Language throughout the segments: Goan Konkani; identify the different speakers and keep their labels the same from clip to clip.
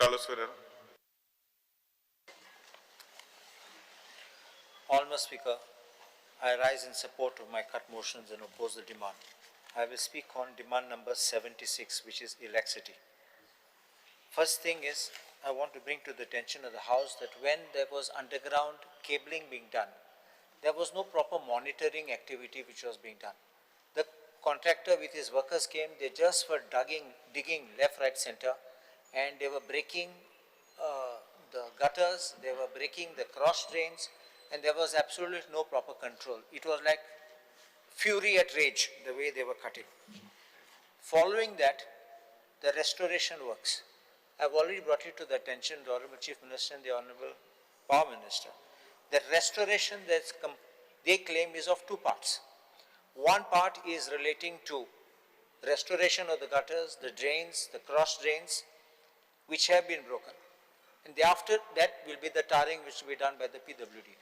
Speaker 1: Carlos Ferreira.
Speaker 2: Honourable Speaker, I rise in support of my cut motions and oppose the demand. I will speak on demand number 76, which is electricity. First thing is, I want to bring to the attention of the House that when there was underground cabling being done, there was no proper monitoring activity which was being done. The contractor with his workers came, they just were digging left, right, center, and they were breaking the gutters, they were breaking the cross drains, and there was absolutely no proper control. It was like fury at rage, the way they were cutting. Following that, the restoration works. I've already brought it to the attention of the Honorable Chief Minister and the Honorable Power Minister. The restoration that they claim is of two parts. One part is relating to restoration of the gutters, the drains, the cross drains, which have been broken. And after that will be the tarring which will be done by the PWD.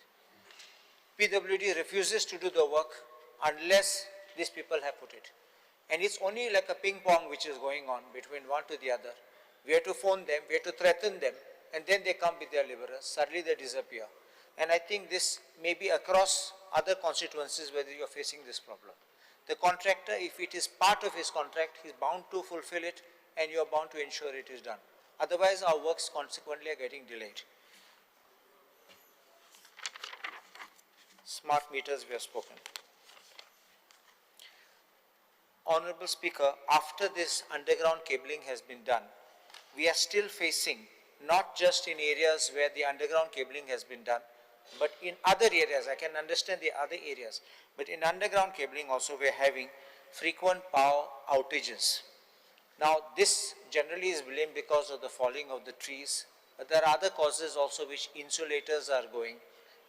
Speaker 2: PWD refuses to do the work unless these people have put it. And it's only like a ping pong which is going on between one to the other. We have to phone them, we have to threaten them, and then they come with their laborers. Suddenly they disappear. And I think this may be across other constituencies whether you are facing this problem. The contractor, if it is part of his contract, he is bound to fulfill it and you are bound to ensure it is done. Otherwise, our works consequently are getting delayed. Smart meters we have spoken. Honorable Speaker, after this underground cabling has been done, we are still facing, not just in areas where the underground cabling has been done, but in other areas. I can understand the other areas, but in underground cabling also we are having frequent power outages. Now, this generally is blamed because of the falling of the trees, but there are other causes also which insulators are going,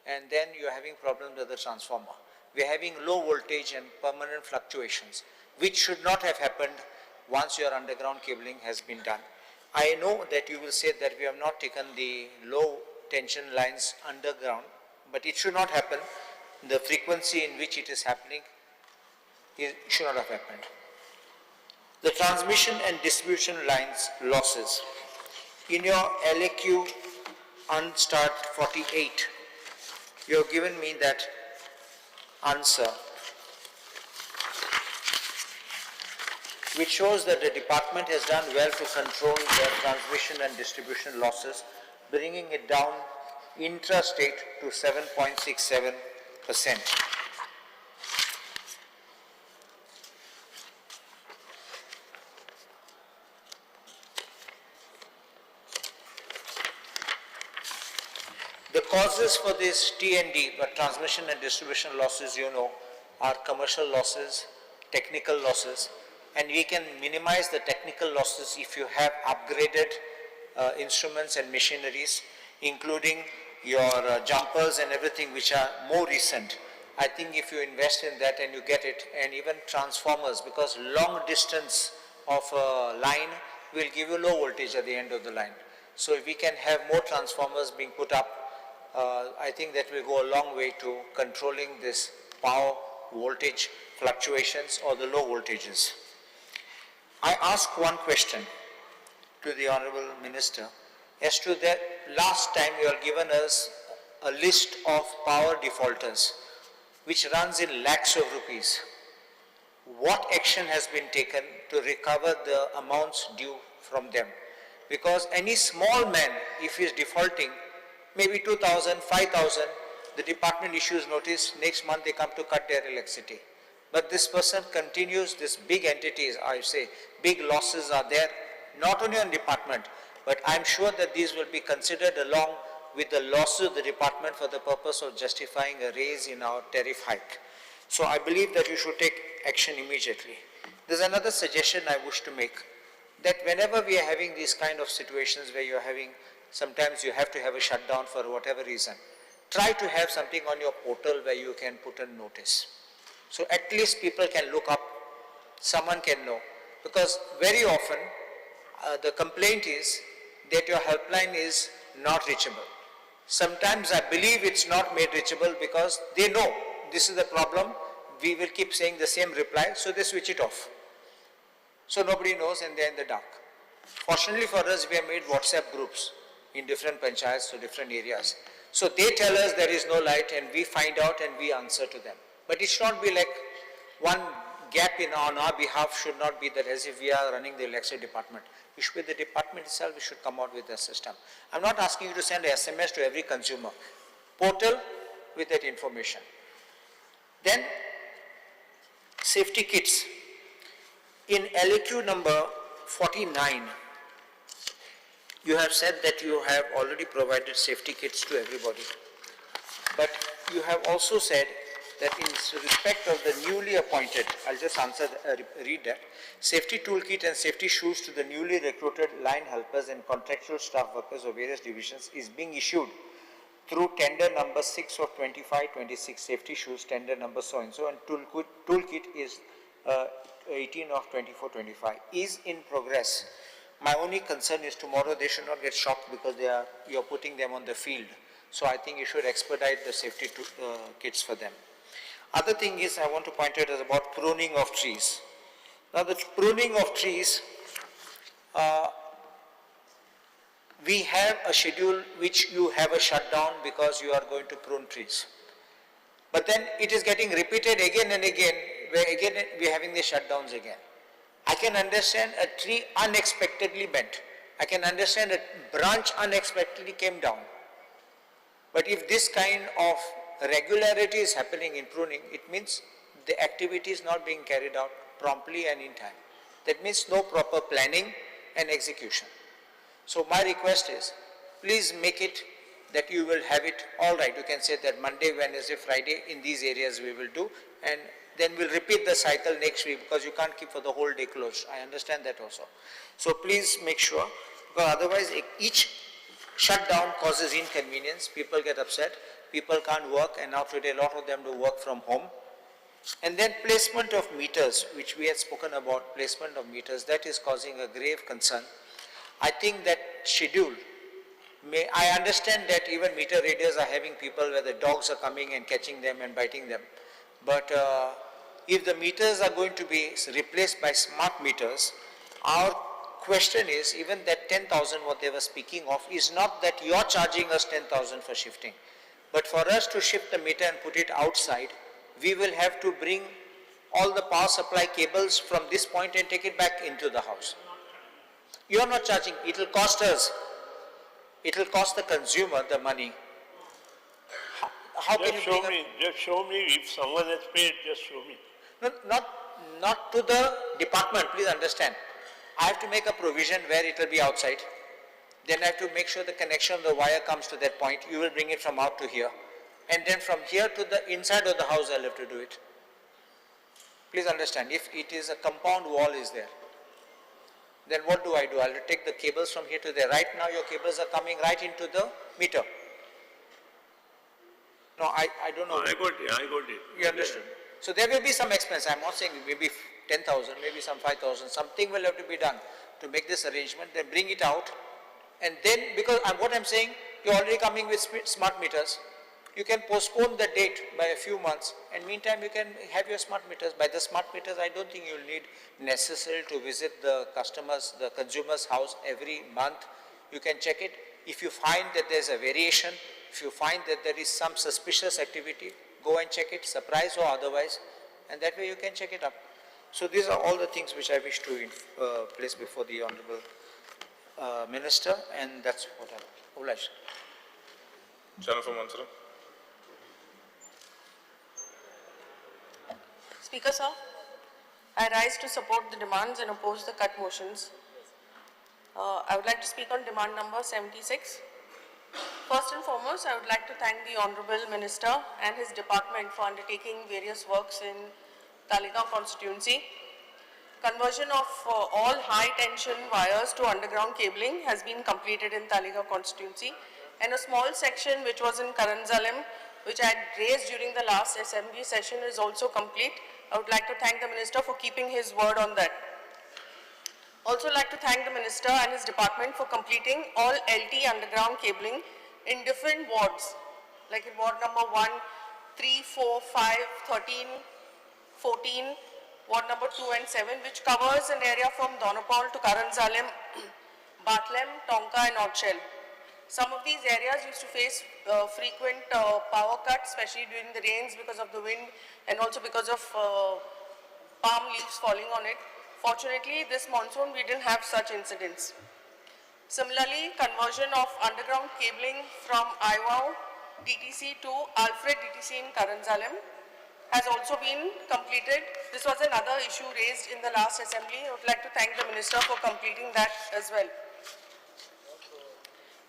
Speaker 2: and then you are having problems with the transformer. We are having low voltage and permanent fluctuations, which should not have happened once your underground cabling has been done. I know that you will say that we have not taken the low tension lines underground, but it should not happen. The frequency in which it is happening, it should not have happened. The transmission and distribution lines losses. In your LAQ unstarred 48, you have given me that answer, which shows that the department has done well to control the transmission and distribution losses, bringing it down intrastate to 7.67%. The causes for this T&D, but transmission and distribution losses, you know, are commercial losses, technical losses, and we can minimize the technical losses if you have upgraded instruments and machineries, including your jumpers and everything which are more recent. I think if you invest in that and you get it, and even transformers, because long distance of a line will give you low voltage at the end of the line. So if we can have more transformers being put up, I think that will go a long way to controlling this power voltage fluctuations or the low voltages. I ask one question to the Honorable Minister as to that last time you have given us a list of power defaulters which runs in lakhs of rupees. What action has been taken to recover the amounts due from them? Because any small man, if he is defaulting, maybe 2,000, 5,000, the department issues notice, next month they come to cut their electricity. But this person continues, this big entities, I say, big losses are there, not only on department, but I'm sure that these will be considered along with the losses of the department for the purpose of justifying a raise in our tariff hike. So I believe that you should take action immediately. There's another suggestion I wish to make, that whenever we are having these kind of situations where you're having, sometimes you have to have a shutdown for whatever reason, try to have something on your portal where you can put a notice. So at least people can look up, someone can know. Because very often, the complaint is that your helpline is not reachable. Sometimes I believe it's not made reachable because they know this is the problem, we will keep saying the same reply, so they switch it off. So nobody knows and they're in the dark. Fortunately for us, we have made WhatsApp groups in different panchayats to different areas. So they tell us there is no light and we find out and we answer to them. But it should not be like one gap in on our behalf should not be that as if we are running the electricity department. It should be the department itself, we should come out with a system. I'm not asking you to send a SMS to every consumer. Portal with that information. Then, safety kits. In LAQ number 49, you have said that you have already provided safety kits to everybody. But you have also said that in respect of the newly appointed, I'll just answer, read that, safety toolkit and safety shoes to the newly recruited line helpers and contractual staff workers of various divisions is being issued through tender number 6 of 25-26 safety shoes, tender number so and so, and toolkit is 18 of 24-25 is in progress. My only concern is tomorrow they should not get shocked because you're putting them on the field. So I think you should expedite the safety kits for them. Other thing is I want to point out is about pruning of trees. Now the pruning of trees, we have a schedule which you have a shutdown because you are going to prune trees. But then it is getting repeated again and again, where again we are having the shutdowns again. I can understand a tree unexpectedly bent. I can understand a branch unexpectedly came down. But if this kind of regularity is happening in pruning, it means the activity is not being carried out promptly and in time. That means no proper planning and execution. So my request is, please make it that you will have it all right. You can say that Monday, Wednesday, Friday in these areas we will do, and then we'll repeat the cycle next week because you can't keep for the whole day closed. I understand that also. So please make sure, because otherwise each shutdown causes inconvenience. People get upset. People can't work, and now today a lot of them do work from home. And then placement of meters, which we had spoken about, placement of meters, that is causing a grave concern. I think that schedule, I understand that even meter readers are having people where the dogs are coming and catching them and biting them. But if the meters are going to be replaced by smart meters, our question is, even that 10,000 what they were speaking of is not that you're charging us 10,000 for shifting. But for us to shift the meter and put it outside, we will have to bring all the power supply cables from this point and take it back into the house. You are not charging, it will cost us. It will cost the consumer the money. How can
Speaker 1: Just
Speaker 2: you
Speaker 1: show
Speaker 2: bring up?
Speaker 1: me, just show me if someone has paid, just show me.
Speaker 2: No, not to the department, please understand. I have to make a provision where it will be outside. Then I have to make sure the connection of the wire comes to that point. You will bring it from out to here. And then from here to the inside of the house, I'll have to do it. Please understand, if it is a compound wall is there, then what do I do? I'll take the cables from here to there. Right now, your cables are coming right into the meter. No, I don't know.
Speaker 1: I got it, I got it.
Speaker 2: You understood? So there will be some expense. I'm not saying maybe 10,000, maybe some 5,000. Something will have to be done to make this arrangement, then bring it out. And then, because what I'm saying, you're already coming with smart meters. You can postpone the date by a few months, and meantime you can have your smart meters. By the smart meters, I don't think you'll need necessarily to visit the customers, the consumer's house every month. You can check it. If you find that there's a variation, if you find that there is some suspicious activity, go and check it, surprise or otherwise, and that way you can check it up. So these are all the things which I wish to place before the Honorable Minister, and that's what I oblige.
Speaker 3: Channel for Montserrat.
Speaker 4: Speaker, sir, I rise to support the demands and oppose the cut motions. I would like to speak on demand number 76. First and foremost, I would like to thank the Honorable Minister and his department for undertaking various works in Taleigao constituency. Conversion of all high-tension wires to underground cabling has been completed in Taleigao constituency, and a small section which was in Karanzalem, which I had raised during the last assembly session, is also complete. I would like to thank the Minister for keeping his word on that. Also like to thank the Minister and his department for completing all LT underground cabling in different wards, like in ward number 1, 3, 4, 5, 13, 14, ward number 2 and 7, which covers an area from Donapol to Karanzalem Bhatlem, Tonka and Odchel. Some of these areas used to face frequent power cuts, especially during the rains because of the wind and also because of palm leaves falling on it. Fortunately, this monsoon we didn't have such incidents. Similarly, conversion of underground cabling from IWOW DTC to Alfred DTC in Karanzalem has also been completed. This was another issue raised in the last assembly. I would like to thank the minister for completing that as well.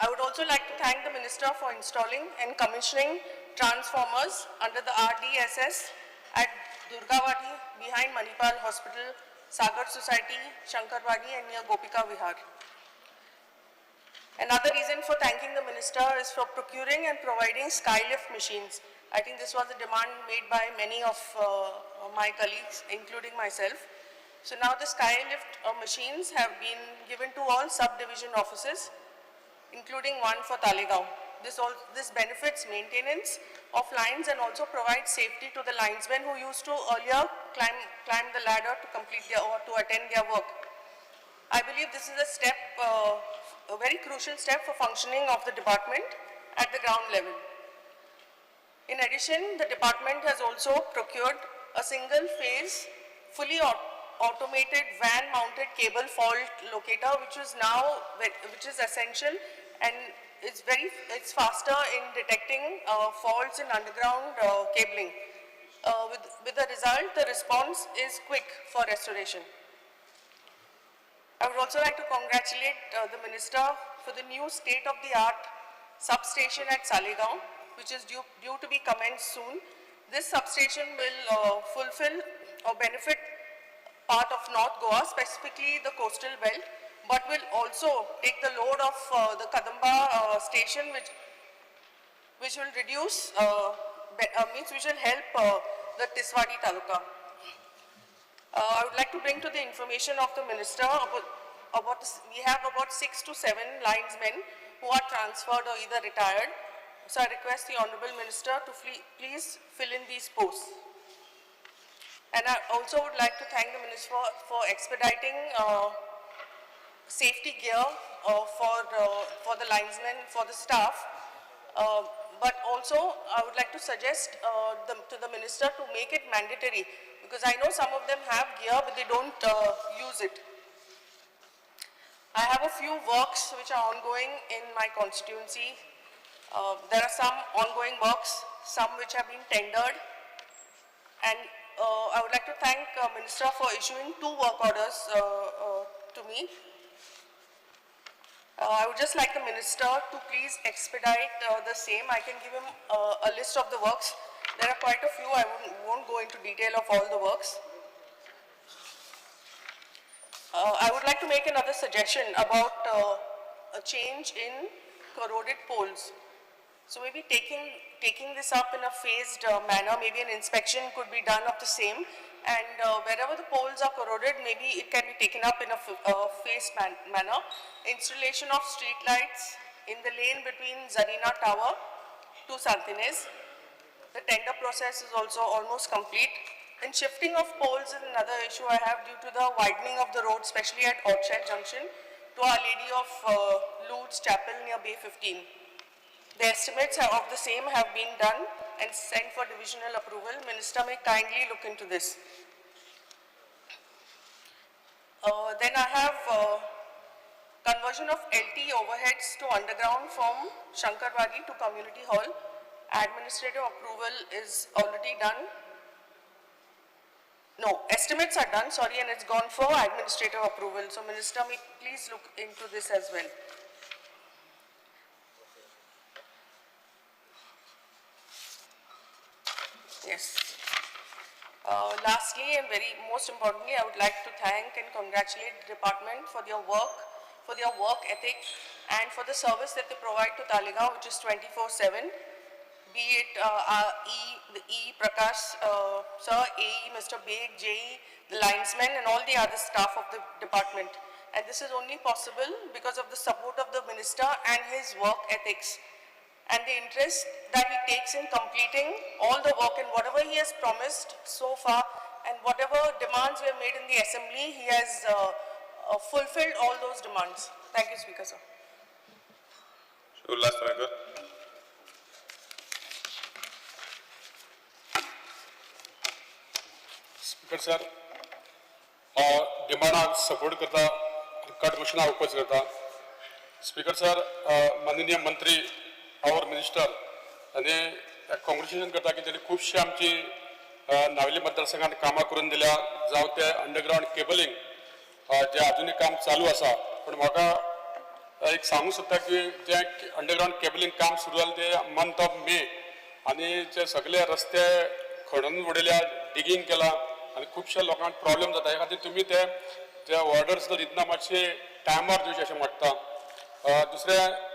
Speaker 4: I would also like to thank the minister for installing and commissioning transformers under the RDSS at Durgawati behind Manipal Hospital, Sagar Society, Shankarwadi and near Gopika Vihar. Another reason for thanking the minister is for procuring and providing skylift machines. I think this was a demand made by many of my colleagues, including myself. So now the skylift machines have been given to all subdivision offices, including one for Taleigao. This benefits maintenance of lines and also provides safety to the linesmen who used to earlier climb the ladder to complete their or to attend their work. I believe this is a step, a very crucial step for functioning of the department at the ground level. In addition, the department has also procured a single phase, fully automated van-mounted cable fault locator, which is now, which is essential and it's faster in detecting faults in underground cabling. With the result, the response is quick for restoration. I would also like to congratulate the minister for the new state-of-the-art substation at Saligao, which is due to be commenced soon. This substation will fulfill or benefit part of North Goa, specifically the coastal belt, but will also take the load of the Kadamba station, which will reduce, means which will help the Tiswadi Taluka. I would like to bring to the information of the minister about we have about 6 to 7 linesmen who are transferred or either retired. So I request the Honorable Minister to please fill in these posts. And I also would like to thank the Minister for expediting safety gear for the linesmen, for the staff. But also I would like to suggest to the Minister to make it mandatory, because I know some of them have gear but they don't use it. I have a few works which are ongoing in my constituency. There are some ongoing works, some which have been tendered, and I would like to thank Minister for issuing 2 work orders to me. I would just like the Minister to please expedite the same. I can give him a list of the works. There are quite a few. I won't go into detail of all the works. I would like to make another suggestion about a change in corroded poles. So maybe taking this up in a phased manner, maybe an inspection could be done of the same, and wherever the poles are corroded, maybe it can be taken up in a phased manner. Installation of street lights in the lane between Zarina Tower to Santinez. The tender process is also almost complete. And shifting of poles is another issue I have due to the widening of the road, especially at Odchel Junction to Our Lady of Lourdes Chapel near Bay 15. The estimates of the same have been done and sent for divisional approval. Minister may kindly look into this. Then I have conversion of LT overheads to underground from Shankarwadi to Community Hall. Administrative approval is already done. No, estimates are done, sorry, and it's gone for administrative approval. So Minister may please look into this as well. Yes. Lastly, and very most importantly, I would like to thank and congratulate the department for their work ethic, and for the service that they provide to Taleigao, which is 24/7. Be it the E. Prakash, sir, AE, Mr. Beg, JE, the linesmen, and all the other staff of the department. And this is only possible because of the support of the minister and his work ethics, and the interest that he takes in completing all the work and whatever he has promised so far, and whatever demands we have made in the assembly, he has fulfilled all those demands. Thank you, Speaker, sir.
Speaker 3: Shri Ulhas Tamankar.
Speaker 5: Speaker sir, हांव डिमांडाक सपोर्ट करता, कट मोशनाक oppose करता. स्पीकर सर, माननीय मंत्री, our minister आनी कॉंग्रेच्युलेशन करता की तेणी खुबशी आमची नावेली मतदारसंघात कामां करून दिल्या, जावं ते अंडरग्रावंड केबलिंग जे आजुनूय काम चालू आसा. पूण म्हाका एक सांगूंक सोदता की जें अंडरग्रावंड केबलिंग काम सुरू जालें तें मंथ ऑफ मे आनी जे सगळे रस्ते खणून उडयल्या, डिगींग केलां आनी खुबश्या लोकांक प्रॉब्लेम जाता. हे खातीर तुमी ते जे ऑर्डर्स दितना मातशे टायमार दिवचे अशें मागता. दुसरें,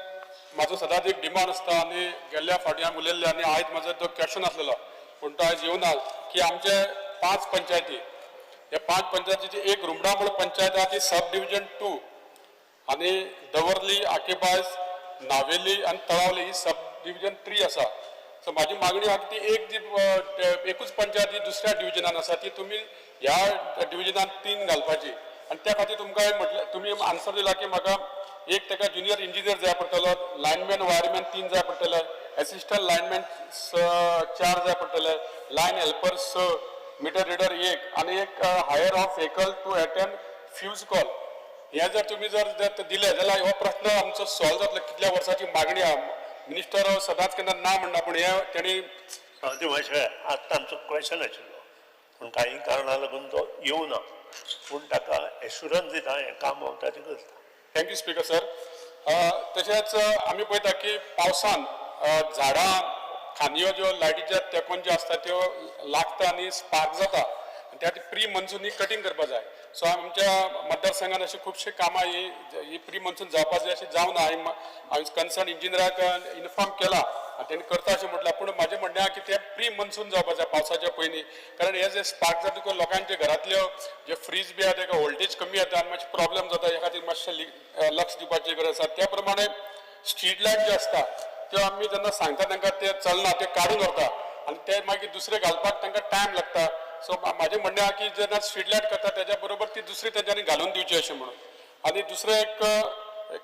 Speaker 5: म्हाजो सदांच एक डिमांड आसता आनी गेल्ल्या फावटी हांवें उलयल्लें आनी आयज म्हाजो तो क्वेश्चन आसलेलो पूण तो आयज येवना की आमचे 5 पंचायती, ह्या 5 पंचायतीची एक रुमडामळ पंचायत आहा ती सब डिविजन 2 आनी दवर्ली, आकेबाज, नावेली आनी तळावली ही सब डिविजन 3 आसा. सो म्हाजी मागणी आहा की ती एक जी एकूच पंचायत ही दुसऱ्या डिविजनान आसा ती तुमी ह्या डिविजनान 3 घालपाची. आनी त्या खातीर तुमकां हांवें म्हटलें, तुमी आन्सर दिला की म्हाका एक ताका ज्युनियर इंजिनियर जाय पडटलो, लायनमॅन वायरमॅन 3 जाय पडटले, एसिस्टंट लायनमॅन 4 जाय पडटले, लायन हेल्पर 6, मिटर रिडर 1 आनी एक hire of vehicle to attend fuse call. हें जर तुमी जर दिलें जाल्यार हो प्रश्न आमचो सॉल्व जातलो. कितल्या वर्सांची मागणी आहा, मिनिस्टर सदांच केन्ना ना म्हणना पूण हें तेणी
Speaker 1: ते मातशें आत्तां आमचो क्वेश्चन आशिल्लो पूण काही कारणां लागून तो येवना, पूण ताका एश्युरन्स दिता हें काम हांव ताचें करता.
Speaker 5: Thank you speaker sir. तशेंच आमी पळयता की पावसान झाडां खांदयो ज्यो लायटीच्या तेंकोन ज्यो आसता त्यो लागता आनी स्पार्क जाता, त्या खातीर प्री मनसून ही कटींग करपा जाय. सो आमच्या मतदारसंघान अशी खुबशीं कामां ही प्री मनसून जावपा जाय अशी जावना. हांवें कन्सर्न इंजिनियराक इन्फॉर्म केला आनी तेणी करता अशें म्हटलां, पूण म्हाजें म्हणणें आहा की तें प्री मनसून जावपा जाय पावसाच्या पयलीं, कारण हे जे स्पार्क जाता तुका लोकांच्या घरांतल्यो जे फ्रीज बी आहा तेका वोल्टेज कमी येता आनी मातशें प्रॉब्लेम जाता. हे खातीर मातशें लक्ष दिवपाची गरज आसा. त्या प्रमाणे स्ट्रीट लायट ज्यो आसता त्यो आमी जेन्ना सांगता तांकां ते चलना, ते काडून व्हरता आनी ते मागीर दुसरे घालपाक तांकां टायम लागता. सो म्हाजें म्हणणें आहा की जेन्ना स्ट्रीट लायट करता तेज्या बरोबर ती दुसरी तेंच्यांनी घालून दिवची अशें म्हणून. आनी दुसरें एक,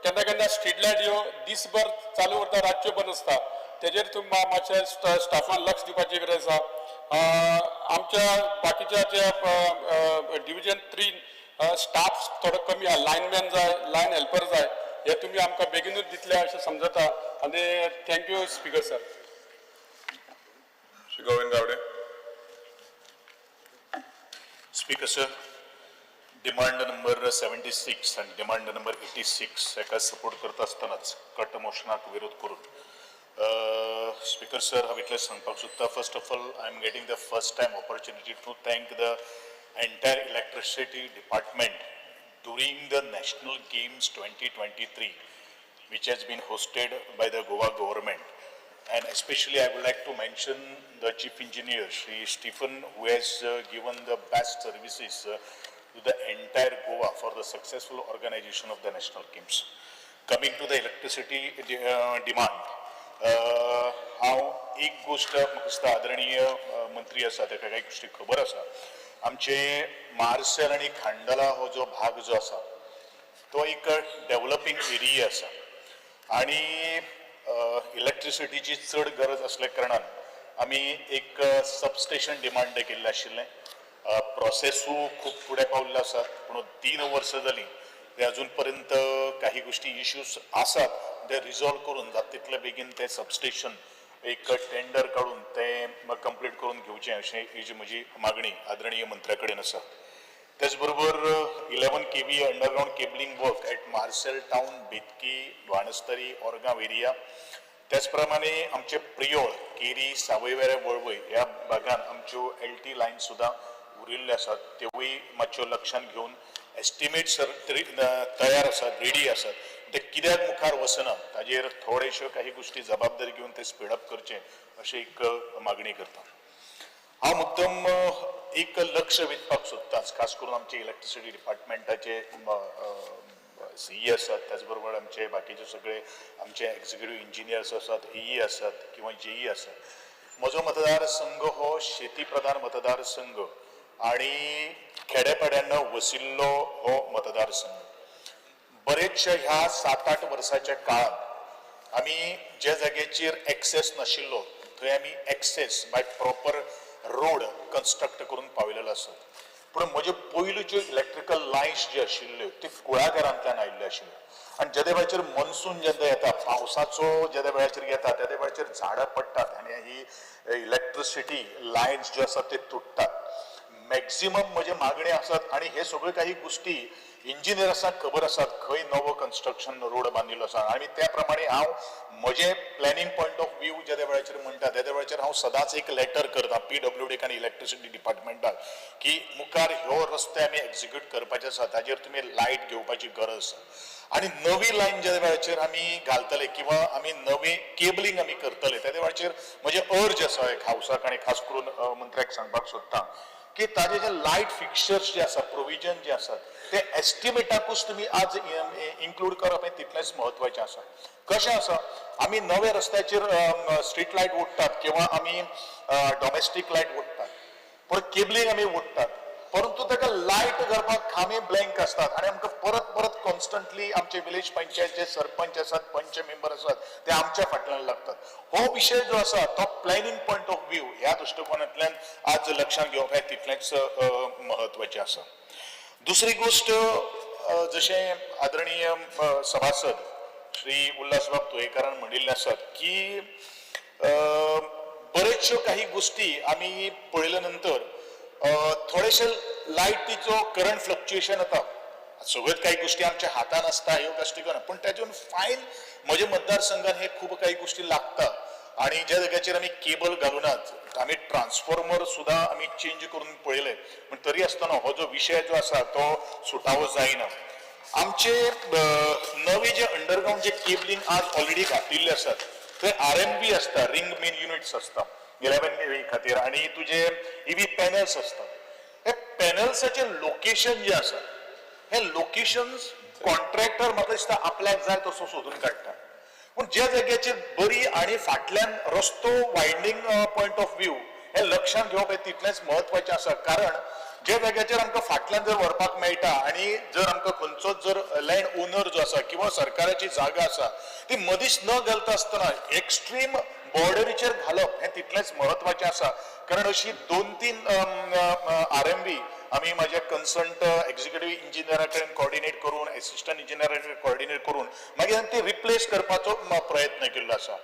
Speaker 5: केन्ना केन्ना स्ट्रीट लायट ह्यो दीसभर चालू उरता, रातच्यो बंद आसता, तेजेर तुमी मातशें स्टाफान लक्ष दिवपाची गरज आसा. आमच्या बाकीच्या ज्या डिविजन 3 स्टाफ थोडो कमी आहा, लायनमॅन जाय, लायन हेल्पर जाय, हे तुमी आमकां बेगीनूच दितले अशें समजता. आनी thank you speaker sir.
Speaker 3: Shri Govind Gawade.
Speaker 6: Speaker sir, demand number 76 आनी डिमांड नंबर 86 हेका सपोर्ट करता आसतनाच कट मोशनाक विरोध करून स्पीकर सर, हांव इतलें सांगपाक सोदता. First of all, I am getting the first time opportunity to thank the entire electricity department during the National Games 2023, which has been hosted by the Goa government. And especially I would like to mention the Chief Engineer, Shri Stephen, who has given the best services to the entire Goa for the successful organization of the National Games. Coming to the electricity demand, हांव एक गोश्ट म्हाका दिसता आदरणीय मंत्री आसा ताका कांय गोश्टी खबर आसा. आमचे मार्सेल आनी खांडला हो जो भाग जो आसा तो एक डेव्हलपींग एरिया आसा आनी इलेक्ट्रिसिटीची चड गरज आसल्या कारणान आमी एक सबस्टेशन डिमांड केल्लें आशिल्लें. प्रोसेसूय खूब फुडें पावल्ले आसात, पूण 3 वर्सां जालीं ते अजून पर्यंत काही गोश्टी इश्यूज आसात, ते रिजॉल्व करून जाता तितले बेगीन तें सबस्टेशन एक टेंडर काडून तें कंप्लीट करून घेवचें अशें ही जी म्हजी मागणी आदरणीय मंत्र्या कडेन आसा. त्याच बरोबर 11 kV underground cabling work at Marcel town, Betki, Banastari, Orgaon area. त्याच प्रमाणे आमचे प्रियोळ, केरी, सावयवेरे, वळवय ह्या भागान आमच्यो LT line सुद्दां उरिल्ल्यो आसात, त्योय मातश्यो लक्षांत घेवन एस्टिमेट सर तरी तयार आसात, रेडी आसात, ते कित्याक मुखार वचना ताजेर थोडेश्यो काही गोश्टी जबाबदारी घेवन ते स्पीडअप करचे अशें एक मागणी करता. हांव मुद्दम एक लक्ष वेधपाक सोदताच, खास करून आमचे इलेक्ट्रिसिटी डिपार्टमेंटाचे सीई आसात, त्याच बरोबर आमचे बाकीचे सगळे आमचे एक्झिक्युटीव इंजिनियर्स आसात, एई आसात किंवा जेई आसात. म्हजो मतदारसंघ हो शेती प्रधान मतदारसंघ आणि खेडेपाड्यांना वसिल्लो हो मतदारसंघ. बरेचशे ह्या 7-8 वर्साच्या काळात आमी ज्या जाग्याचेर एक्सेस नाशिल्लो थंय आमी access by proper road construct करून पावयलेलो आसा. पूण म्हजे पयल्यो ज्यो इलेक्ट्रिकल लायन्स ज्यो आशिल्ल्यो त्यो कुळागरांतल्यान आयिल्ल्यो आशिल्ल्यो आनी जेदे वेळाचेर मनसून जेन्ना येता, पावसाचो जेदे वेळाचेर येता तेदे वेळाचेर झाडां पडटात आनी ही इलेक्ट्रिसिटी लायन्स ज्यो आसात ते तुटतात. मॅक्झिमम म्हजे मागणी आसात आनी हे सगळ्यो काही गोश्टी इंजिनियर्सांक खबर आसात खंय नवो कन्स्ट्रक्शन रोड बांदिल्लो आसा आनी त्या प्रमाणे हांव म्हजे प्लॅनिंग पॉयंट ऑफ व्यू जेद्या वेळाचेर म्हणटा तेद्या वेळाचेर हांव सदांच एक लेटर करता पीडब्ल्यूडीक आनी इलेक्ट्रिसिटी डिपार्टमेंटाक की मुखार ह्यो रस्ते आमी एक्जिक्यूट करपाचे आसा ताजेर तुमी लायट घेवपाची गरज आसा. आनी नवी लायन ज्या वेळाचेर आमी घालतले किंवा आमी नवी केबलिंग आमी करतले तेद्या वेळाचेर म्हजें अर्ज आसा एक हावसाक आनी खास करून मंत्र्याक सांगपाक सोदता की ताजे जे लायट फिक्चर्स जे आसा, प्रोविजन जे आसात ते एस्टिमेटाकूच तुमी आज इन्क्लूड करप हें तितलेंच म्हत्वाचें आसा. कशें आसा, आमी नव्या रस्त्याचेर स्ट्रीट लायट ओडटात किंवा आमी डॉमेस्टीक लायट ओडटात, पूण केबलिंग आमी ओडटात, परंतु ताका लायट करपाक खांबे ब्लँक आसतात आनी आमकां परत परत कॉन्स्टंटली आमचे विलेज पंचायत जे सरपंच आसात, पंच मेंबर आसात ते आमच्या फाटल्यान लागतात. हो विशय जो आसा तो प्लॅनिंग पॉयंट ऑफ व्यू ह्या दृश्टिकोनांतल्यान आज लक्षांत घेवप हें तितलेंच म्हत्वाचें आसा. दुसरी गोश्ट, जशें आदरणीय सभासद श्री उल्हासबाब तुयेकारान म्हणिल्लें आसात की बरेचश्यो काही गोश्टी आमी पळयल्या नंतर थोडेशे लायटीचो करंट फ्लक्च्युएशन येता. सगळ्योच काही गोश्टी आमच्या हातान आसता ह्यो गोश्टी करना, पूण तातूंत फायन म्हज्या मतदारसंघान हे खूब काही गोश्टी लागता आनी ज्या जाग्याचेर आमी केबल घालुनात, आमी ट्रान्सफॉर्मर सुद्दां आमी चेंज करून पळयले, पूण तरी आसतना हो जो विशय जो आसा तो सुटावो जायना. आमचे नवे जे अंडरग्रावंड जे केबलिंग आज ऑलरेडी घातिल्ले आसात थंय आरएमबी आसता, रिंग मेन युनिट्स आसता 11 खातीर आनी तुजे इवी पॅनल्स आसतात. हे पॅनल्साचे लोकेशन जे आसा हे लोकेशन्स कॉन्ट्रॅक्टर म्हाका दिसता आपल्याक जाय तसो सोदून काडटा, पूण ज्या जाग्याचेर बरी आनी फाटल्यान रस्तो वायडनींग पॉयंट ऑफ व्यू हे लक्षांत घेवप हें तितलेंच म्हत्वाचें आसा. कारण ज्या जाग्याचेर आमकां फाटल्यान जर व्हरपाक मेळटा आनी जर आमकां खंयचोच जर लँड ओनर जो आसा किंवा सरकाराची जागा आसा ती मदींच न घालता आसतना एक्स्ट्रीम बॉर्डरीचेर घालप हें तितलेंच म्हत्वाचें आसा. कारण अशी 2-3 आरएमबी आमी म्हाज्या कन्सर्न एक्झिक्युटीव इंजिनियरा कडेन कॉर्डिनेट करून, एसिस्टंट इंजिनियरा कडेन कॉर्डिनेट करून मागीर आमी ती रिप्लेस करपाचो प्रयत्न केल्लो आसा.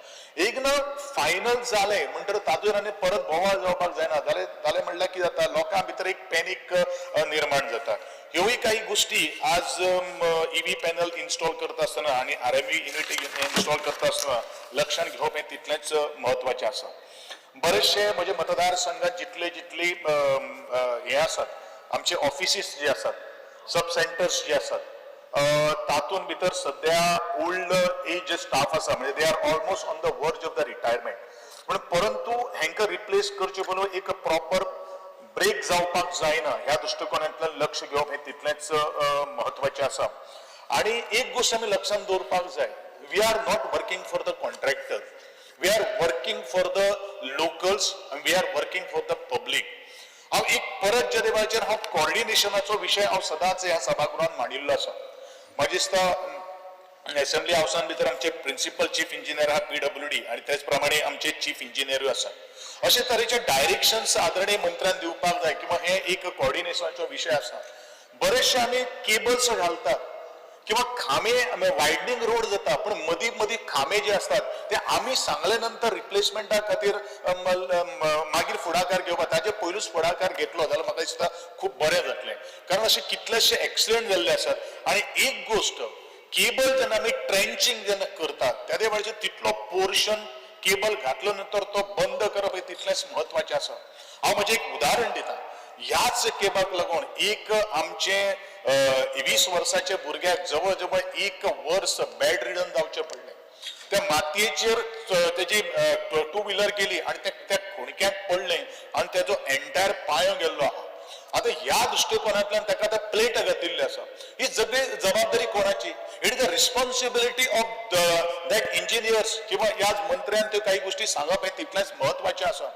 Speaker 6: एक ना फायनल जालें म्हणटर तातूंत आनी परत बोवाळ जावपाक जायना. जालें म्हणल्यार कितें जाता, लोकां भितर एक पॅनीक निर्माण जाता. ह्योय काही गोश्टी आज इवी पॅनल इन्स्टॉल करता आसतना आनी आरएमबी युनिट इन्स्टॉल करता आसतना लक्षांत घेवप हें तितलेंच म्हत्वाचें आसा. बरेचशे म्हजे मतदारसंघात जितले जितली हे आसात आमचे ऑफिसीस जे आसात, सब सेंटर्स जे आसात, तातूंत भितर सद्या ओल्ड एज स्टाफ आसा, म्हणजे they are almost on the verge of the retirement. पूण परंतु हेंकां रिप्लेस करचे पयलू एक प्रॉपर ब्रेक जावपाक जायना ह्या दृश्टिकोनांतल्यान लक्ष घेवप हें तितलेंच म्हत्वाचें आसा. आनी एक गोश्ट आमी लक्षांत दवरपाक जाय, we are not working for the contractor, we are working for the locals, we are working for the public. हांव एक परत ज्या वेळाचेर हांव कॉर्डिनेशनाचो विशय हांव सदांच ह्या सभागृहांत मांडिल्लो आसा. म्हाका दिसता एसेंब्ली हावसान भितर आमचे प्रिन्सिपल चीफ इंजिनियर आहा पीडब्ल्यूडी आनी तेच प्रमाणे आमचे चीफ इंजिनियरूय आसा. अशे तरेचे डायरेक्शन्स आदरणीय मंत्र्यान दिवपाक जाय किंवा हे एक कॉर्डिनेशनाचो विशय आसा. बरेचशे आमी केबल्स घालतात किंवा खांबे वायडनींग रोड जाता, पूण मदीं मदीं खांबे जे आसतात ते आमी सांगले नंतर रिप्लेसमेंटा खातीर मागीर फुडाकार घेवपाक, ताजे पयलूच फुडाकार घेतलो जाल्यार म्हाका दिसता खूब बरें जातलें. कारण अशे कितलेशे एक्सिडंट जाल्ले आसात. आनी एक गोश्ट, केबल जेन्ना आमी ट्रेंचिंग जेन्ना करतात त्या वेळाचेर तितलो पोर्शन केबल घातलो नंतर तो बंद करप हें तितलेंच म्हत्वाचें आसा. हांव म्हजें एक उदाहरण दिता. ह्याच केबाक लागून एक आमचे 20 वर्साच्या भुरग्याक जवळ जवळ 1 वर्स बेड रिडन जावचें पडलें. त्या मातयेचेर तेजी टू व्हिलर गेली आनी त्या खुणक्याक पडलें आनी तेजो एंटायर पांयो गेल्लो आहा. आतां ह्या दृश्टिकोनांतल्यान ताका आतां प्लेट घातिल्ली आसा. ही सगळी जबाबदारी कोणाची? It is the responsibility of the that engineers किंवा ह्या मंत्र्यान त्यो काही गोष्टी सांगप हें तितलेंच म्हत्वाचें आसा.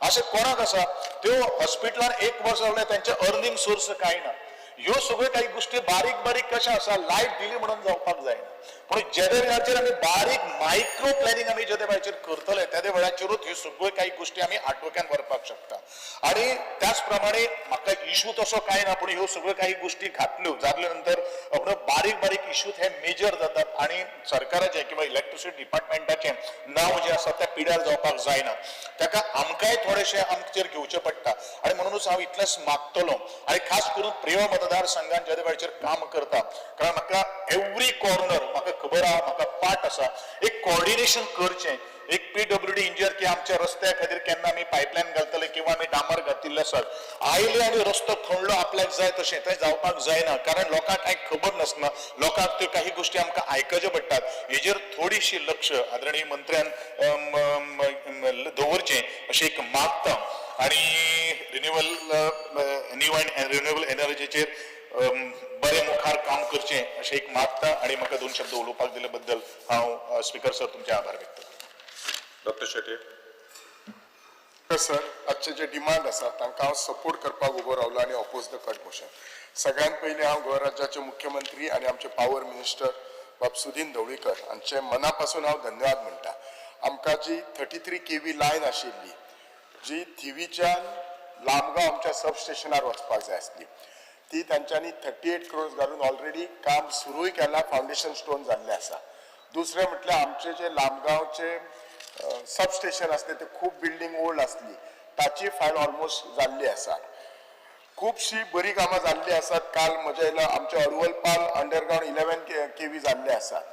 Speaker 6: अशें कोणाक आसा त्यो हॉस्पिटलान एक वर्स जालें तेंचे अर्निंग सोर्स कांय ना. ह्यो सगळ्यो काही गोष्टी बारीक बारीक कशें आसा, लायट दिली म्हणून जावपाक जायना, पूण जेदे वेळाचेर आमी बारीक मायक्रो प्लॅनिंग आमी जेदे वेळाचेर करतले तेदे वेळाचेरूच ह्यो सगळ्यो काही गोष्टी आमी आटोक्यान व्हरपाक शकता. आनी त्याच प्रमाणे म्हाका इशू तसो कांय ना, पूण ह्यो सगळ्यो काही गोष्टी घातल्यो जाल्या नंतर आपलो बारीक बारीक इशूज हे मेजर जातात आनी सरकाराचें किंवा इलेक्ट्रिसिटी डिपार्टमेंटाचें नांव जें आसा तें पिड्यार जावपाक जायना. ताका आमकांय थोडेशें आमचेर घेवचें पडटा आनी म्हणूनच हांव इतलेंच मागतलो आनी खास करून प्रियोळ मतदारसंघान ज्या वेळाचेर काम करता, कारण म्हाका एवरी कॉर्नर म्हाका खबर आहा, म्हाका पाठ आसा, एक कॉर्डिनेशन करचें. एक पीडब्ल्यूडी इंजिनियर की आमच्या रस्त्या खातीर केन्ना आमी पायपलायन घालतले किंवा आमी डांबर घातिल्ले आसात, आयले आनी रस्तो खणलो आपल्याक जाय तशें, तें जावपाक जायना, कारण लोकांक कांय खबर नासना, लोकांक त्यो काही गोष्टी आमकां आयकच्यो पडटात. हेजेर थोडीशी लक्ष आदरणीय मंत्र्यान दवरचें अशें एक मागता. आनी रिन्युएबल न्यू अँड रिन्युएबल एनर्जीचेर बरें मुखार काम करचें अशें एक मागता आनी म्हाका दोन शब्द उलोवपाक दिले बद्दल हांव स्पिकर सर तुमचे आभार व्यक्त करता.
Speaker 3: डॉक्टर शेट्ये.
Speaker 7: सर, आजचे जे डिमांड आसा तांकां हांव सपोर्ट करपाक उबो रावलो आनी अपोज the cut motion. सगळ्यात पयलीं हांव गोंय राज्याचे मुख्यमंत्री आनी आमचे पावर मिनिस्टर बाब सुदीन ढवळीकर हांचे मना पासून हांव धन्यवाद म्हणटा. आमकां जी 33 kV line आशिल्ली जी थिवीच्यान लामगांव आमच्या सब स्टेशनार वचपाक जाय आसली ती तांच्यांनी 38 क्रोर्स घालून ऑलरेडी काम सुरूय केलां, फावंडेशन स्टोन जाल्लें आसा. दुसरें म्हटल्यार आमचे जे लामगांवचे सब स्टेशन आसलें ते खूब बिल्डींग ओल्ड आसली, ताची फायल ऑलमोस्ट जाल्ली आसा. खुबशीं बरीं कामां जाल्लीं आसात. काल म्हज्या येयला आमच्या अडवलपाल अंडरग्रावंड 11 kV जाल्ले आसात,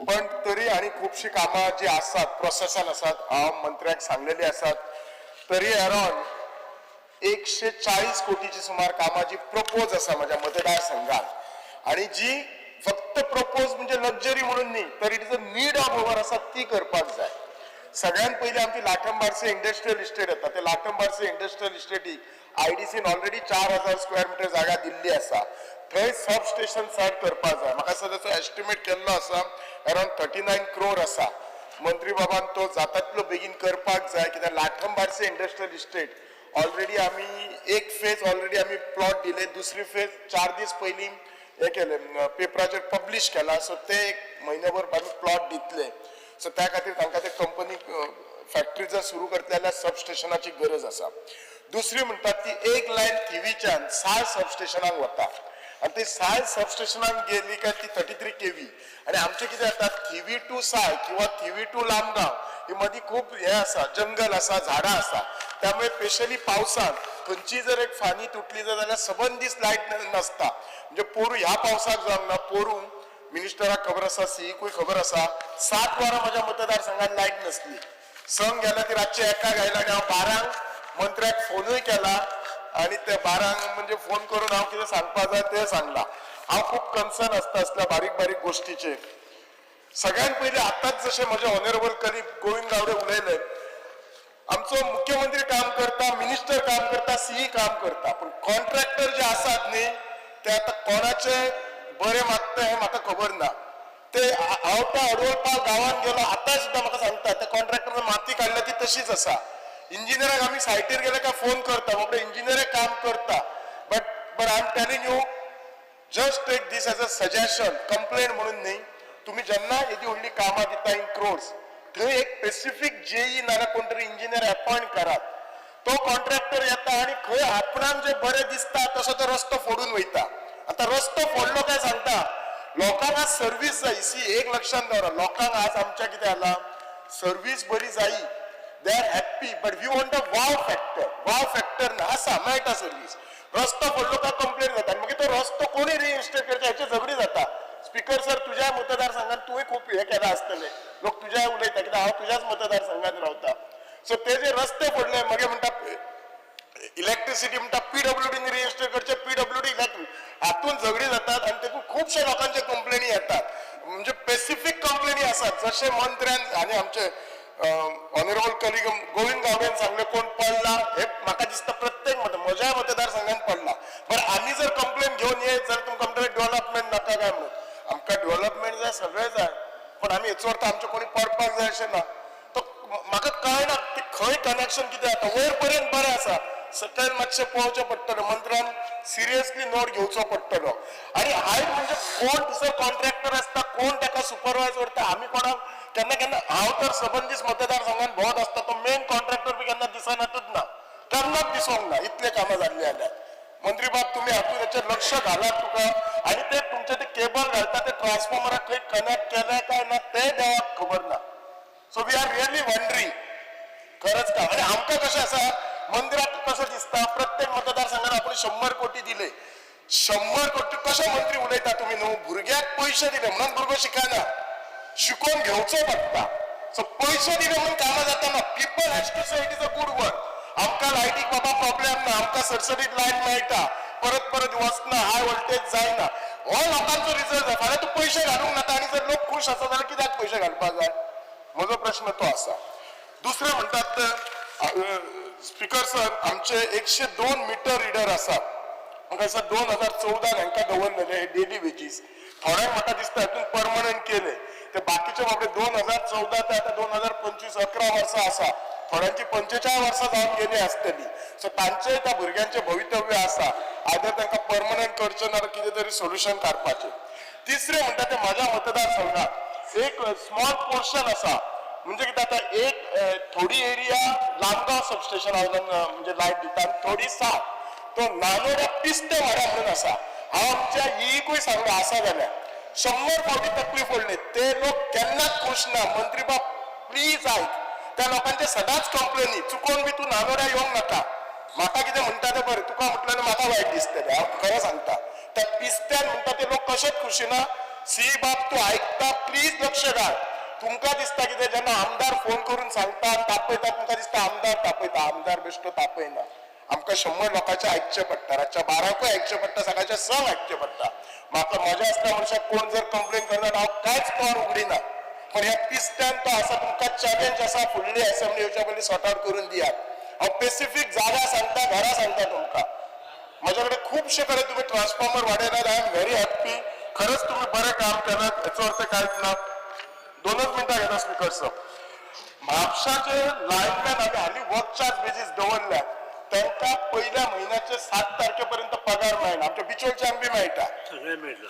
Speaker 7: पण तरी आनी खुबशीं कामां जीं आसात प्रोसेसान आसात, हांव मंत्र्याक सांगलेली आसात. तरी अरावंड 140 कोटीची सुमार कामां जी प्रपोज आसा म्हज्या मतदारसंघात आनी जी फक्त प्रपोज म्हणजे लक्झरी म्हणून न्ही तर it is a need of our आसा ती करपाक जाय. सगळ्यात पयलीं आमची लाटम बारसे इंडस्ट्रियल इस्टेट येता, ते लाटम बारसे इंडस्ट्रियल इस्टेटीक आयडीसीन ऑलरेडी 4000 स्क्वेअर मिटर जागा दिल्ली आसा, थंय सब स्टेशन सेट करपाक जाय. म्हाका दिसता ताचो एस्टिमेट केल्लो आसा अरावंड 39 क्रोर आसा. मंत्री बाबान तो जाता तितलो बेगीन करपाक जाय, कित्याक Latham Barse industrial estate already आमी एक फेज ऑलरेडी आमी प्लॉट दिले, दुसरी फेज 4 दीस पयलीं हे केले, पेपराचेर पब्लीश केला. सो ते एक म्हयन्याभर आमी प्लॉट दितले. सो त्या खातीर तांकां ते कंपनी फॅक्टरी जर सुरू करतले जाल्यार सब स्टेशनाची गरज आसा. दुसरी म्हणटात ती एक लायन थिवीच्यान साळ सब स्टेशनाक वता आनी ती साळ सब स्टेशनाक गेली काय ती 33 kV. आनी आमचें कितें जाता, थिवी टू साळ किंवा थिवी टू लामगांव ही मदीं खूब हें आसा, जंगल आसा, झाडां आसा, त्यामुळे स्पेशली पावसांत खंयची जर एक फानी तुटली जर जाल्यार सबंद दीस लायट नासता. म्हणजे पोरूं ह्या पावसाक जावंक ना, पोरूं मिनिस्टराक खबर आसा, सीईकूय खबर आसा, 7 वरां म्हज्या मतदारसंघात लायट नासली. संग गेल्या ती रातचे 1 आयला आनी हांव 12 मंत्र्याक फोनूय केला आनी ते 12 म्हणजे फोन करून हांव कितें सांगपाक जाय तें सांगलां. हांव खूब कन्सर्न आसता असल्या बारीक बारीक गोश्टीचेर. सगळ्यात पयलीं आतांच जशें म्हजे ऑनरेबल कलीग गोविंद गावडे उलयले, आमचो मुख्यमंत्री काम करता, मिनिस्टर काम करता, सीई काम करता, पूण कॉन्ट्रॅक्टर जे आसात न्ही ते आतां कोणाचे बरें मागता हें म्हाका खबर ना. ते हांव त्या अडवलपाल गांवांत गेलो, आतां सुद्दां म्हाका सांगता त्या कॉन्ट्रॅक्टरान माती काडल्या ती तशीच आसा. इंजिनियराक आमी सायटीर गेले काय फोन करता, बाबडे इंजिनियर काम करता, but I am telling you just take this as a suggestion, complaint म्हणून न्ही. तुमी जेन्ना येदी व्हडली कामां दिता इन क्रोर्स, थंय एक स्पेसिफीक जेई नाजाल्यार कोण तरी इंजिनियर अपॉयंट करात. तो कॉन्ट्रॅक्टर येता आनी खंय आपणाक जे बरें दिसता तसो तो रस्तो फोडून वयता. आतां रस्तो फोडलो काय सांगता लोकांक आज सर्वीस जाय. सी एक लक्षांत दवरा, लोकांक आज आमच्या कितें जाला, सर्वीस बरी जायी, they are happy, but we want a wow factor. Wow factor ना आसा, मेळटा सर्वीस. रस्तो फोडलो काय कंप्लेन जाता आनी मागीर तो रस्तो कोणी रिइन्स्टेट करता हेची झगडी जाता. स्पिकर सर, तुज्या मतदारसंघात तुवें खूब हें केलां आसतलें, लोक तुज्याय उलयता कित्याक हांव तुज्याच मतदारसंघात रावता. सो ते जे रस्ते फोडले मागीर म्हणटा इलेक्ट्रिसिटी म्हणटा पीडब्ल्यूडीन रिइन्स्टेट करचे, पीडब्ल्यूडी इलेक्ट्रिक, हातून झगडी जातात आनी तेतून खुबशे लोकांचे कंप्लेनी येतात. म्हणजे स्पेसिफीक कंप्लेनी आसात जशे मंत्र्यान आनी आमचे ऑनरेबल कलिग गोविंद गावडेन सांगलें कोण पडला हे म्हाका दिसता प्रत्येक मत म्हज्या मतदारसंघात पडला. बरं, आमी जर कंप्लेन घेवन येत जाल्यार तुमकां म्हणटले डेव्हलपमेंट नाका काय म्हणून. आमकां डेव्हलपमेंट जाय, सगळें जाय, पण आमी हेचो अर्थ आमचें कोणी पडपाक जाय अशें ना. तो म्हाका कळना ती खंय कनेक्शन कितें जाता. वयर पर्यंत बरें आसा, सकयल मातशें पळोवचें पडटलें, मंत्र्यान सिरियसली नोट घेवचो पडटलो. आनी हायट म्हणजे कोण दुसरो कॉन्ट्रॅक्टर आसता, कोण ताका सुपरवायज करता, आमी कोणाक केन्ना केन्ना हांव तर सबंदीस मतदारसंघात भोंवत आसता, तो मेन कॉन्ट्रॅक्टर बी केन्ना दिसनातूच ना, केन्नाच दिसोंक ना. इतले कामां जाल्लीं जाल्यार मंत्री बाब तुमी हातूंत हेचेर लक्ष घालात तुका. आनी ते तुमचे ते केबल घालता ते ट्रान्सफॉर्मराक खंय कनेक्ट केलें काय ना तें देवाक खबर ना. So we are really wondering खरंच का. आणि आमकां कशें आसा, मंदिराक कसो दिसता प्रत्येक मतदारसंघात आपण 100 कोटी दिले, 100 कोटी कशें मंत्री उलयता तुमी न्हू. भुरग्याक पयशे दिले म्हणून भुरगो शिकना, शिकोवन घेवचो पडटा. सो पयशे दिले म्हणून कामां जाता ना. People has to say it is a good work. आमकां लायटीक बाबा प्रॉब्लेम ना, आमकां सरसरीत लायट मेळटा, परत परत वचना, हाय वोल्टेज जायना. हो लोकांचो रिजल्ट जाय. फाल्यां तूं पयशे घालूंक नाका आनी जर लोक खूश आसा जाल्यार कित्याक पयशे घालपाक जाय, म्हजो प्रश्न तो आसा. दुसरें म्हणटात स्पिकर सर, आमचे 102 मिटर रिडर आसात. म्हाका दिसता 2014 हांकां दवरलेले हे डेली वेजीस. थोड्यांक म्हाका दिसता हातून परमनंट केले, ते बाकीचे बाबडे 2014 ते आतां 2025 11 वर्सां आसा, थोड्यांची 45 वर्सां जावन गेली आसतली. सो तांचेय त्या भुरग्यांचें भवितव्य आसा. आयदर तांकां परमनंट करचें ना कितें तरी सोल्युशन काडपाचें. तिसरें म्हणटा तें म्हज्या मतदारसंघात एक स्मॉल पोर्शन आसा, म्हणजे कितें आतां एक थोडी एरिया लामगांव सबस्टेशना वयल्यान म्हणजे लायट दिता आनी थोडी सात तो नानोड्या पिस्ते वाड्या म्हणून आसा. हांव आमच्या ईकूय सांगलो आसा जाल्यार 100 फावटी तकली फोडली, ते लोक केन्नाच खूश ना. मंत्री बाब प्लीज आयक, त्या लोकांचे सदांच कंप्लेनी, चुकोन बी तूं नानोड्या येवंक नाका. म्हाका कितें म्हणटा तें बरें, तुका म्हटल्यार म्हाका वायट दिसतलें, हांव खरें सांगता. त्या पिस्त्यान म्हणटा ते लोक कशेच खुशी ना. सी बाब तूं आयकता, प्लीज लक्ष घाल. तुमकां दिसता कितें जेन्ना आमदार फोन करून सांगता तापयता, तुमकां दिसता आमदार तापयता, आमदार बेश्टो तापयना. आमकां 100 लोकांचें आयकचें पडटा, रातच्या 12कूय आयकचें पडटा, सकाळच्या 6 आयकचें पडटा. म्हाका म्हज्या असल्या मनशाक कोण जर कंप्लेन करता हांव कांयच तोंड उगडिना. पण ह्या पिस्त्यान तो आसा, तुमकां चॅलेंज आसा, फुडली असेंब्ली येवच्या पयलीं सॉर्ट आवट करून दियात. हांव स्पेसिफीक जागा सांगता, घरां सांगता तुमकां. म्हज्या कडेन खुबशे कडेन तुमी transformer वाडयल्यात. I am very happy, खरंच तुमी बरें काम केलां, हेचो अर्थ कांयच ना. 2 मिनटां घेता स्पिकर सर. म्हापशाचे लायनमॅन आमी हालीं वर्क चार्ज बेजीस दवरल्यात, तांकां पयल्या म्हयन्याचे 7 तारखे पर्यंत पगार मेळना. आमच्या बिचोलच्यांक बी मेळटा.
Speaker 1: सगळें मेळटलो.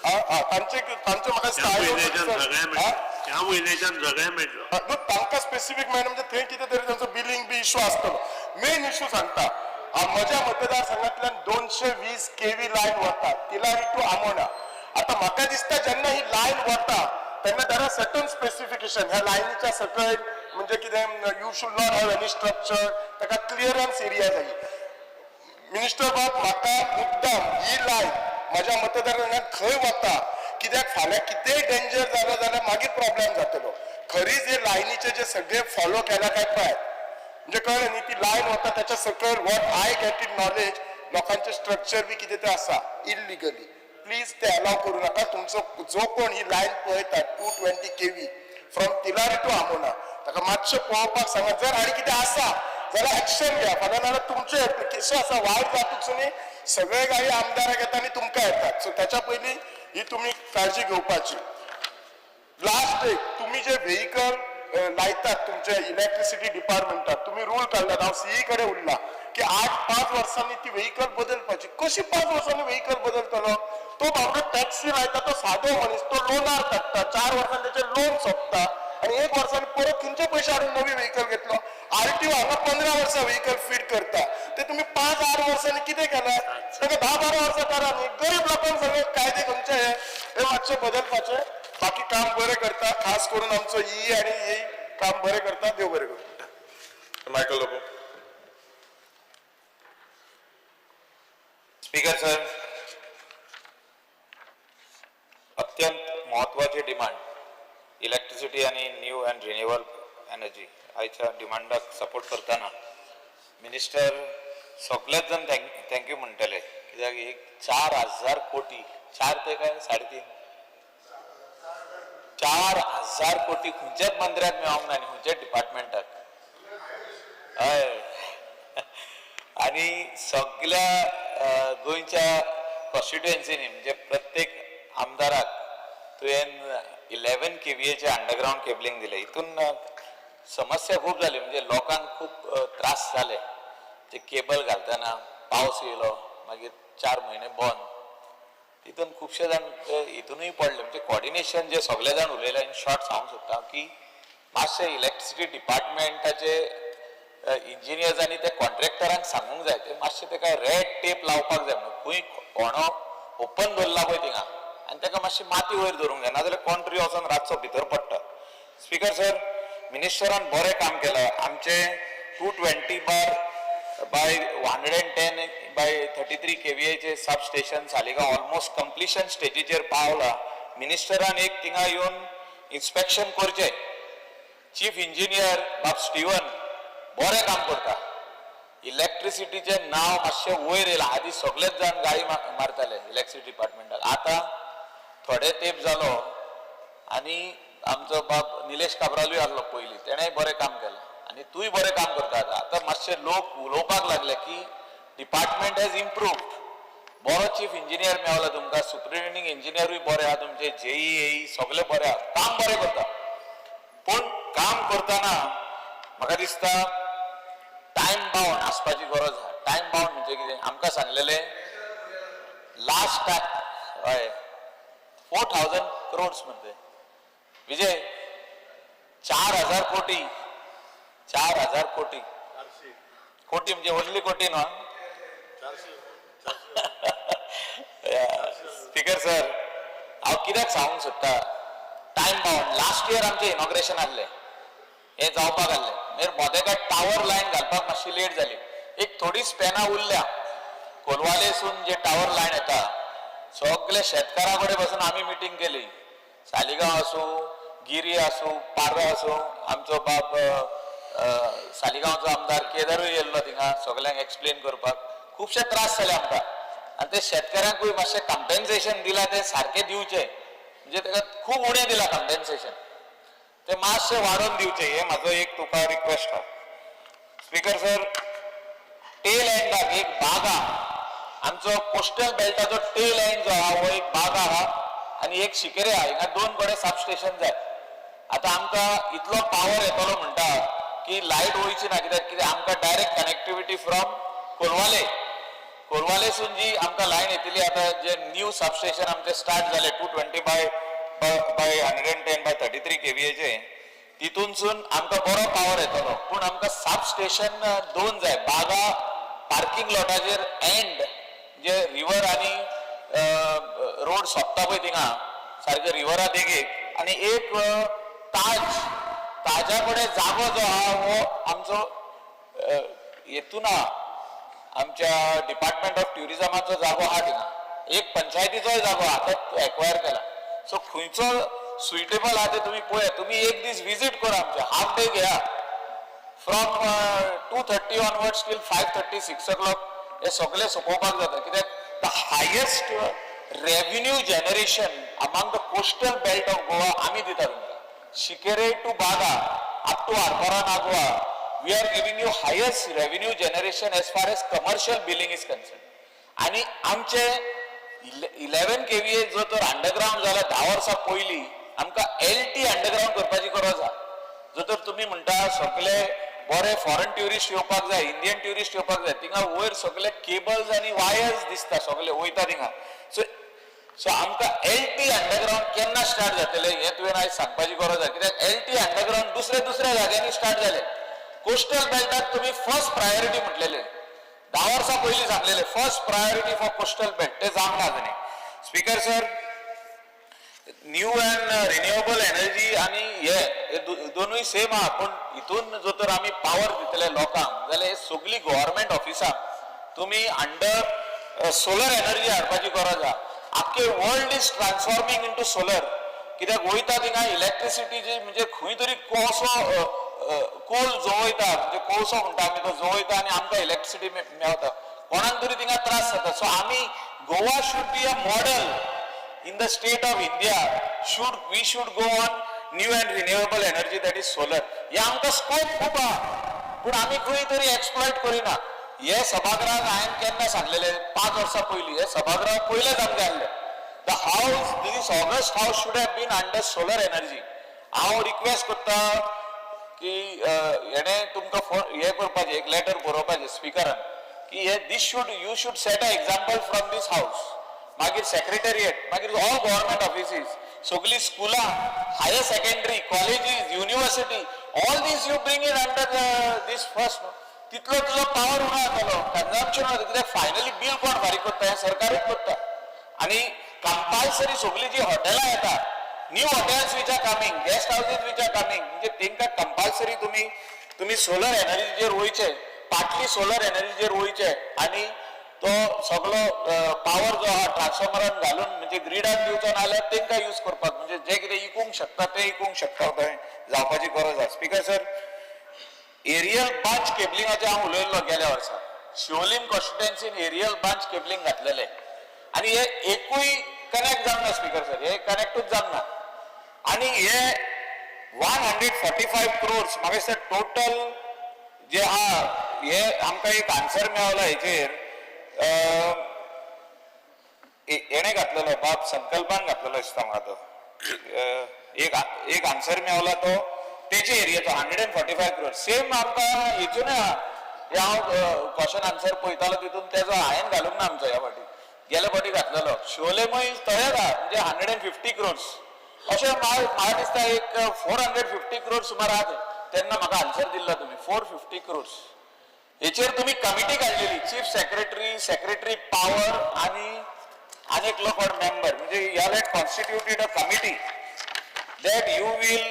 Speaker 7: तांचे तांचे म्हाका
Speaker 1: ह्या म्हयन्याच्यान सगळें मेळटलो, ह्या म्हयन्याच्यान सगळें मेळटलो.
Speaker 7: न्हू तांकां स्पेसिफीक मेळना, म्हणजे थंय कितें तरी तांचो बिलींग बी इशू आसतलो. मेन इशू सांगता, म्हज्या मतदारसंघांतल्यान 220 केवी लायन वता तिलारी टू आमोणा. आतां म्हाका दिसता जेन्ना ही लायन वता तेन्ना there are certain specification ह्या लायनीच्या सकयल, म्हणजे कितें you should not have any structure, ताका क्लियरन्स एरिया जाय. मिनिस्टर बाब म्हाका मुद्दाम ही लायन म्हज्या मतदारसंघात खंय वता, कित्याक फाल्यां कितेंय डेंजर जालो जाल्यार मागीर प्रॉब्लेम जातलो. खरीच हे लायनीचे जे सगळे फॉलो केला काय पळय, म्हणजे कळ्ळें न्ही, ती लायन वता त्याच्या सकयल what I get it knowledge लोकांचे स्ट्रक्चर बी कितें तें आसा इल्लिगली. प्लीज ते अलाव करू नाका. तुमचो जो कोण ही लायन पळयता 220 केवी फ्रॉम तिलारी टू आमोणा, ताका मातशें पळोवपाक सांगा. जर आनी कितें आसा जाल्यार एक्शन घ्या. फाल्यां नाजाल्यार तुमचें एप्लिकेशन आसा वायट जातूच न्ही, सगळे गाडी आमदाराक येता आनी तुमकां येतात. सो त्याच्या पयलीं ही तुमी काळजी घेवपाची. लास्ट एक, तुमी जे व्हेकल लायतात तुमच्या इलेक्ट्रिसिटी डिपार्टमेंटात, तुमी रूल काडलात, हांव सीई कडेन उरला की 8-5 वर्सांनी ती व्हेकल बदलपाची. कशी 5 वर्सांनी व्हेकल बदलतलो? तो बाबडो टॅक्सी लायता, तो सादो मनीस, तो लोनार काडटा, 4 वर्सांनी तेचें लोन सोंपता आनी 1 वर्सांनी परत खंयचे पयशे हाडून नवी व्हेकल घेतलो. आरटीओ हांगा 15 वर्सां व्हेकल फीट करता, ते तुमी 5-8 वर्सांनी कितें केलां? ताका 10-12 वर्सां करा न्ही. गरीब लोकांक सगळे कायदे खंयचे हे, हे मातशे बदलपाचे. बाकी काम बरें करता, खास करून आमचो ई आनी ई काम बरें करता. देव बरें करूं.
Speaker 3: मायकल लोबो.
Speaker 8: स्पीकर सर, अत्यंत म्हत्वाची डिमांड इलेक्ट्रिसिटी आनी न्यू अँड रिन्युएबल एनर्जी आयच्या डिमांडाक सपोर्ट करतना मिनिस्टर सगळेच जाण thank you म्हणटले, कित्याक एक 4,000 कोटी, 4 ते काय 3.5, 4000 कोटी खंयच्याच मंत्र्याक मेळोंक ना आनी खंयच्याच डिपार्टमेंटाक. हय, आनी सगल्या गोंयच्या कॉन्स्टिट्युएन्सीनी म्हणजे प्रत्येक आमदाराक तुवें 11 केवीएचे अंडरग्रावंड केबलिंग दिलें. हितून समस्या खूब जाली, म्हणजे लोकांक खूब त्रास जाले. ते केबल घालतना पावस येयलो, मागीर 4 म्हयने बंद, तितून खुबशे जाण हितूनय पडले. म्हणजे कॉर्डिनेशन जे सगळे जाण उलयले, इन शॉर्ट सांगूंक सोदता की मातशें इलेक्ट्रिसिटी डिपार्टमेंटाचे इंजिनियर्सांनी ते कॉन्ट्रॅक्टरांक सांगूंक जाय, ते मातशें तेका रेड टेप लावपाक जाय म्हणून. खंय कोणो ओपन दवरला पळय थिंगा आनी तेका मातशी माती वयर धरूंक जाय, नाजाल्यार कोण तरी वचोन रातचो भितर पडटा. स्पीकर सर, मिनिस्टरान बरें काम केलां. आमचे 220 bar by 110 by 33 केवीएचे sub station Saligao almost completion स्टेजीचेर पावला. मिनिस्टरान एक थिंगा येवन इन्स्पेक्शन करचें. चीफ इंजिनियर बाब स्टीवन बरें काम करता. इलेक्ट्रिसिटीचें नांव मातशें वयर येयलां. आदी सगळेच जाण गाळी मारताले इलेक्ट्रिसिटी डिपार्टमेंटाक, आतां थोडे तेंप जालो आनी आमचो बाब निलेश काब्रालूय आसलो पयलीं, तेणेय बरें काम केलां आनी तूंय बरें काम करता. आतां आतां मातशे लोक उलोवपाक लागले की डिपार्टमेंट हॅज इम्प्रूव्ड. बरो चीफ इंजिनियर मेवला तुमकां, सुप्रिटेंडिंग इंजिनियरूय बरे आहा तुमचे, जेई एई सगळे बरे आहा, काम बरें करता. पूण काम करतना म्हाका दिसता टायम बाउंड आसपाची गरज आहा. टायम बाउंड म्हणजे कितें, आमकां सांगलेलें लास्ट टायम हय 4000 क्रोड्स म्हणते विजय, 4000 कोटी, 4000 कोटी, कोटी म्हणजे ओनली कोटी न्हू. स्पीकर सर, हांव कित्याक सांगूंक सोदता टायम बाउंड. लास्ट इयर आमचें इनॉग्रेशन आहलें, हें जावपाक आहलें, मागीर मोदेकाट टावर लायन घालपाक मातशी लेट जाली. एक थोडी स्पॅनां उरल्या. कोलवालेसून जे टावर लायन येता सगळे शेतकारां कडेन बसून आमी मिटींग केली. सालिगांव आसूं, गिरी आसूं, पार्रा आसूं, आमचो बाब सालिगांवचो आमदार केदारूय येयल्लो थिंगा सगल्यांक एक्सप्लेन करपाक. खुबशे त्रास जाले आमकां आनी ते शेतकारांकूय मातशें कंपेन्सेशन दिलां तें सारकें दिवचें, म्हणजे ताका खूब उणें दिलां कंपेन्सेशन, ते मातशें वाडोवन दिवचें, हें म्हाजो एक तुका रिक्वेस्ट आहा. स्पीकर सर, टेल एंडाक एक बागा, आमचो कोस्टल बेल्टाचो टेल एंड जो आहा हो एक बागा आहा आनी एक शिकेरे आहा, हिंगा 2 कडेन सब स्टेशन जाय. आतां आमकां इतलो पावर येतलो म्हणटा की लायट वयची ना, कित्याक कित्याक आमकां डायरेक्ट कनेक्टिविटी फ्रॉम कोलवाले, कोलवालेसून जी आमकां लायन येतली. आतां जे न्यू सब स्टेशन आमचें स्टार्ट जालें 220 by 110 by 33 केवीएचे, तितूनसून आमकां बरो पावर येतलो. पूण आमकां सब स्टेशन 2 जाय, बागा पार्किंग लॉटाचेर एंड जे रिवर आनी रोड सोंपता पळय थिंगा सारके रिवरा देगेक, आनी एक ताज, ताज्या कडेन जागो जो आहा हो आमचो हेतून आहा, आमच्या डिपार्टमेंट ऑफ ट्युरिजमाचो जागो आहा थिंगा, एक पंचायतीचोय जागो आहा, आतां एक्वायर केला. सो खंयचो सुइटेबल आहा ते तुमी पळयात. तुमी एक दीस विजीट करा, आमचे हाफ डे घेया, from 2:30 onwards till 5:30 6 o'clock हे सगळे सोंपोवपाक जाता. कित्याक the highest revenue generation among the coastal belt of Goa आमी दिता तुमकां. Shinkeri to Baga up to Arpora Nagwa, we are giving you highest revenue generation as far as commercial billing is concern. आनी आमचे 11 केवीए जो तर अंडरग्रावंड जाला 10 वर्सां पयलीं, आमकां एल टी अंडरग्रावंड करपाची गरज आहा. जो तर तुमी म्हणटा सगळे बरे फॉरेन ट्युरिस्ट येवपाक जाय, इंडियन ट्युरिस्ट येवपाक जाय, थिंगा वयर सगळे केबल्स आनी वायर्स दिसता सगळे वयता थिंगा. सो सो आमकां एल टी अंडरग्रावंड केन्ना स्टार्ट जातलें हें तुवें आयज सांगपाची गरज आहा. कित्याक एल टी अंडरग्रावंड दुसऱ्या दुसऱ्या जाग्यांनी स्टार्ट जाले. कोस्टल बेल्टाक तुमी फर्स्ट प्रायोरिटी म्हटलेले, 10 वर्सां पयलीं सांगलेले first priority for coastal belt, ते जावंक ना अजून. Speaker sir, new and renewable energy आनी हे दोनूय सेम आहा, पूण हितून जो तर आमी पावर दितले लोकांक जाल्यार हे सगळी गव्हर्मेंट ऑफिसांक तुमी अंडर सोलर एनर्जी हाडपाची गरज आहा. आख्खे world is transforming into solar. कित्याक वयता थिंगा इलेक्ट्रिसिटीची म्हणजे खंय तरी कोळसो कोल जवयता, म्हणजे कोळसो म्हणटा आमी, तो जवयता आनी आमकां इलेक्ट्रिसिटी मेवता. कोणाक तरी थिंगा त्रास जाता. सो आमी Goa should be a model. In the state of India should we should go on new and renewable energy, that is solar. हे आमकां स्कोप खूब आहा, पूण आमी खंय तरी एक्सप्लॉयट करिना. हे सभागृहाक हांवें केन्ना सांगलेलें, 5 वर्सां पयलीं हे सभागृहाक पयलेंच आमकां आहलें, the house, this august house should have been under solar energy. हांव रिक्वेस्ट करता की हेणे तुमकां फोन हे करपाचें, एक लेटर बरोवपाचें स्पिकरान की हे this should, you should set a example from this house. मागीर सेक्रेटेरिएट, मागीर ऑल गव्हर्मेंट ऑफिसीस, सगळीं स्कुलां, higher secondary, colleges, university, all these you bring in under this first न्हू. तितलो तुजो पावर उणो जातलो, कन्जम्पशन उणो जातलो. कित्याक फायनली बील कोण फारीक करता, हें सरकारूच करता. आनी कंपल्सरी सगळीं जी हॉटेलां येता, new hotels which are coming, guest houses which are coming, म्हणजे तेंकां कंपल्सरी तुमी तुमी सोलर एनर्जीचेर वयचे, पाटली सोलर एनर्जीचेर वयचे आनी तो सगलो पावर जो आहा ट्रान्सफॉर्मरान घालून म्हणजे ग्रिडान दिवचो, ना जाल्यार तेंकां यूज करपाक, म्हणजे जे कितें इकूंक शकता ते इकूंक शकता थंय जावपाची गरज आसा. स्पिकर सर, एरियल बांच केबलिंगाचेर हांव उलयल्लो गेल्या वर्सा. शिवोलीम कॉन्स्टिट्युएन्सीन एरियल बांच केबलिंग घातलेले आनी हे एकूय कनेक्ट जावंक ना. स्पिकर सर, हे कनेक्टूच जावंक ना. आनी हे 145 क्रोर्स म्हाका दिसता टोटल जे आहा, हे आमकां एक आन्सर मेळला हेचेर. हेणे घातलेलो, बाब संकल्पान घातलेलो दिसता म्हाका तो. एक एक आन्सर मेवला तो तेचे एरियाचो 145 क्रोर. सेम आमकां हेचून आहा. हे हांव क्वेश्चन आन्सर पळयतालो तितून तेजो हांवें घालूंक ना. आमचो ह्या फावटी, गेल्या फावटी घातलेलो शिवोलेमय तशेंच आहा, म्हणजे 150 क्रोर्स अशें. म्हाका दिसता एक 450 क्रोर्स सुमार आहा ते. तेन्ना म्हाका आन्सर दिल्लो तुमी 450 क्रोर्स. हेचेर तुमी कमिटी काडलेली, चीफ सेक्रेटरी, सेक्रेटरी पावर आनी आनी एकलो कोण मेंबर, म्हणजे you have constituted a committee that you will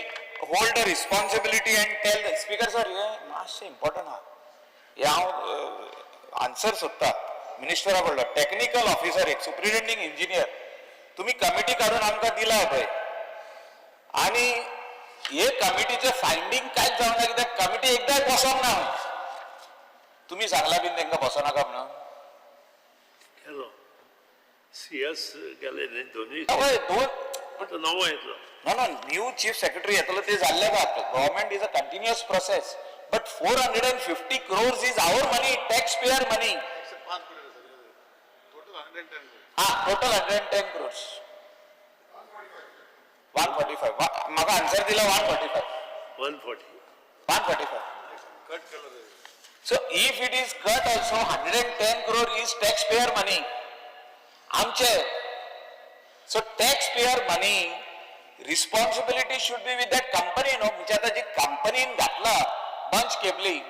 Speaker 8: hold a responsibility and tell. Speaker sir, हे मातशें इम्पॉर्टंट आहा. हे हांव आन्सर सोदता मिनिस्टरा कडलो. टेक्निकल ऑफिसर, एक सुप्रिटेंडिंग इंजिनियर, तुमी कमिटी काडून आमकां दिला पळय, आनी हे कमिटीचे फायंडींग कांयच जावंक ना, कित्याक कमिटी एकदांय बसोंक ना. तुमी सांगला बीन तांकां बसोनाका म्हणून?
Speaker 1: केलो, सी एस गेले न्ही दोनूय.
Speaker 8: हय, दोन.
Speaker 1: तो नवो येतलो.
Speaker 8: No, new chief secretary येतलो ते जाल्ले बात. Government is a continuous process, but 450 crores is our money, tax payer money. हा, total 110 crores, 145. म्हाका आन्सर दिला 145.
Speaker 1: 140.
Speaker 8: 145. So if it is cut also, 110 crore is taxpayer money. आमचे. So taxpayer money, responsibility should be with that company, no? म्हणजे आता जी कंपनीन घातला बंच केबलिंग,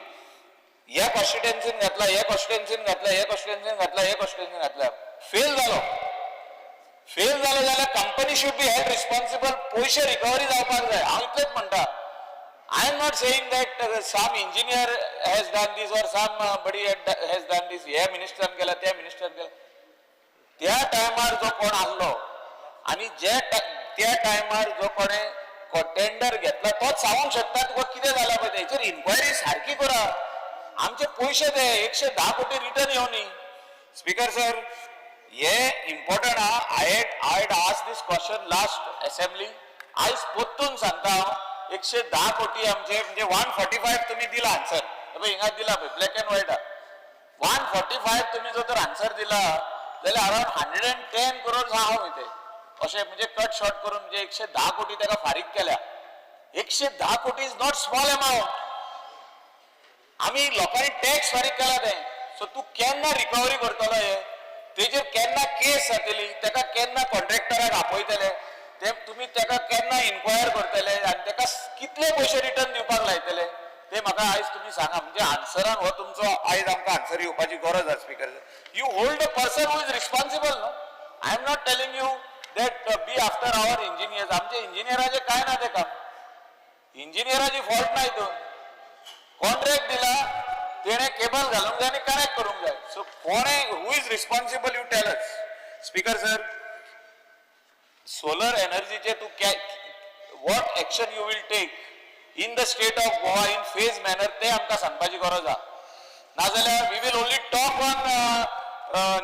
Speaker 8: ह्या कॉन्स्टिट्युएन्सीन घातला, ह्या कॉन्स्टिट्युएन्सीन घातला, ह्या कॉन्स्टिट्युएन्सीन घातला, ह्या कॉन्स्टिट्युएन्सीन घातला, फेल जालो. फेल जालो जाल्यार company should be held responsible. पयशे रिकवरी जावपाक जाय. हांव इतलेंच म्हणटा. I am not saying that some engineer has done this or somebody has done this. ह्या मिनिस्टरान केला, त्या मिनिस्टरान केला. त्या टायमार जो कोण आहलो आनी जे त्या टायमार जो कोणे टेंडर घेतला तोच सांगूंक शकता तुका कितें जालां पळय तें. हेचेर इन्क्वायरी सारकी करा. आमचे पयशे ते 110 कोटी रिटर्न येवनी. स्पीकर सर, हे इम्पॉर्टंट आहा. I had asked this question last assembly. आयज परतून सांगता हांव, 110 कोटी आमचे, म्हणजे 145 तुमी दिला आन्सर. पळय हिंगा दिला पळय, ब्लॅक अँड व्हायट. 145 तुमी जर तर आन्सर दिला जाल्यार अरावंड 110 करोड आहा न्ही ते. अशें म्हणजे कट शॉर्ट करून म्हणजे 110 कोटी ताका फारीक केल्या. 110 कोटी is not small amount. आमी लोकांनी टॅक्स फारीक केला तें. सो तूं केन्ना रिकवरी करतलो हे? तेजेर केन्ना केस जातली? तेका केन्ना कॉन्ट्रॅक्टराक आपयतले ते तुमी? तेका केन्ना इन्क्वायर करतले आनी तेका कितले पयशे रिटर्न दिवपाक लायतले ते म्हाका आयज तुमी सांगा. म्हणजे आन्सरान हो तुमचो आयज आमकां आन्सर येवपाची गरज आसा. Speaker, you hold a person who is responsible, no? I am not telling you that be after our engineers. आमचे इंजिनियराचे काय ना ते काम, इंजिनियराची फॉल्ट ना हितून. कॉन्ट्रॅक्ट दिला तेणे, केबल घालूंक जाय आनी कनेक्ट करूंक जाय. सो कोणे, who is responsible, you tell us. Speaker sir, solar एनर्जीचे तूं what action you will take in the state of Goa in phase manner, ते आमकां सांगपाची गरज आहा. नाजाल्यार we will only talk on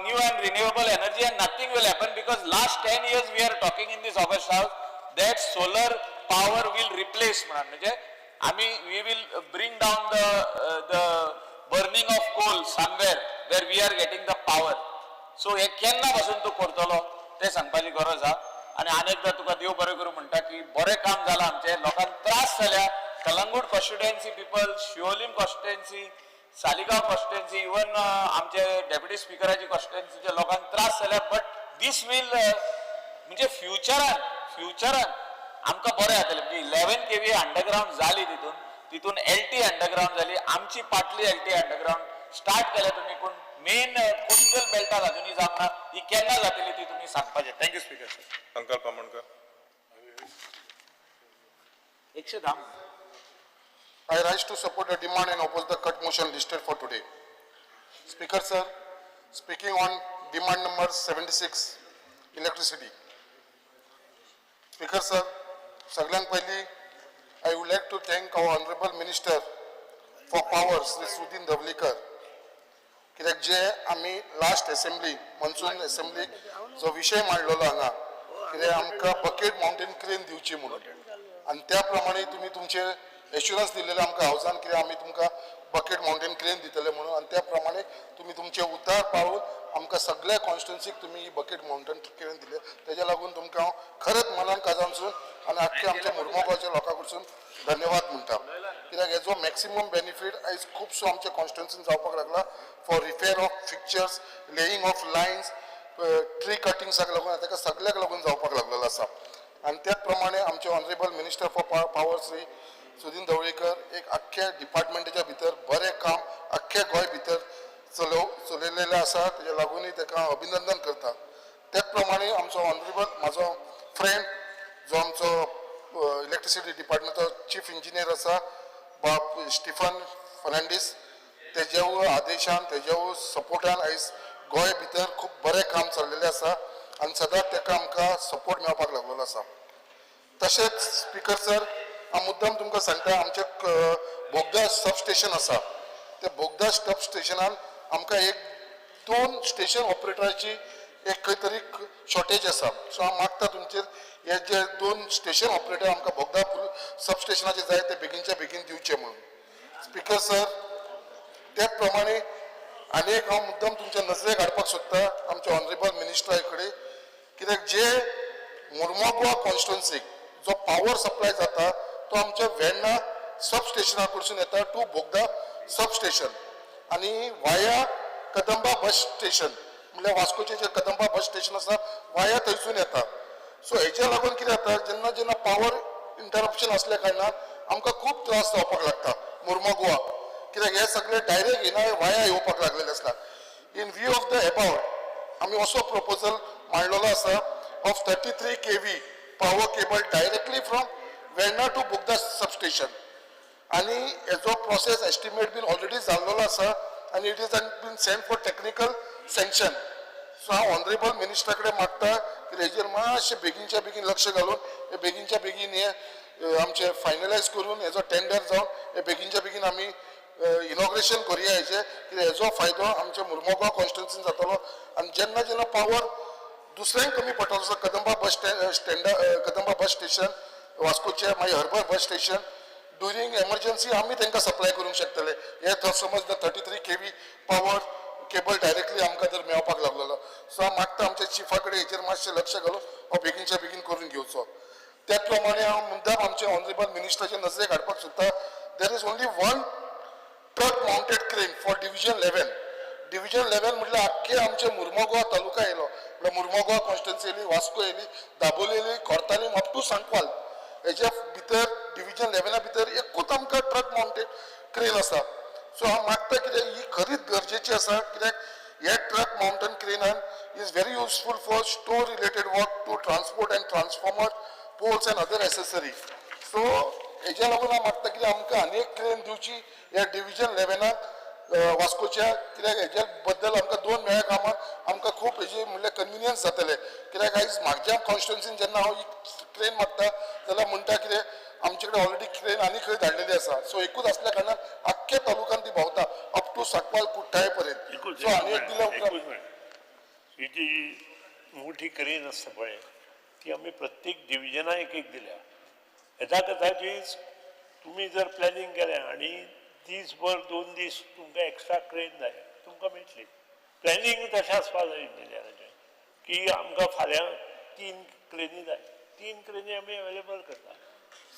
Speaker 8: new and renewable energy and nothing will happen because last 10 years we are talking in this august house that solar power will replace म्हणून म्हणजे आम्ही we will bring down the burning of coal somewhere where we are getting the power. So हे केन्ना पासून तूं करतलो तें सांगपाची गरज आहा. आनी अनेकदां तुका देव बरें करूं म्हणटा की बरें काम जालां आमचें. लोकांक त्रास जाल्या. Calangute constituency people, Siolim constituency, Saligao constituency, even आमचे डेप्युटी स्पिकराची कॉन्स्टिट्युएन्सीच्या लोकांक त्रास जाल्या. बट these will म्हणजे फ्युचरान आमकां बरें जातलें. म्हणजे 11 केवी अंडरग्रावंड जाली, तितून एलटी अंडरग्रावंड जाली आमची, पाटली एलटी अंडरग्रावंड स्टार्ट केल्या तुमी, पूण मेन कोस्टल बेल्टाक अजुनूय जावंक ना. ही केन्ना जातली ती तुमी सांगपाचें. Thank you speaker sir.
Speaker 3: Sankalp Amonkar.
Speaker 2: 110.
Speaker 9: I rise to support the demand and oppose the cut motion listed for today. Speaker sir, speaking on demand number 76, electricity. Speaker sir, सगळ्यात पहिली I would like to thank our honorable minister for power, Shri Sudin Dhavalikar. कित्याक जे आमी लास्ट असेंब्ली, मॉन्सून असेंब्लीक जो विशय मांडलेलो हांगा, कित्याक आमकां बकेट माउंटेन क्रेन दिवची म्हणून, आनी त्या प्रमाणे तुमी तुमचे एश्युरन्स दिलेले आमकां हावजान कितें आमी तुमकां बकेट माउंटेन क्रेन दितले म्हणून, आनी त्या प्रमाणे तुमी तुमचे उतार पाळून आमकां सगळ्या कॉन्स्टिट्युन्सीक तुमी ही बकेट माउंटेन क्रेन दिले. तेज्या लागून तुमकां हांव खरेंच मनान काजानसून आनी आख्खे आमच्या मुर्मोगांवच्या लोकां कडसून धन्यवाद म्हणटा, कित्याक हेजो मॅक्सिमम बेनिफीट आयज खुबसो आमच्या कॉन्स्टिट्युन्सीन जावपाक लागला for repair of fixtures, laying of lines, tree कटिंग्साक लागून, ताका सगळ्याक लागून जावपाक लागलेलो आसा. आनी त्याच प्रमाणे आमचे honourable minister for power Shri Sudin Dhavalikar एक आख्ख्या डिपार्टमेंटाच्या भितर बरें काम आख्ख्या गोंय भितर चलयलेलें आसा. तेज्या लागूनय ताका हांव अभिनंदन करता. त्याच प्रमाणे आमचो ऑनरेबल म्हाजो फ्रेंड, जो आमचो इलेक्ट्रिसिटी डिपार्टमेंटाचो चीफ इंजिनियर आसा, बाब स्टिफन फर्नांडीस, तेज्या आदेशान, तेज्या सपोर्टान आयज गोंय भितर खूब बरें काम चल्लेलें आसा आनी सदांच ताका आमकां सपोर्ट मेळपाक लागलेलो आसा. तशेंच स्पिकर सर, हांव मुद्दाम तुमकां सांगता, आमचें बोगदा सब स्टेशन आसा, त्या बोगदा सब स्टेशनान आमकां एक दोन स्टेशन ऑपरेटराची एक खंय तरी शॉर्टेज आसा. सो हांव मागता तुमचेर, हे जे दोन स्टेशन ऑपरेटर आमकां बोगदा सब स्टेशनाचे जाय, ते बेगीनच्या बेगीन दिवचे म्हणून. स्पिकर सर, त्याच प्रमाणे आनी एक हांव मुद्दाम तुमच्या नजरेक हाडपाक सोदता आमच्या ऑनरेबल मिनिस्टरा कडेन, कित्याक जे मुर्मोगोवा कॉन्स्टिट्युन्सीक जो पावर सप्लाय जाता, तो आमच्या वेर्णा सब स्टेशना कडसून येता टू बोगदा सब स्टेशन आनी वाया कदंबा बस स्टेशन, म्हणल्यार वास्कोचें जें कदंबा बस स्टेशन आसा, वाया थंयसून येता. सो हेज्या लागून कितें जाता, जेन्ना जेन्ना पावर इंटरप्शन आसल्या कारणान आमकां खूब त्रास जावपाक लागता मुर्मोगोवा, कित्याक हे सगळे डायरेक्ट येना, वाया येवपाक लागलेले आसता. In view of the above, आमी असो प्रपोजल मांडलेलो आसा of 33 kV power cable directly from Verna to Bogda substation आनी हेजो प्रोसेस एस्टिमेट बीन ऑलरेडी जाल्लेलो आसा आनी it is been send for technical sanction. So हांव ऑनरेबल मिनिस्टरा कडेन मागता की हेजेर मातशें बेगीनच्या बेगीन लक्ष घालून हे बेगीनच्या बेगीन हे आमचे फायनलायज करून हेजो टेंडर जावन हे बेगीनच्या बेगीन आमी इनॉग्रेशन करुया हेजें, कित्याक हेजो फायदो आमच्या मुर्मोगांव कॉन्स्टिट्युन्सीन जातलो. आनी जेन्ना जेन्ना पावर दुसऱ्यांक कमी पडटलो, जसो कदंबा बस स्टँडा, कदंबा बस स्टेशन वास्कोचे, मागीर हर्बर बस स्टेशन, ड्युरींग एमर्जन्सी आमी तांकां सप्लाय करूंक शकतले हे समज the 33 kV power cable directly आमकां जर मेळपाक लागलेलो. सो हांव मागता आमच्या चिफा कडेन, हेचेर मातशें लक्ष घालून हो बेगीनच्या बेगीन करून घेवचो. त्याच प्रमाणे हांव मुद्दाम आमच्या ऑनरेबल मिनिस्टराच्या नजरेक हाडपाक सोदता, there is only one truck mounted crane for division 11. Division 11 म्हटल्यार आख्खे आमचे मुर्मोगोवा तालुका येयलो, म्हळ्यार मुर्मोगोवा कॉन्स्टिट्युन्सी येयली, वास्को येयली, दाबोली येयली, कोर्तालीम अप टू सांकवाल. हेज्या भितर डिविजन 11 भितर एकूच आमकां ट्रक माउंटेड क्रेन आसा. सो हांव मागता, कित्याक ही खरीच गरजेची आसा, कित्याक हे ट्रक माउंटेड क्रेनान is very useful for store related work, to transport and transformer, poles and other accessory. So हेज्या लागून हांव मागता कित्याक आमकां आनी एक क्रेन दिवची ह्या डिविजन 11 वास्कोच्या, कित्याक हेज्या बद्दल आमकां दोन मेळ्या कामाक आमकां खूब हेजी म्हणल्यार कन्विनियन्स जातलें. कित्याक आयज म्हाज्या कॉन्स्टिट्युन्सीन जेन्ना हांव ही क्रेन मागता जाल्यार म्हणटा कितें, आमचे कडेन ऑलरेडी क्रेन आनी खंय धाडलेली आसा. सो एकूच आसल्या कारणान आख्ख्या तालुक्यान ती भोंवता अप टू सांकवाल, कुठ्ठाळे पर्यंत.
Speaker 1: एकूच
Speaker 9: सो आनी एक दिल्या उपरांत
Speaker 1: एकूच मिनिट. ही जी मोठी क्रेन आसता पळय ती आमी प्रत्येक डिविजना एक एक दिल्या. येता कदाचीत तुमी जर प्लॅनिंग केलें आनी दीसभर 2 दीस तुमकां एक्स्ट्रा क्रेन जाय, तुमकां मेळटली. प्लॅनिंग तशें आसपा जाय इंजिनियराचें की आमकां फाल्यां 3 क्रेनी जाय, 3 क्रेनी आमी अवेलेबल करता.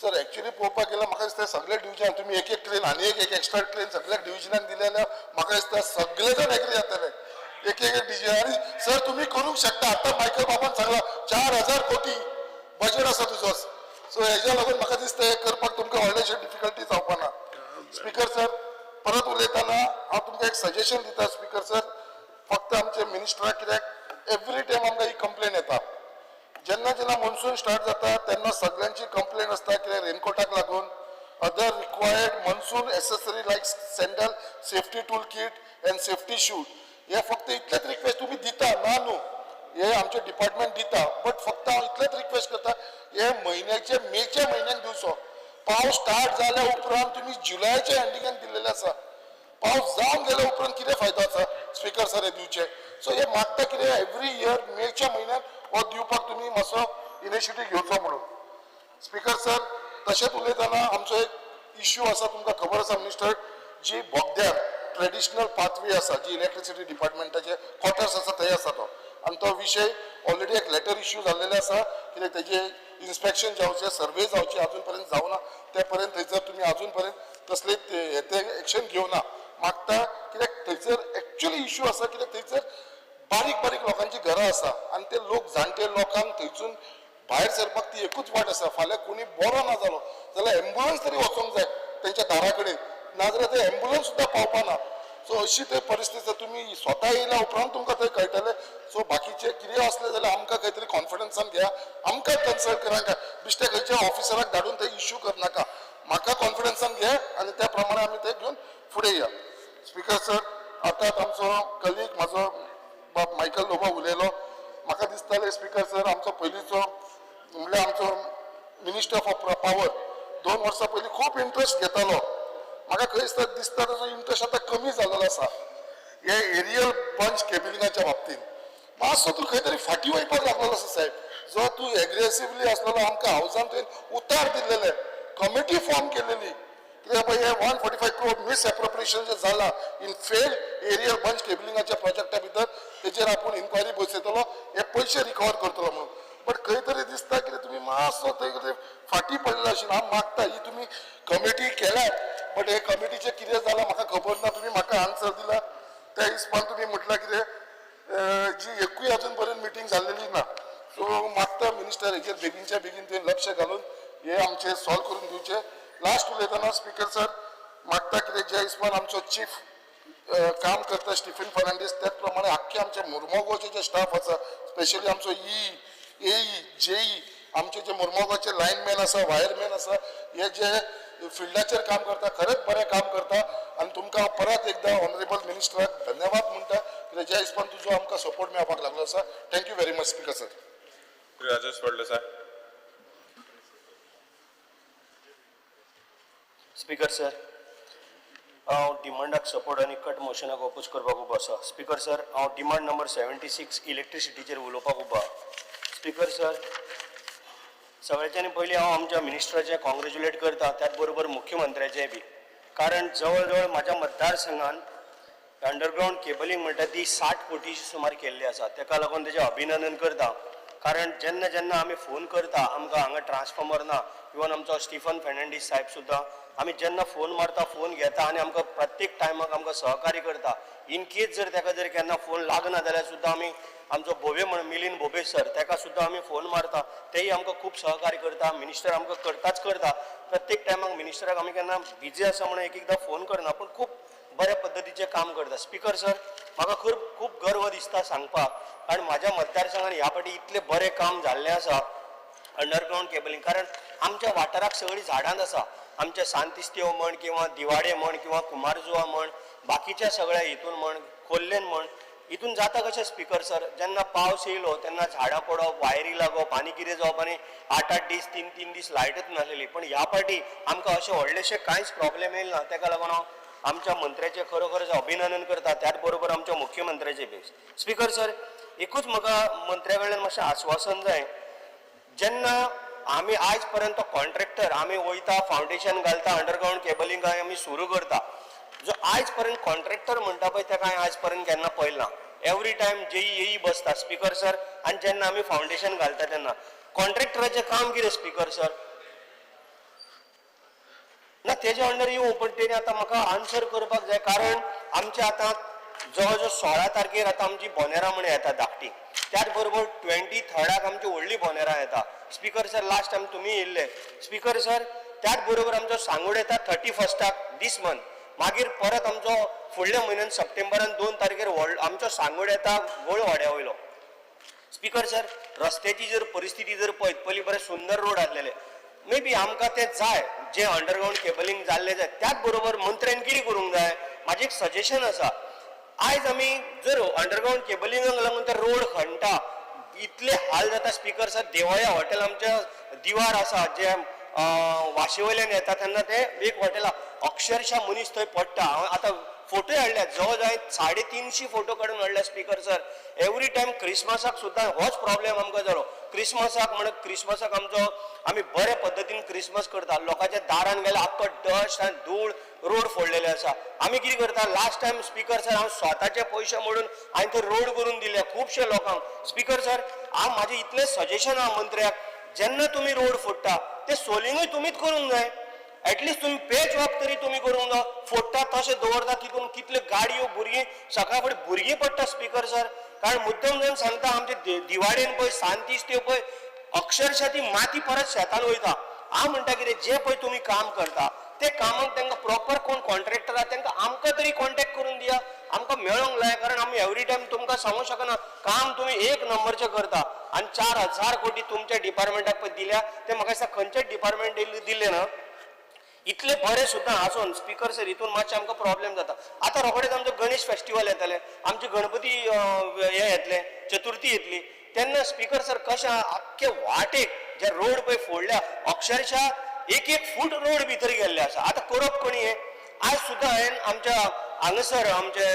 Speaker 9: सर एक्चुअली पळोवपाक गेल्यार म्हाका दिसता सगळे डिविजन तुमी एक एक क्रेन आनी एक एक एक्स्ट्रा क्रेन सगळ्या डिविजनान दिले जाल्यार म्हाका दिसता सगळे जाण एग्री जातले. एक एक डिविजन. आनी सर तुमी करूंक शकता. आतां मायकल बाबान सांगला 4000 कोटी बजेट आसा तुजो. सो हेज्या लागून म्हाका दिसता हें करपाक तुमकां व्हडलेशे डिफिकल्टी जावपा ना. स्पीकर सर परत उलयतना हांव तुमकां एक सजेशन दिता. स्पीकर सर फक्त आमचे मिनिस्टराक, कित्याक एवरी टायम आमकां ही कंप्लेन येता. जेन्ना जेन्ना मॉन्सून स्टार्ट जाता तेन्ना सगळ्यांची कंप्लेन आसता कित्याक रेनकोटाक लागून other required monsoon accessory like sandal, safety tool kit and safety shoe, हे फक्त इतलेच रिक्वेस्ट तुमी दिता ना न्हू, हे आमचे डिपार्टमेंट दिता, बट फक्त हांव इतलेच रिक्वेस्ट करता हे म्हयन्याचे मेच्या म्हयन्याक दिवचो. पावस स्टार्ट जाल्या उपरांत तुमी जुलयाच्या एंडिंगाक दिल्लेले आसा. पावस जावन गेल्या उपरांत कितें फायदो आसा स्पीकर सर हे दिवचे. सो हे मागता कितें एवरी इयर मेच्या म्हयन्याक हो दिवपाक तुमी मातसो इनिशिएटीव घेवचो म्हणून. स्पीकर सर तशेंच उलयतना आमचो एक इश्यू आसा, तुमकां खबर आसा मिनिस्टर, जी बोगद्यार ट्रेडिशनल पाथवे आसा, जी इलेक्ट्रिसिटी डिपार्टमेंटाचे क्वॉर्टर्स आसा थंय आसा तो, आनी तो विशय ऑलरेडी एक लेटर इश्यू जाल्लेले आसा कित्याक तेजे इन्स्पेक्शन जावचें, सर्वे जावची अजून पर्यंत जावना. ते पर्यंत थंयसर तुमी अजून पर्यंत कसले ते एक्शन घेवना. मागता कित्याक थंयसर एक्चुअली इश्यू आसा कित्याक थंयसर बारीक बारीक लोकांची घरां आसा आनी ते लोक जाणटे लोकांक थंयसून भायर सरपाक ती एकूच वाट आसा. फाल्यां कोणी बरो ना जालो जाल्यार एम्बुलन्स तरी वचोंक जाय तेंच्या दारा कडेन, नाजाल्यार ते एम्बुलन्स सुद्दां पावपा ना. सो अशी थंय परिस्थिती आसा. तुमी स्वता येयल्या उपरांत तुमकां थंय कळटलें. सो बाकीचे कितें आसलें जाल्यार आमकां खंय तरी कॉन्फिडन्सान घेया, आमकां कन्सल्ट करांक, बेश्टे खंयच्या ऑफिसराक धाडून थंय इश्यू करनाका. म्हाका कॉन्फिडन्सान घे आनी त्या प्रमाणे आमी ते घेवन फुडें या. स्पीकर सर आतांच आमचो कलीग म्हाजो बाब मायकल लोबो उलयलो. म्हाका दिसतालें स्पीकर सर आमचो पयलींचो म्हणल्यार आमचो मिनिस्टर फॉर पावर 2 वर्सां पयलीं खूब इंट्रस्ट घेतालो. म्हाका खंय दिसता दिसता ताजो इंट्रस्ट आतां कमी जाल्लो आसा हे एरियल बंच केबलिंगाच्या बाबतींत. मातसो तूं खंय तरी फाटीं वयपाक लागलेलो आसा साहेब. जो तूं एग्रेसिवली आसलेलो आमकां हावजान तुवें उतार दिल्लेले, कमिटी फॉर्म केलेली कित्याक पळय हे 145 crore misappropriation जें जालां इन फेल एरियल बंच केबलिंगाच्या प्रोजेक्टा भितर तेजेर आपूण इन्क्वायरी बसयतलो, हे पयशे रिकवर करतलो म्हणून. बट खंय तरी दिसता कितें तुमी मातसो थंय कितें फाटीं पडलेले आशिल्ले. हांव मागता ही तुमी कमिटी केल्यात, बट हे कमिटीचें कितें जालां म्हाका खबर ना. तुमी म्हाका आन्सर दिला त्या हिसपान तुमी म्हटलां कितें जी एकूय अजून पर्यंत मिटींग जाल्लेली ना. सो मागता मिनिस्टर हेजेर बेगीनच्या बेगीन तुवें लक्ष घालून हे आमचे सॉल्व करून दिवचे. लास्ट उलयतना स्पीकर सर मागता कितें ज्या हिसपान आमचो चीफ काम करता स्टिफन फर्नांडीस, त्याच प्रमाणे आख्खे आमचे मुर्मोगांवचे जे स्टाफ आसा, स्पेशली आमचो ई एई जेई, आमचे जे मुर्मोगांवचे लायनमॅन आसा, वायरमॅन आसा, हे जे फिल्डाचेर काम करता खरेंच बरें काम करता. आनी तुमकां परत एकदां ऑनरेबल मिनिस्टराक धन्यवाद म्हणटा कित्याक ज्या हिसपान तुजो आमकां सपोर्ट मेळपाक लागलो आसा. Thank you very much speaker sir.
Speaker 3: Shri Rajesh Phaldesai.
Speaker 10: Speaker sir, हांव डिमांडाक सपोर्ट आनी कट मोशनाक ओपोज करपाक उबो आसा. स्पीकर सर, हांव डिमांड नंबर 76 इलेक्ट्रिसिटीचेर उलोवपाक उबो आहा. स्पीकर सर, सगळ्याच्यानी पयलीं हांव आमच्या मिनिस्टराचें कॉंग्रेच्युलेट करता, त्याच बरोबर मुख्यमंत्र्याचें बी, कारण जवळ जवळ म्हाज्या मतदारसंघान अंडरग्रावंड केबलिंग म्हणटा ती 60 कोटीची सुमार केल्ली आसा. तेका लागून तेजें अभिनंदन करता, कारण जेन्ना जेन्ना आमी फोन करता आमकां हांगा ट्रान्सफॉर्मर ना, इवन आमचो स्टिफन फर्नांडीस साहेब सुद्दां आमी जेन्ना फोन मारता फोन घेता आनी आमकां प्रत्येक टायमाक आमकां सहकार्य करता. इन केस जर तेका जर केन्ना फोन लागना जाल्यार सुद्दां आमी आमचो भोबे म्हण मिलीन भोबे सर तेका सुद्दां आमी फोन मारता, तेय आमकां खूब सहकार्य करता. मिनिस्टर आमकां करताच करता, प्रत्येक टायमाक मिनिस्टराक आमी केन्ना बिजी आसा म्हणून एक एकदां फोन करना, पूण खूब बऱ्या पद्दतीचें काम करता. स्पीकर सर, म्हाका खूब खूब गर्व दिसता सांगपाक, कारण म्हाज्या मतदारसंघान ह्या फावटी इतलें बरें काम जाल्लें आसा अंडरग्रावंड केबलिंग, कारण आमच्या वाठाराक सगळीं झाडांच आसा. आमच्या सांतिस्तेव म्हण किंवा दिवाडे म्हण किंवा कुमारजुवा म्हण, बाकीच्या सगळ्या हितून म्हण, खोल्लेन म्हण, हितून जाता कशें स्पीकर सर, जेन्ना पावस येयलो तेन्ना झाडां पडप, वायरी लागप आनी कितें जावप आनी 8-8 दीस 3-3 दीस लायटच नासलेली. पण ह्या फावटी आमकां अशें व्हडलेशें कांयच प्रॉब्लेम येयला ना, तेका लागून हांव आमच्या मंत्र्याचें खरोखरच अभिनंदन करता, त्याच बरोबर आमच्या मुख्यमंत्र्याचें बी. Speaker sir, एकूच म्हाका मंत्र्या कडल्यान मातशें आस्वासन जाय. जेन्ना आमी आयज पर्यंत कॉन्ट्रॅक्टर आमी वयता, फावंडेशन घालता, अंडरग्रावंड केबलिंग आमी सुरू करता, जो आयज पर्यंत कॉन्ट्रॅक्टर म्हणटा पळय तेका हांवें आयज पर्यंत केन्ना पळयला ना. एवरी टायम जेई येई बसता स्पीकर सर, आनी जेन्ना आमी फावंडेशन घालता तेन्ना कॉन्ट्रॅक्टराचें काम कितें स्पीकर सर? ना तेजे अंडर येवं, पण तेणी आतां म्हाका आन्सर करपाक जाय, कारण आमचे आतां जवळ जवळ 16 तारखेर आतां आमची बोनेरां म्हण येता धाकटी, त्याच बरोबर 23 आमची व्हडली बोनेरां येता. स्पीकर सर लास्ट टायम तुमी येयल्ले स्पीकर सर. त्याच बरोबर आमचो सांगोड येता 31 दीस मंथ, मागीर परत आमचो फुडल्या म्हयन्यान सप्टेंबरान 2 तारखेर व्हड आमचो सांगोड येता गोळवाड्या वयलो. स्पीकर सर रस्त्याची जर परिस्थिती जर पळयत, पयलीं बरे सुंदर रोड आसलेले, मे बी आमकां ते जाय जे अंडरग्रावंड केबलिंग जाल्ले जाय. त्याच बरोबर मंत्र्यान कितें करूंक जाय, म्हाजें एक सजेशन आसा. आयज आमी जर अंडरग्रावंड केबलिंगाक लागून ते रोड खणटा, इतले हाल जाता स्पीकर सर. देवळ्या हॉटेल आमच्या दिवार आसा, जे वाशे वयल्यान येता तेन्ना ते एक हॉटेल अक्षरशा मनीस थंय पडटा. हांव आतां फोटो हाडल्या, जवळ जवळ 350 फोटो काडून हाडल्या स्पीकर सर. एवरी टायम क्रिसमसाक सुद्दां होच प्रॉब्लेम आमकां जालो. क्रिसमसाक म्हण क्रिसमसाक आमचो आमी बरे पद्दतीन क्रिसमस करता, लोकांच्या दारान गेल्यार आख्खो डस्ट आनी धूळ रोड फोडलेले आसा. आमी कितें करता, लास्ट टायम स्पीकर सर हांव स्वताचे पयशे मोडून हांवें ते रोड करून दिले खुबशे लोकांक. स्पीकर सर हांव म्हाजें इतलें सजेशन आहा मंत्र्याक, जेन्ना तुमी रोड फोडटा ते सोलिंगूय तुमीच करूंक जाय, एटलिस्ट तुमी पॅच वर्क तरी तुमी करूंक जाय. फोडटा तशें दवरता, तितून कितल्यो गाडयो भुरगीं सकाळ फुडें भुरगीं पडटा स्पीकर सर. कारण मुद्दम जावन सांगता, आमचे दिवाडेन पळय सांतीस त्यो पळय अक्षरशा ती माती परत शेतान वयता. हांव म्हणटा कितें, जें पळय तुमी काम करता ते कामाक तांकां प्रॉपर कोण कॉन्ट्रॅक्टर आहा तांकां आमकां तरी कॉन्टेक्ट करून दिया, आमकां मेळोंक लाय. कारण आमी एवरी टायम तुमकां सांगूंक शकना, काम तुमी एक नंबरचें करता. आनी 4000 कोटी तुमच्या डिपार्टमेंटाक पळय दिल्या, ते म्हाका दिसता खंयच्याच डिपार्टमेंट दिले ना इतले बरे सुद्दां आसून स्पीकर सर. हितून मातशें आमकां प्रॉब्लेम जाता. आतां रोखडेच आमचो गणेश फेस्टिवल येतलें, आमचे गणपती हे येतले, चतुर्थी येतली, तेन्ना स्पीकर सर कशें आख्खे वाटेक जे रोड पळय फोडल्या, अक्षरशा एक एक फूट रोड भितर गेल्ले आसा. आतां करप कोणी हें? आयज सुद्दां हांवें आमच्या हांगासर आमचे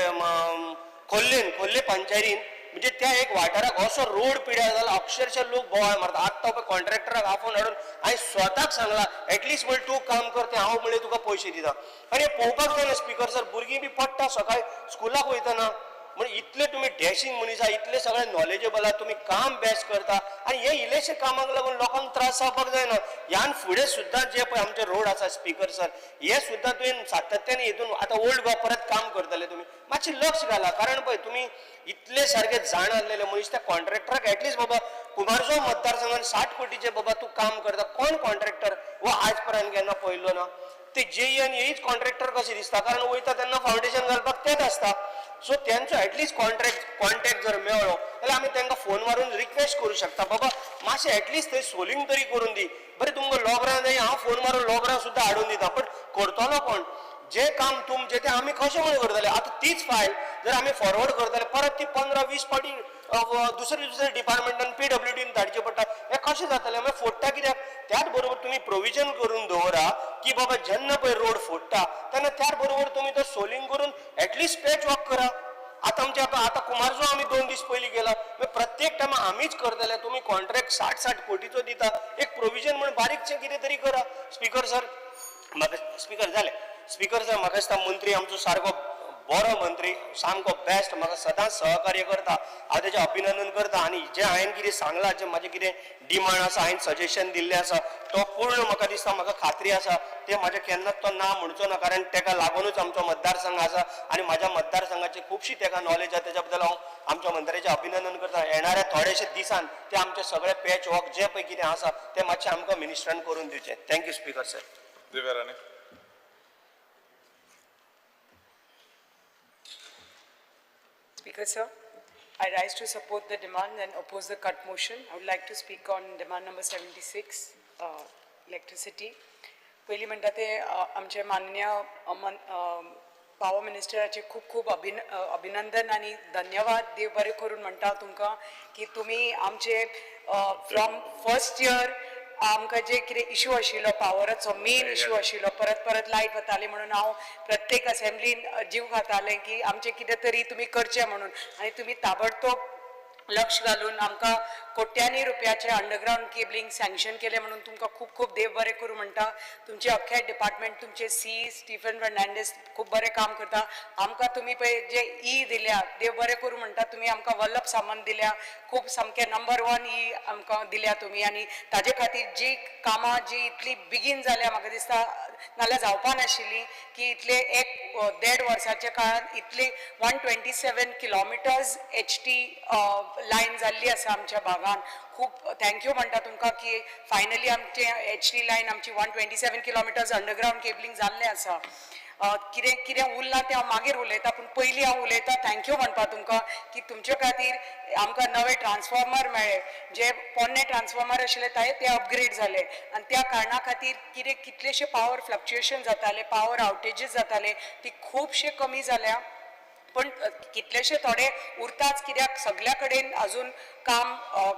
Speaker 10: खोल्लेन, खोल्ले पंचायतीन म्हणजे त्या एक वाठाराक असो रोड पिड्यार जाला, अक्षरशा लोक बोवाळ मारता. आत्तां पळय कॉन्ट्रॅक्टराक आपोवन हाडून हांवें स्वताक सांगलां, एटलिस्ट म्हणलें तूं काम कर, तें हांव म्हणलें तुका पयशे दिता. आनी पळोवपाक जायना स्पीकर सर, भुरगीं बी पडटा सकाळी स्कुलाक वयतना. म्हण इतले तुमी डॅशींग मनीस आहा, इतले सगळे नॉलेजेबल आहा, तुमी काम बेस्ट करता, आनी हे इल्लेशे कामाक लागून लोकांक त्रास जावपाक जायना. ह्यान फुडें सुद्दां जे पळय आमचे रोड आसा स्पीकर सर, हे सुद्दां तुवें सातत्यान हितून आतां ओल्ड गोवा परत काम करतले तुमी, मातशें लक्ष घाला. कारण पळय तुमी इतले सारके जाण आसलेले मनीस, त्या कॉन्ट्रॅक्टराक एटलिस्ट बाबा कुमारजुंव मतदारसंघान 60 कोटीचे बाबा तूं काम करता, कोण कॉन्ट्रॅक्टर हो आयज पर्यंत केन्ना पळयल्लो ना. ते जेई आनी हेच कॉन्ट्रॅक्टर कशें दिसता, कारण वयता तेन्ना फावंडेशन घालपाक तेच आसता. सो तेंचो एटलिस्ट कॉन्टॅक्ट जर मेळ्ळो जाल्यार आमी तांकां फोन मारून रिक्वेस्ट करूं शकता, बाबा मातशें एटलिस्ट थंय सोलिंग तरी करून दी. बरें तुमकां लोबरां जाय, हांव फोन मारून लोबरां सुद्दां हाडून दिता, बट करतलो कोण? जे काम तुमचें तें आमी कशें म्हणून करतले? आतां तीच फायल जर आमी फॉरवर्ड करतले, परत ती 15-20 फावटी दुसरे दुसरे डिपार्टमेंटान PWDन धाडचें पडटा. हें कशें जातलें? मागीर फोडटा कित्याक? त्याच बरोबर तुमी प्रोविजन करून दवरा की बाबा जेन्ना पळय रोड फोडटा तेन्ना त्याच बरोबर तुमी तो सोलिंग करून एटलिस्ट पॅच वर्क करा. आतां आमच्या आतां कुमारजुंव आमी 2 दीस पयलीं गेला, प्रत्येक टायमा आमीच करतले. तुमी कॉन्ट्रॅक्ट 60-60 कोटीचो दिता, एक प्रोविजन म्हण बारीकशें कितें तरी करा. स्पीकर सर म्हाका स्पीकर जालें, स्पीकर सर म्हाका दिसता मंत्री आमचो सारको बरो मंत्री, सामको बेस्ट, म्हाका सदांच सहकार्य करता, हांव तेजें अभिनंदन करता. आनी जें हांवें कितें सांगलां, जें म्हाजें कितें डिमांड आसा, हांवें सजेशन दिल्लें आसा, तो पूर्ण म्हाका दिसता, म्हाका खात्री आसा तें म्हाजें केन्नाच तो ना म्हणचो ना, कारण तेका लागुनूच आमचो मतदारसंघ आसा आनी म्हाज्या मतदारसंघाची खुबशी तेका नॉलेज आसा. तेज्या बद्दल हांव आमच्या मंत्र्याचें अभिनंदन करता. येणाऱ्या थोडेशे दिसान ते आमचे सगळे पॅच वर्क जे पळय कितें आसा तें मातशें आमकां मिनिस्टरान करून दिवचें. Thank you speaker sir.
Speaker 3: Divya Rane.
Speaker 11: Speaker sir, I rise to support the demand and oppose the cut motion. I would like to speak on demand number 76, electricity. पयलीं म्हणटा ते आमचे माननीय पावर मिनिस्टराचे खूब खूब अभिनंदन आनी धन्यवाद. देव बरें करून म्हणटा तुमकां की तुमी आमचे फ्रॉम फर्स्ट इयर आमकां जे कितें इशू आशिल्लो पावराचो मेन इशू आशिल्लो, परत परत लायट वताली म्हणून हांव प्रत्येक असेंब्लीन जीव खातालें की आमचें कितें तरी तुमी करचें म्हणून, आनी तुमी ताबडतोब लक्ष घालून आमकां कोट्यांनी रुपयाचे अंडरग्रावंड केबलिंग सँक्शन केलें म्हणून तुमकां खूब खूब देव बरें करूं म्हणटा. तुमचे अख्खे डिपार्टमेंट, तुमचे सी स्टिफन फर्नांडीस खूब बरें काम करता. आमकां तुमी पळय जे ई दिल्या, देव बरें करूं म्हणटा. तुमी आमकां वल्लभ सामंत दिल्या, खूब सामकें नंबर 1 ई आमकां दिल्या तुमी. आनी ताजे खातीर जी कामां जी इतली बेगीन जाल्या, म्हाका दिसता नाल्यार जावपा नाशिल्ली की इतले 1-1.5 वर्साच्या काळांत इतली 127 किलोमिटर्स HT line जाल्ली आसा आमच्या भागान. खूब thank you म्हणटा तुमकां की फायनली आमचे HT line आमची 127 किलोमिटर्स अंडरग्रावंड केबलिंग जाल्लें आसा. कितें कितें उरलां तें हांव मागीर उलयतां, पूण पयलीं हांव उलयतां thank you म्हणपा तुमकां की तुमचे खातीर आमकां नवे ट्रान्सफॉर्मर मेळ्ळे. जे पोन्ने ट्रान्सफॉर्मर आशिल्ले ते अपग्रेड जाले आनी त्या कारणा खातीर कितें कितलेशे पावर फ्लक्च्युएशन जाताले, पावर आवटेजीस जाताले, ती खुबशे कमी जाल्या. पण कितलेशे थोडे उरताच, कित्याक सगल्या कडेन अजून काम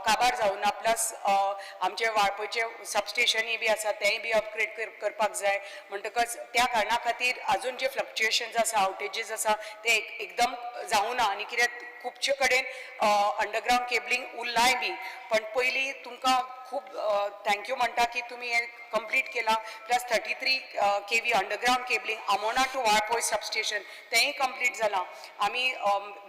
Speaker 11: काबार जावना. प्लस आमचे वाळपयचे सबस्टेशनूय बी आसा, तेंय बी अपग्रेड करपाक जाय. म्हणटकच त्या कारणा खातीर अजून जे फ्लक्च्युएशन्स आसा, आवटेजीस आसा, ते एकदम जावना. आनी कित्याक खुबशे कडेन अंडरग्रावंड केबलिंग उरलाय बी. पण पयलीं तुमकां खूब thank you म्हणटा की तुमी हें कंप्लीट केलां. Plus 33 kV underground cabling Amona to Valpoi substation तेंय कंप्लीट जालां. आमी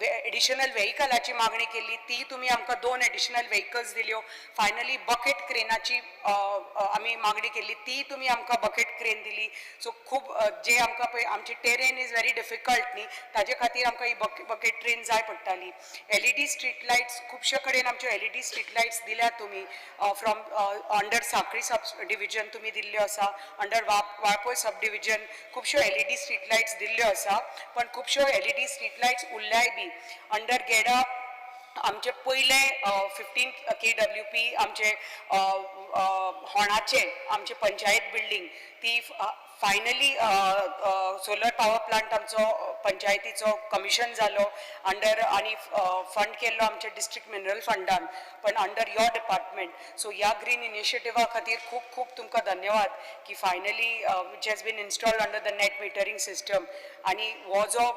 Speaker 11: एडिशनल वेहिकलाची मागणी केल्ली, ती तुमी आमकां 2 एडिशनल वेहिकल्स दिल्यो. फायनली बकेट क्रेनाची आमी मागणी केल्ली, ती तुमी आमकां बकेट क्रेन दिली. सो खूब जे आमकां पळय आमची टेरेन is very difficult न्ही, ताजे खातीर आमकां ही बकेट ट्रेन जाय पडटाली. LED street lights खुबशे कडेन आमच्यो LED street lights दिल्या तुमी. From under Sanquelim sub division तुमी दिल्ल्यो आसा, अंडर वाळपय सब डिविजन खुबश्यो LED street lights दिल्ल्यो आसा. पण खुबश्यो LED street lights उरल्याय बी. अंडर गेडा आमचे पयले 15 kWp आमचे होणाचे आमचे पंचायत बिल्डींग ती फायनली सोलर पावर प्लांट आमचो पंचायतीचो कमिशन जालो अंडर आनी फंड केल्लो आमच्या डिस्ट्रिक्ट मिनरल फंडान, पण अंडर your department. So ह्या ग्रीन इनिशिएटिवा खातीर खूब खूब तुमकां धन्यवाद की finally which has been installed under the net metering system. आनी हो जो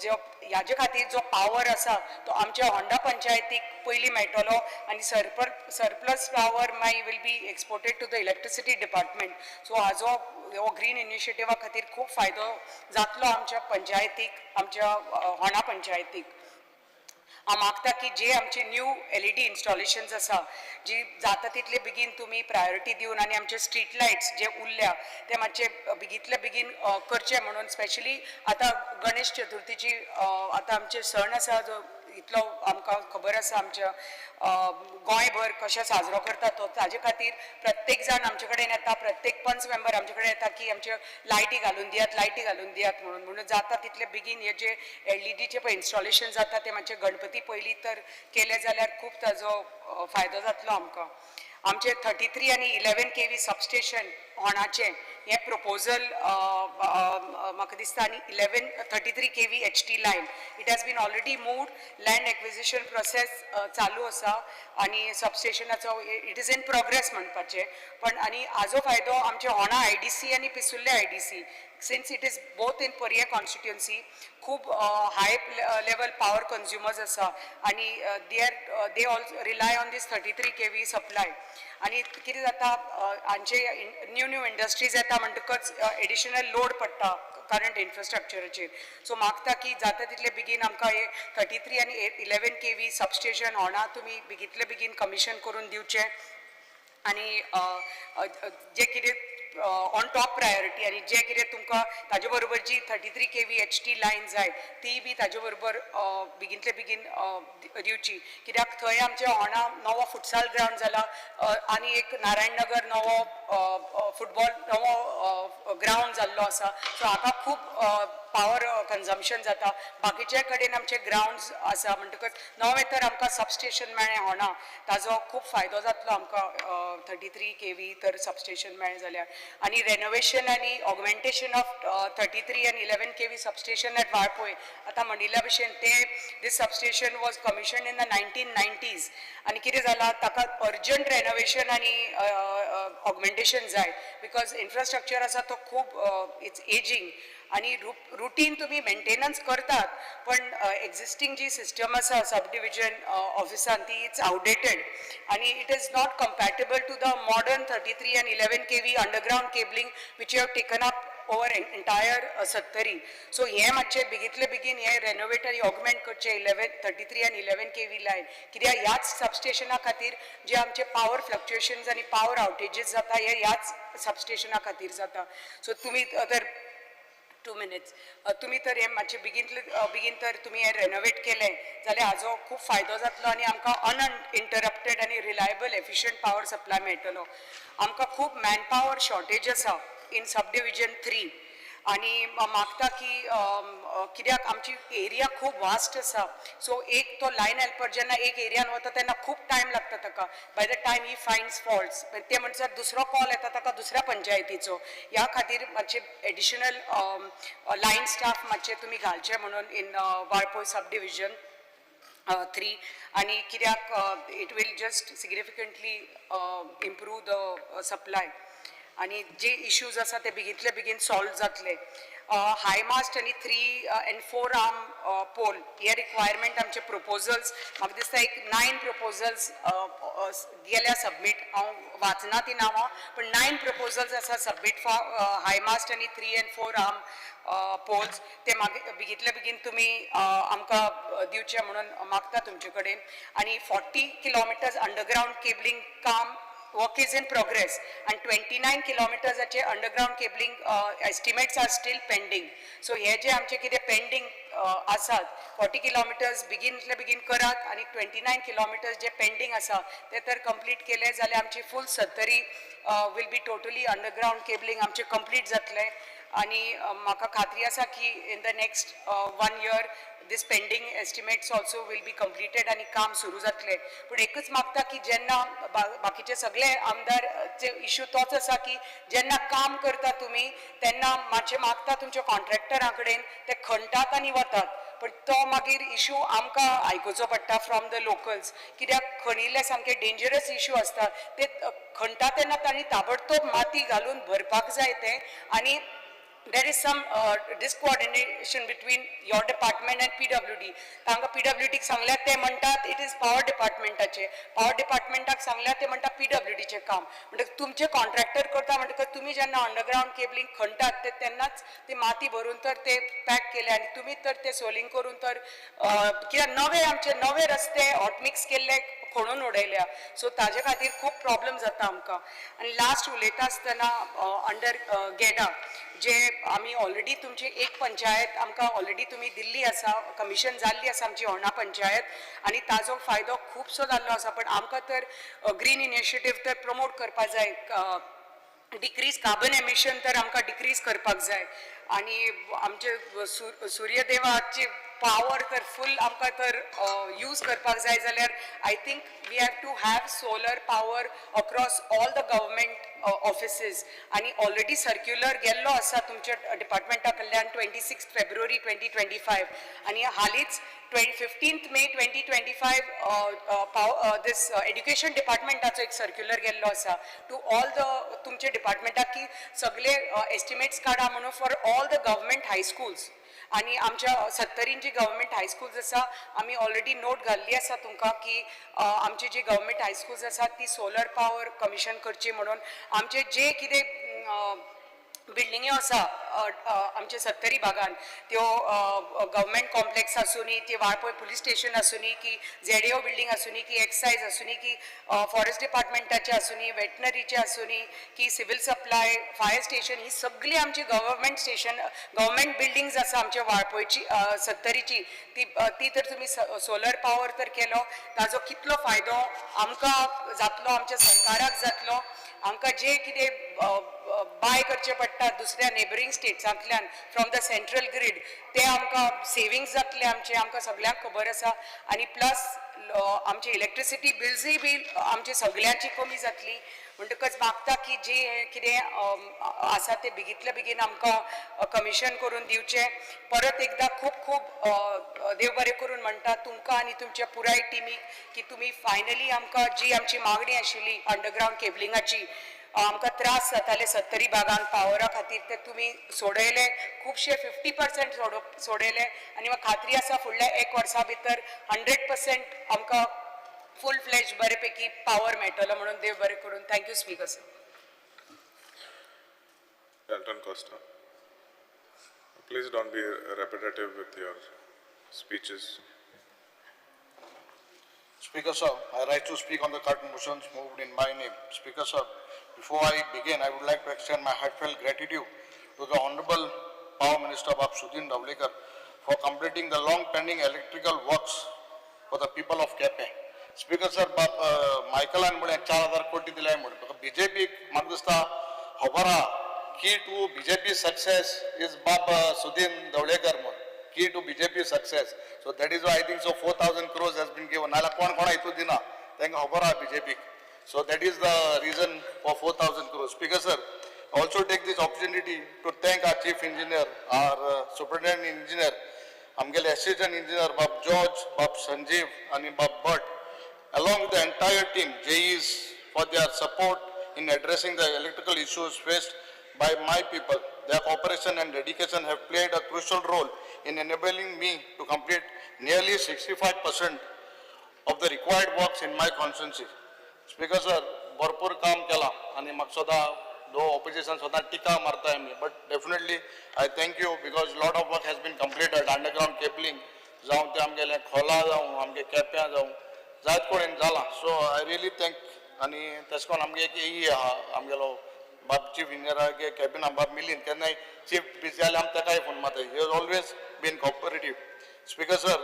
Speaker 11: जो ह्याजे खातीर जो पावर आसा तो आमच्या होंडा पंचायतीक पयलीं मेळटलो आनी सरप्लस पावर मागीर will be exported to the electricity department. So हाजो हो ग्रीन इनिशिएटिवा खातीर खूब फायदो जातलो आमच्या पंचायतीक, आमच्या होंडा पंचायतीक. हांव मागता की जे आमचे न्यू LED installations आसा जी जाता तितले बेगीन तुमी प्रायोरिटी दिवन आनी आमचे स्ट्रीट लायट्स जे उरल्या ते मातशे बेगींतले बेगीन करचे म्हणून. स्पेशली आतां गणेश चतुर्थीची आतां आमचे सण आसा जो इतलो आमकां खबर आसा आमच्या गोंयभर कशें साजरो करता तो, ताजे खातीर प्रत्येक जाण आमचे कडेन येता, प्रत्येक पंच मेंबर आमचे कडेन येता की आमच्यो लायटी घालून दियात, लायटी घालून दियात म्हणून. म्हणून जाता तितले बेगीन हे जे LEDचे पळय इन्स्टॉलेशन जाता ते मातशे गणपती पयलीं तर केले जाल्यार खूब ताजो फायदो जातलो आमकां. आमचे 33 आनी 11 kV substation होणाचें हें प्रपोजल म्हाका दिसता. आनी 11 33 kV HT line, it has been already moved, land acquisition process चालू आसा आनी सबस्टेशनाचो it is in progress म्हणपाचें. पण आनी हाजो फायदो आमचे होणा IDC आनी Pissurlem IDC, since it is both in Parye constituency, खूब हाय लेवल पावर कंज्युमर्स आसा आनी they also rely on this 33 kV supply. आनी कितें जाता, हांचे न्यू न्यू इंडस्ट्रीज येता म्हणटकच एडिशनल लोड पडटा करंट इन्फ्रास्ट्रक्चराचेर. सो मागता की जाता तितले बेगीन आमकां हे 33 आनी 11 kV substation होणा तुमी बेगींतले बेगीन कमिशन करून दिवचें आनी जे कितें ऑन टॉप प्रायोरिटी आनी जे कितें तुमकां ताजे बरोबर जी 33 kV HT line जाय ती बी ताजे बरोबर बेगीनतले बेगीन दिवची. कित्याक थंय आमच्या होणा नवो फुटसाल ग्रावंड जाला आनी एक नारायण नगर नवो फुटबॉल नवो ग्रावंड जाल्लो आसा. सो हाका खूब पावर कन्जम्पशन जाता. बाकीच्या कडेन आमचे ग्रावंड्स आसा म्हणटकच नवें तर आमकां सबस्टेशन मेळ्ळें होणा, ताजो खूब फायदो जातलो आमकां 33 kV तर सबस्टेशन मेळ्ळें जाल्यार. आनी रेनोवेशन आनी ऑगमेंटेशन ऑफ 33 आनी 11 kV substation at Valpoi. आतां म्हणिल्ल्या भशेन ते this substation was commission in the 1990s आनी कितें जालां, ताका अर्जंट रेनोवेशन आनी ऑगमेंटेशन जाय because infrastructure आसा तो खूब it's ageing. आनी रुटीन तुमी मेंटेनन्स करतात, पण एक्झिस्टींग जी सिस्टम आसा सब डिविजन ऑफिसान ती it's outdated आनी it is not compatible to the modern 33 and 11 kV underground cabling which you have taken up over entire Sattari. So हें मातशें बेगीतले बेगीन हें रेनोवेट आनी ऑगमेंट करचें 11 33 आनी 11 kV line, कित्याक ह्याच सबस्टेशना खातीर जे आमचे पावर फ्लक्च्युएशन्स आनी पावर आवटेजीस जाता हे ह्याच सबस्टेशना खातीर जाता. सो तुमी तर 2 minutes तुमी तर हे मातशें बेगीनतले बेगीन तर तुमी हें रेनोवेट केलें जाल्यार हाजो खूब फायदो जातलो आनी आमकां अनइंटरप्टेड आनी रिलायबल एफिशियंट पावर सप्लाय मेळटलो. आमकां खूब मॅन पावर शॉर्टेज आसा इन सब डिविजन 3 आनी मागता की कित्याक आमची एरिया खूब वास्ट आसा. सो एक तो लायन हेल्पर जेन्ना एक एरियान वता तेन्ना खूब टायम लागता ताका, by the time he finds faults ते म्हणसर दुसरो कॉल येता ताका दुसऱ्या पंचायतीचो. ह्या खातीर मातशे एडिशनल लायन स्टाफ मातशे तुमी घालचे म्हणून इन वाळपय सब डिविजन 3 आनी कित्याक it will just significantly improve the supply आनी जे इश्यूज आसा ते बेगींतले बेगीन सॉल्व जातले. हाय मास्ट आनी 3 and 4 arm pole हे रिक्वायरमेंट आमचे प्रपोजल्स म्हाका दिसता एक 9 प्रपोजल्स गेल्या सबमीट, हांव वाचना ती नांवां, पूण 9 प्रपोजल्स आसा सबमीट फॉर हाय मास्ट आनी 3 and 4 arm poles. ते मागीर बेगींतले बेगीन तुमी आमकां दिवचे म्हणून मागता तुमचे कडेन. आनी 40 किलोमिटर्स अंडरग्रावंड केबलिंग काम work is in progress and 29 kilometers आचे underground cabling estimates are still pending. So हे जे आमचे कितें पेंडींग आसात 40 किलोमिटर्स बेगीनतले बेगीन करात आनी 29 किलोमिटर्स जे पेंडींग आसा ते तर कंप्लीट केले जाल्यार आमची full Sattari will be totally underground cabling आमचें कंप्लीट जातलें. आनी म्हाका खात्री आसा की in the next 1 year this pending estimates also will be completed आनी काम सुरू जातलें. पूण एकूच मागता की जेन्ना बाकीचे सगळे आमदार जे इश्यू तोच आसा की जेन्ना काम करता तुमी तेन्ना मातशें मागता तुमच्या कॉन्ट्रॅक्टरा कडेन ते खणटात आनी वतात, पण तो मागीर इश्यू आमकां आयकुचो पडटा फ्रॉम the locals, कित्याक खणिल्ले सामके डेंजरस इश्यू आसता ते खणटा तेन्ना तांणी ताबडतोब माती घालून भरपाक जाय तें. आनी there is some discoordination between your department and PWD. तांकां PWD क सांगल्यार ते म्हणटात it is power डिपार्टमेंटाचे, पावर डिपार्टमेंटाक सांगल्यार ते म्हणटात PWD चें काम. म्हणटकच तुमचे कॉन्ट्रॅक्टर करता म्हणटकच तुमी जेन्ना अंडरग्रावंड केबलिंग खणटात ते तेन्नाच ती माती भरून तर ते पॅक केले आनी तुमी तर ते सोलिंग करून तर कित्याक नवे आमचे नवे रस्ते हॉटमिक्स केल्ले खणून उडयल्या, सो ताजे खातीर खूब प्रॉब्लम जाता आमकां. आनी लास्ट उलयता आसतना अंडर गेडा जे आमी ऑलरेडी तुमची एक पंचायत आमकां ऑलरेडी तुमी दिल्ली आसा, कमिशन जाल्ली आसा आमची होर्णा पंचायत आनी ताजो फायदो खुबसो जाल्लो आसा. पण आमकां तर ग्रीन इनिशिएटीव तर प्रमोट करपा जाय, डिक्रीज कार्बन एमिशन तर आमकां डिक्रीज करपाक जाय आनी आमचे सुर्यदेवाची पावर तर फूल आमकां तर यूज करपाक जाय जाल्यार I think we have to have solar power across all the government offices. आनी ऑलरेडी सर्क्युलर गेल्लो आसा तुमच्या डिपार्टमेंटा कडल्यान 26 February 2025 आनी हालींच 15 May 2025 this education डिपार्टमेंटाचो एक सर्क्युलर गेल्लो आसा टू ऑल the तुमच्या डिपार्टमेंटाक की सगळे एस्टिमेट्स काडा म्हणून for all the government high schools. आनी आमच्या सत्तरीन जी गव्हर्मेंट हायस्कूल्स आसा आमी ऑलरेडी नोट घाल्ली आसा तुमकां की आमची जी गव्हर्मेंट हायस्कूल्स आसा ती सोलर पावर कमिशन करची म्हणून. आमचे जे कितें बिल्डिंग्यो आसा आमच्या सत्तरी भागान त्यो गव्हर्मेंट कॉम्प्लेक्स आसूनी, ती वाळपय पुलीस स्टेशन आसूनी, की झेडीओ बिल्डींग आसूनी, की एक्सायज आसूनी, की फॉरेस्ट डिपार्टमेंटाचे आसूनी, वेटनरीचे आसूनी, की सिव्हिल सप्लाय, फायर स्टेशन, ही सगळी आमची गव्हर्मेंट स्टेशन गव्हर्मेंट बिल्डिंग्स आसा आमच्या वाळपयची सत्तरीची, ती ती तर तुमी सोलर पावर तर केलो ताजो कितलो फायदो आमकां जातलो, आमच्या सरकाराक जातलो. आमकां जे कितें बाय करचें पडटा दुसऱ्या नेबरींग स्टेट्सांतल्यान फ्रॉम the central grid ते आमकां सेविंग्स जातले आमचे, आमकां सगळ्यांक खबर आसा. आनी प्लस आमची इलेक्ट्रिसिटी बिल्सूय बी आमची सगळ्यांची कमी जातली. म्हणटकच मागता की जे कितें आसा ते बेगींतल्या बेगीन आमकां कमिशन करून दिवचें. परत एकदां खूब खूब देव बरें करून म्हणटा तुमकां आनी तुमच्या पुराय टिमीक की तुमी फायनली आमकां जी आमची मागणी आशिल्ली अंडरग्रावंड केबलिंगाची आमकां त्रास जाताले सत्तरी भागान पावरा खातीर ते तुमी सोडयले खुबशे 50% सोडयले आनी म्हाका खात्री आसा फुडल्या एक वर्सा भितर 100% आमकां फूल फ्लॅज बरेपैकी पावर मेळटलो म्हणून देव बरें करून. Thank you speaker sir.
Speaker 3: Elton Costa. Please don't be repetitive with your speeches.
Speaker 9: Speaker sir, I rise to speak on the cut motions moved in my name. Speaker sir, before I begin, I would like to extend my heartfelt gratitude to the Honorable Power Minister Bab Sudin Dhavalikar for completing the long pending electrical works for the people of Quepem. Speaker sir, Bab मायकलान म्हळें 4000 कोटी दिले म्हूण बीजेपीक म्हाका दिसता खबर आहा key to BJP success is Bab Sudin Dhavalikar म्हूण. Key to BJP success. So that is why I think so 4,000 crores has been given. नाल्यार कोण कोणा हितून दिना तांकां खबर आहा बीजेपीक. So that is the reason for 4,000 crores. Speaker sir, I also take this opportunity to thank our chief engineer, our superintendent engineer, आमगेले assistant engineer Bab George, Bab Sanjeev आनी Bab Bhat, along with the entire team, JEs, for their support in addressing the electrical issues faced by my people. Their cooperation and dedication have played a crucial role in enabling me to complete nearly 65% of the required works in my constituency. Speaker sir, भरपूर काम केलां आनी म्हाका सदां दो ऑपोजिशन सदां टिका मारता आमी, but definitely I thank you because lot of work has been completed. Underground cabling जावं तें आमगेलें खोला जावं आमगे केप्यां जावं जायत कडेन जालां. So I really thank. आनी तशें करून आमगे एक एई आहा आमगेलो बाब चीफ इंजिनियरागे कॅबिना बाब मिलीन, केन्नाय चीफ बिजी जाल्यार आमी ताकाय फोन मारता. He has always been cooperative. Speaker sir,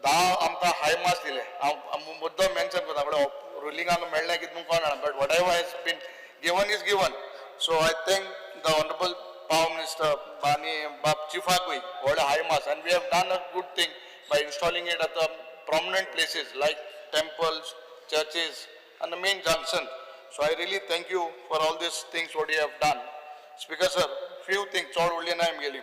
Speaker 9: 10 आमकां हाय मार्क्स दिले. हांव मुद्दम मेन्शन करता म्हळ्यार रुलिंगाक मेळ्ळें कितें म्हूण कोण जाणा, but whatever has been given is given. So I thank the honourable power minister आनी बाब चिफाकूय व्हडले हाय मार्क्स. आनी we have done a good thing by installing it at the prominent places like temples, churches and the main junction. So I really thank you for all these things what you have done. Speaker sir, few things चड उरली ना आमगेली,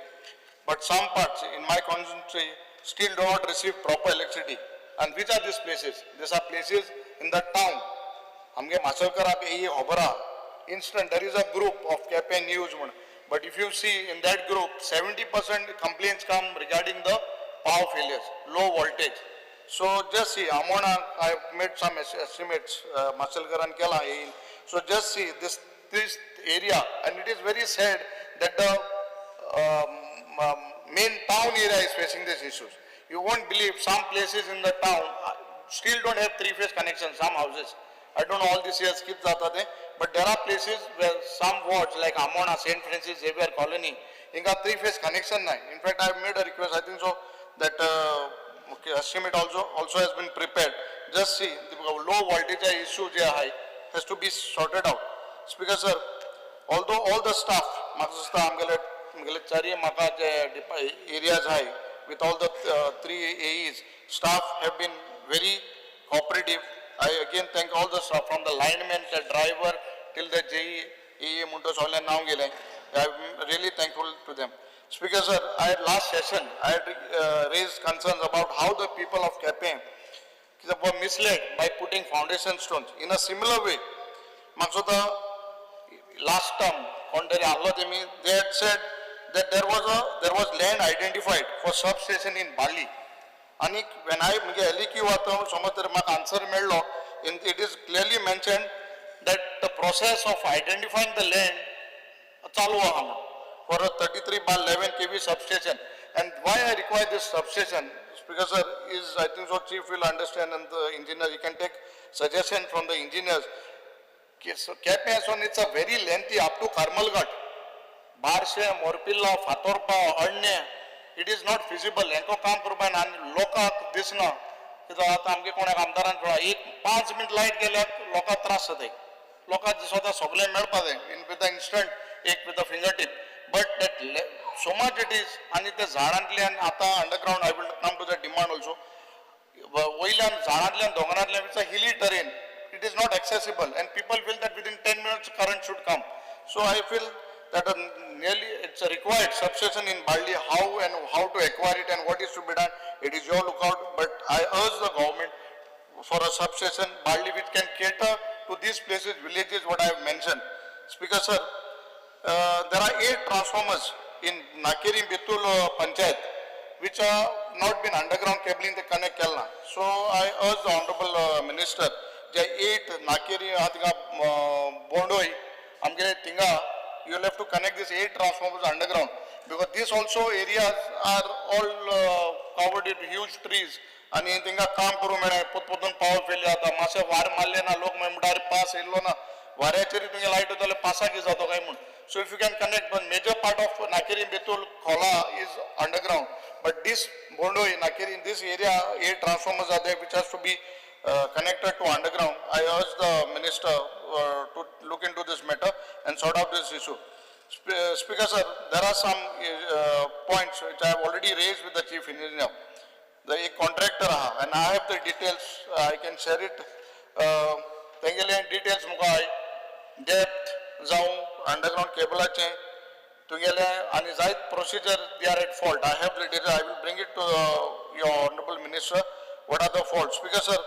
Speaker 9: but some parts in my constituency still do not receive proper electricity. And which are these places? These are places in the town. आमगे मासलकराक ही खबर आहा. Instant there is a group of Quepem news म्हूण, but if you see in that group 70% complaints come regarding the power failures, low voltage. So just see, Amona, I have made some estimates, Masalkaran केला येईल. So just see this area, and it is very sad that the main town area is facing these issues. You won't believe some places in the town still don't have three-phase connection, some houses. I don't know all these years कित जाता ते, but there are places where some wards like Amona, St. Francis Xavier Colony, hinga three-phase connection na. In fact, I have made a request, I think so, that okay, estimate also has been prepared. Just see, the low voltage issue जे आहे has to be sorted out. Speaker sir, although all the staff, म्हाका दिसता आमगेले चारय म्हाका जे areas आहे with all the three AEs, staff have been very cooperative. I again thank all the staff from the lineman, the driver till the JE, AE म्हणतो सगळ्या नाव गेलें. I am really thankful to them. Speaker sir, I had last session, I had raised concerns about how the people of Quepem were misled by putting foundation stones. In a similar way, म्हाका सुद्दां last term, कोण तरी आहलो तेमी, they had said that there was land identified for substation in Bali. आनी when I म्हणजे LEQ आतां समज तर म्हाका आन्सर मेळ्ळो, in it is clearly mentioned that the process of identifying the land चालू आहा म्हणून for a 33/11 kV substation. And why I require this substation, Speaker sir, is I think so chief will understand and the engineer, you can take suggestion from the engineers. Quepem it's a very lengthy up to Karmalghat, Barse, Morpilla, Fatorpa, Adne, it is not feasible. Hancko काम करपाक ना आनी लोकांक दिसना कित्याक आतां आमगे कोणाक आमदारान पळय एक 5 मिनट लायट गेल्यार लोकांक त्रास जाताय. लोकांक दिसता सगळें मेळपा जाय in with the instant एक with the finger tip, but that so much it is. आनी ते झाडांतल्यान आतां underground I will come to the demand also, वयल्यान झाडांतल्यान दोंगरांतल्यान it's a hilly terrain, it is not accessible and people feel that within 10 minutes current should come. So I feel that nearly it's a required substation in Balli, how and how to acquire it and what is to be done, it is your lookout. But I urge the government for a substation Balli which can cater to these places, villages what I have mentioned. Speaker sir, there are 8 transformers in Nagkeri Betul panchayat which are not been underground cabling ते connect केला ना. So I urge the honourable minister J 8 Nakeri आहा थिंगा बोंडोय आमगे थिंगा you will have to connect this 8 transformers underground because this also areas are all covered with huge trees आनी थिंगा काम करूंक मेळना, पोत पोतून पावर फेल जाता, मातशें वारें मारलें ना लोक मागीर म्हणटा अरे पास येयल्लो ना, वाऱ्याचेर तुगे लायट वयता जाल्यार पासाक कितें जातो काय म्हूण. So if you can connect, but major part of Nakeri Betul Khola is underground, but this Bondoi Nakeri in this area 8 transformers are there which has to be connected to underground. I urge the minister to look into this matter and sort out this issue. Speaker sir, there are some points which I have already raised with the chief engineer. The एक contractor आहा and I have the details, I can share it. तेंगेले details मुका हाय, depth जावं अंडरग्राउंड केबलाचें तुगेले आनी जायत procedure they are at fault. I have the details, I will bring it to your honourable minister what are the fault. Speaker sir,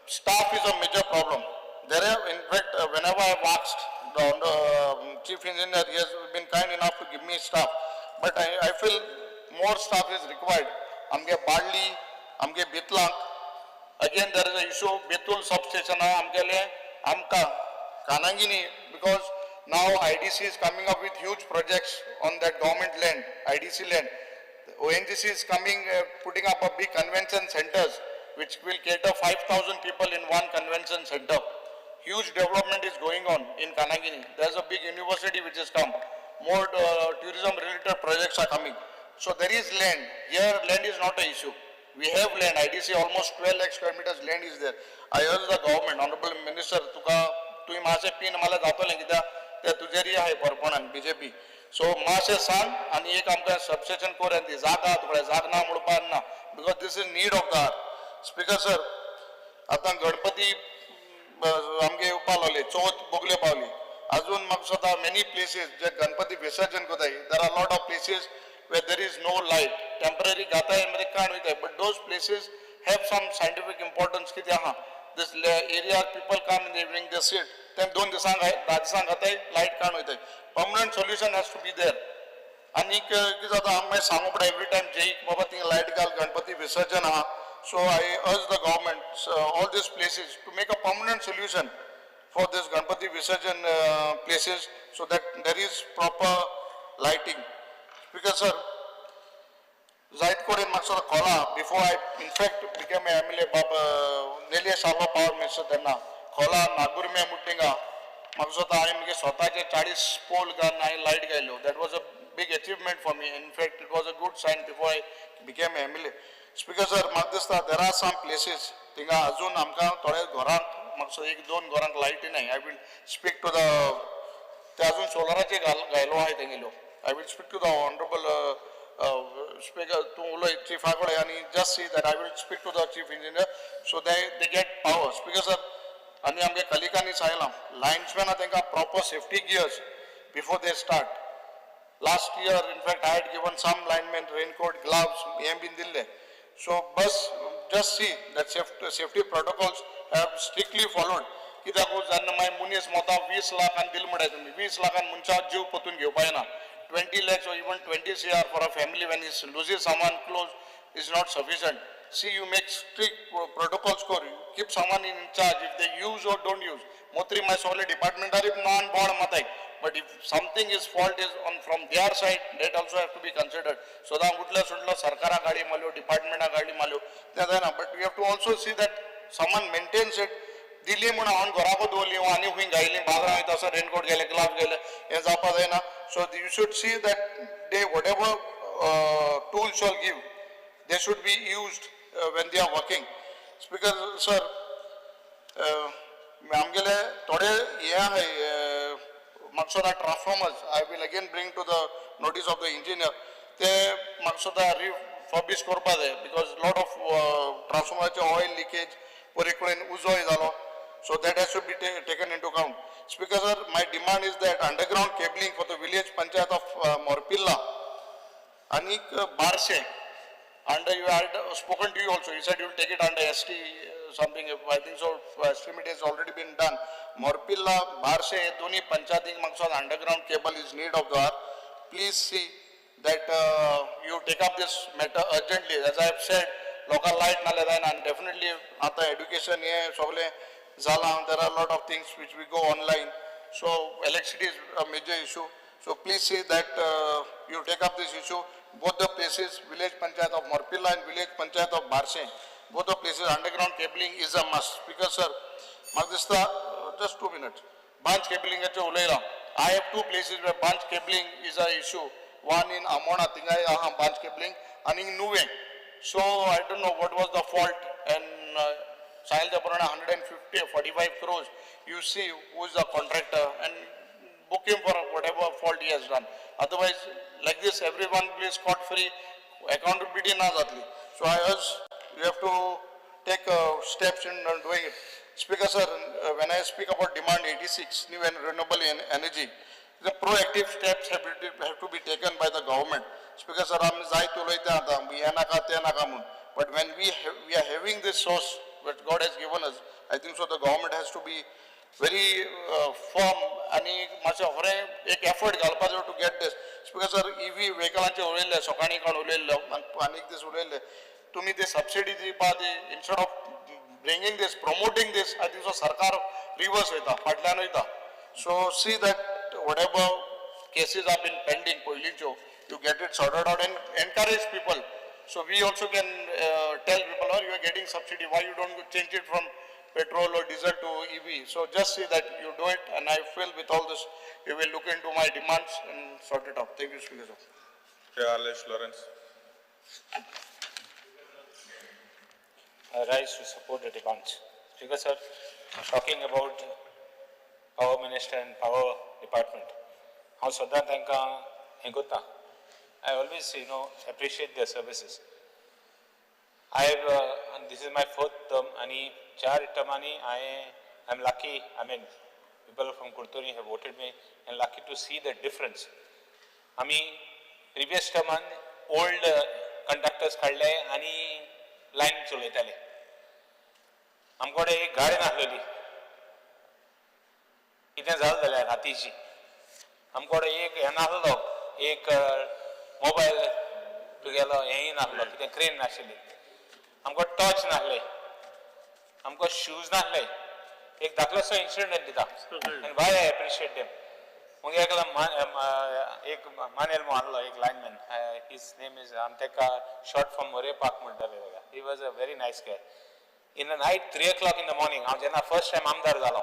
Speaker 9: staff is a major problem. There are, in fact, whenever I have asked the chief engineer, he has been kind enough to give me staff. But I feel more staff is required. आमगे बाळ्ळी, आमगे बेतलांक, again there is a issue, Betul substation आहा आमगेले, आमकां कानांगिनी, because now IDC is coming up with huge projects on that government land, IDC land. ONGC is coming, putting up a big convention centers which will cater 5,000 people in one convention center. Huge development is going on in Kanangini. There's a big university which has come. More tourism related projects are coming. So there is land. Here land is not an issue. We have land. IDC almost 12 lakh square meters land is there. I urge the government, honorable minister, तुका तुवें मातशें पिन मला जातलें कित्याक ते तुजेरय आहाय बरपणान बीजेपी. सो मातशें सांग आनी एक आमकां सबस्टेशन कर आनी ती जागा तुका जाग ना म्हणपाक ना, because this is need of the hour. Speaker sir, आतां गणपती आमगे येवपा लागले, चवथ बोगले पावली, अजून म्हाका दिसता मेनी प्लेसीस जे गणपती विसर्जन करताय, there are lot of places where there is no light, temporary घाताय मागीर काण वयताय, but those places have some scientific importance. कितें आहा this area people come in the evening, they sit, ते 2 दिसांक 10 दिसांक घाताय लायट काण वयताय. Permanent solution has to be there. आनीक कितें जाता हांव मागीर सांगू पडटा एवरी टायम जेईक बाबा थिंगा लायट घाल, गणपती विसर्जन आहा. So I urge the government, all these places to make a permanent solution for this Ganpati Visarjan places so that there is proper lighting. Because sir, जायत कडेन म्हाका खोला, before I in fact became MLA, बाब Nelias Alva power minister तेन्ना खोला नागुर्मे मुट्टिंगा म्हाका दिसता हांवें म्हगे स्वताचे 40 पोल घालून हांवें light घायल्यो. That was a big achievement for me. In fact it was a good sign before I became MLA. Speaker sir, म्हाका दिसता there are some places थिंगा अजून आमकां थोड्या घरांक म्हाका 1-2 घरांक लायटी नाय. I will speak to the ते अजून सोलराचे घायलो आहाय तेंगेल्यो. I will speak to the honourable speaker, तूं उलय चिफा कडेन आनी just see that I will speak to the chief engineer so they get power. Speaker sir, आनी आमगे कलिकांनी सांगलां लायन्समॅना तांकां proper safety gears before they start. Last year in fact I had given some lineman raincoat, gloves हें बीन दिल्लें. So bus just see that safety protocols have strictly followed. कित्याक जेन्ना मागीर मनीस मोता 20 लाखान दिल म्हणटाय तुमी, 20 लाखान मनशा जीव परतून घेवपा येना. 20 lakhs or even 20 CR for a family when he loses someone close is not sufficient. See, you make strict protocols for you. Keep someone in charge if they use or don't use. Motri my solid department are non board matai. But if something is fault is on from their side, that also have to be considered. So that utla sutla sarkara gaadi malyo, department gaadi malyo, ते जायना. But we have to also see that someone maintains it. दिली म्हूण हांवें घराको दवरली आनी खंय घायली, बाजारां वयता आसतना रेनकोट गेले, ग्लाव्स गेले, हें जावपा जायना. So you should see that they whatever tools shall give, they should be used when they are working. Speaker sir, आमगेले थोडे हे आहाय म्हाका transformers, I will again bring to the notice of the engineer. ते म्हाका रिफर्बिश करपा जाय because lot of ट्रान्सफॉर्मराचे oil leakage परी कडेन उजोय जालो. So that has to be taken into account. Speaker sir, my demand is that underground cabling for the village panchayat of Morpilla आनीक बारशे Under you had spoken to you also, you said you will take it under ST something, I think so estimate has already been done. Morpilla, Barse हे दोन्ही पंचायतींक म्हाका underground cable is need of the hour. Please see that you take up this matter urgently. As I have said, लोकांक लायट नाल्यार जायना आनी डेफिनेटली आतां एड्युकेशन हें सगळें जालां, there are lot of things which we go online, so electricity is a major issue. So please see that you take up this issue. Both the places, village panchayat of Morpilla and village panchayat of Barse, both the places underground cabling is a must. Because sir, म्हाका दिसता just 2 minutes. Branch cablingaचें उलयलां. I have 2 places where branch cabling is a issue. One in Amona, थिंगाय आहा branch cabling, आनी Nuvem. So I don't know what was the fault, and सांगितल्या प्रमाणे 150, 45 crores. You see who is the contractor and book him for whatever fault he has done. Otherwise, like this, everyone will be scot free, accountability na जातली. So I urge you have to take steps in doing it. Speaker sir, when I speak about demand 86, new and renewable energy, the proactive steps have to be taken by the government. Speaker sir, आमी जायत उलयता आतां, हें नाका तें नाका म्हूण. But when we are having this source that God has given us, I think so the government has to be very firm आनी मातशें बरें एक एफर्ट घालपा जाय to get this. Speaker sir, EV व्हेकलांचेर उलयल्ले, सकाळीं कोण उलयल्लो आनी एक दीस उलयल्ले, तुमी ते सबसिडी दिवपा ती instead of bringing this, promoting this, I think so सरकार रिवर्स वयता, फाटल्यान वयता. So see that whatever cases are been pending पयलींच्यो, you get it sorted out and encourage people. So we also can tell people, oh, you are getting subsidy, why you don't change it from petrol or diesel to EV? So just see that you do it, and I feel with all this, you will look into my demands and sort it out. Thank you, Speaker sir.
Speaker 3: Alesh Lawrence.
Speaker 8: I rise to support the demands. Speaker sir, talking about power minister and power department, हांव सदां तांकां हें करता. I always, you know, appreciate their services. I have, and this is my 4th term, आनी 4 टर्मांनी I am lucky, I mean, people from Curtorim have voted me and lucky to see the difference. आमी प्रिवियस टर्मान ओल्ड कंडक्टर्स काडले आनी लायन चलयताले. आमचे कडेन एक गाडी नासलेली, कितें जालें जाल्यार रातीची आमचे कडेन एक हें नासलो, एक मोबायल तुगेलो हेंय नासलो, कितें क्रेन नाशिल्ली, आमकां टॉर्च नासले, आमकां शूज नासले. एक धाकलोसो इन्सिडंट दिता आनी why I appreciate them. मागीर एकलो एक मानेल म्हूण आहलो एक लायनमॅन, his name is, आमी ताका शॉर्ट फॉर्म मोरे पाक म्हणटाले ताका. He was a very nice guy. In the night 3 o'clock in the morning, हांव जेन्ना फर्स्ट टायम आमदार जालो,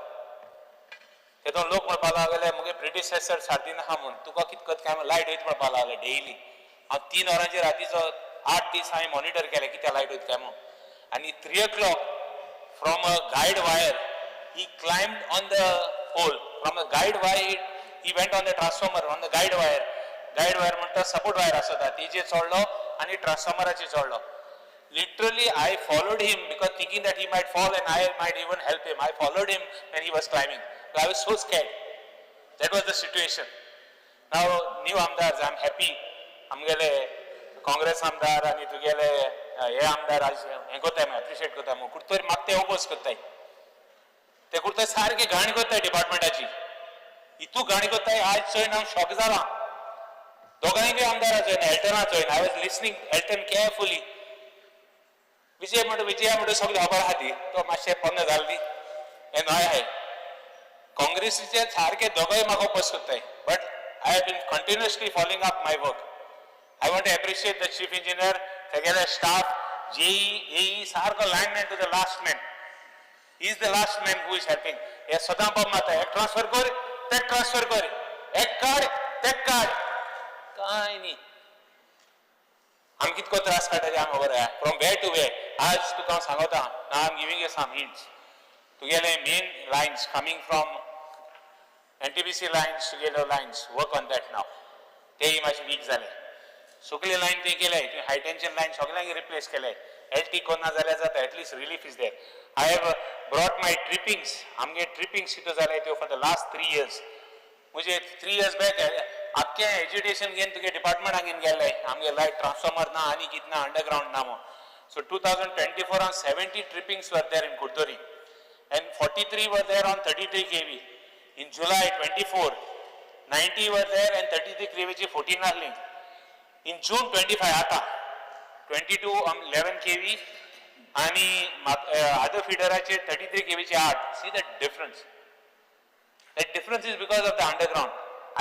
Speaker 8: तेदोन लोक म्हणपाक लागले मुगे प्रिडिसेसर सार्दीन आहा म्हूण, तुका कितें करता काय लायट वयता म्हणपाक लागले डेली. हांव 3 वरांचेर रातीचो 8 दीस हांवें मॉनिटर केलें कित्याक लायट वयता काय म्हूण. आनी 3 o'clock from a guide wire he climbed on the pole. From a guide wire he went on the transformer, on the guide wire. Guide wire म्हणटा सपोर्ट वायर आसता, तेजेर चडलो आनी ट्रान्सफॉर्मराचेर चडलो. Literally I followed him because thinking that he might fall and I might even help him. I followed him when he was climbing. I was so scared. That was the situation. Now new आमदार, I am happy. आमगेले काँग्रेस आमदार आनी तुगेले हे आमदार आज हें करताय, एप्रिशिएट करता. कुर्तोरी म्हाका ते ओपोज करताय, ते कुर्तोरी सारके घाण करताय डिपार्टमेंटाची, इतू घाण करताय. आज चोयन हांव शॉक जाला. दोगांय बी आमदार चोयन, एल्टना चोयन. I was listening Elton carefully. Vijay म्हणटा, विजया म्हणटा सगळी खबर आहा ती, तो मातशें पोन्नें जालें ती हें नवें आहाय. काँग्रेसीचे सारके दोगांय म्हाका ओपोज करताय, but I have been continuously following up my work. I want to appreciate the chief engineer, तेगेले स्टाफ, जेई, एई, सारको lineman to the last man. He is the last man who is helping. हे सदां बाब मारता, एक ट्रान्सफर कर, तेक ट्रान्सफर कर, एक काड, तेक काड, कांय न्ही. आमी कितको त्रास काडटा ते आमकां खबर आहा. From way to way. आज तुका हांव सांगता, now I am giving you some hints. तुगेले main lines coming from NTPC lines, तुगेले lines, work on that now. तेय मातशे वीक जाले. सगळे लायन ते केले, तुवें हाय टेन्शन लायन सगळ्यांक रिप्लेस केले. एल टी कोन्ना जाल्यार जाता, at least relief is there. I have brought my trippings. आमगे ट्रिपिंग्स कितें जाले त्यो for the last 3 years. म्हणजे 3 years back आख्खें एज्युकेशन घेवन तुगे डिपार्टमेंटाक घेवन गेल्ले आमगे लायट ट्रान्सफॉर्मर ना आनी कितें ना अंडरग्रावंड ना म्हूण. So 2024 70 trippings were there in Curtorim and 43 were there on 33 kV. In July 24, 90 were there and 33 kV ची 14 आहली. In June 25 आता 22 on 11 kV आणि अदर फिडराचे 33 kV चे 8. See the difference. That difference is because of the underground.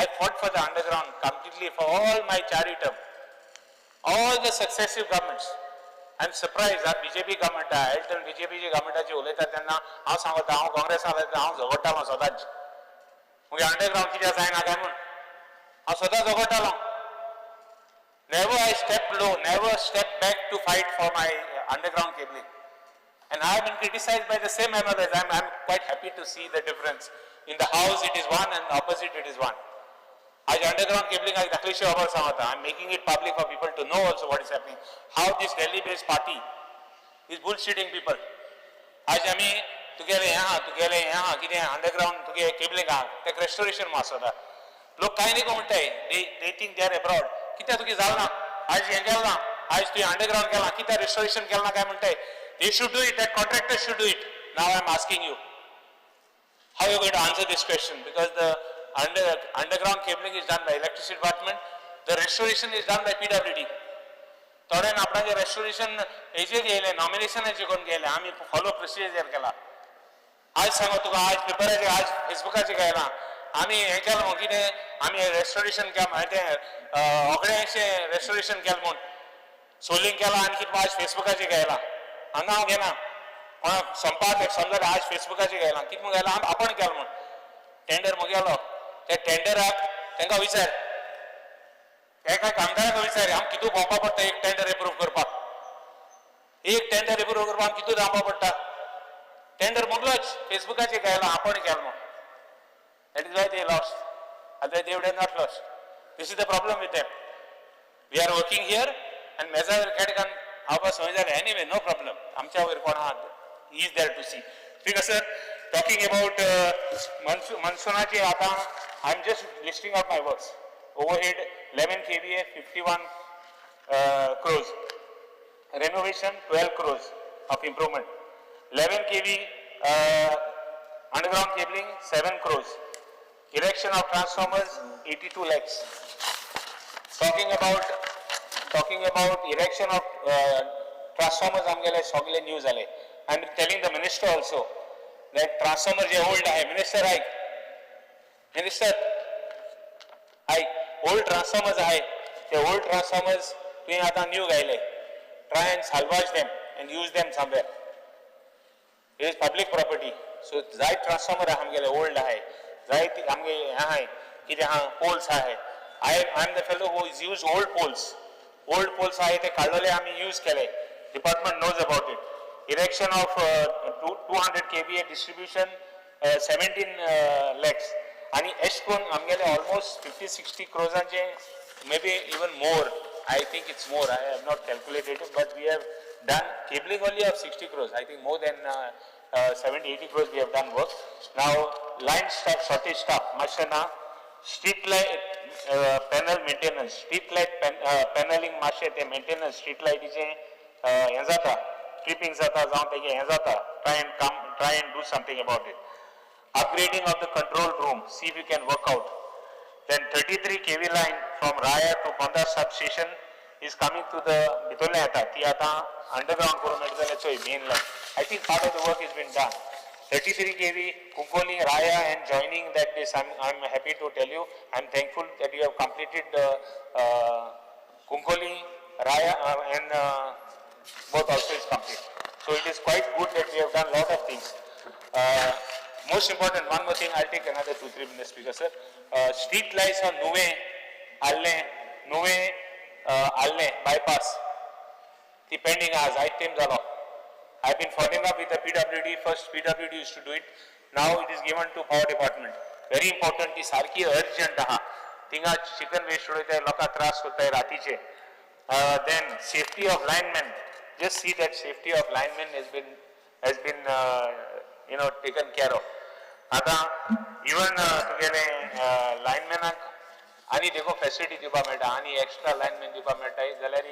Speaker 8: I fought for the underground completely for all my charity term. All the successive governments. I am surprised हा बीजेपी गव्हर्मेंट आहा एल्टन बीजेपीचे गव्हर्मेंटाचे उलयता तेन्ना हांव सांगता हांव काँग्रेसान उलयता हांव झगडटालो सदांच मुगे अंडरग्रावंड कित्याक जायना काय म्हूण हांव सदां झगडटालो. Never I step low, never step back to fight for my underground cabling. And I have been criticized by the same MLAs. I'm quite happy to see the difference. In the house it is one and the opposite it is one. आज अंडरग्राउंड केबलिंग आज दाखलीशी खबर सांगता. I am making it public for people to know also what is happening. How this Delhi based party is bullshitting people. आज आमी तुगेले हें आहा, तुगेले हें आहा, कितें अंडरग्राउंड तुगे केबलिंग आहा, तेका रेस्टोरेशन म्हूण आसता. लोक कांय न्ही म्हणटाय, they think they are abroad. कित्याक तुगे जालें ना, आज हें केलें ना, आज तुवें अंडरग्राउंड केलां, कित्याक रेस्टोरेशन केलें ना काय म्हणटाय. They should do it, that contractor should do it. Now I am asking you, how you going to answer this question? Because the underground cabling is done by electricity department, the restoration is done by PWD. थोड्यान आपणाचे रेस्टोरेशन हेजेर येयलें, नॉमिनेशनाचेर करून गेले, आमी फॉलो प्रोसिजर केला. आज सांगो तुका, आज पेपराचेर, आज फेसबुकाचेर घायला आमी हें केलां म्हूण कितें आमी रेस्टोरेशन केलां, तें ओगड्याचें रेस्टोरेशन केलां म्हूण सोलिंग केलां आनी कितें आज फेसबुकाचेर घायला. हांगा हांव घेना कोणाक संपात समजा आज फेसबुकाचेर घायला कितें म्हूण घायला, आपण केलां म्हूण टेंडर मुगेलो. त्या टेंडराक तांकां विचार, एका कामदाराक विचार, आम कितू भोंवपा पडटा एक टेंडर एप्रूव करपाक, एक टेंडर एप्रूव करपाक आम कितू धांवपा पडटा. टेंडर मुगलोच फेसबुकाचेर घायला आपण केलो म्हूण. That is why they lost. Otherwise they would have not lost. This is the problem with them. We are working here and मेजा वयर खेडकान हांव समज जालें. Anyway, no problem. आमच्या वयर कोण आहा is there to see. ठीक आसा sir. Talking about मनसुनाचे आतां I am just listing out my works. Overhead 11 kVA 51 crores. Renovation 12 crores of improvement. 11 kV underground cabling 7 crores. Erection of transformers 82 lakhs. Talking about erection of transformers आमगेले सगळे न्यू जाले. I am telling the minister also that transformer J old आहे, मिनिस्टर ऐक, मिनिस्टर ऐक, ओल्ड ट्रान्सफॉर्मर्स आहे ते ओल्ड ट्रान्सफॉर्मर्स तुवें आतां new घायले. Try and salvage them and use them somewhere. It is public property. So जायत ट्रान्सफॉर्मर आहा आमगेले ओल्ड आहे, जायत आमगे हें आहाय कितें आहा पोल्स आहाय. I am the fellow who is use old poles. Old poles आहाय ते काडलेले आमी यूज केले. Department knows about it. Erection of 200 kVA distribution 17 lakhs. आनी एश करून आमगेले almost 50-60 क्रोजांचे, maybe even more, I think it's more, I have not calculated, but we have done cabling only of 60 crores. I think more than 70-80 crores we have done work. Now line staff, shortage staff, मातशें ना, street light panel maintenance, street light paneling मातशें तें मेंटेनन्स स्ट्रीट लायटीचें हें जाता, ट्रिपींग जाता, जावं तेजें हें जाता. Try and come, try and do something about it. Upgrading of the control room, see if you can work out. Then 33 kV line from Raya to Ponda substation is coming to the भितरलें येता, ती आतां अंडरग्रावंड करून मेळटा जाल्यार चोय main line. I think part of the work is been done. 33 kV Cuncolim Raya and joining that this, I am happy to tell you, I am thankful that you have completed the Cuncolim Raya and both also is complete. So it is quite good that we have done lot of things. Most important, one more thing, I'll take another 2-3 minutes, Speaker sir. Street lights on Nuvem, Alne, Nuvem, Alne bypass, ती pending आज, आयज तेम जालो. I have been following up with the PWD. First PWD used to do it. Now it is given to power department. Very important, ती सारकी urgent आहा. थिंगा चिकन वेस्ट उडयताय, लोकांक त्रास करताय रातीचे. Then safety of linemen. Just see that safety of linemen has been you know taken care of. आता even तुगेले लायनमॅनाक आनी देखून फेसिलिटी दिवपाक मेळटा आनी एक्स्ट्रा लायनमॅन दिवपाक मेळटा जाल्यार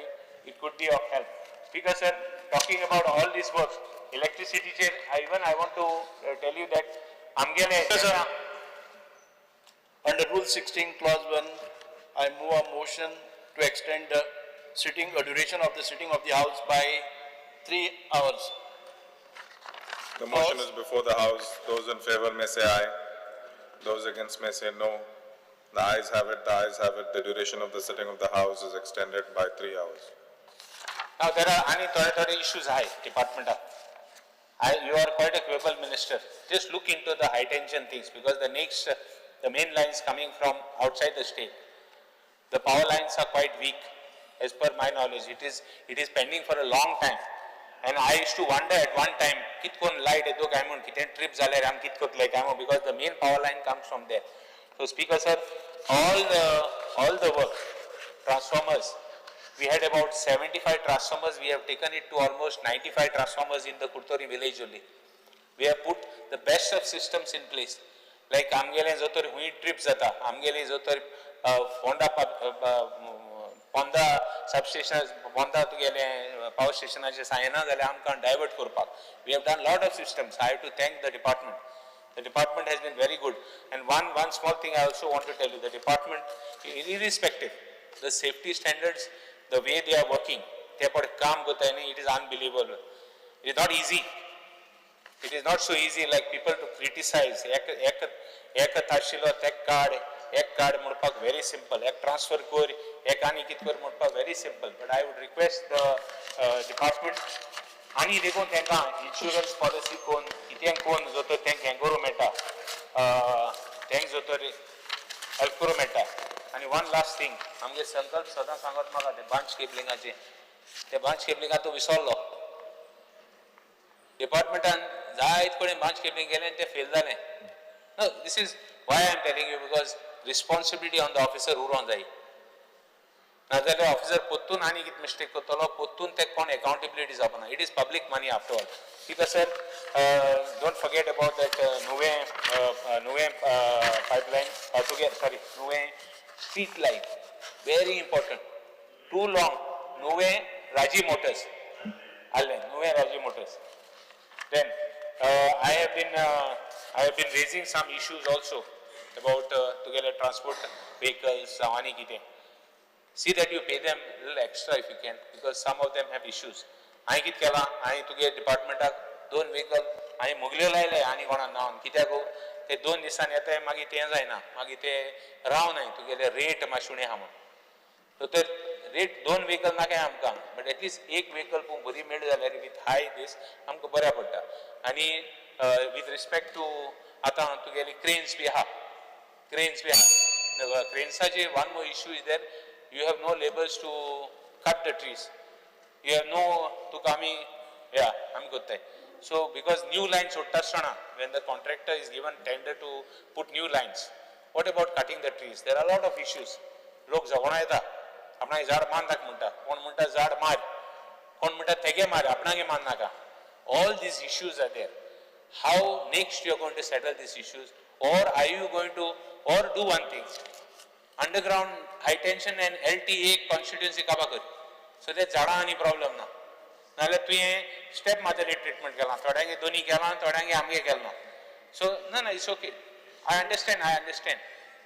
Speaker 8: it could be of help. Speaker sir, talking about all this work इलेक्ट्रिसिटीचेर even I want to tell you that आमगेले
Speaker 12: Sir, under Rule 16, Clause 1, I move a motion to extend the sitting, duration of the sitting of the House by 3 hours.
Speaker 3: The motion is before the House. Those in favor may say aye. Those against may say no. The ayes have it, the ayes have it. The duration of the sitting of the House is extended by 3 hours.
Speaker 8: Now there are आनी थोडे थोडे issues आहाय डिपार्टमेंटाक. You are quite a capable minister. Just look into the high tension things because the next, the main lines coming from outside the state. The power lines are quite weak as per my knowledge. It is pending for a long time. And I used to wonder at one time, कितकोन light येतो काय म्हणून कितें trip जाल्यार आम कित कोतले काय म्हणून because the main power line comes from there. So Speaker sir, all the work, transformers, we had about 75 transformers, we have taken it to almost 95 transformers in the Curtorim village only. We have put the best of systems in place. Like आमगेले जो तर हुंय ट्रिप जाता, आमगेले जो तर फोंडा पोंदा सबस्टेशन, पोंदा तुगेले पावर स्टेशनाचे सायना जाल्यार आमकां डायवर्ट करपाक. We have done lot of systems. I have to thank the department. The department has been very good. And one small thing I also want to tell you, the department, irrespective, the safety standards, the way they are working, ते पळय काम करता न्ही, it is unbelievable. It is not easy. It is not so easy like people to criticize. एक एक एक आशिल्लो तेक काड, एक काड म्हणपाक very simple. एक transfer कर, एक आनी कित कर म्हणपाक very simple. But I would request the department आनी देखून तेंकां इन्शुरन्स पॉलिसी कोन कितें कोन जो तर तेंकां हें करूं मेळटा, तेंक जो तर हेल्प करूं मेळटा. आनी वन लास्ट थिंग, आमगे संकल्प सदां सांगत म्हाका ते बांच केबलिंगाचे, ते बांच केबलिंगा तो विसरलो. डिपार्टमेंटान जायत कडेन बांच केबलिंग केलें आनी तें फेल जालें. No, this is why I am telling you because responsibility on the officer उरोंक जाय. नाजाल्यार ऑफिसर पोत्तून आनी कितें मिस्टेक करतलो, पोत्तून ते कोण अकाउंटेबिलिटी जावपाना. It is public money after all. Because sir, don't forget about that Nuvem pipeline, sorry, Nuvem street light, very important. Too long, Nuvem Raji Motors, आलें Nuvem Raji Motors. Then I have been raising some issues also about together transport vehicles, आनी कितें. See that you pay them a little extra if you can, because some of them have issues. हांवें कितें केलां, हांवें तुगे डिपार्टमेंटाक दोन व्हेकल हांवें मोगल्यो लायले आनी कोणा नांवान, कित्याक ते 2 दिसांनी येताय मागीर तें जायना, मागीर ते रावनाय तुगेले रेट मातशे उणें आहा म्हूण. सो ते रेट 2 व्हेकल नाकाय आमकां, but at least एक व्हेकल पूण बरी मेळ्ळी जाल्यार विथ हाय दीस आमकां बऱ्या पडटा. आनी with respect to आतां तुगेली क्रेन्स बी आहा, क्रेन्स बी आहा. क्रेन्साचे one more issue is there, you have no labours to cut the trees, you have no, तुका आमी या आमी करताय. So because new line सोडटा आसतना when the contractor is given tender to put new lines, what about cutting the trees? There are lot of issues. लोक झगडो येता, आपणाक झाड मारनाक म्हणटा, कोण म्हणटा झाड मार, कोण म्हणटा तेगे मार, आपणागे मारनाका. All these issues are there. How next you are going to settle these issues, or are you going to, or do one thing, underground high tension and LTA constituency काबा कर, so that झाडां आनी प्रॉब्लम ना. नाजाल्यार तुवें स्टेप मारतली ट्रिटमेंट केलां, थोड्यांगे दोनी केलां, थोड्यांगे आमगे केलें ना. सो ना ना, it's okay, I understand, I understand.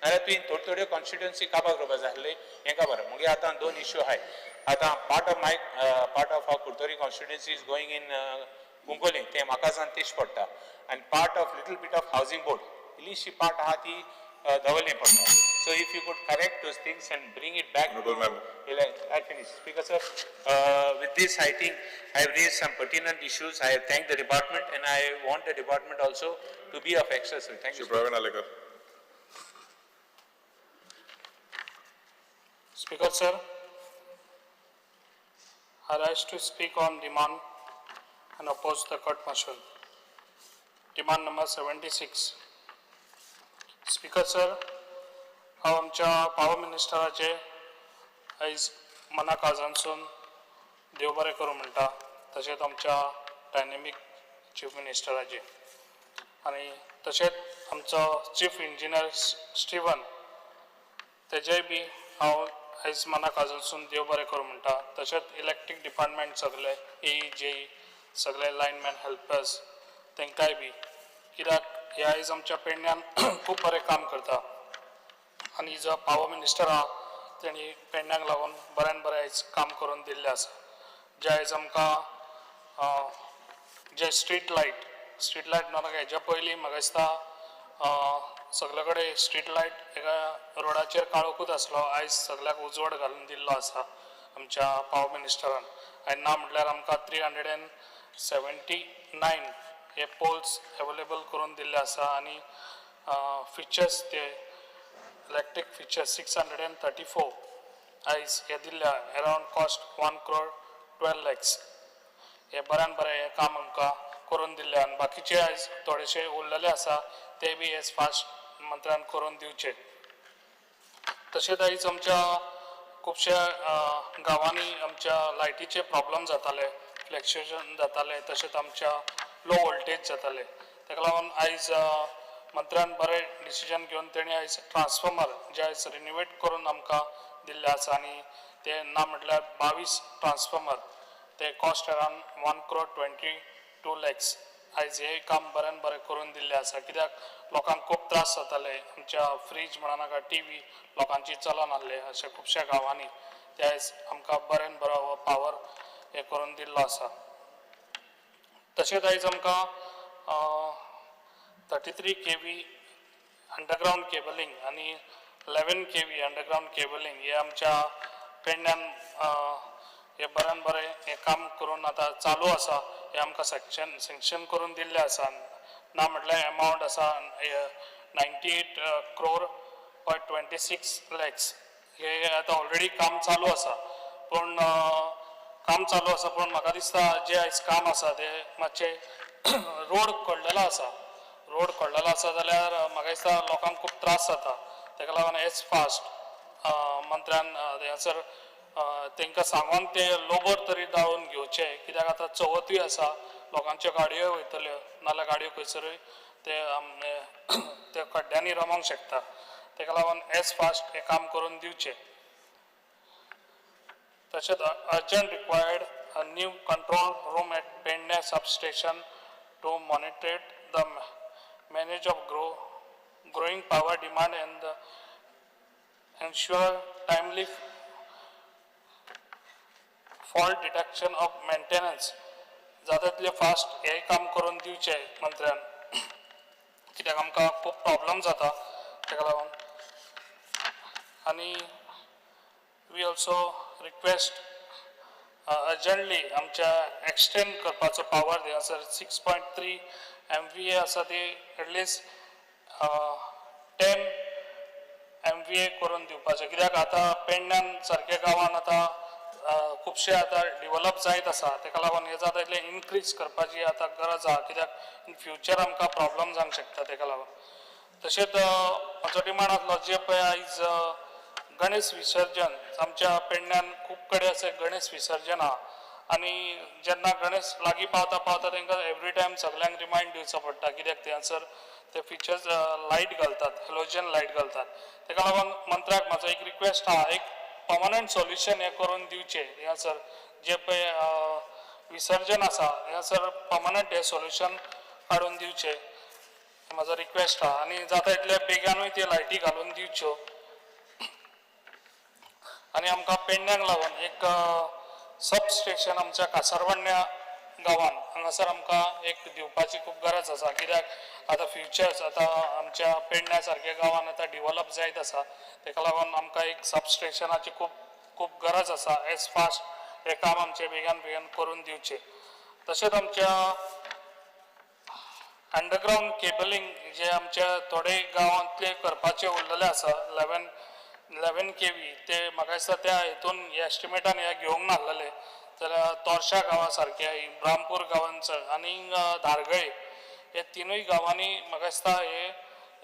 Speaker 8: नाजाल्यार तुवें थोड्यो थोड्यो कॉन्स्टिट्युएन्सी काबा करपा जाय आसली, हें खबर. मुगे आतां 2 इश्यू आहाय. आतां part of my part of our Curtorim constituency is going in Cuncolim, तें म्हाका जावन तेश पडटा. आनी part of little bit of housing board, इल्लीशी part आहा ती धवले पडटा. So if you could correct those things and bring it back.
Speaker 3: Honorable member.
Speaker 8: I finish. Speaker sir, with this I think I have raised some pertinent issues. I have thanked the department and I want the department also to be of extra service. Thank you.
Speaker 3: Shri Praveen Alekar.
Speaker 13: Speaker sir, I rise to speak on demand and oppose the cut motion. Demand number 76. Speaker sir, हांव आमच्या पावर मिनिस्टराचे आयज मना काळजांसून देव बरें करूं म्हणटा, तशेंच आमच्या डायनेमीक चीफ मिनिस्टराचे आनी तशेंच आमचो चीफ इंजिनियर स्टिवन तेजेय बी हांव आयज मना काजूसून देव बरें करूं म्हणटा. तशेंच इलेक्ट्रीक डिपार्टमेंट सगळे ए जे सगळे लायनमॅन हेल्पर्स तांकांय बी, कित्याक हे आयज आमच्या पेडण्यान खूब बरें काम करता आनी जो पावर मिनिस्टर आहा तेणी पेडण्याक लागून बऱ्यान बरें आयज काम करून दिल्लें आसा. जे आयज आमकां जे स्ट्रीट लायट म्हणून हेज्या पयलीं म्हाका दिसता सगळे कडेन स्ट्रीट लायट एका रोडाचेर काळोखूच आसलो, आयज सगळ्याक उजवाड घालून दिल्लो आसा आमच्या पावर मिनिस्टरान. आनी ना म्हटल्यार आमकां 379 हे पोल्स एवेलेबल करून दिल्ले आसा आनी फिचर्स ते इलेक्ट्रीक फिचर्स 634 आयज हे दिल्ले अरावंड कॉस्ट 1 crore 12 lakhs. हे बऱ्यान बरें हें काम आमकां करून दिल्लें आनी बाकीचे आयज थोडेशे उरलेले आसा ते बी एज फास्ट मंत्र्यान करून दिवचे. तशेंच आयज आमच्या खुबश्या गांवांनी आमच्या लायटीचे प्रॉब्लम जाताले, फ्लक्चुएशन जाताले, तशेंच आमच्या लो वोल्टेज जाताले. ताका लागून आयज मंत्र्यान बरें डिसिजन घेवन तेणी आयज ट्रान्सफॉर्मर जे आयज रिनोवेट करून आमकां दिल्ले आसा आनी ते ना म्हटल्यार 22 ट्रान्सफॉर्मर ते कॉस्ट अरावंड 1 crore 22 lakhs आयज हें काम बऱ्यान बरें करून दिल्लें आसा. कित्याक लोकांक खूब त्रास जाताले, आमच्या फ्रीज म्हणा नाका टी व्ही लोकांची चलनासले अशें खुबश्या गांवांनी, ते आयज आमकां बऱ्यान बरो हो पावर हें करून दिल्लो आसा. तशेंच आयज आमकां 33 kV underground cabling आनी 11 kV underground cabling हे आमच्या पेडण्यान हे बऱ्यान बरें हें काम करून आतां चालू आसा. हे आमकां सँक्शन करून दिल्लें आसा. ना म्हटल्यार एमावंट आसा 98 crore 26 lakhs. हे आतां ऑलरेडी काम चालू आसा, पूण काम चालू आसा पूण म्हाका दिसता जे आयज काम आसा ते मातशें रोड कडलेलो आसा. रोड कडलेलो आसा जाल्यार म्हाका दिसता लोकांक खूब त्रास जाता. ताका लागून एज फास्ट मंत्र्यान हांगासर तांकां सांगून ते लोबर तरी दाळून घेवचे, कित्याक आतां चवथूय आसा, लोकांच्यो गाडयो वयतल्यो, नाल्यार गाडयो खंयसरूय ते त्या खड्ड्यांनी रमोंक शकता. ताका लागून एज फास्ट हें काम करून दिवचें. तशेंच urgent required a new control room at Pedne substation to monitor the manage of growing power demand and ensure timely fault detection of maintenance. जाता तितलें फास्ट हें काम करून दिवचें मंत्र्यान, कित्याक आमकां खूब प्रॉब्लम जाता ताका लागून. आनी we also request urgently आमच्या एक्सटेंड करपाचो पावर थंयसर 6.3 MVA आसा ती एटलिस्ट 10 MVA करून दिवपाचें, कित्याक आतां पेडण्यान सारक्या गांवान आतां खुबशे आतां डिवलप जायत आसा. ताका लागून हें जाता तितलें इनक्रीज करपाची आतां गरज आहा, कित्याक इन फ्युचर आमकां प्रॉब्लम जावंक शकता ताका लागून. तशेंच म्हजो डिमांड आसलो जे पळय आयज गणेश विसर्जन आमच्या पेडण्यान खूब कडेन अशें गणेश विसर्जन आहा आनी जेन्ना गणेश लागीं पावता पावता तांकां एवरी टायम सगल्यांक रिमायंड दिवचो पडटा, कित्याक थंयसर ते फिचर्स लायट घालतात, हेलोजन लायट घालतात. ताका लागून मंत्र्याक म्हाजो एक रिक्वेस्ट आहा, एक पर्मनंट सोल्युशन हें करून दिवचें. हांगासर जे पळय विसर्जन आसा हांगासर पर्मनंट हें सोल्युशन काडून दिवचें, म्हाजो रिक्वेस्ट आहा. आनी जाता तितले बेगानूय त्यो लायटी घालून दिवच्यो. आनी आमकां पेडण्याक लागून एक सब स्टेशन आमच्या कासारवाडण्या गांवान हांगासर आमकां एक दिवपाची खूब गरज आसा, कित्याक आतां फ्युचर्स आतां आमच्या पेडण्या सारक्या गांवान आतां डिवलप जायत आसा. ताका लागून आमकां एक सब स्टेशनाची खूब खूब गरज आसा. एज फास्ट हें काम आमचें बेगान बेगीन करून दिवचें. तशेंच आमच्या अंडरग्रावंड केबलिंग जे आमच्या थोडे गांवांतले करपाचे उरलेले आसा 11 kV ते म्हाका दिसता त्या हितून एस्टिमेटान हे घेवंक नासलेले, जाल्यार तोरशा गांवा सारके, इब्रामपूर गांवान आनी धारगळे हे तिनूय गांवांनी म्हाका दिसता हे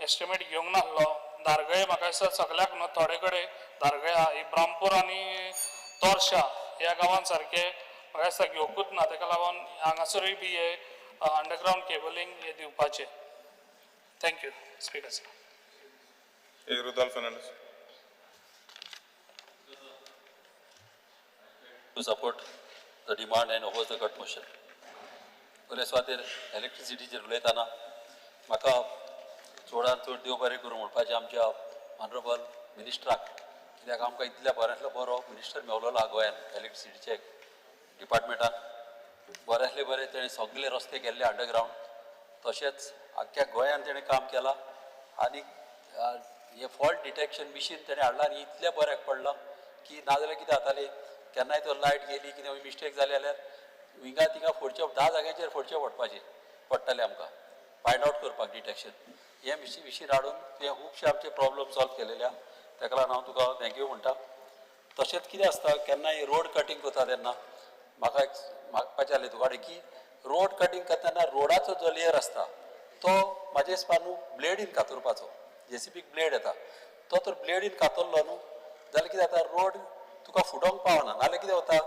Speaker 13: एस्टिमेट घेवंक नासलो. धारगळे म्हाका दिसता सगळ्याक न्हू, थोडे कडेन धारगळे आहा, इब्रामपूर आनी तोरशा ह्या गांवान सारके म्हाका दिसता घेवंकूच ना. ताका लागून हांगासरूय बी हे अंडरग्रावंड केबलिंग हे दिवपाचें. Thank you speaker sir.
Speaker 3: Rudolph Fernandez.
Speaker 14: to support the demand and oppose the cut motion. पयले सुवातेर इलेक्ट्रिसिटीचेर उलयतना म्हाका चडान चड देव बरें करूं म्हणपाचें आमच्या ऑनरेबल मिनिस्टराक, कित्याक आमकां इतल्या बऱ्यांतलो बरो मिनिस्टर मेवलेलो आहा गोंयान. इलेक्ट्रिसिटीचे डिपार्टमेंटान बऱ्यांतले बरें तेणें सगळे रस्ते केल्ले अंडरग्रावंड, तशेंच आख्ख्या गोंयान तेणें काम केलां आनी हें फॉल्ट डिटेक्शन मिशीन तेणें हाडलां आनी इतलें बऱ्याक पडलां की नाजाल्यार कितें जातालें, केन्नाय तर लायट गेली कितें मिस्टेक जाली जाल्यार विंगा थिंगा फोडचें, 10 जाग्यांचेर फोडचें पडपाचें पडटालें आमकां फायंड आवट करपाक डिटेक्शन. हें मिशीन हाडून तुवें खुबशे आमचे प्रॉब्लम सॉल्व केलेले आहा, ताका लागून हांव तुका thank you म्हणटा. तशेंच कितें आसता, केन्नाय रोड कटींग करता तेन्ना म्हाका एक मागपाचें आसलें तुका कडेन की रोड कटींग करतना रोडाचो जो लेयर आसता तो म्हाजे हिसपान न्हू ब्लेडीन कातरपाचो, जेसीबीक ब्लेड येता तो तर ब्लेडीन कातरलो न्हू जाल्यार कितें जाता, रोड तुका फुटोंक पावना. नाजाल्यार कितें जाता,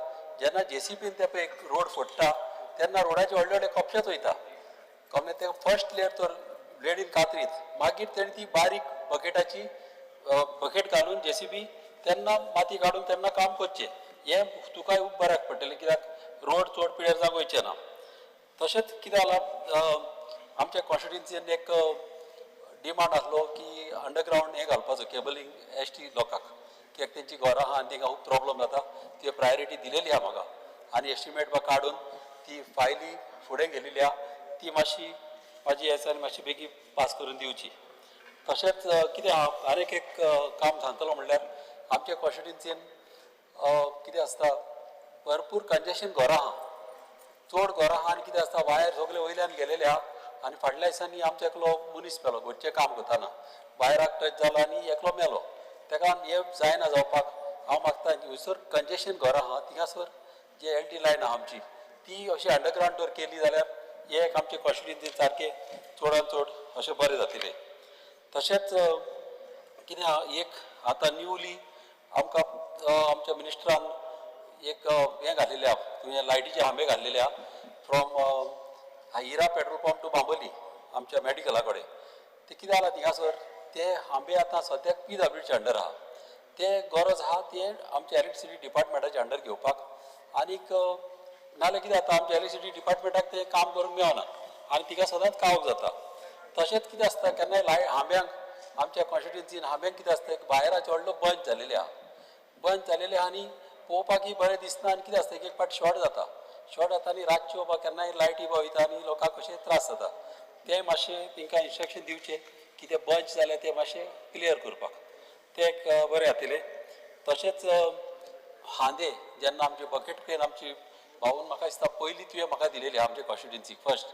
Speaker 14: जेन्ना जेसीबीन ते पळय रोड फोडटा तेन्ना रोडाचे व्हडले व्हडले कपशेच वयता. कमले ते फर्स्ट लेयर तर ब्लेडीन कातरीत, मागीर तेणी ती बारीक बकेटाची बकेट घालून जेसीबी तेन्ना माती काडून तेन्ना काम करचें. हें तुकाय खूब बऱ्याक पडटलें, कित्याक रोड चड पिड्यार जावंक वयचें ना. तशेंच कितें जालां, आमच्या कॉन्स्टिट्युन्सीन एक डिमांड आसलो की अंडरग्रावंड हें घालपाचो केबलिंग एस टी लोकांक, कित्याक तेंची घरां आहा आनी तेंकां खूब प्रॉब्लम जाता. ती प्रायोरिटी दिलेली आहा म्हाका आनी एस्टिमेट बा काडून ती फायली फुडें गेलेली आहा, ती मातशी म्हाजी हेच्यान मातशी बेगीन पास करून दिवची. तशेंच कितें आहा, आनीक एक काम सांगतलो म्हणल्यार आमच्या कॉन्स्टिट्युन्सीन कितें आसता, भरपूर कंजेशन घरां आहा, चड घरां आहा आनी कितें आसता, वायर सगळे वयल्यान गेलेले आहा आनी फाटल्या दिसांनी आमचो एकलो मनीस मेलो घरचें काम करतना, वायराक टच जालो आनी एकलो मेलो. ताका हें जायना जावपाक हांव मागता हयसर कंजेशन घरां आहा थिंगासर जे एल टी लायन आहा आमची ती अशी अंडरग्रावंड जर केली जाल्यार हें एक आमचे कॉन्स्टिट्युन्सीन सारकें चडान चड अशें बरें जातलें. तशेंच कितें आहा, एक आतां न्यूली आमकां आमच्या मिनिस्टरान एक हें घालेलें आहा, तुवें लायटीचे खांबे घाल्लेले आहा from Hira petrol pump to Bambolim आमच्या मॅडिकला कडेन. ते कितें जालां थिंगासर ते खांबे आतां सद्याक पी डब्ल्यूच्या अंडर आहा, ते गरज आहा ते आमच्या इलेक्ट्रिसिटी डिपार्टमेंटाच्या अंडर घेवपाक. आनीक नाजाल्यार कितें जाता, आमच्या इलेक्ट्रिसिटी डिपार्टमेंटाक तें काम करूंक मेळना आनी तिका सदांच कावक जाता. तशेंच कितें आसता, केन्नाय लायट खांब्यांक आमच्या कॉन्स्टिट्युन्सीन खांब्यांक कितें आसता, एक वायराचे व्हडलो बंच जालेले आहा, बंच जालेले आहा आनी पळोवपाकय बरें दिसना आनी कितें आसता, एक एक फावट शॉर्ट जाता, शॉर्ट जाता आनी रातच्यो बा केन्नाय लायटी बा वयता आनी लोकांक कशें त्रास जाता. तें मातशें तांकां इन्स्ट्रक्शन दिवचें की ते बंच जाल्यार ते मातशें क्लियर करपाक, तें एक बरें जातलें. तशेंच हांदे जेन्ना आमची बकेट क्रेन आमची भाऊन म्हाका दिसता पयली तुवें म्हाका दिलेली आमचे कॉन्स्टिट्युन्सीक फर्स्ट,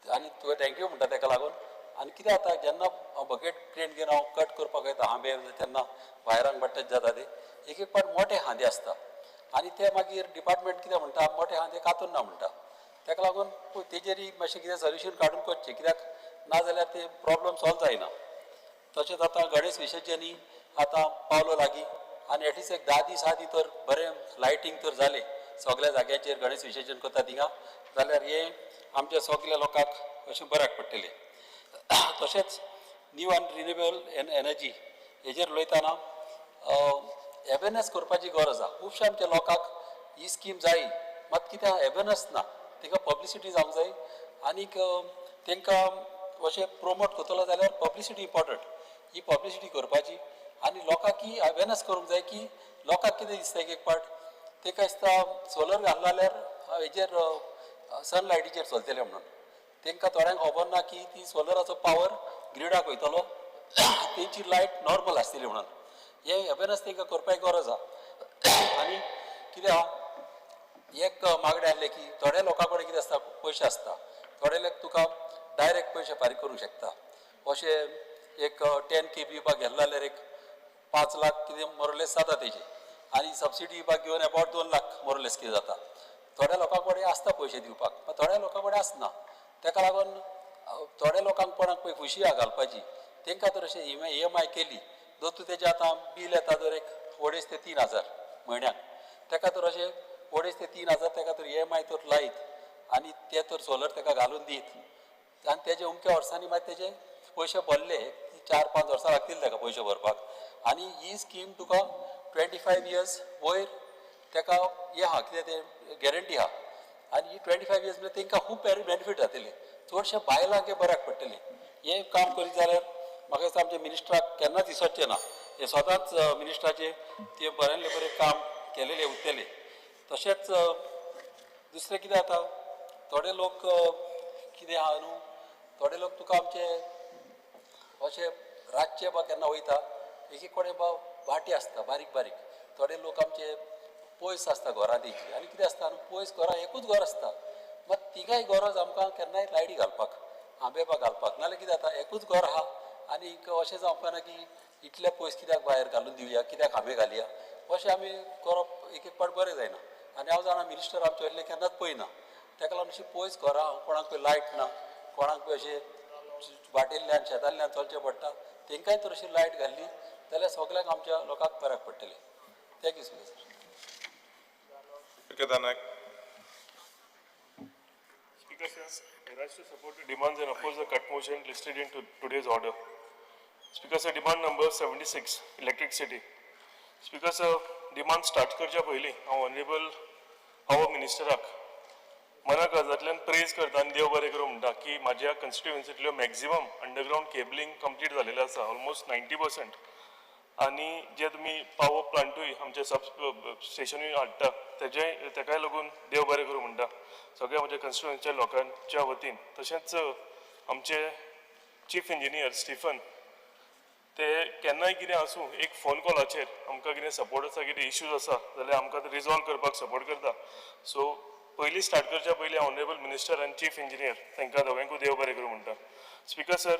Speaker 14: आनी तुवें thank you म्हणटा तेका लागून. आनी कितें जाता, जेन्ना बकेट क्रेन घेवन हांव कट करपाक वयता हांबे तेन्ना वायरांक टच जाता, ते एक एक फावट मोठे हांदे आसता आनी ते मागीर डिपार्टमेंट कितें म्हणटा, मोठे हांदे कातून ना म्हणटा. ताका लागून तेजेरय मातशें कितें सोल्युशन काडून करचें, कित्याक ना जाल्यार ते प्रॉब्लम सॉल्व जायना. तशेंच आतां गणेश विसर्जनी आतां पावलो लागीं आनी एटलिस्ट एक 10 दीस आदीं तर बरें लायटींग तर जालें सगल्या जाग्यांचेर गणेश विसर्जन करता थिंगा, जाल्यार हें आमच्या सगल्या लोकांक अशें बऱ्याक पडटलें. तशेंच न्यू आनी रिन्युएबल एनर्जी हेजेर उलयतना अवेरनेस करपाची गरज आहा. खुबशे आमच्या लोकांक ही स्कीम जाय, मात कितें अवेरनेस ना, तांकां पब्लिसिटी जावंक जाय आनीक तांकां अशें प्रोमोट करतलो जाल्यार पब्लिसिटी इम्पोर्टंट, ही पब्लिसिटी करपाची आनी लोकांक अवेरनेस करूंक जाय की लोकांक कितें दिसता, एक एक पाट तांकां दिसता सोलर घाललो जाल्यार हेजेर सनलायटीचेर चलतलें म्हणून, तांकां थोड्यांक खबर ना की ती सोलराचो पावर ग्रिडाक वयतलो, तेंची लायट नॉर्मल आसतली म्हणून. हें अवेरनेस तांकां करपाची गरज आहा. आनी कितें आहा, एक मागणें आसलें की थोड्या लोकां कडेन कितें आसता, पयशे आसता, थोडे लोक तुका डायरेक्ट पयशे फारीक करूंक शकता. अशें एक 10 KB बा घेतलो जाल्यार एक 5 लाख कितें मोरलेस जाता तेजे, आनी सबसिडी बा घेवन अबावट 2 लाख मोरलेस कितें जाता. थोड्या लोकां कडेन आसता पयशे दिवपाक, पण थोड्या लोकां कडेन आसना. ताका लागून थोड्या लोकांक कोणाक पळय खुशी आहा घालपाची, तांकां तर अशें EMI केली जर तूं तेजें आतां बील येता जर एक 2.5 ते 3 हजार म्हयन्याक, ताका तर अशें 2.5 ते 3 हजार ताका तर EMI तर लायत आनी ते तर सोलर ताका घालून दीत आनी तेजे अमक्या वर्सांनी मागीर तेजे पयशे भरले, 4-5 वर्सां लागतलीं ताका पयशे भरपाक. आनी ही स्कीम तुका 25 इयर्स वयर तेका हें आहा कितें तें गॅरंटी आहा. आनी ही 25 इयर्स म्हळ्यार तेंकां खूब बेनिफीट जातलें, चडशें बायलांक हें बऱ्याक पडटलें. हें काम करीत जाल्यार म्हाका दिसता आमच्या मिनिस्टराक केन्नाच इसरचें ना, हें सदांच मिनिस्टराचें तें बऱ्यांतलें बरें काम केलेलें उरतलें. तशेंच दुसरें कितें जाता, थोडे लोक कितें आहा न्हू, थोडे लोक तुका आमचे अशे रातचे बा केन्ना वयता, एक एक कडेन बा वाटी आसता बारीक बारीक, थोडे लोक आमचे पयस आसता घरां तेंची, आनी कितें आसता न्हू पयस घरां एकूच घर आसता, मात तिगाय गरज आमकां केन्नाय लायटी घालपाक, आंबे बा घालपाक, नाल्यार कितें जाता एकूच घर आहा आनी अशें जावपाना की इतले पयस कित्याक भायर घालून दिवया, कित्याक आंबे घालया, अशें आमी करप एक एक पाट बरें जायना. आनी हांव जाणा मिनिस्टर आमचे असलें केन्नाच पळयना, तेका लागून अशी पयस घरां कोणाक लायट ना, कोणाक अशें वाटेंतल्यान शेतांतल्यान चलचें पडटा, तेंकांय तर अशी लायट घाल्ली जाल्यार सगळ्यांक आमच्या लोकांक बऱ्याक पडटलें. Thank you sir.
Speaker 15: Speaker sir, I rise to support the demands and oppose the cut motion listed in today's order. Speaker sir, demand number 76, electricity. Speaker sir, demand start करच्या पयलीं हांव ऑनरेबल पावर मिनिस्टराक मना काळजांतल्यान प्रेज करता आनी देव बरें करूं म्हणटा की म्हाज्या कॉन्स्टिट्युएन्सींतल्यो मॅक्झिमम अंडरग्रावंड केबलिंग कंप्लीट जालेलें आसा, ऑलमोस्ट 90%. आनी जे तुमी पावर प्लांटूय आमचे सब स्टेशनूय हाडटा तेजे तेकाय लागून देव बरें करूं म्हणटा सगळ्या म्हज्या कॉन्स्टिट्युएन्सीच्या लोकांच्या वतीन. तशेंच आमचे चीफ इंजिनियर स्टिफन ते केन्नाय कितें आसूं एक फोन कॉलाचेर आमकां कितें सपोर्ट आसा, कितें इश्यूज आसा जाल्यार आमकां ते रिजॉल्व करपाक सपोर्ट करता. सो पयलीं स्टार्ट करच्या पयलीं ऑनरेबल मिनिस्टर आनी चीफ इंजिनियर तांकां दोगांकूय देव बरें करूं म्हणटा. स्पिकर सर,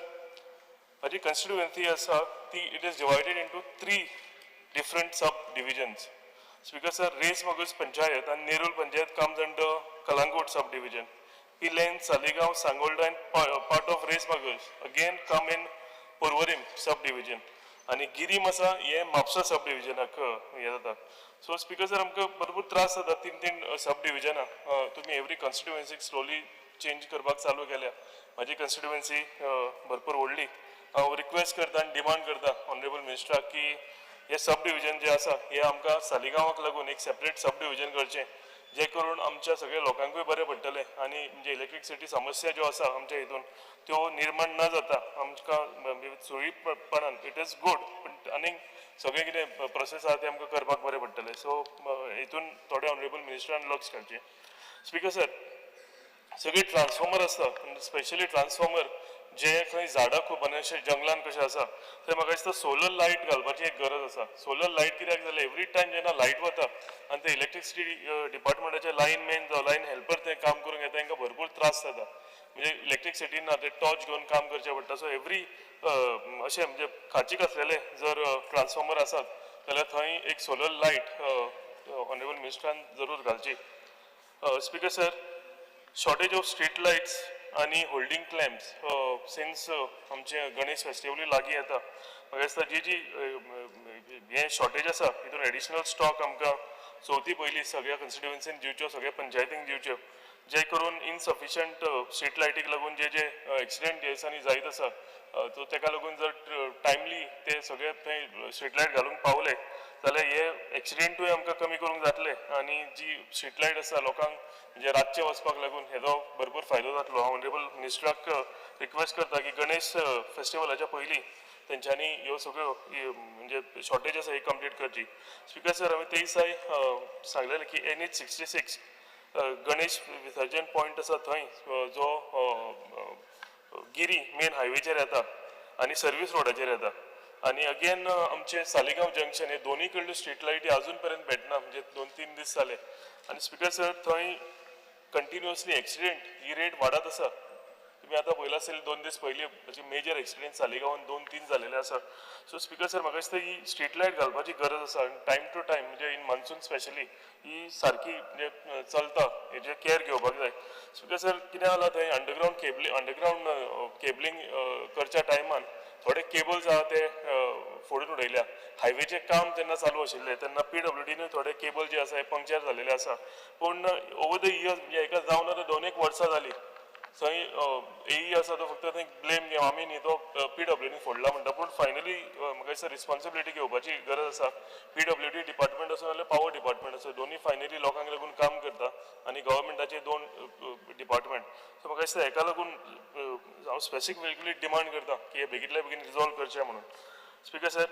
Speaker 15: म्हजी कॉन्स्टिट्युएन्सी आसा ती it is divided into 3 different sub divisions. Speaker sir, Reis Magos panchayat आनी Nerul panchayat comes under Calangute sub division. Pilerne, Saligao, Sangolda and part of Reis Magos again come in Porvorim sub division. आनी गिरीम आसा हें म्हापसा सब डिविजनाक हें जाता. सो स्पिकर सर, आमकां भरपूर त्रास जाता 3 सब डिविजनां तुमी एवरी कॉन्स्टिट्युएन्सीक स्लोली चेंज करपाक चालू केल्या. म्हाजी कॉन्स्टिट्युएन्सी भरपूर व्हडली. हांव रिक्वेस्ट करता आनी डिमांड करता ऑनरेबल मिनिस्टराक की हे सब डिविजन जे आसा हे आमकां सालिगांवाक लागून एक सेपरेट सब डिविजन करचें, जे करून आमच्या सगळ्या लोकांकूय बरें पडटलें आनी म्हणजे इलेक्ट्रिसिटी समस्या ज्यो आसा आमच्या हितून त्यो निर्माण न जाता आमकां सुरळीतपणान it is good, पूण आनीक सगळें कितें प्रोसेस आसा तें आमकां करपाक बरें पडटलें. सो हितून थोडे ऑनरेबल मिनिस्टरान लक्ष घालचें. स्पिकर सर, सगळे ट्रान्सफॉर्मर आसता, स्पेशली ट्रान्सफॉर्मर जे खंय झाडां खूब आनी अशें जंगलान कशें आसा थंय म्हाका दिसता सोलर लायट घालपाची एक गरज आसा. सोलर लायट कित्याक जाल्यार एवरी टायम जेन्ना लायट वता आनी ते इलेक्ट्रिसिटी डिपार्टमेंटाचे लायन मॅन जावं लायन हेल्पर ते काम करूंक येता, तांकां भरपूर त्रास जाता. म्हणजे इलेक्ट्रिसिटी ना ते टॉर्च घेवन काम करचें पडटा. सो एवरी अशें म्हणजे खाचीक आसलेले जर ट्रान्सफॉर्मर आसात जाल्यार थंय एक सोलर लायट ऑनरेबल मिनिस्टरान जरूर घालची. Speaker sir, shortage of street lights आनी होल्डींग क्लॅम्प्स सिन्स आमचे गणेश फेस्टिवलूय लागीं येता, म्हाका दिसता जी जी हें शॉर्टेज आसा हितून एडिशनल स्टॉक आमकां चवथी पयलीं सगळ्या कॉन्स्टिट्युएन्सीन दिवच्यो, सगळ्या पंचायतींक दिवच्यो, जे करून इनसफिशंट स्ट्रीट लायटीक लागून जे जे एक्सिडंट ह्या दिसांनी जायत आसा सो तेका लागून जर टायमली ते सगळे थंय स्ट्रीट लायट घालूंक पावले जाल्यार हे एक्सिडंटूय आमकां कमी करूंक जातले आनी जी स्ट्रीट लायट आसा लोकांक म्हणजे रातचे वचपाक लागून हेजो भरपूर फायदो जातलो. हांव ऑनरेबल मिनिस्टराक रिक्वेस्ट करता की गणेश फेस्टिवलाच्या पयलीं तेंच्यांनी ह्यो सगळ्यो म्हणजे शॉर्टेज आसा ही कंप्लीट करची. स्पिकर सर, हांवें ते दिसाय सांगलेलें की NH 66 Ganesh विसर्जन पॉयंट आसा थंय जो गिरी मेन हायवेचेर येता आनी सर्वीस रोडाचेर येता आनी अगेन आमचे सालिगांव जंक्शन हे दोनूय कडल्यो स्ट्रीट लायटी अजून पर्यंत भेटना, म्हणजे 2-3 दीस जाले. आनी स्पिकर सर, थंय कंटिन्युअसली एक्सिडेंट ही रेट वाडत आसा. तुमी आतां पळयलां आसतलें 2 दीस पयलीं अशे मेजर एक्सिडेंट सालिगांवान 2-3 जालेले आसा. सो स्पिकर सर, म्हाका दिसता ही स्ट्रीट लायट घालपाची गरज आसा आनी टायम टू टायम म्हणजे इन मॉन्सून स्पेशली ही सारकी म्हणजे चलता हेजे केअर घेवपाक जाय. स्पिकर सर, कितें जालां थंय अंडरग्रावंड केबलिंग करच्या टायमान थोडे केबल्स आहा ते फोडून उडयल्या. हायवेचें काम जेन्ना चालू आशिल्लें तेन्ना PWDन थोडे केबल जे आसा हे पंक्चर जालेले आसा, पूण ओवर the years म्हणजे एका जावन आतां 2-1 वर्सां जालीं थंय एई आसा तो फक्त थंय ब्लेम गेम आमी न्ही तो पी डब्ल्यू डी फोडला म्हणटा, पूण फायनली म्हाका दिसता रिस्पॉन्सिबिलिटी घेवपाची गरज आसा. पी डब्ल्यू डी डिपार्टमेंट आसूं नाजाल्यार पावर डिपार्टमेंट आसूं, दोनूय फायनली लोकांक लागून काम करता आनी गव्हर्मेंटाचे दोन डिपार्टमेंट. सो म्हाका दिसता हेका लागून हांव स्पेसिफिकली डिमांड करता की हे बेगींतल्या बेगीन रिजॉल्व करचें म्हणून. Speaker sir,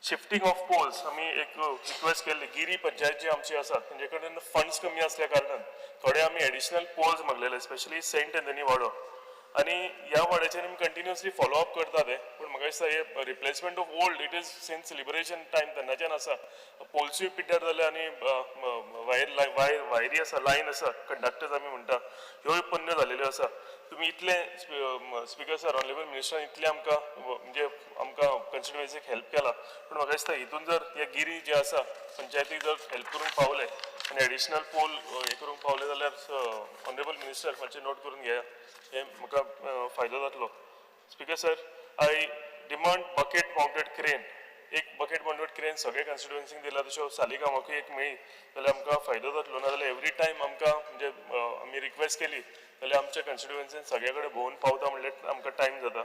Speaker 15: shifting of poles आमी एक रिक्वेस्ट केल्ली. गिरी पंचायत जी आमची आसा तेंचे कडेन फंड्स कमी आसल्या कारणान थोडे आमी एडिशनल पोल्स मागलेले, स्पेशली सेंट एंथनी वाडो, आनी ह्या वाड्याचेर आमी कंटिन्युअसली फॉलो अप करता ते. पूण म्हाका दिसता हे replacement of old, it is since liberation time तेन्नाच्यान आसा. पोल्सूय पिड्ड्यार जाले आनी वायर वायर वायरी आसा, लायन आसा, कंडक्टर्स आमी म्हणटा, ह्योय पोन्न्यो जालेल्यो आसा. तुमी इतले, स्पिकर सर, ऑनरेबल मिनिस्टरान इतलें आमकां म्हणजे आमकां कॉन्स्टिट्युएन्सीक हेल्प केला, पूण म्हाका दिसता हितून जर हे गिरी जे आसा पंचायतीक जर हेल्प करूंक पावले आनी एडिशनल पोल हे करूंक पावले जाल्यार ऑनरेबल मिनिस्टर मातशें नोट करून घेया, हे म्हाका फायदो जातलो. Speaker sir, I demand bucket mounted crane. एक बकेट माउंटेड क्रेन सगळे कॉन्स्टिट्युएन्सीक दिला, तश्यो सालिगांवाकूय एक मेळ्ळी जाल्यार आमकां फायदो जातलो. ना जाल्यार एवरी टायम आमकां म्हणजे आमी रिक्वेस्ट केली जाल्यार आमच्या कॉन्स्टिट्युएन्सीन सगळे कडेन भोंवून पावता म्हणल्यार आमकां टायम जाता.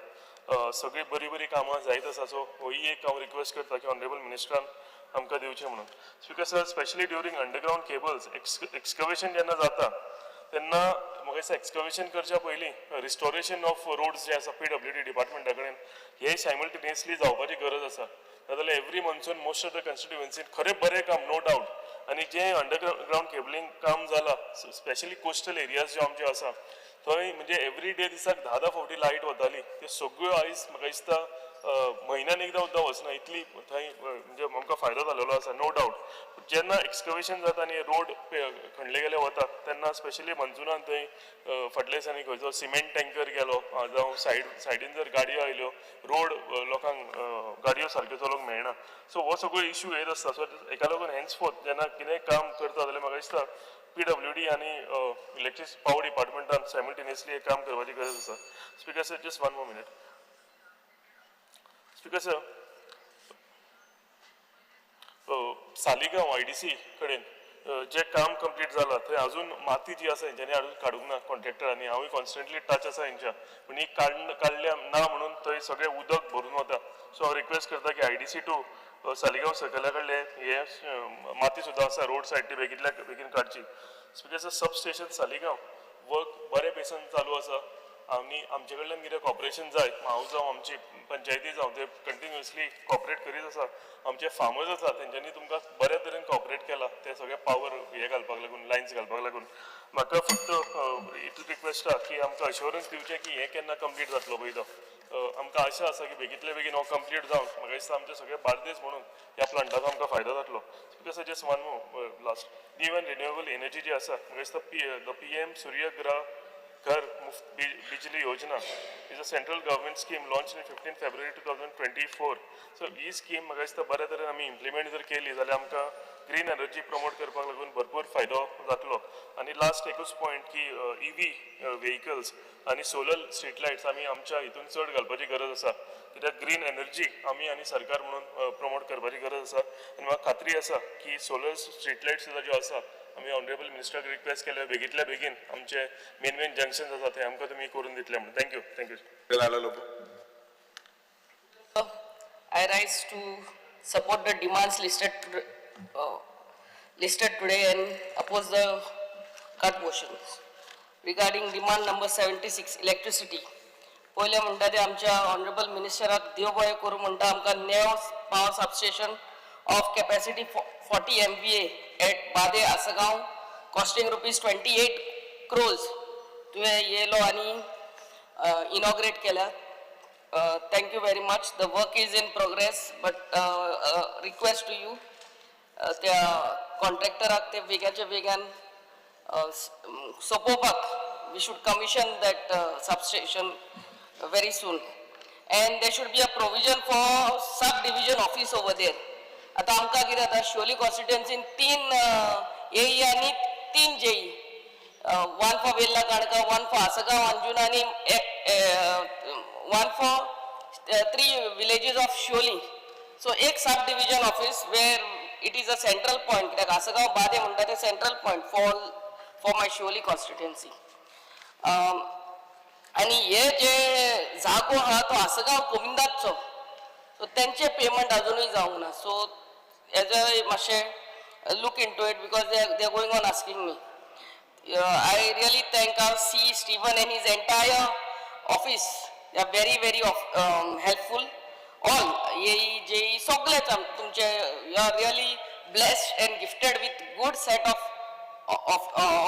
Speaker 15: सगळीं बरीं बरीं कामां जायत आसा. सो होय एक हांव रिक्वेस्ट करता की ऑनरेबल मिनिस्टरान आमकां दिवचें म्हणून. Speaker sir, specially during underground cables excavation जेन्ना जाता तेन्ना म्हाका दिसता एक्सकवेशन करच्या पयलीं रिस्टोरेशन ऑफ रोड्स जे आसा पी डब्ल्यू डी डिपार्टमेंटा कडेन हे सायमल्टेनियसली जावपाची गरज आसा. नाजाल्यार every monsoon most of the कॉन्स्टिट्युएन्सीन खरें बरें काम, नो डावट, आनी जें अंडरग्रावंड केबलिंग काम जालां, स्पेशली कोस्टल एरियाज ज्यो आमच्यो आसा थंय म्हणजे एवरी डे दिसाक 10-10 फावटी लायट वताली, त्यो सगळ्यो आयज म्हाका दिसता म्हयन्यान एकदां सुद्दां वचना इतली थंय म्हणजे आमकां फायदो जालेलो आसा, नो डावट. जेन्ना एक्सकवेशन जाता आनी रोड खणले गेले वता तेन्ना स्पेशली मॉन्सुनान थंय फाटल्या दिसांनी खंयचो सिमेंट टँकर गेलो जावं सायडीन जर गाडयो आयल्यो, रोड लोकांक गाडयो सारक्यो चलोवंक मेळना. सो हो सगळो इश्यू येत आसता. सो हेका लागून हेन्सफोर्थ जेन्ना कितेंय काम करता जाल्यार म्हाका दिसता पी डब्ल्यू डी आनी इलेक्ट्रिक पावर डिपार्टमेंटान सायमल्टेनियसली एक काम करपाची गरज आसा. Speaker sir, just one more minute. Speaker sir, Saligao I D C कडेन जें काम कंप्लीट जालां थंय अजून माती जी आसा हेंच्यांनी अजून काडूंक ना कॉन्ट्रॅक्टरांनी. हांवूय कॉन्स्टंटली टच आसा हेंच्या, पूण ही काडल्या ना म्हणून थंय सगळें उदक भरून वता. सो हांव रिक्वेस्ट करता की I D C to Saligao सकयल्या कडले हे माती सुद्दां आसा रोड सायड ती बेगींतल्या बेगीन काडची. Speaker sir, sub station Saligao work बरें पेसान चालू आसा आनी आमचे कडल्यान कितें कॉपरेशन जाय, हांव जावं आमची पंचायती जावं ते कंटिन्युअसली कॉपरेट करीत आसा. आमचे फार्मर्स आसा तेंच्यांनी तुमकां बऱ्या तरेन कॉपरेट केला ते सगळे पावर हे घालपाक लागून, लायन्स घालपाक लागून. म्हाका फक्त इतली रिक्वेस्ट आहा की आमकां अश्योरन्स दिवचें की हें केन्ना कंप्लीट जातलो पळय तो. आमकां आशा आसा की बेगींतल्या बेगीन हो कंप्लीट जावन म्हाका दिसता आमचे सगळे बार्देस म्हणून ह्या प्लांटाचो आमकां फायदो जातलो. Because just one more last, new and renewable energy जी आसा म्हाका दिसता the P M Surya Ghar Muft Bijli Yojana is a central government scheme launched in 15 February 2024. So he scheme म्हाका दिसता बऱ्या तरेन आमी इम्प्लिमेंट जर केली जाल्यार आमकां ग्रीन एनर्जी प्रमोट करपाक लागून भरपूर फायदो जातलो. आनी लास्ट एकूच पॉयंट की ई व्ही व्हेकल्स आनी सोलर स्ट्रीट लायट्स आमी आमच्या हितून चड घालपाची गरज आसा, कित्याक ग्रीन एनर्जी आमी आनी सरकार म्हणून प्रमोट करपाची गरज आसा. आनी म्हाका खात्री आसा की सोलर स्ट्रीट लायट्स सुद्दां ज्यो आसा आमी ऑनरेबल मिनिस्टराक रिक्वेस्ट केल्या बेगींतल्या बेगीन आमचे मेन मेन जंक्शन्स आसा थंय आमकां तुमी करून दितले म्हणून. Thank you. Thank you.
Speaker 3: Delilah Lobo.
Speaker 4: I rise to support the demands listed today and oppose the cut motions. Regarding demand number 76, electricity. पयलें म्हणटा ते आमच्या ऑनरेबल मिनिस्टराक देव बरें करूं म्हणटा, आमकां नेव power substation of capacity 40 MVA at Bade Assagao costing rupees 28 crores तुवें येयलो आनी इनॉग्रेट केल्या. Thank you very much. The work is in progress, but request to you, त्या कॉन्ट्रॅक्टराक ते वेगाच्या वेगान सोंपोवपाक, we should commission that substation very soon. And there should be a provision for sub division office over there. आतां आमकां कितें जाता, शिवोली कॉन्स्टिट्युएन्सीन 3 एई आनी 3 JE, one for Velha Canacona, one for Assagao Anjuna आनी one for 3 villages of Siolim. So एक sub division office where it is a central point, कित्याक आसगांव बादे म्हणटा ते central point for for my Siolim constituency. आनी हे जे जागो आहा तो आसगांव कोमिंदादचो, सो तेंचे पेमेंट अजुनूय जावंक ना. सो एज अ मातशें look into it because they are going on asking me. I really thank our C Steven and his entire office. They are very very helpful. All AE JE सगळेच तुमचे, you are really blessed and gifted with good set of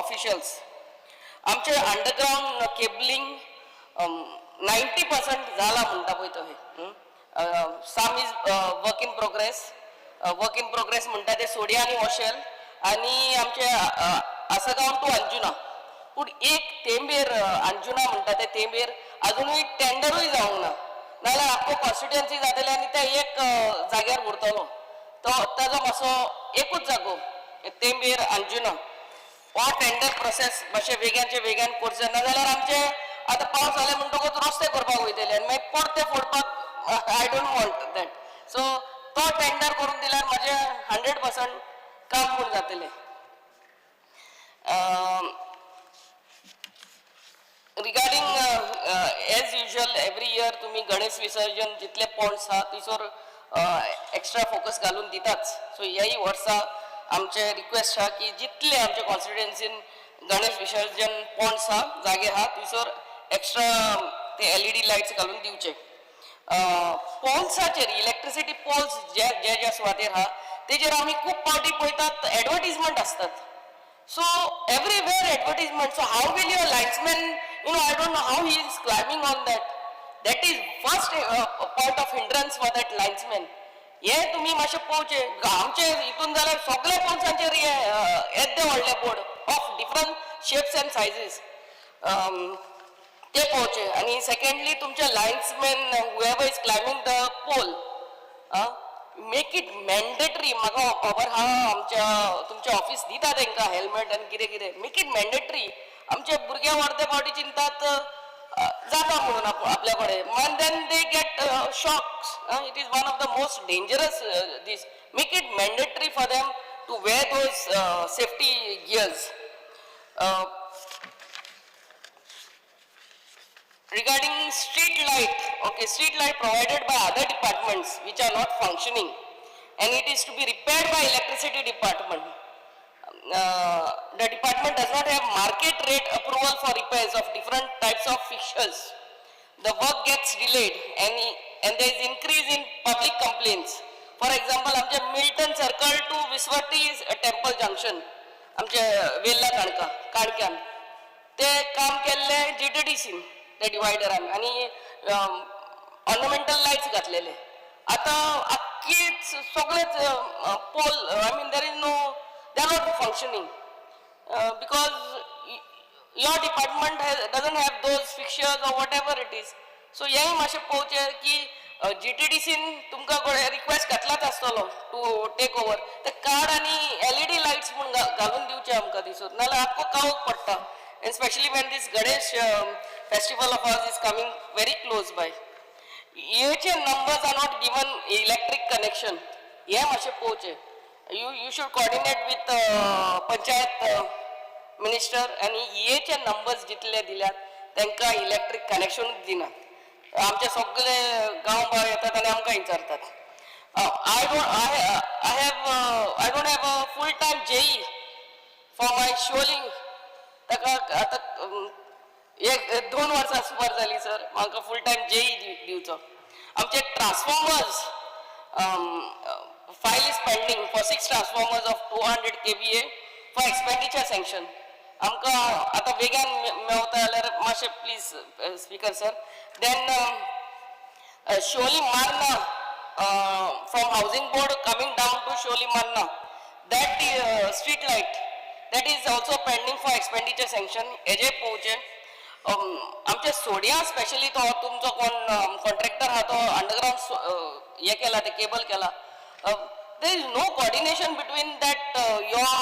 Speaker 4: officials. आमचे अंडरग्रावंड केबलिंग 90% जाला म्हणटा पळय तशें, some is work in progress. Work in progress म्हणटा ते सोडिया आनी वॉशेल आनी आमचे आसगांव टू अंजुना. पूण एक तेंबेर, अंजुना म्हणटा ते तेंबेर अजुनूय टेंडरूय जावंक ना, नाजाल्यार आख्खो कॉन्स्टिट्युएन्सी जातले आनी ते एक जाग्यार उरतलो. तो ताजो मातसो एकूच जागो तेंबेर अंजुना, हो टेंडर प्रोसेस मातशें वेगानचे वेगान करचें, नाजाल्यार आमचे आतां पावस जाले म्हणटकूच रस्ते करपाक वयतले आनी मागीर परते फोडपाक, I don't want that. So तो टेंडर करून दिल्यार म्हाजें 100% काम म्हूण जातलें. Regarding, as usual every year तुमी गणेश विसर्जन जितले पॉन्ड्स आहा थंयसर एक्स्ट्रा फोकस घालून दिताच. सो ह्याय वर्सा आमचे रिक्वेस्ट आहा की जितले आमचे कॉन्स्टिट्युएन्सीन गणेश विसर्जन पॉन्ड्स आहा, जागे आहा, थंयसर एक्स्ट्रा ते एलईडी लायट्स घालून दिवचे. पोल्साचेर, इलेक्ट्रिसिटी पोल्स जे जे ज्या सुवातेर आहा तेजेर आमी खूब फावटी पळयतात एडवर्टीजमेंट आसतात. So everywhere advertisement. So how will your linesman, I don't know how he is climbing on that. That is first point of hindrance for that linesman. हे तुम्ही मातशें पळोवचें. आमचे हितून जाल्यार सगळे पोल्सांचेर हे येद्दे व्हडले board of different shapes and sizes, ते पळोवचे. आनी सेकंडली, तुमचे linesman, whoever is climbing the pole, make it mandatory. म्हाका खबर आहा, आमच्या तुमच्या ऑफिस दिता तांकां हेल्मेट आनी कितें कितें. Make it mandatory. आमचे भुरगे अर्दे फावटी चिंतात जाता म्हणून आपल्या कडेन, and then they get shocks. It is one of the most dangerous this. Make it mandatory for them to wear those safety gears. Regarding street light, okay, street light provided by other departments which are not functioning and it is to be repaired by electricity department. The department does not have market rate approval for repairs of different types of fixtures. The work gets delayed and there is increase in public complaints. For example, आमचे Milton circle to Viswati temple junction, आमचे वेल्ला काणका काणक्यान ते काम केल्ले जीटीडीसीन, ते डिवायडरान आनी ऑर्नामेंटल लायट्स घातलेले. आतां आख्खीच सगळेच pole, I mean, there is no, they are not functioning because your department doesn't have those fixtures or whatever it is. So हेंय मातशें पळोवचें की जीटीडीसीन तुमकां रिक्वेस्ट घातलाच आसतलो टू टेक ओवर. ते कार्ड आनी एलईडी लायट्स म्हूण घालून दिवचे आमकां दिसून, नाजाल्यार आख्खो काळोख पडटा, and specially when this Ganesh festival of ours is coming very close by. EA numbers are not given electric connection. हे मातशें पळोवचें. You should coordinate with panchayat minister आनी ईएचे नंबर्स जितले दिल्यात तांकां इलेक्ट्रीक कनेक्शनूच दिनात. आमचे सगळे गांव भाव येतात आनी आमकां विचारतात. I don't have a full time JE for my Siolim. ताका आतां एक 2 वर्सां सुमार जाली सर, म्हाका फूल टायम जेई दिवचो. आमचे transformers, file is pending for six transformers of 200 KVA for expenditure sanction. आमकां आतां बेगान मेवता जाल्यार मातशें please, speaker sir. Then Siolim Marna, from housing board coming down to Siolim Marna, that street light, that is also pending for expenditure sanction. हेजे पळोवचें. आमचे सोडिया स्पेशली तो तुमचो कोण कॉन्ट्रॅक्टर आहा, तो अंडरग्रावंड हे केला, ते केबल केला. There is no coordination between that your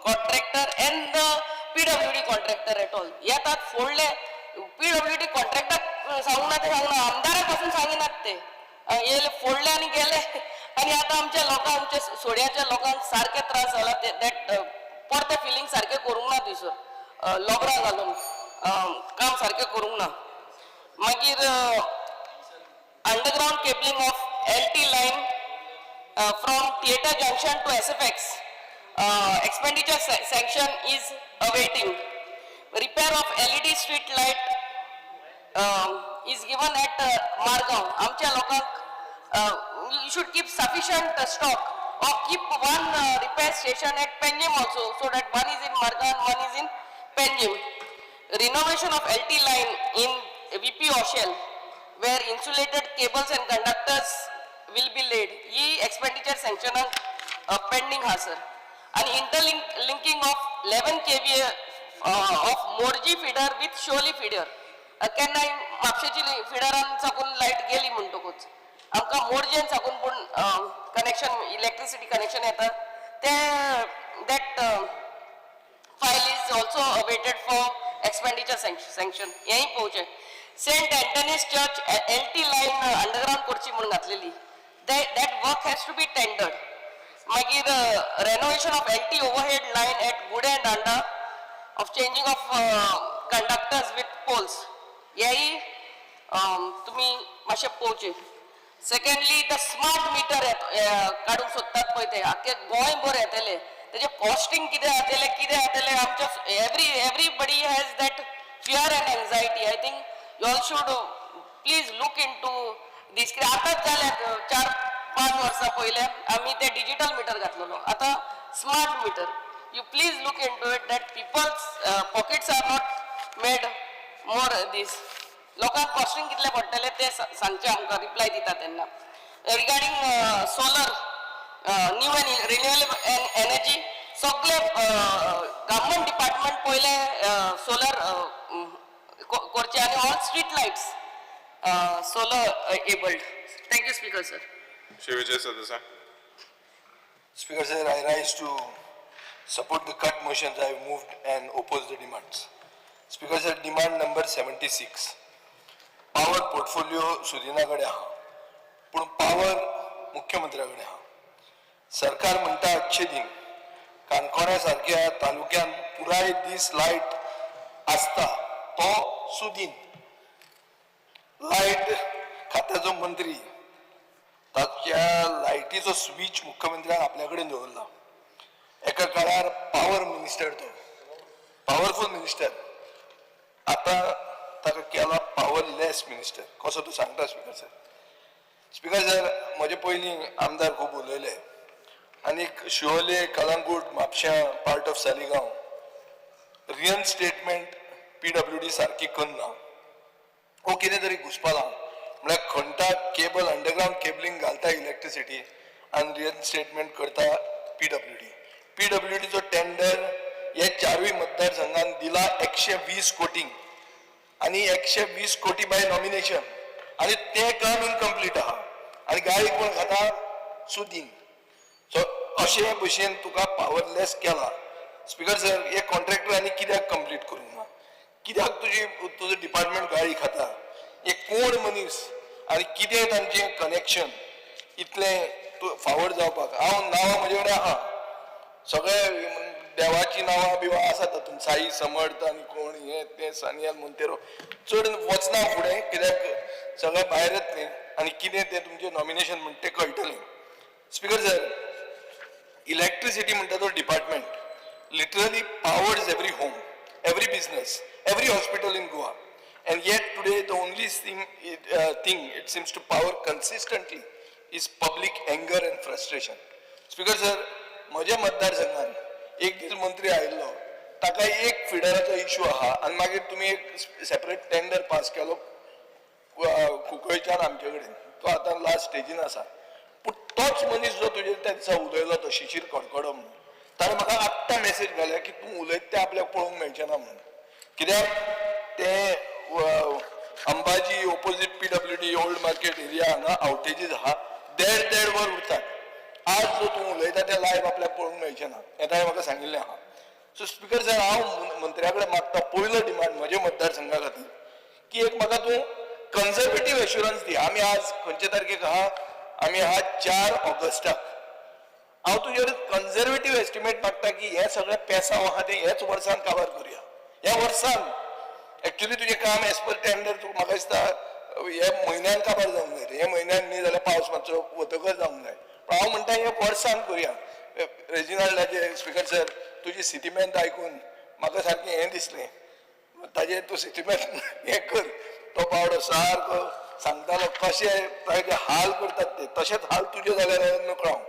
Speaker 4: contractor and the PWD contractor at all. येतात, फोडले. पीडब्ल्यूडी कॉन्ट्रॅक्टर सांगूना, ते सांगना, आमदारा पासून सांगिनात. ते येयले, फोडले आनी गेले. आनी आतां आमच्या लोकांक, आमच्या सोड्याच्या लोकांक सारके त्रास जाला. ते that परतें फिलींग सारकें करूंक ना थंयसर लोबरां घालून काम सारकें करूंक ना. मागीर underground cabling of LT line from theatre junction to SFX expenditure sanction is awaiting. Repair of LED street light is given at Margao. आमच्या लोकांक you should keep sufficient stock or keep one repair station at Panjim also, so that one is in Margao and one is in Panjim. Renovation of LT line in VP Oshel, where insulated cables and conductors will be laid. He expenditure sanction pending हा सर. आणि interlink linking of 11 kVA of Morjim feeder with Siolim feeder. केन्नाय म्हापशेची फिडरान साकून लायट गेली म्हणटकूच आमकां मोरजेन साकून पूण कनेक्शन, इलेक्ट्रिसिटी कनेक्शन येता ते, that file is also awaited for expenditure sanction. हेंय पळोवचें. Saint Anthony's Church LT line underground करची म्हणून घातलेली, that work has to be tendered. मागीर renovation of LT overhead line at Gudem and Danda of changing of conductors with poles, हेंय तुमी मातशें पळोवचें. सेकंडली, the smart meter काडूंक सोदतात पळय, ते आख्खे गोंयभर येतले, तेजें कॉस्टिंग कितें जातलें, कितें जातलें, आमच्या everybody has that fear and anxiety. I think you all should please look into this. कित्याक आतांच जालें, 4-5 वर्सां पयलें आमी ते डिजिटल मिटर घातलेलो, आतां smart meter. You please look into it that people's pockets are not made more this. लोकांक कॉस्टिंग कितलें पडटलें तें सांगचें आमकां रिप्लाय दिता तेन्ना. Regarding solar, new and renewable energy, सगळे गव्हर्मेंट डिपार्टमेंट पयले सोलर करचे आनी all street lights solar abled. Thank you, Speaker sir.
Speaker 3: Shri Vijay Sardesai.
Speaker 16: Speaker sir, I rise to support the cut motions I have moved and oppose the demands. Speaker sir, demand number 76. Power portfolio सुदिना कडेन आहा, पूण पावर मुख्यमंत्र्या कडेन आहा. सरकार म्हणटा अच्छे दिन. काणकोण्या सारक्या तालुक्यान पुराय दीस लायट आसता तो सुदीन. लायट खात्याचो मंत्री, ताच्या लायटीचो स्विच मुख्यमंत्र्यान आपल्या कडेन दवरला. एका काळार पावर मिनिस्टर, तो पावरफूल मिनिस्टर, आतां ताका केला पावरलेस मिनिस्टर. कसो तो सांगता स्पीकर सर. स्पीकर सर, म्हजे पयलीं आमदार खूब उलयले आनीक शिवोले, कलंगूट, म्हापश्यां, part of Saligao reinstatement PWD सारकी करना. वो कितें तरी घुसपालां. म्हळ्यार खणटा केबल, अंडरग्रावंड केबलिंग घालता इलेक्ट्रिसिटी आनी रिइन्स्टेटमेंट करता पीडब्ल्यूडी. पीडब्ल्यूडीचो टेंडर हे चारूय मतदारसंघान दिला 120 कोटी आनी 120 कोटी बाय नॉमिनेशन आनी तें काम इनकम्प्लीट आहा आनी गाळी कोण खाता? सुदीन. सो अशे भशेन तुका पावरलेस केला. स्पीकर सर, हे कॉन्ट्रॅक्टर आनी कित्याक कंप्लीट करूंक ना? कित्याक तुजी तुजो डिपार्टमेंट गाळी खाता? हे कोण मनीस आनी कितें तांचें कनेक्शन इतलें तूं फावर जावपाक? हांव नांवां म्हजे कडेन आहा, सगळे देवाची नांवां बिवां आसा तातूंत, साई समर्थ आनी कोण हे ते सानियल मोंतेरो. चड वचना फुडें कित्याक सगळें भायरच न्ही आनी कितें तें तुमचें नॉमिनेशन म्हणटा तें कळटलें. स्पीकर सर, इलेक्ट्रिसिटी म्हणटा तो department literally powers every home, every business, every hospital in Goa. And yet today the only thing it seems to power consistently is public anger and frustration. Speaker sir, म्हज्या मतदारसंघान एक दीस मंत्री आयिल्लो, ताका एक फिडराचो इशू आहा आनी मागीर तुमी एक सेपरेट टेंडर पास केलो कुंकळच्यान आमचे कडेन, तो आतां लास्ट स्टेजीन आसा. पूण तोच मनीस जो तुजेर त्या दिसा उलयलो, तो शिशीर कडकडो म्हणून, ताणें म्हाका आत्तां मॅसेज घाल्या की तूं उलयता तें आपल्याक पळोवंक मेळचें ना म्हणून, कित्याक ते Ambaji opposite PWD old market area हांगा आवटेजीस आहा, देड देड वर उरतात. आज जो तूं उलयता तें लायव्ह आपल्याक पळोवंक मेळचें ना हें ताणें म्हाका सांगिल्लें आहा. सो स्पीकर सर, हांव मंत्र्या कडेन मागता पयलो डिमांड म्हज्या मतदारसंघा खातीर की एक म्हाका तूं कन्झर्वेटीव एश्युरन्स दी. आमी आज खंयचे तारखेक आहा? आमी आहा 4 ऑगस्टाक. हांव तुजेर कन्जर्वेटीव एस्टिमेट मागता की हें सगळें पेसांव आहा तें हेच वर्सान काबार करुया. ह्या वर्सान एक्चुली तुजें काम एज पर टेंडर तुका म्हाका दिसता हे म्हयन्यान काबार जावंक जाय, हे म्हयन्यान न्ही जाल्यार पावस मातसो वतकच जावंक जाय, पूण हांव म्हणटा हे वर्सान करुया. रेजिनाल्डाचे स्पिकर सर तुजी सिटीमेंट आयकून म्हाका सारकें हें दिसलें, ताजेर तूं सिटीमेंट हें कर. तो बावडो सारको सांगतालो कशें ताजे हाल करतात ते, तशेंच हाल तुजे जाल्यार नकळो हांव.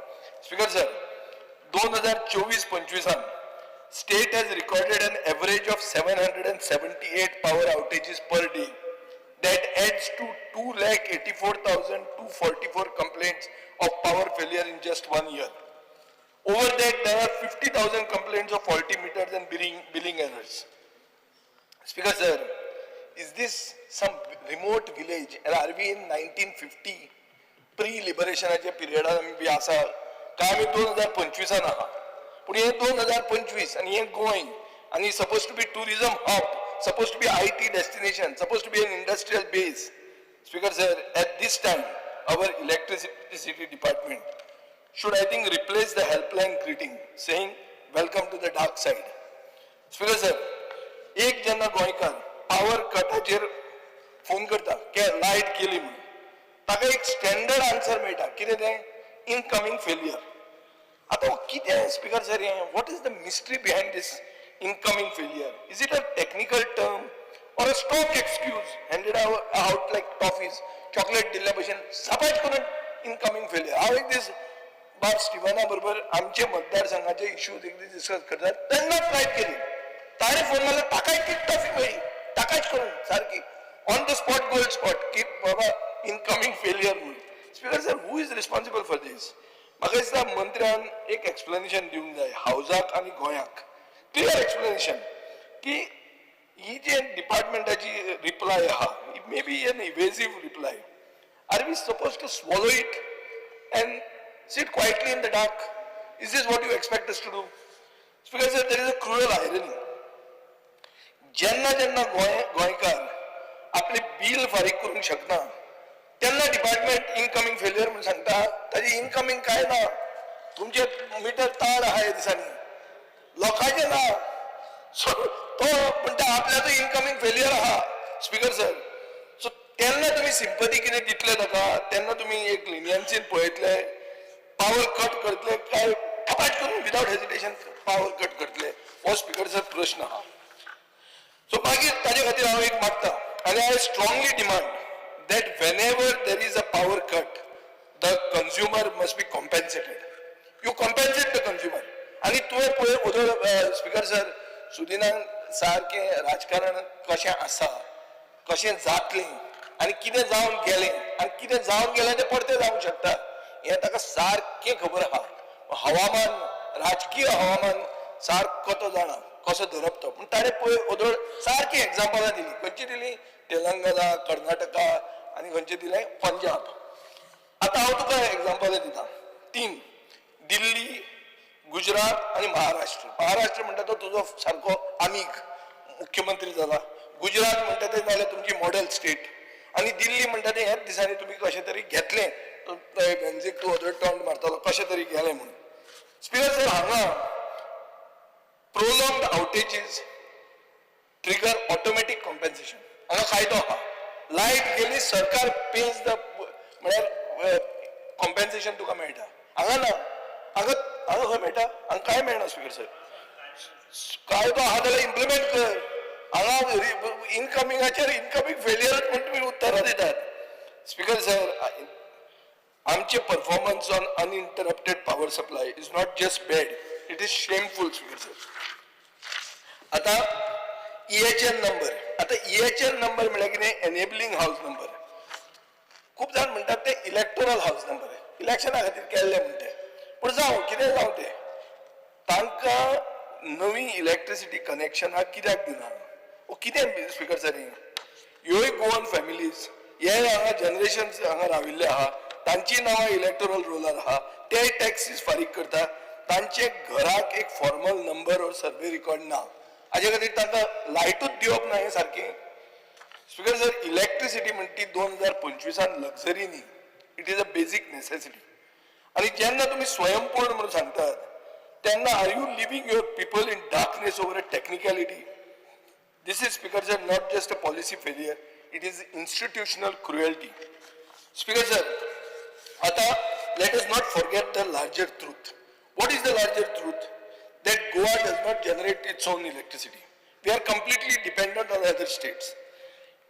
Speaker 16: Speaker sir 2024-25 state has recorded an average of 778 power outages per day. That adds to 2,84,244 complaints of power failure in just 1 year. Over that, there are 50,000 complaints of faulty meters and billing errors. Speaker sir, is this some remote village and are we in 1950 pre-liberationाच्या पिरियडान आमी बी आसा काय आमी 2025 आहा? पूण हें 2025 आनी हें गोंय आनी suppose to be tourism hub, suppose to be IT destination, suppose to be an industrial base. Speaker sir, at this time our electricity department should, I think, replace the helpline greeting saying welcome to the dark side. Speaker sir, एक जेन्ना गोंयकार पावर कटाचेर फोन करता की लायट गेली म्हणून, ताका एक स्टँडर्ड आन्सर मेळटा, कितें तें? Incoming failure. आतां कितें स्पिकर सर हें? What is the mystery behind this incoming failure? Is it a technical term or a stock excuse handed out like toffees? Chocolate दिल्ल्या भशेन सपाट करून इनकमींग फेलियर. हांव एक दीस बाब स्टिवना बरोबर आमचे मतदारसंघाचे इश्यूज एक दीस डिस्कस करतात तेन्नाच लायट गेली, ताणें फोन मारलो, ताकाय ती टॉफी मेळ्ळी, ताकाच करून सारकी on the spot gold spot की बाबा इनकमींग फेलियर म्हणून. Speaker sir, who is responsible for this? म्हाका दिसता मंत्र्यान एक एक्सप्लेनेशन दिवंक जाय हावजाक आनी गोंयाक, क्लियर एक्सप्लेनेशन की ही जे डिपार्टमेंटाची रिप्लाय आहा, it may be an evasive reply. Are we suppose to swallow it and sit quietly in the dark? Is this what you expect us to do? Speaker sir, there is a cruel irony. जेन्ना जेन्ना गोंयकार आपले बील फारीक करूंक शकना तेन्ना डिपार्टमेंट इनकमींग फेलियर म्हणून सांगता. ताजी इनकमींग काय ना, तुमचे मिटर तार आहा ह्या दिसांनी, लोकांचे ना. सो तो म्हणटा आपल्याचो इनकमींग फेलियर आहा. स्पिकर सर, सो तेन्ना तुमी सिंपती कितें दितले ताका, तेन्ना तुमी एक लिनियन्सीन पळयतले, पावर कट करतले काय कपाट करून विदाउट हेजिटेशन पावर कट करतले, हो स्पिकर सर प्रश्न आहा. सो मागीर ताजे खातीर हांव एक मागता आनी I strongly demand that whenever there is a power cut the consumer must be compensated. You compensate the consumer. आनी तुवें पळय ओदोळ स्पिकर सर सुदिनान सारकें राजकारण कशें आसा, कशें जातलें आनी कितें जावन गेलें आनी कितें जावन गेलें तें परतें जावंक शकता हें ताका सारकें खबर आहा. हवामान, राजकीय हवामान सारको तो जाणा कसो धरप तो. पूण ताणें पळय ओदोळ सारकी एग्जाम्पलां दिली, खंयची दिली? तेलंगना, कर्नाटका आनी खंयचें दिलें? पंजाब. आतां हांव तुका एग्जाम्पलां दिता तीन, दिल्ली, गुजरात आनी महाराष्ट्र. महाराष्ट्र म्हणटा तो तुजो सारको आमीग मुख्यमंत्री जाला, गुजरात म्हणटा तें जाल्यार तुमची मॉडेल स्टेट, आनी दिल्ली म्हणटा तें ह्याच दिसांनी तुमी कशें तरी घेतलें, बेंजीक तूं ओदोळ टोंट मारतालो कशें तरी गेलें म्हणून. स्पिकर सर, हांगा prolonged outages trigger automatic compensation. हांगा कायदो आहा, लायट गेली सरकार पेज the म्हळ्यार कॉम्पेन्सेशन तुका मेळटा. हांगा ना, हांगा हांगा खंय मेळटा? हांगा कांय मेळना. स्पिकर सर, कायदो आहा जाल्यार इम्प्लिमेंट कर. हांगा इनकमिंगाचेर इनकमींग फेलियरच म्हण तुमी उत्तरां दितात. स्पिकर सर, आमचे performance on uninterrupted power supply is not just bad, it is shameful. Speaker sir, आता EHN number, आता EHN number म्हळ्यार कितें? Enabling house number. खूब जाण म्हणटात ते इलेक्टोरल हावज नंबर, इलेक्शना खातीर केल्ले म्हणटे. पूण जावं कितें जावं तें, तांकां नवी इलेक्ट्रिसिटी कनेक्शनां कित्याक दिना? ओ कितें स्पिकर सर हें? ह्योय गोवन फॅमिलीज हे हांगा जनरेशन हांगा राविल्ले आहा, तांची नांवां इलेक्टोरल रोलार आहा, ते टॅक्सीस फारीक करता, तांचे घराक एक formal number or survey record ना, हाजे खातीर तांकां लायटूच दिवप ना हें सारकें? स्पिकर सर, इलेक्ट्रिसिटी म्हणटी 2025 लक्झरी न्ही, it is a basic necessity. आनी जेन्ना तुमी स्वयंपूर्ण म्हणून सांगतात तेन्ना are you leaving your people in darkness over a technicality? This is, Speaker sir, not just a policy failure, it is institutional cruelty. Speaker sir, आता let us not forget the larger truth. What is the larger truth? That Goa does not generate its own electricity. We are completely dependent on other states.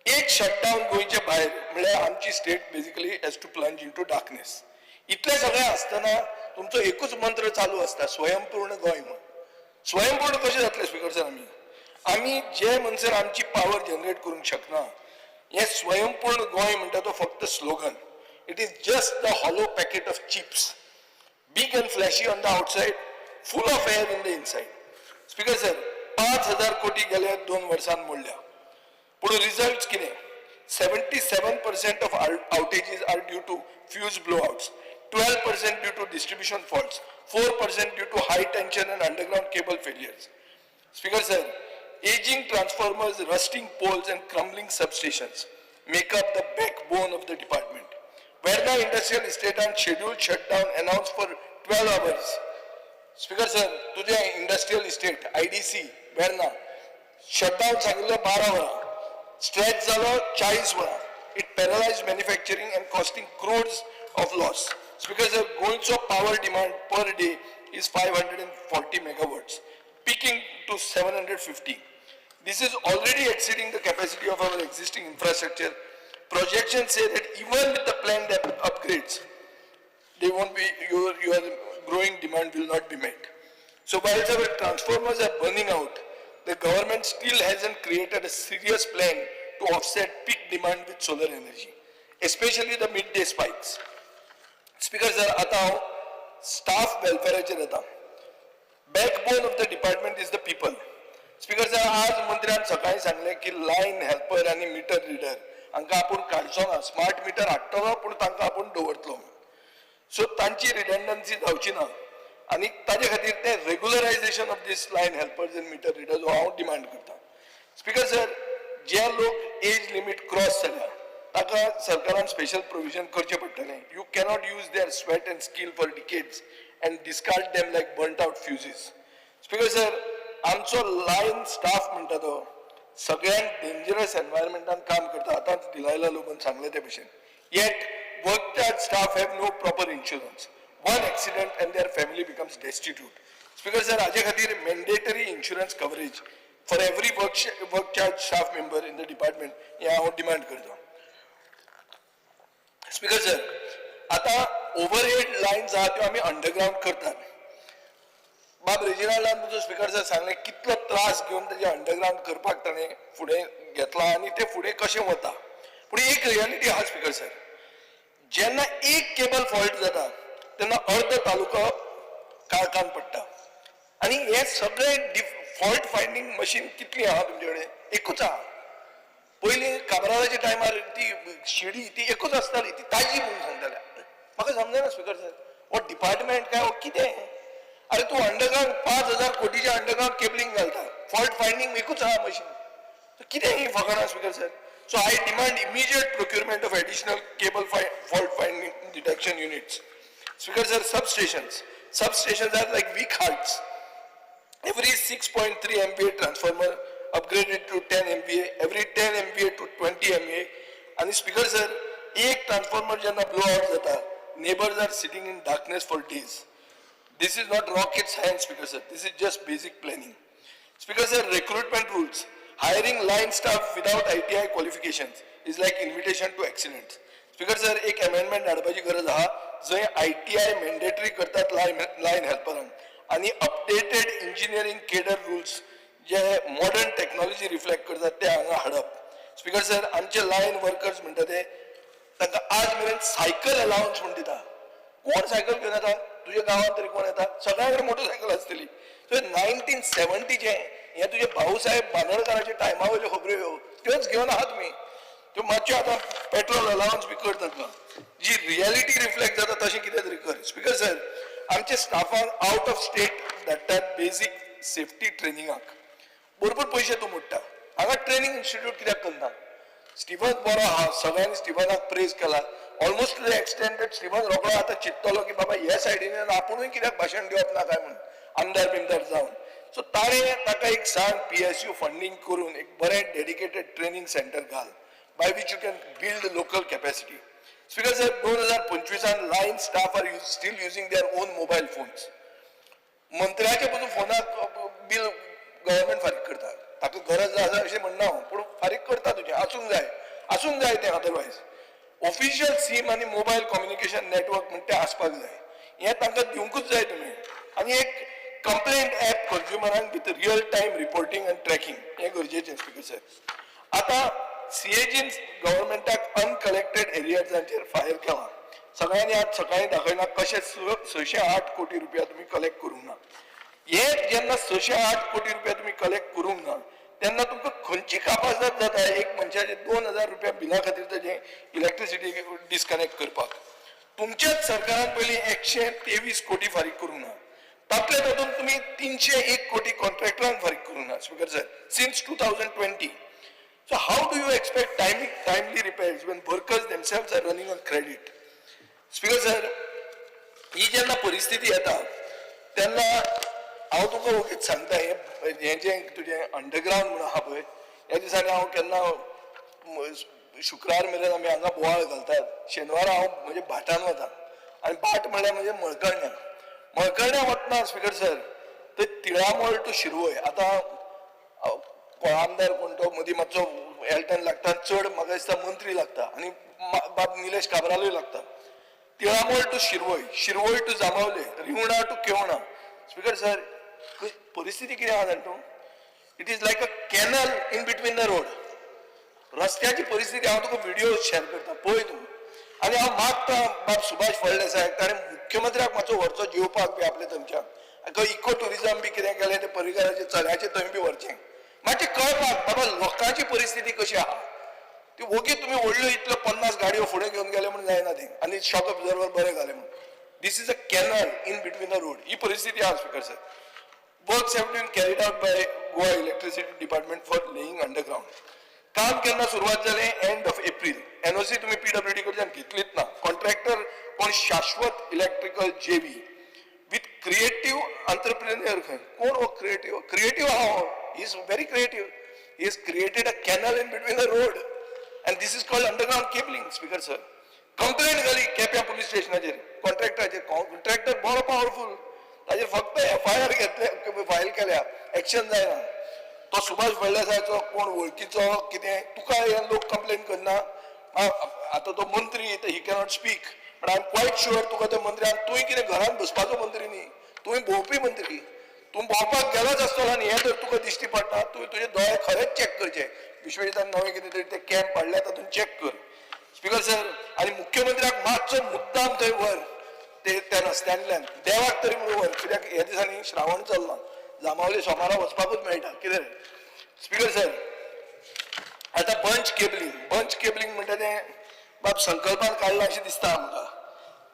Speaker 16: एक शटडावन गोंयच्या भायर म्हळ्यार आमची state basically has to plunge into darkness. इतलें सगळें आसतना तुमचो एकूच मंत्र चालू आसता, स्वयंपूर्ण गोंय म्हण. स्वयंपूर्ण कशें जातलें स्पीकर सर? आमी आमी जे म्हणसर आमची पावर जनरेट करूंक शकना, हें स्वयंपूर्ण गोंय म्हणटा तो फक्त slogan. It is just the hollow packet of chips, big and flashy on the outside, full of air in the inside. Speaker sir, 5,000 कोटी गेले 2 वर्सांत मोडल्या, पूण रिजल्ट कितें? 77% of outages are due to fuse blowouts, 12% due to distribution faults, 4% due to high tension and underground cable failures. Speaker sir, aging transformers, rusting poles and crumbling substations make up the backbone of the department. Verna Industrial Estate on scheduled shutdown announced for 12 hours. Speaker sir, तुझे industrial estate IDC Verna shutdown सांगिल्लें 12 वरां, स्ट्रेच जालो 40 वरां. It paralyse manufacturing and costing crores of loss. Speaker sir, गोंयचो power demand per day is 540 megawatts, peaking to 750. This is already exceeding the capacity of our existing infrastructure. Projections say that even with the planned upgrades, they won't be, your growing demand will not be met. So while our transformers are burning out, the government still hasn't created a serious plan to offset peak demand with solar energy, especially the midday spikes. Speaker sir, आता हांव staff welfareाचेर येता. Backbone of the department is the people. Speaker sir, आज मंत्र्यान सकाळी सांगलें की लायन हेल्पर आनी मिटर रिडर हांकां आपूण काडचो ना, स्मार्ट मिटर हाडटलो पूण तांकां आपूण दवरतलो. सो तांची रिडंडन्सी जावची ना आनी ताजे खातीर ते regularisation of this line helpers and meter readers हो हांव डिमांड करता. स्पीकर सर, जे लोक एज लिमीट क्रॉस जाल्या ताका सरकारान स्पेशल प्रोविजन करचें पडटलें. You cannot use their sweat and skill for decades and discard them like burnt out fuses. Speaker sir, आमचो लायन स्टाफ म्हणटा तो सगळ्यांत डेंजरस एनवायरमेंटान काम करता. आतांच डिलायला लोबोन सांगलें ते भशेन. Yet work charge staff have no proper insurance. One accident and their family becomes destitute. Speaker sir, हाजे खातीर mandatory insurance coverage for every work charge staff member in the department हें हांव डिमांड करता. स्पीकर सर, आतां ओवरहेड लायन्स आहा त्यो आमी अंडरग्रावंड करतात. बाब रेजिनाल्डान तुजो स्पीकर सर सांगलें कितलो त्रास घेवन तेजें अंडरग्रावंड करपाक ताणें फुडें घेतला आनी तें फुडें कशें वता. पूण एक रियलिटी आहा स्पीकर सर, जेन्ना एक केबल फॉल्ट जाता तेन्ना अर्द तालुका काळखान पडटा. आनी हे सगळे फॉल्ट फायंडींग मशीन कितली आहा तुमचे कडेन? एकूच आहा. पयलीं काब्रालाच्या टायमार ती शिडी ती एकूच आसताली, ती ताजी म्हणून सांगताले. म्हाका समजना स्पीकर सर, हो डिपार्टमेंट काय हो कितें? अरे तूं अंडरग्रावंड 5,000 कोटीचे अंडरग्रावंड केबलिंग घालता, फॉल्ट फायंडींग एकूच आहा मशीन, कितें ही फकाणां speaker sir? So I demand immediate procurement of additional cable fault finding detection units. Speaker sir, substations. Substations are like weak hearts. Every 6.3 MVA transformer upgraded to 10 MVA, every 10 MVA to 20 MVA. आणि स्पीकर सर, एक ट्रान्सफॉर्मर जेन्ना ब्लो आउट जाता, neighbours are sitting in darkness for days. This is not rocket science, Speaker sir. This is just basic planning. Speaker sir, recruitment rules. Hiring line staff without ITI qualifications is like invitation to accidents. Speaker sir, एक amendment हाडपाची गरज आहा जंय ITI mandatory करतात लायन हेल्परांक आनी updated engineering cadre rules जे मॉडर्न टॅक्नॉलॉजी रिफ्लेक्ट करतात ते हांगा हाडप. स्पीकर सर, आमचे लायन वर्कर्स म्हणटा ते तांकां आज मेरेन सायकल अलावन्स म्हूण दिता. कोण सायकल घेवन येता? तुज्या गांवांत तरी कोण येता? सगळ्या कडेन मोटरसायकल आसतली. सो 1970चें हें तुजे भाऊसाहेब बांदोडकाराच्या टायमा वयल्यो खबऱ्यो ह्यो, त्योच घेवन आहा तुमी. त्यो मातश्यो आतां पेट्रोल अलावन्स बी कर तांकां, जी रियलिटी रिफ्लेक्ट जाता तशें कितें तरी कर. स्पीकर सर, आमचे स्टाफांक आउट ऑफ स्टेट धाडटात बेजीक सेफ्टी ट्रेनिंगाक, बरोबर पयशे तूं मोडटा. हांगा ट्रेनिंग इन्स्टिट्यूट कित्याक करना? स्टिवन बरो आहा, सगळ्यांनी स्टिवनाक प्रेज केला. Almost to the extent that Steven रोकडो आतां चिंततलो की बाबा हे सायडीन आपुणूय कित्याक भाशण दिवप ना काय म्हणून आमदार बिमदार जावन. सो ताणें ताका एक सांग, पीएसयू फंडींग करून एक बरें डेडिकेटेड ट्रेनींग सेंटर घाल by which you can build local capacity. Speaker sir, 2025 line staff are still using their own mobile phones. मंत्र्याच्या पसून फोनाक बील गव्हर्मेंट फारीक करता. ताका गरज आसा अशें म्हणना हांव, पूण फारीक करता तुजें आसूंक जाय, आसूंक जाय तें. अदरवायज ऑफिशियल सीम आनी मोबायल कम्युनिकेशन नेटवर्क म्हण तें आसपाक जाय, हें तांकां दिवंकूच जाय तुमी. आनी एक कंप्लेंट एप कंज्युमरांक with real time reporting आनी ट्रॅकिंग हें गरजेचें. स्पिकर सर, आतां सीएजीन गव्हर्मेंटाक अनकलेक्टेड एरियर्सांचेर फायर केला. सगळ्यांनी आज सकाळी दाखयला कशें 608 कोटी रुपया तुमी कलेक्ट करूंक ना. हे जेन्ना 608 कोटी रुपया तुमी कलेक्ट करूंक ना तेन्ना तुमकां खंयची कापासाद जाता एक मनशाचे 2000 रुपया बिला खातीर ताजें इलेक्ट्रिसिटी डिस्कनेक्ट करपाक? तुमच्याच सरकारान पयलीं 123 कोटी फारीक करूंक ना, तातले तातूंत तुमी 301 कोटी कॉन्ट्रॅक्टरांक फारीक करूंक ना. Speaker sir, since 2020. So how do you expect timely repairs when workers themselves are running on credit? Speaker sir, ही जेन्ना परिस्थिती येता तेन्ना हांव तुका ओगीच सांगता, हें जें तुजें अंडरग्रावंड म्हणून आहा पळय, ह्या दिसांनी हांव केन्ना शुक्रार मेरेन आमी हांगा बोवाळ घालतात. शेनवारा हांव म्हजे भाटान वता आनी भाट म्हणल्यार म्हणजे मळकर्ण्या. मळकर्ण्या वतना स्पीकर सर, ते तिळामळ टू शिरवय, आतां कोण आमदार कोण तो मदीं मातसो एल्टन लागता, चड म्हाका दिसता मंत्री लागता आनी बाब निलेश काब्रालूय लागता. Tilamol to Shirvoi, Shirvoi to Jambavali, Rivna to Kevna. Speaker sir, परिस्थिती कितें आहा जाणा तूं? It is like a canal in between the road. रस्त्याची परिस्थिती हांव तुका व्हिडिओ शेअर करता, पळय तूं. आनी हांव मागता बाब सुभाष फळदेसाय, ताणें मुख्यमंत्र्याक मातसो व्हरचो जेवपाक बी आपले थंयच्यान, इको ट्युरिजम बी कितें केलें तें पर्रीकाराचे चल्याचें थंय बी व्हरचें, मातशें कळपाक बाबा लोकांची परिस्थिती कशी आहा ती. ओगी तुमी व्हडल्यो इतल्यो 50 गाडयो फुडें घेवन गेले म्हूण जायना ती, आनी शॉक ऑब्जर्वर बरें घालें म्हूण. This is a canal in between the road, ही परिस्थिती आहा. Speaker sir, works have been carried out by Goa Electricity Department for laying underground. काम केन्ना सुरवात जालें? End of April. NOC तुमी पीडब्ल्यूडी कडल्यान घेतलीच ना. कॉन्ट्रॅक्टर कोण? Shashwat electrical JV with creative entrepreneur. खंय कोण हो क्रिएटीव? क्रिएटीव आहा हो, he is very creative. He has created a canal in between the road and this is called underground cabling. Speaker sir, complaint घाली केप्यां पुलीस स्टेशनाचेर कॉन्ट्रॅक्टराचेर. कॉन्ट्रॅक्टर बरो पावरफूल, ताजेर फक्त एफआयआर घेतले, फायल केल्या, एक्शन जायना. तो सुभाष फळदेसायाचो कोण वळखीचो कितें तुका हे लोक कंप्लेन करना. आतां तो मंत्री, he cannot speak, but I am quite sure तुका तो मंत्री. आनी तुवें कितें घरांत बसपाचो मंत्री न्ही, तुवें भोंवपी मंत्री, तूं भोंवपाक गेलोच आसतलो. आनी हें जर तुका दिश्टी पडटा, तुवें तुजे दोळे खरेंच चॅक करचे. विश्वजितान नवें कितें तरी ते कॅम्प हाडल्या, तातूंत चॅक कर. स्पीकर सर, आनी मुख्यमंत्र्याक मातसो मुद्दाम थंय व्हर, ते त्या रस्त्यांतल्यान देवाक तरी म्हणून व्हर, कित्याक ह्या दिसांनी श्रावण चल्लां, जांबावले सोमारा वचपाकूच मेळटा कितें रे. स्पीकर सर, आतां बंच केबलिंग, बंच केबलिंग म्हणटा तें बाब संकल्पान काडला अशें दिसता आमकां.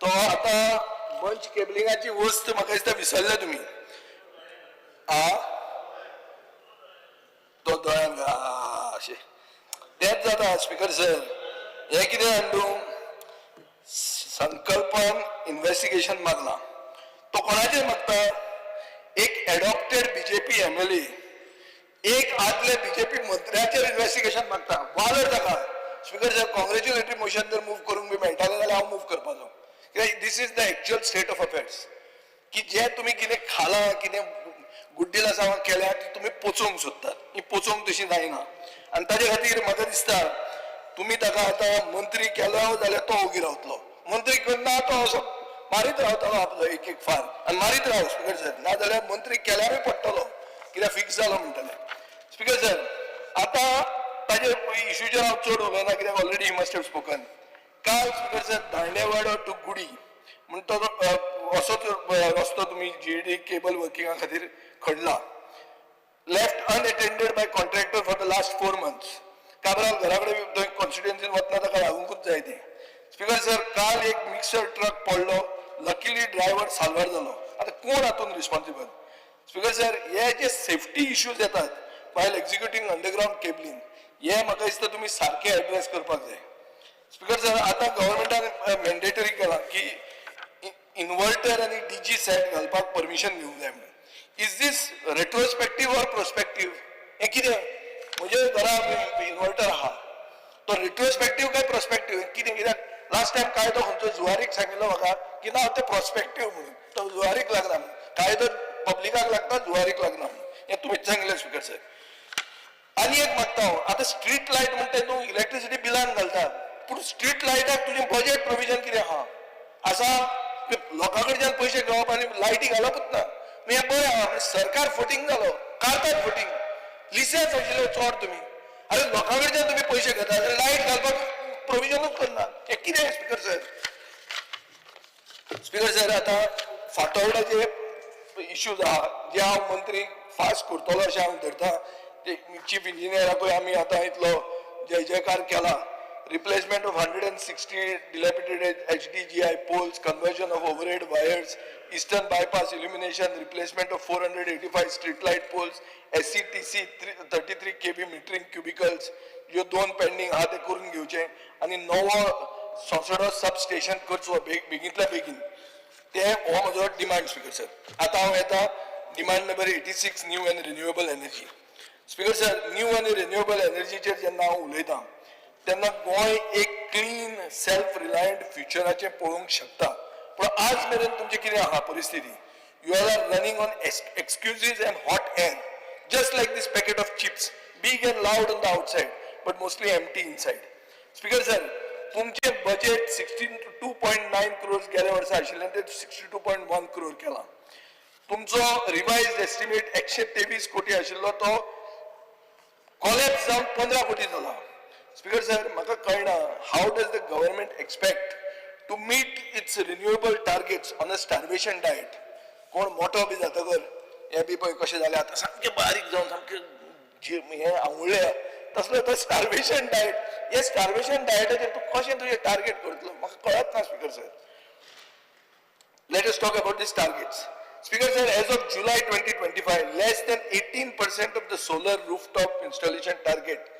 Speaker 16: तो आतां बंच केबलिंगाची वस्त म्हाका दिसता विसरले तुमी. आ तो दोळ्यान अशें तेंच जाता. स्पीकर सर, हें कितें जाणा तूं, संकल्पान इन्वेस्टिगेशन मागला. तो कोणाचेर मागता? एक एडॉप्टेड बीजेपी एमएलए, एक आदले बीजेपी मंत्र्याचेर इन्वेस्टिगेशन मागता. वालोर ताका. स्पीकर सर, कॉंग्रेच्युलेटरी मोशन जर मूव करूंक बी मेळटालें जाल्यार हांव मूव करपाचो, कित्याक this is the actual state of affairs की जे तुमी कितें खालां, कितें गुड्डीलासांवां केल्या ती तुमी पोचोवंक सोदतात, ही पोचोवंक तशी जायना. आनी ताजे खातीर म्हाका दिसता तुमी ताका आतां मंत्री केलो जाल्यार तो ओगी रावतलो, मंत्री करना तो असो मारीत रावतलो आपलो एक एक फार आनी मारीत राव. स्पीकर सर, नाजाल्यार मंत्री केल्यारूय पडटलो, कित्याक फिक्स जालो म्हणटले. स्पीकर सर, आतां ताजे इश्यूचेर हांव चड उलयना, कित्याक already he must have spoken. काल स्पीकर सर, दांडेवाडो टू गुडी म्हण तो असोच रस्तो तुमी जीईडी केबल वर्किंगा खातीर खणला, left unattended by contractor for the last 4 months. Cabral घरा कडेन थंय कॉन्स्टिट्युएन्सीन वतना ताका लागूंकूच जाय तें. स्पीकर सर, काल एक मिक्सर ट्रक पडलो, लकीली ड्रायव्हर साल्वार जालो. आतां कोण हातून रिस्पॉन्सिबल? स्पीकर सर, हे जे सेफ्टी इश्यूज येतात वायल एक्झिक्युटींग अंडरग्रावंड केबलिंग, हे म्हाका दिसता तुमी सारके एड्रेस करपाक जाय. स्पीकर सर, आतां गव्हर्मेंटान मॅन्डेटरी केलां की इन्वर्टर आनी डीजी सेट घालपाक परमिशन घेवंक जाय म्हणून. Is this retrospective or prospective? हें कितें? म्हजे घरा इन्वर्टर आहा, तो रेट्रोस्पेक्टीव काय प्रोस्पेक्टीव कितें? कित्याक लास्ट टायम कायदो खंयचो जुवारीक सांगिल्लो म्हाका की ना तें प्रोस्पेक्टीव म्हणून, तो जुवारीक लागना म्हणून, कायदो पब्लिकाक लागता, जुवारीक लागना म्हणून, हें तुमीच सांगिल्लें स्पीकर सर. आनी एक मागता हांव, आतां स्ट्रीट लायट म्हणटा तूं इलेक्ट्रिसिटी बिलान घालता, पूण स्ट्रीट लायटाक तुजें बजेट प्रोविजन कितें आहा? आसा लोकां कडच्यान पयशे घेवप आनी लायटी घालपूच ना. हें बरें आहा, सरकार फटींग जालो, काडतात फटींग, लिसेंस आशिल्ले चोर तुमी. आरे लोकां कडच्यान तुमी पयशे घेता जाल्यार लायट घालपाक प्रोविजनूच करना, हें कितें स्पीकर सर? स्पीकर सर, आतां फातोर्डाचे इश्यूज आहा जे हांव मंत्री फास्ट करतलो अशें हांव धरता. ते चीफ इंजिनियराकूय आमी आतां इतलो जय जयकार केला. Replacement of 160 dilapidated HDGI poles, conversion of overhead wires, eastern bypass illumination, replacement of 485 street light poles, SETC 33 kV metering cubicles, ह्यो दोन पेंडींग आहा ते करून घेवचे आनी नवो सोसडो सब स्टेशन करचो बेगींतल्या बेगीन. ते हो म्हजो डिमांड स्पीकर सर. आतां हांव येता demand number 86, new and renewable energy. Speaker sir, new आनी रिन्युएबल एनर्जीचेर जेन्ना हांव उलयतां तेन्ना गोंय एक क्लीन सेल्फ रिलायंट फ्युचराचें पळोवंक शकता, पूण आज मेरेन तुमचें कितें आहा परिस्थिती? You are running on excuses and hot air, just like this packet of chips, big and loud on the outside but mostly empty inside. Speaker sir, तुमचें बजेट 62.9 क्रोर्स गेल्या वर्सा आशिल्लें, तें 62.1 क्रोर केलां. तुमचो रिवायज एस्टिमेट 123 कोटी आशिल्लो, तो कॉलेप्स जावन 15 कोटी जाला. स्पीकर सर, म्हाका कळना, how does the government expect to meet its renewable targets on a starvation diet? कोण मोठो बी जातकर हे बी पळय कशें जालें आतां, सामकें बारीक जावन सामकें हें आंवुळ्ळें तसलो तो स्टार्वेशन डायट. हे स्टार्वेशन डायटाचेर तूं कशें तुजें टार्गेट करतलो म्हाका कळत ना. Speaker sir, let us talk about these targets. Speaker sir, as of July 2025, less than 18% of the solar rooftop installation target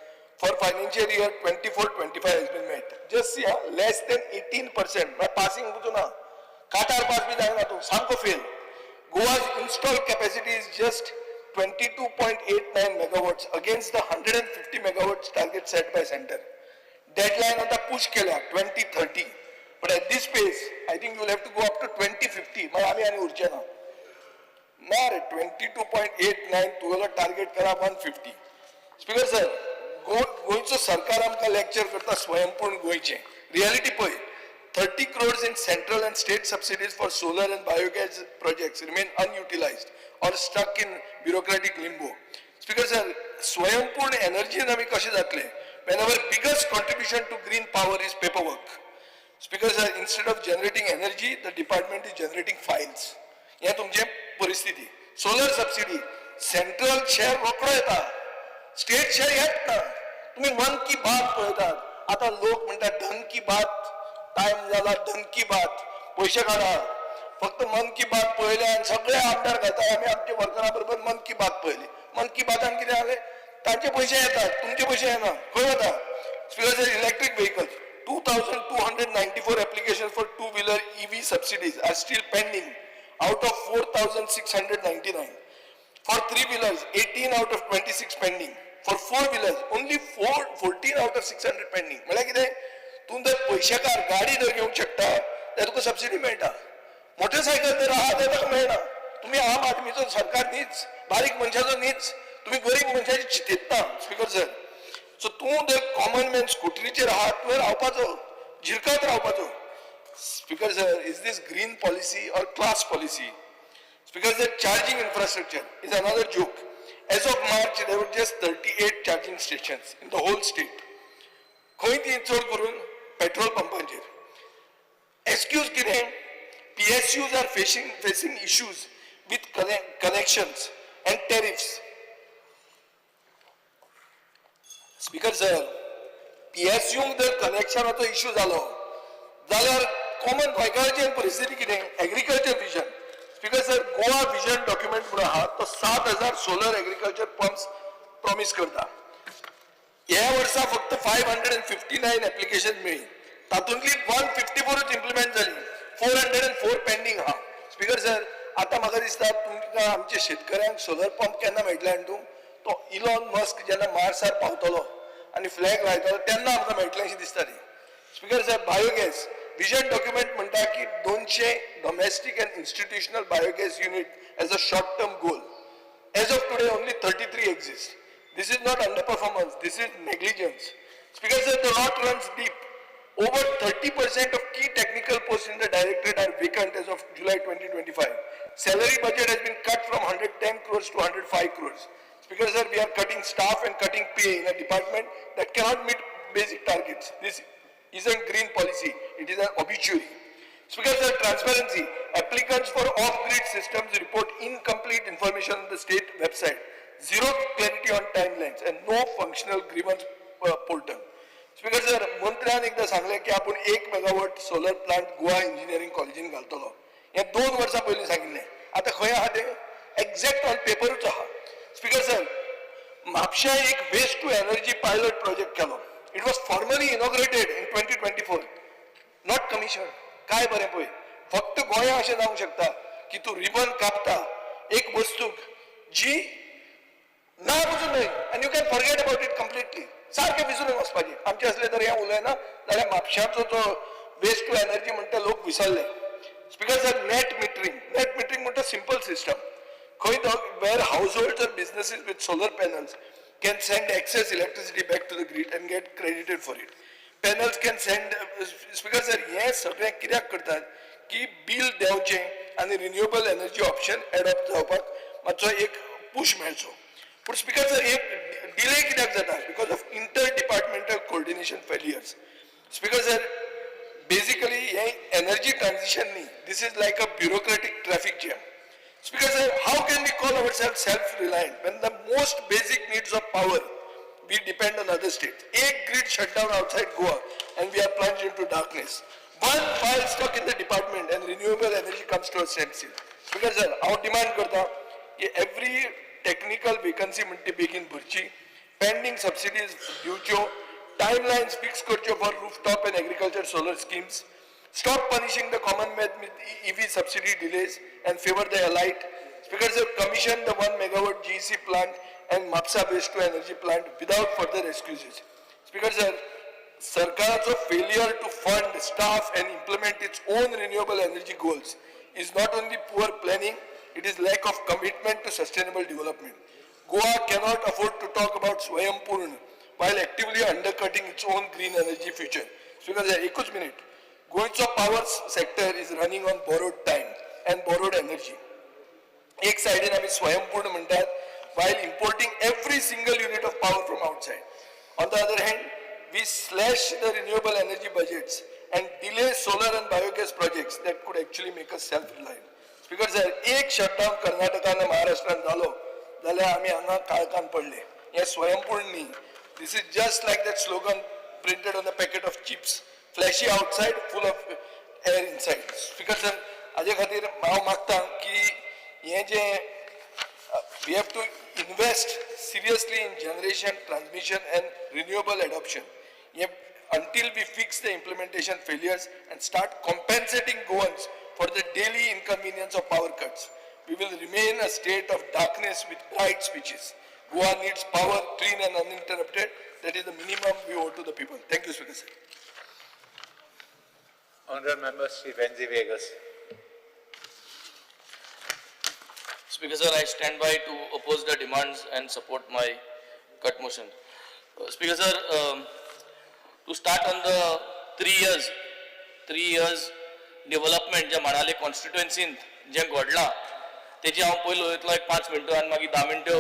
Speaker 16: for financial year 24-25 has been met. Just see, less than 18%. My passing बुजू ना, काटार पास भी जायना तूं, सामको fail. Goa's installed capacity is just 22.89 megawatts against the 150 megawatts target set by center. Deadline आता push केल्या 2030. But at this pace, I think you will have to go up to 2050. मग आम्ही आनी उरचे ना. ना रे, 22.89 तुगेलो टार्गेट करा 150. स्पीकर सर, गोंयचो सरकार आमकां लेक्चर करता स्वयंपूर्ण गोंयचें. रियलिटी पळय, 30 crores in central and state subsidies for solar and biogas projects remain unutilized or stuck in bureaucratic limbo. Speaker sir, स्वयंपूर्ण एनर्जीन आमी कशें जातले when our biggest contribution to green power is paperwork? Speaker sir, instead of generating energy, the department is generating files. हें तुमचें परिस्थिती. सोलर सबसिडी, सेंट्रल शेअर रोकडो येता, स्टेट शेअर येत ना. तुमी मन की बात पळयतात, आतां लोक म्हणटात धन की बात, टायम जाला धन की बात, पयशे काडा. फक्त मन की बात पळयले आनी सगळे आमदार घालता, आमी आमच्या वर्करा बरोबर मन की बात पळयली. मन की बातान कितें जालें? तांचे पयशे येतात, तुमचे पयशे येना, खंय वता? Speaker sir, electric vehicle, 2,294 application for two wheeler EV subsidies are still pending out of 4,699. For three wheelers, 18 out of 26 pending. For four wheelers, only 14 out of 600 pending. म्हळ्यार कितें? तूं जर पयशेकार गाडी जर घेवंक शकता जाल्यार तुका सबसिडी मेळटा, मोटरसायकल जर आहा जाल्यार ताका मेळना. तुमी आम आदमीचो सरकार न्हीच, बारीक मनशाचो न्हीच, तुमी गरीब मनशाची चिंतीत ना. स्पीकर सर, सो तूं जर कॉमन मॅन स्कुटरीचेर आहा, तुवें रावपाचो, झिरकत रावपाचो. Speaker sir, is this green policy or class policy? Speaker sir, charging infrastructure is another joke. As of March, there were just 38 charging stations in the whole state. खंय ती? चड करून पेट्रोल पंपांचेर. एक्सक्यूज कितें? PSUs are facing issues with connections and tariffs. Speaker sir, पीएसयूंक जर कनेक्शनाचो इश्यू जालो जाल्यार कॉमन गोंयकाराची परिस्थिती कितें? Agriculture vision, speaker sir, Goa vision document म्हणून आहा, तो 7000 सोलर एग्रीकल्चर पंप्स प्रॉमीस करता. ह्या वर्सा फक्त 559 एप्लिकेशन मेळ्ळी. तातूंतली 154च इम्प्लिमेंट जाली, 404 पेंडींग आहा. स्पीकर सर, आतां म्हाका दिसता तुमकां आमच्या शेतकऱ्यांक सोलर पंप केन्ना मेळटले आनी तूं तो इलॉन मस्क जेन्ना मार्सार पावतलो आनी फ्लॅग लायतलो तेन्ना आमकां मेळटलें अशें दिसता ती. Speaker sir, biogas vision document म्हणटा की 200 domestic and institutional biogas unit as a short term goal. As of today, only 33 exist. This is not underperformance, this is negligence. Speaker sir, the rot runs deep. Over 30% of key technical posts in the directorate are vacant as of July 2025. Salary budget has been cut from 110 crores to 105 crores. Speaker sir, we are cutting staff and cutting pay in a department that cannot meet basic targets. This isn't green policy, it is an obituary. Speaker sir, transparency. Applicants for off-grid systems report incomplete information on the state website, zero clarity on timelines and no functional grievance portal. Speaker sir, मंत्र्यान एकदा सांगलें की आपूण 1 megawatt solar plant Goa engineering कॉलेजीन घालतलो. हें 2 वर्सां पयलीं सांगिल्लें. आतां खंय आहा तें? एक्झॅक्ट ऑन पेपरूच आहा. स्पीकर सर, म्हापश्या एक waste to energy pilot project केलो. It was formally inaugurated in 2024, not commission. काय बरें पळय, फक्त गोंया अशें जावंक शकता की तूं रिबन कापता एक वस्तूक जी ना पसून न्हय आनी you can forget about it completely. सारकें विसरून वचपाचें. आमचें असलें तर हें उलयना जाल्यार म्हापशाचो तो वेस्ट टू एनर्जी म्हणटा लोक विसरले. Speaker sir, net metering. Net metering म्हणटा सिंपल सिस्टम खंय where household or businesses with solar panels can send excess electricity back to the grid and get credited for it. Panels can send. Speaker sir, हें सगळें कित्याक करतात की बील देंवचें आनी रिन्युएबल एनर्जी ऑप्शन एडॉप्ट जावपाक मातसो एक पूश मेळचो. पूण स्पीकर सर, एक डिले कित्याक जाता? Because of inter departmental coordination failures. Speaker sir, basically hey energy transition न्ही, this is like a bureaucratic traffic jam. Speaker sir, how can we call ourself self reliant when the most basic needs of power we depend on other states? एक grid shutdown outside Goa and we are plunged into darkness. One file stuck in the department and renewable energy comes to a standstill. Speaker sir, हांव डिमांड करता की every technical vacancy म्हणटी बेगीन भरची, पेंडींग सबसिडीज दिवच्यो, टायमलायन्स फिक्स करच्यो for rooftop and agriculture solar schemes. Stop punishing the common man with EV subsidy delays and favor the elite. Speaker sir, commission the 1 megawatt GEC plant and Mapsa waste to energy plant without further excuses. Speaker sir, सरकाराचो failure to fund, staff and implement its own renewable energy goals is not only poor planning, it is lack of commitment to sustainable development. Goa cannot afford to talk about Swayampurna while actively undercutting its own green energy future. Speaker sir, एकूच minute. गोंयचो power sector is running on borrowed time and borrowed energy. एक सायडीन आमी स्वयंपूर्ण म्हणटात while importing every single unit of power from outside. On the other hand, we slash the renewable energy budgets and delay solar and biogas projects that could actually make us self-reliant. Speaker sir, एक शटडावन कर्नाटकान, महाराष्ट्रान जालो जाल्यार आमी हांगा काळखान पडले. हें स्वयंपूर्ण न्ही. This is just like that slogan printed on the packet of chips, flashy outside, full of air inside. Speaker sir, हाजे खातीर हांव मागता की हें जें we have to invest seriously in generation, transmission and renewable adoption. Yep, until we fix the implementation failures and start compensating Goans for the daily inconvenience of power cuts, we will remain a state of darkness with bright speeches. Goa needs power, clean and uninterrupted. That is the minimum we owe to the people. Thank you, Speaker sir.
Speaker 8: Honorable Member Shri Venzi Viegas.
Speaker 12: Speaker sir, I stand by to oppose the demands and support my cut motion. Speaker sir, to start on the 3 years development जे म्हणाले कॉन्स्टिट्युएन्सींत जें घडलां तेजी हांव पयलो उलयतलो एक 5 मिनटां आनी मागीर 10 मिनट्यो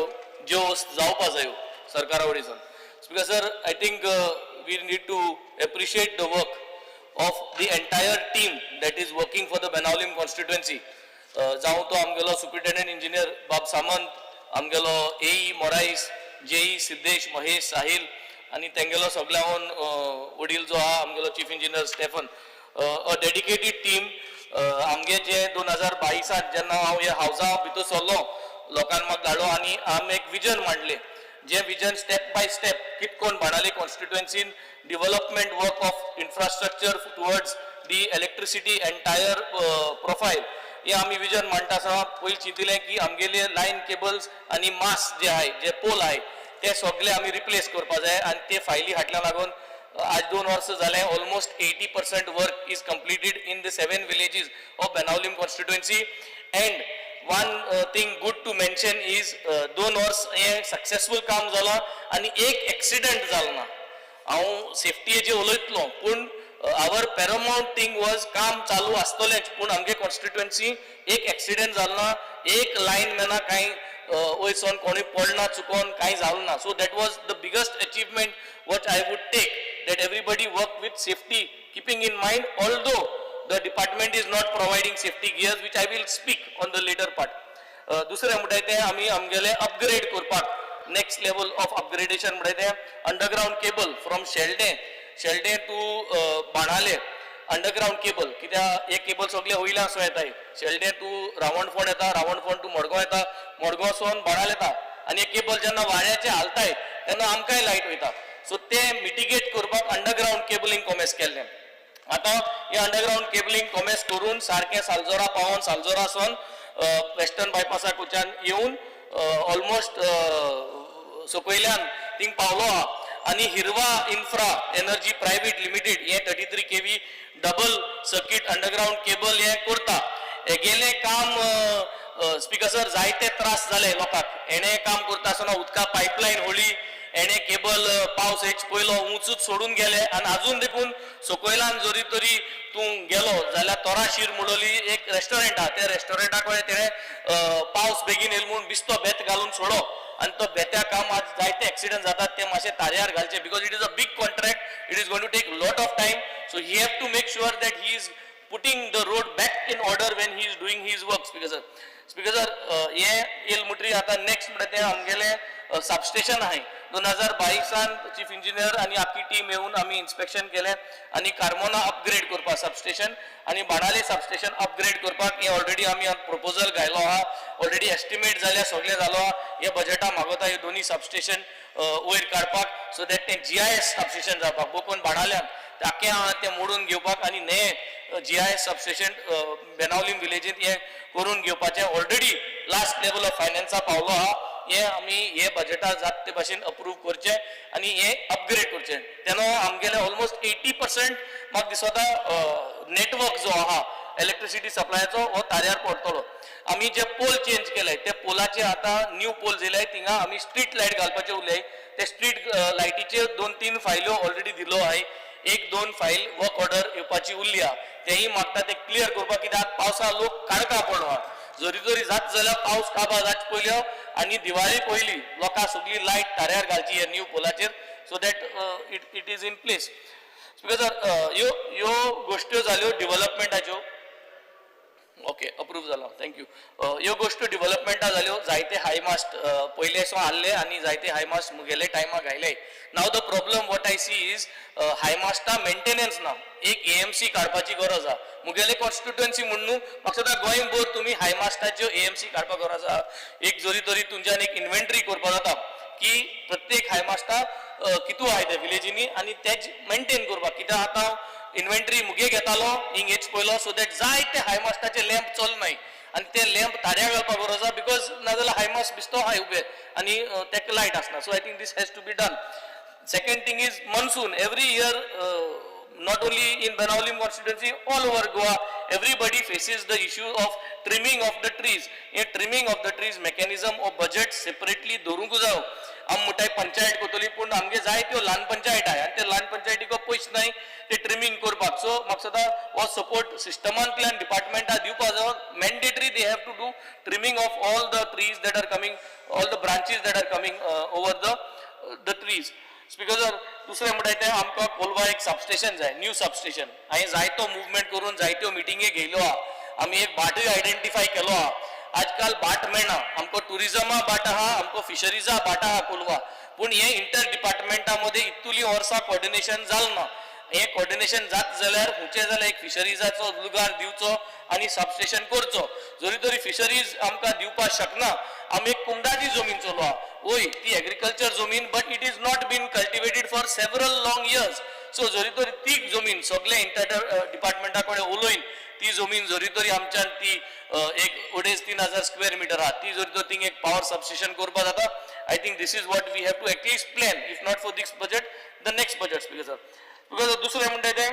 Speaker 12: ज्यो जावपा जायो सरकारा वटेच्यान. Speaker sir, I think we need to appreciate the work of the entire team that is working for the Benaulim constituency. जावं तो आमगेलो सुप्रिटेंडंट इंजिनियर बाब सामंत, आमगेलो एई मोराईस, जेई सिद्धेश, महेश, साहिल आनी तेंगेलो सगळ्याहून वडील जो आहा आमगेलो chief engineer Stephen, a dedicated team. आमगे जे 2022त जेन्ना हांव ह्या हावजा भितर सरलो, लोकांक म्हाका धाडलो आनी आमी एक विजन मांडलें. जें विजन स्टेप बाय स्टेप कितकोन Benaulim कॉन्स्टिट्युएन्सीन development work of infrastructure towards the electricity entire profile हें आमी विजन मांडटा आसतना पयलीं चिंतिलें की आमगेले लायन केबल्स आनी मास जे आहाय, जे पोल आहाय, ते सगळे आमी रिप्लेस करपा जाय आनी ते फायली हाडल्या लागून आज 2 वर्सां जालें, almost 80% work is completed in the 7 villages of Benaulim constituency. And one thing good to mention is 2 वर्स हें सक्सेसफूल काम जालां आनी एक एक्सिडंट जालो ना. हांव सेफ्टीचेर उलयतलो पूण our paramount thing was काम चालू आसतलेंच, पूण आमगे कॉन्स्टिट्युएन्सी एक एक्सिडंट जालो ना, एक लायनमॅना कांय वयसोन कोणूय पडना चुकोन कांय जालो ना. So that was the biggest achievement what I would take, that everybody work with safety keeping in mind, although the department is not providing safety gears, which I will speak on the later part. दुसरें म्हणटाय तें आमी आमगेलें अपग्रेड करपाक नेक्स्ट लेवल ऑफ अपग्रेडेशन म्हणटाय तें underground cable from Sheldem, Sheldem to Benaulim underground cable, कित्याक हे केबल सगळे वयल्यान सो येताय, शेल्डें टू रावणफोंड येता, रावणफोंड टू मडगांव येता, मडगांव सोन बाणाले येता आनी हे केबल जेन्ना वाऱ्याचे हालताय तेन्ना आमकांय लायट वयता. सो ते मिटिगेट करपाक अंडरग्रावंड केबलिंग कॉमेस केल्लें. आतां हे अंडरग्रावंड केबलिंग कॉमेस करून सारकें सालजोरा पावोन, सालजोरा सोन वेस्टर्न बायपासा कडच्यान येवन ऑलमोस्ट सकयल्यान थिंग पावलो आहा. आनी Hirwa infra energy private limited हे 33 kV double circuit underground cable हे करता. हेगेलें काम स्पिकर सर जायते त्रास जाले लोकांक. हेणें काम करता आसतना उदका पायपलायन होळी, हेणें केबल पावस हेच पयलो उंचूच सोडून गेले आनी आजून देखून सकयल्यान जरी तरी तूं गेलो जाल्यार तोराशीर म्हणली एक रेस्टॉरंट आहा, त्या रेस्टॉरंटा कडेन तेणें पावस बेगीन येयलो म्हूण बिस्तो बेत घालून सोडो आनी तो बेत्या काम आज जायते एक्सिडंट जातात, ते मातशे ताऱ्यार घालचे because it is a big contract, it is going to take lot of time. So he have to make sure that he is putting the road back in order when he is doing his work. Speaker sir, speaker sir हें येयल म्हणटरी आतां नेक्स्ट म्हणटा तें आमगेलें सबस्टेशन आहाय. 2022 चीफ इंजिनियर आनी आख्खी टीम येवन आमी इन्स्पेक्शन केलें आनी कार्मोना अपग्रेड करपाक सबस्टेशन आनी बाणाले सबस्टेशन अपग्रेड करपाक हें ऑलरेडी आमी प्रपोजल घायलो आहा, ऑलरेडी एस्टिमेट जाल्या, सगळें जालो आहा. हे बजेटा मागोता हे दोनी सबस्टेशन वयर काडपाक, सो that तें GIS substation जावपाक बोकोन बाणाल्यान आख्खें आहा तें मोडून घेवपाक आनी नें GIS substation Benaulim विलेजींत हें करून घेवपाचें ऑलरेडी लास्ट लेवल ऑफ फायनान्सा पावलो आहा. हे आमी हे बजेटा जात ते भाशेन अप्रूव करचें आनी हे अपग्रेड करचें. तेन्ना आमगेले ऑलमोस्ट 80% म्हाका दिसता नेटवर्क जो आहा इलेक्ट्रिसिटी सप्लायाचो हो ताऱ्यार पडटलो. आमी जे पोल चेंज केले ते पोलाचे आतां न्यू पोल येयले, थिंगा आमी स्ट्रीट लायट घालपाचे उरले. ते स्ट्रीट लायटीचे 2-3 फायल्यो ऑलरेडी दिलो आहाय, 1-2 फायल वर्क ऑर्डर येवपाची उरली आहा, तेंय मागता ते क्लियर करपाक, कित्याक पावसा लोक काडका पडलो आहा. जरी जरी जात जाल्यार पावस काबार जावचे पयल्यो आनी दिवाळी पयली लोकां सगळी लायट ताऱ्यार घालची ह्या new पोलाचेर, so that it is in place. Speaker sir ह्यो ह्यो गोश्ट्यो जाल्यो डिवलपमेंटाच्यो. ओके, अप्रूव जाला, thank you. ह्यो गोश्ट्यो डिवलपमेंटा जाल्यो. जायते हाय मास्ट पयले सो आहले आनी जायते हाय मास्ट मुगेले टायमार घायले. Now the problem what I see is high मास्टा maintenance ना, एक AMC काडपाची गरज आहा. मुगेले कॉन्स्टिट्युएन्सी म्हूण न्हू, म्हाका दिसता गोंयभर तुमी हाय मास्टाच्यो AMC काडपाक गरज आहा. एक जरी तरी तुमच्यान एक इन्व्हेंटरी करपाक जाता की प्रत्येक हाय मास्टा कितू आहाय ते विलेजींनी आनी तेच मेंटेन करपाक, कित्याक आतां इन्व्हेंटरी मुगे घेतालो हिंग हेच पयलो, सो that जायते हाय मास्टाचे लॅम्प चलनाय आनी ते लॅम्प ताऱ्या घालपाक गरज आहा, because नाजाल्यार हाय मास्ट बिस्तो आहाय उबे आनी तेका लायट आसना. So I think this has to be done. Second thing is monsoon. Every year, not only in Benaulim constituency, all over Goa, everybody faces the issue of trimming of the trees. हे trimming of the trees mechanism of budget separately दवरूंक जायो. आमी म्हणटाय पंचायत करतली, पूण आमगे जायत्यो ल्हान पंचायत आहाय आनी ते ल्हान पंचायतीक पयशे नाय ते ट्रिमींग करपाक. सो म्हाका दिसता हो सपोर्ट सिस्टमांतल्यान डिपार्टमेंटा दिवपा जायो. Mandatory they have to do trimming of all the trees that are coming, all the branches that are coming over the trees. Speaker sir, दुसरें म्हणटा तें आमकां कोलवा एक सबस्टेशन जाय, न्यू सबस्टेशन. हांवें जायतो मुवमेंट करून जायत्यो मिटिंगी घेयल्यो आहा. आमी एक भाटूय आयडेंटिफाय केलो आहा. आजकाल भाट मेळना, आमकां ट्युरिजमा भाट आहा, आमकां फिशरीजा भाट आहा कोलवा, पूण हे इंटर डिपार्टमेंटा मदीं इतुली वर्सां कोऑर्डिनेशन जालें ना. हें कॉर्डिनेशन जाता जाल्यार खुंयचें जाल्यार एक फिशरीजाचो लुगार दिवचो आनी सबस्टेशन करचो. जरी तरी फिशरीज आमकां दिवपाक शकना, आमी एक कुमदाची जमीन चलो आहा, वय ती एग्रीकल्चर जमीन, but it is not been cultivated for several long years. So जरी तरी ती जमीन सगळे इंटर डिपार्टमेंटा कडेन उलोवन ती जमीन जरी तरी आमच्यान ती एक 2,500-3,000 स्क्वेअर मिटर आहा, ती जरी तर थिंग एक पावर सबस्टेशन करपाक जाता. I think this is what we have to at least plan, if not for this budget, the next budget. Speaker sir, because दुसरें म्हणटा तें,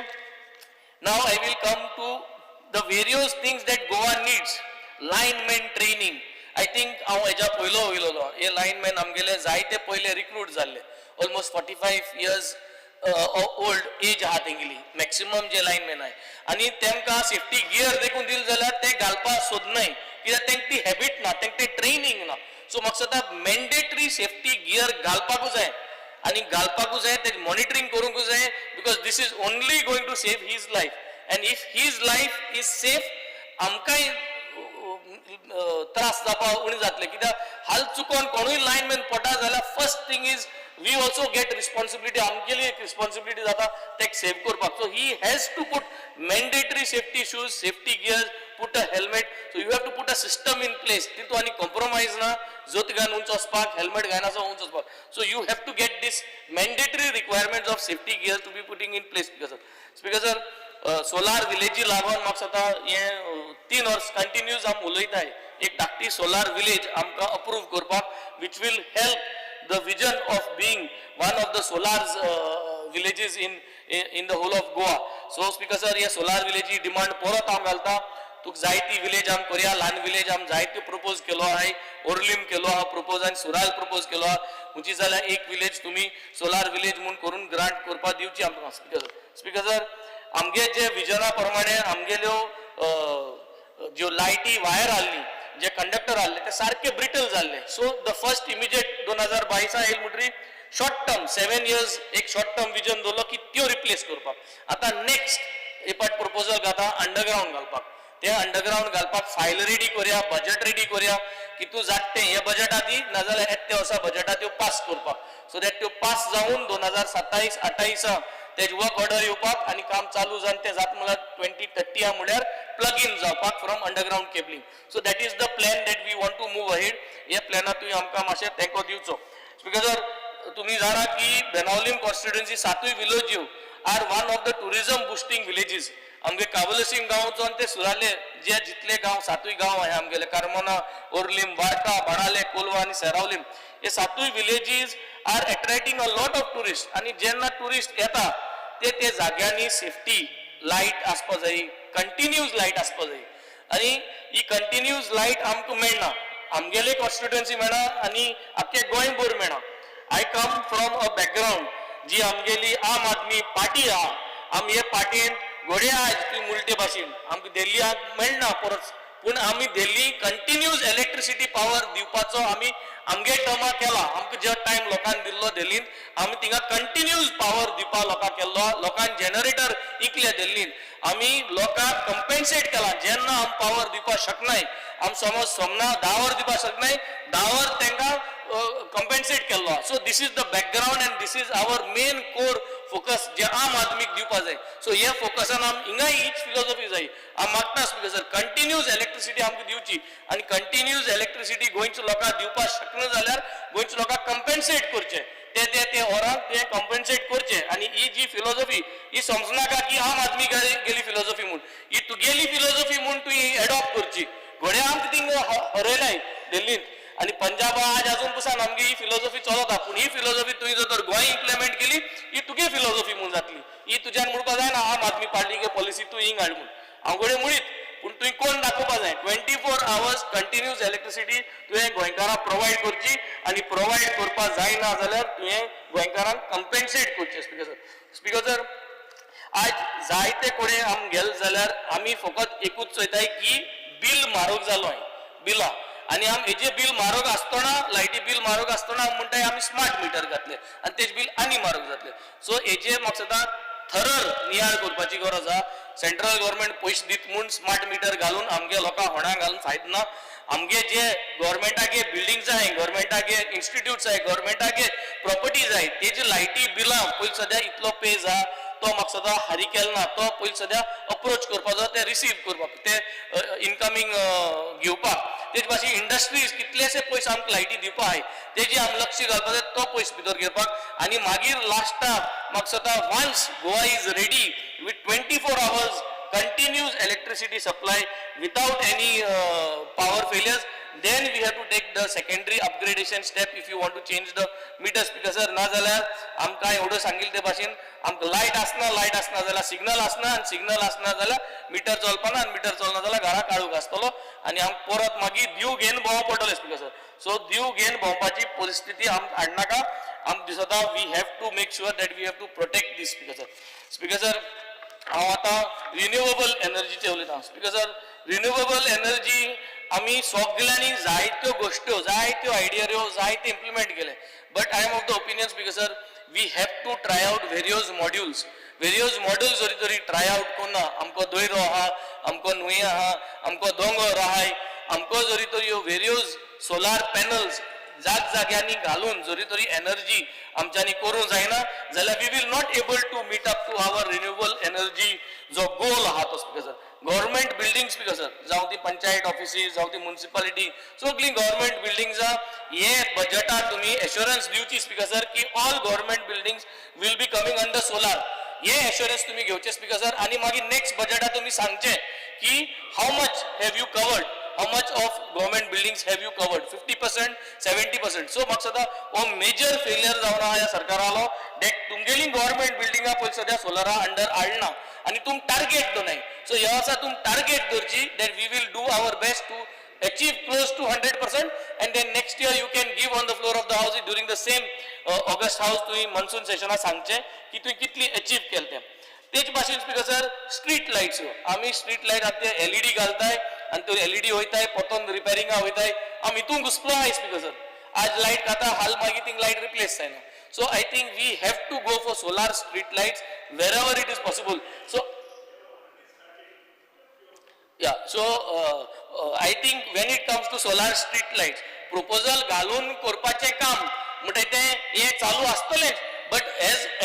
Speaker 12: now I will come to the various things that Goa needs. Lineman training, I think हांव हेज्या पयलो उलयलो, हे लायनमॅन आमगेले जायते पयले रिक्रूट जाल्ले, ऑलमोस्ट 45 इयर्स ओल्ड एज आहा तेंगेली मॅक्सिमम जे लायनमॅन आहाय, आनी तेमकां सेफ्टी गियर देखून दिले जाल्यार ते घालपाक सोदनाय, कित्याक तेंका ती हॅबीट ना, तेंका तें ट्रेनींग ना. सो म्हाका दिसता मॅन्डेटरी सेफ्टी गियर घालपाकूच जाय आनी घालपाकूच जाय, तेजें मॉनिटरींग करूंकूच जाय, because this is only going to save his life, and if his life is safe आमकांय त्रास जावपाक उणें जातलें. कित्याक हाल चुकोन कोणूय लायनमॅन पडटा जाल्यार first thing is we also get responsibility, आमगेली एक रिस्पॉन्सिबिलिटी जाता तेका सेव करपाक. So he has to put mandatory safety shoes, safety gears, put a helmet. So you have to put a system in place, तितून आनी कॉम्प्रोमायज ना, जोत घालून उंच वचपाक, हेल्मेट घायनासतना उंच वचपाक. So you have to get this mandatory requirements of safety gear to be putting in place. Speaker sir, speaker sir, solar विलेजी लागून म्हाका दिसता हें 3 वर्स कंटिन्यूज आमी उलयताय, एक धाकटी सोलार विलेज आमकां अप्रूव करपाक, which will help the vision of being one of the solar villages in the whole of Goa. So speaker sir, हे सोलार विलेजी डिमांड परत हांव घालता. तुका जायती विलेज आम करया, ल्हान विलेज आम जायत्यो प्रपोज केलो आहाय, ओर्लीम केलो आहा प्रपोज आनी सुराल प्रपोज केलो आहा. खंयची जाल्यार एक विलेज तुमी सोलार विलेज म्हूण करून ग्रांट करपाक दिवची आमकां. स्पीकर सर, स्पीकर सर, आमगे जे विजना प्रमाणे आमगेल्यो ज्यो लायटी वायर आहली, जे कंडक्टर आहले ते सारके ब्रिटल जाल्ले. सो the first immediate 2022 येयल म्हणटरी शॉर्ट टर्म 7 इयर्स एक शॉर्ट टर्म विजन दवरलो की त्यो रिप्लेस करपाक. आतां नेक्स्ट एक पाट प्रपोजल घाता अंडरग्रावंड घालपाक, ते अंडरग्रावंड घालपाक फायल रेडी करया, बजट रेडी करया की तूं जाता तें हे बजटा दी, नाजाल्यार येता त्या वर्सा बजटा त्यो पास करपाक, सो that त्यो पास जावन 2027-28 तेज वर्क ऑर्डर येवपाक आनी काम चालू जावन तें जाता म्हणल्यार 2030 म्हणल्यार प्लग इन जावपाक from underground cabling. So that is the plan that we want to move ahead. ह्या प्लॅनात तुवें आमकां मातशें तेंको दिवचो. स्पीकर सर, तुमी जाणा की बेनावलीम कॉन्स्टिट्युएन्सी सातूय विलेज्यो are one of the tourism boosting villages. आमगे कावलसीम गांवचो आनी ते सुराले जे जितले गांव, सातूय गांव आहा आमगेले, कार्मोना, ओर्लीम, वार्का, बाणाले, कोलवा आनी सेरावलीम, हे सातूय villages are attracting a lot of tourist. आनी जेन्ना ट्युरिस्ट येता ते ते जाग्यांनी सेफ्टी लायट आसपा जाय, कंटिन्यूज लायट आसपा जाय, आनी ही कंटिन्यूज लायट आमकां मेळना, आमगेले कॉन्स्टिट्युएन्सी मेळना आनी आख्खे गोंयभर मेळना. I come from a background जी आमगेली आम आदमी पार्टी आहा, आमी हे पार्टीन घोडे आहाय ती मुलटे भाशेन आमकां दिल्लीक मेळना परत, पूण आमी दिल्ली कंटिन्यूज इलेक्ट्रिसिटी पावर दिवपाचो आमी आमगे टर्मा केला. आमकां जो टायम लोकांक दिल्लो दिल्लीन, आमी थिंगा कंटिन्यूज पावर दिवपाक लोकांक केल्लो, लोकांक जनरेटर इकले दिल्लीन, आमी लोकांक कंपेन्सेट केला. जेन्ना आमी पावर दिवपाक शकनाय, आमी समज सोमना 10 वर दिवपाक शकनाय, 10 वर तांकां कंपेन्सेट केल्लो. So this is the background and this is our main core focus जे आम आदमीक दिवपा जाय. सो हे फोकसान आम हिंगाय हीच फिलॉसॉफी जाय. आम मागता स्पीकर सर, कंटिन्यूज इलेक्ट्रिसिटी आमकां दिवची आनी कंटिन्यूज इलेक्ट्रिसिटी गोंयच्या लोकांक दिवपाक शकना जाल्यार गोंयच्या लोकांक कंपेन्सेट करचें, ते ते ते वरांक ते कंपेन्सेट करचें. आनी ही जी फिलॉसॉफी ही समजनाका की आम आदमी गेली फिलॉसॉफी म्हूण, ही तुगेली फिलॉसॉफी म्हूण तुवें एडॉप्ट करची. घोडे आमकां थिंग हरयलाय दिल्लींत आनी पंजाबा आज अजून पसून आमगे ही फिलॉसॉफी चलता, पूण ही फिलॉसॉफी तुवें जर तर गोंय इम्प्लिमेंट केली ही तुगे फिलॉसॉफी म्हूण जातली. ही तुज्यान म्हणपा जायना आम आदमी पार्टी पॉलिसी तूं हिंग हाड म्हूण, हांव घडये म्हणीत, पूण तुवें कोण दाखोवपा जाय. 24 hours continuous electricity तुवें गोंयकारांक प्रोवायड करची आनी प्रोवायड करपाक जायना जाल्यार तुवें गोंयकारांक कंपेन्सेट करचें. स्पीकर सर, स्पीकर सर, आज जायते कडेन आम गेले जाल्यार आमी फकत एकूच चोयताय की बील म्हारग जालो आहे बिलां, आनी आम हेजे बील म्हारग आसतना, लायटी बील म्हारग आसतना आमी म्हणटाय आमी स्मार्ट मिटर घातले आनी तेजे बील आनी म्हारग जातले. सो हेजे म्हाका थरर नियाळ करपाची गरज आहा. सेंट्रल गव्हर्मेंट पयशे दित म्हूण स्मार्ट मिटर घालून आमगे लोकांक होणाक घालून फायदो ना. आमगे जे गव्हर्मेंटागे बिल्डिंग्स आहाय, गव्हर्मेंटागे इन्स्टिट्यूट्स आहाय, गव्हर्मेंटागे प्रॉपर्टीज आहाय, तेजी लायटी बिलां पयलीं सद्या इतलो पेज आहा. तो म्हाका सदां हारी केलो ना, तो पयलीं सद्या अप्रोच करपाचो, ते रिसीव करपाक, ते इनकमींग घेवपाक. तेज भाशेन इंडस्ट्रीज कितलेशे पयशे आमकां लायटी दिवपा आहाय तेजी आमी लक्ष घालपाक जाय, तो पयस भितर घेवपाक. आनी मागीर लास्टाक म्हाका दिसता once Goa is ready with 24 hours continuous electricity supply without any power failures, then we have to take the secondary upgradation step if you want to change the meters. Because sir, ना जाल्यार आमकां एवढं सांगिल्लें ते भाशेन आमकां लायट आसना, लायट आसना जाल्यार सिग्नल आसना, आनी सिग्नल आसना जाल्यार मिटर चलपाना, आनी मिटर चलना जाल्यार घरा काळोख आसतलो आनी आमकां परत मागीर दीव घेवन भोंवप पडटलें स्पीकर सर. सो दीव घेवन भोंवपाची परिस्थिती आमकां हाडनाका. आमकां दिसता we have to make sure that we have to protect this speaker sir. Speaker sir, हांव आतां रिन्युएबल एनर्जीचेर उलयतां. स्पीकर सर, रिन्युएबल एनर्जी आमी सगल्यांनी जायत्यो गोश्ट्यो, जायत्यो आयडियो, जायते इम्प्लिमेंट केले, but I am of the opinion speaker sir, we have to try out various modules. Various models जरी तरी ट्राय आवट करुना, आमकां दयरो आहा, आमकां न्हंय आहा, आमकां दोंगर आहाय, आमकां जरी तरी ह्यो वेरियस सोलार पॅनल्स जाग जाग्यांनी घालून जरी तरी एनर्जी आमच्यांनी करूंक जायना जाल्यार we will not able to meet up to our renewable energy जो गोल आहा तो speaker sir. Government buildings speaker sir, जावं ती पंचायत ऑफिसीस, जावं ती मुन्सिपालिटी, सगळीं गव्हर्मेंट बिल्डिंग्सां हे बजटार तुमी एश्योरन्स दिवची स्पीकर सर की all government buildings will be coming under solar. हे एश्योरन्स तुमी घेवचे स्पीकर सर. आनी मागीर नेक्स्ट बजटार तुमी सांगचे की how much have you covered, how much of government buildings have you covered, 50%, 70%. So म्हाका सदां हो मेजर फेलियर जावन आहा ह्या सरकारालो that तुमगेली गव्हर्मेंट बिल्डिंगां पयलीं सद्या सोलरा अंडर हाडना आनी तुम टार्गेट दवरनाय. सो ह्या वर्सा तुम टार्गेट दवरची that we will do our best to achieve close to 100%, and then next year you can give on the floor of the house during the same August house तुवें monsoon session सांगचें की तुवें कितली achieve केलें तें. तेच भाशेन स्पीकर सर, स्ट्रीट लायट्स, आमी स्ट्रीट लायट आतां एलईडी घालताय आनी त्यो एलईडी वयताय परतून रिपेरिंगा वयताय, आमी हितून घुसपलो आहाय स्पीकर सर. आज लायट खाता, हाल मागीर थिंग लायट रिप्लेस जायना. So I think we have to go for solar street lights wherever it is possible. So yeah, so I think when it comes to solar street lights, proposal घालून करपाचें काम म्हणटा तें हें चालू आसतलेंच, but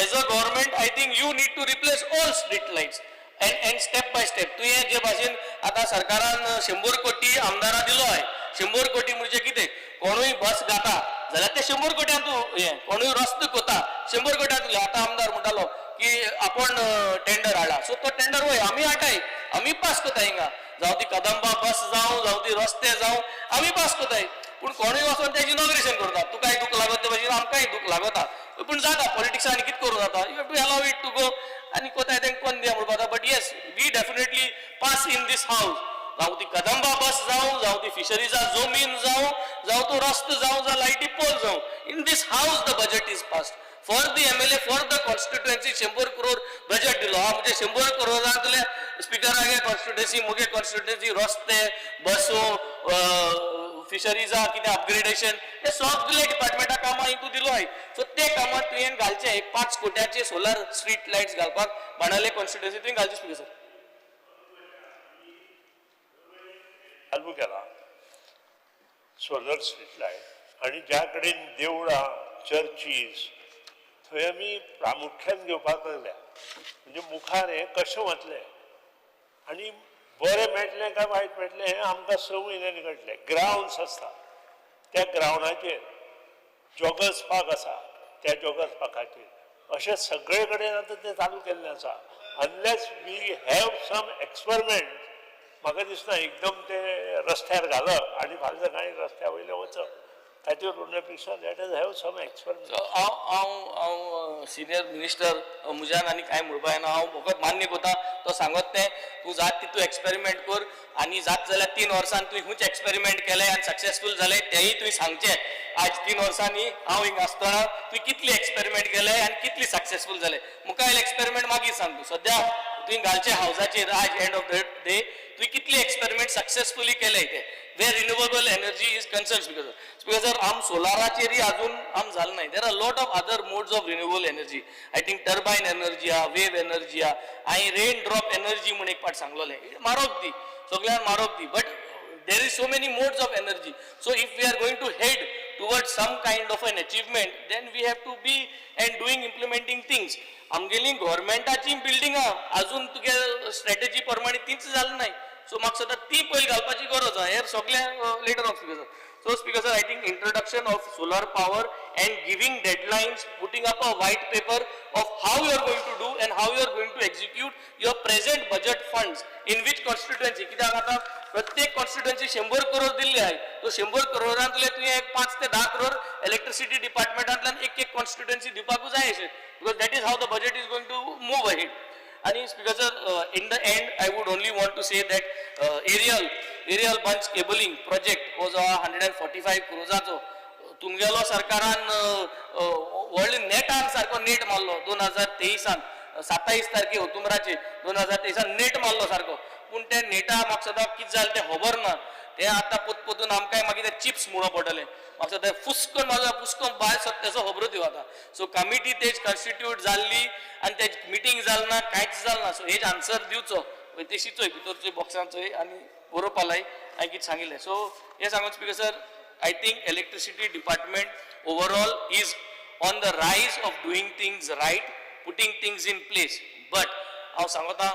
Speaker 12: as a government I think you need to replace all street lights and step by step. तुवें जे भाशेन आतां सरकारान 100 कोटी आमदारां दिलो आहे, 100 कोटी म्हणजे कितें, कोणूय बस घाता जाल्यार ते 100 कोट्यान तूं हें, कोणूय रस्तो कोता 100 कोट्यान दिलो. आतां आमदार म्हणटालो की आपण टेंडर हाडला, सो तो टेंडर वय आमी हाडटाय, आमी पास कोताय हिंगा, जावं ती कदंबा बस जावं, जावं ती रस्ते जावं, आमी पास कोताय. पूण कोणूय वचोन तेजें इनॉग्रेशन करता, तुकाय दूख लागत ते भाशेन आमकांय दूख लागता, पूण जाता पॉलिटिक्सान आनी कितें करूं जाता, you have to allow it to go आनी कोताय तेंकां कोन दिया म्हणपाक जाता. But yes, we definitely pass in this house, जावं ती कदंबा बस जावं, जावं ती फिशरीजा जमीन जावं, जावं तो रस्तो जावं, जावं लायटी पोल जावं, in this house the budget is passed for the MLA for the constituency. 100 crore budget दिलो हा, म्हणजे 100 करोडांतले स्पिकरागे कॉन्स्टिट्युएन्सी, मुगे कॉन्स्टिट्युएन्सी रस्ते, बसो, फिशरीजा कितें अपग्रेडेशन, हे सगळे डिपार्टमेंटा कामां हितून दिलो आहे. सो ते कामां तुवें घालचे, एक 5 कोट्याचे सोलार स्ट्रीट लायट्स घालपाक बाणावले कॉन्स्टिट्युएन्सी तुवें घालचे स्पीकर सर.
Speaker 1: चालू केला सोलर स्ट्रीट लायट, आनी ज्या कडेन देवळां, चर्चीस थंय आमी प्रामुख्यान घेवपाक लागल्या, म्हणजे मुखार हें कशें वतलें आनी बरें मेळटलें काय वायट मेळटलें हें आमकां 6 म्हयन्यांनी कळटलें. ग्रावंड्स आसता, त्या ग्रावंडाचेर जॉगर्स पार्क आसा, त्या जॉगर्स पार्काचेर अशें सगळे कडेन आतां तें चालू केल्लें आसा. Unless we have some experiment, म्हाका दिसना एकदम ते रस्त्यार घालप आनी फाल्यां सकाळीं रस्त्या वयले वचप, ताचेर उरण्या पेक्षा let us have some experiment.
Speaker 12: So हांव सिनियर मिनिस्टर, म्हज्यान आनी कांय म्हणपा येना, हांव फकत मान्य करता तो सांगत तें, तूं जात तितू एक्सपेरिमेंट कर आनी जात जाल्यार 3 वर्सान तुवें खंयचे एक्सपेरिमेंट केले आनी सक्सेसफूल जाले तेंय तुवें सांगचें. आज 3 वर्सांनी हांव हिंगा आसतना तुवें कितले एक्सपेरिमेंट केले आनी कितले सक्सेसफूल जाले, मुखायल एक्सपेरिमेंट मागीर सांग तूं. सद्या तुवें घालचें हावजाचेर आज एंड ऑफ the day तुवें कितले एक्सपेरिमेंट सक्सेसफुली केले ते, where renewable energy is concerned. Speaker sir, speaker sir, आम सोलाराचेरय अजून आम जालें ना. There are lot of other modes of renewable energy. I think turbine energy आहा, वेव एनर्जी आहा, हांवें रेन ड्रॉप एनर्जी म्हूण एक पाट सांगलोलें, मारोग ती सगळ्यांक मारोग ती, but There is so many modes of energy. So if we are going to head towards some kind of an achievement, then we have to be and doing implementing things. आमगेली गव्हर्मेंटाची बिल्डिंगां अजून तुगे स्ट्रॅटेजी प्रमाणे तीच जालें नाय. सो म्हाका सद्दां ती पयलीं घालपाची गरज आहा. हे सगळें later on, Speaker sir. So Speaker sir, I think introduction of solar power and giving deadlines, putting up a white paper of how you are going to do and how you are going to execute your present budget funds in which constituency. कित्याक आतां प्रत्येक कॉन्स्टिट्युएन्सी 100 करोड दिल्ले आहे, तो 100 करोडांतले तुवें एक 5 ते 10 करोड इलेक्ट्रिसिटी डिपार्टमेंटांतल्यान एक एक कॉन्स्टिट्युएन्सी दिवपाकूच जाय अशें, because that is how the budget is going to move ahead. आणि Speaker sir, in the end I would only want to say that aerial bunch cabling project हो जो 145 क्रोजाचो तुमगेलो सरकारान व्हडले नेटान सारको नेट मारलो 2023 27 तारखे ऑक्टोबराचे 2023 नेट मारलो सारको. पूण ते नेटा म्हाका सदां कितें जालें तें खबर ना. ते आतां पोत पोतून आमकांय मागीर ते चिप्स म्हणून पडटले. म्हाका सदां फुसकन म्हाका फुसकन भायर सरता तेजो खबरो दिव आतां. सो कमिटी तेज कॉन्स्टिट्यूट जाल्ली आनी तेज मिटींग जाल ना, कांयच जाल ना. सो हेज आन्सर दिवचो तेशी चोय भितर चोय बॉक्सान चोय आनी बरोवपा लाय हांवें कितें सांगिल्लें. सो हें सांगून Speaker sir, I think electricity department overall is on the rise of doing things right, putting things in place. But हांव सांगता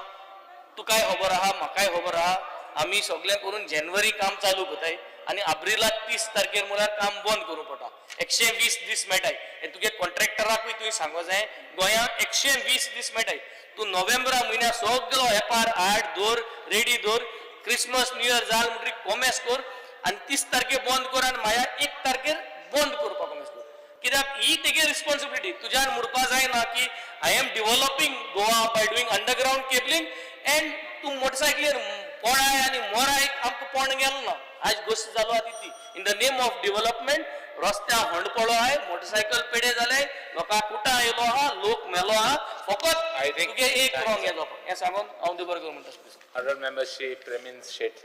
Speaker 12: तुकाय खबर आहा, म्हाकाय खबर आहा, आमी सगळें करून जानेवारी काम चालू करताय आनी एप्रिलाक 30 तारखेर म्हळ्यार काम बंद करूंक पडटा. 120 दीस मेळटाय. हें तुगे कॉन्ट्रॅक्टराकूय तुवें सांगो जाय, गोंयांक 120 दीस मेळटाय. तूं नोव्हेंबरा म्हयन्या सगलो वेपार हाड दवर, रेडी दवर, क्रिसमस न्यू इयर जाल म्हणटकीर कोमेस कर आनी 30 तारखेर बंद कर आनी मागीर 1 तारखेर बंद करपाक कोमेस कर. कित्याक ही तेगे रिस्पॉन्सिबिलिटी. तुज्यान म्हणपा जायना की I am developing Goa by doing underground cabling and तूं मोटरसायकलीर पोडाय आनी मोराय, आमकां पोण गेलो ना. आयज गोश्ट जालो आहा ती in the name of development रस्त्या होंड पडलो आहाय, मोटरसायकल पेडे जाले, लोकांक कुटां आयलो आहा, लोक मेलो आहा, फकत तुगे एक रॉंग हें जावपाक. हें सांगून हांव देव बरें करूं म्हणटा.
Speaker 8: Honorable Member Shri Premin Shet.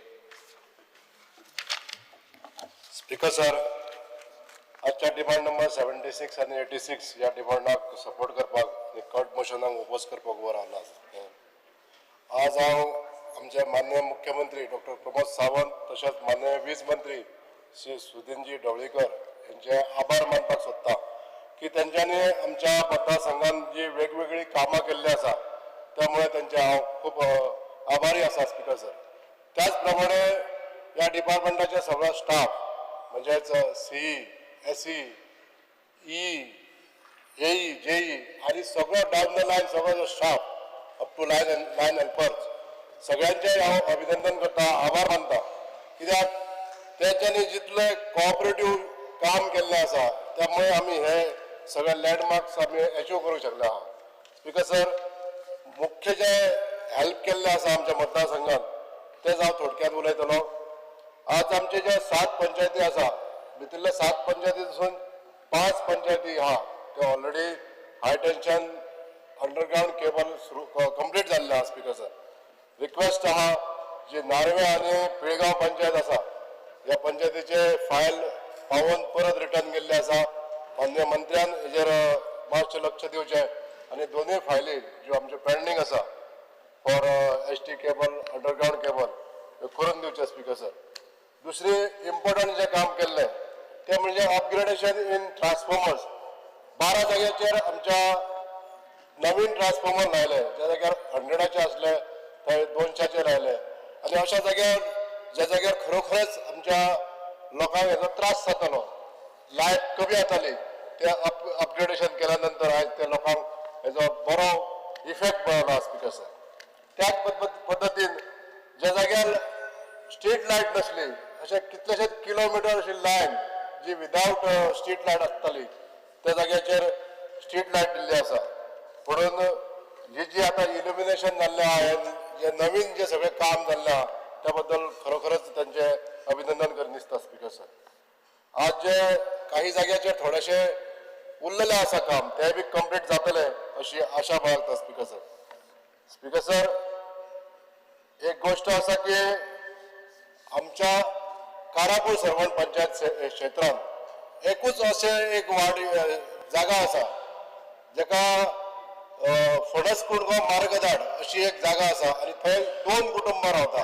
Speaker 17: Speaker sir, आजच्या डिमांड नंबर 76 आनी 86 ह्या डिमांडाक सपोर्ट करपाक आनी कट मोशनाक ओपोज करपाक उबो रावला. आज हांव आमचे माननीय मुख्यमंत्री डॉक्टर प्रमोद सावंत तशेंच माननीय वीज मंत्री श्री सुदिनजी ढवळीकर यांचे आभार मानपाक सोदता की तेंच्यांनी आमच्या मतदारसंघान जी वेगवेगळी कामां केल्ली आसा त्यामुळे तेंचे हांव खूब आभारी आसा. स्पीकर सर, त्याच प्रमाणे ह्या डिपार्टमेंटाचे सगळो स्टाफ म्हणजेच CE, SE, E, AE, JE आनी सगळो डावन the line सगळो जो staff up to line helpers सगळ्यांचे हांव अभिनंदन करता, आभार मानता. कित्याक तेंच्यांनी जितलें कॉपरेटीव काम केल्लें आसा त्यामुळे आमी हे सगळे लँडमार्क्स आमी एचीव करूंक शकले आहा. स्पीकर सर, मुख्य जे हेल्प केल्लें आसा आमच्या मतदारसंघात तेच हांव थोडक्यात उलयतलो. आज आमचे जे 7 पंचायती आसा भितरल्या 7 पंचायतीसून 5 पंचायती आहा त्यो already high tension underground cable सुरू कंप्लीट जाल्ले आहा. स्पीकर सर, रिक्वेस्ट आहा जी नार्वे आनी पिळगांव पंचायत आसा ह्या पंचायतीचे फायल पावोवन परत रिटर्न गेल्ले आसा. माननीय मंत्र्यान हेजेर मातशें लक्ष दिवचें आनी दोनूय फायली ज्यो आमच्यो पेंडींग आसा for HT cable, underground cable ह्यो करून दिवचें. स्पीकर सर, दुसरी इम्पॉर्टंट जें काम केल्लें तें म्हणजे अपग्रेडेशन इन ट्रान्सफॉर्मर्स. 12 जाग्याचेर आमच्या नवीन ट्रान्सफॉर्मर लायले, ज्या जाग्यार 100 आसले थंय 200 लायले आनी अशा जाग्यार ज्या जाग्यार खरोखरच आमच्या लोकांक हेजो त्रास जातालो, लायट कमी जाताली, ते अपग्रेडेशन केल्या नंतर आयज ते लोकांक हेजो बरो इफेक्ट मेळ्ळो. स्पीकर सर, त्याच पद्दतीन ज्या जाग्यार स्ट्रीट लायट नासली अशे कितलेशेच किलोमिटर अशी लायन जी विदावट स्ट्रीट लायट आसताली त्या जाग्याचेर स्ट्रीट लायट दिल्ली आसा. म्हणून ही जी आतां इल्युमिनेशन जाल्लें आहा, जे नवीन जे सगळें काम जाल्लें आहा त्या बद्दल खरोखरच तांचें अभिनंदन करीन दिसता. स्पीकर सर, आज जे काही जाग्याचेर थोडेशें उरलेलें आसा काम तें बी कंप्लीट जातलें अशी आशा बाळगता. स्पीकर सर, स्पीकर सर, एक गोश्ट आसा की आमच्या कारापूर सरवण पंचायत क्षेत्रांत एकूच अशें एक वार्ड जागा आसा जेका फणस कुडगो मार्गदाड अशी एक जागा आसा आनी थंय 2 कुटुंबां रावता.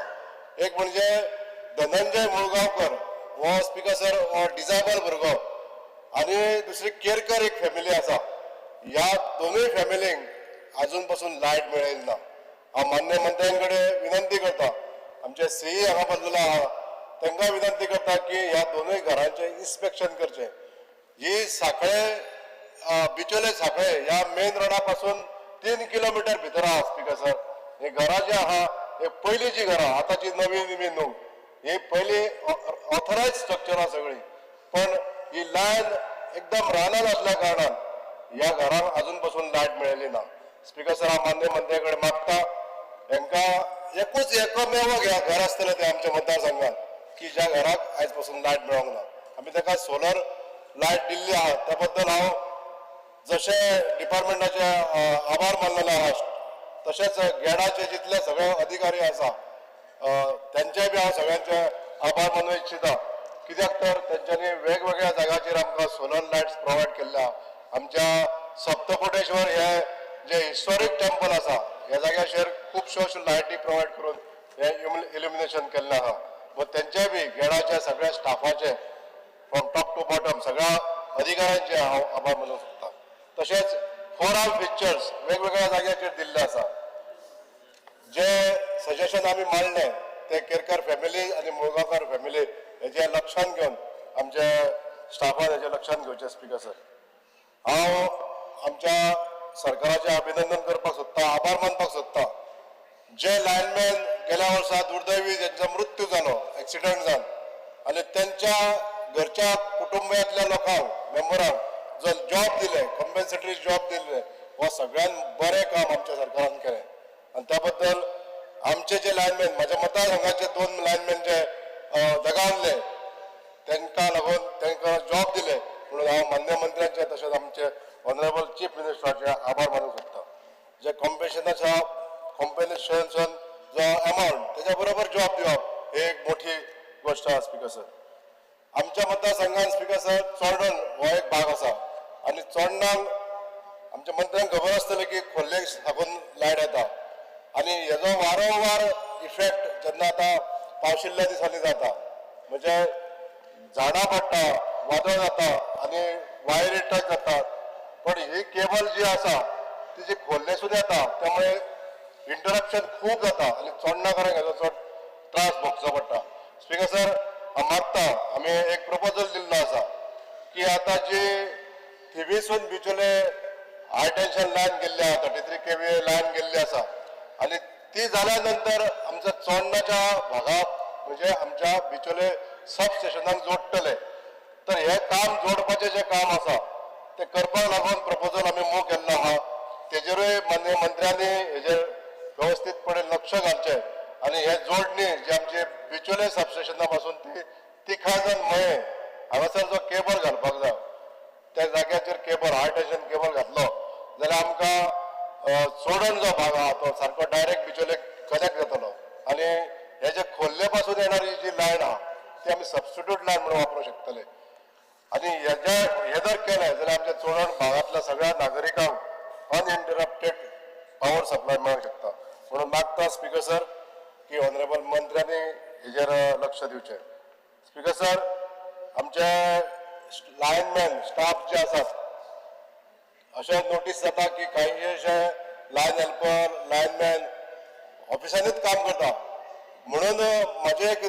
Speaker 17: एक म्हणजे धनंजय मुळगांवकर हो स्पीकर सर हो डिजेबल भुरगो आनी दुसरी केरकर एक फॅमिली आसा. ह्या दोनूय फॅमिलींक आजून पासून लायट मेळयली ना. हांव मान्य मंत्र्यां कडेन विनंती करता, आमचे सीई हांगा बसलेलो आहा तांकां विनंती करता की ह्या दोनूय घरांचें इन्स्पेक्शन करचें. ही सांखळे बिचोले सांखळे ह्या मेन रोडा पासून 3 किलोमिटर भितर आहा स्पीकर सर. ही घरां जी आहा हे पयलींची घरां, आतांची नवी नवी न्हू, ही पयलीं ऑथरायज स्ट्रक्चर आहा सगळी, पण ही लायन एकदम रानान आसल्या कारणान ह्या घरांक अजून पासून लायट मेळ्ळी ना. स्पीकर सर, हांव मान्य मंत्र्या कडेन मागता हेंकां एकूच एकमेव घर आसतलें तें आमच्या मतदारसंघात की ज्या घराक आयज पासून लायट मेळोंक ना. आमी ताका सोलर लायट दिल्ली आहा त्या बद्दल हांव जशें डिपार्टमेंटाचे आभार मानलेलो आहा, तशेंच गेडाचे जितले सगळे अधिकारी आसा तेंचे बी हांव सगळ्यांचे आभार मानूंक इच्छिता. कित्याक तर तेंच्यांनी वेगवेगळ्या जाग्याचेर आमकां सोलर लायट्स प्रोवायड केल्ले आहा. आमच्या सप्तकोटेश्वर हे जे हिस्टोरीक टेम्पल आसा ह्या जाग्याचेर खुबश्यो अश्यो लायटी प्रोवायड करून हे इल्युमिनेशन केल्लें आहा. व तेंचे बी गेडाच्या सगळ्या स्टाफाचे फ्रॉम टॉप टू बॉटम सगळ्या अधिकाऱ्यांचे हांव आभार मानूंक सोदता. तशेंच 4 आर्म पिक्चर्स वेगवेगळ्या जाग्याचेर दिल्ले आसा. जे सजेशन आमी मांडले ते केरकर फॅमिली आनी मुळगांवकर फॅमिली हेजे लक्षांत घेवन आमच्या स्टाफान हेजे लक्षांत घेवचें स्पीकर सर. हांव आमच्या सरकाराचें अभिनंदन करपाक सोदता, आभार मानपाक सोदता. जे लायनमॅन गेल्या वर्सा दुर्दैवी जेंचो मृत्यू जालो एक्सिडंट जावन आनी तेंच्या घरच्या कुटुंबांतल्या लोकांक मेंबरांक जो जॉब दिले, कॉम्पेन्सेटरी जॉब दिले, हो सगळ्यात बरें काम आमच्या सरकारान केलें. आनी त्या बद्दल आमचे जे लायनमॅन म्हाज्या मतदारसंघाचे 2 लायनमॅन जे दगावले तांकां लागून तांकां जॉब दिले म्हणून हांव मान्य मंत्र्यांचे तशेंच आमचे ऑनरेबल चीफ मिनिस्टराचे आभार मानूंक सोदता. जे कॉम्पेन्सेशन जो अमावंट तेच्या बरोबर जॉब दिवप ही एक मोठी गोश्ट आसा स्पीकर सर. आमच्या मतदारसंघात स्पीकर सर चोडण हो एक भाग आसा आनी चोडणाक आमच्या मंत्र्यांक खबर आसतलें की खोल्ले साकून लायट येता आनी हेजो वारंवार इफेक्ट जेन्ना आतां पावशिल्ल्या दिसांनी जाता, म्हणजे झाडां पडटा, वादळ जाता आनी वायरी टच जातात. पण ही केबल जी आसा ती जी खोल्लेसून येता त्यामुळे इंटरप्शन खूब जाता आनी चोडणाकारांक हेजो चड त्रास भोगचो पडटा. स्पीकर सर, हांव मागता आमी एक प्रपोजल दिल्लो आसा की आतां जी थिवीसून बिचोले हाय टेन्शन लायन गेल्ली आहा, 33 kV line गेल्ली आसा आनी ती जाल्या नंतर आमच्या चोडणाच्या भागाक म्हणजे आमच्या बिचोले सब स्टेशनाक जोडटले. तर हे काम जोडपाचें जें काम आसा तें करपाक लागून प्रपोजल आमी मूव केल्लो आहा. तेजेरूय मान्य मंत्र्यांनी हेजेर वेवस्थीतपणे लक्ष घालचें आनी हे जोडणी जी आमची बिचोले सब स्टेशना पासून ती तिखाजन मये हांगासर जो केबल घालपाक जाय त्या जाग्याचेर केबल हाय टेन्शन केबल घातलो जाल्यार आमकां चोडण जो भाग आहा तो सारको डायरेक्ट बिचोले कनेक्ट जातलो आनी हे जे खोल्ले पासून येणारी जी लायन आहा ती आमी सबस्टिट्यूट लायन म्हणून वापरूंक शकतले. आनी हेज्या हे जर केलें जाल्यार आमच्या चोडण भागांतल्या सगळ्या नागरिकांक अनइंटरप्टेड पावर सप्लाय मेळूंक शकता. म्हणून मागता स्पीकर सर की ऑनरेबल मंत्र्यांनी हेजेर लक्ष दिवचें. स्पीकर सर, आमचे लायनमॅन स्टाफ जे आसात अशें नोटीस जाता की काही अशे लायन हेल्पर लायनमॅन ऑफिसांनीच काम करता. म्हणून म्हाजें एक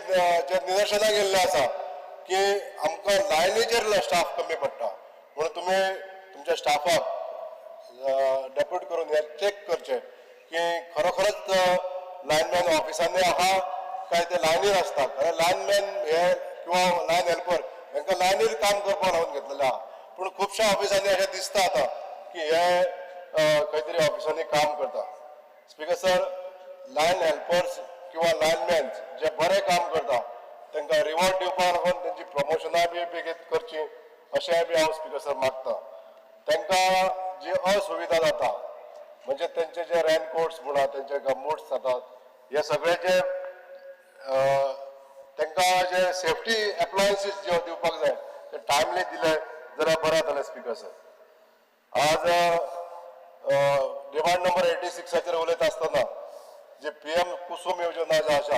Speaker 17: जे निदर्शनाक येयल्लें आसा की आमकां लायनीचेर स्टाफ कमी पडटा. म्हणून तुमी तुमच्या स्टाफाक डेप्यूट करून हें चॅक करचें की खरोखरच लायनमॅन ऑफिसांनी आहा काय ते लायनीर आसता. कारण लायनमॅन हे किंवा लायन हेल्पर हेंकां लायनीर काम करपाक लावन घेतलेलें आहा. पूण खुबश्या ऑफिसांनी अशें दिसता आतां की हे खंय तरी ऑफिसांनी काम करता. स्पीकर सर, लायन हेल्पर्स किंवा लायनमॅन जे बरें काम करता तांकां रिवॉर्ड दिवपाक लागून तेंची प्रमोशनां बी बेगीन करची अशेंय बी हांव स्पीकर सर मागता. तांकां जी असुविधा जाता म्हणजे तेंचे जे रेनकोट्स म्हणा, तेंचे गमबूट्स जातात, हे सगळे जे तांकां जे सेफ्टी एप्लायन्सीस जे दिवपाक जाय ते टायमली दिले जाल्यार बरें जातलें स्पीकर सर. आज डिमांड नंबर 86 उलयता आसतना जे PM कुसुम योजना जी आसा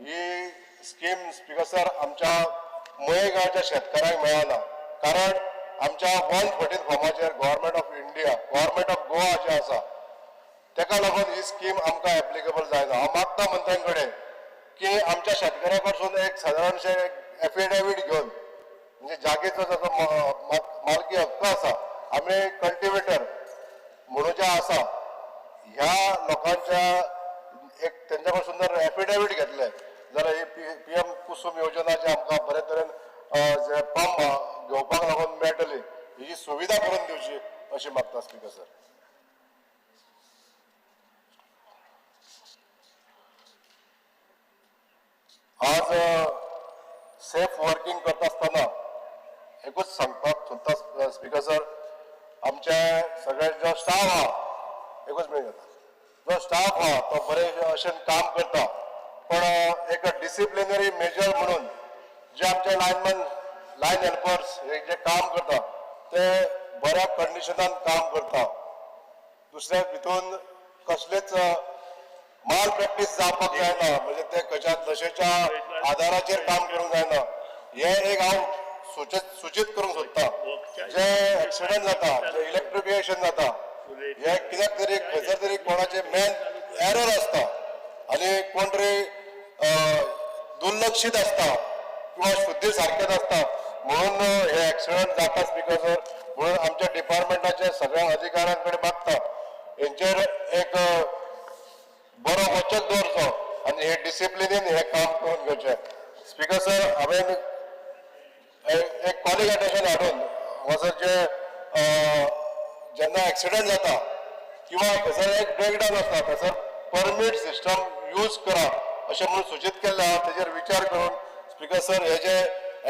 Speaker 17: ही Scheme speaker sir आमच्या मये गांवच्या शेतकारांक मेळना, कारण आमच्या 114 फॉर्माचेर government of India, government of Goa जें आसा तेका लागून ही स्कीम आमकां एप्लिकेबल जायना. हांव मागता मंत्र्यां कडेन की आमच्या शेतकऱ्यां कडसून एक सादारणशें एक एफिडेवीट घेवन, म्हणजे जागेचो जाचो मालकी हक्क आसा, आमी कल्टिवेटर म्हणून जे आसा ह्या लोकांच्या एक तेंच्या कडसून जर एफिडेवीट घेतले जाल्यार ही पीएम कुसूम योजना जी आमकां बरे तरेन जे पंप घेवपाक लागून मेळटली, ही सुविधा करून दिवची अशी मागता स्पीकर सर. आज सेफ वर्किंग करता आसतना एकूच सांगपाक सोदता स्पीकर सर, आमचे सगळे जो स्टाफ आहा, एकूच मिनीट जाता, जो स्टाफ आहा तो बरे अशें काम करता, पण एक डिसिप्लिनरी मेजर म्हणून जे आमचे लायनमॅन, लायन हेल्पर्स हे जे काम करता ते बऱ्या कंडिशनान काम करता. दुसऱ्या भितून कसलेच माल प्रॅक्टीस जावपाक जायना, म्हणजे ते खंयच्या नशेच्या आदाराचेर काम करूंक जायना. हे एक हांव सुचीत करूंक सोदता. जे एक्सिडंट जाता, जे इलेक्ट्रिफिकेशन जाता, हे कित्याक तरी खंयसर तरी कोणाचे मेन एरर आसता आनी कोण तरी दुर्लक्षीत आसता किंवा शुद्धी सारकें नासता, म्हणून हे एक्सिडंट जाता स्पीकर सर. म्हणून आमच्या डिपार्टमेंटाच्या सगळ्या अधिकाऱ्यां कडेन मागता हेंचेर एक बरो वचक दवरचो आनी हे डिसिप्लिनीन हें काम करून घेवचें. स्पीकर सर, हांवें एक कॉलिंग अटेन्शन हाडून हांगासर जे जेन्ना एक्सिडंट जाता किंवा थंयसर एक ब्रेकडावन आसता थंयसर परमीट सिस्टम यूज करा अशें म्हणून सुचीत केल्लें आहा. तेजेर विचार करून स्पीकर सर हे जे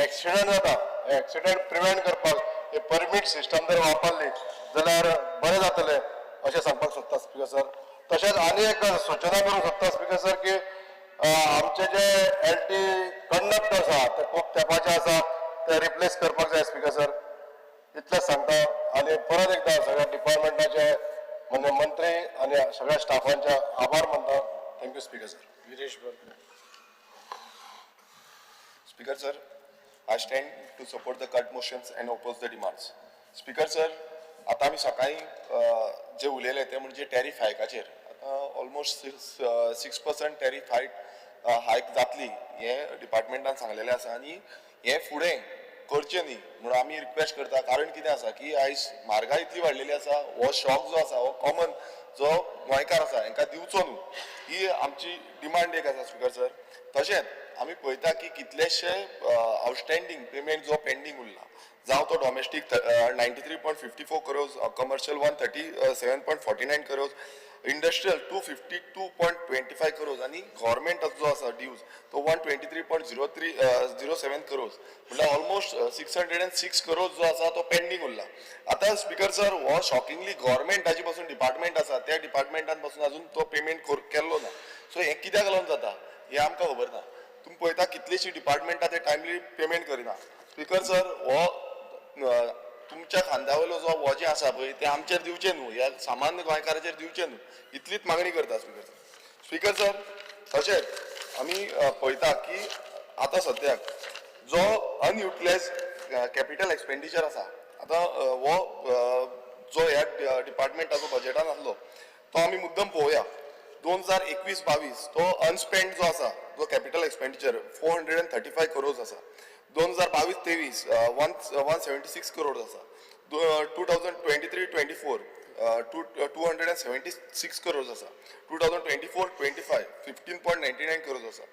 Speaker 17: एक्सिडंट जाता हे एक्सिडंट प्रिवेंट करपाक हे परमीट सिस्टम जर वापरली जाल्यार बरें जातलें अशें सांगपाक सोदता स्पीकर सर. तशेंच आनी एक सुचना करूंक सोदता स्पीकर सर की आमचे जे LT conductors आहा ते खूब तेंपाचे आसा, ते रिप्लेस करपाक जाय स्पीकर सर. इतलेंच सांगता आनी परत एकदा सगळ्या डिपार्टमेंटाचे म्हणजे मंत्री आनी सगळ्या स्टाफांचे आभार मानता. Thank you speaker sir.
Speaker 16: Viresh Borkar. Speaker sir, I stand to support the cut motions and oppose the demands. Speaker sir, आतां आमी सकाळीं जे उलयले ते म्हणजे टॅरीफ हायकाचेर. आतां almost 6% tariff hike जातली हें डिपार्टमेंटान सांगलेलें आसा आनी हें फुडें करचें न्ही म्हणून आमी रिक्वेस्ट करता. कारण कितें आसा की आयज म्हारगाय इतली वाडलेली आसा, हो शॉक जो आसा हो कॉमन जो गोंयकार आसा हेंकां दिवचो न्हू, ही आमची डिमांड एक आसा स्पीकर सर. तशेंच आमी पळयता की कितलेशे आवटस्टँडींग पेमेंट जो पेंडींग उरला, जावं तो domestic 93.54 crores, commercial 137.49 crores, industrial 252.25 crores आनी गव्हर्मेंट जो आसा ड्यूज तो 123.0307 क्रोर्स, म्हणल्यार ऑलमोस्ट 606 क्रोर्स जो आसा तो पेंडींग उरला. आतां स्पीकर सर, हो शॉकिंगली गव्हर्मेंटाची पासून डिपार्टमेंट आसा त्या डिपार्टमेंटान पासून अजून तो पेमेंट केल्लो ना. सो हें कित्याक लागून जाता हें आमकां खबर ना. तुमी पळयता कितलीशीं डिपार्टमेंटां ते टायमली पेमेंट करिना. स्पीकर सर, हो तुमच्या खांद्या वयलो जो वजें आसा पळय तें आमचेर दिवचें न्हू, ह्या सामान्य गोंयकाराचेर दिवचें न्हू, इतलीच मागणी करता स्पीकर सर. स्पीकर सर, तशेंच आमी पळयता की आतां सद्याक जो अनयुटिलायज कॅपिटल एक्सपेंडिचर आसा, आतां हो जो ह्या डिपार्टमेंटाचो बजेटान आसलो तो आमी मुद्दम पळोवया. 2021-22 तो अनस्पेंड जो आसा जो कॅपिटल एक्सपेंडिचर 435 क्रोर्स आसा. 2022-23 176 क्रोर्स आसा. 2023-24 276 क्रोर्स आसा. 2024-25 15.99 क्रोर्स आसा.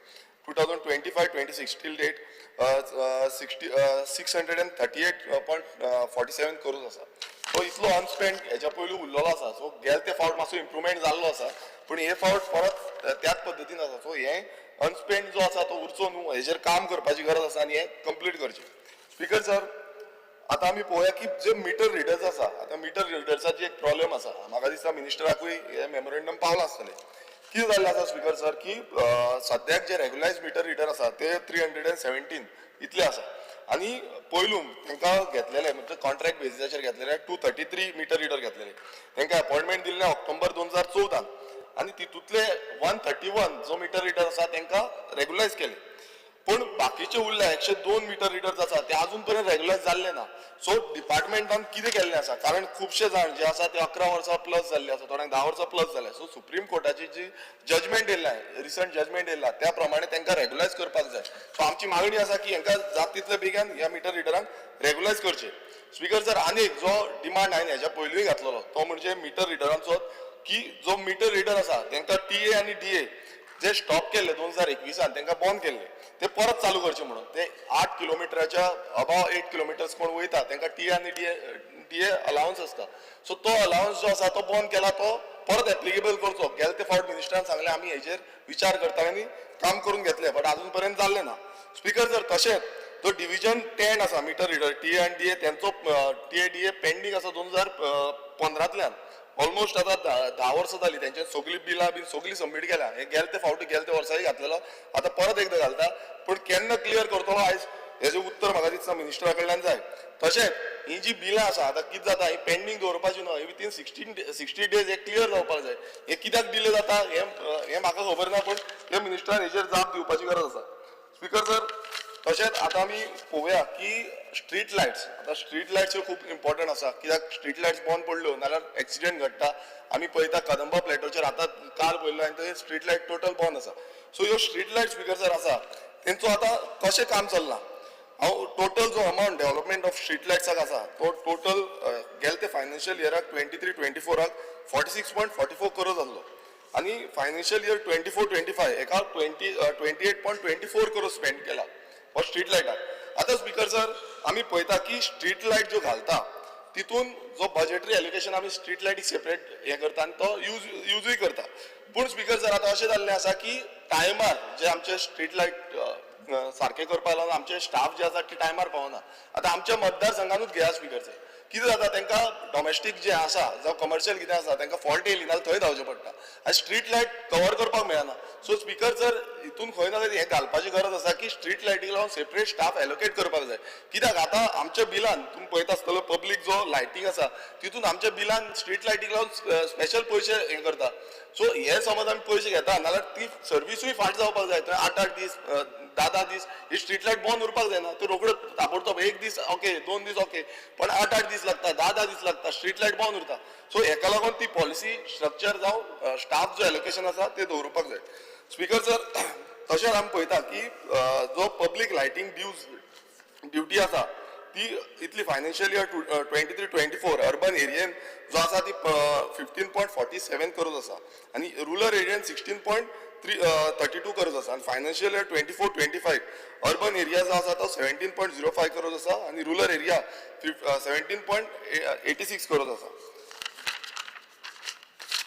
Speaker 16: 2025-26 till date 638.47 crores आसा. सो इतलो अनस्पेंड हेच्या पयलू उरलेलो आसा. सो गेले ते फावट मातसो इम्प्रुवमेंट जाल्लो आसा, पूण हे फावट परत त्याच पद्दतीन आसा. सो हें अनस्पेंड जो आसा तो उरचो न्हू, हेजेर काम करपाची गरज आसा आनी हें कंप्लीट करचें. स्पीकर सर, आतां आमी पळोवया की जे मिटर रिडर्स आसा, आतां मिटर रिडर्साची एक प्रॉब्लेम आसा. म्हाका दिसता मिनिस्टराकूय हें मेमोरेंडम पावलां आसतलें. कितें जाल्लें आसा स्पीकर सर की सद्याक जे रेगुलायज मिटर रिडर आसा ते 317 इतले आसा आनी पयलू तांकां घेतलेले म्हणजे कॉन्ट्रॅक्ट बेजीसाचेर घेतलेले 233 मिटर रिडर घेतलेले, तांकां अपॉयंटमेंट दिल्ले ऑक्टोबर 2014 आनी तितूंतले 131 जो मिटर रिडर आसा तांकां रेगुलायज केले. डिपार्टमेंटान कितें केल्लें आसा, कारण खुबशे जाण जे आसा ते 11 वर्सां प्लस जाल्ले आसा, थोड्यांक 10 वर्सां प्लस जाले. सो सुप्रीम कोर्टाची जी जजमेंट येयल्या, रिसंट जजमेंट येयला, त्या प्रमाणे तांकां रेगुलायज करपाक जाय. सो आमची मागणी आसा की हांकां जाता तितले बेगीन ह्या मिटर रिडरांक रेगुलायज करचें. स्पीकर सर, आनी एक जो डिमांड हांवें हेज्या पयलूय घातलेलो तो म्हणजे मिटर रिडरांचो, की जो मिटर रिडर आसा तांकां टीए आनी डीए जे स्टॉप केल्ले 2021 तांकां बंद केल्ले ते परत चालू करचे म्हणून. ते 8 किलोमिटराच्या अबाव 8 किलोमिटर्स कोण वयता तांकां टीए आनी डीए अलावन्स आसता. सो तो अलावन्स जो आसा तो बंद केला तो परत एप्लिकेबल करचो. गेले ते फावट मिनिस्टरान सांगलें आमी हेजेर विचार करता आनी काम करून घेतले, बट आजून पर्यंत जाल्लें ना. स्पीकर सर, तशेंच जो डिविजन 10 आसा मिटर रिडर टीए आनी डीए, तेंचो टीए डीए पेंडींग आसा 2015 ऑलमोस्ट आतां 10 वर्सां जाली. तेंचे सगळीं बिलां बीन सगळीं सबमीट केल्या. हे गेले ते फावटी गेले ते वर्साय घातलेलो, आतां परत एकदां घालता, पूण केन्ना क्लियर करतलो आयज हेजें उत्तर म्हाका दिसता मिनिस्टरा कडल्यान जाय. तशेंच ही जी बिलां आसा आतां कितें जाता, ही पेंडींग दवरपाची न्हय, विथीन 60 डेज हे क्लियर जावपाक जाय. हे कित्याक डिले जाता हें म्हाका खबर ना, पूण हे मिनिस्टरान हेजेर जाप दिवपाची गरज आसा. स्पीकर सर, तशेंच आतां आमी पळोवया की स्ट्रीट लायट्स, आतां स्ट्रीट लायट्स ह्यो खूब इम्पॉर्टंट आसा, कित्याक स्ट्रीट लायट्स बंद पडल्यो नाल्यार एक्सिडेंट घडटा. आमी पळयता कदंबा प्लेटोचेर आतां काल पळयल्लो आनी थंय स्ट्रीट लायट टोटल बंद आसा. सो ह्यो स्ट्रीट लायट स्पीकर सर आसा तेंचो आतां कशें काम चल्लां, हांव टोटल जो अमावंट डेव्हलपमेंट ऑफ स्ट्रीट लायट्साक आसा तो टोटल गेले ते फायनान्शियल इयराक 23-24 46.44 करोड जाल्लो आनी फायनान्शियल इयर 24-25 हेका 28.24 करोड स्पेंड केला हो स्ट्रीट लायटाक. आतां स्पीकर सर, आमी पळयता की स्ट्रीट लायट ज्यो घालता तितून जो बजेटरी एलोकेशन आमी स्ट्रीट लायटीक सेपरेट हें करता आनी तो युजूय करता. पूण स्पीकर सर, आतां अशें जाल्लें आसा की टायमार जे आमचे स्ट्रीट लायट सारकें करपाक लागून आमचे स्टाफ जे आसा ते टायमार पावना. आतां आमच्या मतदारसंघानूच घेया स्पीकर सर, कितें जाता तांकां डॉमेस्टीक जें आसा जावं कमर्शियल कितें आसा तांकां फॉल्ट येयली नाल्यार थंय धांवचें पडटा आनी स्ट्रीट लायट कवर करपाक मेळना. सो स्पीकर सर, हितून खंय ना खंय हें घालपाची गरज आसा की स्ट्रीट लायटीक लागून सेपरेट स्टाफ एलोकेट करपाक जाय. कित्याक आतां आमच्या बिलान तुमी पळयता आसतलो पब्लीक जो लायटींग आसा तितून आमच्या बिलान स्ट्रीट लायटीक लागून स्पेशल पयशे हें करता. सो हे समज आमी पयशे घेता नाल्यार ती सर्विसूय फाट जावपाक जाय. थंय 8-8 दीस 10-10 दीस ही स्ट्रीट लायट बंद उरपाक जायना, त्यो रोखड्यो ताबडतोब 1 दीस ओके 2 दीस ओके, पण 8-8 दीस लागता, 10-10 दीस लागता, स्ट्रीट लायट बंद उरता. सो हेका लागून ती पॉलिसी स्ट्रक्चर जावं स्टाफ जो एलोकेशन आसा ते दवरुपाक जाय. स्पीकर सर, तशेंच आमी पळयता की जो पब्लीक लायटींग ड्युटी आसा ती इतली फायनान्शियल इयर 23-24 अर्बन एरियेन जो आसा ती 15.47 करोड आसा आनी रुरल एरियेन 16.32 करोड आसा आनी फायनान्शियल इयर 24-25 अर्बन एरिया जो आसा तो 17.05 करोड आसा आनी रुरल एरिया 17.86 करोड आसा.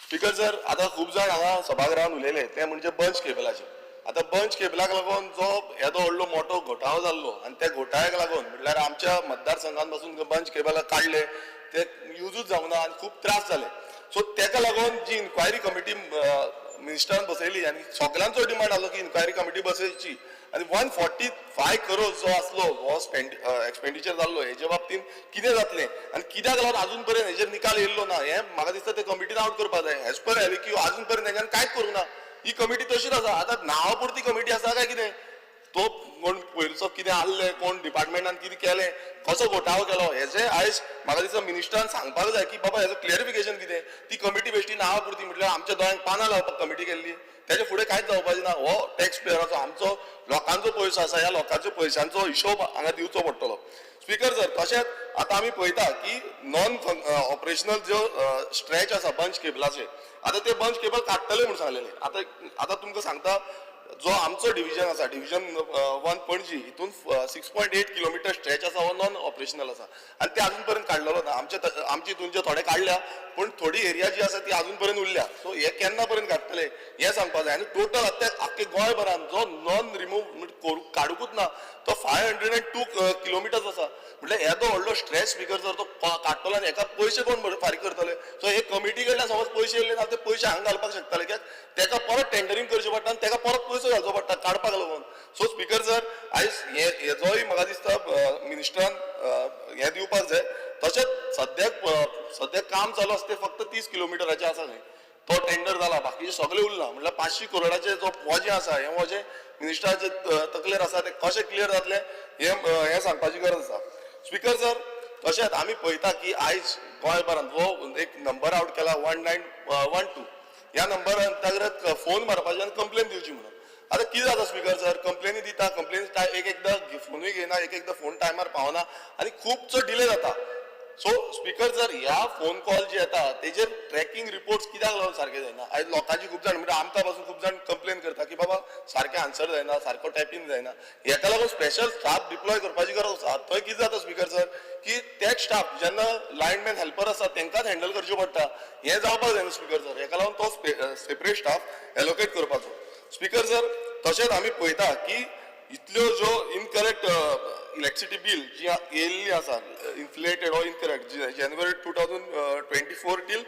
Speaker 16: स्पीकर सर, आतां खूब जाण हांगा सभागृहान उलयले ते म्हणजे बंच केबलाचे. आतां बंच केबलाक लागून जो येदो व्हडलो मोठो घोटाळो जाल्लो आनी त्या घोटाळ्याक लागून म्हटल्यार आमच्या मतदारसंघान पासून बंच केबलां काडले ते युजूच जावंक ना आनी खूब त्रास जाले. सो तेका लागून जी इन्क्वायरी कमिटी मिनिस्टरान बसयली आनी सगल्यांचो डिमांड आसलो की इन्क्वायरी कमिटी बसयची आनी 145 करोड जो आसलो हो एक्सपेंडिचर जाल्लो हेजे बाबतीन कितें जातलें आनी कित्याक लागून आजून पर्यंत हेजेर निकाल येयल्लो ना हें म्हाका दिसता ते कमिटीन आवट करपाक जाय. एज पर एलक्यू आजून पर्यंत तेंच्यान कांयच करूंक ना. ही कमिटी तशीच आसा. आतां नांवा पुरती कमिटी आसा काय कितें, तो कोण पयरचो कितें आहले, कोण डिपार्टमेंटान कितें केलें, कसो घोटाळो केलो हेजें आयज म्हाका दिसता मिनिस्टरान सांगपाक जाय की बाबा हेजो क्लियरिफिकेशन कितें. ती कमिटी बेश्टी नांवा पुरती म्हटल्यार आमच्या दोळ्यांक पानां लावपाक कमिटी केल्ली, तेजे फुडें कांयच जावपाचें ना. हो टॅक्स पेयराचो आमचो लोकांचो पयसो आसा, ह्या लोकांचो पयशांचो हिशोब हांगा दिवचो पडटलो. स्पीकर सर, तशेंच आतां आमी पळयता की नॉन ऑपरेशनल ज्यो स्ट्रेच आसा बंच केबलाचे, आतां ते बंच केबल काडटले म्हूण सांगलेले. आतां आतां तुमकां सांगता जो आमचो डिविजन आसा डिविजन 1 पणजी हितून 6.8 किलोमिटर स्ट्रेच आसा हो नॉन ऑपरेशनल आसा आनी ते आजून पर्यंत काडलेलो ना. आमचे हितून जे थोडे काडल्या पूण थोडी एरिया जी आसा ती आजून पर्यंत उरल्या. सो हे केन्ना पर्यंत काडटले हें सांगपाक जाय. आनी टोटल आतां आख्खे गोंयभरान जो नॉन रिमूव काडुकूच ना तो 502 किलोमिटर्स आसा. म्हटल्यार येदो व्हडलो स्ट्रेच स्पीकर जर तो काडटलो आनी हेका पयशे कोण फारीक करतले. सो हे कमिटी कडल्यान समज पयशे येयले ना ते पयशे हांगा घालपाक शकताले कित्याक तेका परत टेंडरींग करचें पडटा आनी तेका परत पयसो घालचो पडटा काडपाक लागून. सो स्पीकर सर, आयज हेजोय म्हाका दिसता मिनिस्टरान हें दिवपाक जाय. तशेंच सद्याक काम चालू आसा तें फक्त 30 किलोमिटराचें आसा न्हय, तो टेंडर जाला, बाकीचे सगळे उरला. म्हटल्यार 500 करोडाचे जो वजें आसा हें वजें मिनिस्टराचे तकलेर आसा, तें कशें क्लियर जातलें हें सांगपाची गरज आसा. स्पीकर सर, तशेंच आमी पळयता की आयज गोंयभरांत हो एक नंबर आवट केला 1912, ह्या नंबर अंतर्गत फोन मारपाची आनी कंप्लेन दिवची म्हणून. आतां कितें जाता स्पीकर सर, कंप्लेनी दिता, कंप्लेन एक एकदां फोनूय घेयना, एक एकदां फोन टायमार पावना आनी खुबसो डिले जाता. सो स्पीकर सर, ह्या फोन कॉल जे येता तेजेर ट्रॅकिंग रिपोर्ट्स कित्याक लागून सारके जायना? आयज लोकांची खूब जाण, म्हणजे आमकां पासून खूब जाण कंप्लेन करता की बाबा सारकें आन्सर जायना, सारको टायपींग जायना. हेका लागून स्पेशल स्टाफ डिप्लॉय करपाची गरज आसा. थंय कितें जाता स्पीकर सर की तेच स्टाफ जेन्ना लायनमॅन हेल्पर आसा तेंकांच हँडल करचें पडटा. हें जावपाक जायना स्पीकर सर, हेका लागून तो सेपरेट स्टाफ एलोकेट करपाचो. स्पीकर सर, तशेंच आमी पळयता की इतल्यो ज्यो इनकरेक्ट इलेक्ट्रिसिटी बील जी येयल्ली आसा, inflated or incorrect, January 2024 till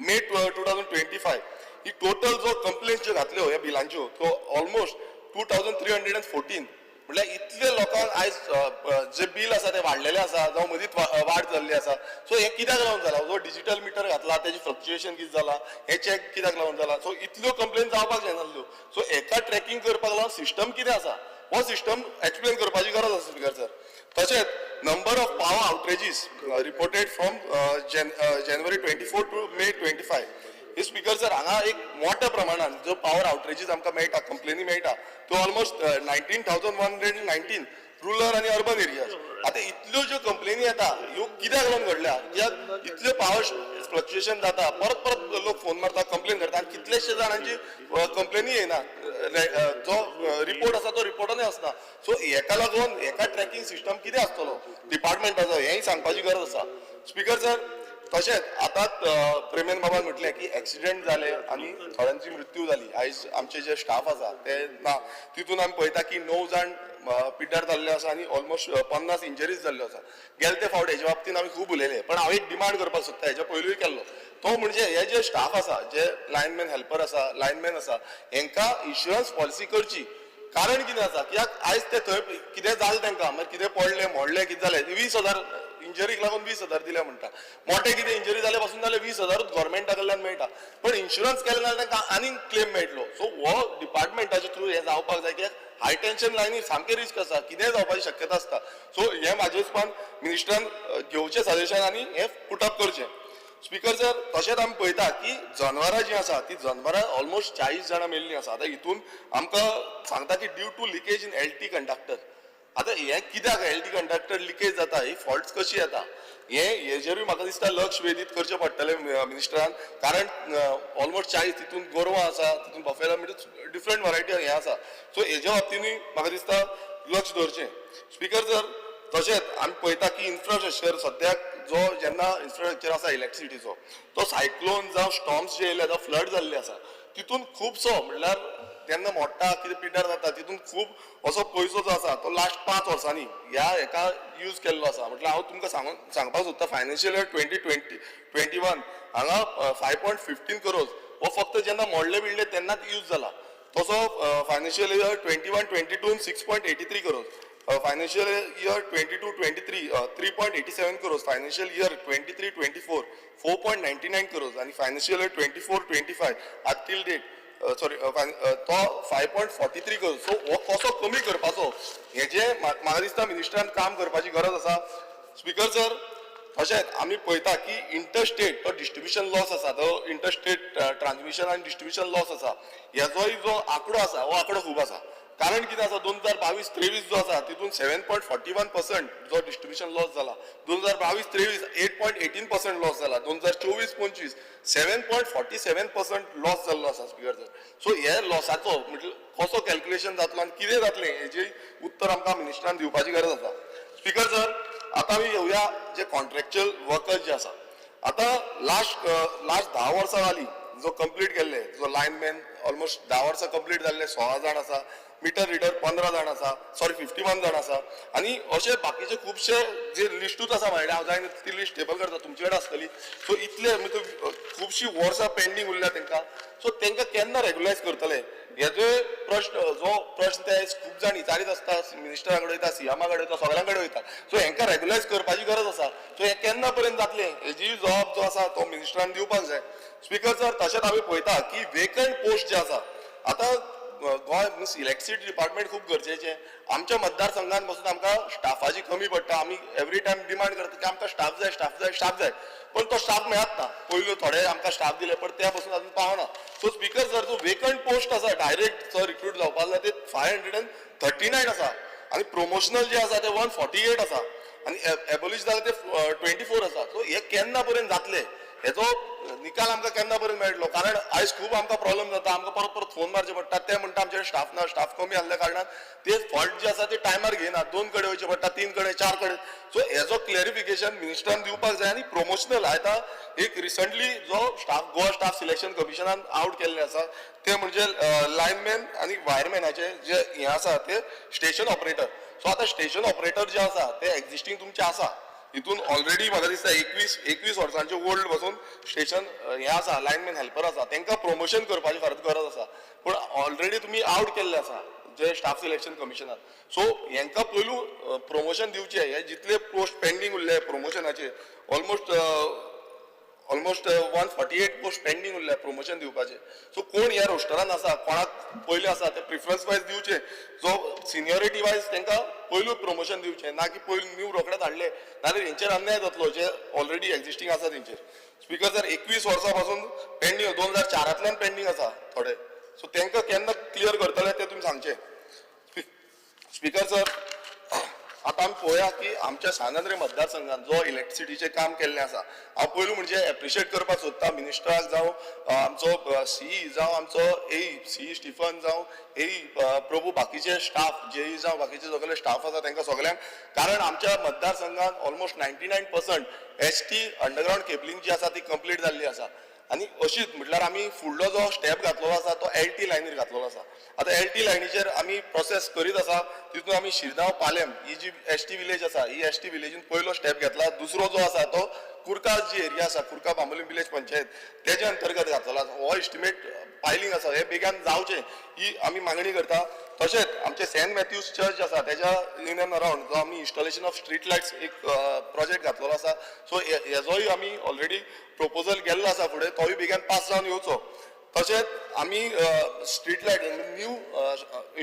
Speaker 16: May 2025, he total जो कंप्लेन्स ज्यो घातल्यो ह्या बिलांच्यो त्यो ऑलमोस्ट 2314. म्हळ्यार इतले लोकांक आयज जे बील आसा ते वाडलेले आसा जावं मदींच वाड जाल्ली आसा. सो हें कित्याक लागून जाला? जो डिजिटल मिटर घातला तेजें फ्लक्च्युएशन कितें जाला हें चॅक कित्याक लागून जाला? सो इतल्यो कंप्लेन जावपाक जायनासल्यो. सो हेका ट्रॅकिंग करपाक लागून सिस्टम कितें आसा हो सिस्टम एक्सप्लेन करपाची गरज आसा स्पीकर सर. तशेंच number of power outages reported from January 24 to May 25. Hey speaker sir, हांगा एक मोठ्या प्रमाणान जो पावर आवटरेजीस आमकां मेळटा, कंप्लेनी मेळटा, त्यो ऑलमोस्ट 19,119 रुरल आनी अर्बन एरियाज. आतां इतल्यो ज्यो कंप्लेनी येता ह्यो कित्याक लागून घडल्या? कित्याक इतल्यो पावर फ्लक्च्युएशन जाता? परत परत लोक फोन मारता, कंप्लेन करता आनी कितलेशे जाणांची कंप्लेनी येना, जो रिपोर्ट आसा तो रिपोर्टानूय आसना. सो हेका लागून हेका ट्रॅकिंग सिस्टम कितें आसतलो डिपार्टमेंटाचो हेंय सांगपाची गरज आसा स्पीकर सर. तशेंच आतांच प्रेमेन बाबान म्हटलें की एक्सिडेंट जाले आनी थोड्यांची मृत्यू जाली. आयज आमचे जे स्टाफ आसा ते ना, तितून आमी पळयता की 9 जाण पिड्ड्यार जाल्ले आसा आनी ऑलमोस्ट 50 इंजरीज जाल्ल्यो आसा. गेले ते फावट हेच्या बाबतीन आमी खूब उलयले, पण हांव एक डिमांड करपाक सोदता, हेच्या पयलूय केल्लो तो म्हणजे हे जे स्टाफ आसा, जे लायनमॅन हेल्पर आसा, लायनमॅन आसा, हेंकां इन्शुरन्स पॉलिसी करची. कारण कितें आसा कित्याक आयज ते थंय कितें जालें तांकां, मागीर कितें पडलें मोडलें कितें जालें, 20,000 इंजरीक लागून 20,000 दिले म्हणटा. मोठे कितें इंजरी जाले पासून जाल्यार 20,000 गोवोरमेंटा कडल्यान मेळटा, पण इन्शुरन्स केलें जाल्यार तांकां आनीक क्लेम मेळटलो. सो हो डिपार्टमेंटाच्या थ्रू हें जावपाक जाय कित्याक हाय टेन्शन लायनी सामकें रिस्क आसा, कितेंय जावपाची शक्यता आसता. सो हें म्हाजे हिसपान मिनिस्टरान घेवचें सजेशन आनी हें पुटअप करचें. स्पीकर सर, तशेंच आमी पळयता की जनवरां जीं आसा ती जनवरां ऑलमोस्ट 40 जाणां मेल्लीं आसा. आतां हितून आमकां सांगता की due to leakage in LT conductor. आतां हें कित्याक एल टी कंडक्टर लिकेज जाता, ही फॉल्ट्स कशी येता, हें हेजेरूय म्हाका दिसता लक्ष वेधीत करचें पडटलें मिनिस्टरान. कारण ऑलमोस्ट 40 तितून गोरवां आसा, तितून बफेलो, म्हणजे डिफरंट वरायटी हें आसा. सो हेज्या बाबतीनूय म्हाका दिसता लक्ष दवरचें. स्पीकर सर, तशेंच आमी पळयता की इन्फ्रास्ट्रक्चर सद्याक जो जेन्ना इन्फ्रास्ट्रक्चर आसा इलेक्ट्रिसिटीचो तो सायक्लोन जावं स्टॉर्म्स जे येयले जावं फ्लड जाल्ले आसा तितून खुबसो म्हणल्यार तेन्ना मोडटा कितें पिड्ड्यार जाता, तितून खूब असो पयसो जो आसा तो लास्ट 5 वर्सांनी ह्या हेका यूज केल्लो आसा. म्हटल्यार हांव तुमकां सांगपाक सोदता फायनान्शियल इयर 2020-21 हांगा 5.15 करोज हो फक्त जेन्ना मोडले बिडले तेन्नाच यूज जाला. तसो financial year 21-22 6.83 crores, financial year 22-23 3.87 crores, financial year 23-24 4.99 crores आनी फायनान्शियल इयर 24-25 आतां टील डेट सॉरी तो 5.43 करोज. सो हो कसो कमी करपाचो हेजें म्हाका दिसता मिनिस्टरान काम करपाची गरज आसा. स्पीकर सर, तशेंच आमी पळयता की इंटरस्टेट तो डिस्ट्रिब्युशन लॉस आसा, तो इंटरस्टेट ट्रान्समिशन आनी डिस्ट्रिब्युशन लॉस आसा, हेजोय जो आंकडो आसा हो आंकडो खूब आसा. कारण कितें आसा 2022-23 जो आसा तितून 7.41% जो डिस्ट्रिब्युशन लॉस जाला, 2022-23 8.18% लॉस जाला, 2024-25 7.47% लॉस जाल्लो आसा स्पीकर सर. सो हे लॉसाचो म्हटल्यार कसो कॅल्क्युलेशन जातलो आनी कितें जातलें हेजें उत्तर आमकां मिनिस्टरान दिवपाची गरज आसा. स्पीकर सर, आतां आमी येवया जे कॉन्ट्रॅक्च्युअल वर्कर्स जे आसा. आतां लास्ट 10 वर्सां जालीं जो कंप्लीट केल्ले, जो लायनमॅन ऑलमोस्ट 10 वर्सां कंप्लीट जाल्ले 16 जाण आसा, मिटर रिडर 15 जाण आसा, सॉरी 51 जाण आसा आनी अशे बाकीचे खुबशे जे लिस्टूच आसा म्हाजे, हांव जायना ती लिस्ट टेबल करता, तुमचे कडेन आसतली. सो इतले म्हणजे खुबशीं वर्सां पेंडींग उरल्या तांकां. सो तांकां केन्ना रेगुलायज करतले हेजो प्रश्न, जो प्रश्न ते खूब जाण विचारीत आसता, मिनिस्टरा कडेन वयता, सीएमा कडेन वयता, सगळ्यां कडेन वयता. सो हेंकां रेगुलायज करपाची गरज आसा. सो हें केन्ना पर्यंत जातलें हेजी जबाब जो आसा तो मिनिस्टरान दिवपाक जाय. स्पीकर सर, तशेंच आमी पळयता की वेकंट पोस्ट जे आसा, आतां
Speaker 18: गोंय मिन्स इलेक्ट्रिसिटी डिपार्टमेंट खूब गरजेचें. आमच्या मतदारसंघात पासून आमकां स्टाफाची कमी पडटा. आमी एवरी टायम डिमांड करता की आमकां स्टाफ जाय, स्टाफ जाय, स्टाफ जाय, पण तो स्टाफ मेळत ना. पयलू थोडे आमकां स्टाफ दिले, पण त्या पासून अजून पावना. सो स्पीकर सर, जो वेकंट पोस्ट आसा डायरेक्ट जो रिक्रूट जावपा जाय ते 539 आसा आनी प्रोमोशनल जे आसा ते 148 आसा आनी एबोलिश जाले ते 24 आसा. सो हे केन्ना पर्यंत जातले हेचो निकाल आमकां केन्ना पर्यंत मेळटलो? कारण आयज खूब आमकां प्रॉब्लम जाता, आमकां परत परत फोन मारचे पडटा. ते म्हणटा आमचे स्टाफ ना, स्टाफ कमी आहल्या कारणान ते फॉल्ट जे आसा ते टायमार घेयना, 2 कडेन वयचे पडटा, 3 कडेन, 4 कडेन. सो हेजो क्लॅरिफिकेशन मिनिस्टरान दिवपाक जाय. आनी प्रोमोशनल आतां एक रिसंटली जो स्टाफ गोवा स्टाफ सिलेक्शन कमिशनान आवट केल्ले आसा ते म्हणजे लायनमॅन आनी वायरमॅनाचे जे हे आसा ते स्टेशन ऑपरेटर. सो आतां स्टेशन ऑपरेटर जे आसा ते एक्झिस्टींग तुमचे आसा, हितून ऑलरेडी म्हाका दिसता 21 वर्सांचे ओल्ड पासून स्टेशन हें आसा, लायनमॅन हेल्पर आसा, तांकां प्रमोशन करपाची फारत गरज आसा. पूण ऑलरेडी तुमी आवट केल्ले आसा जे स्टाफ सिलेक्शन कमिशनान. सो हेंकां पयलू प्रमोशन दिवचें. हे जितले पोस्ट पेंडींग उरले प्रमोशनाचे, ऑलमोस्ट 148 पोस्ट पेंडींग उरले प्रमोशन दिवपाचे. सो कोण ह्या रोस्टरान आसा, कोणाक पयलें आसा ते प्रिफरन्स वायज दिवचे, जो सिनियोरिटी वायज तांकां पयलू प्रमोशन दिवचें, ना की पयलू न्यू रोखडेच हाडले नाजाल्यार हेंचेर अन्याय जातलो जे ऑलरेडी एक्झिस्टींग आसा तेंचेर. स्पीकर सर, 21 वर्सां पासून पेंडींग, 2004 पेंडींग आसा थोडे. सो तांकां केन्ना क्लियर करतले ते तुमी सांगचे. स्पीकर सर, आतां आमी पळोवया की आमच्या सांत आंद्रे मतदारसंघात जो इलेक्ट्रिसिटीचें काम केल्लें आसा, हांव पयलू म्हणजे एप्रिशिएट करपाक सोदता मिनिस्टराक जावं आमचो सीई जावं आमचो एई सीई स्टिफन जावं एई प्रभू, बाकीचे स्टाफ जेई जावं बाकीचे सगळे स्टाफ आसा तांकां सगळ्यांक, कारण आमच्या मतदारसंघात ऑलमोस्ट 99% HT underground cabling जी आसा ती कंप्लीट जाल्ली आसा. आनी अशीच म्हटल्यार आमी फुडलो जो स्टेप घातलेलो आसा तो LT लायनीर घातलेलो आसा. आतां LT लायनीचेर आमी प्रोसेस करीत आसा. तितून आमी शिरगांव पालेम ही जी ST village आसा, ही ST विलेजीन पयलो स्टेप घेतला. दुसरो जो आसा तो कुरका जी एरिया आसा, कुरका बांबोलीम विलेज पंचायत तेजे अंतर्गत घातलेलो आसा. हो एस्टिमेट पायलींग आसा, हे बेगान जावचें ही आमी मागणी करता. तशेंच आमचे सेंट मॅथ्यूज चर्च आसा तेज्या इन एंड अरावंड जो आमी इन्स्टॉलेशन ऑफ स्ट्रीट लायट्स एक प्रोजेक्ट घातलेलो आसा. सो हेजोय आमी ऑलरेडी प्रपोजल गेल्लो आसा फुडें, तोय बेगीन पास जावन येवचो. तशेंच आमी street light new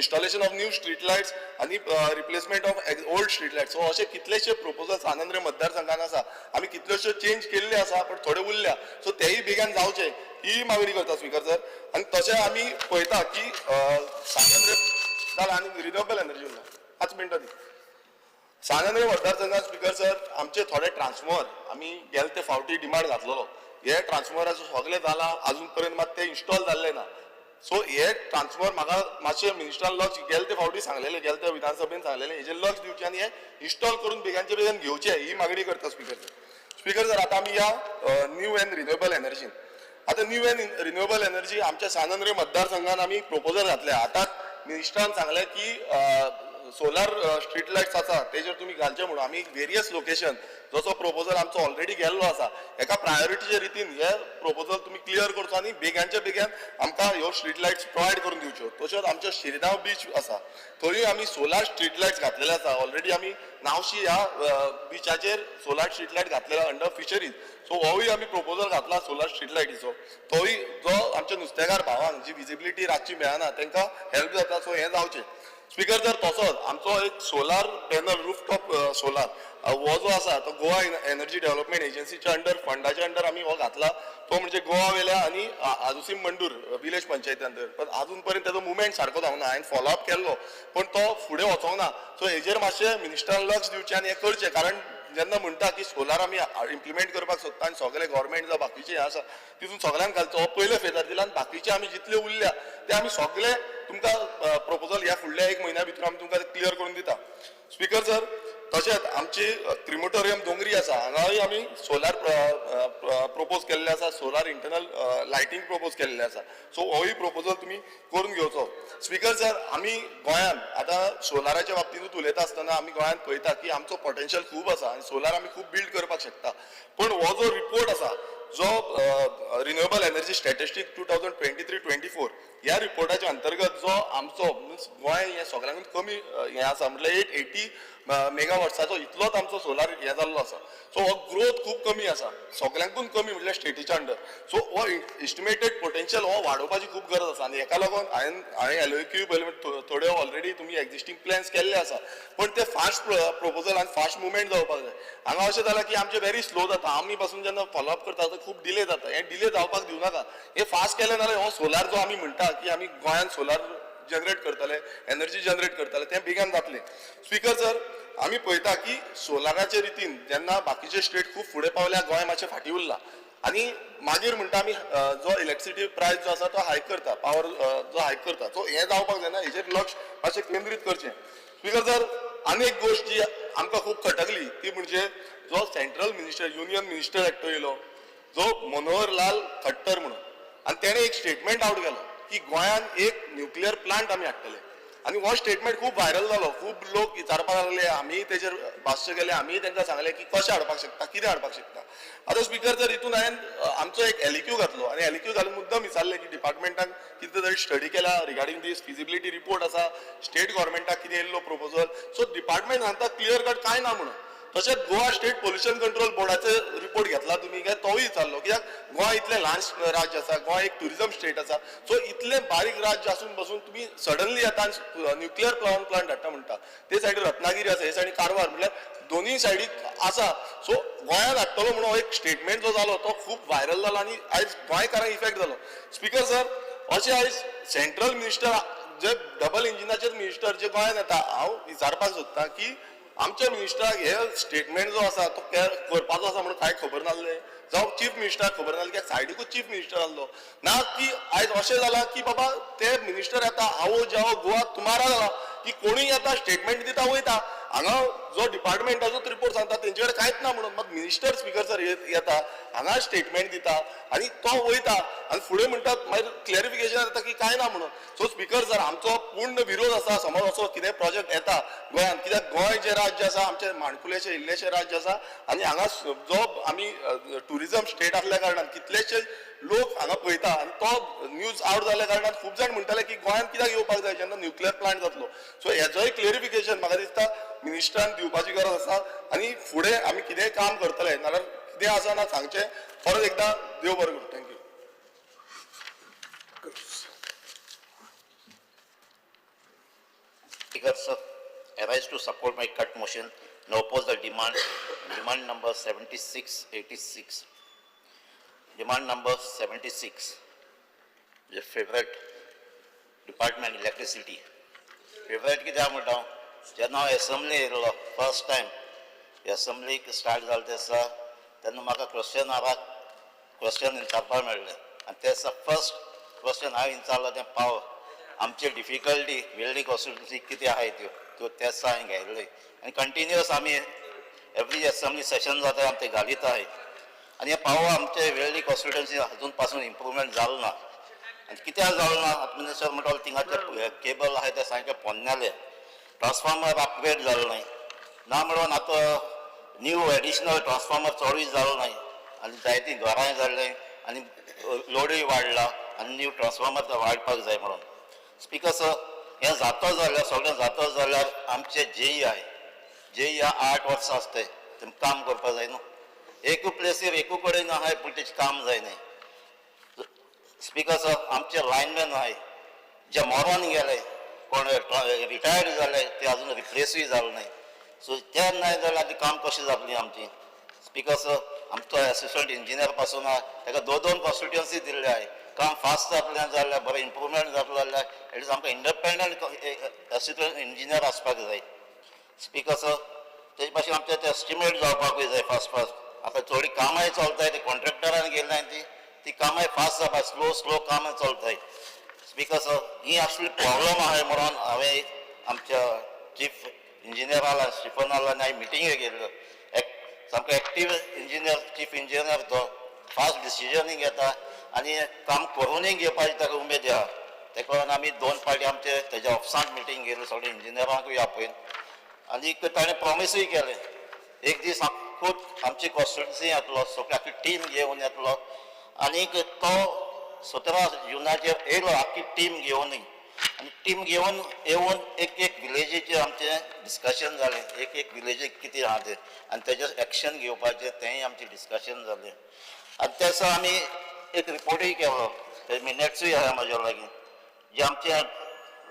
Speaker 18: installation of new street lights आनी replacement of old street lights, so अशे कितलेशे प्रपोजल सांत आंद्रे मतदारसंघान आसा. आमी कितल्योश्यो चेंज केल्ले आसा पण थोडे उरल्या, सो तेय बेगीन जावचे ही मागणी करता स्पीकर सर. आनी तशें आमी पळयता की सांत आंद्रे जालें आनी रिन्युएबल एनर्जी उरला 5 मिनटां दी. सांत आंद्रे मतदारसंघात स्पीकर सर आमचे थोडे ट्रान्सफॉर्मर आमी गेले ते फावटी डिमांड घातलेलो, हे ट्रान्सफॉर्मराचो सगळें जालां अजून पर्यंत मात ते इन्स्टॉल जाल्ले ना. सो हे ट्रान्सफॉर्मर म्हाका मातशें मिनिस्टरान लक्ष गेले ते फावटी सांगलेले, गेले ते विधानसभेन सांगलेले, हेजेर लक्ष दिवचें आनी हे इन्स्टॉल करून बेगानचे बेगीन घेवचे ही मागणी करता स्पीकर सर. स्पीकर सर, आतां आमी ह्या न्यू एंड रिन्युएबल एनर्जीन, आतां न्यू एंड रिन्युएबल एनर्जी आमच्या सांत आंद्रे मतदारसंघान आमी प्रपोजल घातले. आतां मिनिस्टरान सांगलें की सोलार स्ट्रीट लायट्स आसा तेजेर तुमी घालचे म्हणून. आमी वेरियस लोकेशन जसो प्रपोजल आमचो ऑलरेडी गेल्लो आसा, एका प्रायोरिटीच्या रितीन हे प्रपोजल तुमी क्लियर करचो आनी बेगानच्या बेगीन आमकां ह्यो स्ट्रीट लायट्स प्रोवायड करून दिवच्यो. तश्योच आमच्यो शिरगांव बीच आसा थंयूय आमी सोलार स्ट्रीट लायट्स घातलेले आसा. ऑलरेडी आमी नावशी ह्या बिचाचेर सोलार स्ट्रीट लायट घातलेले अंडर फिशरीज. सो होवूय आमी प्रपोजल घातला सोलार स्ट्रीट लायटीचो, तोय जो आमच्या नुस्तेकार भावांक जी विजिबिलिटी रातची मेळना तांकां हेल्प जाता. सो हें जावचें. स्पीकर सर, तसोच आमचो एक सोलार पॅनल रुफटॉप सोलार हो जो आसा तो गोवा एनर्जी डेव्हलपमेंट एजन्सीच्या अंडर फंडाच्या अंडर आमी हो घातला, तो म्हणजे गोवा वेल्या आनी आजुसीम मंडूर विलेज पंचायती अंडर. पण अजून पर्यंत तेजो मुवमेंट सारको जावना. हांवें फॉलोअप केल्लो पण तो फुडें वचोंक ना. सो हेजेर मातशें मिनिस्टरान लक्ष दिवचें आनी हें करचें, कारण जेन्ना म्हणटा की सोलार आमी इम्प्लिमेंट करपाक सोदता आनी सगळे गव्हर्मेंट जावं बाकीचे हें आसा तितून सगळ्यांक घालचो, हो पयले फेजार दिला आनी बाकीचे आमी जितले उरल्या ते आमी सगळे तुमकां प्रपोजल ह्या फुडल्या 1 म्हयन्या भितर आमी तुमकां क्लियर करून दिता. स्पीकर सर, तशेंच आमची क्रिमोटोरियम दोंगरी आसा हांगाय आमी सोलार प्रपोज केल्ले आसा, सोलार इंटरनल लायटींग प्रपोज केल्ले आसा. सो होय प्रपोजल तुमी करून घेवचो. स्पीकर सर, आमी गोंयांत आतां सोलाराच्या बाबतींतूच उलयता आसतना आमी गोंयांत पळयता की आमचो पोटेन्शियल खूब आसा आनी सोलार आमी खूब बिल्ड करपाक शकता, पूण हो जो रिपोर्ट आसा जो renewable energy statistic 2023-24 ह्या रिपोर्टाच्या अंतर्गत जो आमचो मिन्स गोंय हें सगळ्यांकून कमी हें आसा, म्हटल्यार 880 मेगावॉट्साचो इतलोच आमचो सोलार हें जाल्लो आसा. सो हो ग्रोथ खूब कमी आसा, सगळ्यांकून कमी म्हटल्यार स्टेटीच्या अंडर. सो हो एस्टिमेटेड पोटेन्शियल हो वाडोवपाची खूब गरज आसा. आनी हेका लागून हांवें एलओक्यू पयलें, थोड्यो ऑलरेडी तुमी एक्झिस्टींग प्लॅन्स केल्ले आसा, पण ते फास्ट प्रपोजल आनी फास्ट मुवमेंट जावपाक जाय. हांगा अशें जालां की आमचें व्हेरी स्लो जाता, आमी पासून जेन्ना फॉलोअप करता तो खूब डिले जाता. हें डिले जावपाक दिवं नाका, हें फास्ट केलें जाल्यार हो सोलार जो आमी म्हणटा की आमी गोंयांत सोलार जनरेट करतले, एनर्जी जनरेट करतले, तें बेगान जातलें. स्पीकर सर, आमी पळयता की सोलाराचे रितीन जेन्ना बाकीचे स्टेट खूब फुडें पावल्या, गोंय मातशें फाटीं उरला. आनी मागीर म्हणटा आमी जो इलेक्ट्रिसिटी प्रायस जो आसा तो हायक करता, पावर जो हायक करता, सो हें जावपाक जायना, हेजेर लक्ष मातशें केंद्रीत करचें. स्पीकर सर, आनी एक गोश्ट जी आमकां खूब खटकली ती म्हणजे जो सेंट्रल मिनिस्टर, युनियन मिनिस्टर एकटो येयलो जो मनोहर लाल खट्टर म्हणून, आनी तेणें एक स्टेटमेंट आवट केलो की गोंयांत एक न्युक्लियर प्लांट आमी हाडटले. आनी हो स्टेटमेंट खूब व्हायरल जालो, खूब लोक विचारपाक लागले, आमीय तेजेर भाश्य केलें, आमीय तांकां सांगलें की कशें हाडपाक शकता, कितें हाडपाक शकता. आतां स्पीकर सर, हितून हांवें आमचो एक एलइक्यू घातलो आनी एलइक्यू घालून मुद्दम विचारलें की डिपार्टमेंटान कितें तरी स्टडी केला रिगार्डींग दीस, फिजिबिलिटी रिपोर्ट आसा, स्टेट गव्हर्मेंटाक कितें येयल्लो प्रपोजल. सो डिपार्टमेंट सांगता क्लियर कट कांय ना म्हणून. तशेंच गोवा स्टेट पोल्युशन कंट्रोल बोर्डाचो रिपोर्ट घेतला तुमी काय, तोवूय विचारलो, कित्याक गोंय इतलें ल्हान राज्य आसा, गोंय एक ट्युरिजम स्टेट आसा, सो इतलें बारीक राज्य आसून बसून तुमी सडनली आतां न्युक्लियर पावर प्लांट हाडटा म्हणटा. ते सायडीन रत्नागिरी आसा, हे सायडीन कारवार, म्हटल्यार दोनूय सायडीक आसा. सो गोंयांत हाडटलो म्हणून हो एक स्टेटमेंट जो जालो तो खूब व्हायरल जालो आनी आयज गोंयकारांक इफेक्ट जालो. स्पीकर सर, अशें आयज सेंट्रल मिनिस्टर जे डबल इंजिनाचेच मिनिस्टर जे गोंयांत येता, हांव विचारपाक सोदतां की आमच्या मिनिस्टराक हे स्टेटमेंट जो आसा तो करपाचो आसा म्हणून कांय खबर नासलें, जावं चीफ मिनिस्टराक खबर नासलें, कित्याक सायडीकूच चीफ मिनिस्टर आसलो ना. की आयज अशें जालां की बाबा ते मिनिस्टर येता, आओ जाओ गोवा तुम्हारा जाला की कोणूय येता स्टेटमेंट दिता वयता. हांगा जो डिपार्टमेंटाचोच रिपोर्ट सांगता तेंचे कडेन कांयच ना म्हणून, मात मिनिस्टर स्पीकर सर येता हांगा स्टेटमेंट दिता आनी तो वयता आनी फुडें म्हणटात मागीर क्लॅरिफिकेशन येता की कांय ना म्हणून. सो स्पीकर सर, आमचो पूर्ण विरोध आसा समज असो कितें प्रोजेक्ट येता गोंयांत, कित्याक गोंय जें राज्य आसा आमचें माणकुलेशें इल्लेशें राज्य आसा आनी हांगा जो आमी ट्युरिजम स्टेट आसल्या कारणान कितलेशे लोक हांगा पळयता आनी तो न्यूज आवट जाल्ल्या कारणान खूब जाण म्हणटाले की गोंयांत कित्याक येवपाक जाय जेन्ना न्युक्लियर प्लांट जातलो. सो हेजोय क्लॅरिफिकेशन म्हाका दिसता मिनिस्टरान दिवपाची गरज आसा आनी फुडें आमी कितेंय काम करतले, नाल्यार कितें आसा ना सांगचें. परत एकदां देव बरें करूं. Thank you.
Speaker 19: Speaker sir, I rise to support my cut motion and oppose the demand number 7686. Demand number 76, the favorite department electricity. Favorite कित्याक म्हणटा, जेन्ना हांव एसेंब्ली येयल्लो फर्स्ट टायम एसेंब्लीक स्टार्ट जालें ते दिसा, तेन्ना म्हाका क्वेश्चन आवराक क्वेश्चन विचारपाक मेळ्ळें आनी ते दिसा फर्स्ट क्वेश्चन हांवें विचारलो तें पावर आमची डिफिकल्टी वेल्ली कॉन्स्टिट्युन्सी कितें आहाय त्यो ते दिसा हांवें घेयल्ले आनी कंटिन्युअस आमी एवरी एसेंब्ली सेशन जाता आमी ते घालीत आहाय. आनी हे पावर आमचे वेल्ली कॉन्स्टिट्युन्सी अजून पासून इम्प्रुवमेंट जालो ना आनी कित्याक जालो ना, आतां मिनिस्टर म्हणटालो थिंगाचे केबल आहाय ते सामके पोन्नेले, ट्रान्सफॉर्मर अपग्रेड जालो न्हय ना म्हणून आतां न्यू एडिशनल ट्रान्सफॉर्मर चडूय जालो न्हय आनी जायतीं घरांय जाल्लीं आनी लोडूय वाडला आनी न्यू ट्रान्सफॉर्मर वाडपाक जाय म्हणून. स्पीकर सर, हें जाता जाल्यार सगळें जाता जाल्यार आमचे जेई आहाय, जेई 8 वर्सां आसताय तेम काम करपाक जाय न्हू, एकू प्लेसीर एकू कडेन आहाय पूण तेजें काम जायना. स्पीकर सर, आमचे लायनमॅन आहाय जे मरोन गेले, कोण रिटायर्ड जाले ते अजून रिप्लेसूय जाले न्हय. सो ते नाय जाल्यार आतां काम कशें जातलें आमचें. स्पीकर सर, आमचो एसिस्टंट इंजिनियर पासून आहा ताका 2-2 कॉन्स्टिट्युन्सी दिल्ले आहाय, काम फास्ट जातलें जाल्यार बरें इम्प्रुवमेंट जातलें जाल्यार एटलीस्ट आमकां इंडिपेंडंट एसिस्टंट इंजिनियर आसपाक जाय. स्पीकर सर, तेजे भाशेन आमचें तें एस्टिमेट जावपाकूय जाय फास्ट फास्ट. आतां थोडीं कामांय चलताय ते कॉन्ट्रेक्टरान गेल्ले ती ती कामांय फास्ट जावपा, स्लो स्लो कामां चलताय. स्पीकर सर, ही असली प्रॉब्लम आहाय म्हणून हांवें आमच्या चीफ इंजिनियराला स्टिफनाला आनी हांवें मिटींगे गेल्ल्यो. सामको एक्टीव इंजिनियर, चीफ इंजिनियर तो फास्ट डिसिजनूय घेता आनी काम करुनूय घेवपाची ताका उमेद आहा. तेका लागून आमी 2 फावटी आमचे तेज्या ऑफिसांत मिटींग गेली, सगळे इंजिनियरांकूय आपयन आनी ताणें प्रॉमिसूय केलें एक दीस खूब आमची कॉन्स्टिट्युन्सी येतलो, सगळी आख्खी टीम घेवन येतलो. आनीक तो 17 जुनाचेर येयलो आख्खी टीम घेवनूय, आनी टीम घेवन येवन एक एक विलेजीचेर आमचें डिस्कशन जालें, एक एक विलेजीक कितें आहा तें आनी तेजेर एक्शन घेवपाचें तेंय आमचें डिस्कशन जालें. आनी त्या दिसा आमी एक रिपोर्टूय केलो, ते मिनट्सूय आहा म्हाज्या लागीं. जे आमचे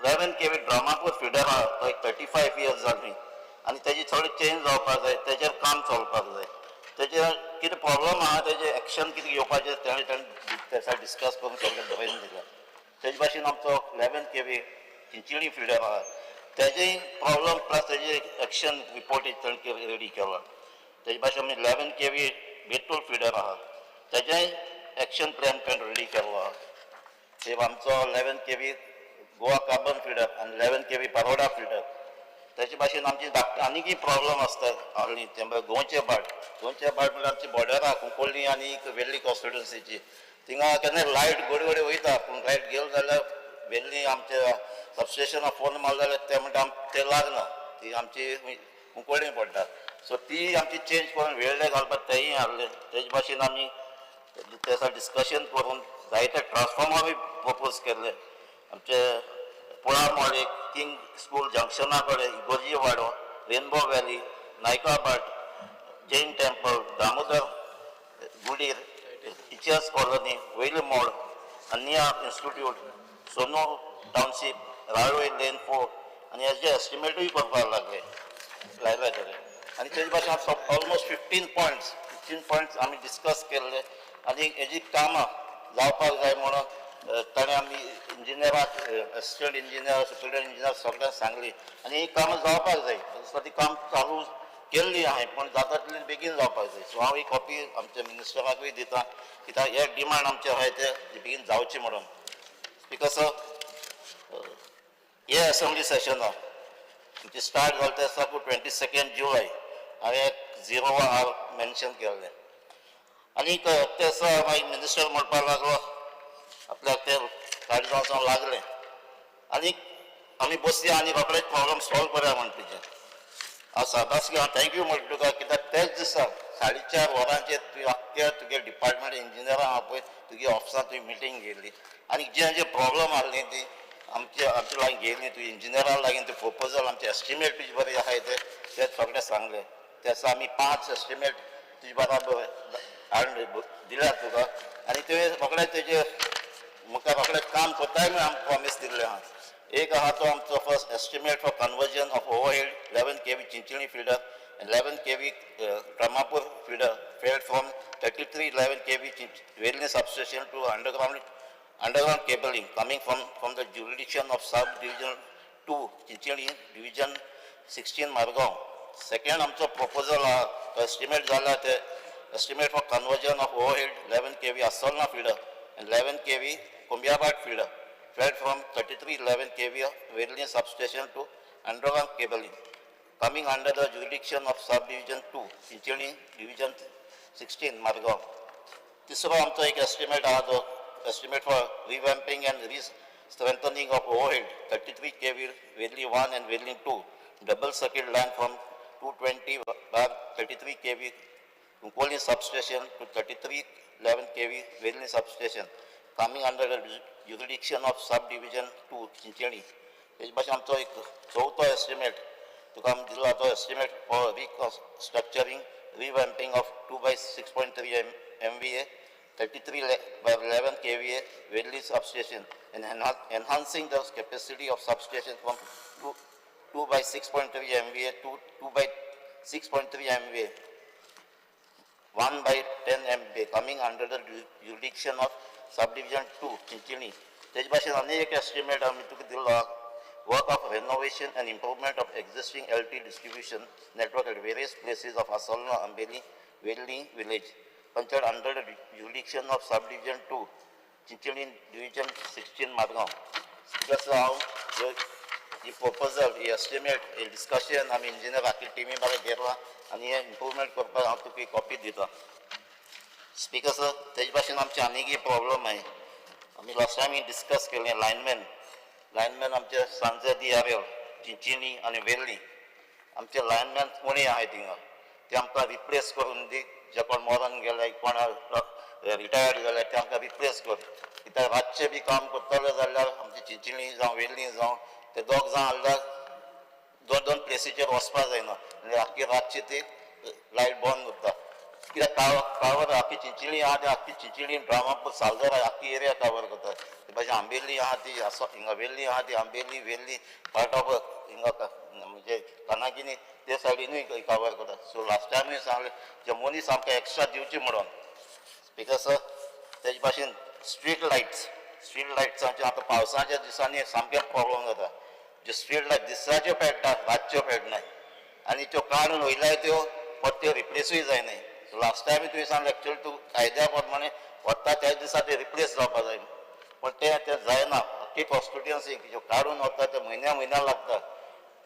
Speaker 19: 11 kV Dramapur feeder आहा तो एक 35 इयर्स जाली आनी तेजी थोडी चेंज जावपाक जाय, तेजेर काम चलपाक जाय, तेजेर कितें प्रॉब्लम आहा तेजेर एक्शन कितें घेवपाचें तेणें तेणें डिस्कस करून सगळें बरोवन दिलें. तेजे भाशेन आमचो 11 kV Chinchinim feeder आहा तेजेय प्रॉब्लम प्लस तेजे एक्शन रिपोर्ट ताणें रेडी केला. तेजे भाशेन आमी 11 kV Betul feeder आहा तेजेय एक्शन प्लॅन ताणें रेडी केल्लो आहा. ते आमचो 11 kV Goa carbon feeder आनी 11 kV Paroda feeder. तेजे भाशेन आमची आनीकय प्रॉब्लम आसता आहली ते म्हळ्यार गोंयचे भाट, गोंयचे भाट म्हळ्यार आमची बॉर्डर आहा कुंकळ्ळी आनी वेर्ली कॉन्स्टिट्युन्सीची. थिंगा केन्ना लायट गोडे गोडे वयता, पूण लायट गेली जाल्यार वेर्ली आमच्या सबस्टेशनाक फोन मारलो जाल्यार ते म्हणटा ते लागना, ती आमची कुंकळ्ळी पडटा. सो ती आमची चेंज करून वेर्ले घालपाक तेंय आहलें. तेजे भाशेन आमी तेसा डिस्कशन करून जायते ट्रान्सफॉर्मरूय प्रपोज केल्ले आमचे पोळामोळे, किंग स्कूल जंक्शना कडेन, इगोर्जी वाडो, Rainbow Valley, Naikabat, Jain temple, Damodar Gudir, teachers colony, वयली मोड, अन्या इन्स्टिट्यूट, सोनो टावनशीप, राळोय लेन 4 आनी हेजे एस्टिमेटूय करपाक लागले लायले तरे. आनी तेजे भाशेन ऑलमोस्ट 15 पॉयंट्स आमी डिस्कस केल्ले आनी हेजी कामां जावपाक जाय म्हणून ताणें आमी इंजिनियराक, असिस्टंट इंजिनियर, सुपरिटेंडंट इंजिनियर सगळ्यांक सांगली आनी ही कामां जावपाक जाय. ती काम चालू केल्ली आहा पूण जाता तितली बेगीन जावपाक जाय. सो हांव ही कॉपी आमच्या मिनिस्टराकूय दिता कित्याक हे डिमांड आमचे आहाय ते बेगीन जावचे म्हणून. स्पिकर सर, हे असेंब्ली सेशनाक आमचे स्टार्ट जालें ते दिसा 22 जुलय हांवें 0 आर मेन्शन केल्लें. आनी ते दिसा मागीर मिनिस्टर म्हणपाक लागलो आपल्याक ते काडीत वचोंक लागलें आनी आमी बसया आनी रोखडेच प्रॉब्लम सॉल्व करया म्हण तुजें हांव साबासकी हांव thank you म्हणटा तुका कित्याक तेच दिसा 4:30 वरांचेर तुवें आख्ख्या तुगे डिपार्टमेंट इंजिनियरां आहा पळय तुगे ऑफिसांत तुवें मिटींग घेयली आनी जे जे प्रॉब्लम आहली ती आमचे आमचे लागीं घेयली तुवें इंजिनियरां लागीं ते प्रपोजल आमचे एस्टिमेट तुजे बरें आहाय ते सगळें सांगलें. ते दिसा आमी 5 एस्टिमेट तुजे बराबर हाडून दिल्या तुका आनी तुवें रोखडें तेजेर मुखार रोखडें काम करताय म्हूण आमकां प्रॉमीस दिल्लें आहा. एक आहा तो आमचो first estimate for conversion of overhead 11 kV Chinchinim feeder and 11 kV Dramapur feeder fed from 3311 kV Velni substation to underground cabling coming from the jurisdiction of sub division 2 Chinchinim division 16 Margao. Second आमचो प्रपोजल आहा तो एस्टिमेट जाला ते estimate for conversion of overhead 11 kV Assolna feeder and 11 kV Kombiabat feeder fed from 3311 kV Velni substation to underground cabling coming under the jurisdiction of subdivision 2 Chinchinim division 16 Margao. तिसरो आमचो एक एस्टिमेट आहा तो estimate for revamping and re-strengthening of overhead 33 kV Velni 1 and Velni 2 double circuit line from 220 bar 33 kV Cuncolim substation to 3311 kV Velni substation coming under the jurisdiction of subdivision 2 Chinchinim. तेजे भाशेन आमचो एक चवथो एस्टिमेट तुका आमी दिला तो estimate for restructuring revamping of 2 by 6.3 MVA 33 by 11 kVA Velni substation and enhancing the capacity of substation from 2 by 6.3 MVA to 2 by 6.3 MVA 1 by 10 MVA coming under the jurisdiction of subdivision 2 Chinchinim. तेजे भाशेन आनी एक एस्टिमेट आमी तुका दिलो work of renovation and improvement of existing LT distribution network at various places of Asolna, Ambeli, Velni village, panchayat under the jurisdiction of subdivision 2, Chinchinim division 16 Margao. Speaker sir, हांव ही प्रपोजल, ही एस्टिमेट, ही डिस्कशन आमी इंजिनियर आख्खी टिमी बारा घेतला आनी हे इम्प्रुवमेंट करपाक हांव तुका कॉपी दिता. स्पीकर सर, तेजे भाशेन आमचे आनीकय प्रॉब्लम आहे. आमी लास्ट टायम डिस्कस केलें लायनमॅन, लायनमॅन आमचे सांजे दियारेल, चिंचिणी आनी वेर्ली आमचे लायनमॅन उणे आहाय थिंगा. ते आमकां रिप्लेस करून दी. जे कोण मरोन गेले, कोण रिटायर्ड जाले, ते आमकां रिप्लेस कर. कित्याक रातचें बी काम करतले जाल्यार आमची चिंचणी जावं वेर्ली जावं ते दोग जाण आहल्यार दोन दोन प्लेसीचेर वचपा जायना आनी आख्खी रातची ती लायट बंद उरता. कित्याक कावर आख्खी चिंचणी आहा ती आख्खी चिंचणी ड्रामापूर सालजर आख्खी एरिया कवर करता. ते भाशेन आंबेली आहा ती हिंगा वेर्ली आहा ती आंबेली वेर्ली पार्ट ऑफ हिंगा म्हणजे कानागिनी ते सायडीनूय कवर करता. सो लास्ट टायमूय सांगलें जे मनीस आमकां एक्स्ट्रा दिवची म्हणून. स्पीकर सर, तेजे भाशेन स्ट्रीट लायट्स, स्ट्रीट लायट्सांचे आतां पावसाच्या दिसांनी सामकें प्रॉब्लम जाता. ज्यो स्ट्रीट लायट दिसाच्यो पेट्टा, रातच्यो पेटनाय आनी त्यो काडून वयल्यार त्यो परत्यो रिप्लेसूय जायनाय. सो लास्ट टायम तुवें सांगलें एक्चुअली तूं कायद्या प्रमाणे वता त्याच दिसा ते रिप्लेस जावपा जाय, पूण तें तें जायना. आख्खी कॉन्स्टिट्युयन्सी ज्यो काडून वता ते म्हयन्या म्हयन्या लागता.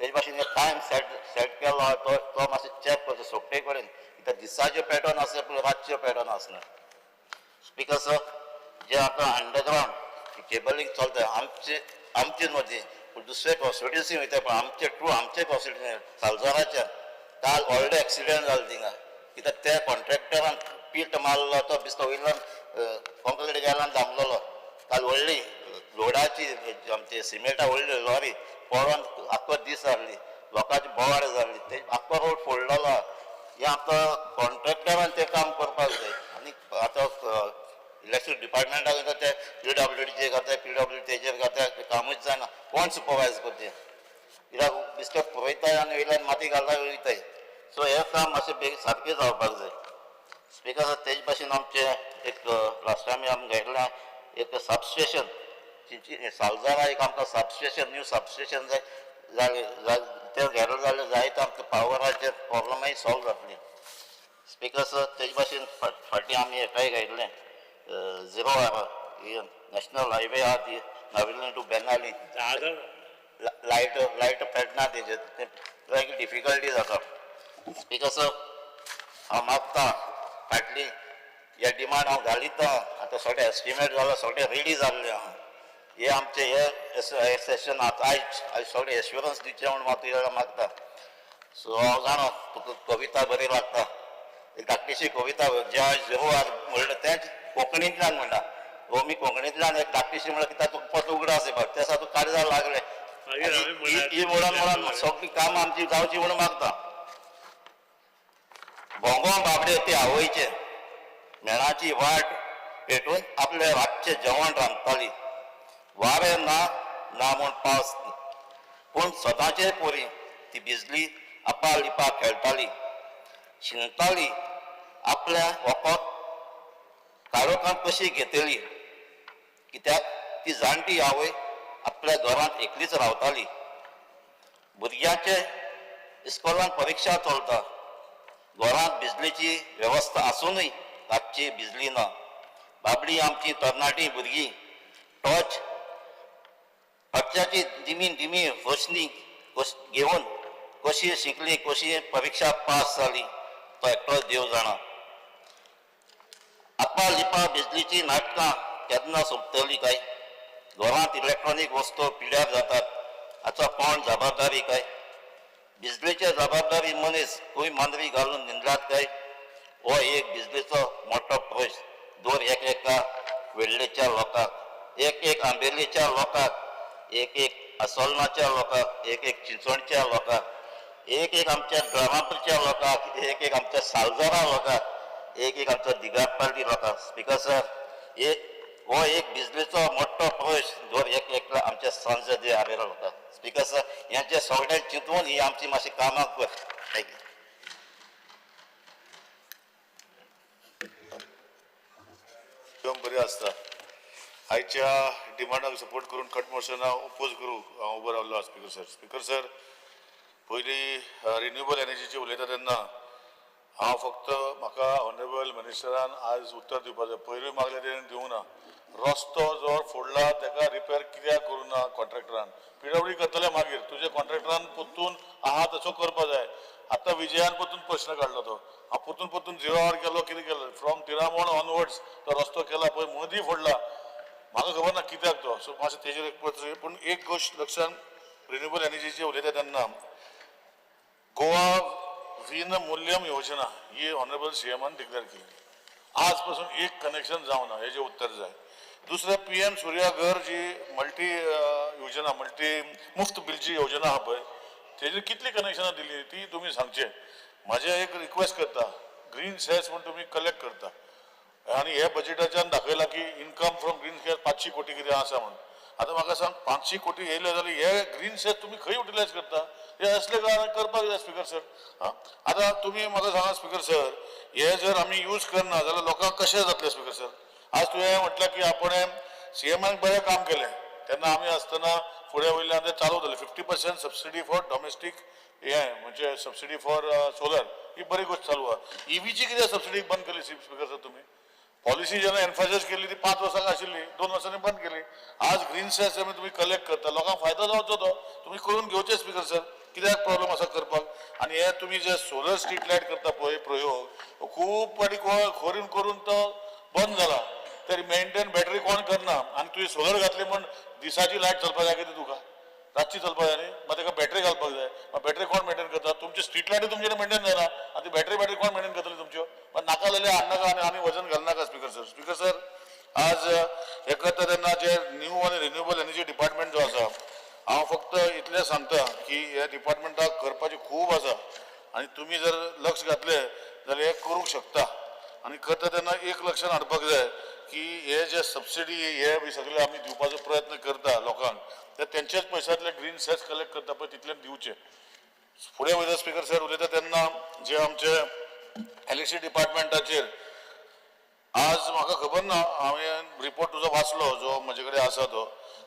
Speaker 19: तेजे भाशेन टायम सेट केलो आहा तो तो मातसो चॅक करचो सोगटे कडेन, कित्याक दिसाच्यो पॅटर्न आसता पूण रातच्यो पॅटर्न आसना. स्पीकर सर, जे आतां अंडरग्रावंड केबलींग चलता आमचे आमचे न्हू ती, पूण दुसरे कॉन्स्टिट्युन्सी वयता, पूण आमचे ट्रू आमचे कॉन्स्टिट्युन्सी सालजराच्यान काल व्हडलो एक्सिडंट जालो थिंगा. कित्याक त्या कॉन्ट्रॅक्टरान पीट मारलो तो बिस्तो वयल्यान कॉंक्रीट गेला आनी दामलेलो. काल व्हडली लोडाची आमची सिमेंटा व्हडली लॉरी पडोन आख्खो दीस जाल्ली, लोकांची बोवाळ जाल्ली, ते आख्खो रोड फोडलेलो आहा. हें आतां कॉन्ट्रॅक्टरान तें काम करपाक जाय आनी आतां इलेक्ट्रीक डिपार्टमेंटाक ते पीडब्ल्यूडीचेर घाताय, पीडब्ल्यू तेजेर घाताय, तें कामूच जायना. कोण सुपरवायज करचें? कित्याक बिस्टे पुरयताय आनी वयल्यान माती घालता वयताय. सो हें काम मातशें बेगीन सारकें जावपाक जाय. स्पीकर सर, तेज भाशेन आमचें एक लास्ट टायम आमी घेतलें एक सबस्टेशन चिंची सालजरा एक आमकां सबस्टेशन न्यू सबस्टेशन जाय जालें तें घेतलें जाल्यार जायते आमकां पावराचेर प्रॉब्लमय सॉल्व जातली. स्पीकर सर, तेज भाशेन फाटीं आमी हेकाय घेतलें झिरो आवर नॅशनल हायवे आहा ती नावेली टू बेनाली लायट लायट पेटना तेजेर, तें डिफिकल्टी जाता. स्पीकर सर, हांव मागता फाटली हे डिमांड हांव घालिता. आतां सगळें एस्टिमेट जाला, सगळें रेडी जाल्लें आहा. हे आमचे हे सेशन आतां आयज आयज सगळें एश्युरन्स दिवचें म्हूण हांव तुज्या मागता. सो हांव जाणा तुका कविता बरी लागता, एक धाकटीशी कविता ज्या झिरो आर म्हणलें तेंच कोंकणींतल्यान म्हणटा. हो मी कोंकणींतल्यान एक धाकटीशी म्हणल्यार कित्याक तुका परतो उगडास येवपाक त्या दिसा तुका काळजार लागलें ही म्हणून म्हणून सगळीं कामां आमची जावची म्हणून मागता. भोंगो बाबडे ते आवयचे मेणाची वाट पेटून आपले रातचें जेवण रांदताली. वारें ना ना म्हूण पावस, पूण सदांचे परी ती भिजली आपा लिपा खेळटाली, शिंदताली आपल्या वखद काळोखांत कशी घेतली. कित्याक ती जाणटी आवय आपल्या घरांत एकलीच रावताली. भुरग्यांचे इस्कोलांत परिक्षा चलता, घरांत बिजलीची वेवस्था आसुनूय रातची बिजली ना. बाबडी आमची तरणाटी भुरगीं टॉर्च टॉर्चाची दिमी दिमी रोशनी घेवन कशी शिकली, कशी परिक्षा पास जाली तो एकटोच देव जाणा. आपा लिपा बिजलीची नाटकां केन्ना सोंपतली काय? घरांत इलेक्ट्रॉनीक वस्तू पिड्यार जातात, हाचो कोण जबाबदारी काय? बिजलीचे जबाबदारी मनीस खंय मांद्री घालून न्हिदल्यात काय? हो एक बिजलीचो मोठो प्रश्न दर एक एका वेल्लेच्या लोकांक, एक एक आंबेलीच्या लोकांक, एक एक आसोलनाच्या लोकांक, एक एक चिंचोणच्या लोकांक, एक एक आमच्या ड्रामापूरच्या लोकांक, एक एक आमच्या सालजरा लोकांक, एक एक आमच्या दिगापाली लोकांक. स्पीकर सर, एक हो एक बिजलीचो मोठो प्रश्न दर एक एकला आमच्या संसदीय आरेला लोकांक. स्पीकर सर, हेंचे सगळें चिंतून ही आमची मातशी कामां कर. Thank you.
Speaker 6: बरी आसता आयच्या डिमांडाक सपोर्ट करून कट मोशनाक ओपोज करूंक हांव उबो रावलो. स्पीकर सर, स्पीकर सर, पयलीं रिन्युएबल एनर्जीची उलयता तेन्ना हांव फक्त म्हाका ऑनरेबल मिनिस्टरान आज उत्तर दिवपाक जाय. पयरूय मागलें तेणें दिवंक ना. रस्तो जो फोडला ताका रिपेर कित्याक करूं ना कॉन्ट्रॅक्टरान? पीडब्ल्यू करतले मागीर तुजे कॉन्ट्रॅक्टरान परतून आहा तसो करपा जाय. आतां विजयान परतून प्रश्न काडलो तो हांव परतून परतून झिरो our केलो, कितें केलो फ्रॉम तिरामोण ऑनवर्ड्स तो रस्तो केला पळय मदीं फोडला, म्हाका खबर ना कित्याक तो. सो मातशें तेजेर एक पूण एक गोश्ट लक्षान रिन्युएबल एनर्जीची उलयता तेन्ना गोवा
Speaker 20: विनमूल्यम योजना ही ऑनरेबल सीएमान डिक्लेअर केली. आज पासून एक कनेक्शन जावना हेजें उत्तर जाय. दुसरें पीएम सूर्या घर जी मल्टी योजना, मल्टी मुफ्त बिलची योजना आहा पळय, तेजेर कितली कनेक्शनां दिली ती तुमी सांगचें. म्हाजें एक रिक्वेस्ट करता, ग्रीन सेस म्हूण तुमी कलेक्ट करता आनी हे बजेटाच्यान दाखयलां की इनकम फ्रॉम ग्रीन सेस 500 कोटी कितें आसा म्हूण. आतां म्हाका सांग, 500 कोटी येयले जाल्यार हे ग्रीन सेस तुमी खंय युटिलायज करता? हे असले कारण करपाक जाय स्पिकर सर. आं, आतां तुमी म्हाका सांगा स्पिकर सर, हे जर आमी यूज करना जाल्यार लोकांक कशें जातलें स्पिकर सर? आज तुवें म्हटलें की आपण सीएमान बरें काम केलें, तेन्ना आमी आसतना फुडें वयल्यान ते चालू जालें 50% सबसिडी फॉर डॉमेस्टीक हें, म्हणजे सबसिडी फॉर सोलर, ही बरी गोश्ट चालू आहा. ईव्हीची कित्याक सबसिडी बंद केली स्पिकर सर तुमी? पॉलिसी जेन्ना एनफासायज केल्ली ती 5 वर्सां आशिल्ली, 2 वर्सांनी बंद केली. आज ग्रीन सेस तुमी कलेक्ट करता, लोकांक फायदो जावचो तो तुमी करून घेवचे स्पिकर सर. कित्याक प्रॉब्लम आसा करपाक? आनी हे तुमी जे सोलर स्ट्रीट लायट करता पळय प्रयोग, खूब फाटी करून करून तो बंद जाला, तरी मेंटेन बॅटरी कोण करना. आनी तुवें सोलर घातली म्हण दिसाची लायट चलपाक जाय कितें तुका? रातची चलपाक जाय न्ही, मागीर ताका बॅटरी घालपाक जाय. मागीर बॅटरी कोण मेंटेन करता? तुमची स्ट्रीट लायटी तुमचे मेंटेन जायना, आनी ती बॅटरी कोण मेंटेन करतली तुमच्यो? मागीर नाका जाल्यार हाडनाका आनी आनी वजन घालनाका स्पिकर सर. स्पिकर सर, आज हें करता तेन्ना जे न्यू आनी रिन्युएबल एनर्जी डिपार्टमेंट जो आसा, हांव फक्त इतलें सांगता की ह्या डिपार्टमेंटाक करपाचें खूब आसा आनी तुमी जर लक्ष घातलें जाल्यार हें करूंक शकता. आनी करता तेन्ना एक लक्षान हाडपाक जाय की हे जे सबसिडी हे बी सगळे आमी दिवपाचो प्रयत्न करता लोकांक, ते तेंचेच पयशांतले ग्रीन सेस कलेक्ट करता पळय तितले दिवचे. फुडें वयता स्पिकर सर उलयता तेन्ना जे आमचे एलएसी डिपार्टमेंटाचेर आज म्हाका खबर ना, हांवें रिपोर्ट तुजो वाचलो जो म्हजे कडेन आसा तो,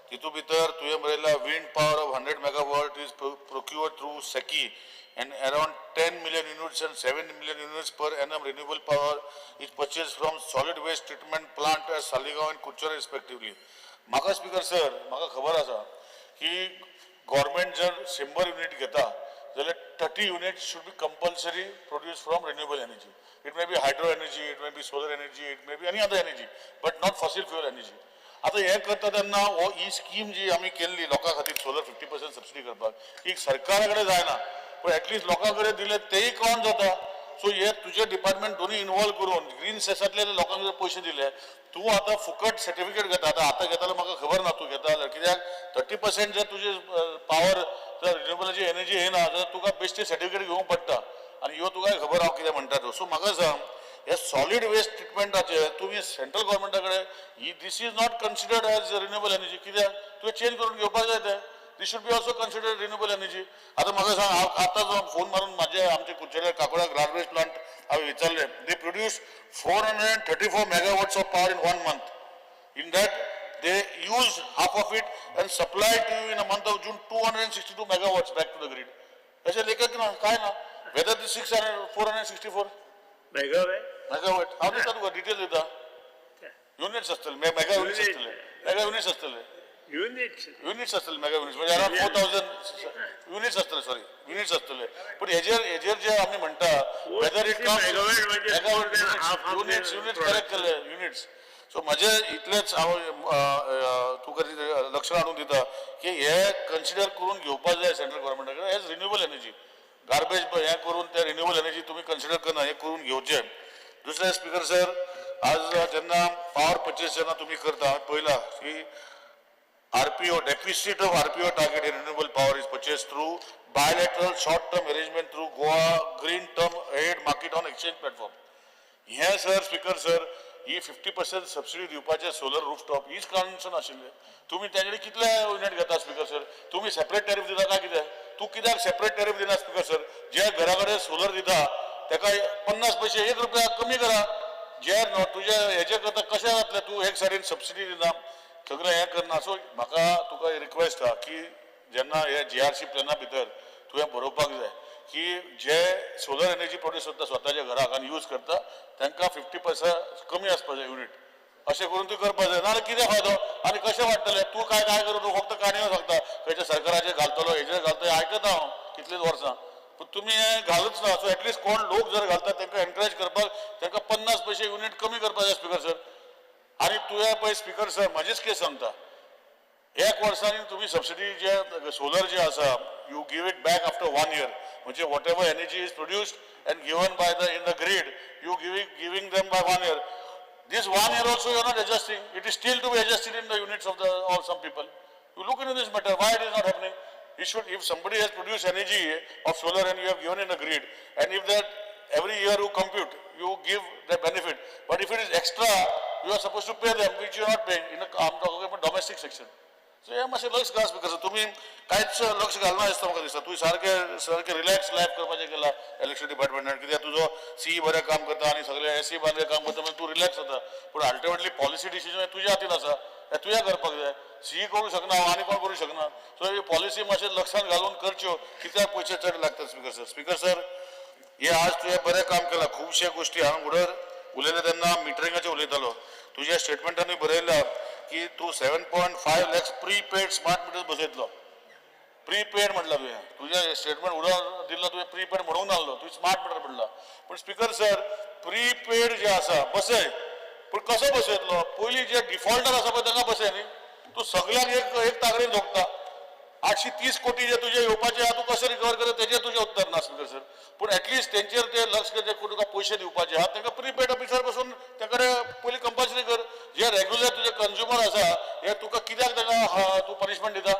Speaker 20: तितू भितर तुवें बरयला wind power of 100 megawatt is procured through SECI and around 10 million units and 7 million units per annum renewable power is purchased from solid waste treatment plant at Saligao and Curchorem respectively. म्हाका स्पिकर सर, म्हाका खबर आसा की गव्हर्मेंट जर 100 युनिट घेता जाल्यार 30 units should be compulsory produce from renewable energy. It may be hydro energy, it may be solar energy, it may be any other energy, but not fossil fuel energy. आतां हें करता तेन्ना हो ही स्कीम जी आमी केल्ली लोकां खातीर सोलर 50% सबसिडी करपाक, ही सरकारा कडेन जायना, पूण एटलिस्ट लोकां कडेन दिले तेय काउंट जाता. सो हे तुजे डिपार्टमेंट दोनूय इनवॉल्व करून ग्रीन सेसांतले लोकांक जर पयशे दिले, तूं आतां फुकट सर्टिफिकेट घेता. आतां आतां घेता जाल्यार म्हाका खबर ना तूं घेता जाल्यार, कित्याक 30% जर तुजी पावर जर रिन्युएबलाची एनर्जी येना जाल्यार तुका बेश्टी सर्टिफिकेट घेवंक पडटा. आनी ह्यो तुका खबर हांव कितें म्हणटा त्यो. सो म्हाका सांग, हे सॉलीड वेस्ट ट्रिटमेंटाचे तुमी सेंट्रल गव्हर्मेंटा कडेन ही this is not considered as renewable energy, कित्याक तुवें चेंज करून घेवपाक जाय तें. This should be also considered renewable energy. आतां म्हाका सांग, हांव आतां फोन मारून म्हाजे आमचे कुडचड्यार काकोडा गार्बेज प्लांट हांवें विचारलें, they produce 434 megawatts of power in 1 month. In that they use half of it and supply to you in a month of June 262 megawatts back to the grid. अशें लेखक ना, काय ना, whether the 464
Speaker 1: megawatt
Speaker 20: megawatt हांव दिता तुका डिटेल दिता. युनिट्स आसतले, मेगा युनिट्स आसतले, मेगा युनिट्स आसतले,
Speaker 1: युनिट्स
Speaker 20: युनिट्स आसतले, मेगा युनिट्स म्हणजे अराउंड 4000 युनिट्स आसतले, सॉरी युनिट्स आसतले. पूण हेजेर हेजेर जे आमी म्हणटा whether it comes megawatt units, units correct केले युनिट्स. सो म्हजे इतलेंच हांव तुका लक्षात हाडून दिता की हे कन्सिडर करून घेवपाक जाय सेंट्रल गव्हर्मेंटा कडेन एज रिन्युएबल एनर्जी. गार्बेज हें करून ते रिन्युएबल एनर्जी तुमी कन्सिडर करना, हें करून घेवचें. दुसरें स्पिकर सर, आज जेन्ना पावर पर्चेस जेन्ना तुमी करता, पळयला की RPO, deficit of RPO target in renewable power is purchased through bilateral short-term arrangement through Goa Green Term Ahead Market on Exchange platform. हें सर स्पिकर सर, ही 50% सबसिडी दिवपाचें सोलर रूफटॉप हीच कन्सर्न आशिल्लें. तुमी तेंचे कितले युनिट घेता स्पिकर सर? तुमी सेपरेट टॅरिफ दिता काय कितें? तूं कित्याक सेपरेट टॅरिफ दिना स्पिकर सर? जे घरा कडेन सोलर दिता तेका 50 पयशे 1 रुपया कमी करा. जे तुजे हेजे करता कशें जातलें? तूं एक सायडीन सबसिडी दिना, सगळें हें करना. सो म्हाका तुका रिक्वेस्ट आहा की जेन्ना हे जीआरसी प्लॅना भितर तुवें बरोवपाक जाय की जे सोलर एनर्जी प्रोड्यूस करता स्वताच्या घराक आनी यूज करता तांकां 50% कमी आसपा जाय युनिट. अशें करून तूं करपाक जाय, नाजाल्यार कितें फायदो आनी कशें वाडटलें? तूं काय काय करून तूं फक्त काणयो सांगता, खंयच्या सरकाराचेर घालतलो हेजेर घालतलो, आयकता हांव कितलींच वर्सां, पूण तुमी हें घालूच ना. सो एटलिस्ट कोण लोक जर घालता तांकां एनकरेज करपाक तांकां 50 पयशे युनिट कमी करपाक जाय स्पिकर सर. आनी तुवें पळय स्पिकर सर, म्हजीच केस सांगता, एक वर्सांनी तुमी सबसिडी जे सोलर जे आसा, you give it back after one year. म्हणजे whatever energy is produced and given by the in the grid, you giving them by one year. This one year also you are not adjusting. It is still to be adjusted in the units of the of some people. You look into this matter, why it is not happening? You should, if somebody has produced energy of solar and you have given in the grid, and if that every year you compute, you give the benefit. But if it is extra, you are supposed to pay them, which you are not paying in the, I'm talking about domestic section. So हे मातशें लक्ष घाल स्पीकर तुमी कांयच लक्ष घालना दिसता म्हाका दिसता. तुवें सारकें सारकें रिलॅक्स लायफ करपाचें केलां इलेक्ट्रिसिटी डिपार्टमेंटान, कित्याक तुजो सी बरें काम करता आनी सगळे एसी बरें काम करता, म्हणजे तूं रिलॅक्स जाता. पूण अल्टिमेटली पॉलिसी डिसिजन तुज्या हातीन आसा, हें तुवें करपाक जाय. सी करूं शकना आनी कोण करूं शकना. सो ही पॉलिसी मातशें लक्षांत घालून करच्यो, कित्याक पयशे चड लागता स्पीकर सर. स्पीकर सर, हे आज तुवें बरें काम केलां. खुबशे गोश्टी हांव उडर उलयलें तेन्ना मिटरिंगाचेर उलयतालो. तुज्या स्टेटमेंटानूय बरयलां की तूं 7.5 lakhs prepaid smart meters बसयतलो. प्रीपेड म्हटलां तुवें, तुज्या स्टेटमेंट उडोवन दिल्लो तुवें प्रीपेड म्हणूंक नासलो, तुवें स्मार्ट मिटर म्हणला. पूण स्पीकर सर, प्रीपेड जे आसा बसय, पूण कसो बसयतलो? पयलीं जे डिफॉल्टर आसा पळय तांकां बसय न्ही. तूं सगल्यांक एक एक तागडेन जोखता. 830 कोटी जे तुजे येवपाचे आहा, तूं कशें रिकवर करता तेजेर तुजें उत्तर ना स्पीकर सर. पूण एटलिस्ट तेंचेर ते लक्ष जे तुका पयशे दिवपाचे आहा तांकां प्रीपेड ऑफिसर बसून तेंकडे पयलीं कंपल्सरी कर. जे रेगुलर तुजे कंज्युमर आसा हे तुका कित्याक तांकां तूं पनिशमेंट दिता?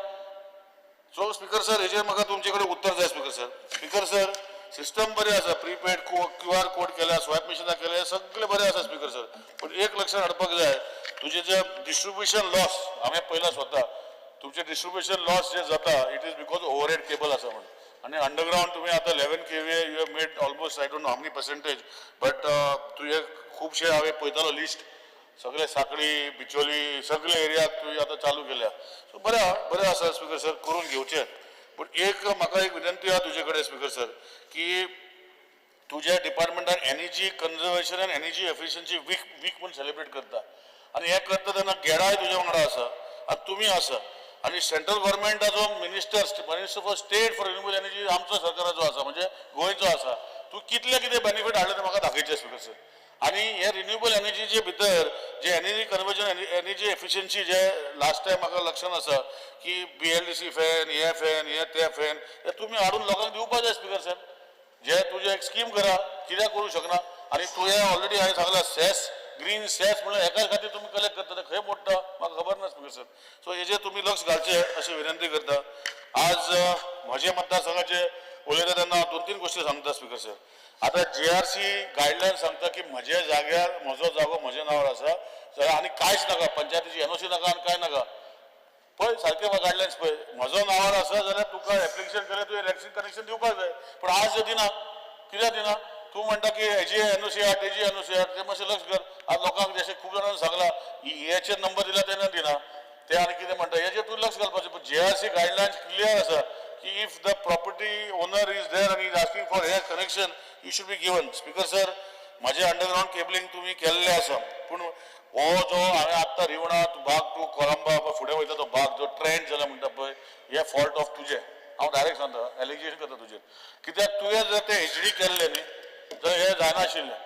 Speaker 20: सो स्पीकर सर, हेजेर म्हाका तुमचे कडेन उत्तर जाय speaker sir. Speaker sir, system बरें आसा, प्रीपेड क्यू आर कोड केल्या, स्वायप मिशिनां केल्या, सगळें बरें आसा स्पीकर सर. पूण एक लक्षात हाडपाक जाय, तुजें जे डिस्ट्रिब्युशन लॉस हांवें पळयलां स्वता, तुमचें डिस्ट्रिब्युशन लॉस जे जाता, it is because overhead cable आसा म्हण. आनी अंडरग्रावंड तुमी आतां 11 kV you have made almost, I don't know how many percentage, but तुजें खुबशे हांवें पळयतालो लिस्ट, सगळे साकळी बिचोली सगळे एरियाक तुवें आतां चालू केल्या. सो बरें आहा, बरें आसा स्पीकर सर, करून घेवचें. पूण एक म्हाका एक विनंती आहा तुजे कडेन स्पीकर सर, की तुज्या डिपार्टमेंटान energy conservation and energy efficiency week म्हूण सेलिब्रेट करता आनी हें करता तेन्ना गेडाय तुज्या वांगडा आसा आनी तुमी आसा आनी central गव्हर्मेंटाचो minister for state for renewable energy आमचो सरकाराचो आसा, म्हणजे गोंयचो आसा. तूं कितले कितें बेनिफीट हाडले ते म्हाका दाखयचे स्पीकर सर. आनी हे रिन्युएबल एनर्जीचे भितर जे एनर्जी कन्वर्जन, एनर्जी एफिशियन्सी, जे लास्ट टायम म्हाका लक्षात आसा की बीएलडीसी फॅन, हे फॅन, हे ते फॅन, हे तुमी हाडून लोकांक दिवपा जाय स्पीकर सर. जे तुजें एक स्कीम करा, कित्याक करूं शकना? आनी तुवें ऑलरेडी हांवें सांगलां, सेस, ग्रीन सेस म्हणल्यार एकाच खातीर तुमी कलेक्ट करता, ते खंय मोडटा म्हाका खबर ना स्पीकर सर. सो हेजेर तुमी लक्ष घालचें अशें विनंती करता. आज म्हजे मतदारसंघाचे उलयता तेन्ना हांव दोन तीन गोश्टी सांगता स्पीकर सर. आतां जीआरसी गायडलायन सांगता की म्हज्या जाग्यार म्हजो जागो म्हज्या नांवार आसा जाल्यार आनी कांयच नाका, पंचायतीची एनओसी नाका आनी कांय नाका. पळय सारकें गायडलायन्स पळय, म्हजो नांवार आसा जाल्यार तुका एप्लिकेशन केलें, तुवें इलेक्ट्रीक कनेक्शन दिवपाक जाय. पूण आज जे दिना, कित्याक दिना? तूं म्हणटा की हेजी एनओसी हाड, तेजी एनओसी हाड. तें मातशें लक्ष कर. आज लोकांक जशें खूब जाणांनी सांगलां, हेचेर नंबर दिला तेन्ना दिना ते आनी कितें म्हणटा, हेजेर तूं लक्ष घालपाचें. पूण जीआरसी गायडलायन्स क्लियर आसा की if the property owner is there आनी is asking for here connection, you should be given. Speaker sir, म्हजें अंडरग्रावंड केबलिंग तुमी केल्लें आसा, पूण हो जो हांवें आत्तां रिवणा बाग टू कोलंबा फुडें वयता तो भाग जो ट्रेंड जाला म्हणटा पळय, हे फॉल्ट ऑफ तुजें. हांव डायरेक्ट सांगता, एलिगेशन करता तुजेर, कित्याक तुवें जर तें एचडी केल्लें न्ही तर हें जायनाशिल्लें.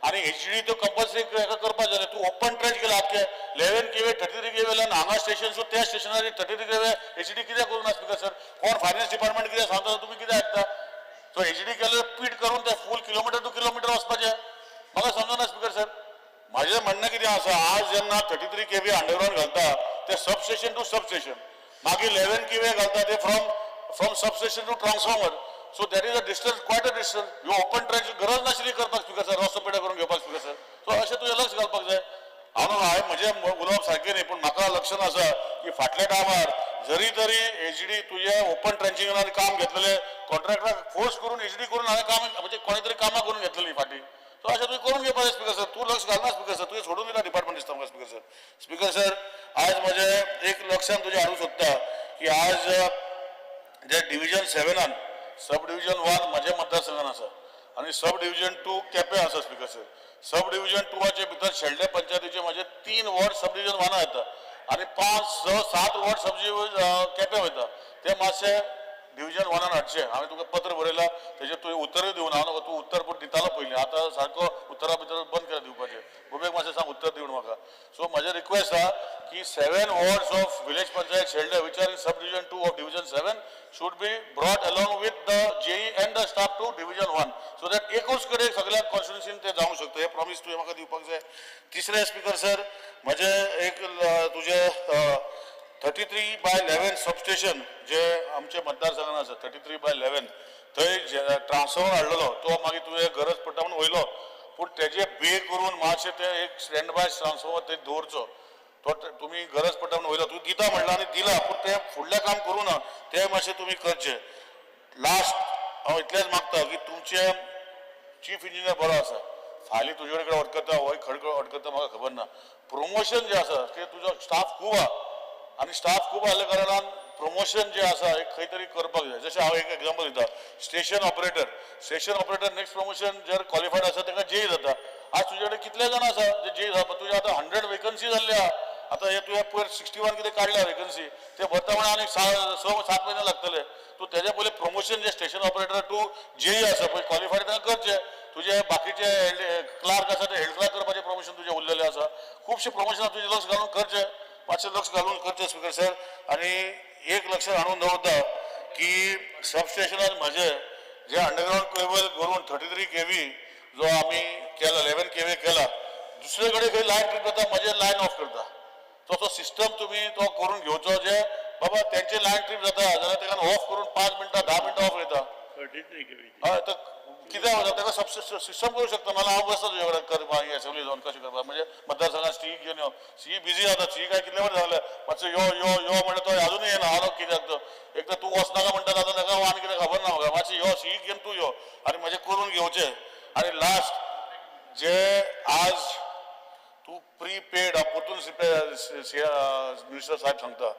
Speaker 20: आनी एचडी त्यो कंपल्सरी हेका करपाक जाय. तूं ओपन ट्रेंच केला आख्खे 11 केवी, 33 केवी वयल्यान हांगा स्टेशन, सो त्या स्टेशनार 33 केवी एचडी कित्याक करूं ना स्पीकर सर? कोण फायनान्स डिपार्टमेंट कितें सांगता, तुमी कितें आयकता? सो एचडी केल्यार पीट करून ते फूल किलोमिटर टू किलोमिटर वचपाचें, म्हाका समजना स्पीकर सर. म्हाजें म्हणणें कितें आसा, आज जेन्ना 33 केवी अंडरग्रावंड घालता ते substation to substation, मागीर 11 केवी घालता ते from sub station to transformer, so that is a distance, quite a distance. ह्यो ओपन ट्रेंच गरज नाशिल्ली करपाक स्पीकर सर, रस्तो पेडे करून घेवपाक स्पीकर सर. सो अशें तुजें लक्ष घालपाक जाय. हांव हांवें म्हजें उलोवप सारकें न्ही, पूण म्हाका लक्षात आसा की फाटल्या टायमार जरी तरी एचडी तुजें ओपन ट्रेंचिंगान काम घेतलेलें, कॉन्ट्रॅक्टराक फोर्स करून एचडी करून हांवें काम, म्हणजे कोणी तरी कामां करून घेतलेली फाटीं. सो अशें तुवें करून घेवपाक जाय स्पीकर सर. तूं लक्ष घालना स्पीकर सर, तुवें सोडून दिला डिपार्टमेंट दिसता म्हाका स्पीकर सर. स्पीकर सर, आज म्हजें एक लक्षात तुजें हाडूंक सोदता की आज जे डिविजन सेवेनान सब डिविजन वन म्हज्या मतदारसंघान आसा आनी सब डिविजन टू केपें आसा स्पीकर सर. सब डिविजन टूवाचे भितर शेल्डे पंचायतीचे म्हजे तीन वॉर्ड सब डिविजन वना येता आनी पांच, स, सात वॉर्ड सब डिविजन केपें वयता. ते मातशे डिविजन वनान हाडचें. हांवें तुका पत्र बरयलां, तेजेर तुवें उत्तरूय दिवना. हांव नको, तूं उत्तर पूण दितालो पयलीं, आतां सारको उत्तरा भितर बंद केला दिवपाचें. गोबेक मातशें सांग उत्तर दिवन म्हाका. सो म्हाजें रिक्वेस्ट आहा की 7 wards of village panchayat Shelde which are in sub division 2 of division 7 should be brought along with the JE and the staff to division 1 so that एकूच कडेन सगळ्या कॉन्स्टिट्युन्सीन ते जावंक शकता. हे प्रॉमीस तुवें म्हाका दिवपाक जाय. तिसरें स्पीकर सर, म्हजें एक तुजें 33/11 सबस्टेशन जे आमचे मतदारसंघान आसा, 33/11 थंय ट्रान्सफॉर्मर हाडलेलो, तो मागीर तुवें गरज पडटा म्हणून वयलो, पूण तेजे बे करून मातशें ते एक स्टँड बाय ट्रान्सफॉर्मर थंय दवरचो. तो तुमी गरज पडटा म्हणून वयलो, तूं दिता म्हणलां आनी दिला, पूण तें फुडलें काम करूं ना, तें मातशें तुमी करचें. लास्ट हांव इतलेंच मागता की तुमचे चीफ इंजिनियर बरो आसा, फायली तुजे कडेन अडकता होय खडखड अडकता म्हाका खबर ना. प्रमोशन जें आसा की तुजो स्टाफ खूब आहा आनी स्टाफ खूब आहल्या कारणान प्रमोशन जें आसा एक खंय तरी करपाक जाय. जशें हांव एक एग्जाम्पल दिता, station operator next promotion जर क्वॉलिफायड आसा ताका जेई जाता. आज तुजे कडेन कितले जाण आसा जे जेई जाता? तुजे आतां 100 वेकन्सी जाल्ली आहा. आतां हे तुवें पयर 61 कितें काडल्या वेकन्सी, ते भरता म्हणून आनीक 6-7 म्हयने लागतले. तूं तेज्या पयलीं प्रमोशन जे स्टेशन ऑपरेटर टू जेई आसा पळय क्वॉलिफायड ताका करचें. तुजे बाकीचे क्लार्क आसा ते हेड क्लार्क करपाचें प्रमोशन तुजें उरलेलें आसा. खुबशें प्रमोशनां तुजें लक्ष घालून करचें, मातशें लक्ष घालून करचें स्पीकर सर. आनी एक लक्षात हाडून दवरता की सबस्टेशनार म्हजें जे अंडरग्रावंड केबल करून 33 kV जो आमी केला, 11 kV केला, दुसरे कडेन खंय लायन ट्रीप जाता म्हजें लायन ऑफ करता. तसो सिस्टम तुमी तो करून घेवचो जे बाबा तेंचे लायन ट्रीप जाता जाल्यार ताका ऑफ करून 5 मिनटां 10 मिनटां ऑफ वयता.
Speaker 1: 33 kV.
Speaker 20: हय, तर कित्याक वता ताका सिस्टम करूं शकता. नाल्यार हांव बसता तुजे कडेन कर मागीर एसेंब्ली जावन कशें करपाक, म्हणजे मतदारसंघात सी घेवन यो. सी बिजी जाता, सी काय कितले वर जालें मातसो यो यो यो म्हणल्यार तो अजुनूय येना. हांव कित्याक तो एक तर तूं वचनाका म्हणटा, आतां ताका आनी कितें खबर ना म्हाका. मातशें यो सी घेवन तूं यो आनी म्हजें करून घेवचें. आनी लास्ट जे आज तूं प्रीपेड परतून मिनिस्टर साहेब सांगता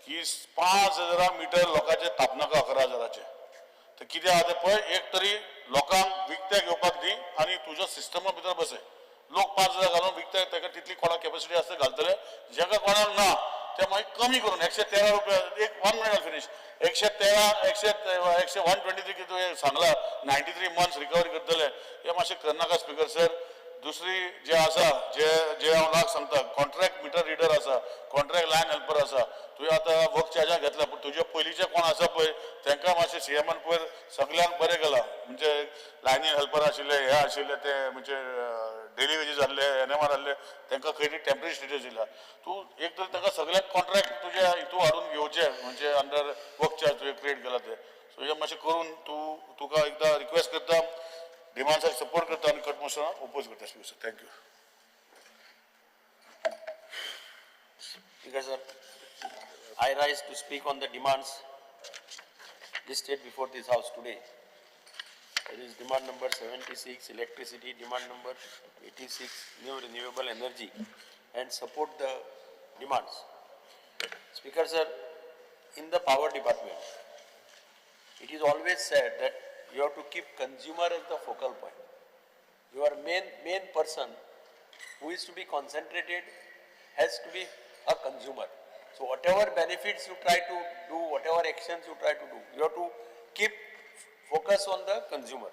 Speaker 20: की 5,000 मिटर लोकांचे तापनाका 11,000 तर कितें आहा तें पळय, एक तरी लोकांक विकतें घेवपाक दी आनी तुज्या सिस्टमा भितर बसय. लोक 5,000 घालून विकते ताका तितली कोणाक कॅपॅसिटी आसता घालतले, जेका कोणाक ना ते मागीर कमी करून 113 रुपया, एक 1 मिनट फिनीश, 113 123 कितें तुवें सांगला 93 मंथ्स रिकवरी करतले, हे मातशें करनाका स्पीकर सर. दुसरी जे आसा जे जे हांव लाग सांगता, कॉन्ट्रॅक्ट मिटर रिडर आसा, कॉन्ट्रॅक्ट लायन हेल्पर आसा, तुवें आतां वर्क चार्जां घेतला, पूण तुजे पयलींचे कोण आसा पळय तांकां मातशें सीएमान पयर सगल्यांक बरें केलां. म्हणजे लायनी हेल्पर आशिल्ले, हे आशिल्ले, ते म्हणजे डेली वेजीस आहले, एनएमआर आहले, तांकां खंय तरी टेम्पररी स्टेटस दिला. तूं एक तर तांकां सगल्यांक कॉन्ट्रॅक्ट तुज्या हितू हाडून घेवचें, म्हणजे अंडर वर्क चार्ज तुवें क्रिएट केला ते. सो हें मातशें करून तूं तुका एकदां रिक्वेस्ट करता, डिमांड्साक सपोर्ट करता आनी कट मोशनाक ओपोज करता. Speaker sir, thank you.
Speaker 10: Speaker sir, I rise to speak on the demands listed before this house today. It is demand number 76, electricity, demand number 86, new renewable energy, and support the demands. Speaker sir, in the power department, it is always said that you have to keep consumer as the focal point. Your main person who is to be concentrated has to be a consumer. So whatever benefits you try to do, whatever actions you try to do, you have to keep focus on the consumer.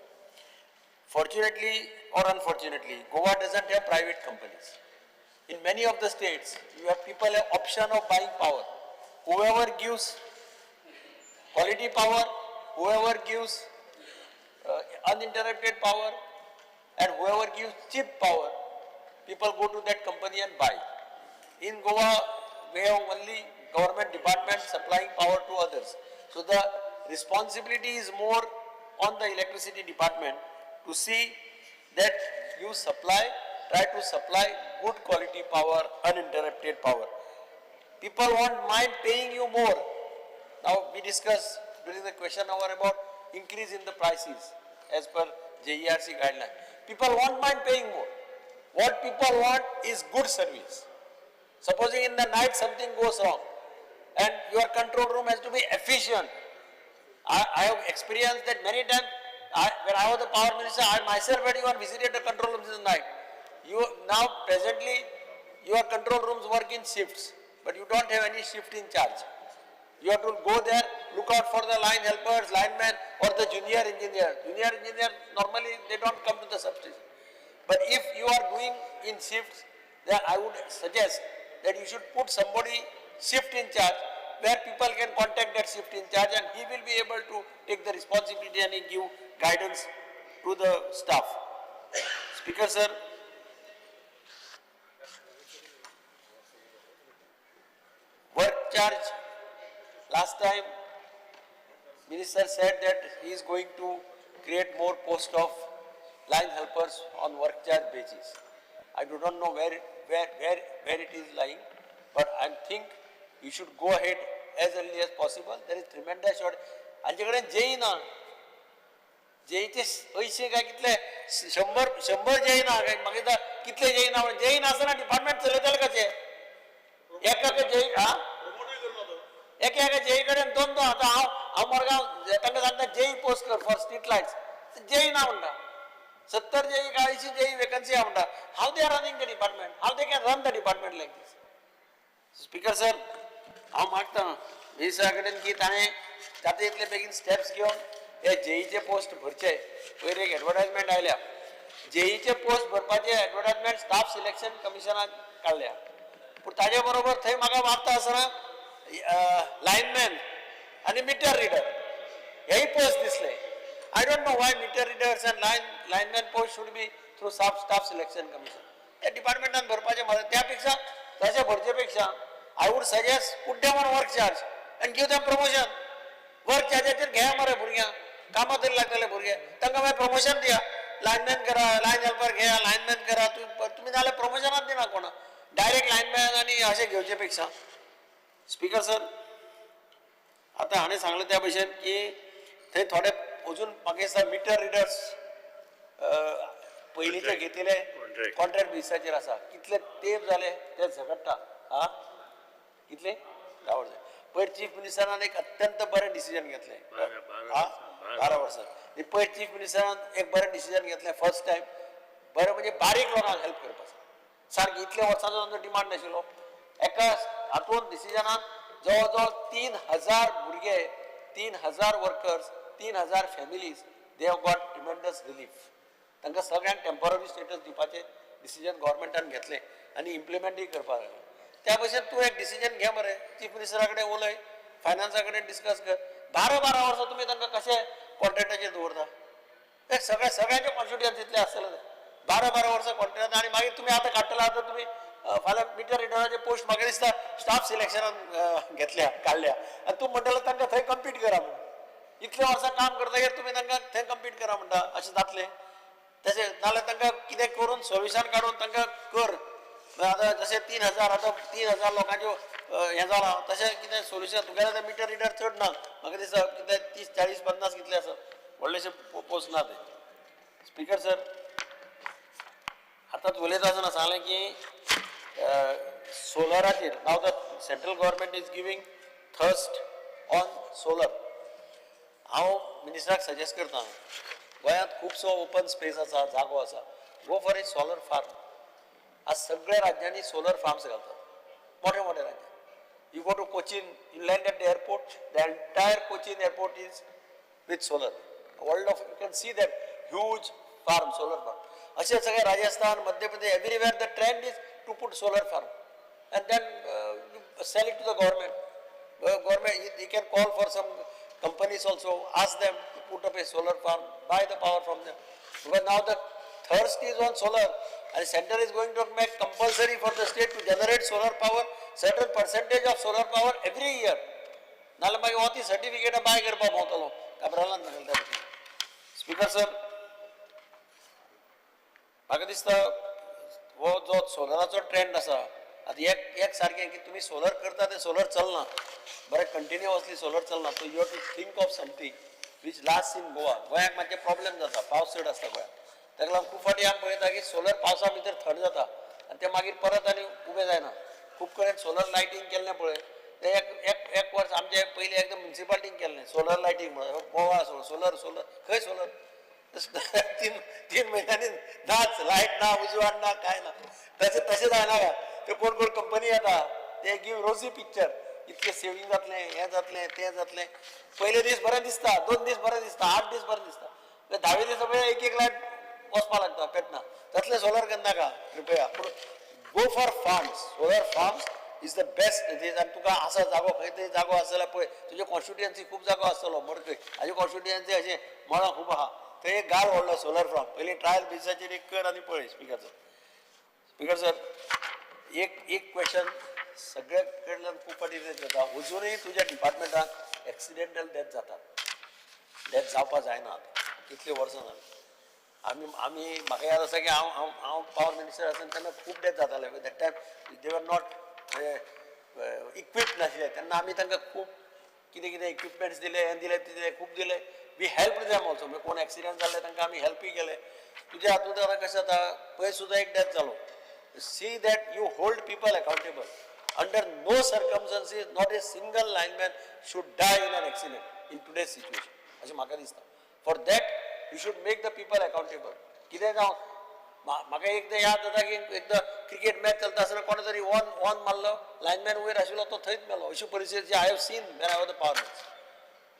Speaker 10: Fortunately or unfortunately, Goa doesn't have private companies. In many of the states, you have people have option of buying power. Whoever gives quality power, whoever gives uninterrupted power, and whoever gives cheap power, people go to that company and buy. In Goa, we have only government departments supplying power to others. So the responsibility is more on the electricity department to see that you try to supply good quality power, uninterrupted power. People won't mind paying you more. Now we discussed during the question hour about increase in the prices as per JERC guideline. People won't mind paying more. What people want is good service. Supposing in the night something goes wrong and your control room has to be efficient. I have experienced that many times. When I was the power minister, I myself had even visited the control rooms in the night. You now presently your control rooms work in shifts, but you don't have any shift in charge. You have to go there
Speaker 21: look out for the line helpers, linemen or the junior engineer. Junior engineer normally they don't come to the substation. But if you are doing in shifts, then I would suggest that you should put somebody shift in charge where people can contact that shift in charge and he will be able to take the responsibility and he give guidance to the staff. Speaker sir, work charge, last time minister said that he is going to create more post of line helpers on work charge basis. I do not know where it is lying, but I think you should go ahead as early as possible. There is tremendous short. आमचे कडेन जेई ना, जेईचे अंयशीं काय कितले 100 जेई ना, काय म्हाका कितले जेई ना, जेई नासतना डिपार्टमेंट चलयतले कशें? एका जेई हा एका एका जेई कडेन दोन दोन. आतां हांव मडगांव तांकां सांगता जेई पोस्ट कर फॉर स्ट्रीट लायट्स, जेई ना म्हणटा. 70 जेई काय 80 जेई वेकन्सी आहा म्हणटा. How they are running the department, how they can run the department like this? Speaker sir, हांव मागता मिनिस्टरा कडेन की ताणें जाता तितले बेगीन स्टेप्स घेवन हे जेईचे पोस्ट भरचे. पयर एक एडवर्टायजमेंट आयल्या, जेईचे पोस्ट भरपाचे एडवर्टायजमेंट स्टाफ सिलेक्शन कमिशनान काडल्या. पूण ताजे बरोबर थंय म्हाका वार्ता आसतना लायनमॅन आनी मिटर रिडर हेय पोस्ट दिसले. I don't know why meter readers and lineman post should be through staff selection commission. त्या डिपार्टमेंटान भरपाचें म्हाका त्या पेक्षा तशें भरचे पेक्षा I would suggest put them on work charge and give them promotion. Work चार्जाचेर घेया मरे भुरग्यांक, कामां तरी लागतले भुरगे, तांकां मागीर प्रमोशन दिया. लायनमॅन करा, लायन हेल्पर घेया, लायनमॅन करा. तुमी नाजाल्यार प्रमोशनाच दिना कोणा, डायरेक्ट लायनमॅन आनी अशें घेवचे पेक्षा. स्पीकर सर, आतां हाणें सांगलें त्या भशेन की थंय थोडे अजून म्हाका दिसता मिटर रिडर्स पयलींचे घेतिल्ले कॉन्ट्रॅक्ट बेसिसाचेर आसा. कितले तेप जाले ते झगडटा. हा कितले 10 वर्सां. पयर चीफ मिनिस्टरान एक अत्यंत बरें डिसिजन घेतलें. 12 वर्सां पयर चीफ मिनिस्टरान एक बरें डिसिजन घेतलें फर्स्ट टायम. बरें म्हणजे बारीक लोकांक हेल्प करपाचें. सारकें इतल्या वर्सांचो तांचो डिमांड नाशिल्लो. एका हातून डिसिजनान जवळ जवळ 3000 भुरगे, 3000 workers, 3000 families, they have got tremendous relief. तांकां सगळ्यांक टेम्पररी स्टेटस दिवपाचें डिसिजन गव्हर्मेंटान घेतलें आनी इम्प्लिमेंटूय करपाक लागलें. त्या भशेन तूं एक डिसिजन घे मरे, चीफ मिनिस्टरा कडेन उलय, फायनान्सा कडेन डिस्कस कर. 12-12 वर्सां तुमी तांकां कशें कॉन्ट्रॅक्टाचेर दवरता? ते सगळ्या सगळ्यांचे कॉन्स्टिट्युएन्सींतले आसतले 12-12 वर्सां कॉन्ट्रॅक्ट. आनी मागीर तुमी आतां काडटले, आतां तुमी फाल्यां मिटर रिडराचे पोस्ट म्हाका दिसता स्टाफ सिलेक्शनान घेतल्या काडल्या आनी तूं म्हणटलो तांकां थंय कम्पीट करा म्हणून. इतल्या वर्सां काम करतकीर तुमी तांकां थंय कम्पीट करा म्हणटा, अशें जातलें? तशें नाजाल्यार तांकां कितें करून सोल्युशन काडून तांकां कर. आतां जशें 3000, आतां 3000 लोकांच्यो हें जालां, तशें कितें सोल्युशन तुगेलें आतां मिटर रिडर चड ना म्हाका दिसता, कितें 30, 40, 50 कितले आसा, व्हडलेशे पोस्ट ना ते. स्पीकर सर, आतांच उलयता आसतना सांगलें की सोलराचेर now the central government is giving thrust on solar. हांव मिनिस्टराक सजेस्ट करता, गोंयांत खुबसो ओपन स्पेस आसा, जागो आसा, go for a solar farm. आज सगळ्या राज्यांनी सोलर फार्म्स घालतात, मोठे मोठे राज्यां. You go to Cochin, you land at the airport, the entire Cochin airport is with solar. World of you can see that huge farm, solar farm. अशे सगळे Rajasthan, Madhya Pradesh, everywhere the trend is to put solar farm and then sell it to the government. Government, you can call for some companies also, ask them to put up a solar farm, buy the power from them. Because now the thirst is on solar and center is going to make compulsory for the state to generate solar power, certain percentage of solar power every year. नाल्यार मागीर हो ती सर्टिफिकेट बाय करपाक भोंवतलो काब्रालान सांगलें त्या भशेन. स्पीकर सर, म्हाका दिसता हो जो सोलराचो ट्रेंड आसा आतां एक सारकें की तुमी सोलर करता तें सोलर चलना बरें, कंटिन्युअसली सोलर चलना. So you have to think of something which last in Goa. गोंयाक मातशें प्रॉब्लेम जाता, पावस चड आसता गोंयांत, ताका लागून खूब फावटी आमी पळयता की सोलर पावसा भितर थंड जाता आनी तें मागीर परत आनी उबें जायना. खूब कडेन सोलर लायटींग केल्लें पळय, तें एक एक एक वर्स आमचें पयलीं एकदम म्युनिसिपालिटीन केल्लें सोलर लायटींग म्हणून, गोवा सोलर सोलर खंय सोलर 3 म्हयन्यांनी नाच, लायट ना, उजवाड ना, कांय ना. तशें तशें जायना काय ते कोण कोण कंपनी येता ते गिव रोजी पिक्चर, इतलें सेवींग जातलें, हें जातलें, तें जातलें. पयले दीस बरें दिसता, 2 दीस बरें दिसता, 8 दीस बरें दिसता, 10वे दीस पळय एक एक लायट वचपा लागता पेटना. तसलें सोलर करनाका कृपया, पूण go for farms. Solar farms is the best. आनी तुका आसा जागो, खंय तरी जागो आसा जाल्यार पळय, तुजे कॉन्स्टिट्युएन्सी खूब जागो आसतलो मडकय, हाजी कॉन्स्टिट्युएन्सी अशें मळां खूब आहा, थंय एक गाल व्हडलो सोलर फार्म, पयलीं ट्रायल बेजिसाचेर एक कर आनी पळय. स्पिकर सर, स्पिकर सर, एक एक क्वेश्चन सगळ्या कडल्यान खूब फावटी जाता, अजुनूय तुज्या डिपार्टमेंटाक एक्सिडेंटल डेथ जातात, डेथ जावपा जायना. कितलीं वर्सां जालीं आमी आमी म्हाका याद आसा की हांव हांव हांव पावर मिनिस्टर आसतना तेन्ना खूब डेथ जाताले. That time they were not equip नाशिल्ले, तेन्ना आमी तांकां खूब कितें कितें इक्विपमेंट्स दिले, हें दिले, दिले, खूब दिले. We help them also, म्हणजे कोण एक्सिडंट जाल्ले तांकां आमी हेल्पूय केले. तुज्या हातूंत आतां कशें जाता, पयर सुद्दां एक डेथ जालो. See that you hold people accountable. Under no circumstances, not a single lineman should die in an accident in today's situation. अशें म्हाका दिसता. For that you should make the people accountable. कितें जावं, म्हाका एकदां याद जाता की एकदां क्रिकेट मॅच चलता आसतना कोणे तरी ऑन ऑन मारलो, लायनमॅन वयर आशिल्लो तो थंयच मेलो. अशी परिस्थिती I have seen when I was the power minister.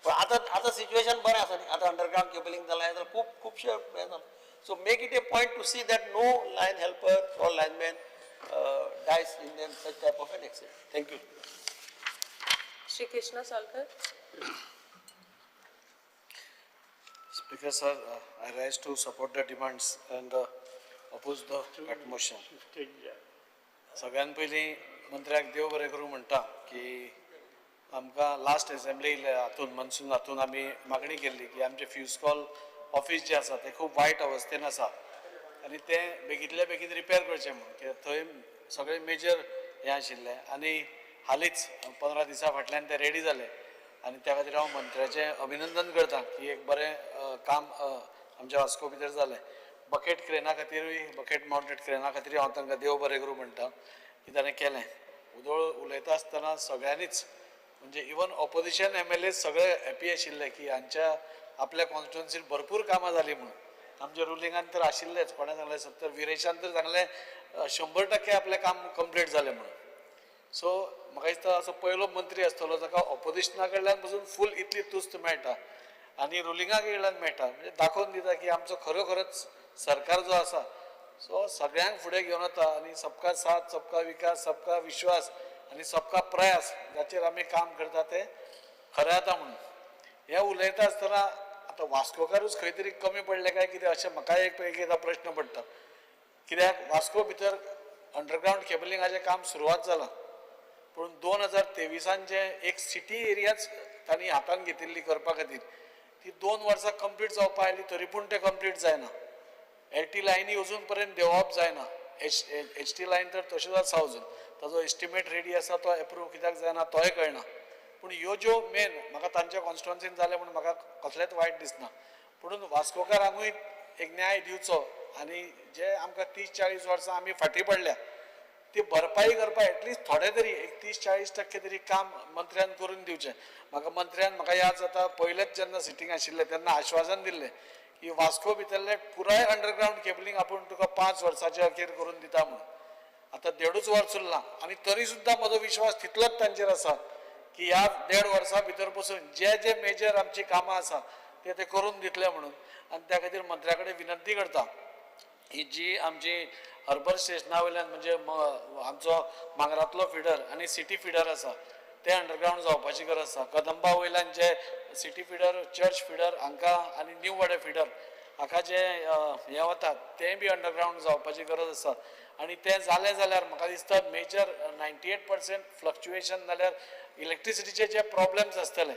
Speaker 21: पूण आतां आतां सिच्युएशन बरें आसा न्ही, आतां अंडरग्रावंड केबलिंग जालां, हें जालां, खूब खुबशें हें जालां. So make it a point to see that no line helper or lineman dies in them such type of an accident. Thank you.
Speaker 4: Shri Krishna Salkar.
Speaker 5: Speaker sir, I rise to support the demands and oppose the cut motion. सगळ्यान पयलीं मंत्र्याक देव बरें करूं म्हणटा की आमकां लास्ट एसेंब्ली हातून मनसून हातून आमी मागणी केल्ली की आमचें फ्यूज कॉल ऑफीस जें आसा तें खूब वायट अवस्थेन आसा आनी तें बेगींतल्या बेगीन रिपेर करचें म्हूण, कित्याक थंय सगळें मेजर हें आशिल्लें आनी हालींच 15 दिसां फाटल्यान तें रेडी जालें आनी त्या खातीर हांव मंत्र्याचें अभिनंदन करता की एक बरें काम आमच्या वास्को भितर जालें. बकेट क्रेना खातीरूय, बकेट मावंटेड क्रेना खातीरूय हांव तांकां देव बरें करूं म्हणटा की ताणें केलें. उदोळ उलयता आसतना सगळ्यांनीच म्हणजे इवन ऑपोजिशन MLA सगळे हॅपी आशिल्ले की हांच्या आपल्या कॉन्स्टिट्युएन्सीन भरपूर कामां जालीं म्हणून. आमच्या रुलिंगान तर आशिल्लेच, कोणें सांगलें 70, विरेशान तर सांगलें 100% आपलें काम कंप्लीट जालें म्हणून. सो म्हाका दिसता असो पयलो मंत्री आसतलो जाका ऑपोजिशना कडल्यान पसून फूल इतली तुस्त मेळटा आनी रुलिंगा कडल्यान मेळटा, म्हणजे दाखोवन दिता की आमचो खरोखरच सरकार जो आसा सो सगळ्यांक फुडें घेवन वता आनी सबका साथ, सबका विकास, सबका विश्वास आनी सबका प्रयास जाचेर आमी काम करता तें खरें जाता म्हणून. हें उलयता आसतना आतां वास्कोकारूच खंय तरी कमी पडले काय कितें अशें म्हाका एक एकदां प्रश्न पडटा, कित्याक वास्को भितर अंडरग्रावंड केबलिंगाचें काम सुरवात जालां, पूण 2023 जें एक सिटी एरियाच तांणी हातान घेतिल्ली करपा खातीर ती 2 वर्सां कंप्लीट जावपा आयली तरी पूण तें कंप्लीट जायना. एल टी लायनी अजून पर्यंत देंवप जायना, एच टी लायन तर तश्योच आसा अजून, ताजो एस्टिमेट रेडी आसा तो एप्रूव कित्याक जायना तोय कळना. पूण ह्यो ज्यो मेन म्हाका तांच्या कॉन्स्टिट्युएन्सीन जालें म्हूण म्हाका कसलेंच वायट दिसना, पुणून वास्कोकारांकूय एक न्याय दिवचो आनी जे आमकां 30-40 वर्सां आमी फाटीं पडल्या ती भरपाई करपाक एटलिस्ट थोडे तरी एक 30-40% तरी काम मंत्र्यान करून दिवचें. म्हाका मंत्र्यान म्हाका याद जाता पयलेच जेन्ना सिटींग आशिल्लें तेन्ना आश्वासन दिल्लें की वास्को भितरलें पुराय अंडरग्रावंड केबलिंग आपूण तुका 5 वर्साच्या अखेर करून दिता म्हणून. आतां 1.5 वर्स उरलां आनी तरी सुद्दां म्हजो विश्वास तितलोच तांचेर आसा की ह्या 1.5 वर्सां भितर पसून जे जे मेजर आमची कामां आसा ते ते करून दितले म्हणून. आनी त्या खातीर मंत्र्या कडेन विनंती करता ही जी आमची हर्बर स्टेशना वयल्यान म्हणजे आमचो मांगरांतलो फिडर आनी सिटी फिडर आसा ते अंडरग्रावंड जावपाची गरज आसा. कदंबा वयल्यान जे सिटी फिडर, चर्च फिडर हांकां आनी न्यू वाडे फिडर हाका जे हें वता तें बी अंडरग्रावंड जावपाची गरज आसा. आनी तें जालें जाल्यार म्हाका दिसता मेजर 98% फ्लक्चुएशन जाल्यार इलेक्ट्रिसिटीचे जे प्रॉब्लम्स आसतले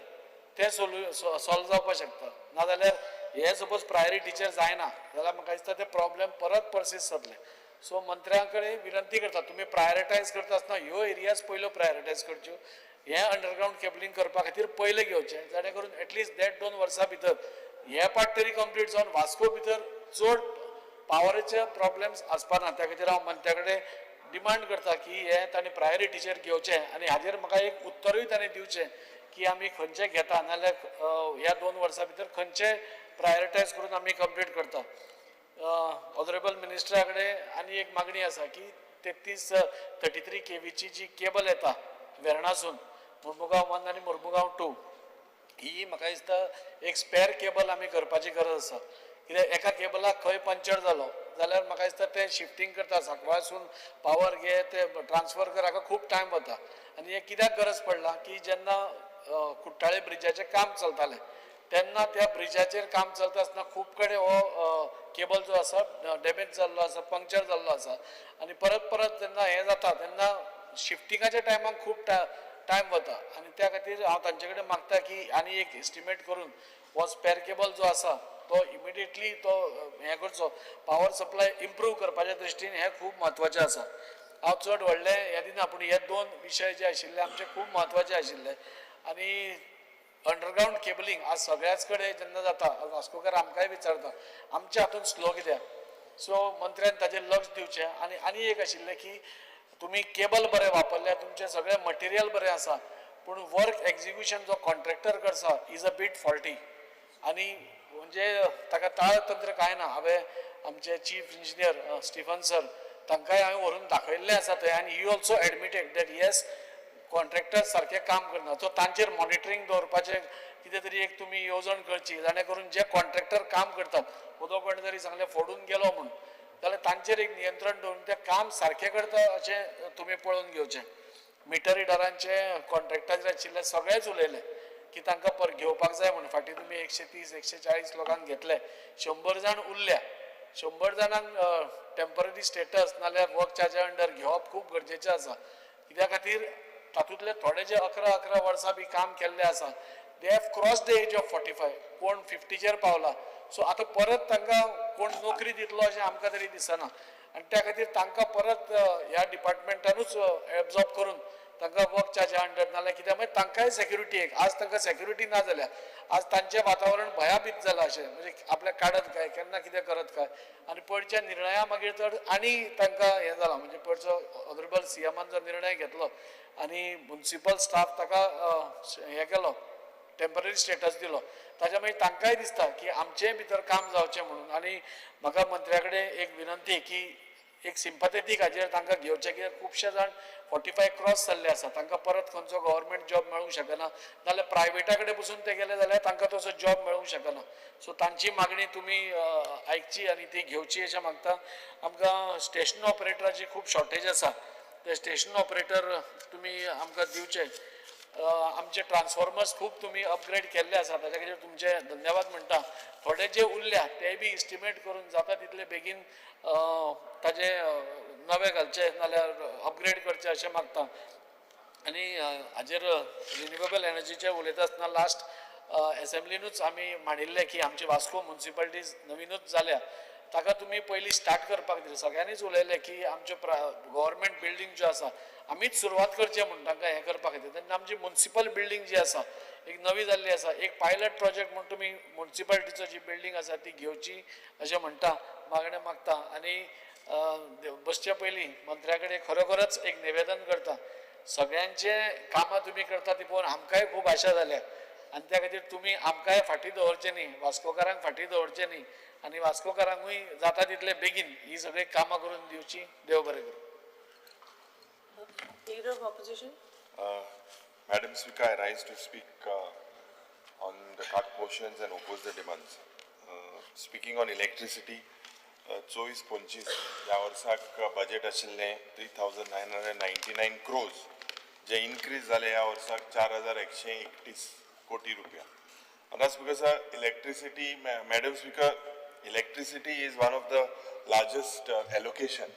Speaker 5: ते सॉल्व जावपाक शकता. नाजाल्यार हे सपोज प्रायोरिटीचेर जायना जाल्यार म्हाका दिसता ते प्रॉब्लम परत पर्सिस्ट जातले. सो मंत्र्यां कडेन विनंती करता तुमी प्रायोरिटायज करता आसतना ह्यो एरियाज पयल्यो प्रायोरिटायज करच्यो, हें अंडरग्रावंड केबलिंग करपा खातीर पयलें घेवचें, जाणे करून एटलिस्ट 1.5-2 वर्सां भितर हे पार्ट तरी कंप्लीट जावन वास्को भितर चड पावराचे प्रॉब्लम्स आसपा ना. त्या खातीर हांव मंत्र्या कडेन डिमांड करता की हें तांणी प्रायोरिटीचेर घेवचें आनी हाजेर म्हाका एक उत्तरूय तांणी दिवचें की आमी खंयचें घेता नाजाल्यार ह्या 2 वर्सां भितर खंयचे प्रायोरिटायज करून आमी कंप्लीट करता. ऑनरेबल मिनिस्टरा कडेन आनी एक मागणी आसा की 33 33 केवीची जी केबल येता वेर्णासून मुर्मुगांव 1 आनी मुर्मुगांव 2 ही म्हाका दिसता एक स्पेर केबल आमी करपाची गरज आसा. कित्याक एका केबलाक खंय पंक्चर जालो जाल्यार म्हाका दिसता तें शिफ्टींग करता, सांकवाळसून पावर घे ते ट्रान्सफर कर, हाका खूब टायम वता. आनी हें कित्याक गरज पडला की जेन्ना कुट्टाळे ब्रिजाचें काम चलतालें तेन्ना त्या ब्रिजाचेर काम चलता आसतना खूब कडेन हो केबल जो आसा डॅमेज जाल्लो आसा, पंक्चर जाल्लो आसा. आनी परत परत जेन्ना हें जाता तेन्ना शिफ्टिंगाच्या टायमाक खूब टायम वता. आनी त्या खातीर हांव तांचे कडेन मागता की आनी एक एस्टिमेट करून हो स्पेर केबल जो आसा तो इमिडिएटली तो हें करचो. पावर सप्लाय इम्प्रूव करपाच्या दृश्टीन हें खूब म्हत्वाचें आसा. हांव चड व्हडलें हें दिना, पूण हे दोन विशय जे आशिल्ले आमचे खूब म्हत्वाचे आशिल्ले. आनी अंडरग्रावंड केबलिंग आज सगळ्याच कडेन जेन्ना जाता, वास्कोकार आमकांय विचारता आमच्या हातून स्लो कित्याक. सो मंत्र्यान ताजेर लक्ष दिवचें. आनी आनी एक आशिल्लें की तुमी केबल बरें वापरल्या, तुमचें सगळें मटेरियल बरें आसा, पूण वर्क एक्जिक्युशन जो कॉन्ट्रॅक्टर करता is a bit faulty. आनी म्हणजे ताका ताळतंत्र कांय ना. हांवें आमचे चीफ इंजिनियर स्टिफन सर तांकांय हांवें व्हरून दाखयल्लें आसा थंय, आनी he also admitted that yes contractor सारकें काम करना. सो तांचेर मॉनिटरींग दवरपाचें कितें तरी एक तुमी येवजण करची, जाणे करून जे कॉन्ट्रॅक्टर काम करतात उदक कोणें तरी सांगलें फोडून गेलो म्हूण, जाल्यार तांचेर एक नियंत्रण दवरून तें काम सारकें करता अशें तुमी पळोवन घेवचें. मिटर रिडरांचे कॉन्ट्रॅक्टर आशिल्ले सगळेच उलयले की तांकां पर घेवपाक जाय म्हूण. फाटीं तुमी 130 140 लोकांक घेतले, 100 जाण उरल्या. 100 जाणांक टेंपररी स्टेटस नाल्यार वर्क चार्जा अंडर घेवप खूब गरजेचें आसा. कित्या खातीर तातूंतले थोडे जे 11-11 वर्सां बी काम केल्लें आसा, they have cross the age of 45, कोण 50चेर पावला. सो आतां परत तांकां कोण नोकरी दितलो अशें आमकां तरी दिसना. आनी त्या खातीर तांकां परत ह्या डिपार्टमेंटानूच एब्जॉर्ब करून तांकां वर्क चार्जा अंडर, नाल्यार कित्याक मागीर तांकांय सेक्युरिटी एक आज तांकां सेक्युरिटी ना जाल्या आज तांचें वातावरण भयाभीत जालां अशें, म्हणजे आपल्याक काडत काय केन्ना कितें करत काय. आनी पयरच्या निर्णया मागीर तर आनी तांकां हें जालां, म्हणजे पयरचो ऑनरेबल सीएमान जो निर्णय घेतलो आनी मुन्सिपल स्टाफ ताका हें केलो, टेंपररी स्टेटस दिलो, ताच्या मागीर तांकांय दिसता की आमचेय भितर काम जावचें म्हणून. आनी म्हाका मंत्र्या कडेन एक विनंती की एक सिंपथेटीक हाजेर तांकां घेवचें, कित्याक खुबशे जाण 45 क्रॉस जाल्ले आसा, तांकां परत खंयचो गव्हर्मेंट जॉब मेळूंक शकना, नाल्यार प्रायवेटा कडेन पसून ते गेले जाल्यार तांकां तसो जॉब मेळूंक शकना. सो तांची मागणी तुमी आयकची आनी ती घेवची अशें मागता. आमकां स्टेशन ऑपरेटराची खूब शॉर्टेज आसा, ते स्टेशन ऑपरेटर तुमी आमकां दिवचे. आमचे ट्रान्सफॉर्मर्स खूब तुमी अपग्रेड केल्ले आसा, ताच्या खातीर तुमचे धन्यवाद म्हणटा. थोडे जे उरल्या ते बी इस्टिमेट करून जाता तितले बेगीन ताजे नवे घालचे नाल्यार अपग्रेड करचे अशें मागता. आनी हाजेर रिन्युएबल एनर्जीचेर उलयता आसतना लास्ट एसेंब्लीनूच आमी मांडिल्लें की आमची वास्को मुन्सिपालिटीज नवीनूच जाल्या, ताका तुमी पयलीं स्टार्ट करपाक दिलें. सगळ्यांनीच उलयलें की आमच्यो गव्हर्मेंट बिल्डींग ज्यो आसा आमीच सुरवात करचें म्हूण तांकां हें करपा खातीर. तेन्ना आमची मुन्सिपल बिल्डींग जी आसा एक नवी जाल्ली आसा, एक पायलट प्रोजेक्ट म्हूण तुमी मुन्सिपालिटीचो जी बिल्डींग आसा ती घेवची अशें म्हणटा, मागणें मागता. आनी बसचे पयलीं मंत्र्या कडेन खरोखरच एक निवेदन करता, सगळ्यांचें कामां तुमी करता ती पळोवन आमकांय खूब आशा जाल्या आनी त्या खातीर तुमी आमकांय फाटीं दवरचें न्ही, वास्कोकारांक फाटीं दवरचें न्ही, आनी वास्कोकारांकूय जाता तितले बेगीन ही सगळीं कामां करून दिवची. देव बरें करूं.
Speaker 4: Leader of Opposition.
Speaker 7: Madam Speaker, I rise to speak on the cut motions and oppose the demands. Speaking on electricity, 24-25 ह्या वर्साक बजेट आशिल्लें 3,999 crores, जे इन्क्रीज जाले ह्या वर्साक 4,131 कोटी रुपया. हांगा speaker sir, electricity, madam speaker, electricity is one of the largest allocation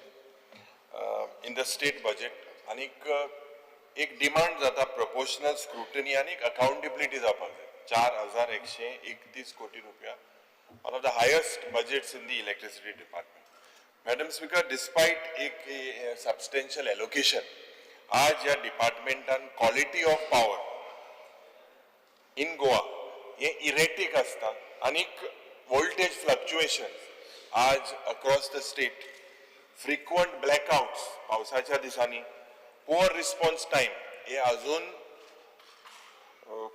Speaker 7: in the state budget. आनीक एक डिमांड जाता प्रपोर्शनल स्क्रुटनी आनी अकाउंटेबिलिटी जावपाक जाय. 4,131 कोटी रुपया, one of the highest budgets in the electricity department. Madam speaker, despite एक सबस्टेन्शियल एलोकेशन, आज ह्या डिपार्टमेंटान quality of power in Goa हें इरेटीक आसता आनीक वोल्टेज फ्लक्चुएशन आज across the state, frequent blackouts पावसाच्या दिसांनी, पुअर रिस्पॉन्स टायम हे अजून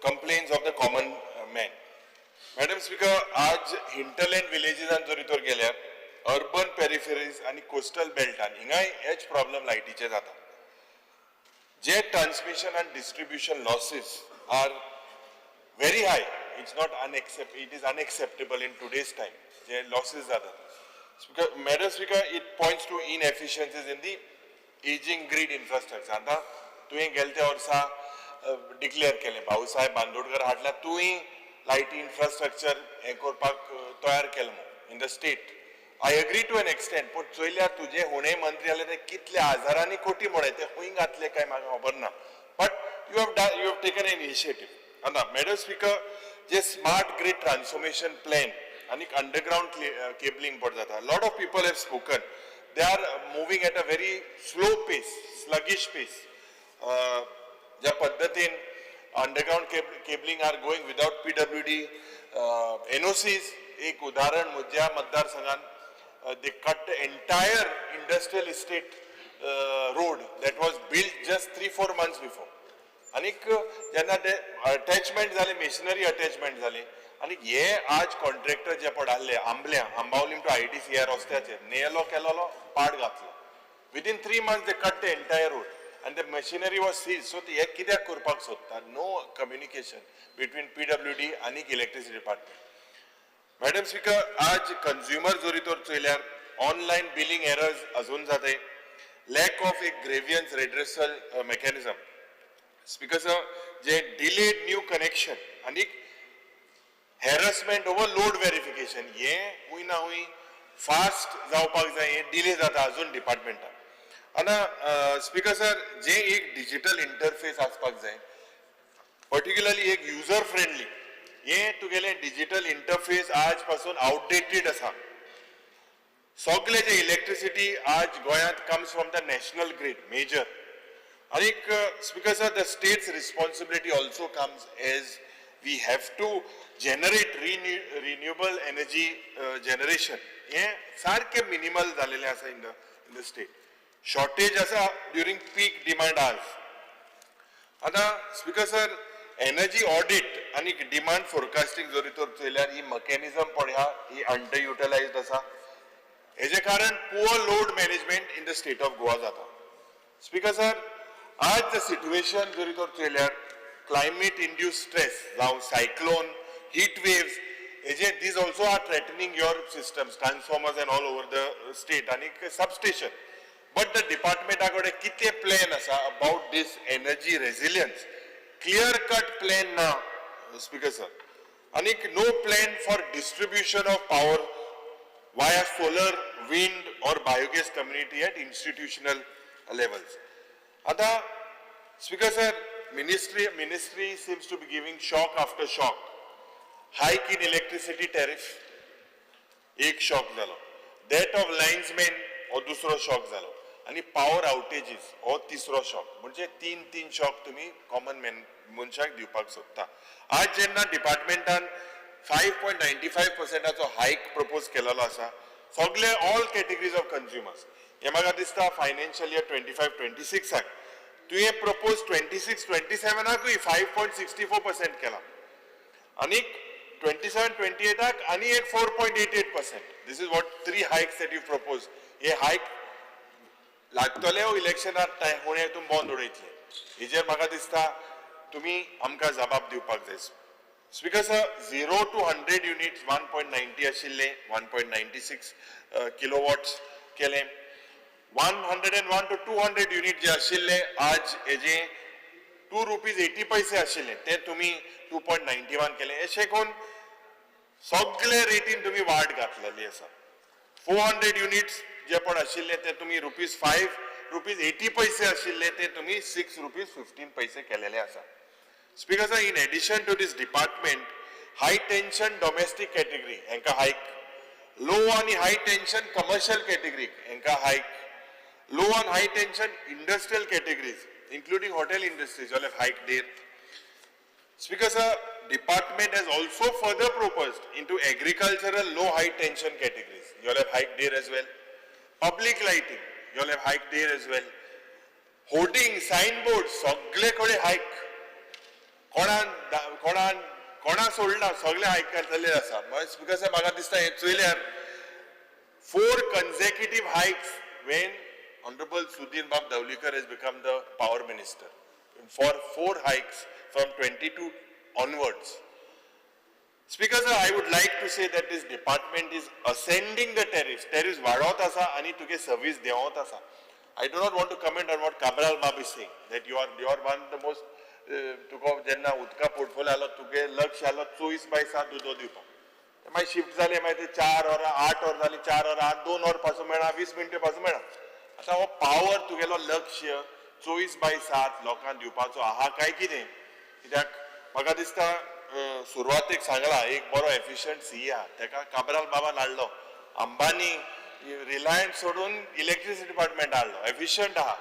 Speaker 7: complaints of the common man. Madam speaker, आज हिंटरलँड विलेजीसान जरी तर गेल्यार अर्बन पेरिफेरीज आनी कोस्टल बेल्टान हिंगाय हेच प्रॉब्लम लायटीचे जाता. जे ट्रान्समिशन आनी distribution losses are very high. It's not it is unacceptable in today's time J losses जातात. Speaker, Madam Speaker, it points to inefficiencies in the aging grid infrastructure. आतां तुवें गेले त्या वर्सा डिक्लेअर केलें, भाऊसाहेब बांदोडकर हाडला, तुवें लायटी इन्फ्रास्ट्रक्चर हें करपाक तयार केलें म्हूण in the state. I agree to an extent, पूण चोयल्यार तुजे हुणे मंत्री जाले ते कितले हजारांनी कोटी मोडे ते खंय घातले काय म्हाका खबर ना, but you have taken an initiative. आतां मॅडम स्पीकर, जे स्मार्ट ग्रीड ट्रान्सफॉर्मेशन प्लॅन आनी अंडरग्रावंड केबलिंग पड जाता, lot of people have spoken, they are moving at a very slow pace, sluggish pace. ज्या पद्दतीन underground cabling are going without PWD NOCs. एक उदाहरण म्हज्या मतदारसंघात, they cut the entire industrial estate road that was built just 3-4 months before. आनीक जेन्ना ते अटॅचमेंट जाले, मेशिनरी अटॅचमेंट जाली आनी हे आज कॉन्ट्रॅक्टर जे पड आहले आंबल्या आंबावलीम टू आयटीसी ह्या रस्त्याचेर नेलो केलोलो पाड घातलो. Within 3 months they cut the entire road and the machinery was seized. So हे कित्याक करपाक सोदता? No communication between PWD आनी इलेक्ट्रिसिटी डिपार्टमेंट. मॅडम स्पीकर, आज कंज्युमर जरी तर चोयल्यार ऑनलायन बिलिंग एरर्स अजून जाताय, लॅक ऑफ एक grievance redressal mechanism. Speaker sir, J delayed new connection आनी हॅरसमेंट ओवर लोड व्हेरिफिकेशन हे हुंय ना हुंय फास्ट जावपाक जाय. हे डिले जाता अजून डिपार्टमेंटान. आतां स्पीकर सर, जे एक डिजिटल इंटरफेस आसपाक जाय, पर्टिक्युलरली एक युजर फ्रेंडली, हे तुगेले डिजिटल इंटरफेस आज पासून आउटडेटेड आसा. सगळे जे इलेक्ट्रिसिटी आज गोंयांत comes from the national grid major. आनीक Speaker sir, the state's responsibility also comes as we have to generate renewable energy generation. हें सारकें मिनिमल जालेलें आसा in the state. Shortage आसा ड्युरींग पीक डिमांड आज. आतां स्पीकर सर, एनर्जी ऑडिट आनी डिमांड फोरकास्टिंग जरी तर चोयल्यार ही मॅकॅनिझम पळय आहा, ही अंडर युटिलायज्ड आसा. हेजे कारण poor load management in the state of Goa जाता. स्पीकर सर, आज the situation जरी तर चोयल्यार क्लायमेट इंड्यूस स्ट्रेस जावं सायक्लोन, हीट वेव्स, हेजे these also are threatening your systems, transformers and all over the state आनी सबस्टेशन. बट the डिपार्टमेंटा कडेन कितें प्लॅन आसा about this energy resilience? Clear cut plan ना स्पीकर सर. आनीक no plan for distribution of power via solar, wind or biogas community at institutional levels. आता Speaker sir, ministry seems to be giving shock after shock. Hike in electricity tariff, एक शॉक जालो. Death of linesman हो दुसरो शॉक जालो आनी पावर आउटेजीस हो तिसरो शॉक. म्हणजे तीन तीन शॉक तुमी कॉमन मॅन मनशाक दिवपाक सोदता. आज जेन्ना डिपार्टमेंटान 5.95 पर्सेंटाचो हायक प्रपोज केलेलो आसा सगळे ऑल कॅटेगरीज ऑफ कंज्युमर्स, हे म्हाका दिसता फायनान्शियल इयर 25-26आक तुवें प्रपोज 26-27आकूय 5.64% केला आनीक 27-28आक आनी एक 4.88%. This is what three hikes that you propose. हे हायक लागतले वो इलेक्शनाक हुणे तुमी बंद उडयतले? हेजेर म्हाका दिसता तुमी आमकां जबाब दिवपाक जाय. Speaker sir, 0 to 100 units 1.90 आशिल्ले, 1.96 kilowatts केले. 101 to 200 unit जे आशिल्ले, आज हेजे 2 रुपीज 80 पैसे आशिल्ले, ते तुमी 2.91 केले. अशें करून सगळे रेटीन तुमी वाड घातलेली आसा. 400 युनिट्स जे पण आशिल्ले ते तुमी रुपीज 5 रुपीज 80 पैसे आशिल्ले, ते तुमी 6 रुपीज 15 पैसे केलेले आसा. Speaker sir, in addition to this department, high tension domestic category हांकां हायक, लो आनी हाय टेन्शन कमर्शियल कॅटेगरी हांकां हायक, low and high tension industrial categories including hotel industries all have hike there. Speaker sir, department has also further proposed into agricultural low high tension categories. You all have hiked there as well. Public lighting, you all have hiked there as well. Hoarding, signboards, सगळे कडेन हायक. कोणान कोणान कोणा सोडना, सगळे हायक घातलेले आसा. स्पीकर साहेब, म्हाका दिसता हें चोयल्यार four consecutive hikes when Honorable Sudin Bab Dhavalikar has become the power minister for 4 hikes from 22 onwards. Speaker sir, I would like to say that this department is ascending the tariffs. Tariffs वाडोवत आसा आनी तुगे सर्वीस देंवत आसा. I do not want to comment on what Cabral Bab is saying, that you are one of the most, तुका जेन्ना उदका पोर्टफोलियो आलो तुगे लक्ष आलो 24/7 उदक दिवपाक. मागीर शिफ्ट जाले, मागीर ते 4 वरां 8 वरां जाली, 4 वरां 2 वर पासून मेळना, 20 मिनटां पासून मेळना. आतां हो पावर तुगेलो लक्ष 24/7 लोकांक दिवपाचो आहा काय कितें? कित्याक म्हाका दिसता सुरवातेक सांगला एक बरो एफिशियंट सी आहा, तेका काब्राल बाबान हाडलो, अंबानी रिलायन्स सोडून इलेक्ट्रिसिटी डिपार्टमेंट हाडलो, एफिशियंट आहा.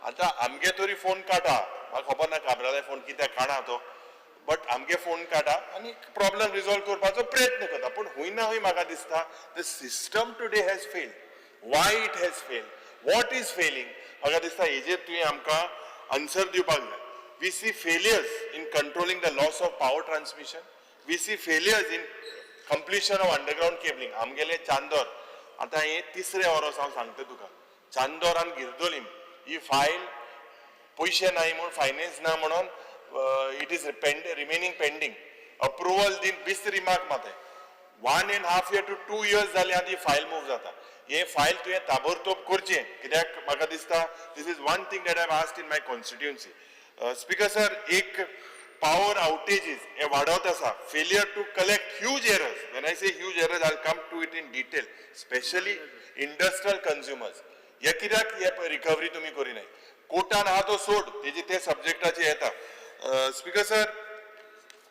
Speaker 7: आतां आमगे तरी फोन काडटा, म्हाका खबर ना काब्राले फोन कित्याक काडा तो, बट आमगे फोन काडटा आनी प्रॉब्लम रिजॉल्व करपाचो प्रयत्न करता. पूण हुंय ना हुंय म्हाका दिसता the system today has failed. Why it has failed, what is failing, म्हाका दिसता हेजेर तुवें आमकां आन्सर दिवपाक जाय. We see failures in controlling the loss of power transmission. We see failures in completion of underground cabling. आमगेले चांदोर आतां हें तिसरें वरोस हांव सांगता तुका, चांदोर आनी गिरदोलीम ही फायल पयशे नाय म्हूण, फायनान्स ना म्हणून it is remaining pending. Approval दिन बेस्त रिमार्क माताय. 1.5 year to 2 years जाले आनी ही फायल मूव जाता. हे फायल तुवें ताबडतोब करचें, कित्याक म्हाका दिसता this is one thing that I have asked in my constituency. Speaker sir, एक पावर आउटेजीस हे वाडत आसा, failure to collect huge errors. When I say huge errors, I come to it in detail, specially industrial consumers. हे कित्याक हे रिकवरी तुमी करिनाय? कोर्टान आहा तो सोड, तेजी ते सब्जेक्टाचे येता. Speaker sir,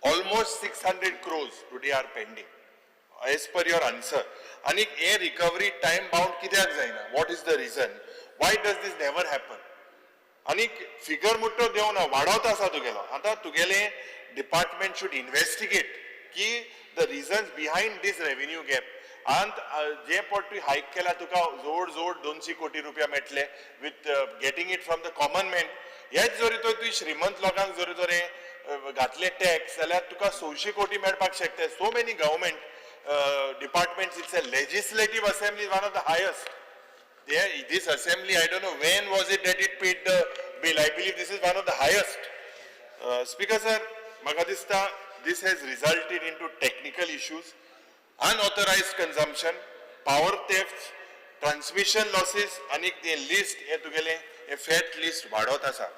Speaker 7: almost 600 crores today are pending as per your answer. आनी हे रिकवरी टायम बाउंड कित्याक जायना? What is the reason? Why does this never happen? आनी फिगर मुट्टो देवना, वाडत आसा तुगेलो. आतां तुगेले डिपार्टमेंट should investigate की the reasons behind this revenue gap. आनी जे पट तुवें हायक केला तुका जोड जोड 200 कोटी रुपया मेळटले with getting it from the common man. हेच जरी तर तुवें श्रीमंत लोकांक जरी तर घातले टॅक्स जाल्यार तुका 600 कोटी मेळपाक शकता. So many government departments, it's a legislative assembly one of the highest. This assembly, I don't know when was it that it paid the bill. I believe this is one of the highest. Speaker sir, म्हाका दिसता this has resulted into technical issues, unauthorized consumption, power thefts, transmission losses, आनी ते list हे तुगेले हे fat list वाडत आसा.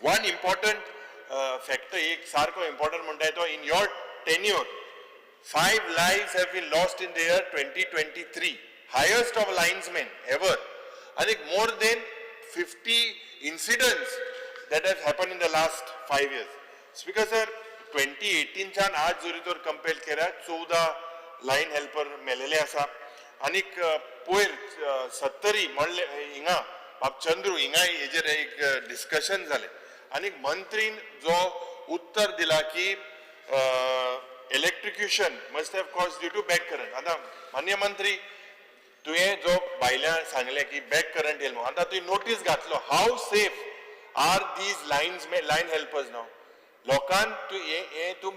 Speaker 7: One important factor, एक सारको important म्हणटा तो in your tenure, 5 lives have been lost in the year 2023. Highest of linesmen ever. I think more than 50 incidents that have happened in the last 5 years. Speaker sir, 2018 च्यान आज जरी तर कंपेर केल्यार 14 लायन हेल्पर मेलेले आसा. आनीक पयर 70 म्हणले हिंगा बाब चंद्रू हिंगा हेजेर एक डिस्कशन जालें आनीक मंत्रीन जो उत्तर दिला की electrocution must have cause due to back current. आतां मान्य मंत्री, तुवें जो भायल्यान सांगलें की बॅक करंट येयल म्हणून, आतां तुवें नोटीस घातलो, how safe are these lines line helpers नाव? लोकांक तूं हें तूं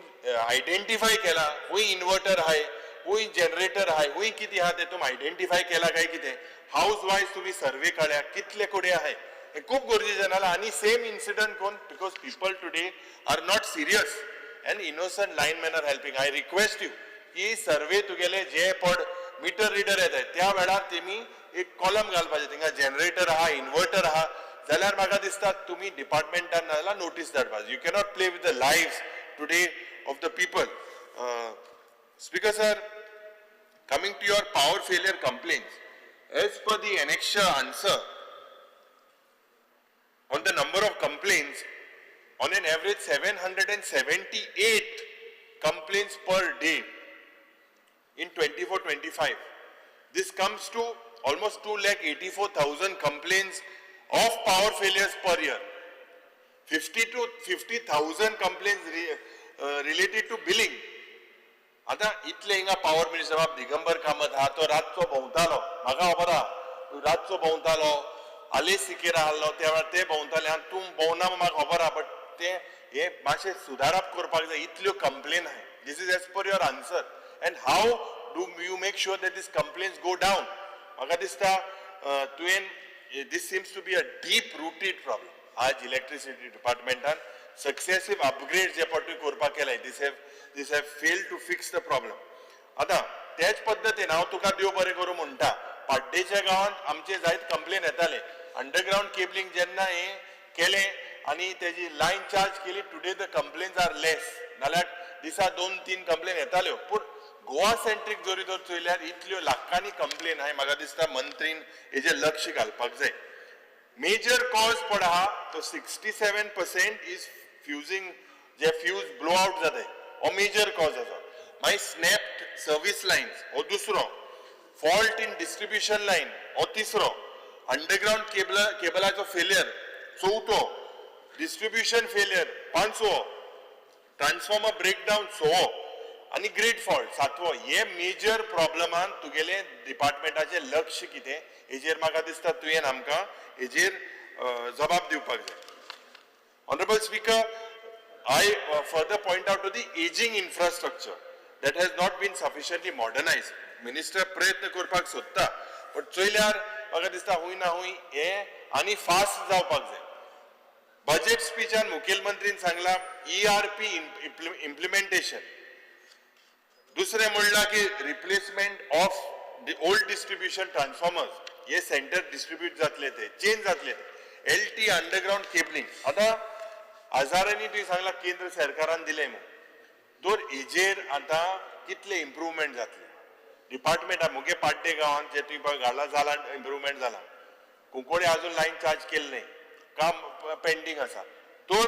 Speaker 7: आयडेंटिफाय केला, खूंय इन्वर्टर आहाय, खूंय जनरेटर आहाय, खूंय कितें आहा तें तूं आयडेंटिफाय केला काय कितें? हावज वायज तुमी सर्वे काडल्या, कितले कडेन आहाय, हें खूब गरजेचें नाल्यार आनी सेम इन्सिडंट कोण, because people today are not serious and innocent linemen are helping. I request you की सर्वे तुगेले जे पड मिटर रिडर येताय त्या वेळार तेमी एक कॉलम घालपाचें, थिंगा जनरेटर आहा, इन्वर्टर आहा, जाल्यार म्हाका दिसता तुमी डिपार्टमेंटान नाजाल्यार नोटीस धाडपाक. You cannot play with the lives today of the people. Speaker sir, coming to your power failure complaints, as per the annexure answer on the number of complaints, on an average 778 complaints per day in 24-25. This comes to almost 2,84,000 complaints of power failures per year. 50 to 50,000 complaints related to billing. आतां इतले हिंगा पावर मिनिस्टर बाब दिगंबर कामत आहा, तो रातचो भोंवतालो, म्हाका खबर आहा, रातचो भोंवतालो, आले सिकेरा आहलो त्या वेळार ते भोंवताले. आनी तूं भोंवना म्हाका खबर आहा, बट ते हे मातशें सुदारप करपाक जाय. इतल्यो कंप्लेन आहाय, this is as per your answer. And how do you make sure that these complaints go down? म्हाका दिसता तुवें this seems to be a deep rooted problem. आज इलेक्ट्रिसिटी डिपार्टमेंटान सक्सेसीव अपग्रेड जे पट्टू करपाक केले, this have fail to fix the problem. आतां तेच पद्दतीन हांव तुका देव बरें करूं म्हणटा, पाड्डेच्या गांवांत आमचे जायत कंप्लेन येताले. अंडरग्रावंड केबलिंग जेन्ना हें केलें आनी तेजी लायन चार्ज केली, today the complains are less. नाल्यार दिसा 2-3 कंप्लेन येताल्यो. पूण गोवा सेंट्रीक जरी तर चोयल्यार इतल्यो लाखांनी कंप्लेन आहाय. म्हाका दिसता मंत्रीन हेजेर लक्ष घालपाक जाय. मेजर कॉज पड आहा तो 67% is फ्युजींग, जे फ्यूज ब्लो आउट जाताय हो मेजर कॉज आसा. मागीर स्नॅप्ड सर्वीस लायन्स हो दुसरो, फॉल्ट इन डिस्ट्रिब्युशन लायन हो तिसरो, अंडरग्रावंड केबलाचो फेलियर चवथो, डिस्ट्रिब्युशन फेलियर पांचवो, ट्रान्सफॉर्मर ब्रेकडावन सवो आनी ग्रीड फॉल्ट सातवो. हे मेजर प्रॉब्लमान तुगेले डिपार्टमेंटाचें लक्ष कितें हेजेर म्हाका दिसता तुवें आमकां हेजेर जबाब दिवपाक जाय. Honourable speaker, I further point out to the ageing infrastructure that has not been sufficiently modernised. Minister प्रयत्न करपाक सोदता, पण चोयल्यार म्हाका दिसता हुंय ना हुंय हे आनी फास्ट जावपाक जाय. बजेट स्पिचान मुखेलमंत्रीन सांगला ERP implementation. दुसरें म्हणलां की replacement of the old distribution transformers, hey centre distribute जातले, ते चेंज जातले, LT underground cabling. आतां हजारांनी तुवें सांगला केंद्र सरकारान दिलें म्हूण, तर हेजेर आतां कितले इम्प्रुवमेंट जातले डिपार्टमेंटा? मुगे पाड्डे गांवांत जे तुवें पळय घाला जाला, इम्प्रुवमेंट जाला. कुंकळ्ळे अजून लायन चार्ज केले न्ही, काम पेंडींग आसा. तर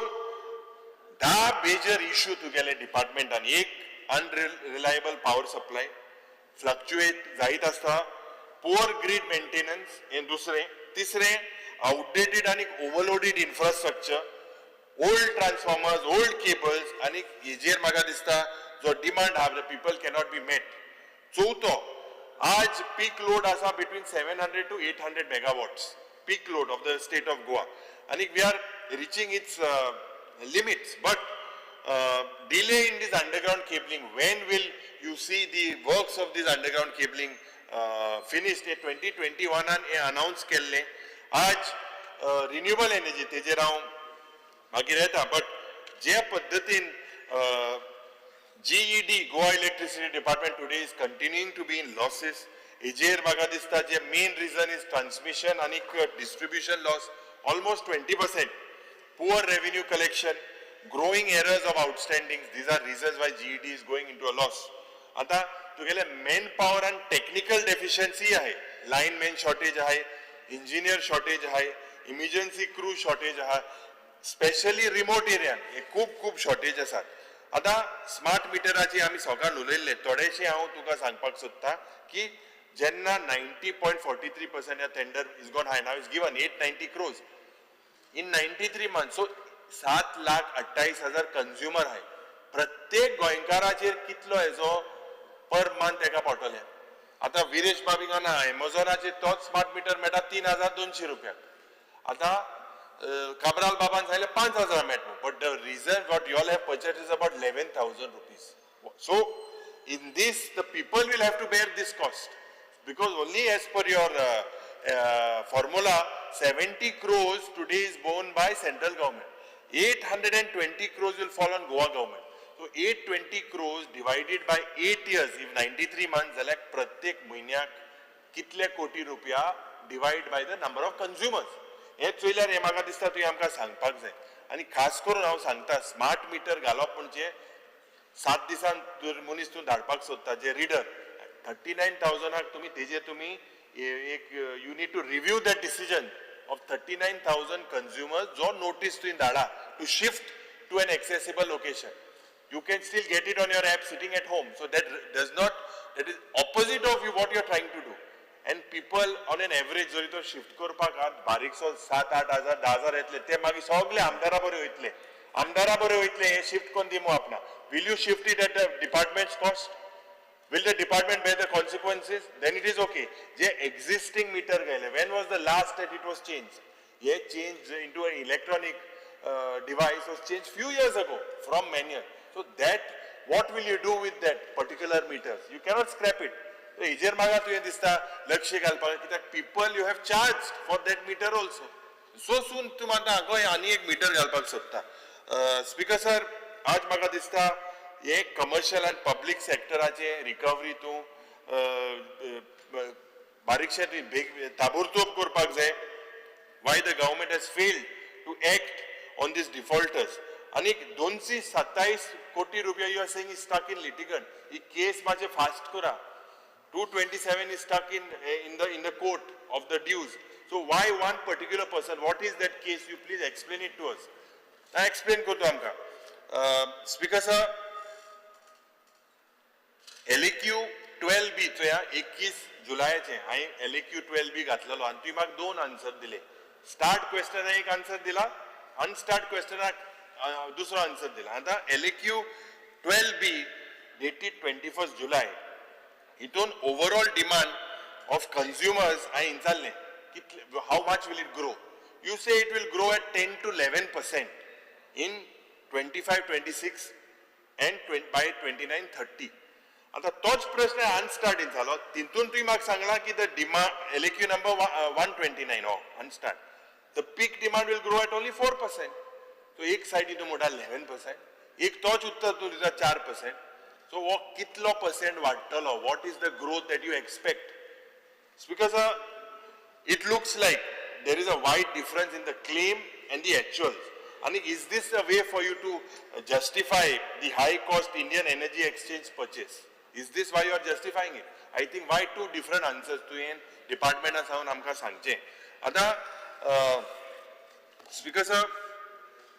Speaker 7: 10 मेजर इश्यू तुगेले डिपार्टमेंटान. एक अनरिलायबल पावर सप्लाय फ्लक्च्युएट जायत आसता, पुअर ग्रीड मेंटेनन्स हें दुसरें, तिसरें आउटडेटेड आनी overloaded infrastructure, old transformers, old cables, आनी हेजेर म्हाका दिसता जो डिमांड आहा the people cannot be met. चवथो, आज पीक लोड आसा between 700 to 800 megawatts peak load of the state of Goa, आनी we are reaching its limits. But delay in this underground cabling, when will you see the works of this underground cabling finished? हे 2021 हे अनाउन्स केल्ले. आज रिन्युएबल एनर्जी तेजेर हांव मागीर येता, बट जे पद्दतीन GED, Goa Electricity Department, today is continuing to be in losses, हेजेर म्हाका दिसता जे मेन रिजन is transmission आनी distribution loss almost 20%, poor revenue collection, growing arrears of outstandings. These are reasons why GED is going into a loss. आता तुगेले मॅन पॉवर आनी टेक्निकल डेफिशियन्सी आहे, लायन मॅन शॉर्टेज आहे, इंजिनियर शॉर्टेज आहे, इमर्जन्सी क्रू शॉर्टेज आहा, स्पेशली रिमोट एरियान हे खूब खूब शॉर्टेज आसात. आतां स्मार्ट मिटराची आमी सकाळ उलयल्ले थोडेशे, हांव तुका सांगपाक सोदता की जेन्ना 90.43% ह्या tender is gone high, now is given 890 crores in 93 month, so 7,28,000 consumer आहाय. प्रत्येक गोंयकाराचेर कितलो हेजो पर मंथ एका पडटले? आतां विरेश बाबीक ना एमेझॉनाचेर तोच स्मार्ट मिटर मेळटा 3200 रुपयाक. आतां काब्राल बाबान सांगलें 5000 मेळटा, but the reason what you all have purchase is about 11,000 rupees. So in this the people will have to bear this cost, because only as per your formula 70 crores today is borne by central government, 820 crores will fall on Goa government. So 820 crores divided by 8 years, if 93 months जाल्यार प्रत्येक म्हयन्याक कितले कोटी रुपया divide by the number of consumers. हे चोयल्यार हे म्हाका दिसता तुवें आमकां सांगपाक जाय. आनी खास करून हांव सांगता, स्मार्ट मिटर घालप म्हणजे 7 दिसान मनीस तूं धाडपाक सोदता जे रिडर 39,000 तुमी तेजेर तुमी एक you need to review that decision of 39,000 consumers जो नोटीस तुवें धाडा to shift to an accessible location. You can still get it on your app sitting at home. So that does not, that is opposite of you what you are trying to do. And people on an average जरी तो शिफ्ट करपाक आहा बारीकसो 7-8 हजार 10 हजार येतले, ते मागीर सगळे आमदारा बरे वयतले, आमदारा बरे वयतले हे शिफ्ट करून दी मू आपणा. Will you shift it at the department's cost? Will the department bear the consequences? Then it is okay. J existing meter घायले, when was the last that it was changed? Hey change into an electronic device was changed few years ago from manual. So that, what will you do with that particular meters? You cannot scrap it. हेजेर म्हाका तुवें दिसता लक्ष घालपाक, कित्याक people you have charge for that meter also. So soon तूं आतां गोंय आनी एक मिटर घालपाक सोदता. स्पिकर सर, आज म्हाका दिसता हे कमर्शियल आनी पब्लीक सेक्टराचे रिकवरी तूं बारीकशें तुवें बेग ताबडतोब करपाक जाय. Why the government has failed to act on these defaulters? आनी 227 कोटी रुपया you are saying is stuck in litigant. He case मातशें फास्ट करा. 227 is stuck in the court of the dues. So why one particular person? What is that case? You please explain it to us. Explain करतो आमकां. Speaker sir, LAQ 12B चोया, 21 जुलयाचे हांवें एलएक्यू 12B घातलेलो आनी तुवें म्हाका दोन आन्सर दिले. स्टार्ट क्वेश्चनाक एक आन्सर दिला, अनस्टार्ट क्वेश्चनाक दुसरो आन्सर दिला. आतां LAQ 12B dated 21 July, हितून ओवरऑल डिमांड ऑफ कन्ज्युमर्स हांवें विचारलें कितले, how much will it grow? You say it will grow at 10 to 11% in 25-26 and by 29-30. आतां तोच प्रश्न अनस्टार्ट जालो, तितून तुवें म्हाका सांगलां की the demand, LAQ number 129 हो unstarred, the peak demand will grow at only 4%. So एक सायडी तूं म्हणटा 11%, एक तोच उत्तर तूं दिता 4%. सो हो कितलो पर्सेंट वाडटलो? What is the growth that you expect? Speaker sir, it looks like there is a wide difference in the claim and the actuals. And is this a way for you to justify the high cost Indian Energy Exchange purchase? Is this why you are justifying it? I think why two different answers? तुवें डिपार्टमेंटा सावन आमकां सांगचें. आतां speaker sir,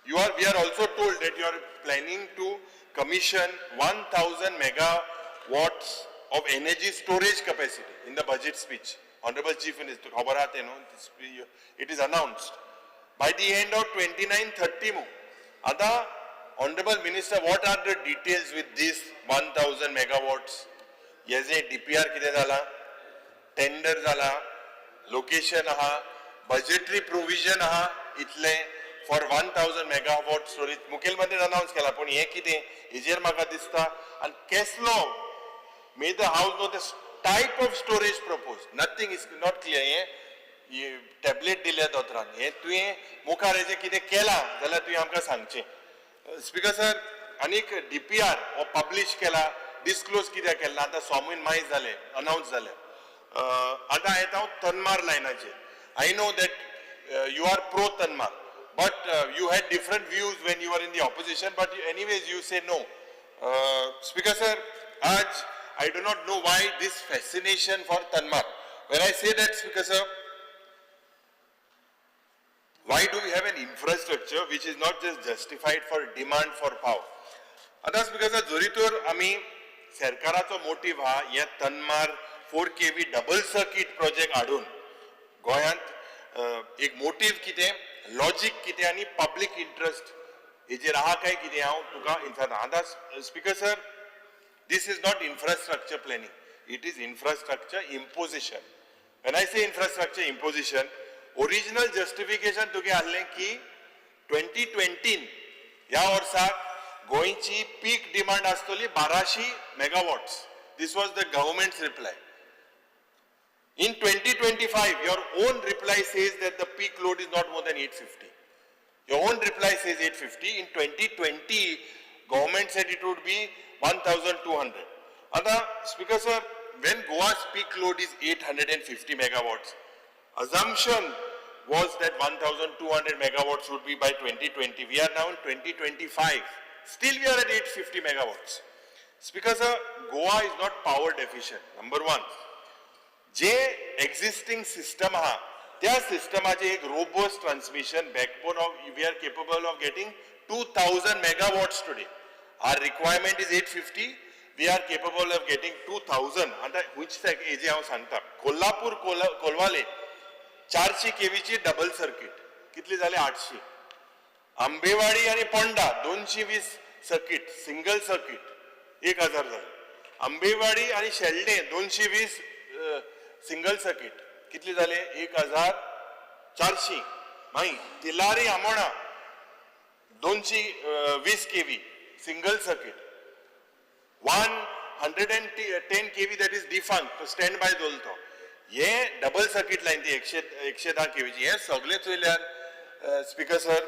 Speaker 7: we are also told that you are planning to commission 1000 megawatts of energy storage capacity in the budget speech. Honorable Chief Minister, खबर आहा तें न्हू, it is announced by the end of 29-30 मु. आतां Honorable Minister, what are the details with this 1000 megawatts? हे जे DPR कितें जाला, टेंडर जाला, लोकेशन आहा, बजेटरी प्रोविजन आहा इतलें for 1000 megawatt storage? मुखेलमंत्रीन अनाउन्स केला, पूण हें कितें हेजेर म्हाका दिसता. आनी केसलो, may the house know the type of storage propose? Nothing is not clear. हे टॅबलेट दिल्या दोतोरान, हें तुवें मुखार हेजें कितें केलां जाल्यार तुवें आमकां सांगचें. स्पिकर सर, आनीक डीपीआर हो पब्लीश केला, डिस्क्लोज कित्याक केला? आतां 6 म्हयने मायज जाले अनाउन्स जाले. आतां येता हांव तन्मार लायनाचेर. I know that you are pro Tanmar, but you had different views when you are in the opposition, but anyways you say no. Speaker sir, आज I do not know why this fascination for Tanmar. When I say that, Speaker sir, why do we have an infrastructure which is not just justified for demand for power? आतां स्पीकर सर, जरी तर आमी सरकाराचो मोटीव हा हे तन्मार 4 kV double circuit project हाडून गोंयांत एक मोटीव कितें, लॉजीक कितें आनी पब्लीक इंट्रस्ट हेजेर आहा काय कितें, हांव तुका विचारता. आतां speaker sir, this is not infrastructure planning, it is infrastructure imposition. When I say infrastructure imposition, original justification तुगे आहलें की 2020 ह्या वर्साक गोंयची पीक डिमांड आसतली 1200 megawatts. This was the government's reply. In 2025, your own reply says that the peak load is not more than 850. Your own reply says 850. In 2020, government said it would be 1200. आता, Speaker sir, when Goa's peak load is 850 megawatts, assumption was that 1200 megawatts would be by 2020. We are now in 2025. Still we are at 850 megawatts. Speaker sir, Goa is not power deficient, number one. J existing system आहा त्या सिस्टमाचे एक robust transmission backbone of we are capable of getting 2000 megawatts today. Our requirement is 850, we are capable of getting 2000. आतां which हेजे हांव सांगता, कोल्हापूर कोलवाले 400 केवीची डबल सर्किट, कितली जाली? 800. आंबेवाडी आनी पोंडा 220 सर्किट, सिंगल सर्किट, 1000 जाले. आंबेवाडी आनी शेल्डें 220 सिंगल सर्किट, कितली जाले? 1400. मागीर Tillari Amona 220 kV single circuit, one 110 kV that is defunct, stand by दवरलो तो. हे डबल सर्किट लायन ती 110 केवीची. हे सगळे चोयल्यार speaker sir,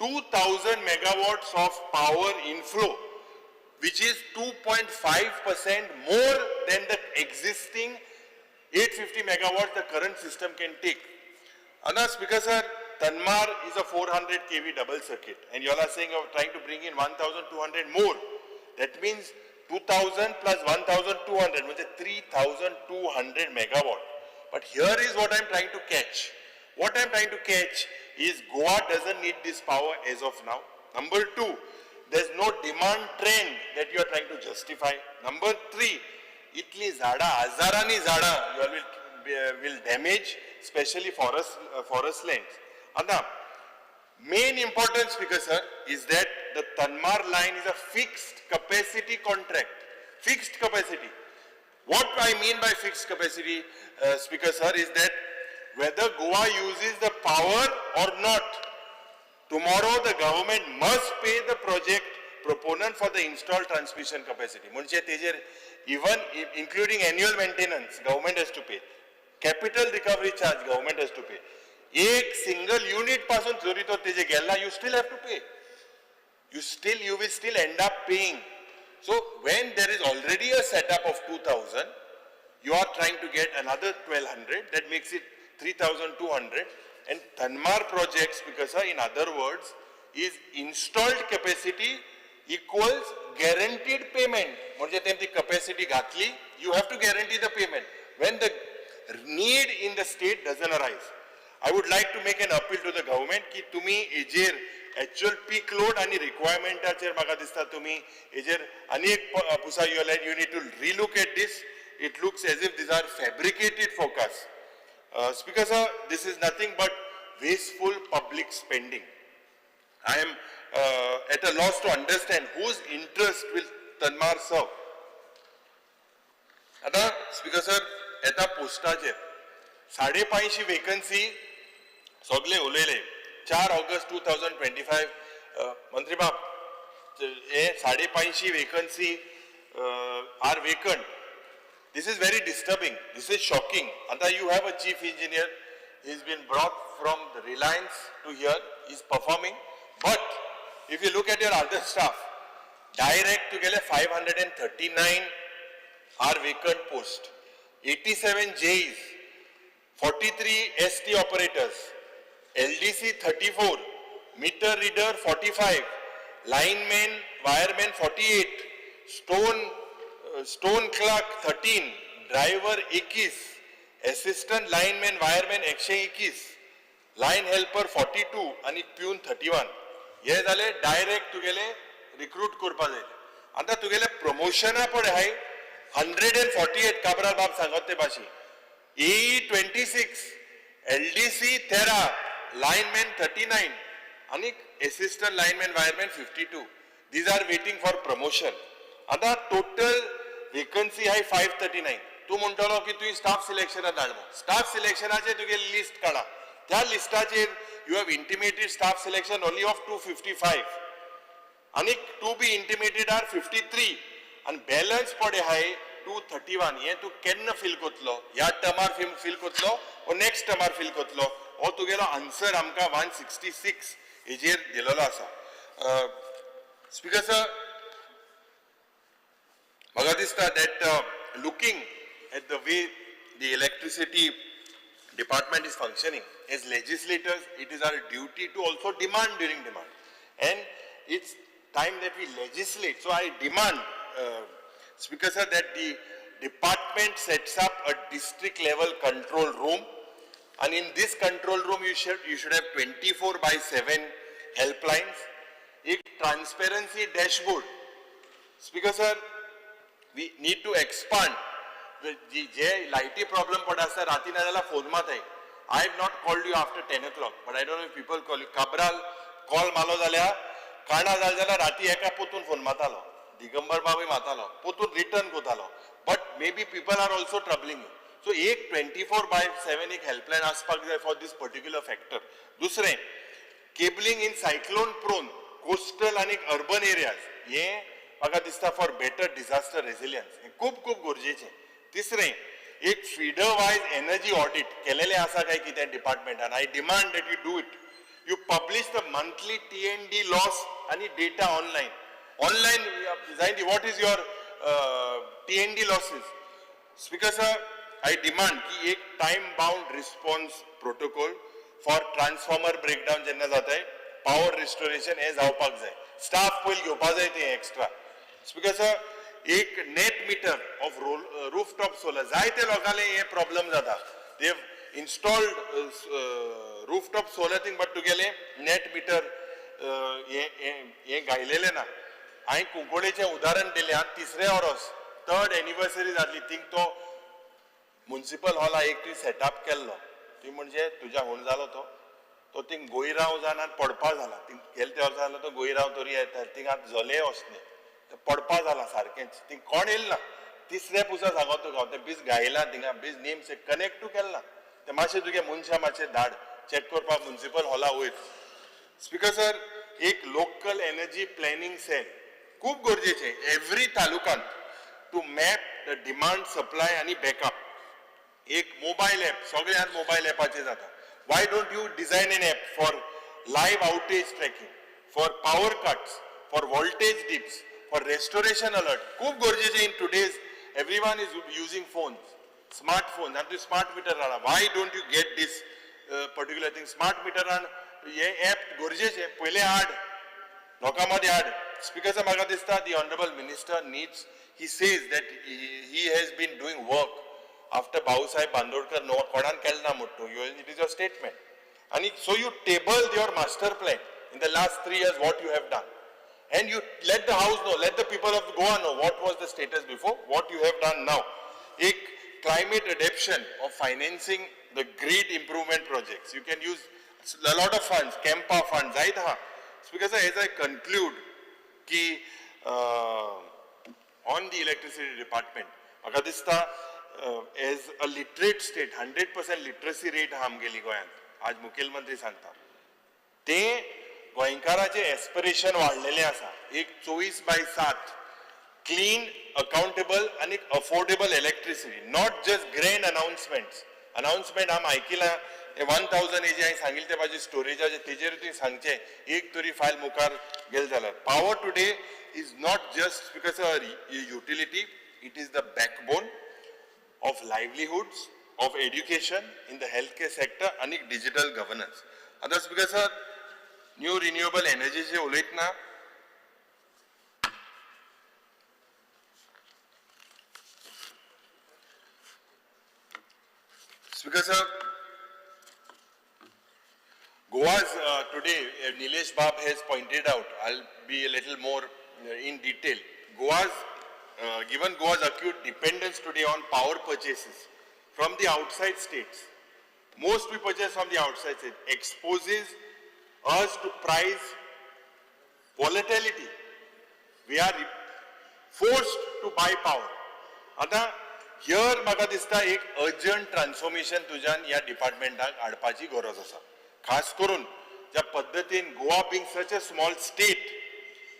Speaker 7: 2000 megawatts of power inflow, which is 2.5% more than the existing 850 megawatts the current system can take. Anna, Speaker sir, Tanmar is a 400 kV double circuit, and you all are saying of trying to bring in 1200 more. That means 2000 plus 1200, which is 3200 megawatt. But here is what I am trying to catch. What I am trying to catch is Goa doesn't need this power as of now. Number two, there's no demand trend that you are trying to justify. Number three, itli zada, hazarani zada, you all will damage, especially forest lands. Anna, main importance, Speaker sir, is that the Tanmar line is a fixed capacity contract. Fixed capacity. What I mean by fixed capacity, Speaker sir, is that whether Goa uses the power or not, tomorrow the government must pay the project proponent for the installed transmission capacity. Munche tejer, even including annual maintenance, government has to pay. Capital recovery charge, government has to pay. Ek single unit pasun zori to teje gella, you still have to pay. You will still end up paying. So when there is already a setup of 2000, you are trying to get another 1200, that makes it 3200. And Tanmar projects, because in other words, is installed capacity equals guaranteed payment. Mhanje tem ti capacity ghatli, you have to guarantee the payment when the need in the state doesn't arise. I would like to make an appeal to the government ki tumi ejer actual peak load ani requirementacher maka dista tumi ejer ani ek pusa you like, you need to relook at this. It looks as if these are fabricated forecasts. Speaker sir, this is nothing but wasteful public spending. I am at a loss to understand whose interest will Tanmar serve. Ata, Speaker sir, eta postaचे 550 vacancy सगळे उलयले 4 ऑगस्ट 2025. मंत्री बाब, हे 550 vacancy are vacant. This is very disturbing. This is shocking. Ata you have a chief engineer. He has been brought from the Reliance to here. He is performing. But if you look at your other staff, direct together 539 are vacant post, 87 JEs, 43 ST operators, LDC 34, meter reader 45, lineman, wireman 48, stone clerk 13, driver 21, assistant lineman, wireman 121, line helper 42 आणि प्यून 31. हे जाले डायरेक्ट तुगेले रिक्रूट करपा जाय. आतां तुगेले प्रमोशना पळय हाय 148 काब्राल बाब सांगत ते भाशेन, AE 26, LDC 13, lineman 39 आनी assistant lineman wireman 52. These are waiting for promotion. आतां टोटल वेकन्सी हाय 539. तूं म्हणटलो की तुवें स्टाफ सिलेक्शनाक धाड म्हूण. स्टाफ सिलेक्शनाचेर तुगे लिस्ट काडा. त्या लिस्टाचेर you have intimated staff selection only of 255 आनी to be intimated are 53 आनी बॅलन्स पडे हाय 231. हें तूं केन्ना फील करतलो? ह्या टर्मार फील करतलो ओ नेक्स्ट टर्मार फील करतलो? हो तुगेलो आन्सर आमकां 166 हेजेर दिलेलो आसा. स्पीकर सर, म्हाका दिसता that looking at the way the electricity department is functioning, as legislators, it is our duty to also demand during demand. And it's time that we legislate. So I demand, Speaker sir, that the department sets up a district level control room. And in this control room, you should have 24/7 helplines, a transparency dashboard. Speaker sir, we need to expand. जे लायटी प्रॉब्लम पड आसता राती ना जाल्यार phone माताय. I have not called you after 10 o'clock, but I don't know if people call you. Cabral call मारलो जाल्यार काणा जालें जाल्यार राती एका पोतून फोन मारतालो, दिगंबर बाबूय मारतालो, पोतून return कोतालो. But maybe people are also troubling you. So एक 24/7 एक हेल्पलायन आसपाक जाय फॉर these particular factor. दुसरें, cabling in cyclone prone coastal आनी अर्बन एरियाज, हे म्हाका दिसता फॉर बेटर डिझास्टर रेजिलियन्स हें खूब खूब गरजेचें. तिसरें, एक फिडर वायज एनर्जी ऑडिट केलेलें आसा काय कितें डिपार्टमेंटान? I demand that you do it. You publish the monthly T&D loss आनी data online. Online जायती what is your T&D losses. Speaker sir, I demand की एक time bound response protocol for transformer breakdown जेन्ना जाताय, पावर रिस्टोरेशन हें जावपाक जाय. स्टाफ पयलीं घेवपा जाय तें एक्स्ट्रा. स्पीकर सर, एक net meter of role rooftop solar. जायते लोकांले हे प्रॉब्लम जाता, they installed rooftop solar thing, but तुगेले नेट मिटर हें घायलेलें ना. हांवें कुंकळेचें उदाहरण दिलें. आतां तिसऱ्या वरोस, थर्ड एनिवर्सरी जातली, थिंग तो मुन्सिपल हॉला एक तुवें सेटअप केल्लो, ती म्हणजे तुज्या हून जालो तो तो थिंग गोयरांव जावन आतां पडपा जाला. थिंग गेले त्या वर्सा जालो तो गोयरांव तरी येता, थिंग आतां जले वचने ते पडपा जाला सारकेंच. थिंग कोण येयला तिसऱ्या पुसा सांगो तुका हांव, तें बीज गायला थिंगा, बीज नेम से कनेक्टू केल्ला ना. ते मातशें तुगे मनशां मातशें धाड चॅक करपाक मुन्सिपल हॉला वयर. स्पीकर सर, एक लोकल एनर्जी प्लॅनिंग सेल खूब गरजेचें एवरी तालुकांत to map the demand, supply आनी बॅकअप. एक मोबायल एप, सगळ्यांत मोबायल एपाचेर जाता. Why don't you design an app for live outage tracking, for power cuts, for voltage dips, for restoration alert? खूब गरजेचें. In today's, everyone is using phones, smart phone, आनी तुवें स्मार्ट मिटर हाडला. Why don't you get this particular thing? Smart मिटरान हे एप गरजेचें, पयलें हाड, लोकां मदीं हाड. स्पीकर, म्हाका दिसता the honourable minister needs, he says that he has been doing work after Bhausaheb Bandodkar, no कोणान केलें ना म्हूण तूं, it is your statement. आनी so you table your master plan in the last 3 years, what you have done, and you let the house know, let the people of Goa know what was the status before, what you have done now. एक climate adaptation of financing the grid improvement projects. You can use a lot of funds, CAMPA funds, जायत आहा. Because as I conclude की on the electricity department, म्हाका दिसता as a literate state, 100% literacy rate आहा आमगेली गोंयांत, आज मुखेलमंत्री सांगता ते गोंयकाराचें एस्पिरेशन वाडलेलें आसा एक 24/7 क्लीन, अकाउंटेबल आनी affordable electricity, not just grand announcements. Announcement आमी आयकिलां, 1000 एजी हांवें सांगिल्लें ते म्हाजी स्टोरेजाचे, तेजेर तुवें सांगचें एक तरी फायल मुखार गेले जाल्यार. Power today is not just because a utility, it is the backbone of livelihoods, of education, in the healthcare sector आनी digital governance. आतां स्पीकर सर, न्यू रिन्युएबल एनर्जीचे उलयतना Speaker sir, Goa's today, Nilesh Bab has pointed out, I'll be a little more in detail. Goa's, given Goa's acute dependence today on power purchases from the outside states, most we purchase from the outside state, exposes us to price volatility. We are forced to buy power. आतां here म्हाका दिसता एक अर्जंट ट्रान्सफॉर्मेशन तुज्यान ह्या डिपार्टमेंटाक हाडपाची गरज आसा. खास करून ज्या पद्दतीन Goa being such a small state,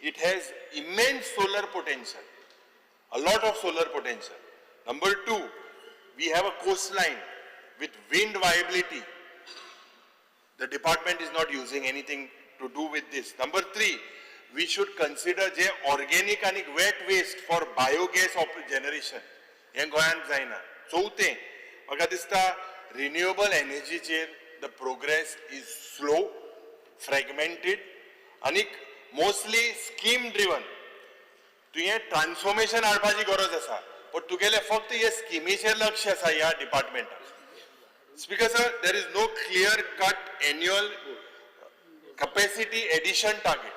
Speaker 7: it has immense solar potential, a lot of solar potential. Number two, we have a coastline with wind viability. The department is not using anything to do with this. Number three, we should consider J organic आनी wet waste for biogas generation. हें गोंयांत जायना. चवथें, म्हाका दिसता रिन्युएबल एनर्जीचेर the progress is slow, fragmented आनी मोस्टली स्कीम ड्रिवन. तुवें ट्रान्सफॉर्मेशन हाडपाची गरज आसा, पण तुगेलें फक्त हे स्किमीचेर लक्ष आसा ह्या डिपार्टमेंटाक. Speaker sir, there is no clear cut annual capacity addition target.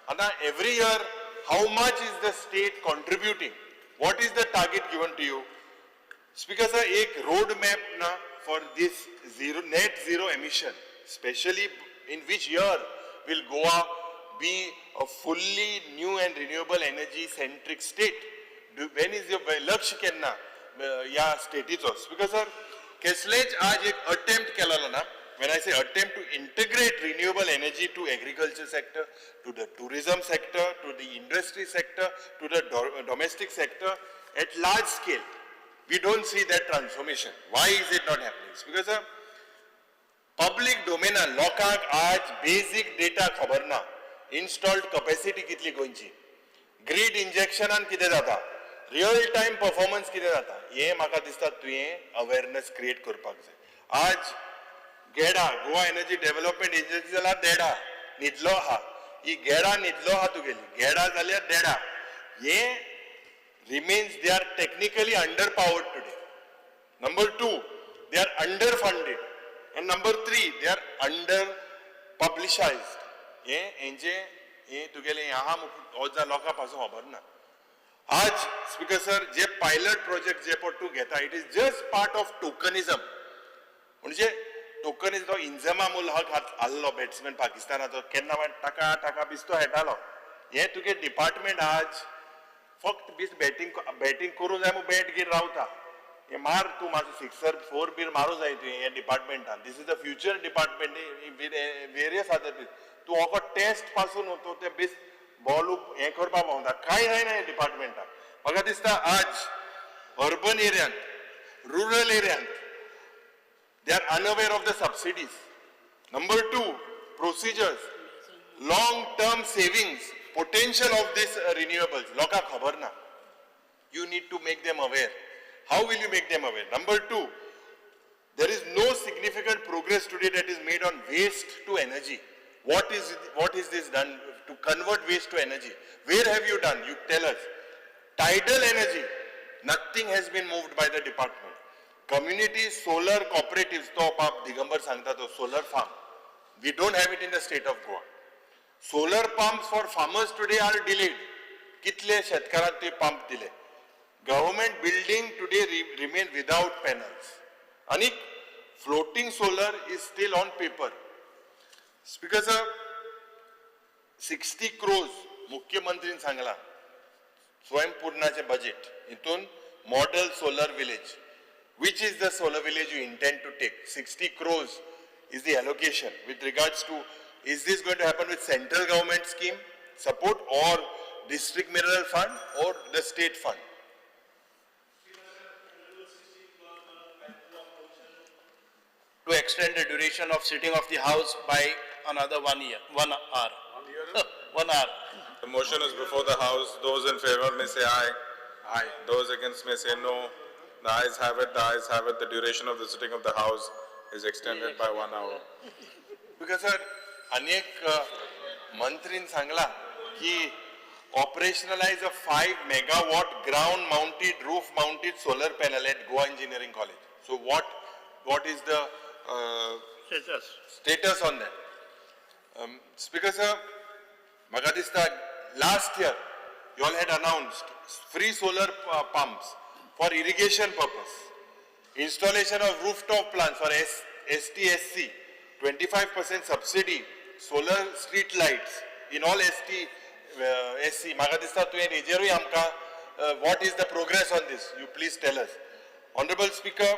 Speaker 7: आतां every year how much is the state contributing? What is the target given to you? Speaker sir, एक रोड मॅप ना for this zero net zero emission, specially in which year will Goa be a fully new and renewable energy centric state? When is your लक्ष केन्ना ह्या स्टेटीचो? स्पीकर सर, कसलेच आज एक अटेम्प्ट केलेलो ना. When I say attempt to integrate renewable energy to agriculture sector, to the tourism sector, to the industry sector, to the domestic sector at large scale, we don't see that transformation. Why is it not happening? It's because public डोमेनान लोकांक आज बेजीक डेटा खबर ना. इन्स्टॉल्ड कपॅसिटी कितली गोंयची, ग्रीड इंजेक्शनान कितें जाता, रियल टायम परफॉर्मन्स कितें जाता, हें म्हाका दिसता तुवें अवेरनस क्रिएट करपाक जाय. आज गेडा, गोवा एनर्जी डेव्हलपमेंट एजन्सी जाल्यार देडा न्हिदलो आहा, ही गेडा न्हिदलो आहा तुगेली, गेडा जाल्यार देडा, हे remains they are technically under powered today. Number two, they are under funded, and number three, they are under publicised. हे हेंचे हे तुगेलें हें आहा जा लोकां पासून खबर ना. आज स्पीकर सर, जे पायलट प्रोजेक्ट जे पळय तूं घेता, it is just part of tokenism. म्हणजे टोकनिज्म, तो इंजमा उल हक आहलो बॅट्समॅन पाकिस्तानाचो, केन्ना टाका टाका बिस्तो खेळटालो. हे तुगे डिपार्टमेंट आज फक्त बीस बॅटींग बॅटींग करूं जाय म्हूण बॅट घेवन रावता. हे मार तूं मातसो सिक्सर फोर बीर मारूं जाय तुवें ह्या डिपार्टमेंटान. This is the future department with various other. तूं हो टेस्ट पासून तूं ते बेस बॉल हें करपाक पावता, कांय जायना ह्या डिपार्टमेंटाक. म्हाका दिसता आज urban एरियांत, rural एरियांत they are unaware of the subsidies. Number two, procedures, long term savings potential of this renewables लोकांक खबर ना. You need to make them aware. How will you make them aware? Number two, there is no significant progress today that is made on waste to energy. What is this done to convert waste to energy? Where have you done? You tell us. Tidal energy, nothing has been moved by the department. Community solar cooperatives, तो बाब दिगंबर सांगता तो solar farm, we don't have it in the state of Goa. Solar pumps for farmers today are delayed. कितले शेतकारांक ते पंप दिले? Government building today remain without panels. आनी floating solar is still on paper. Speaker sir, 60 crores मुख्यमंत्रीन सांगला स्वयंपूर्णाचे बजेट हितून model solar village. Which is the solar village you intend to take? 60 crores is the allocation. With regards to, is this going to happen with central government scheme support or district mineral fund or the state fund?
Speaker 2: To extend the duration of sitting of the House by another 1 year, 1 hour. 1 hour.
Speaker 3: The motion is before the House. Those in favor may say aye. Aye. Those against may say no. The ayes have it, the ayes have it. The duration of the sitting of the House is extended by 1 hour.
Speaker 7: Because sir, अनेक मंत्रीन सांगला की operationalize a 5 megawatt ground mounted, roof mounted solar panel at Goa Engineering College. So what is the
Speaker 1: Status.
Speaker 7: Status on that? Speaker sir, म्हाका दिसता last year you all had announced free solar pumps for irrigation purpose, installation of rooftop plants for STSC, 25% subsidy, solar street lights in all ST, SC. म्हाका दिसता तुवें हेजेरूय आमकां what is the progress on this? You please tell us. Honorable Speaker,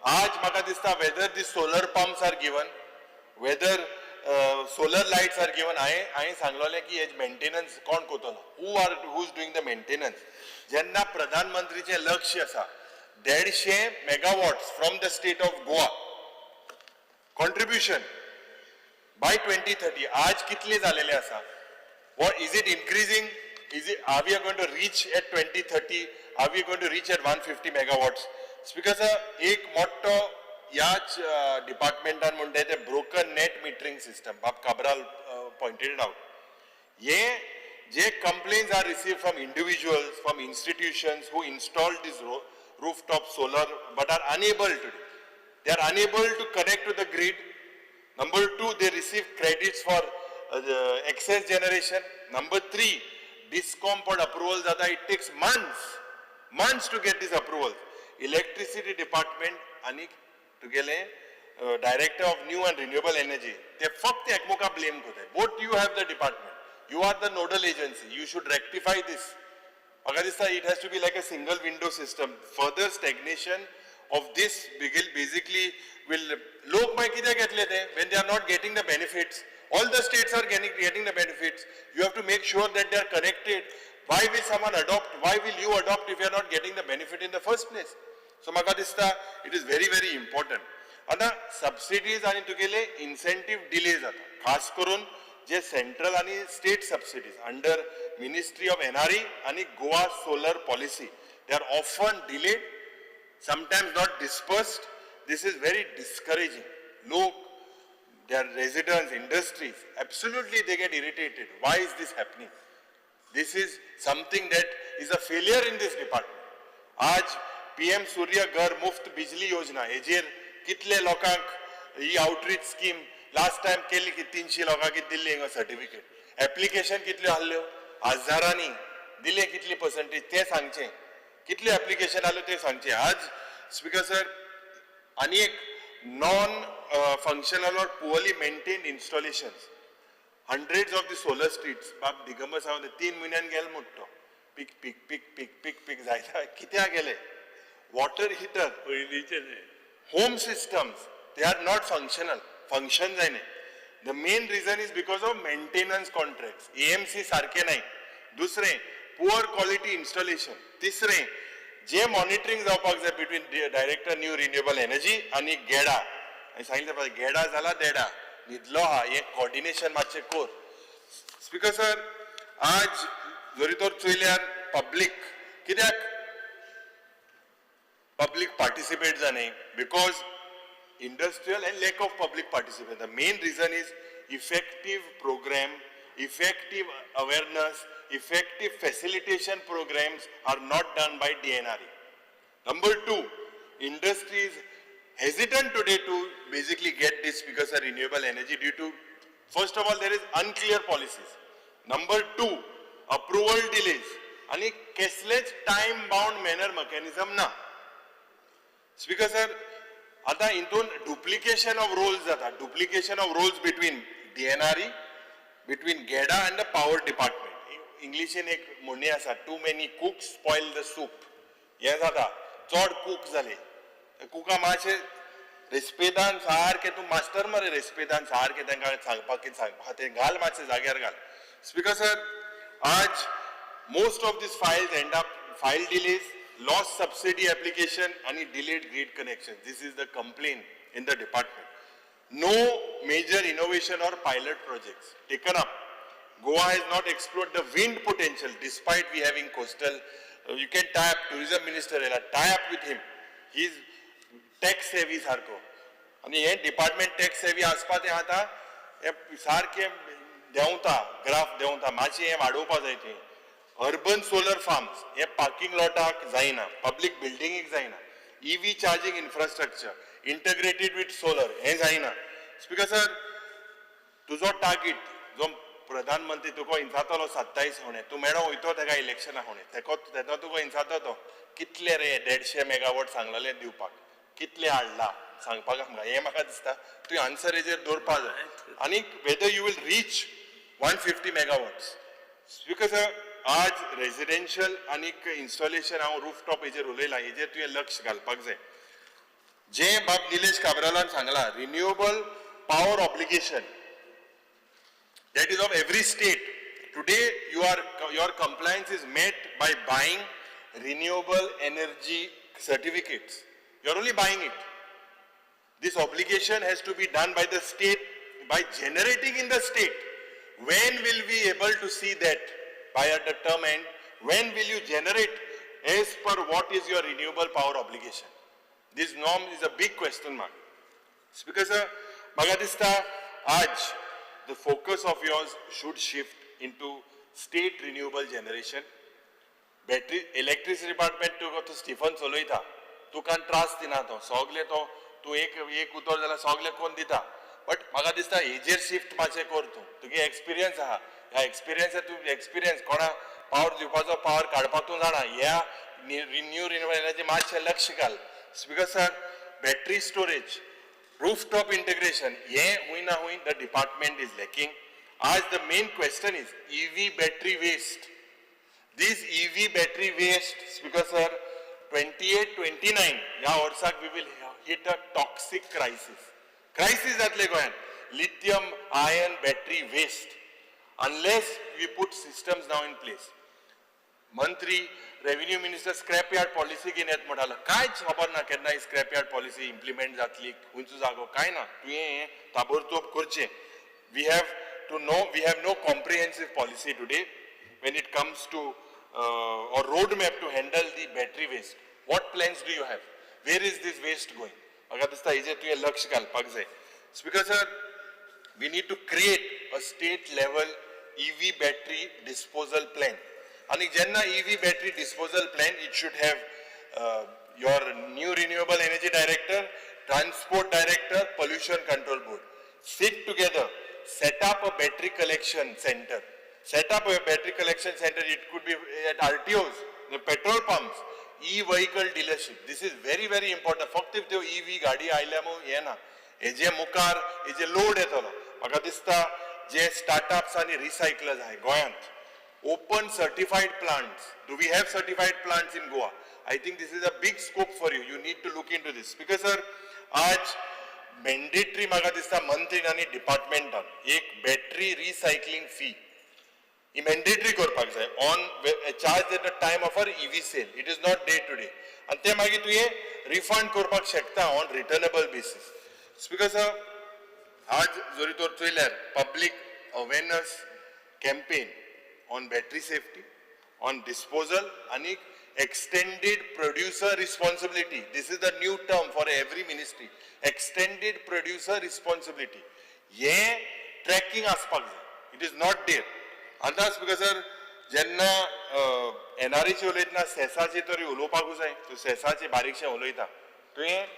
Speaker 7: आज म्हाका दिसता whether these solar pumps are given, whether solar lights are given. हांवें सांगलोलें की हेज मेंटेनन्स कोण करतलो? Who is doing the maintenance? जेन्ना प्रधानमंत्रीचें लक्ष आसा 150 megawatts from the state of Goa contribution by 2030, आज कितले झालेले आसा? What is it increasing? Is it, are we going to reach at 2030? Are we going to reach at 150 megawatts? Speaker sir, एक मोठो ह्याच डिपार्टमेंटान म्हणटा ते ब्रोकन नेट मिटरींग सिस्टम. बाब काब्राल पॉयंटेड आउट. हे जे complaints are received from individuals, from institutions who installed this rooftop solar but are unable to. They are unable to connect to the grid. Number two, they receive credits for the excess generation. Number three, DISCOM for approval जाता, it takes months, months to get this approval. Electricity department आणि तुगेले director of new and renewable energy, ते फक्त एकमेका blame करतात. Both you have the department. You are the nodal agency. You should rectify this. म्हाका दिसता it has to be like a single window system. Further stagnation of this basically will लोक मागीर कित्याक घेतले ते when they are not getting the benefits. All the states are getting the benefits. You have to make sure that they are connected. Why will someone adopt? Why will you adopt if you are not getting the benefit in the first place? So म्हाका दिसता it is very very important. आतां सबसिडीज आनी तुगेले इन्सेंटीव डिले जाता, खास करून जे सेंट्रल आनी state subsidies under ministry of NRE आनी Goa solar policy, they are often delayed, sometimes not dispersed. This is very discouraging. लोक, their residents, industries, absolutely they get irritated. Why is this happening? This is something that is a failure in this department. आज PM सूर्य घर मुफ्त बिजली योजना हेजेर कितले लोकांक ही आउटरीच स्कीम लास्ट टायम केली की 300 लोकांक दिल्ली हिंगा सर्टिफिकेट. एप्लिकेशन कितल्यो आहल्यो हजारांनी दिले, कितली पर्संटेज ते सांगचे, कितले एप्लिकेशन आसल्यो ते सांगचे. आज स्पीकर सर आनी एक non functional or poorly maintained installations, hundreds of the solar streets. बाब दिगंबर सावंत 3 म्हयन्यान गेले म्हूण तो पीक पीक पीक पीक पीक पीक जायता कित्याक गेले. वॉटर हिटर,
Speaker 1: पयलींचे न्ही.
Speaker 7: Home systems, they are not functional, function जायना. The main reason is because of maintenance contracts, AMC सारखे नाही. दुसरें पुअर क्वालिटी इन्स्टॉलेशन. तिसरें जे मॉनिटरींग जावपाक जाय between director new renewable energy आनी गेडा. हांवें सांगितलें पळय, गेडा जाला देडा न्हिदलो आहा, हें कॉर्डिनेशन मातशें कोर. स्पीकर सर आज जरी तर चोयल्यार पब्लीक कित्याक पब्लीक पार्टिसिपेट जाय, because industrial and lack of public participation. The main reason is effective program, effective awareness, effective facilitation programs are not done by DNRE. Number 2, industry is hesitant today to basically get this because of renewable energy due to, first of all, there is unclear policies. Number 2, approval delays. आणि कसलेच time bound manner mechanism ना. Speaker sir, आता हितून डुप्लिकेशन ऑफ रोल्स जाता, duplication of roles between DNRE, between GEDA and the power department. इंग्लिशीन एक म्हणणी आसा, too many cooks spoil the soup. हें जाता, चड कूक जाले कुका मातशें रेस्पेदान सारकें, तूं मास्टर मरे रेस्पेदान सारकें तांकां सांगपाक कितें सांगपाक तें घाल, मातशें जाग्यार घाल. स्पीकर सर आज most of these files end up file delays, lost subsidy application and delayed grid connection. This is the complaint in the department. No major innovation or pilot projects taken up. Goa has not explored the wind potential despite we having coastal. You can tie up tourism minister, tie up with him. He is tax savvy सारको. आनी हे डिपार्टमेंट टॅक्स सेवी आसपा तें आतां हें सारकें देंवता, ग्राफ देंवता, मातशें हें वाडोवपा जाय तें. अर्बन सोलर फार्म्स हे पार्किंग लॉटाक जायना, पब्लीक बिल्डिंगेक जायना. EV charging infrastructure integrated with solar हें जायना. स्पीकर सर तुजो टार्गेट जो प्रधानमंत्री तुका इंचातलो 27 होणे तूं मेळो वयतो तेका इलेक्शना होणे तेको तेन्ना तुका इंचातो तो कितले रे 150 मेगावॉट सांगलेले दिवपाक कितले हाडला सांगपाक आमकां हें म्हाका दिसता तुवें आन्सर हेजेर दवरपा जाय. आनी whether you will reach 150 megawatts. Speaker sir आज रेजिडेन्शियल आनीक इन्स्टॉलेशन हांव रूफटॉप हेजेर उलयलां, हेजेर तुवें लक्ष घालपाक जाय. जें बाब निलेश काब्रालान सांगलां renewable power obligation that is of every state. Today your compliance is met by buying renewable energy certificates. You are only buying it. This obligation has to be done by the state, by generating in the state. When will we able to see that by at the term end? When will you generate as per what is your renewable power obligation? This norm is a big question mark. Speaker sir, म्हाका दिसता आज the focus of yours should shift into state renewable generation. Battery, electricity department तुका तो स्टिफन चलयता, तुका त्रास दिना तो, सगले तो तूं एक एक उतर जाल्यार सगले कोण दिता. बट म्हाका दिसता हेजेर शिफ्ट मातशें कर तूं, तुगे एक्सपिरियन्स आहा, ह्या एक्सपिरियन्स तूं एक्सपिरियन्स कोणा पावर दिवपाचो पावर काडपाक तूं जाणा. ह्या न्यू रिन्युएबल एनर्जी मातशें लक्ष घाल. Speaker sir, battery storage, rooftop integration हें हुंय ना हुंय the department is lacking. आज the main question is EV battery waste. This EV battery waste, speaker sir, 28-29 ह्या वर्साक we will hit a toxic crisis. Crisis जातले गोंयांत. Lithium ion battery waste, unless we put systems now in place. मंत्री, revenue minister scrap yard policy घेवन येत म्हणटालो. कांयच खबर ना केन्ना ही स्क्रॅप यार्ड पॉलिसी इम्प्लिमेंट जातली, खंयचो जागो कांय ना. तुवें हें ताबडतोब करचें. We have to know, we have no comprehensive policy today when it comes to or road map to handle the battery waste. What plans do you have? Where is this waste going? म्हाका दिसता हेजेर तुवें लक्ष घालपाक जाय. Speaker sir, we need to create a state level EV battery disposal plan. आणि जेन्ना EV battery disposal plan, it should have your new renewable energy director, transport director, pollution control board. Sit together, set up a battery collection center. Set up a battery collection center, it could be at RTOs, the petrol pumps, e-vehicle dealership. This is very, very important. फक्त त्यो EV गाडी आयल्या म्हूण हें ना, हेजे मुखार हेजे लोड येतलो. म्हाका दिसता जे स्टार्टअप्स आनी रिसायकलर्स आहाय गोंयांत, open certified plants. Do we have certified plants in Goa? I think this is a big scope for you. You need to look into this. Because sir, आज mandatory म्हाका दिसता मंत्रीन आनी डिपार्टमेंटान एक बॅटरी रिसायकलिंग फी ही मॅन्डेटरी करपाक जाय, on charge at the time of our EV sale. It is not day to day. आनी ते मागीर तुवें रिफंड करपाक शकता on returnable basis. Speaker sir, आज जरी तर चोयल्यार public awareness campaign on battery safety, on disposal आनी extended producer responsibility. This is the new term for every ministry, extended producer responsibility. हे ट्रॅकिंग आसपाक जाय. It is not there. आतां स्पीकर सर, जेन्ना एनआरएची उलयतना सेसाचे तरी उलोवपाकूच जाय. तूं सेसाचे बारीकशें उलयता. तुवें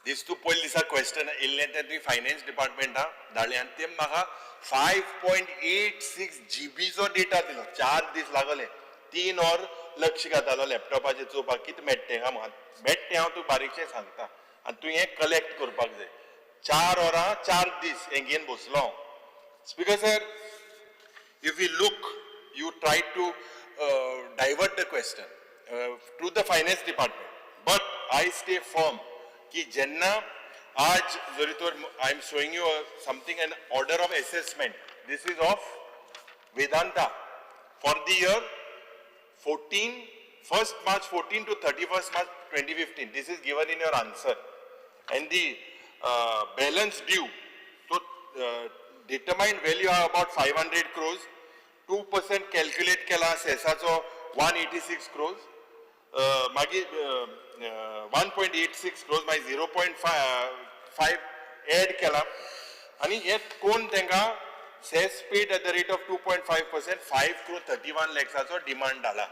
Speaker 7: दीस तूं पयले दिसा क्वेश्चन येयल्लें तें तुवें फायनान्स डिपार्टमेंटाक धाडलें आनी ते म्हाका 5.86 जीबीचो डेटा दिलो. 4 दीस लागले. 3 वर लक्ष घातालो लॅपटॉपाचेर चोवपाक कितें मेळटा तें. हांव मेळटा तें हांव तुका बारीकशें सांगता आनी तूं हें कलेक्ट करपाक जाय. 4 वरां, 4 दीस हें घेवन बसलो हांव. Speaker sir, if we look, you try to divert the question to the finance department. But I stay firm की जेन्ना आज जरी तर I am showing you something, an order of assessment. This is of Vedanta for the year 14, 1st March 14 to 31st March 2015. This is given in your answer. And the balance due, so determined value are about 500 crores. 2% calculate केला सेसाचो, 186 crores. मागीर 1.86 crores, मागीर 0.5 add केला आनी हे कोण तांकां cess paid at the rate of 2.5%, 5 crore 31 लॅक्साचो demand धाडला.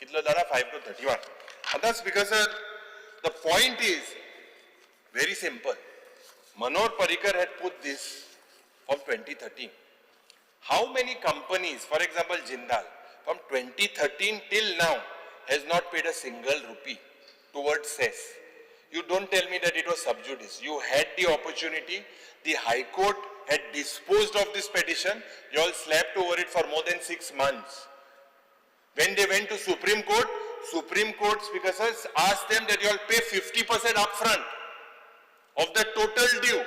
Speaker 7: कितलो धाडला? 5 crore 31. आतां Speaker sir, the point is very simple. Manohar Parrikar had put this from 2013. How many companies, for example Jindal, from 2013 till now has not paid a single rupee towards cess? You don't tell me that it was sub judice. You had the opportunity. The High Court had disposed of this petition. You all slept over it for more than 6 months. When they went to Supreme Court, Supreme Court, Speaker sir, asked them that you all pay 50% upfront of the total due.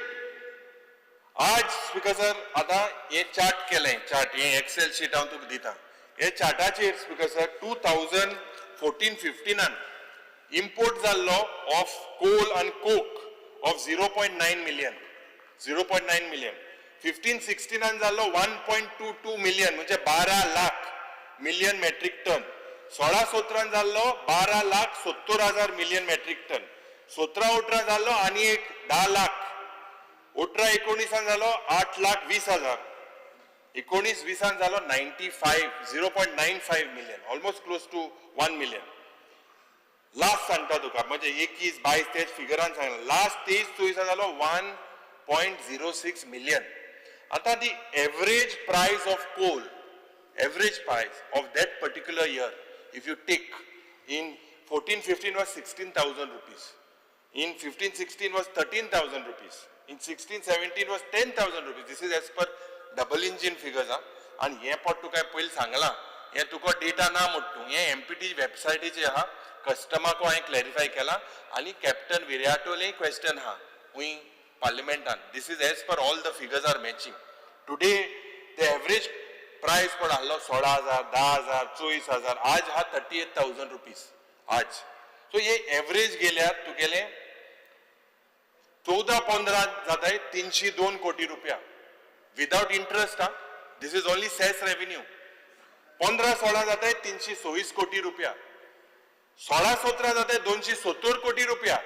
Speaker 7: आज स्पीकर सर, आतां हे चार्ट केलें, चार्ट हे एक्सेल शीट हांव तुका दिता. हे चार्टाचेर, स्पीकर सर, 2014-15नान इम्पोर्ट जाल्लो of coal आनी coke of 0.9 million, 0.9 million. 15-16नान जाल्लो 1.22 million, म्हणजे 12 लाख मिलियन मेट्रीक टन. 16-17 जाल्लो 12 लाख 70 हजार मिलियन मेट्रीक टन. 17-18 जाल्लो आनी एक 10 लाख. 18-19 जालो 8 लाख 20 हजार. 19-20 जालो 95, 0.95 million, almost close to 1 million. Last सांगता तुका, म्हणजे 21-22 तेच फिगरान सांगला. लास्ट 23-24 जालो 1.06 million. आतां the average price of coal, average price of that particular year, if you take, in 14-15 was 16,000 rupees, in 15-16 was 13,000 rupees, in 16-17 was 10,000 rupees. This is as per double engine figures. हा, आनी हें पट तुका पयलीं सांगलां, हें तुका डेटा ना म्हणटा तूं. हें एमपीटी वेबसायटीचेर आहा. कस्टमाको हांवें क्लॅरिफाय केलां आनी कॅप्टन विर्याटोलें क्वेश्चन आहा हुंय पार्लिमेंटान. This is as per all the figures are matching. Today the average price कोण आहलो 16,000, 10,000, 24,000, आज हा 38,000 रुपीज आज. सो हे एवरेज गेल्यार तुगेले 14-15 जाताय 302 कोटी रुपया विदाउट इंट्रस्ट. हा, this is only cess revenue. 15-16 जाताय 326 कोटी रुपया, 16-17 जाताय 270 कोटी रुपया,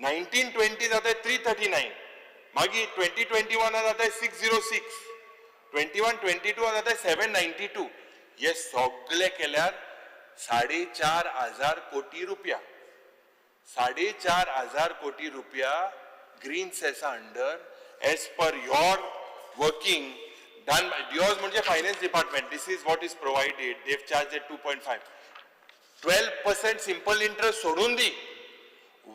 Speaker 7: 19-20 जाताय 339, मागीर 20-21 जाताय 606, 21-22 जाताय 792. हे सगळे केल्यार 4,500 कोटी रुपया, 4,500 कोटी रुपया ग्रीन सेसा under as per your working done. Yours म्हणजे finance department. This is what is provided. They've charge at 2.5, 12% simple interest सोडून दी.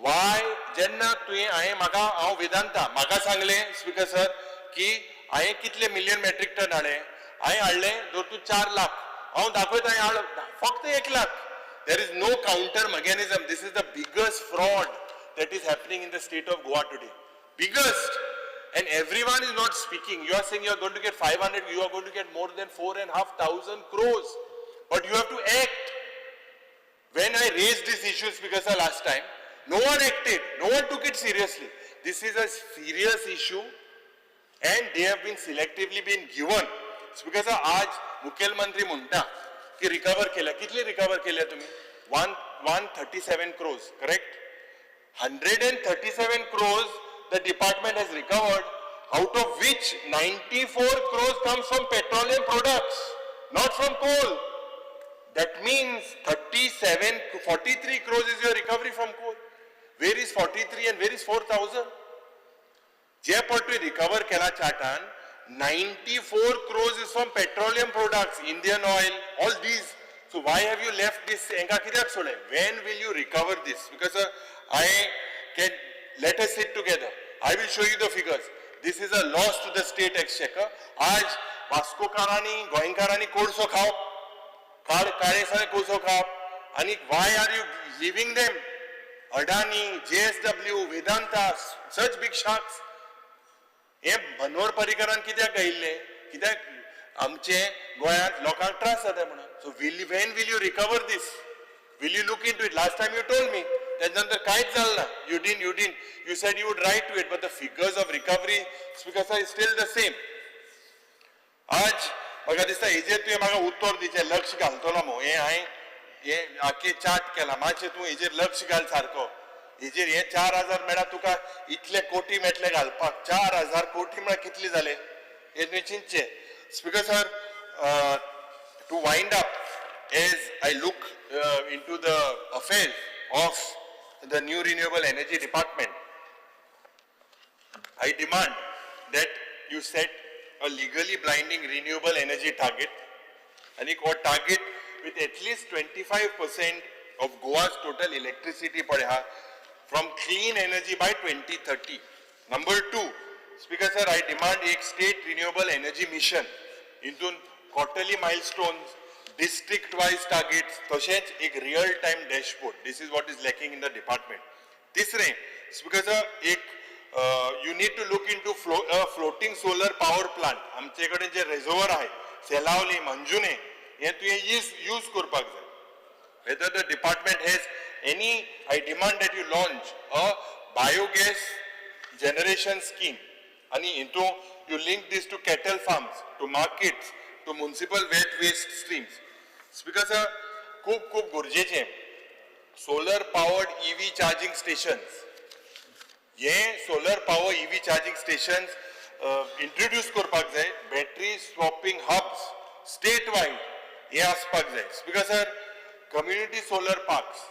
Speaker 7: वाय जेन्ना तुवें हांवें म्हाका हांव वेदांता म्हाका सांगलें स्पिकर सर की हांवें कितले मिलियन मेट्रीक टन हाडले, हांवें हाडले धर तूं 4 लाख, हांव दाखयता हांवें हाडलो फक्त 1 lakh. There is no counter mechanism. This is the biggest fraud that is happening in the state of Goa today. Biggest. And everyone is not speaking. You are saying you are going to get 500, you are going to get more than 4,500 crores. But you have to act. When I raised this issue, Speaker sir, last time, no one acted. No one took it seriously. This is a serious issue and they have been selectively been given. Speaker sir, आज मुख्यमंत्री म्हणटा की रिकवर केल्या. कितले रिकवर केल्या तुम्ही? 137 crores, correct? 137 crores the department has recovered, out of which 94 crores comes from petroleum products, not from coal. That means 43 crores is your recovery from coal. Where is 43 and where is 4,000? जे पट तुवें रिकवर केला चार्टान, 94 crores is from petroleum products, Indian Oil, all these. So why have you left this? हेंका कित्याक सोडलें? When will you recover this? Because I can, let us sit together. I will show you the figures. This is a loss to the state exchequer. आज वास्कोकारांनी गोंयकारांनी कोळसो खावप, काळे सगळे कोळसो खावप, आनी why are you leaving them? Adani, JSW, Vedanta, such big sharks. हे मनोहर पर्रीकरान कित्याक गायिल्ले? कित्याक आमचे गोंयांत लोकांक त्रास जाता म्हणून. So when will you recover this? Will you look into it? Last time you told me, तेच्या नंतर कांयच जालें ना. You didn't you said you would write to it, but the figures of recovery, Speaker sir, is still the same. आज म्हाका दिसता हेजेर तुवें म्हाका उत्तर दिचें, लक्ष घालतलो मगो. हें हांवें हें आख्खें चार्ट केलां, मातशें तूं हेजेर लक्ष घाल सारको. हेजेर हे 4,000 मेळ्ळा तुका, इतले कोटी मेळटले घालपाक. 4,000 कोटी म्हळ्यार कितले जाले हें तुवें चिंतचें. Speaker sir, to wind up, as I look into the affairs of the new renewable energy department, I demand that you set a legally blinding renewable energy target, and a target with at least 25% of Goa's total electricity per hour from clean energy by 2030. Number 2, Speaker sir, I demand a state renewable energy mission into quarterly milestones, district wise targets, तशेंच एक real time dashboard. This is what is lacking in the department. तिसरें, Speaker sir, एक you need to look into floating solar power plant. आमचे कडेन जे रेजोवर आहे सेलावली, मंजुने, हे तुवें यूज करपाक जाय. Whether the department has any, I demand that you launch a biogas generation scheme. And into you link this to cattle farms, to markets, to municipal wet waste streams. Speaker sir, खूब खूब गरजेचें solar powered EV charging stations. हे solar power EV charging stations introduce करपाक जाय. Battery swapping hubs state wide हे आसपाक जाय. Speaker sir, community solar parks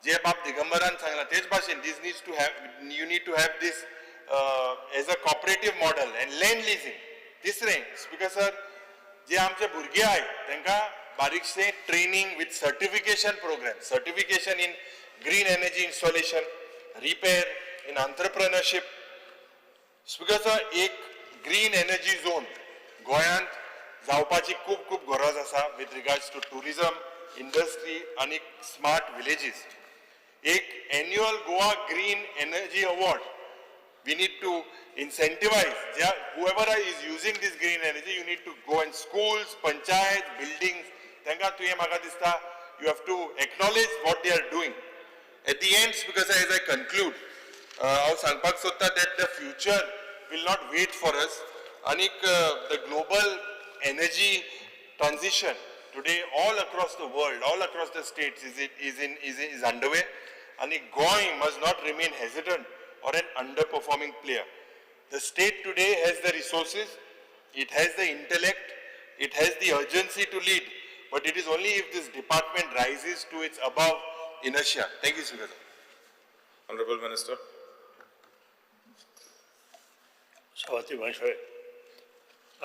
Speaker 7: जे बाब दिगंबरान सांगला तेच भाशेन this needs to have, you need to have this as a cooperative model and land leasing. तिसरें, स्पीकर सर, जे आमचे भुरगे आहाय तांकां बारीकशें training with certification program, certification in green energy installation, repair, in entrepreneurship. Speaker sir, एक ग्रीन एनर्जी झोन गोंयांत जावपाची खूब खूब गरज आसा with regards to tourism, industry आनी स्मार्ट विलेजीस. एक annual Goa green energy award. We need to incentivize whoever is using this green energy. You need to go in schools, panchayat, buildings. तांकां तुवें म्हाका दिसता you have to acknowledge what they are doing. At the end, because as I conclude, हांव सांगपाक सोदता that the future will not wait for us. आनीक the global energy transition today all across the world, all across the states is underway. आनी Goa must not remain hesitant or an underperforming player. The state today has the resources, it has the intellect, it has the urgency to lead, but it is only if this department rises to its above inertia. Thank you, Speaker.
Speaker 3: Honorable Minister.
Speaker 1: सभापती महाशय,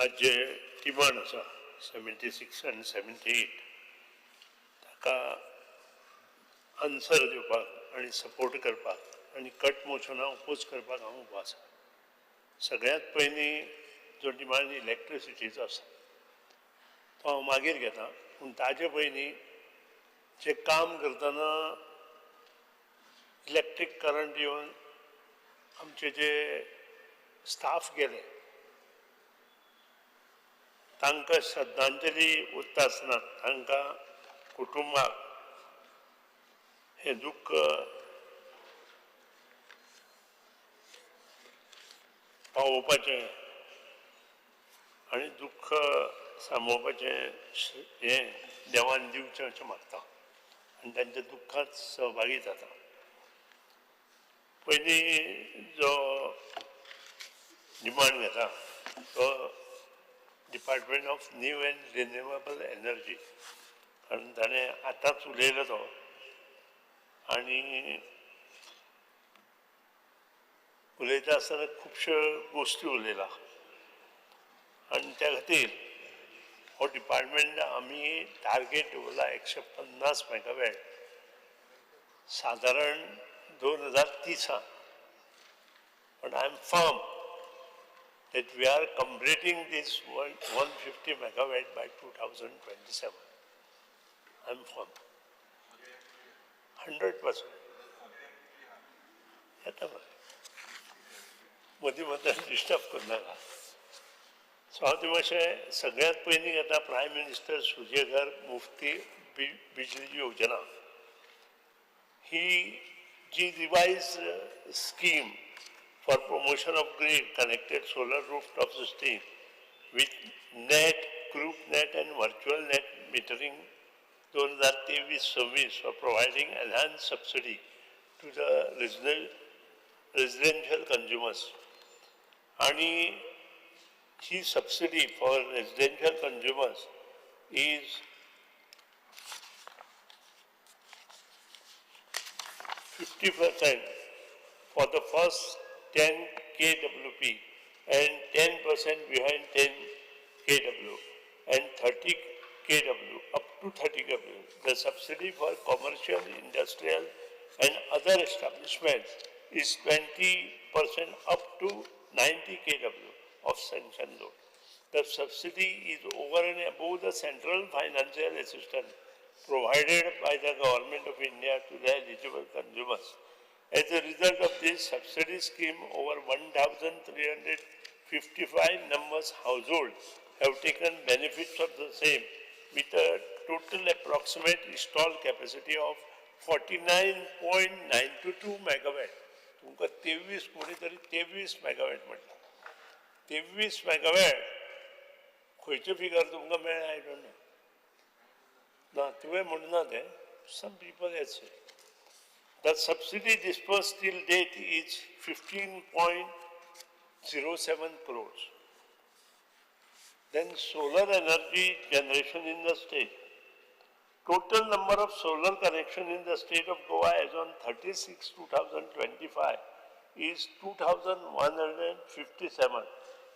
Speaker 1: आज जे डिमांड आसा 76 आनी 78 ताका आन्सर दिवपाक आनी सपोर्ट करपाक आनी कट मोशनाक ओपोज करपाक हांव उबो आसा. सगळ्यांत पयलीं जो डिमांड इलेक्ट्रिसिटीचो आसा तो हांव मागीर घेता, पूण ताजे पयलीं जे काम करतना इलेक्ट्रीक करंट येवन आमचे जे स्टाफ गेले तांकां श्रद्धांजली उरता आसतना तांकां कुटुंबाक हें दुख्ख पावोवपाचें आनी दुख्ख सांबाळपाचें हें देवान दिवचें अशें मागता आनी तांच्या दुख्खांत सहभागी जाता. पयलीं जो डिमांड घेता तो department of new and renewable energy, कारण ताणें आतांच उलयलो तो आनी उलयता आसतना खुबश्यो गोश्टी उलयला आनी त्या खातीर हो डिपार्टमेंट आमी टार्गेट दवरला 150 मेगावॅट सादारण 2030. पण I am firm that we are completing this 150 megawatt by 2027. I am firm. 100%. येता मरे, मदीं मदीं डिस्टर्ब करनाका. सो हांव ती मातशें सगळ्यांत पयलीं घेता प्रायम मिनिस्टर सूर्यघर मुफ्ती बिजली योजना ही जी revise scheme for promotion of grid connected solar rooftop system with net, group net and virtual net metering 2023-26 for providing enhanced subsidy to the residential consumers. आणि ही subsidy for residential consumers is 50% for the first 10 kWp and 10% behind 10 kW and 30 kW up to 30 kW. The subsidy for commercial, industrial and other establishments is 20% up to 90 kW of sanction load. The subsidy is over and above the central financial assistance provided by the Government of India to the eligible consumers. As a result of this subsidy scheme, over 1,355 numbers households have taken benefits of the same, with a total approximate installed capacity of 49.922 megawatt. तुमकां 23 कोणी तरी 23 मेगावॅट म्हटलां. 23 मेगावॅट खंयचें फिगर तुमकां मेळ्ळें I don't know. ना तुवें म्हणना तें, some people has said. The subsidy disbursed till date is 15.07 crores. Then solar energy generation in the state. Total number of solar connection in the state of Goa as on 36/2025 is 2,157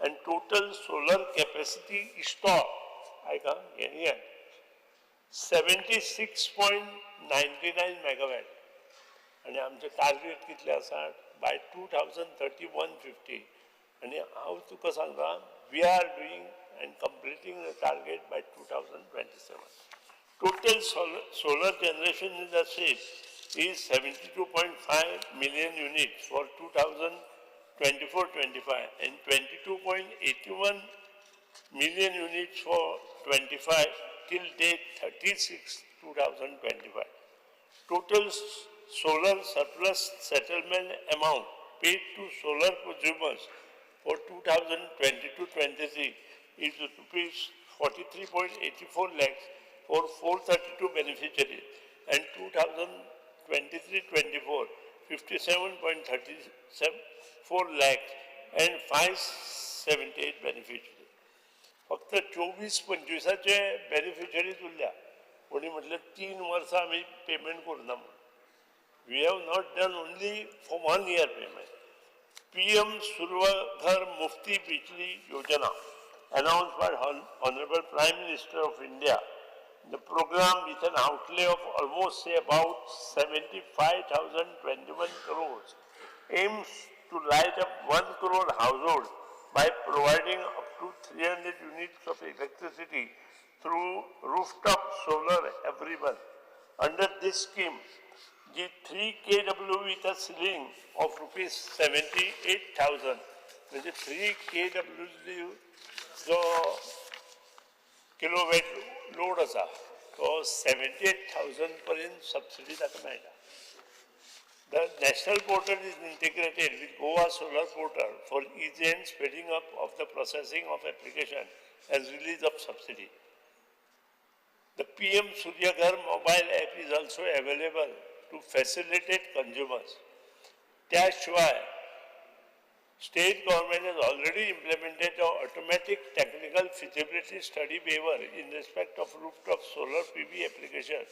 Speaker 1: and total solar capacity installed, आयका हें 76.99 megawatt. आनी आमचें टार्गेट कितलें आसा बाय 2030 150. आनी हांव तुका सांगता we are doing and completing the target by 2027. Total solar generation in the state is 72.5 million units for 2024-25 and 22.81 million units for 25 till date 36/2025. Total solar surplus settlement amount paid to solar consumers for 2022-23 is rupees 43.84 lakhs for 432 beneficiaries and 2023-24, 57.34 lakhs and 578 beneficiaries. फक्त 24-25 बेनिफिशरीज उरल्या. कोणी म्हटलें 3 वर्सां आमी पेमेंट करुना म्हणून. We have not done only for 1 year payment. PM Surya Ghar Muft Bijli Yojana announced by Honorable Prime Minister of India. The program with an outlay of almost say about 75,021 crores aims to light up 1 crore households by providing up to 300 units of electricity through rooftop solar every month. Under this scheme, the 3 kW with a ceiling of rupees 78,000, म्हणजे 3 kW जो किलोवॅट लोड आसा तो 78,000 पर्यंत सबसिडी ताका मेळटा. The national portal is integrated with Goa Solar Portal for easy and speeding up of the processing of application and release of subsidy. The PM Surya Ghar mobile app is also available to facilitate consumers. त्या शिवाय state government has already implemented an automatic technical feasibility study waiver in respect of rooftop solar PV application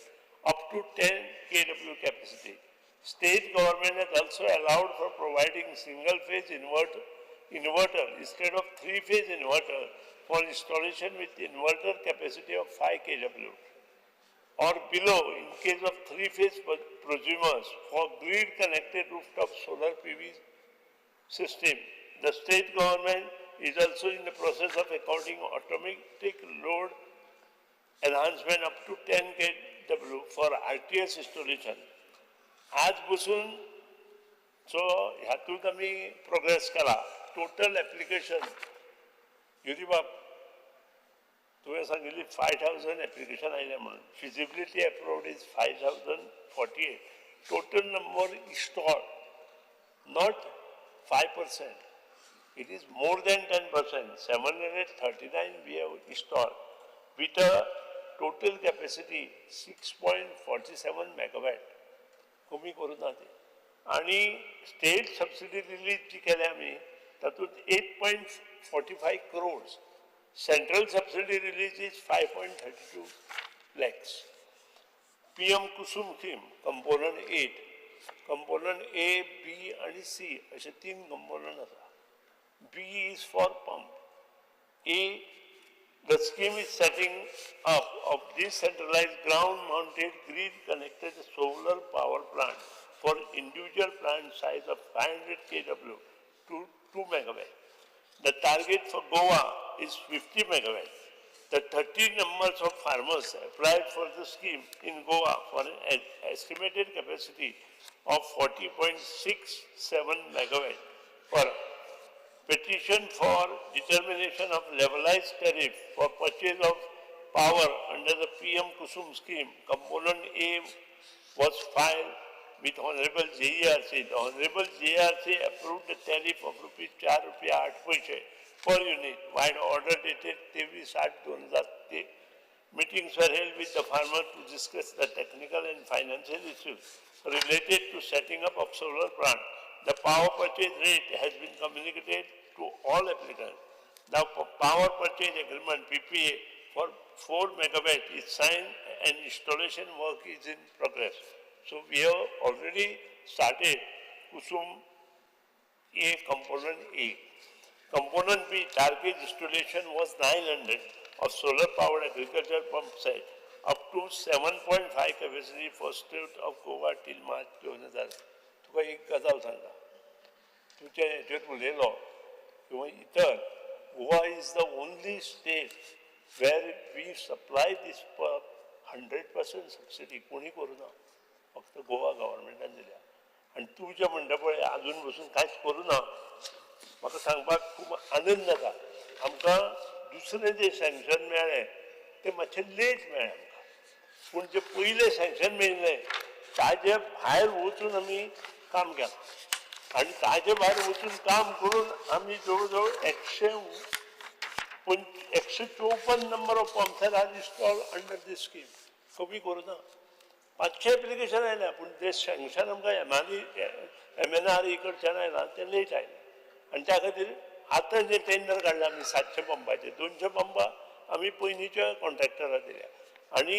Speaker 1: up to 10 kW capacity. State government has also allowed for providing single phase inverter instead of three phase inverter for installation with inverter capacity of 5 kW or below in case of three phase prosumers for grid connected rooftop solar PV system. The state government is also in the process of according automatic load enhancement up to 10 kW for RTS installation. आज बसून सो हातूंत आमी प्रोग्रेस केला. टोटल एप्लिकेशन युरीबाब तुवें सांगिल्ली 5,000 एप्लिकेशन आयलें म्हणून. Feasibility approved is 5,048. Total number installed not 5%, it is more than 10%, 739 we have installed with a total capacity 6.47 megawatt. कमी करूं ना ते. आनी स्टेट सबसिडी रिलीज जी केल्या आमी तातूंत 8.45 crores, central subsidy release is 5.32 lakhs. PM Kusum scheme component 8, component A, B आनी सी अशे 3 कंपोनंट आसा. B is for pump. A, the scheme is setting up of decentralized ground-mounted grid-connected solar power plant for individual plant size of 500 kW to 2 megawatt. The target for Goa is 50 megawatt. The 13 numbers of farmers applied for the scheme in Goa for an estimated capacity of 40.67 megawatt per petition for determination of levelized tariff for purchase of power under the PM Kusum scheme, component A was filed with Honorable JERC. The Honorable JERC approved the tariff of rupees 4.08 per unit while order dated 23/8/2003. Meetings were held with the farmer to discuss the technical and financial issues related to setting up of solar plant. The power purchase rate has been communicated to all applicants. Now, power purchase agreement PPA for 4 megawatt is signed and installation work is in progress. So we have already started Kusum A component A. Component B target installation was 900 of solar powered agriculture pump set up to 7.5 capacity for state of Goa till March 2000. तुका एक गजाल सांगता, तुज्या हेजेर उलयलो किंवा इतर, Goa is the only state where we supply this pump 100% subsidy कोणी करूं ना, फक्त गोवा गव्हर्मेंटान दिल्या. आनी तूं जें म्हणटा पळय आजून बसून कांयच करूं ना, म्हाका सांगपाक खूब आनंद जाता. आमकां दुसरें जें सँक्शन मेळ्ळें तें मातशें लेट मेळ्ळें आमकां, पूण जें पयलें सँक्शन मेळिल्लें ताजे भायर वचून आमी काम केलां आनी ताजे भायर वचून काम करून आमी जवळ जवळ 154 number of pumps are install under this scheme. कमी करूं ना, 500 एप्लिकेशन आयल्या, पूण तें सँक्शन आमकां MNRE कडच्यान आयलां तें लेट आयलें. आनी त्या खातीर आतां जें टेंडर काडलां आमी 700 पंपाचें, 200 पंपां आमी पयलींच्या कॉन्ट्रॅक्टराक दिल्या आनी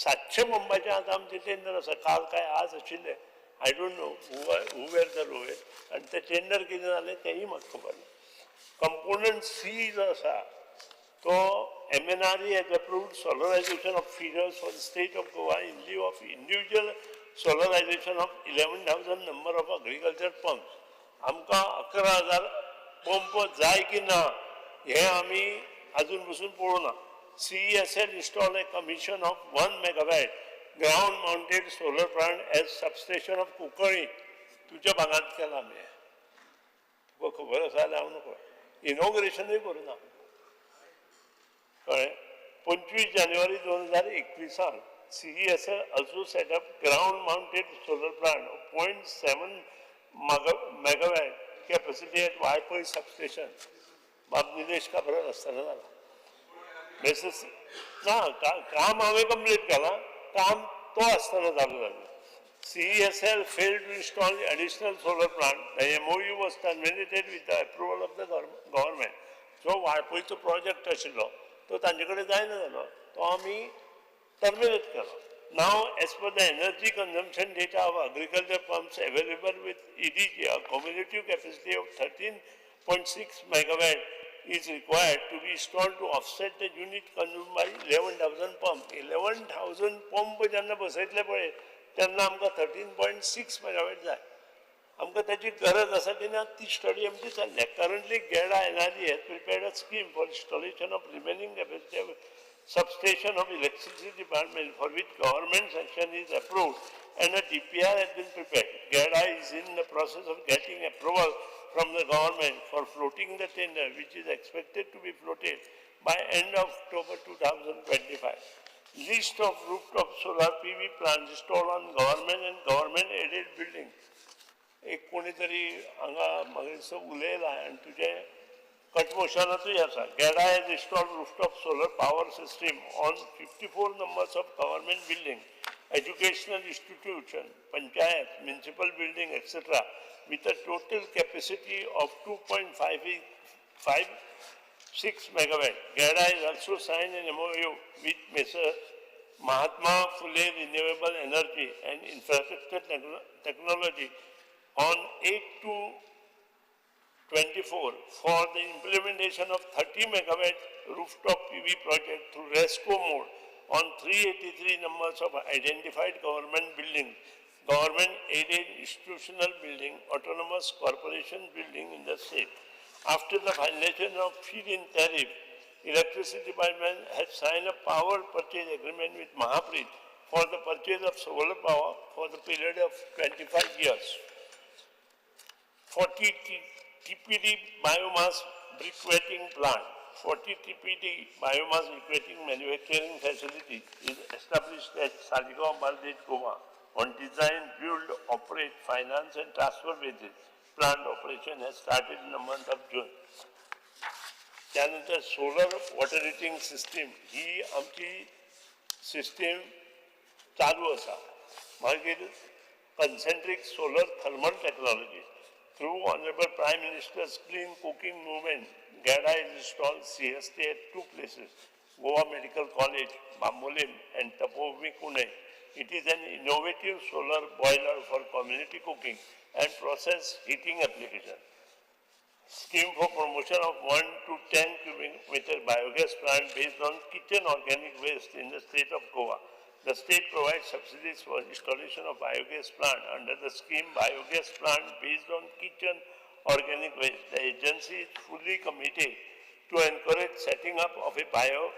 Speaker 1: 700 पंपाचें आतां आमचें टेंडर आसा. काल काय आज आशिल्लें, I don't know who were the lowest, आनी तें टेंडर कितें जालें तेंय म्हाका खबर ना. कंपोनंट सी जो आसा तो MNRE has approved solarization of feeders for the state of Goa in lieu of individual solarization of 11,000 number of agriculture pumps. आमकां 11,000 पंप जाय की ना हें आमी आजून पसून पळोवना. CESL install a commission of 1 megawatt ground mounted solar plant as substation of Cuncolim. तुज्या भागांत केलां आमी, तुका खबर आसा जाल्यार हांव नको, इनॉग्रेशनूय करूं ना, कळ्ळें. 25 जानेवारी 2021 CESL also set up ground mounted solar plant 0.7 megawatt capacity at Valpoi substation. बाब निलेश काब्राल आसतना जाला बेसीस ना, काम हांवें कंप्लीट केलां, काम तो आसतना चालू जालें. CESL failed to install additional solar plant. The MOU was terminated with the approval of the government. जो वाळपयचो प्रोजेक्ट आशिल्लो तो तांचे कडेन जायना जालो, तो आमी टर्मिनेट केलो. Now as per the energy consumption data of agriculture pumps available with EDG, a cumulative capacity of 13.6 megawatt is required to be installed to offset the unit consumed by 11,000 pump. 11,000 pump जेन्ना बसयतले पळय तेन्ना आमकां 13.6 मेगावॅट जाय. आमकां ताची गरज आसा की ना ती स्टडी आमची चल्ल्या. Currently GEDA NRE has prepared a scheme for installation of remaining capacity of substation of electricity department for which government sanction is approved and a DPR has been prepared. GEDA is in the process of getting approval from the government for floating the tender, which is expected to be floated by end of October 2025. List of rooftop solar PV plants installed on government and government aided buildings. एक कोणी तरी हांगा म्हाका दिसता उलयला आनी तुजें कट मोशनांतूय आसा. GEDA has installed rooftop solar power system on 54 numbers of government building, educational institution, panchayat, municipal building, etcetera, with a total capacity of 2.56 megawatt. GEDA has also signed an MOU with Messrs. Mahatma Phule Renewable Energy and Infrastructure Technology on 8/2/24 for the implementation of 30 megawatt rooftop PV project through RESCO mode on 383 numbers of identified government buildings, government aided institutional building, autonomous corporation building in the state. After the finalization of feed-in tariff, Electricity Department has signed a power purchase agreement with Mahapreet for the purchase of solar power for the period of 25 years. 40 TPD biomass briquetting plant, 40 TPD biomass briquetting manufacturing facility is established at Saligao, Bardez, Goa on design, build, operate, finance and transfer basis. Plant operation has started in the month of June. त्यानंतर सोलर वॉटर हिटींग सिस्टीम ही आमची सिस्टीम चालू आसा. मागीर concentric solar thermal technology through honourable prime minister's clean cooking movement, GEDA is install CST at 2 places, Goa Medical College, Bambolim and Tapobhumi, Pune. It is an innovative solar boiler for community cooking and process heating application. Scheme for promotion of 1 to 10 cubic meter biogas plant based on kitchen organic waste in the state of Goa. The state provides subsidies for installation of biogas plant under the scheme Biogas Plant based on kitchen organic waste. The agency is fully committed to encourage setting up of a biogas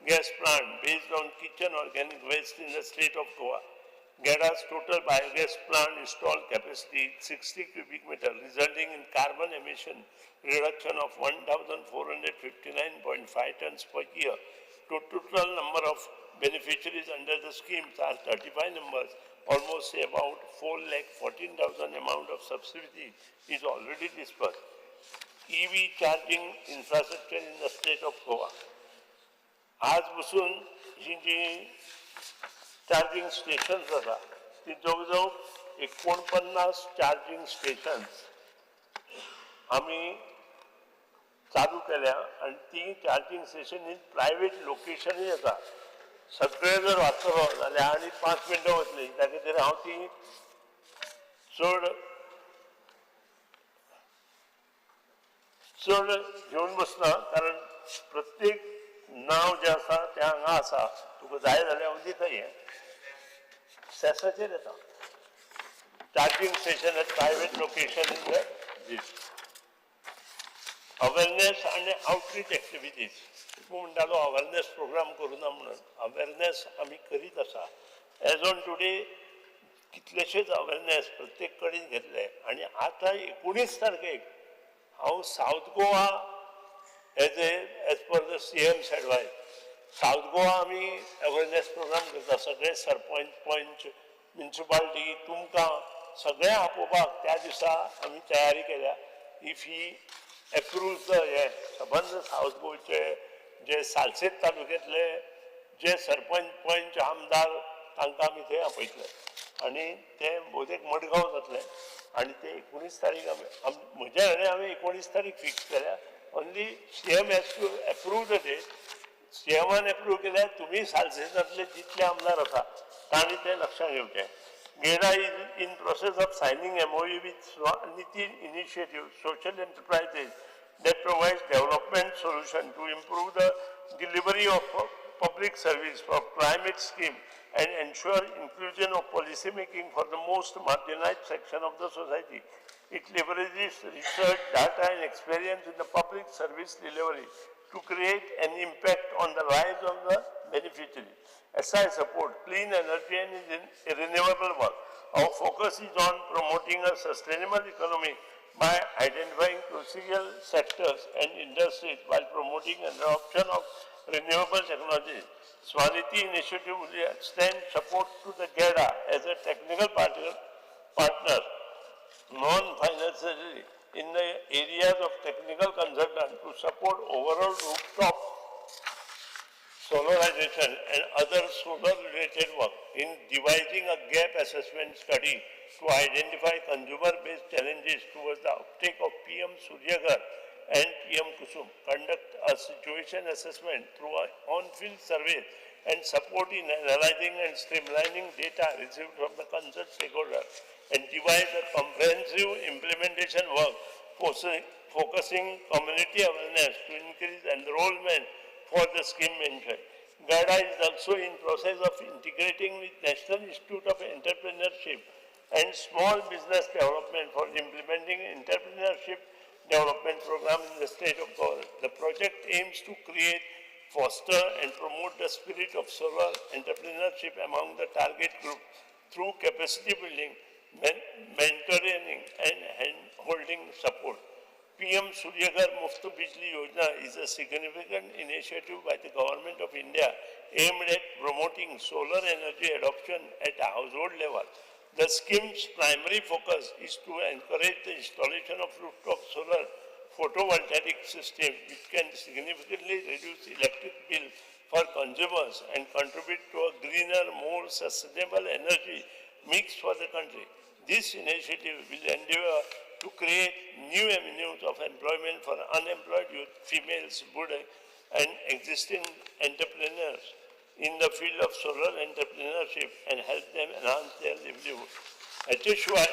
Speaker 1: gas plant based on kitchen organic waste in the state of Goa. GEDA's total biogas plant installed capacity is 60 cubic meter, resulting in carbon emission reduction of 1,459.5 tons per year. The total number of beneficiaries under the schemes are 35 numbers, almost about 4,14,000 amount of subsidy is already disbursed. EV charging infrastructure in the state of Goa. आज बसून ही जी चार्जिंग स्टेशन्स आसा ती जवळ जवळ 49 चार्जिंग स्टेशन्स आमी चालू केल्या आनी ती चार्जिंग स्टेशन ही प्रायवेट लोकेशनूय आसा. सगळे जर वाचतलो जाल्यार आनी 5 मिनटां वतली, त्या खातीर हांव ती चड चड घेवन बसना, कारण प्रत्येक नांव जें आसा तें हांगा आसा, तुका जाय जाल्यार हांव दिता. हें सेसाचेर येता charging station at private location in the this awareness आनी आवटरीच एक्टिविटीज. तूं म्हणटालो अवेरनेस प्रोग्राम करुना म्हणून, अवेरनेस आमी करीत आसा. एज ऑन टुडे कितलेशेच अवेरनेस प्रत्येक कडेन घेतले आनी आतां 19 तारखेक हांव South Goa as per the CM's advice South Goa आमी अवेरनेस प्रोग्राम करता. सगळे सरपंच, पंच, म्युनिसिपालिटी, तुमकां सगळें आपोवपाक त्या दिसा आमी तयारी केल्या. If he approves the हे सबंद सावथ गोवाचे जे सालसेत तालुक्यांतले जे सरपंच, पंच, आमदार तांकां आमी थंय आपयतले आनी ते भोवतेक मडगांव जातले आनी ते 19 तारीख आमी म्हज्या हाणें हांवें 19 तारीख फिक्स केल्या. Only CM has to approve the date. सीएमान approve केल्यार तुमी सालसेतांतले जितले आमदार आसा तांणी तें लक्षांत घेवचें. GEDA is in process of signing MOU with Swaniti Initiative Social Enterprises that provides development solution to improve the delivery of public service for climate scheme and ensure inclusion of policy making for the most marginalized section of the society. It leverages research, data and experience in the public service delivery to create an impact on the lives of the beneficiaries. SI support clean energy and renewable work. Our focus is on promoting a sustainable economy by identifying crucial sectors and industries while promoting an adoption of renewable technologies. Swaniti Initiative will extend support to the GEDA as a technical partner, non-financially, in the areas of technical consultant to support overall rooftop solarization and other solar-related work in devising a gap assessment study to identify consumer-based challenges towards the uptake of PM Suryaghar and PM Kusum, conduct a situation assessment through an on-field survey and support in analyzing and streamlining data received from the concerned stakeholders, and devise a comprehensive implementation work focusing community awareness to increase enrollment for the scheme mentioned. GEDA is also in process of integrating with National Institute of Entrepreneurship and Small Business Development for implementing entrepreneurship development program in the state of Goa. The project aims to create, foster and promote the spirit of solar entrepreneurship among the target group through capacity building, mentoring and hand-holding support. PM Suryaghar Muft Bijli Yojana is a significant initiative by the Government of India aimed at promoting solar energy adoption at a household level. The scheme's primary focus is to encourage the installation of rooftop solar photovoltaic system, which can significantly reduce electric bill for consumers and contribute to a greener, more sustainable energy mix for the country. This initiative will endeavor to create new avenues of employment for unemployed youth, females, women, and existing entrepreneurs in the field of solar entrepreneurship and help them enhance their livelihood. हाचे शिवाय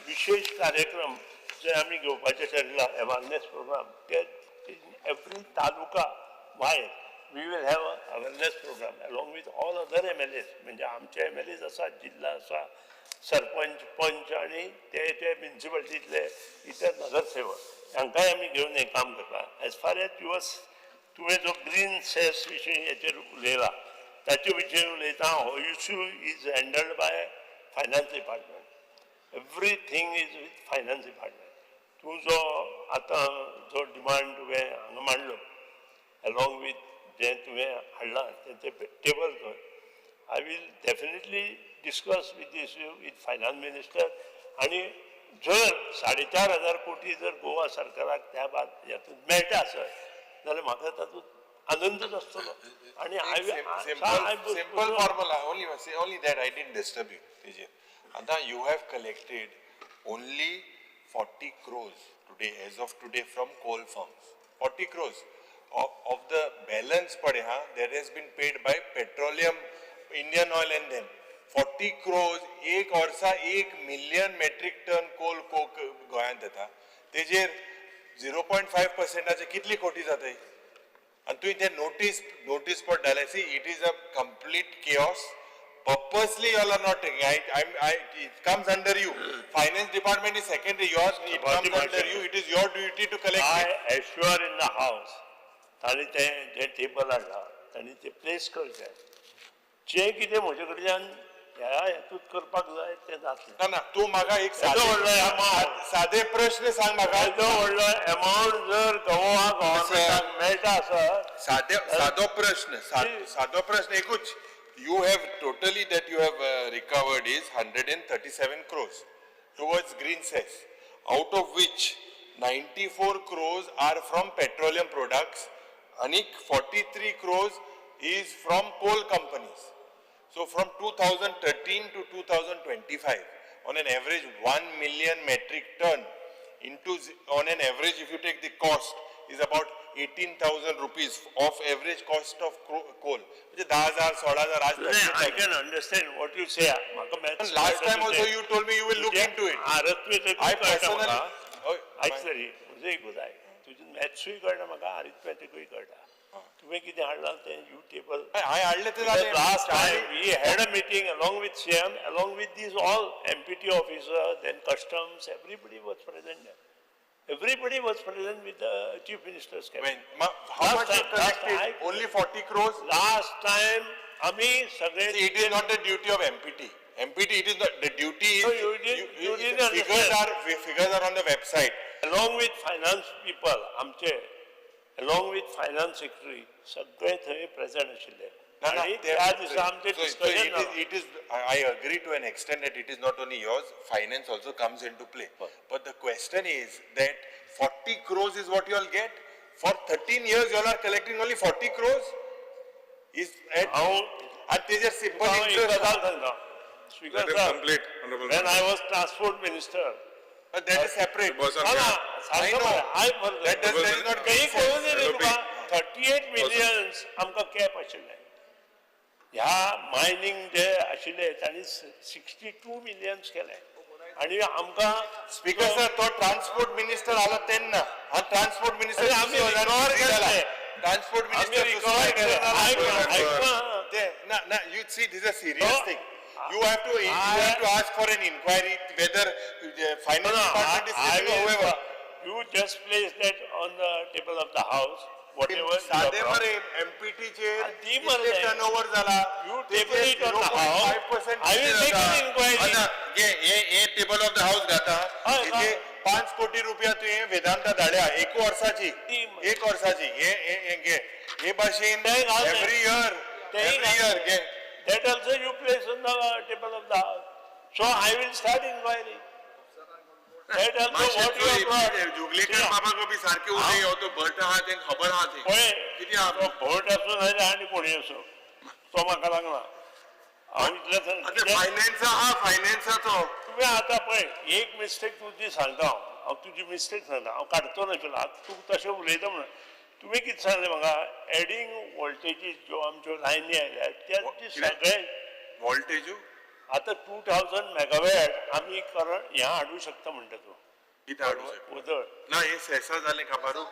Speaker 1: विशेष कार्यक्रम जे आमी घेवपाचे ठरला अवेरनेस प्रोग्राम, ते in every taluka भायर we will have awareness program along with all other MLAs. म्हणजे आमचे एम एल एज आसात, जिल्हा आसा, सरपंच, पंच आनी ते ते म्युनिसिपालिटींतले इतर नगरसेवक, तांकांय आमी घेवन हें काम करता. As far as your तुवें जो ग्रीन सेस विशीं हेचेर उलयला ताचे विशीं उलयता. हो issue is handled by finance department. Everything is with finance department. तूं जो आतां जो डिमांड तुवें हांगा मांडलो अलॉंग विथ जें तुवें हाडलां तें टेबल कर. I will definitely discuss with this with finance minister. आनी जर 4,500 कोटी जर गोवा सरकाराक त्या बाद हेतून मेळटा आसत जाल्यार म्हाका तातूंत आनंदच आसतलो. आनी I
Speaker 7: Simple formula, only that I didn't disturb you तेजेर. आतां you have collected only 40 crores today, as of today, from coal firms. 40 crores of the balance पडे हा, that has been paid by petroleum, Indian Oil and them. 40 crores एक वर्सा 1 million metric ton coal coke गोंयांत येता, तेजेर 0.5% कितली कोटी जाताय? आनी तुवें तें नोटीस बोर्ड धाडलें. See, it is a complete chaos. Purposely you all are not taking. It comes under you. Finance department is secondary. Yours, it comes under you. It is your duty to collect
Speaker 1: I
Speaker 7: it.
Speaker 1: assure in the house, ताणें तें जें टेबल हाडलां ताणें तें प्लेस करचें. जें कितें म्हजे कडल्यान ह्या हेतूंत करपाक जाय तें जातलें.
Speaker 7: ना ना, तूं म्हाका एक
Speaker 1: येदो व्हडलो एमावंट,
Speaker 7: सादे प्रश्न सांग म्हाका.
Speaker 1: येदो व्हडलो एमावंट जर गोवा गव्हर्मेंटाक मेळटा आसत,
Speaker 7: सादो प्रश्न, सादो प्रश्न एकूच. You have totally that you have recovered is 137 crores towards green cess, out of which 94 crores are from petroleum products and 43 crores is from coal companies. So from 2013 to 2025, on an average 1 million metric ton into, on an average if you take the cost is about 18,000 rupees of average cost of coal. म्हणजे 10,000 16,000 आज.
Speaker 1: I can understand what you say. म्हाका maths
Speaker 7: Last time also you told me you will look into it.
Speaker 1: Arithmetic
Speaker 7: I
Speaker 1: कळटा
Speaker 7: personally
Speaker 1: म्हाका. आयक तरी म्हजें एकूच आयक, तुजें मॅथ्सूय कळटा म्हाका, अरिथमेटिकूय कळटा. तुवें कितें हाडलां तें you table.
Speaker 7: हांवें हाडलें तें जालें.
Speaker 1: Last time we had a meeting along with CM, along with these all MPT officers, then customs, everybody was present there. Everybody was present with the Chief Minister's cabinet.
Speaker 7: When? How
Speaker 1: Last
Speaker 7: much you
Speaker 1: time, last
Speaker 7: collected?
Speaker 1: time.
Speaker 7: Only 40 crores?
Speaker 1: Last time, आमी सगळे.
Speaker 7: See, it is not the duty of MPT. MPT, it is not, the duty is.
Speaker 1: No, you didn't
Speaker 7: Figures
Speaker 1: understand.
Speaker 7: are, figures are on the website.
Speaker 1: Along with finance people, आमचे, along with finance secretary, सगळे थंय प्रेझेंट आशिल्ले.
Speaker 7: ना,
Speaker 1: आनी त्या दिसा आमचें
Speaker 7: so
Speaker 1: discussion
Speaker 7: it is, it is, I agree to an extent that it is not only yours, finance also comes into play. But the question is that 40 crores is what you all get? For 13 years you all are collecting only 40 crores? Is at,
Speaker 1: हांव
Speaker 7: आनी तेजेर simple
Speaker 1: हांव एक
Speaker 7: interest.
Speaker 1: गजाल सांगता. Speaker
Speaker 3: Let him
Speaker 1: sir,
Speaker 3: complete, Honorable
Speaker 1: when
Speaker 3: Member.
Speaker 1: I was transport minister,
Speaker 7: But that is separate.
Speaker 3: Bosan
Speaker 1: ना ना,
Speaker 7: I
Speaker 1: सांगता
Speaker 7: know.
Speaker 1: मरे, आयक मरे.
Speaker 7: That does, that is not
Speaker 1: काही कळून येयलें
Speaker 3: LOP.
Speaker 1: तुका 38 मिलियन्स आमकां कॅप आशिल्लें. ह्या मायनींग जे आशिल्ले तांणी 62 मिलियन्स केले आनी आमकां.
Speaker 7: स्पीकर सर, तो ट्रान्सपोर्ट मिनिस्टर आलो तेन्ना, हा ट्रान्सपोर्ट मिनिस्टर
Speaker 1: अरे आमी recover केले.
Speaker 7: ट्रान्सपोर्ट
Speaker 1: आमी
Speaker 7: मिनिस्टर
Speaker 1: रिकवर केले. आयक आयक ना.
Speaker 7: ते ना ना, you see, this a serious
Speaker 1: No.
Speaker 7: Thing. You have to you have to ask for an inquiry whether the finance
Speaker 1: No,
Speaker 7: department is
Speaker 1: I
Speaker 7: sleeping or
Speaker 1: will,
Speaker 7: whoever.
Speaker 1: you just place that on the table of the house, whatever you have
Speaker 7: सादे
Speaker 1: brought.
Speaker 7: मरे, एमपीटी चेर
Speaker 1: दी मरे.
Speaker 7: टर्नओव्हर जाला.
Speaker 1: You table it on the house. I will make an inquiry.
Speaker 7: हे हे टेबल ऑफ the house घाता.
Speaker 1: हय,
Speaker 7: हेजे
Speaker 1: हय.
Speaker 7: 5 कोटी रुपया तुवें वेदांता धाडल्या एक वर्साची,
Speaker 1: ती मरे.
Speaker 7: एक वर्साची. हे हे हे घे, हे भाशेन
Speaker 1: तें घाल.
Speaker 7: एवरी इयर,
Speaker 1: तेंय
Speaker 7: एवरी
Speaker 1: घाल.
Speaker 7: इयर घे.
Speaker 1: That also you place on the table of the house. So I will start inquiry. That also what you have brought.
Speaker 7: Joglekar बाबा बी सारखे उलय, हो तो भट आहा, तेंका खबर आहा तें
Speaker 1: पळय,
Speaker 7: कितें आहा.
Speaker 1: तो भट आसूं नाजाल्यार आनी कोणी आसूं, तो म्हाका लागना. हांव इतलें
Speaker 7: आतां
Speaker 1: सांगता.
Speaker 7: फायनान्स आहा, फायनान्साचो.
Speaker 1: तुवें आतां पळय एक मिस्टेक तुजी सांगता हांव, हांव तुजी मिस्टेक सांगता, हांव काडचो नाशिल्लो. आतां तूं तशें उलयता म्हणून तुवें कितें सांगलें म्हाका, एडींग वोल्टेजीस ज्यो आमच्यो लायनी आयल्यात त्या सगळे
Speaker 7: वोल्टेजू.
Speaker 1: आतां 2000 मेगावॅट आमी करंट हें हाडूं शकता म्हणटा तूं.
Speaker 7: कितें हाडूं शकता?
Speaker 1: उदळ.
Speaker 7: ना, हे सेसा जालें खबरू,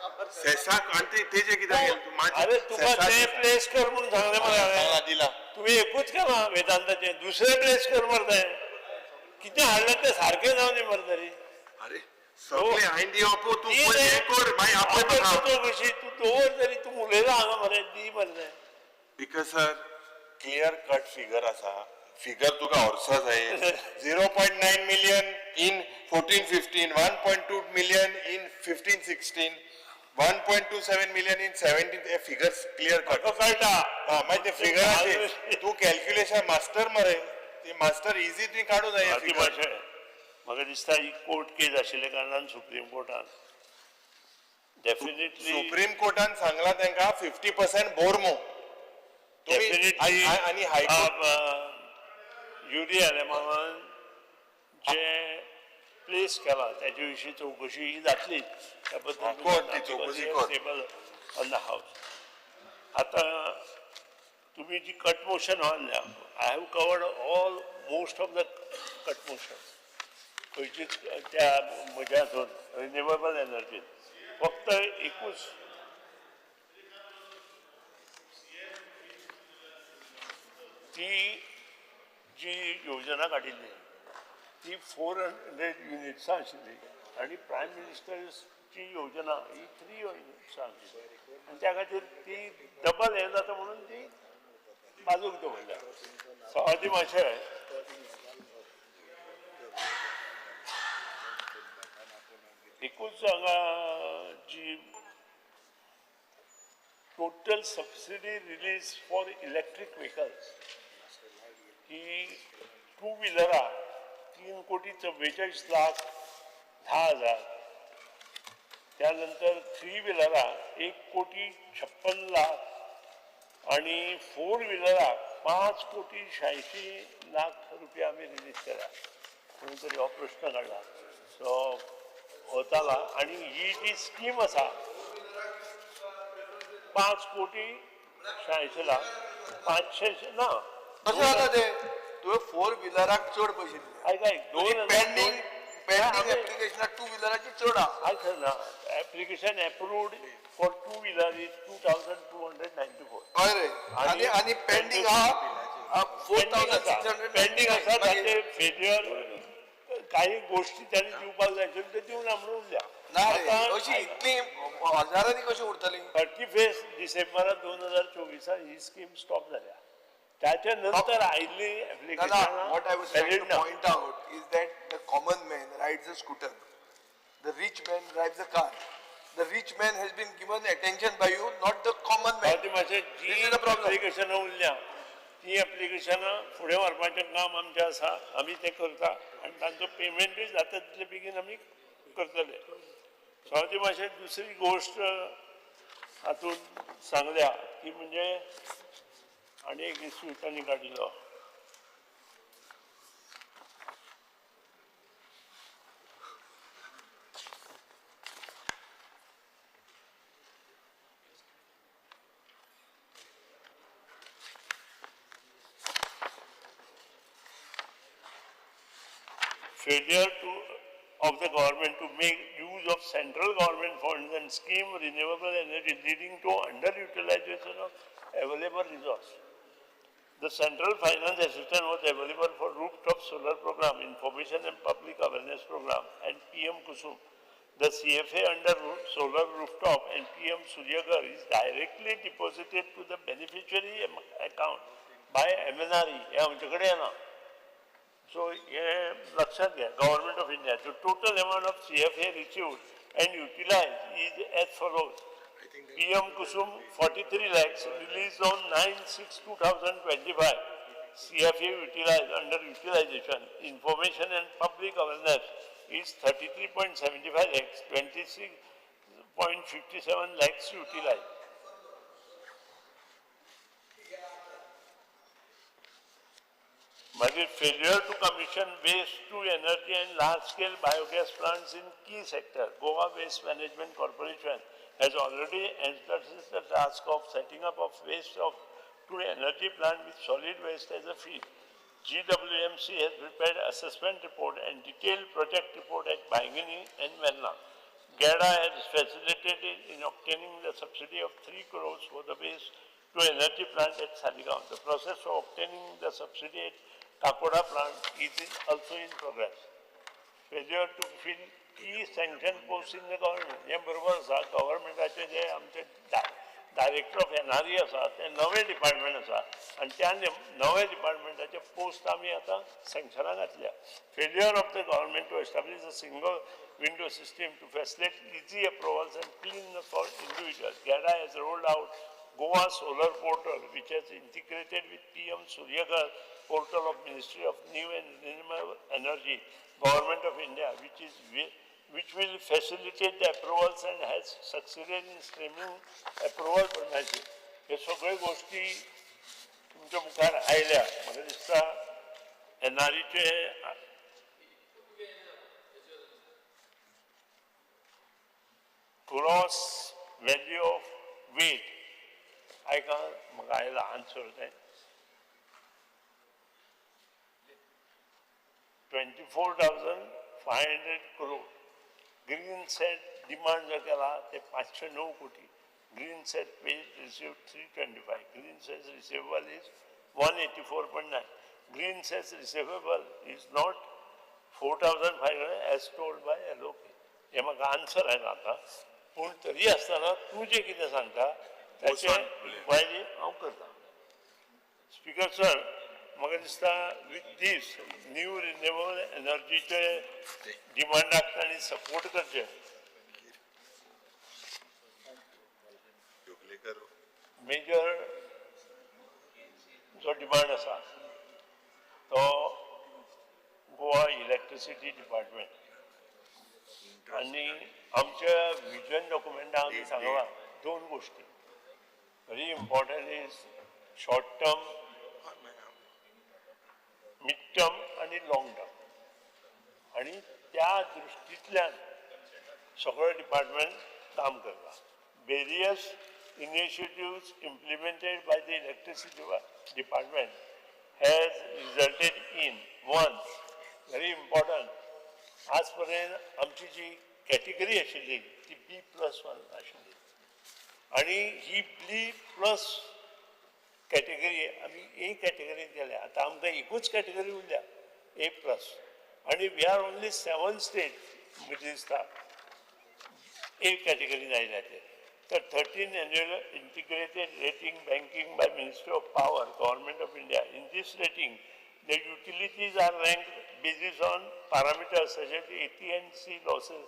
Speaker 7: सेसाक आनी तेजें कित्याक गेलें तूं?
Speaker 1: अरे तुका तें प्लेस कर म्हणून सांगलें मरे हांवें.
Speaker 7: दिला.
Speaker 1: तुवें एकूच केलां वेदांताचें, दुसरें प्लेस कर मरे तें. कितें हाडलें तें सारकें जावं दी मरे तरी.
Speaker 7: अरे सगळे हांवें दी अपो तूं पळय हें कर मागीर आपय म्हाका.
Speaker 1: कशी तूं दवर तरी तूं उलयला हांगा मरे दी मरे.
Speaker 7: Because sir clear cut figure आसा, फिगर तुका वर्सा जाय. 0.9 million in 14-15, 1.2 million in 15-16, 1.27 million in 17. हे फिगर्स क्लियर कट
Speaker 1: कळटा.
Speaker 7: मागीर ते फिगराचे तूं कॅल्क्युलेशन मास्टर मरे, ती मास्टर इजी तुवें काडूं जाय हे फिगर.
Speaker 1: म्हाका दिसता ही कोर्ट केस आशिल्ल्या कारणान सुप्रीम कोर्टान डेफिनेटली
Speaker 7: सुप्रीम कोर्टान सांगला तांकां 50% बोरमो.
Speaker 1: डेफिनेटली
Speaker 7: आनी हायकोर्ट
Speaker 1: युरी आलेमांवान जे प्लेस केला त्याच्या विशीं चवकशी ही जातलीच, त्या
Speaker 7: बद्दल चवकशी
Speaker 1: टेबल ऑन the house. आतां तुमी जी कट मोशन हाडल्या, I have covered all most of the cut motion. खंयचीच त्या म्हज्या हातून रिन्युएबल एनर्जीन फक्त एकूच ती जी योजना काडिल्ली ती 400 युनिट्सां आशिल्ली आनी प्रायम मिनिस्टर्सची योजना ही 3 युनिट्सां आशिल्ली आनी त्या खातीर ती डबल हें जाता म्हणून ती बाजूक दवरल्या. सवादी मातशें एकूच हांगा जी total subsidy release for electric vehicles ही टू व्हिलराक 3,44,10,000, त्यानंतर थ्री व्हिलराक 1,56,00,000 आणि फोर व्हिलराक 5,86,00,000 रुपया आमी रिलीज केला. कोणी तरी हो प्रश्न काडला सो वताला. आनी ही जी स्कीम आसा 5,86,00,000 500 ना
Speaker 16: कशें जाता तें? तुवें फोर व्हिलराक चड पयशे दिले.
Speaker 1: आयक आयक, दोन
Speaker 16: पेंडींग पेंडींग एप्लिकेशनाक टू व्हिलराची चड आहा.
Speaker 1: आयक ना, application approved for two wheeler is 2,294.
Speaker 16: हय रे, आनी आनी पेंडींग आहा 4,600
Speaker 1: पेंडींग आसा. ताचे फेल्युअर काही गोष्टी त्यांनी दिवपाक जाय आशिल्ल्यो त्यो दिवना म्हणून उरल्या.
Speaker 16: ना रे, अशी इतली हजारांनी कशी उरतली?
Speaker 1: 31 डिसेंबरा 2024 ही स्कीम स्टॉप जाल्या. त्याच्या नंतर आयिल्ली
Speaker 16: application. What I was trying to point out is that the common man rides a scooter, the rich man drives a car. The rich man has been given attention by you, not the common man.
Speaker 1: This is the problem. एप्लिकेशनां उरल्या ती एप्लिकेशनां फुडें व्हरपाचें काम आमचें आसा, आमी तें करता आनी तांचो पेमेंटूय जाता तितले बेगीन आमी करतले. सो मातशें दुसरी गोश्ट हातूंत सांगल्या ती म्हणजे आनी एक इश्यू तांणी काडिल्लो, failure of the government to make use of central government funds and scheme renewable energy leading to underutilization of available resource. The central finance assistance was available for rooftop solar program, information and public awareness program, and PM Kusum. The CFA under solar rooftop and PM Suryaghar is directly deposited to the beneficiary account by MNRE. हे आमचे कडेन येना. सो हे लक्षात घ्या. Government of India, the total amount of CFA received and utilized is as follows. PM Kusum 43 lakhs released on 9/6/2025. CFA utilized under utilization, information and public awareness is 33.75 lakhs, 26.57 lakhs utilized. मागीर failure to commission waste to energy and large scale biogas plants in key sector. Goa Waste Management Corporation has already entrusted the task of setting up of waste of to energy plant with solid waste as a feed. GWMC has prepared assessment report and detailed project report at Baingini and Verna. GADA has facilitated in obtaining the subsidy of 3 crores for the waste to energy plant at Saligaon. The process of obtaining the subsidy at Kakoda plant is also in progress. Failure to fill key sanction post in the government. हें बरोबर आसा. गव्हर्मेंटाचे जे आमचे डायरेक्टर ऑफ एनआरई आसा ते नवे डिपार्टमेंट आसा आनी त्या नवे डिपार्टमेंटाचे पोस्ट आमी आतां सँक्शनां घातल्या. Failure of the government to establish a single window system to facilitate easy approvals and cleanness for individuals. GEDA has rolled out Goa Solar Portal, which has integrated with PM Suryaghar portal of Ministry of New and Renewable Energy, Government of India, which will facilitate the approvals and has succeeded in streaming approval process. हे सगळ्यो गोष्टी तुमच्या मुखार आयल्या. म्हाका दिसता एनआरईचे ग्रॉस व्हॅल्यू ऑफ वेट आयका म्हाका आयला आन्सर तें 24,500 crore. Green cess demand जो केला ते 509 कोटी. Green cess paid receive 325. Green cess receivable is 184.9. Green cess receivable is not 4,500 as told by LOK. हें म्हाका आन्सर आयला आतां. पूण तरी आसतना तूं जें कितें सांगता ताचें इन्क्वायरी हांव करतां. स्पीकर सर, म्हाका दिसता विथ these new renewable एनर्जीचे डिमांडाक तांणी सपोर्ट करचें. मेजर जो डिमांड आसा तो गोवा इलेक्ट्रिसिटी डिपार्टमेंट आनी आमच्या विजन डॉक्युमेंटान आमी सांगलां दोन गोश्टी very important is short term, mid term आनी लाँग टर्म. आनी त्या दृश्टींतल्यान सगळें डिपार्टमेंट काम करता. Various initiatives implemented by the electricity department has resulted in one very important. आज पर्यंत आमची जी कॅटेगरी आशिल्ली ती B+1 आशिल्ली आनी ही B+ category आमी ए कॅटेगरीत गेल्या. आतां आमकां एकूच कॅटेगरी उरल्या A+, आनी we are only 7 state म्हणजे दिसता ए कॅटेगरीन आयल्या ते. तर 13 annual integrated rating banking by Ministry of Power, Government of India. In this rating, the utilities are ranked basis on parameters such as AT&C losses,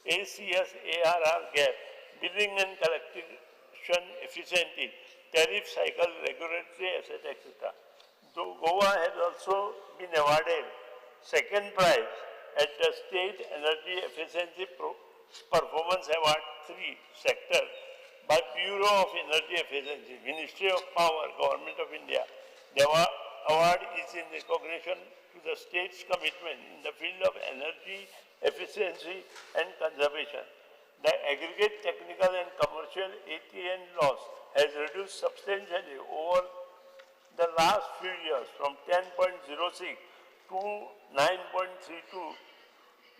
Speaker 1: ACS ARR gap, billing and collection efficiency, tariff cycle, regulatory asset, etc. Though Goa has also been awarded second prize at the State Energy Efficiency Performance Award 3 sector by Bureau of Energy Efficiency, Ministry of Power, Government of India. The award is in recognition to the state's commitment in the field of energy efficiency and conservation. The aggregate technical and commercial ATN loss has reduced substantially over the last few years from 10.06 to 9.32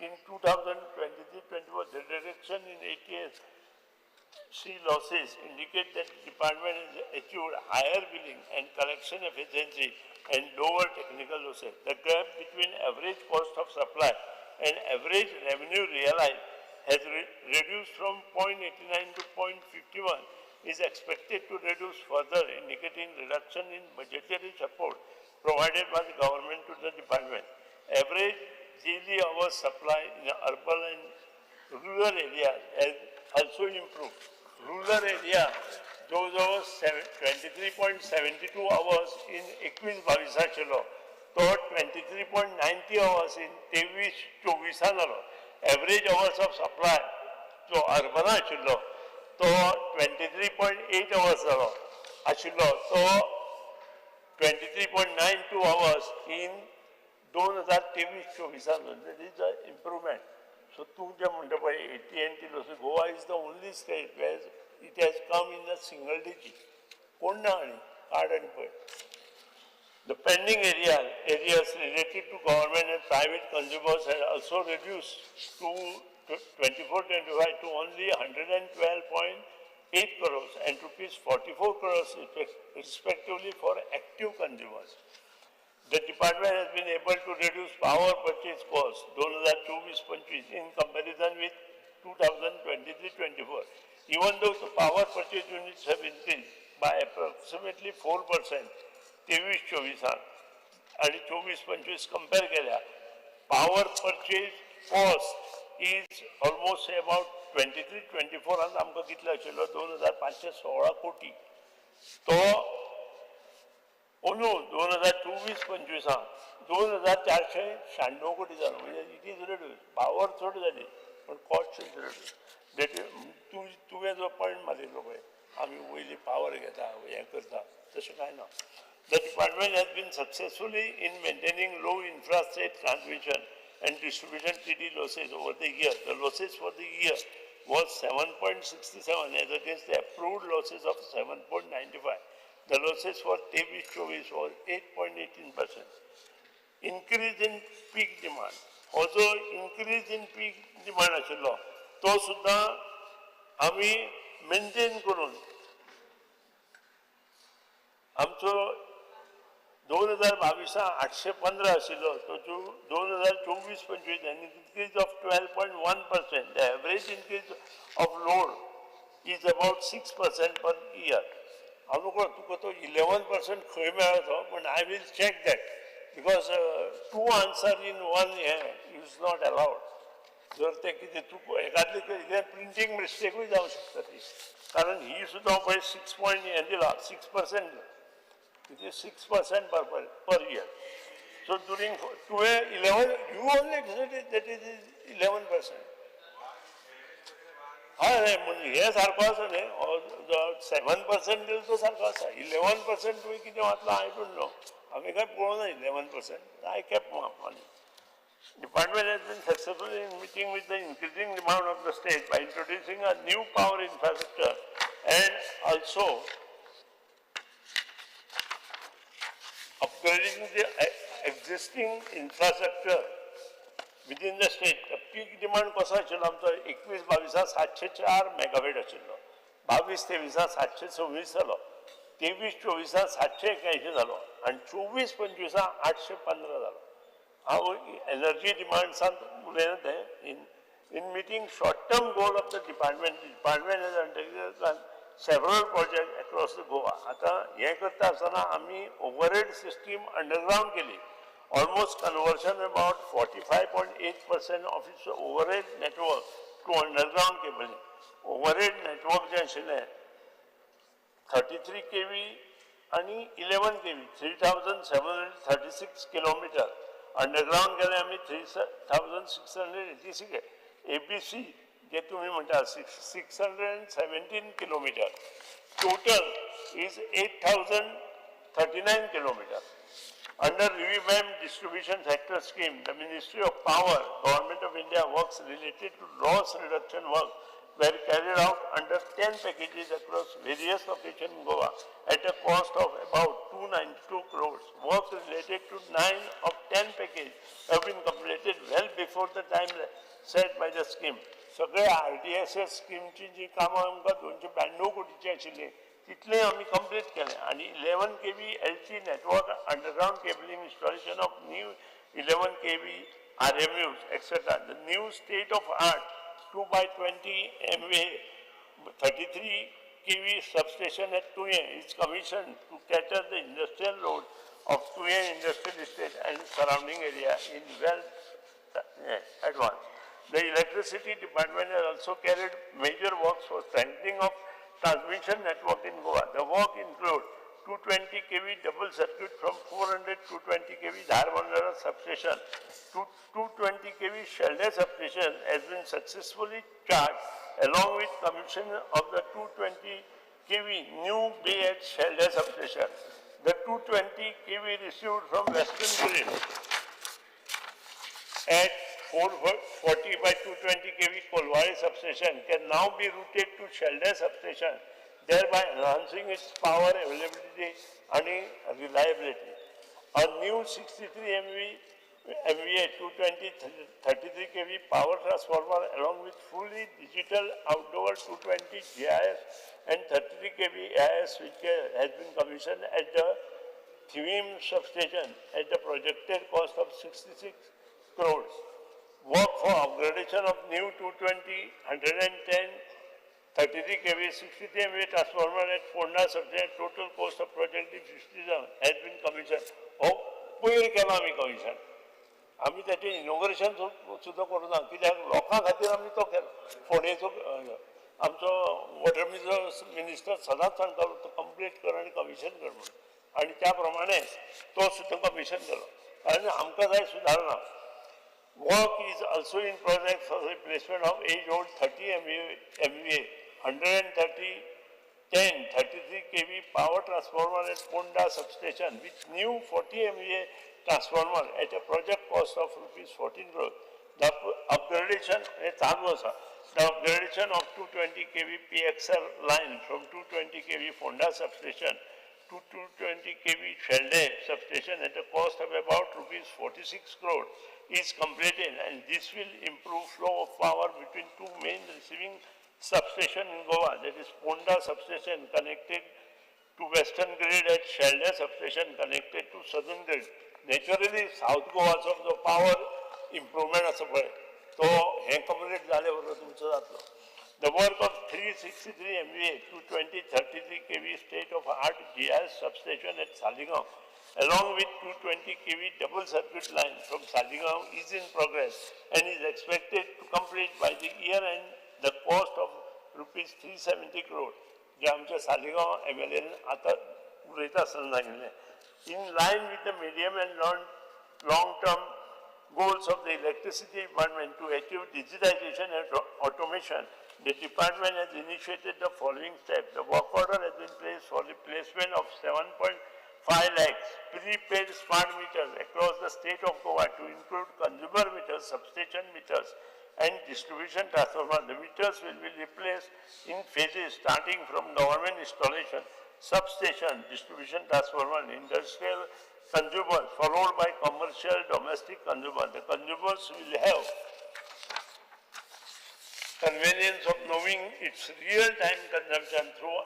Speaker 1: in 2023-24. The reduction in ATC losses indicate that the department has achieved higher billing and collection efficiency and lower technical losses. The gap between average cost of supply and average revenue realized has reduced from 0.89 to 0.51, is expected to reduce further, indicating reduction in budgetary support provided by the government to the department. Average daily hours supply in urban and rural areas has also improved. Rural area जवळ 23.72 hours in 21-22 आशिल्लो तो 23.90 hours in 23-24 जालो. एवरेज अवर्स ऑफ सप्लाय जो अर्बना आशिल्लो तो 23.8 अवर्स जालो आशिल्लो तो 23.92 hours in 2023-24 जालो. That is a improvement. So तूं जें म्हणटा पळय AT&T losses, Goa is the only state where it has come in a single digit. कोण ना आनी काड आनी पळय. The pending areas related to government and private consumers has also reduced to 24-25 to only 112.8 crores and rupees 44 crores respectively for active consumers. The department has been able to reduce power purchase cost 2024-25 in comparison with 2023-24. Even though the power purchase units have increased by approximately 4% 23-24 आणि 24-25 compare केल्या, power purchase cost is almost about 23-24 आमकां कितलो आशिल्लो 2516 कोटी, तो अंदू 2024-25 2496 कोटी जालो. म्हणजे it is reduce. Power चड जाली पण कॉस्ट is reduce. That तुवें जो पॉयंट मारिल्लो पळय आमी वयली पावर घेता हें करता, तशें कांय ना. The department has been successfully in maintaining low infrastate transmission and distribution TD losses over the year. The losses for the year was 7.67 as against the approved losses of 7.95. The losses for 23-24 was 8.18%. Increase in peak demand. Also increase in peak demand आशिल्लो तो सुद्दां आमी मेंटेन करून आमचो 2022 815 आशिल्लो तो 2024-25 आनी increase of 12.1%. The average increase of load is about 6% per year. हांव नको तुका तो 11% खंय मेळ्ळो तो, पण I will check that because two answer in one हें is not allowed. जर ते कितें तूं एकादली कितें प्रिंटींग मिस्टेकूय जावं शकता ती, कारण ही सुद्दां पळय 6 पॉयंट हें दिला 6%, it is 6% per year. So during 11 you only said that it is 11%. हय म्हणजे हे सारको आसा न्ही, 7% दिलो तो सारको आसा. 11% तुवें कितें वाचलां I don't know, आमी कांय पळोवना 11%. I kept money. Department has been successful in meeting with the increasing demand of the state by introducing a new power infrastructure and also upgrading the existing infrastructure within the state. The peak demand कसो आशिल्लो आमचो 21-22 704 मेगावेट आशिल्लो, 22-23 726 जालो, 23-24 781 जालो आनी 24-25 815 जालो. हांव एनर्जी डिमांड्सान उलयना तें. In meeting short term goal of the department, department has undertaken several project across the Goa. आतां हें करता आसतना आमी ओवरहेड सिस्टीम अंडरग्रावंड केली. Almost conversion about 45.8% of its overhead network to underground cabling. Overhead network जें आशिल्लें 33 kV आनी 11 kV, 3736 kilometre underground केलें आमी 3686. ABC जे तुमी म्हणटा 617 kilometre, total is 8039 kilometre. Under revamped distribution sector scheme, the Ministry of Power, Government of India works related to loss reduction work were carried out under 10 packages across various locations in Goa at a cost of about 292 crores. Work related to 9 of 10 packages have been completed well before the time set by the scheme. सगळे RDSS स्कीमची जी कामां आमकां 292 कोटीची आशिल्ली तितलें आमी कंप्लीट केलें आनी 11 kV LT network underground cabling installation of new 11 kV RMUs etcetera. The new state of art 2x20 MVA 33 kV substation at Tuye is commissioned to cater the industrial load of Tuye Industrial Estate and surrounding area in well advance. The electricity department has also carried major works for strengthening of transmission network in Goa. The work include 220 kV double circuit from 400 to 220 kV Dharbandora substation to 220 kV Sheldai substation has been successfully charged along with commission of the 220 kV new bay at Sheldai substation. The 220 kV received from Western Grid at 440 by 220 kV Colvale substation can now be routed to Sheldai substation, thereby enhancing its power availability and reliability. A new 63 MVA 220 33 kV power transformer along with fully digital outdoor 220 GIS and 33 kV AIS switchgear has been commissioned at the Thivim substation at the projected cost of 66 crores. Work for upgradation of new 220, 110, 33 kV, 63 MVA transformer at Ponda substation, total cost of project is 57, has been commissioned. हो पयर केला आमी कमिशन, आमी ताचें इनॉग्रेशन सुद्दां करूं ना, कित्याक लोकां खातीर आमी तो केलो. फोंडेचो आमचो वॉटर मिनिस्टर सदांच सांगतालो तो कंप्लीट कर आनी कमिशन कर म्हणून, आनी त्या प्रमाणे तो सुद्दां कमिशन केलो. आनी आमकां जाय सुदारणा. Work is also in progress for replacement of age-old 30 MVA, 130, 10, 33 kV power transformer at Ponda substation with new 40 MVA transformer at a project cost of rupees 14 crore. The upgradation, the upgradation of 220 kV PXR line from 220 kV Ponda substation to 220 kV Shelde substation at a cost of about rupees 46 crore is completed, and this will improve flow of power between two main receiving substation in Goa, that is Ponda substation connected to western grid at Shelde substation connected to southern grid. Naturally, South Goa's of the power improvement आसा पळय, तो हें कंप्लीट जाले बरोबर तुमचो जातलो. The work of 363 MVA 220 33 kV state of art GIS substation at Saligao along with 220 kV double circuit line from Saligao is in progress and is expected to complete by the year end. The cost of rupees 370 crore, जे आमच्या सालिगांव MLA आतां उलयता आसतना सांगिल्लें. In line with the medium and long term goals of the electricity department to achieve digitization and automation, the department has initiated the following steps. The work order has been placed for the placement of 7.5 lakhs prepaid smart meters across the state of Goa to include consumer meters, substation meters, and distribution transformer. The meters will be replaced in phases starting from government installation, substation, distribution transformer, industrial consumers, followed by commercial, domestic consumers. The consumers will have convenience of knowing its real-time consumption through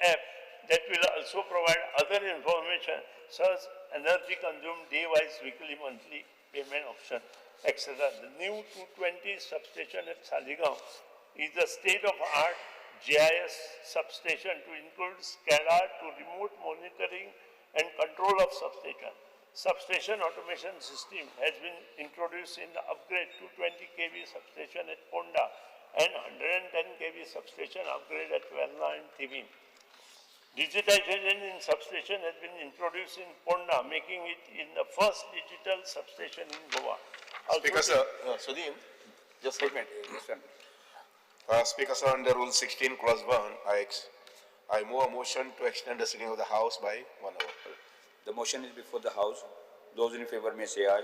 Speaker 1: app that will also provide other information such as energy consumed day-wise, weekly, monthly payment option, etc. The new 220 substation at Saligao is a state-of-art GIS substation to include SCADA to remote monitoring and control of substation. Substation automation system has been introduced in the upgrade 220 kV substation at Ponda and 110 kV substation upgrade at Verna and Thivim. Digitization in substation has been introduced in Ponda, making it in the first digital substation in Goa.
Speaker 7: Speaker sir, Sudin, just a minute. Speaker sir, under Rule 16, Clause 1, I move a motion to extend the sitting of the House by 1 hour.
Speaker 11: The motion is before the House. Those in favor may say aye.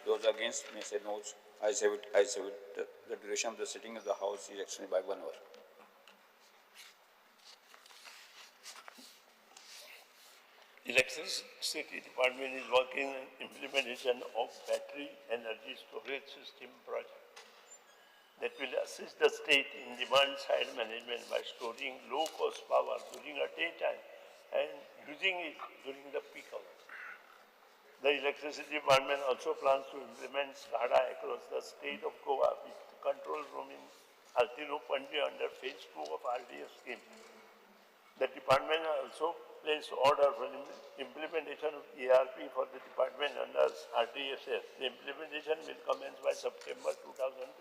Speaker 11: Those against may say no. I say it. I say it. The duration of the sitting of the House is extended by 1 hour.
Speaker 1: Electricity Department is working on implementation of battery energy storage system project that will assist the state in demand side management by storing low cost power during a daytime and using it during the peak hours. The Electricity Department also plans to implement SCADA across the state of Goa with control room in Altino Panaji under phase 2 of RDF scheme. The department also placed order for implementation of ERP for the department under RDSS. The implementation will commence by September 2025.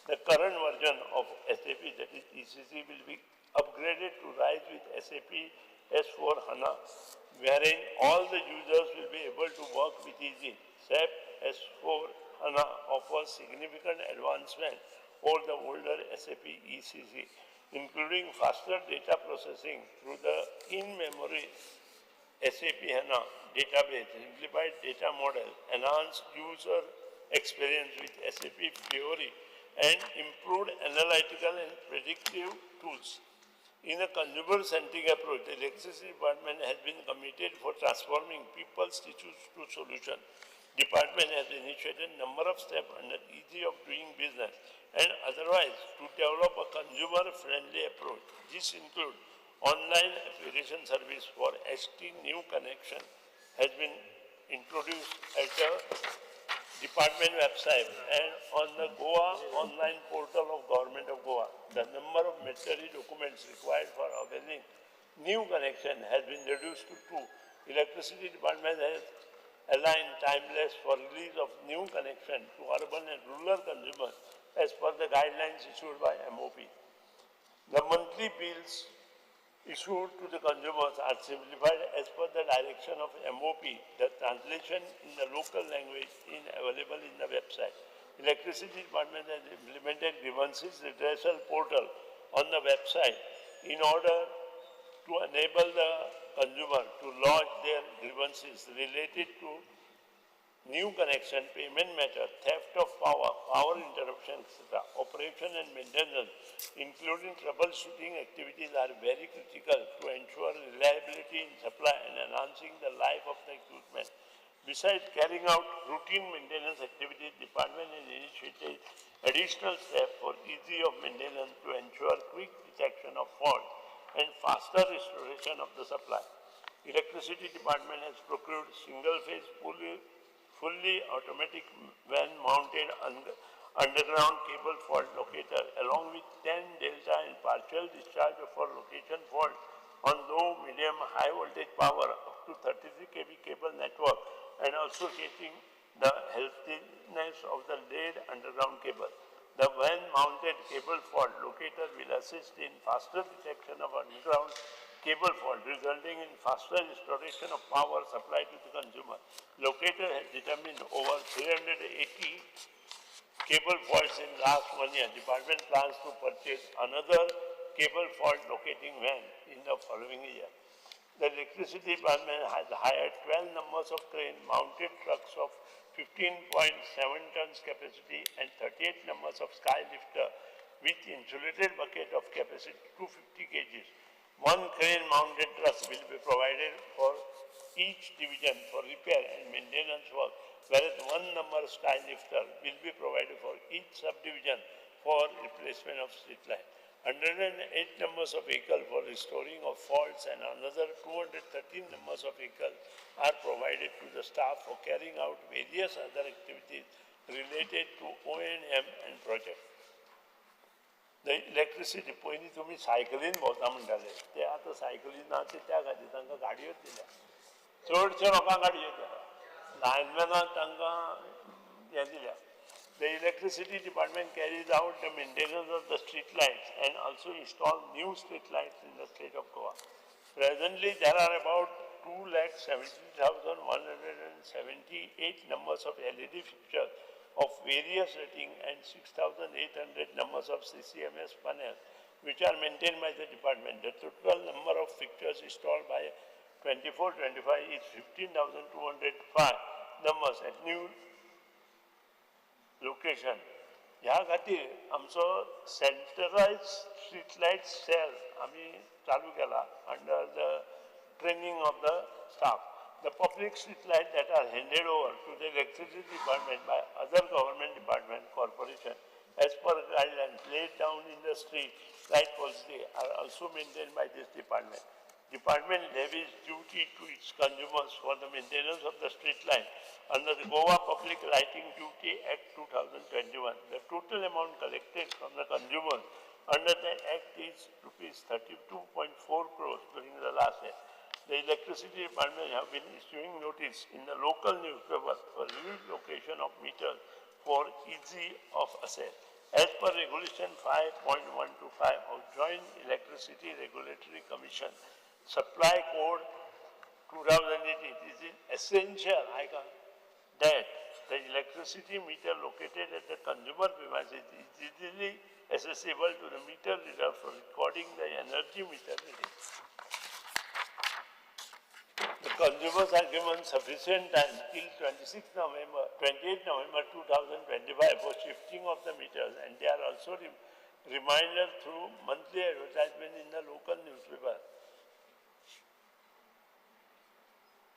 Speaker 1: The current version of SAP, that is ECC, will be upgraded to RISE with SAP S4 HANA, wherein all the users will be able to work with easy. SAP S4 HANA offers significant advancement over the older SAP ECC, including faster data processing through the in-memory SAP HANA database, simplified data model, enhanced user experience with SAP Fiori, and improved analytical and predictive tools. In a consumer-centric approach, the Electricity Department has been committed for transforming people's issues to solution. Department has initiated a number of steps under easy of doing business and otherwise to develop a consumer-friendly approach. This includes Online application service for ST new connection has been introduced at the department website and on the Goa online portal of Government of Goa. The number of mandatory documents required for availing new connection has been reduced to 2. Electricity Department has aligned timeless for release of new connection to urban and rural consumers as per the guidelines issued by MOP. The monthly bills issued to the consumers are simplified as per the direction of MOP. The translation in the local language is available in the website. Electricity Department has implemented grievances redressal portal on the website in order to enable the consumer to lodge their grievances related to new connection, payment matter, theft of power, power interruption, etc. Operation and maintenance, including troubleshooting activities, are very critical to ensure reliability in supply and enhancing the life of the equipment. Besides carrying out routine maintenance activities, department has initiated additional steps for easy of maintenance to ensure quick detection of fault and faster restoration of the supply. Electricity Department has procured single-phase fully automatic van-mounted underground cable fault locator along with 10 delta and partial discharge for location fault on low, medium, high voltage power up to 33 kV cable network and also checking the healthiness of the laid underground cable. The van-mounted cable fault locator will assist in faster detection of underground cable fault, resulting in faster restoration of power supply to the consumer. Locator has determined over 380 cable faults in last 1 year. Department plans to purchase another cable fault locating van in the following year. The electricity department has hired 12 numbers of crane mounted trucks of 15.7 tons capacity and 38 numbers of sky lifter with insulated bucket of capacity 250 kgs. One crane mounted truck will be provided for each division for repair and maintenance work, whereas one number sky lifter will be provided for each subdivision for replacement of street light. 108 numbers of vehicles for restoring of faults and another 213 numbers of vehicles are provided to the staff for carrying out various other activities related to O&M and project. The electricity, पयलीं तुमी सायकलीन भोंवता म्हणटाले, ते आतां सायकली ना ते त्या खातीर तांकां गाडयोच दिल्या. चडशे लोकांक गाडयो दिल्या, लायनमॅनाक तांकां हें दिल्या. The electricity department carries out the maintenance of the street lights and also install new street lights in the state of Goa. Presently, there are about 2,70,178 numbers of LED fixtures of various rating and 6,800 numbers of CCMS panels, which are maintained by the department. The total number of fixtures installed by 24-25 is 15,205 numbers at new location. ह्या खातीर आमचो सेंट्रलायज स्ट्रीट लायट सेल आमी चालू केला under the training of the staff. The public street lights that are handed over to the electricity department by other government department corporation as per guidelines laid down in the street light policy are also maintained by this department. Department levies duty to its consumers for the maintenance of the street light under the Goa Public Lighting Duty Act 2021. The total amount collected from the consumers under the Act is rupees 32.4 crores during the last year. The electricity department have been issuing notice in the local newspaper for relocation of meters for easy of access. As per Regulation 5.125 of Joint Electricity Regulatory Commission, Supply Code 2008, it is essential that the electricity meter located at the consumer premises is easily accessible to the meter reader for recording the energy meter reading. The consumers are given sufficient time till 28 November 2025 for shifting of the meters, and they are also reminded through monthly advertisement in the local newspaper.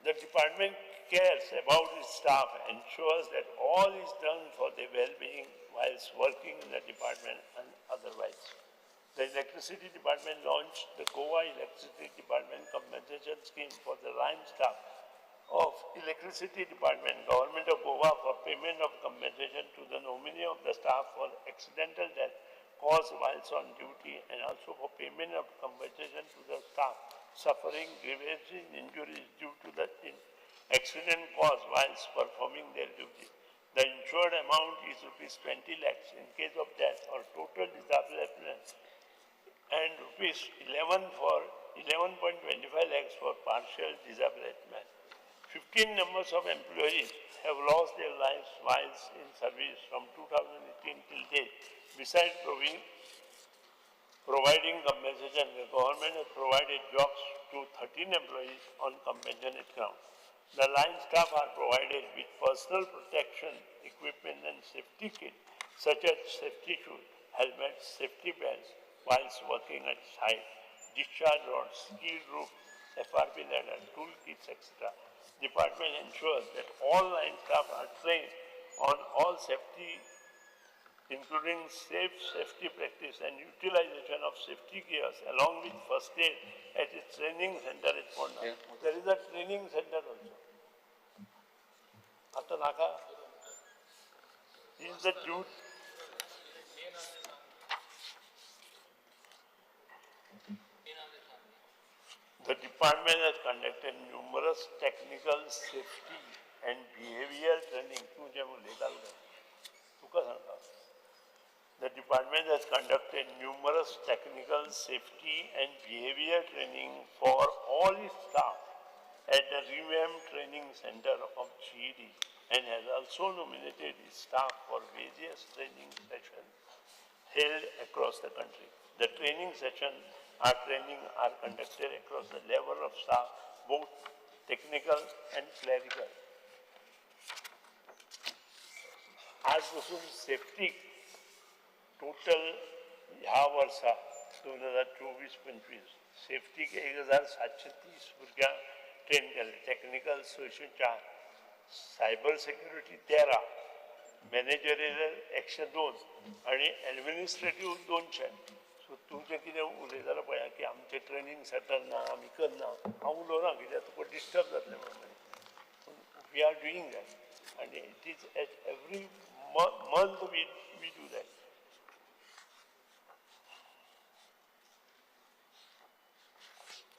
Speaker 1: The department cares about its staff, ensures that all is done for their well-being whilst working in the department and otherwise. The Electricity Department launched the Goa Electricity Department Compensation Scheme for the line staff of Electricity Department, Government of Goa, for payment of compensation to the nominee of the staff for accidental death caused whilst on duty, and also for payment of compensation to the staff suffering grievous injuries due to the accident caused whilst performing their duty. The insured amount is rupees 20 lakhs in case of death or total disablement, and rupees 11 for 11.25 lakhs for partial disablement. 15 numbers of employees have lost their lives whilst in service from 2018 till date. Besides providing compensation, the government has provided jobs to 13 employees on compassionate ground. The line staff are provided with personal protection equipment and safety kit, such as safety shoes, helmets, safety belts, whilst working at site, discharge rods, steel rope, FRP ladder, tool kits, etc. Department ensures that all line staff are trained on all safety, including safe safety practice and utilization of safety gears, along with first aid at its training center at Ponda. Yeah. There is a training center also. After Naka, is the duty. The department has conducted numerous technical safety and behavior training. The department has conducted numerous technical safety and behavior training for all its staff at the revamped training center of GED, and has also nominated its staff for various training sessions held across the country. The training sessions are conducted across the level of staff, both technical and clerical. आज पासून सेफ्टी टोटल ह्या वर्सा 2024-25 सेफ्टीक 1730 भुरग्यांक ट्रेन केले. टॅक्निकल 604, सायबर सेक्युरिटी 13, मॅनेजरियल 102 आनी एडमिनिस्ट्रेटीव 200. सो तुमचें कितें उलयतालो पळया की आमचें ट्रेनींग सेंटर ना, आमी करना. हांव उलोवना कित्याक तुका डिस्टर्ब जातलें म्हणून. पूण we are doing that आनी it is at every month we do that.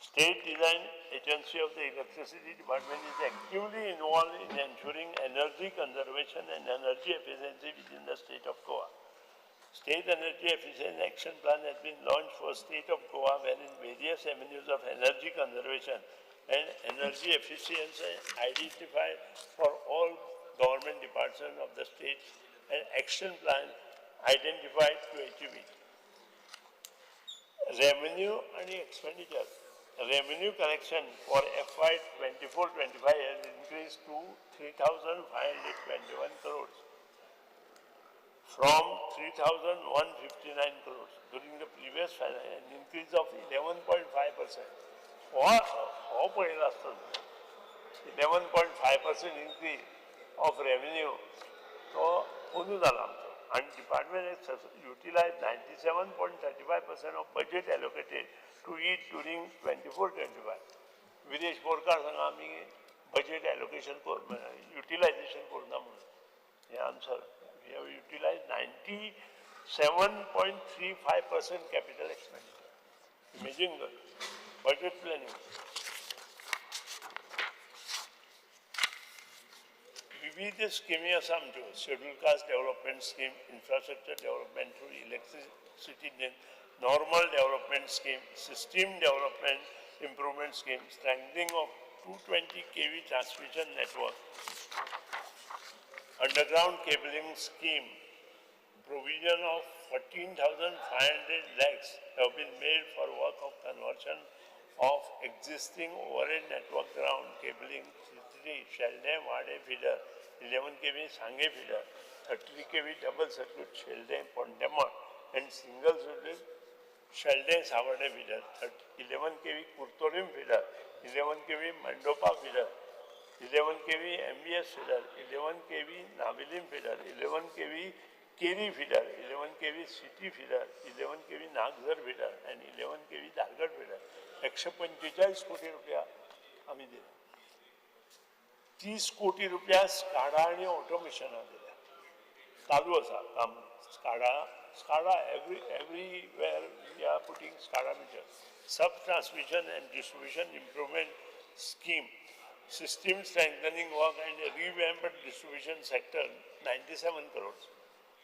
Speaker 1: State Design Agency of the Electricity Department is actively involved in ensuring energy conservation and energy efficiency within the state of Goa. State Energy Efficiency Action Plan has been launched for state of Goa, wherein various avenues of energy conservation and energy efficiency identified for all government departments of the state and action plan identified to achieve it. Revenue and expenditure. Revenue collection for FY 24-25 has increased to 3,521 crores from 3,159 crores during the previous financial year, an increase of 11.5%. हो पळयला आसता 11.5% increase of revenue तो अंदू जाला आमचो. आनी department has utilize 97.35% of budget allocated to it during 24-25. Viresh Borkar सांगा आमी बजेट एलोकेशन युटिलायझेशन करुना म्हणून. हें answer. We have utilized 97.35% capital expenditure. Imagine that. Budget planning. विविध स्किमी आसा आमच्यो. Schedule caste development scheme, infrastructure development through electricity, normal development scheme, system development improvement scheme, strengthening of 220 kV transmission network, underground cabling scheme, provision of 14,500 lakhs have been made for work of conversion of existing overhead network ground cabling, 3 Sheldem Wade feeder, 11 kV Sanguem feeder, 30 kV double circuit Sheldem Pontemoa and single circuit Sheldem Savordem feeder, 11 kV Curtorim feeder, 11 kV Mandopa feeder, 11 kV MBS feeder, 11 kV Navelim feeder, 11 kV Keri feeder, 11 kV city feeder, 11 kV Nagzar feeder आनी 11 केव्ही धारगळ फिडर 145 कोटी रुपया आमी दिले. 30 कोटी रुपया स्काडा आनी ऑटोमेशनाक दिल्या. चालू आसा काम. SCADA everywhere we are putting SCADA meter. Sub transmission and distribution improvement scheme, system strengthening work and revamped distribution sector 97 crores.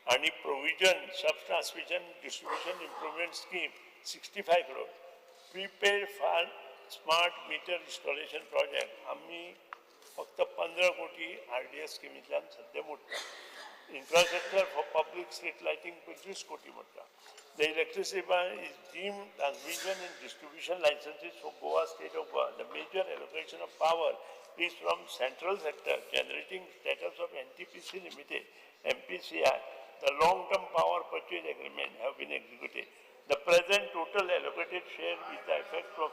Speaker 1: आणि provision sub transmission distribution improvement scheme 65 crore. Prepaid far smart meter installation project आमी फक्त 15 कोटी RDS स्किमींतल्यान सद्या मोडटा. Infrastructure for public street lighting 25 कोटी मोडटा. The electricity is deemed transmission and distribution licenses for Goa state of Goa. The major allocation of power is from central sector generating status of NTPC Limited, MPCI. The long-term power purchase agreement have been executed. The present total allocated share with the effect of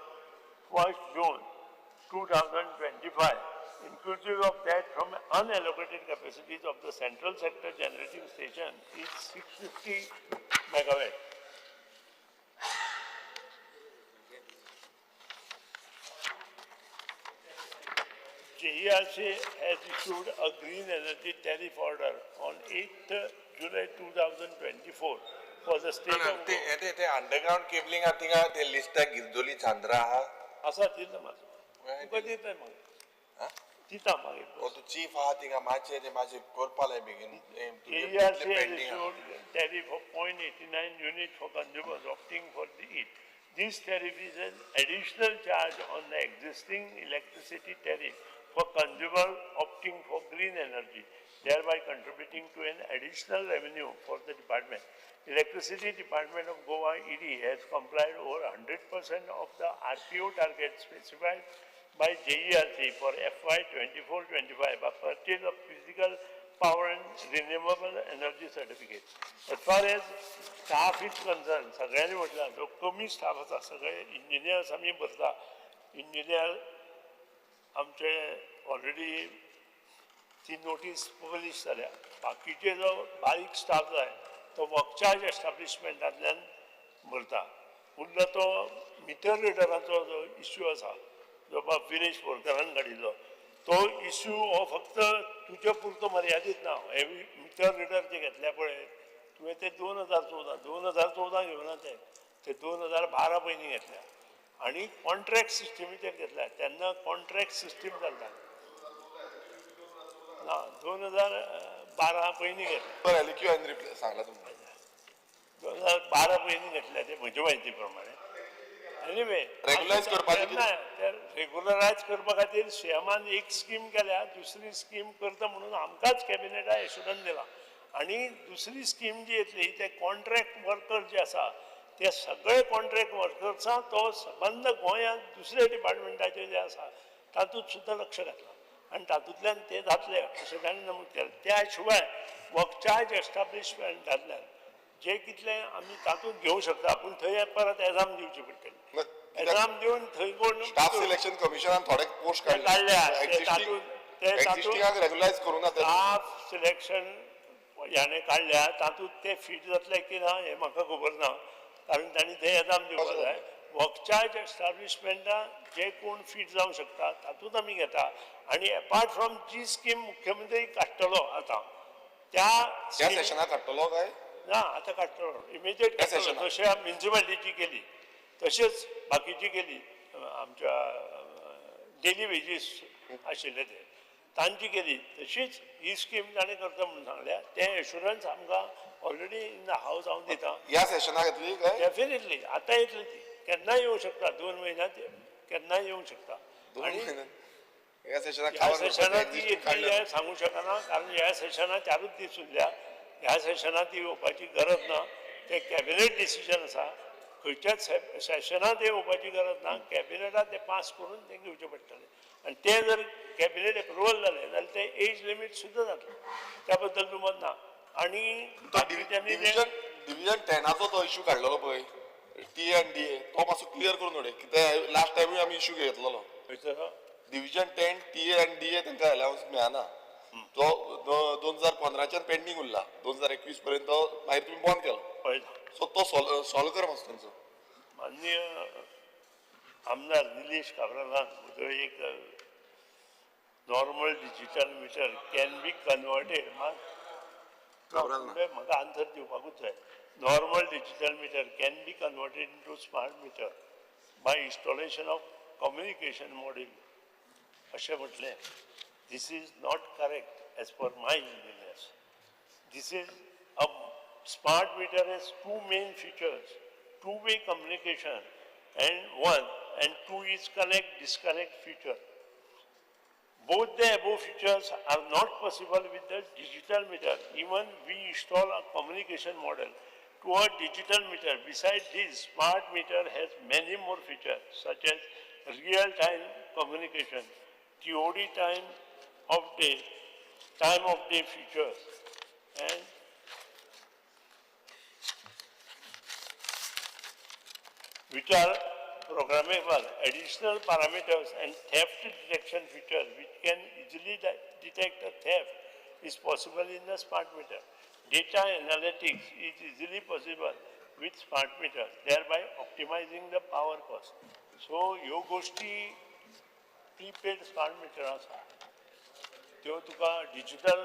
Speaker 1: 1st June 2025, inclusive of that from unallocated capacities of the central sector generating station is 650 megawatt. JERC has issued a green energy tariff order on 8th July 2024 for the state of Goa.
Speaker 7: ते अंडरग्राउंड केबलिंग आहा थिंगा ते लिस्टाक गिरदोली चांद्रा आहा.
Speaker 1: आसा दिता म्हाका, तुका दिता मागीर, दिता मागीर.
Speaker 7: तूं चीफ आहा थिंगा, मातशें ते मातशें करपा लाय बेगीन.
Speaker 1: JERC has issued tariff of 0.89 unit for consumers opting for the it. This tariff is an additional charge on the existing electricity tariff for consumer opting for green energy, thereby contributing to an additional revenue for the department. Electricity Department of Goa ED has complied over 100% of the RPO target specified by JERC for FY 24-25 by purchase of physical power and renewable energy certificate. As far as staff is concerned, सगळ्यांनी म्हटलं जो कमी स्टाफ आसा, सगळे इंजिनियर्स आमी भरता. इंजिनियर आमचे ऑलरेडी ती नोटीस पब्लीश जाल्या. बाकीचे जो बारीक स्टाफ जाय तो वर्क चार्ज एस्टाब्लिशमेंटांतल्यान भरता. उरलो तो मिटर रिडराचो जो इश्यू आसा, जो बाबा विलेज वर्करान काडिल्लो तो इश्यू हो फक्त तुजे पुरतो मर्यादीत ना. हे मिटर रिडर जे घेतल्या पळय तुवें ते 2014 घेवना, ते 2012 पयलीं घेतल्या आनी कॉन्ट्रॅक्ट सिस्टमीचेर घेतल्या. तेन्ना कॉन्ट्रॅक्ट सिस्टीम चलता ना. 2012 पयलीं घेतल्या.
Speaker 18: बरें, लिक्यू हांवें रिप्लाय सांगला तुमकां.
Speaker 1: 2012 पयलीं घेतल्या ते म्हजे म्हायती प्रमाणे. एनिवे,
Speaker 18: रेगुलरायज करपाचें
Speaker 1: कितें? रेगुलरायज करपा खातीर सीएमान एक स्कीम केल्या, दुसरी स्कीम करता म्हणून आमकांच कॅबिनेटा एश्युरन्स दिला. आनी दुसरी स्कीम जी येतली ते कॉन्ट्रॅक्ट वर्कर जे आसा ते सगळे कॉन्ट्रॅक्ट वर्कर्सां तो सबंद गोंयांत दुसऱ्या डिपार्टमेंटाचे जे आसा तातूंत सुद्दां लक्ष घातलां आनी तातूंतल्यान ते जातले अशें ताणें नमूद केलें. त्या शिवाय वर्क चार्ज एस्टाब्लिशमेंटांतल्यान जे कितले आमी तातूंत घेवंक शकता, पूण थंय परत एजाम दिवची पडटली. एजाम दिवन थंय कोण
Speaker 18: स्टाफ सिलेक्शन कमिशनान थोडे पोस्ट
Speaker 1: काडल्या,
Speaker 18: एक्झिस्टिंगाक रेगुलरायज करूं ना.
Speaker 1: स्टाफ सिलेक्शन ह्याणे काडल्या तातूंत ते फीट जातले की ना हें म्हाका खबर ना, कारण तांणी ते एजाम दिवपाक जाय. वर्क चार्ज एस्टाब्लिशमेंटान जे कोण फीट जावंक शकता तातूंत आमी घेता. आनी एपार्ट फ्रॉम जी स्कीम मुख्यमंत्री काडटलो आतां त्या
Speaker 18: सेशनाक काडटलो काय
Speaker 1: ना, आतां काडटलो इमिजिएट काडटलो. जशें म्युनिसिपालिटीची केली तशेंच बाकीची केली, आमच्या डेली वेजीस आशिल्ले ते तांची केली, तशीच ही स्कीम ताणें करता म्हणून सांगल्या. तें एश्युरन्स आमकां ऑलरेडी इन the house हांव दिता.
Speaker 18: ह्या सेशनाक येतली काय?
Speaker 1: डेफिनेटली आतां येतली ती, केन्नाय येवंक शकता. 2 म्हयन्यांत केन्नाय येवंक शकता.
Speaker 18: आनी ह्या
Speaker 1: सेशनाक ती येतली हें सांगूंक शकना, कारण ह्या सेशनाक 4 दीस उरल्या. ह्या सेशनाक ती येवपाची गरज ना. तें कॅबिनेट डिसिजन आसा, खंयच्याच सेशनांत येवपाची गरज ना. कॅबिनेटात ते पास करून तें घेवचें पडटलें आनी तें जर कॅबिनेट एप्रुवल जालें जाल्यार तें एज लिमीट सुद्दां जातलें, त्या बद्दल दुमत ना. आनी
Speaker 18: डिविजन 10आचो तो इश्यू काडलेलो पळय, टी एन डी ए, तो मातसो क्लियर करून उडय. कित्याक लास्ट टायमूय आमी इश्यू घेतलेलो. Division 10 T A and D A तांकां अलावन्स मेळना. जो 2015च्यान पेंडींग उरला, 2021 पर्यंत, मागीर तुमी बंद केलो.
Speaker 1: पळयता.
Speaker 18: सो तो सॉल्व कर मातसो तांचो.
Speaker 1: माननीय आमदार निलेश काब्रालान म्हजो एक normal digital meter can be converted, मात म्हाका आन्सर दिवपाकूच जाय. Normal digital meter can be converted into smart meter by installation of communication module अशें म्हटलें. This is not correct as per my engineers. This is a smart meter has two main features, two-way communication and one, and two is connect disconnect feature. Both the above features are not possible with the digital meter. Even we install a communication model to a digital meter. Besides this, smart meter has many more features such as real-time communication, TOD time of day features, and which are programmable, additional parameters and theft detection features which can easily detect a theft is possible in the smart meter. Data analytics is easily possible with smart meters, thereby optimizing the power cost. So, ह्यो गोष्टी प्रीपेड स्मार्ट मिटर आसा त्यो तुका डिजिटल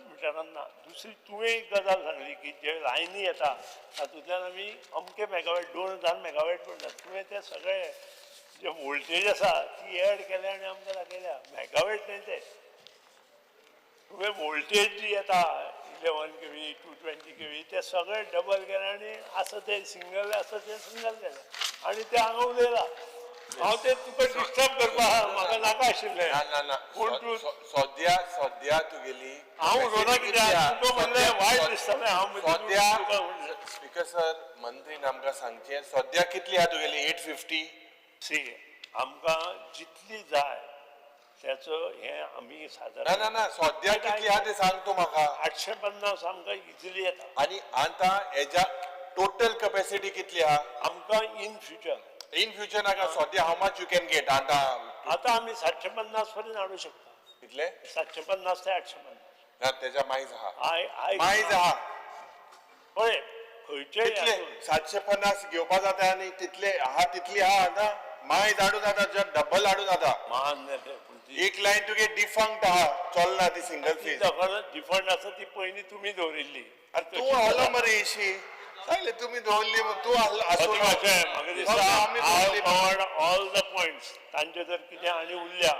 Speaker 1: मिटरान ना. दुसरी तुवें एक गजाल सांगली की जे लायनी येता तातूंतल्यान आमी अमके मेगावॅट 2000 मेगावॅट पडटा. तुवें ते सगळे जे वोल्टेज आसा ती एड केल्या आनी आमकां दाखयल्या मेगावॅट न्हय ते. तुवें वोल्टेज जी येता 11 kV 220 kV ते सगळे डबल केले आनी आसा ते सिंगल आसा ते सिंगल केले आनी ते हांगा उलयला. हांव ते तुका डिस्टर्ब करपाक म्हाका नाका आशिल्लें.
Speaker 7: ना ना ना,
Speaker 1: पूण तूं
Speaker 7: सद्या सद्या तुगेली
Speaker 1: हांव उलोवना कित्याक तुका म्हणलें वायट दिसतालें. हांव
Speaker 7: सद्या स्पीकर सर, मंत्रीन आमकां सांगचें सद्या कितली आहा तुगेली? 850.
Speaker 1: सी, आमकां जितली जाय त्याचो हें आमी सादारण
Speaker 7: ना ना ना, सद्या कितली आहा तें सांग तूं म्हाका.
Speaker 1: 850 आमकां इजिली येता.
Speaker 7: आनी आतां हेज्या टोटल कपॅसिटी कितली आहा
Speaker 1: आमकां इन फ्युचर?
Speaker 7: इन फ्युचर नाका, सद्या how much you can get आतां?
Speaker 1: आतां आमी 750 पर्यंत हाडूं शकता.
Speaker 7: कितले?
Speaker 1: 750 ते 850.
Speaker 7: ना, तेज्या मायज आहा.
Speaker 1: I
Speaker 7: मायज आहा.
Speaker 1: पळय खंयचे
Speaker 7: कितले 750 घेवपा जाता आनी तितले आहा, तितली आहा आतां मायज हाडूं जाता, डबल हाडूं जाता.
Speaker 1: मान्य.
Speaker 7: एक लायन तुगे डिफंक्ट आहा, चलना ती सिंगल फेज.
Speaker 1: डिफंड आसा ती पयलीं तुमी दवरिल्ली.
Speaker 7: आरे तूं आहलो मरे एशी सांगले तुमी दवरली, तूं आहलो आसूं.
Speaker 1: म्हाका दिसता ऑल the points तांचे जर कितें आनी उरल्या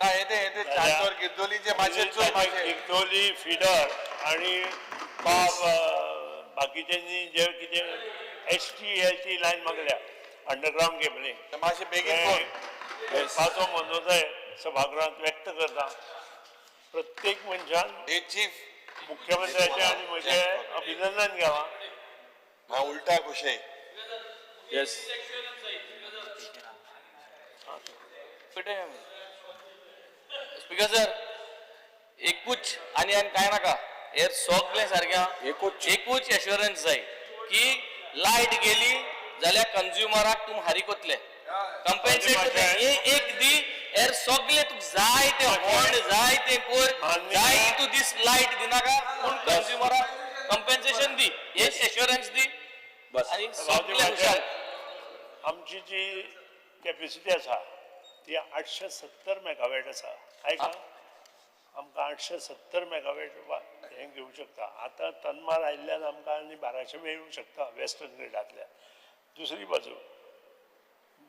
Speaker 7: ना, येते येते चांदोर गिरदोलीचे मातशें चोय मातशें.
Speaker 1: गिरदोली फिडर आनी बाब बाकीच्यांनी जे कितें HT LT line मागल्या अंडरग्रावंड केबलिंग,
Speaker 7: मातशें बेगीन कर.
Speaker 1: करपाचो मनोदय सभागृहांत व्यक्त करता. प्रत्येक मनशान
Speaker 7: चीफ
Speaker 1: मुख्यमंत्र्याचें आनी म्हजें अभिनंदन घेवा.
Speaker 7: हांव उल्टा खुशे.
Speaker 12: येस. स्पीकर सर, एकूच आनी आनी कांय नाका, हे सगळें सारकें एकूच एश्योरन्स जाय की लायट गेली जाल्यार कंज्युमराक तुम हारीक वतले, कंपेन्सेट करतले. हे एक दी, हेर सगळे तुका जाय ते होंड, जाय ते कोर, जाय तूं दीस लायट दिनाका, पूण कंज्युमराक कंपेन्सेशन दी, एक एश्योरन्स दी आनी सगळे खुशाल.
Speaker 1: आमची जी कॅपेसिटी आसा ती 870 मेगावॅट आसा. आयका, आमकां 870 मेगावॅट हें घेवं शकता. आतां तन्मार आयिल्ल्यान आमकां आनी 1200 मेळूंक शकता वेस्टर्न ग्रिडांतल्यान. दुसरी बाजू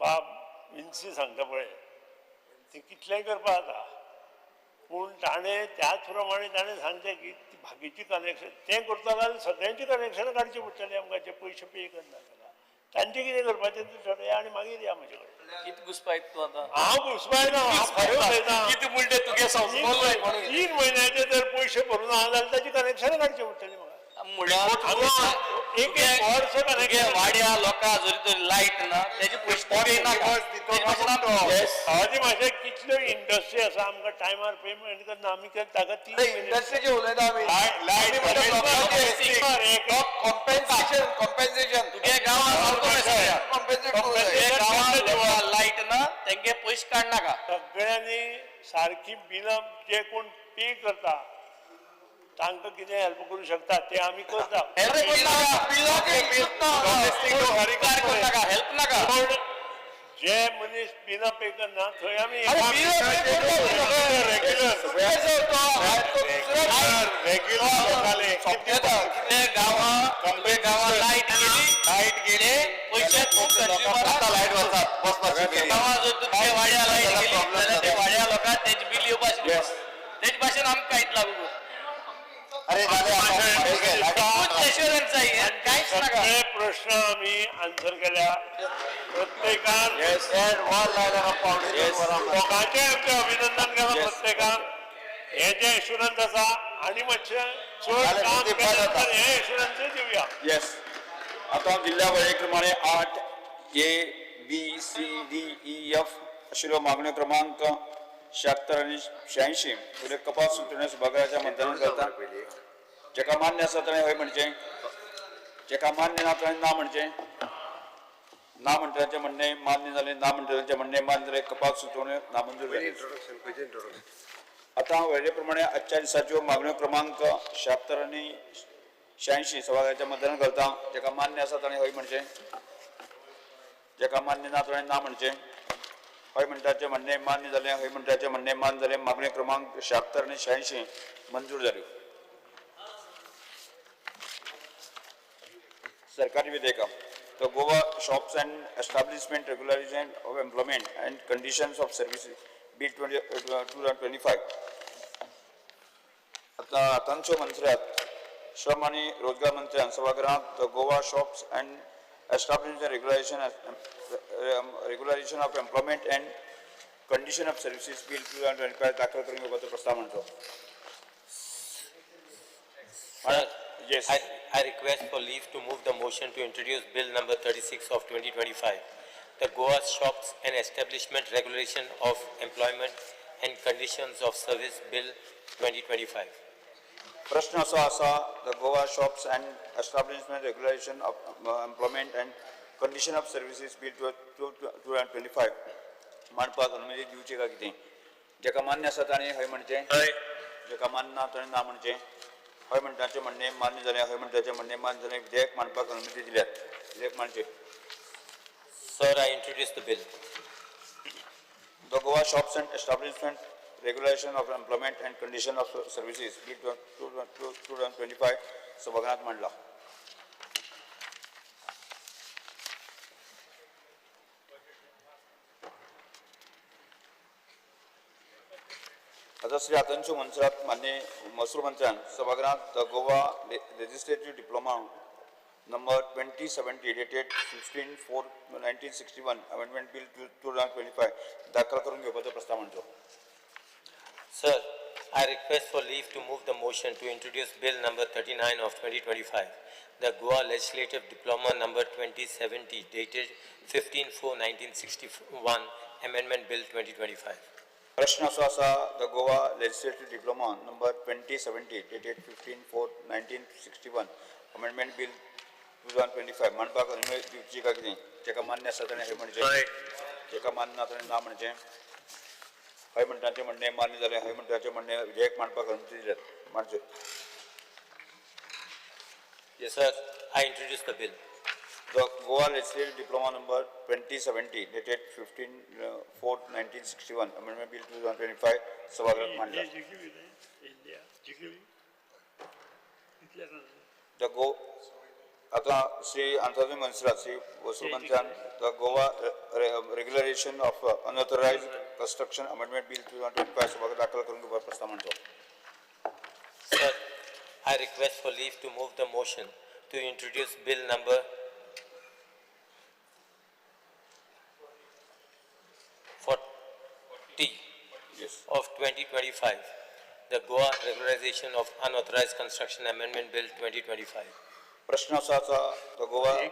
Speaker 1: बाब विन्सी सांगता पळय ती कितलेंय करपा जाता, पूण ताणें त्याच प्रमाणे ताणें सांगचें की ती बाकीची कनेक्शन तें करता जाल्यार सगळ्यांची कनेक्शनां काडची पडटली आमकां, जे पयशे पे करना जाल्यार तांचें कितें करपाचें तें ठरया आनी मागीर या म्हजे कडेन.
Speaker 12: कितें घुसपायत तूं आतां?
Speaker 1: हांव घुसपायना, हांव खरें उलयतां.
Speaker 12: कितें म्हणटा तुगे संस्कार?
Speaker 1: 3 म्हयन्याचे जर पयशे भरूना जाल्यार ताची कनेक्शनां काडची पडटली म्हाका.
Speaker 12: म्हळ्यार
Speaker 1: एक एक वर्स कनेक्शन
Speaker 12: वाड्या लोकां जरी तर लायट ना तेजे पयशे नाका.
Speaker 1: मातशें कितल्यो इंडस्ट्री आसा आमकां टायमार पेमेंट करना, आमी ताका 3
Speaker 16: इंडस्ट्रीचे उलयता आमी.
Speaker 12: कॉम्पेन्सेशन,
Speaker 16: कॉम्पेन्सेशन
Speaker 12: तुगे गांवांत लायट ना तेंगे पयशे काडनाका.
Speaker 1: सगळ्यांनी सारकी बिलां जे कोण पे करता तांकां कितें हेल्प करूं शकता ते आमी करता.
Speaker 12: हेल्प नाका.
Speaker 1: पूण जे मनीस बिलां पे करना थंय आमी
Speaker 12: रेग्युलर गांवां लायट गेली, लायट गेले पयशे
Speaker 7: लायट वतात बसपाची.
Speaker 12: गांवां जर तुमच्या वाड्या लायट गेली जाल्यार त्या वाड्या लोकांक तेजे बील येवपाचें, तेजे भाशेन आमकां कांयच लागू कर.
Speaker 7: अरे
Speaker 12: एश्योरन्स जाय, कांयच नाका.
Speaker 1: सगळे प्रश्न आमी आन्सर केल्या प्रत्येकान. लोकांचें आमचें अभिनंदन केलां प्रत्येकान. हें जें एश्युरन्स आसा आनी मातशें चड काम केलें नंतर हें एश्युरन्सूय दिवया.
Speaker 11: येस, आतां दिल्ल्या वळेरे प्रमाणे 8 A B C D E F आशिल्ल्यो मागण्यो क्रमांक 76 आनी 86 वयल्यो कपात सुचोवण्यो सभाघराच्या मतदानान घालता. जेका मान्य आसा ताणें हय म्हणचें, जेका मान्य ना ताणें ना म्हणचें. ना म्हणटल्याचें म्हणणें मान्य जालें, ना म्हणटल्याचें म्हणणें मान्य जालें. कपात सुचोवण्यो नामंजूर जाल्यो. आतां वळेरे प्रमाणे आजच्या दिसाच्यो मागण्यो क्रमांक 76 आनी 86 सभाघराच्या मतदानान घालता. जेका मान्य आसा ताणें हय म्हणचें, जेका मान्य ना ताणें ना म्हणचें. हय म्हणटाचें म्हणणें मान्य जालें, हय म्हणटाचें म्हणणें मान्य जालें. मागण्यो क्रमांक 76 आनी 86 मंजूर जाल्यो. सरकारी विधेयकां. The Goa Shops and Establishment Regularization of Employment and Conditions of Services Bill 2025. आतां आतांच्यो मंत्र्यात श्रम आनी रोजगार मंत्र्यान सभागृहांत the Goa Shops and Establishment Regularization of Employment and Condition of Services Bill 2025 दाखल करून घेवपाचो प्रस्ताव मांडचो.
Speaker 9: Sir,
Speaker 11: yes.
Speaker 9: I request for leave to move the motion to introduce Bill number 36 of 2025, the Goa Shops and Establishment Regulation of Employment and Conditions of Service Bill 2025.
Speaker 11: प्रश्न असो आसा, the Goa Shops and Establishment Regulation of Employment and Condition of Services Bill 2025 मांडपाक अनुमती दिवची काय कितें? जेका मान्य आसा ताणें हय म्हणचें, जेका मान्य ना ताणें ना म्हणचें. हय म्हणटाचें म्हणणें मान्य जालें, हय म्हणटाचें म्हणणें मान्य जालें. विधेयक मांडपाक अनुमती दिल्यात. विधेयक मांडचें.
Speaker 9: Sir, I introduce the bill.
Speaker 11: The Goa Shops and Establishment Regulation of Employment and Condition of Services Bill 2025 सभागृहात मांडला. आतां श्री आतांच्यो मंत्रात मान्य महसूल मंत्र्यान सभागृहात the Goa Legislative Diploma number 2070 dated 15/4/1961 Amendment Bill 2025 दाखल करून घेवपाचो प्रस्ताव मांडचो.
Speaker 9: Sir, I request for leave to move the motion to introduce Bill number 39 of 2025, the Goa Legislative Diploma number 2070 dated 15/4/1961 Amendment Bill 2025.
Speaker 11: प्रश्न असो आसा, the Goa Legislative Diploma number 2070 dated 15/4/1961 Amendment Bill 2025 मांडपाक अनुमती दिवची काय कितें? जेका मान्य आसा ताणें हय म्हणचें, जेका मान्य ना ताणें ना म्हणचें. हय म्हणटाचें म्हणणें मान्य जालें, हय म्हणटाचें म्हणणें विधेयक मांडपाक अनुमती दिल्यात. मांडचें.
Speaker 9: Yes, sir, I introduce the bill.
Speaker 11: The Goa Legislative Diploma number 2070 dated 15/4/1961 Amendment Bill 2025 सभागृहात मांडला. The Go आतां श्री आंतोनी मोन्सेरात श्री वसूल मंत्र्यान the Goa Regulation of Unauthorised Construction Amendment Bill 2025 सभागृहात दाखल करून घेवपाचो प्रस्ताव मांडचो.
Speaker 9: Sir, I request for leave to move the motion to introduce Bill number 40 of 2025, the Goa Regularization of Unauthorized Construction Amendment Bill 2025.
Speaker 11: प्रश्न असो आसा, the Goa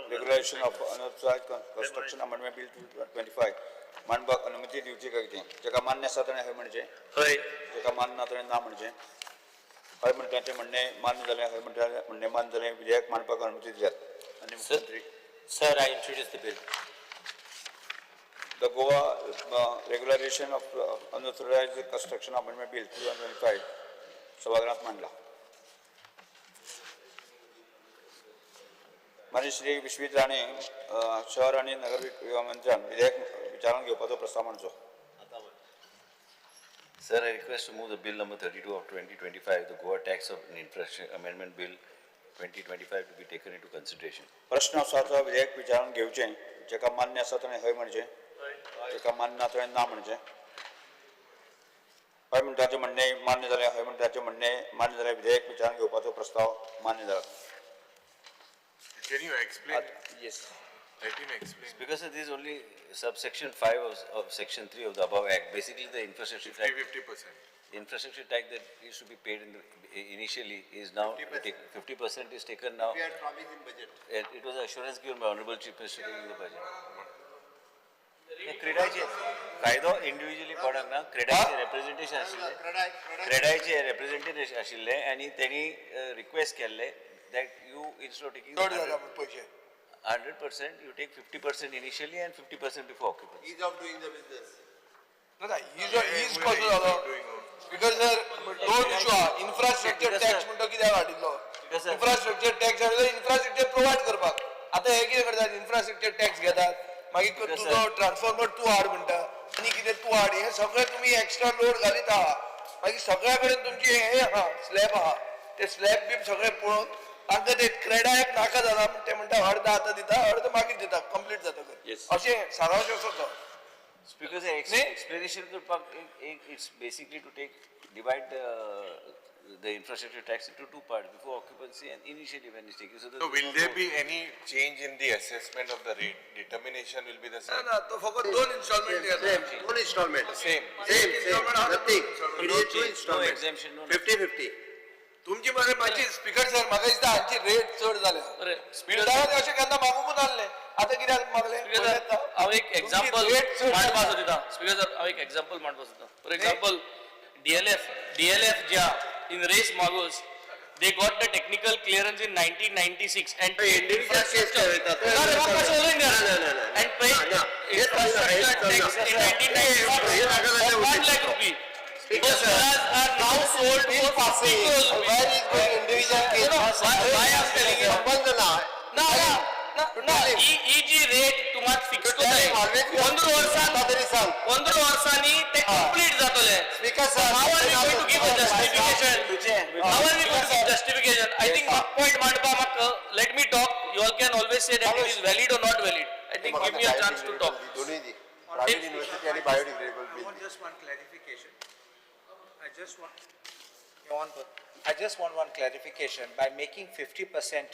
Speaker 11: Regulation of Unauthorised Construction Amendment Bill 2025 मांडपाक अनुमती दिवची काय कितें? जेका मान्य आसा ताणें हय म्हणचें,
Speaker 9: हय,
Speaker 11: जेका मान्य ना ताणें ना म्हणचें. हय म्हणटाचें म्हणणें मान्य जालें, हय म्हणटाचें म्हणणें मान्य जालें. विधेयक मांडपाक अनुमती दिल्यात. आनी मुख्यमंत्री.
Speaker 9: Sir, I introduce the bill.
Speaker 11: The Goa Regularization of Unauthorised Construction Amendment Bill 2025 सभागृहात मांडला. मागीर श्री विश्वीत राणे शहर आनी नगर विभाग मंत्र्यान विधेयक विचारांत घेवपाचो प्रस्ताव मांडचो.
Speaker 13: Sir, I request to move the bill number 32 of 2025, the Goa Tax of Infrastructure Amendment Bill 2025 to be taken into consideration.
Speaker 11: प्रश्न आसा तो विधेयक विचारांत घेवचें. जेका मान्य आसा ताणें हय म्हणचें, जेका मान्य ना ताणें ना म्हणचें. हय म्हणटाचें म्हणणें मान्य जालें. हय म्हणटाचें म्हणणें मान्य जालें. विधेयक विचारांत घेवपाचो प्रस्ताव मान्य जाला.
Speaker 7: Can you explain?
Speaker 11: Yes.
Speaker 7: Let him explain.
Speaker 13: Because this is only subsection 5 of section 3 of the above act. Basically, the infrastructure tax,
Speaker 7: 50%.
Speaker 13: Infrastructure tax that used to be paid in the, initially is now 50% is taken now.
Speaker 22: We had promised in budget.
Speaker 13: It was assurance given by Honorable Chief Minister in the budget. क्रेडायचे कायदो इंडिव्हिज्युअली पडक ना, क्रेडायचे रेप्रेझेंटेशन आशिल्लें, क्रेडायचे रेप्रेझेंटेशन आशिल्लें आनी तेणी रिक्वेस्ट केल्ले that you instead of taking
Speaker 16: चड जाला पयशे
Speaker 13: 100% you take 50% initially and 50% before occupancy.
Speaker 22: Ease of doing the business.
Speaker 16: ना, is कसो जालो? Because sir दोन इशू आहा. इन्फ्रास्ट्रक्चर टॅक्स म्हणटा कित्याक हाडिल्लो? इन्फ्रास्ट्रक्चर टॅक्स हाडिल्लो इन्फ्रास्ट्रक्चर प्रोवायड करपाक. आतां हे कितें करतात? इन्फ्रास्ट्रक्चर टॅक्स घेतात, मागीर तुजो ट्रान्सफॉर्मर तूं हाड म्हणटा आनी कितें तूं हाड, हे सगळें तुमी एक्स्ट्रा लोड घालीत आहा. मागीर सगळ्या कडेन तुमची हे आहा, स्लॅब आहा, ते स्लॅब बी सगळें पळोवन तांकां ते क्रेडायक नाका जाला, ते म्हणटा अर्द आतां दिता अर्द मागीर दिता, कंप्लीट जातकच. अशें सारांश असो तो.
Speaker 13: Because explanation करपाक it's basically to take divide the infrastructure tax into two parts, before occupancy and initially when it's taken.
Speaker 7: So will there be any change in the assessment of the rate? Determination will be the same?
Speaker 16: ना, तो फकत दोन इन्स्टॉलमेंट घेता.
Speaker 22: दोन instalment.
Speaker 7: Same.
Speaker 22: Same, same. Nothing. It is two
Speaker 13: No
Speaker 22: installment.
Speaker 13: exemption, no.
Speaker 22: 50-50.
Speaker 16: तुमची मरे मातशी स्पीकर सर म्हाका दिसता हांची रेट चड जाल्या. बिल्डरान अशें केन्ना मागूंकूच नासलें, आतां कित्याक मागलें?
Speaker 12: हांव एक एग्जाम्पल मांडपा सोदिता. स्पीकर सर, हांव एक एग्जाम्पल मांडपा सोदता. फॉर एग्जाम्पल डीएलएफ ज्या in Reis Magos, they got the technical clearance in 1996 and infrastructure and paid infrastructure tax in 1996 1 lakh rupee. Those villas are now sold for 50 crores rupees.
Speaker 22: Where is going individual case?
Speaker 12: Why I am telling you?
Speaker 22: संबंध ना.
Speaker 12: ना ना ना, ही जी रेट तुमात फिक्स करताय 15 वर्सां, 15 वर्सांनी ते कंप्लीट जातले.
Speaker 22: Speaker sir,
Speaker 12: how are we going to give a justification? How are we going to give justification? I think point मांडपा म्हाका, let me talk. You all can always say that it is valid or not valid. I think give me a chance to talk.
Speaker 22: दोन्ही दी. प्रायव्हेट युनिव्हर्सिटी आणि biodegradable
Speaker 23: I
Speaker 22: bill.
Speaker 23: want just one clarification. I just want one clarification. By making 50%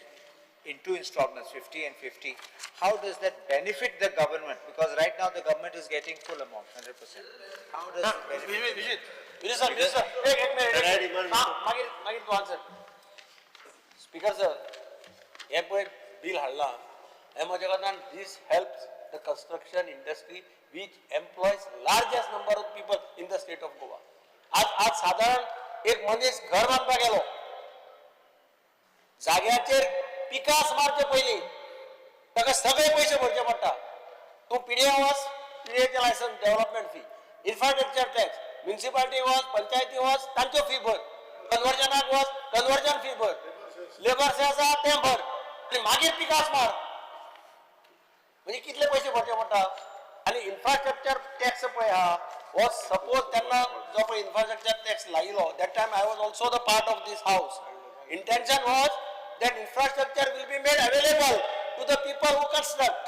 Speaker 23: in two installments, 50 and 50, how does that benefit the government? Because right now the government is getting full amount, 100%. How does it benefit?
Speaker 5: Minister, minister, एक मिनिट, मागीर मागीर तूं आन्सर. स्पीकर सर, हें पळय बील हाडलां हें म्हज्या कारणान this helps the construction industry which employs largest number of people in the state of Goa. आज आज सादारण एक मनीस घर बांदपाक गेलो, जाग्याचेर पिकास मारचे पयलीं ताका सगळे पयशे भरचे पडटा. तूं पिडिए वच, पिडिएचें licence, development fee, infrastructure tax, municipality वच, पंचायती वच, तांच्यो फी भर, कन्वर्जनाक वच, कन्वर्जन फी भर, लेबर सेस आहा तें भर, आनी मागीर पिकास मार. म्हणजे कितले पयशे भरचे पडटा. आनी इन्फ्रास्ट्रक्चर टॅक्स पळय आहा हो सपोज तेन्ना जो पळय इन्फ्रास्ट्रक्चर टॅक्स लायलो, that time I was also the part of this house. Intention was that infrastructure will be made available to the people who construct.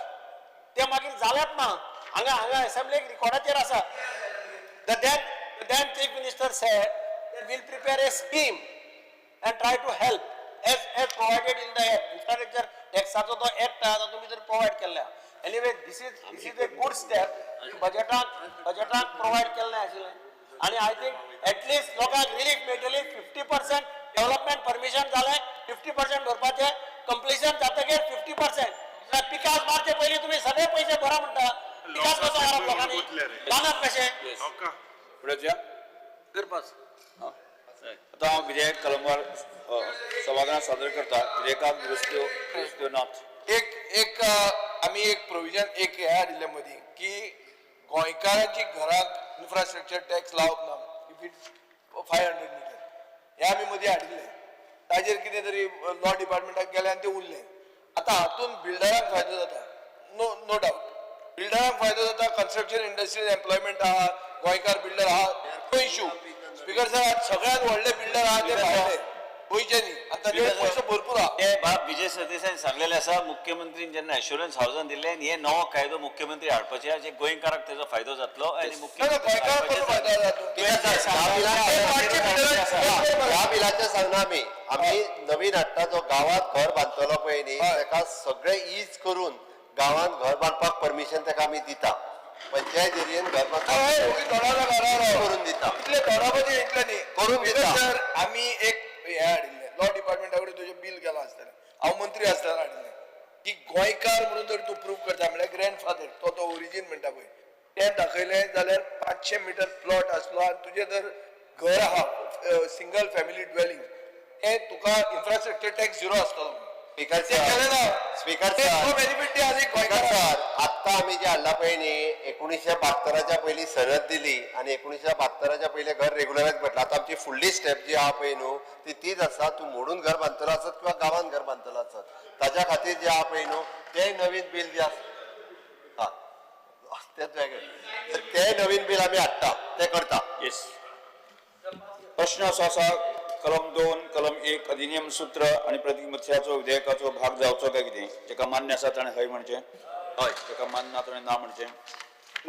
Speaker 5: ते मागीर जालेंच ना. हांगा हांगा असेंब्लीक रिकॉर्डाचेर आसा. The then chief minister said that we'll prepare a scheme and try to help as provided in the act. Infrastructure टॅक्साचो तो एक्ट आहा तातूंत भितर प्रोवायड केल्लें. Anyway, this is a good step. बजेटाक प्रोवायड केल्लें आशिल्लें आनी I think at least लोकांक रिलीफ मेळटली. 50% डेव्हलपमेंट परमिशन जालें, 50% भरपाचें, कंप्लिशन जातकीर 50%. पिकास मारचे पयलीं तुमी सगळे पयशे भरा म्हणटा, पिकास कसो मारप लोकांनी, बांदप कशें?
Speaker 11: फुडें
Speaker 5: करपास.
Speaker 11: आतां हांव विधेयक कलमवार सभागृहात सादर करता. विधेयकाक दुरुस्त्यो दुरुस्त्यो नात.
Speaker 16: एक एक आमी एक प्रोविजन एक हें हाडिल्लें मदीं की गोंयकारांची घराक इन्फ्रास्ट्रक्चर टॅक्स लावप ना if it's 500 metre, हें आमी मदीं हाडिल्लें. ताजेर कितें तरी लॉ डिपार्टमेंटाक गेलें आनी तें उरलें. आतां हातून बिल्डरांक फायदो जाता, नो नो डावट, बिल्डरांक फायदो जाता, कन्स्ट्रक्शन इंडस्ट्रीन एम्प्लॉयमेंट आहा, गोंयकार बिल्डर आहा, नो इशू. स्पीकर सर, आज सगळ्यात व्हडले बिल्डर आहा ते भायले, गोंयचे न्ही, आनी तांचे कडेन पयसो भरपूर आहा.
Speaker 13: ते बाब विजय सरदेसायान सांगलेले आसा, मुख्यमंत्रीन जेन्ना एश्योरन्स हावसान दिल्लें आनी हे नवो कायदो मुख्यमंत्री हाडपाचे आहा, जे गोंयकाराक तेजो फायदो जातलो आनी
Speaker 16: गोंयकाराक कसो फायदो जातलो?
Speaker 22: ह्या बिलाचें सांगना आमी, आमी नवीन हाडटा जो गांवांत घर बांदतलो पळय न्ही ताका सगळें is करून गांवांत घर बांदपाक परमिशन ताका आमी दिता. पंचायत एरियेन घर बांदपाक करून दिता.
Speaker 16: इतले दोडाबाजी इतले न्ही
Speaker 22: करून दिता.
Speaker 16: सर, आमी एक हें हाडिल्लें लॉ डिपार्टमेंटा कडेन, तुजें बील गेलां आसतलें, हांव मंत्री आसतना हाडिल्लें की गोंयकार म्हणून जर तूं प्रूव करता म्हणल्यार ग्रँडफादर तो तो ओरिजीन म्हणटा पळय तें दाखयलें जाल्यार 500 मिटर प्लॉट आसलो आनी तुजें जर घर आहा सिंगल फॅमिली ड्वेलिंग तें तुका इन्फ्रास्ट्रक्चर टॅक्स झिरो आसतलो.
Speaker 22: स्पीकर
Speaker 16: ते केलें ना.
Speaker 22: स्पीकर
Speaker 16: ते
Speaker 22: सर,
Speaker 16: तो बेनिफीट ते आनी
Speaker 22: स्पीकर
Speaker 16: गोंयकारांक.
Speaker 22: सर, आत्तां आमी जे हाडला पळय न्ही 1972च्या पयलीं सनद दिली आनी 1972च्या पयलीं घर रेगुलरायज म्हटलं. आतां आमची फुडली स्टेप जी आहा पळय न्हू ती तीच आसा. तूं मोडून घर बांदतलो आसत किंवा गांवांत घर बांदतलो आसत ताज्या खातीर जे आहा पळय न्हू तें नवीन बील जें आसा, हा तेंच वेगळें, तें नवीन बील आमी हाडटा, तें करता.
Speaker 11: येस. प्रश्न असो आसा, कलम 2 कलम 1 अधिनियम सूत्र आनी प्रतीक मत्स्याचो विधेयकाचो भाग जावचो काय कितें? जेका मान्य आसा ताणें हय म्हणचें,
Speaker 22: हय.
Speaker 11: जेका मान्य ना ताणें ना म्हणचें.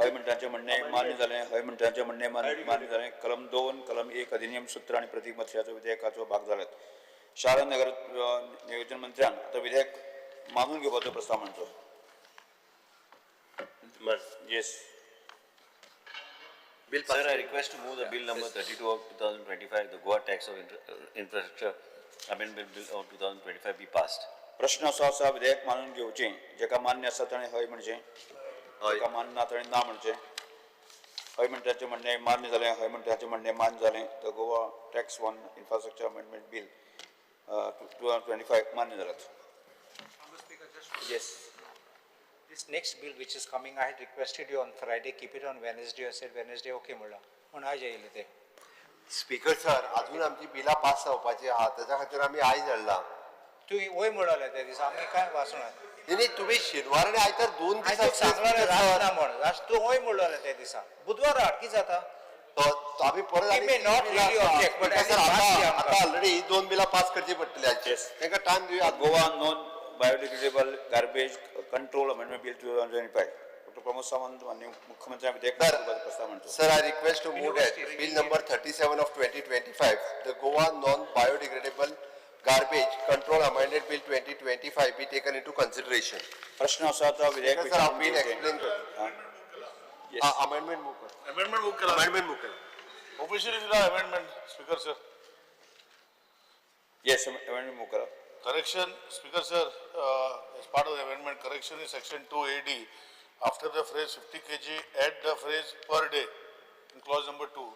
Speaker 11: हय म्हणटांचें म्हणणें मान्य जालें, हय म्हणटांचें म्हणणें मान्य जालें. कलम 2 कलम 1 अधिनियम सूत्र आनी प्रतीक मत्स्याचो विधेयकाचो भाग जाल्यात. शार नगर नियोजन मंत्र्यान आतां विधेयक मानून घेवपाचो प्रस्ताव मांडचो. Yes.
Speaker 22: Bill
Speaker 13: Sir, I request to move the bill number 32 of 2025, the Goa Tax of Infrastructure Amendment Bill of 2025 be passed.
Speaker 11: प्रश्न असो आसा, विधेयक मानून घेवचें, जेका मान्य आसा ताणें हय म्हणचें, जेका मान्य ना ताणें ना म्हणचें. हय म्हणटाचें म्हणणें मान्य जालें, हय म्हणटाचें म्हणणें मान्य जालें. The Goa tax on infrastructure amendment bill 2025 मान्य जाल्यात. Yes.
Speaker 23: This next bill which is coming, I had requested you on Friday, keep it on Wednesday. I said Wednesday, okay म्हणला, पूण आयज येयले ते.
Speaker 22: स्पीकर सर, अजून आमची बिलां पास जावपाची आहा, ताच्या खातीर आमी आयज हाडला.
Speaker 23: तूं वय म्हणले त्या दिसा, आमी काय वाचना.
Speaker 22: न्ही, तुमी शेनवार आनी आयतार 2 दीस
Speaker 23: हांवें सांगलें रात ना म्हण, तूं वय म्हणलें त्या दिसा, बुधवार हाड, कितें जाता?
Speaker 22: आमी परत आतां ऑलरेडी ही 2 बिलां पास करची पडटली आजची, तांकां टायम दिवया.
Speaker 11: Goa non biodegradable garbage control amendment bill 2025, doctor Pramod Sawant माननीय मुख्यमंत्री विधेयक प्रस्ताव मांडचो.
Speaker 22: Sir, I request to move that bill number 37 of 2025, the Goa non-biodegradable garbage control amended bill 2025 be taken into consideration.
Speaker 11: प्रश्न असो आसा, विधेयक
Speaker 22: Sir, हांव बिल एक्सप्लेन करता. अमेंडमेंट मूव कर.
Speaker 20: अमेंडमेंट मूव केला.
Speaker 22: अमेंडमेंट मूव केला.
Speaker 20: ऑफिशियली दिला amendment, speaker sir.
Speaker 11: Yes, amendment move करा.
Speaker 20: Correction, Speaker sir, as part of the amendment, correction in section 2 AD, after the phrase 50 kg, add the phrase per day in clause number 2.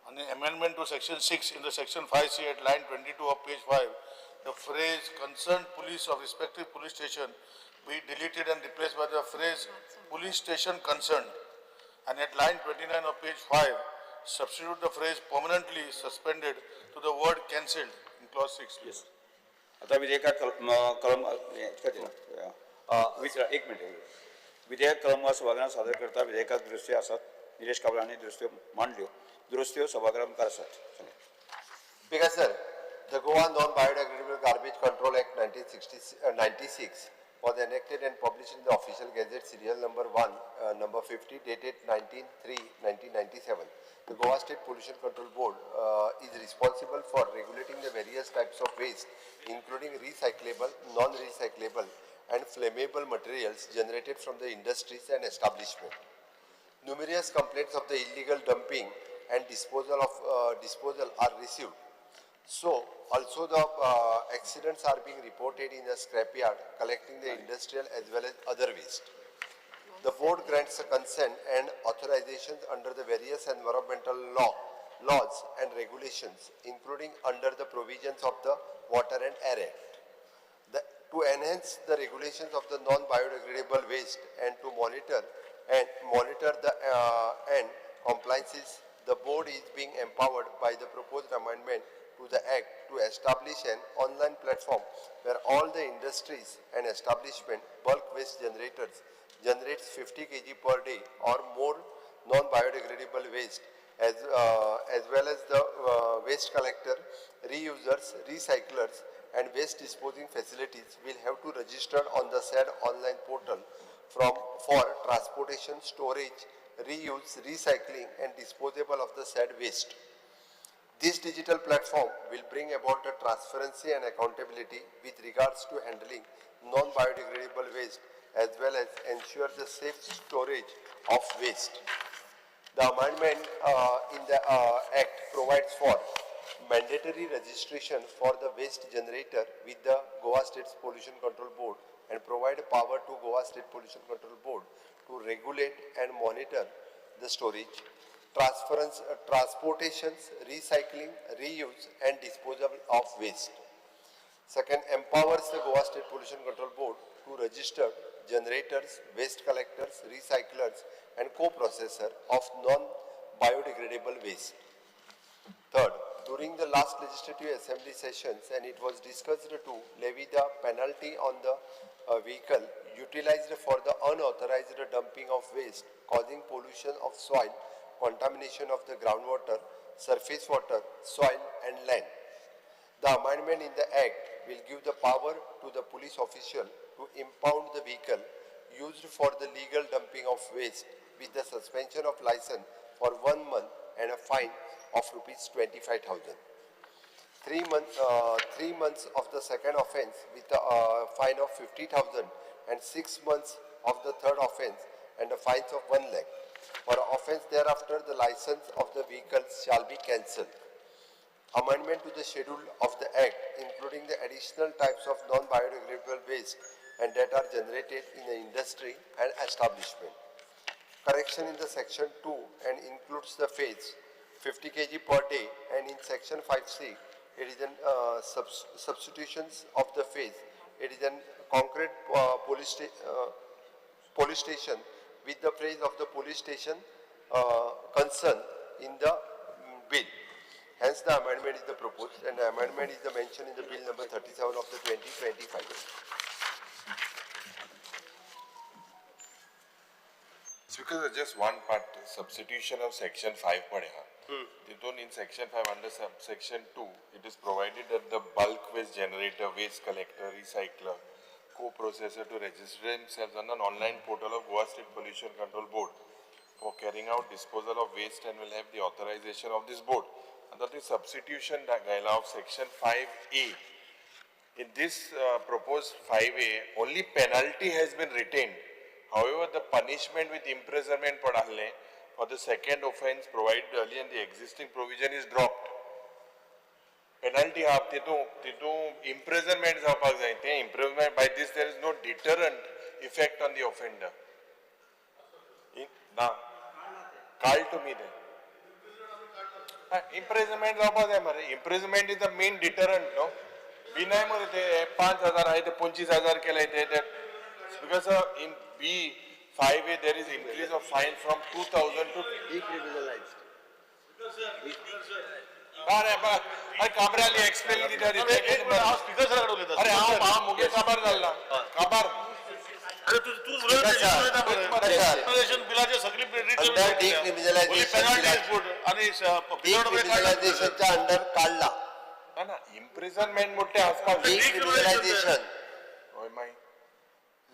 Speaker 20: And the amendment to section 6 in the section 5C at line 22 of page 5, the phrase concerned police of respective police station be deleted and replaced by the phrase police station concerned. And at line 29 of page 5, substitute the phrase permanently suspended to the word cancelled in clause 6.
Speaker 11: Yes. आता विधेयकाक कलम एक मिनिट. विधेयक कलमवार सभागृहात सादर करता. विधेयकाक दुरुस्त्यो आसात. निलेश काब्राल हांणी दुरुस्त्यो मांडल्यो. दुरुस्त्यो सभागृहा मुखार आसात.
Speaker 22: Speaker sir, the Goa Non-Biodegradable Garbage Control Act 1996 was enacted and published in the Official Gazette serial number 1, number 50, dated 19/3/1997. The Goa State Pollution Control Board is responsible for regulating the various types of waste, including recyclable, non-recyclable and flammable materials generated from the industries and establishment. Numerous complaints of the illegal dumping and disposal are received. So, also the accidents are being reported in the scrapyard collecting the industrial as well as other waste. The board grants a consent and authorizations under the various environmental laws and regulations, including under the provisions of the Water and Air Act. To enhance the regulations of the non-biodegradable waste and to monitor the and compliances, the board is being empowered by the proposed amendment to the Act to establish an online platform where all the industries and establishment bulk waste generators generates 50 kg per day or more non-biodegradable waste, as well as the waste collector, reusers, recyclers and waste disposing facilities will have to register on the said online portal for transportation, storage, reuse, recycling and disposable of the said waste. This digital platform will bring about the transparency and accountability with regards to handling non-biodegradable waste as well as ensure the safe storage of waste. The amendment in the Act provides for mandatory registration for the waste generator with the Goa State Pollution Control Board and provide power to Goa State Pollution Control Board to regulate and monitor the storage, transportations, recycling, reuse and disposal of waste. Second, empowers the Goa State Pollution Control Board to register generators, waste collectors, recyclers and co-processor of non-biodegradable waste. Third, during the last legislative assembly sessions, and it was discussed to levy the penalty on the vehicle utilized for the unauthorized dumping of waste causing pollution of soil, contamination of the groundwater, surface water, soil and land. The amendment in the Act will give the power to the police official to impound the vehicle used for the legal dumping of waste with the suspension of license for 1 month and a fine of rupees 25,000. 3 months of the second offense with a fine of 50,000 and 6 months of the third offense and a fine of 1 lakh. For offense thereafter, the license of the vehicle shall be cancelled. Amendment to the schedule of the Act, including the additional types of non-biodegradable waste and that are generated in the industry and establishment. Correction in the section 2 and includes the phase 50 kg per day, and in section 5C, it is an substitutions of the phase. It is an concrete police station with the phrase of the police station concern in the bill. Hence, the amendment is the proposed, and the amendment is the mentioned in the bill number 37 of the 2025.
Speaker 7: Speaker, just one part, substitution of section 5 padeha. Titun in section 5 under subsection 2, it is provided that the bulk waste generator, waste collector, recycler, co-processor to register themselves on an online portal of Goa State Pollution Control Board for carrying out disposal of waste and will have the authorization of this board. Under the substitution of section 5A, in this proposed 5A, only penalty has been retained. However, the punishment with imprisonment padahle for the second offence provided earlier in the existing provision is dropped. Penalty half titu imprisonment जावपाक जाय, ते imprisonment by this there is no deterrent effect on the offender. ना काल तुमी ते imprisonment जावपाक जाय मरे. Imprisonment is the main deterrent, no? बिनाय मरे ते 5,000 आहे ते 25,000 केले ते because in B 5A there is increase of fine from 2,000 to
Speaker 22: decriminalized.
Speaker 7: अरे अरे काबराली एक्सप्लेन दिता
Speaker 20: स्पीकर सर कडे उलयता.
Speaker 7: अरे हांव हांव मुगे काबार जाल्ला काबार.
Speaker 20: अरे तू तू बिलाचे सगळी
Speaker 22: डिक्रिमिनलायझेशनच्या अंडर काढला
Speaker 7: ना इम्प्रिझनमेंट मोठे आसपास
Speaker 22: डिक्रिमिनलायझेशन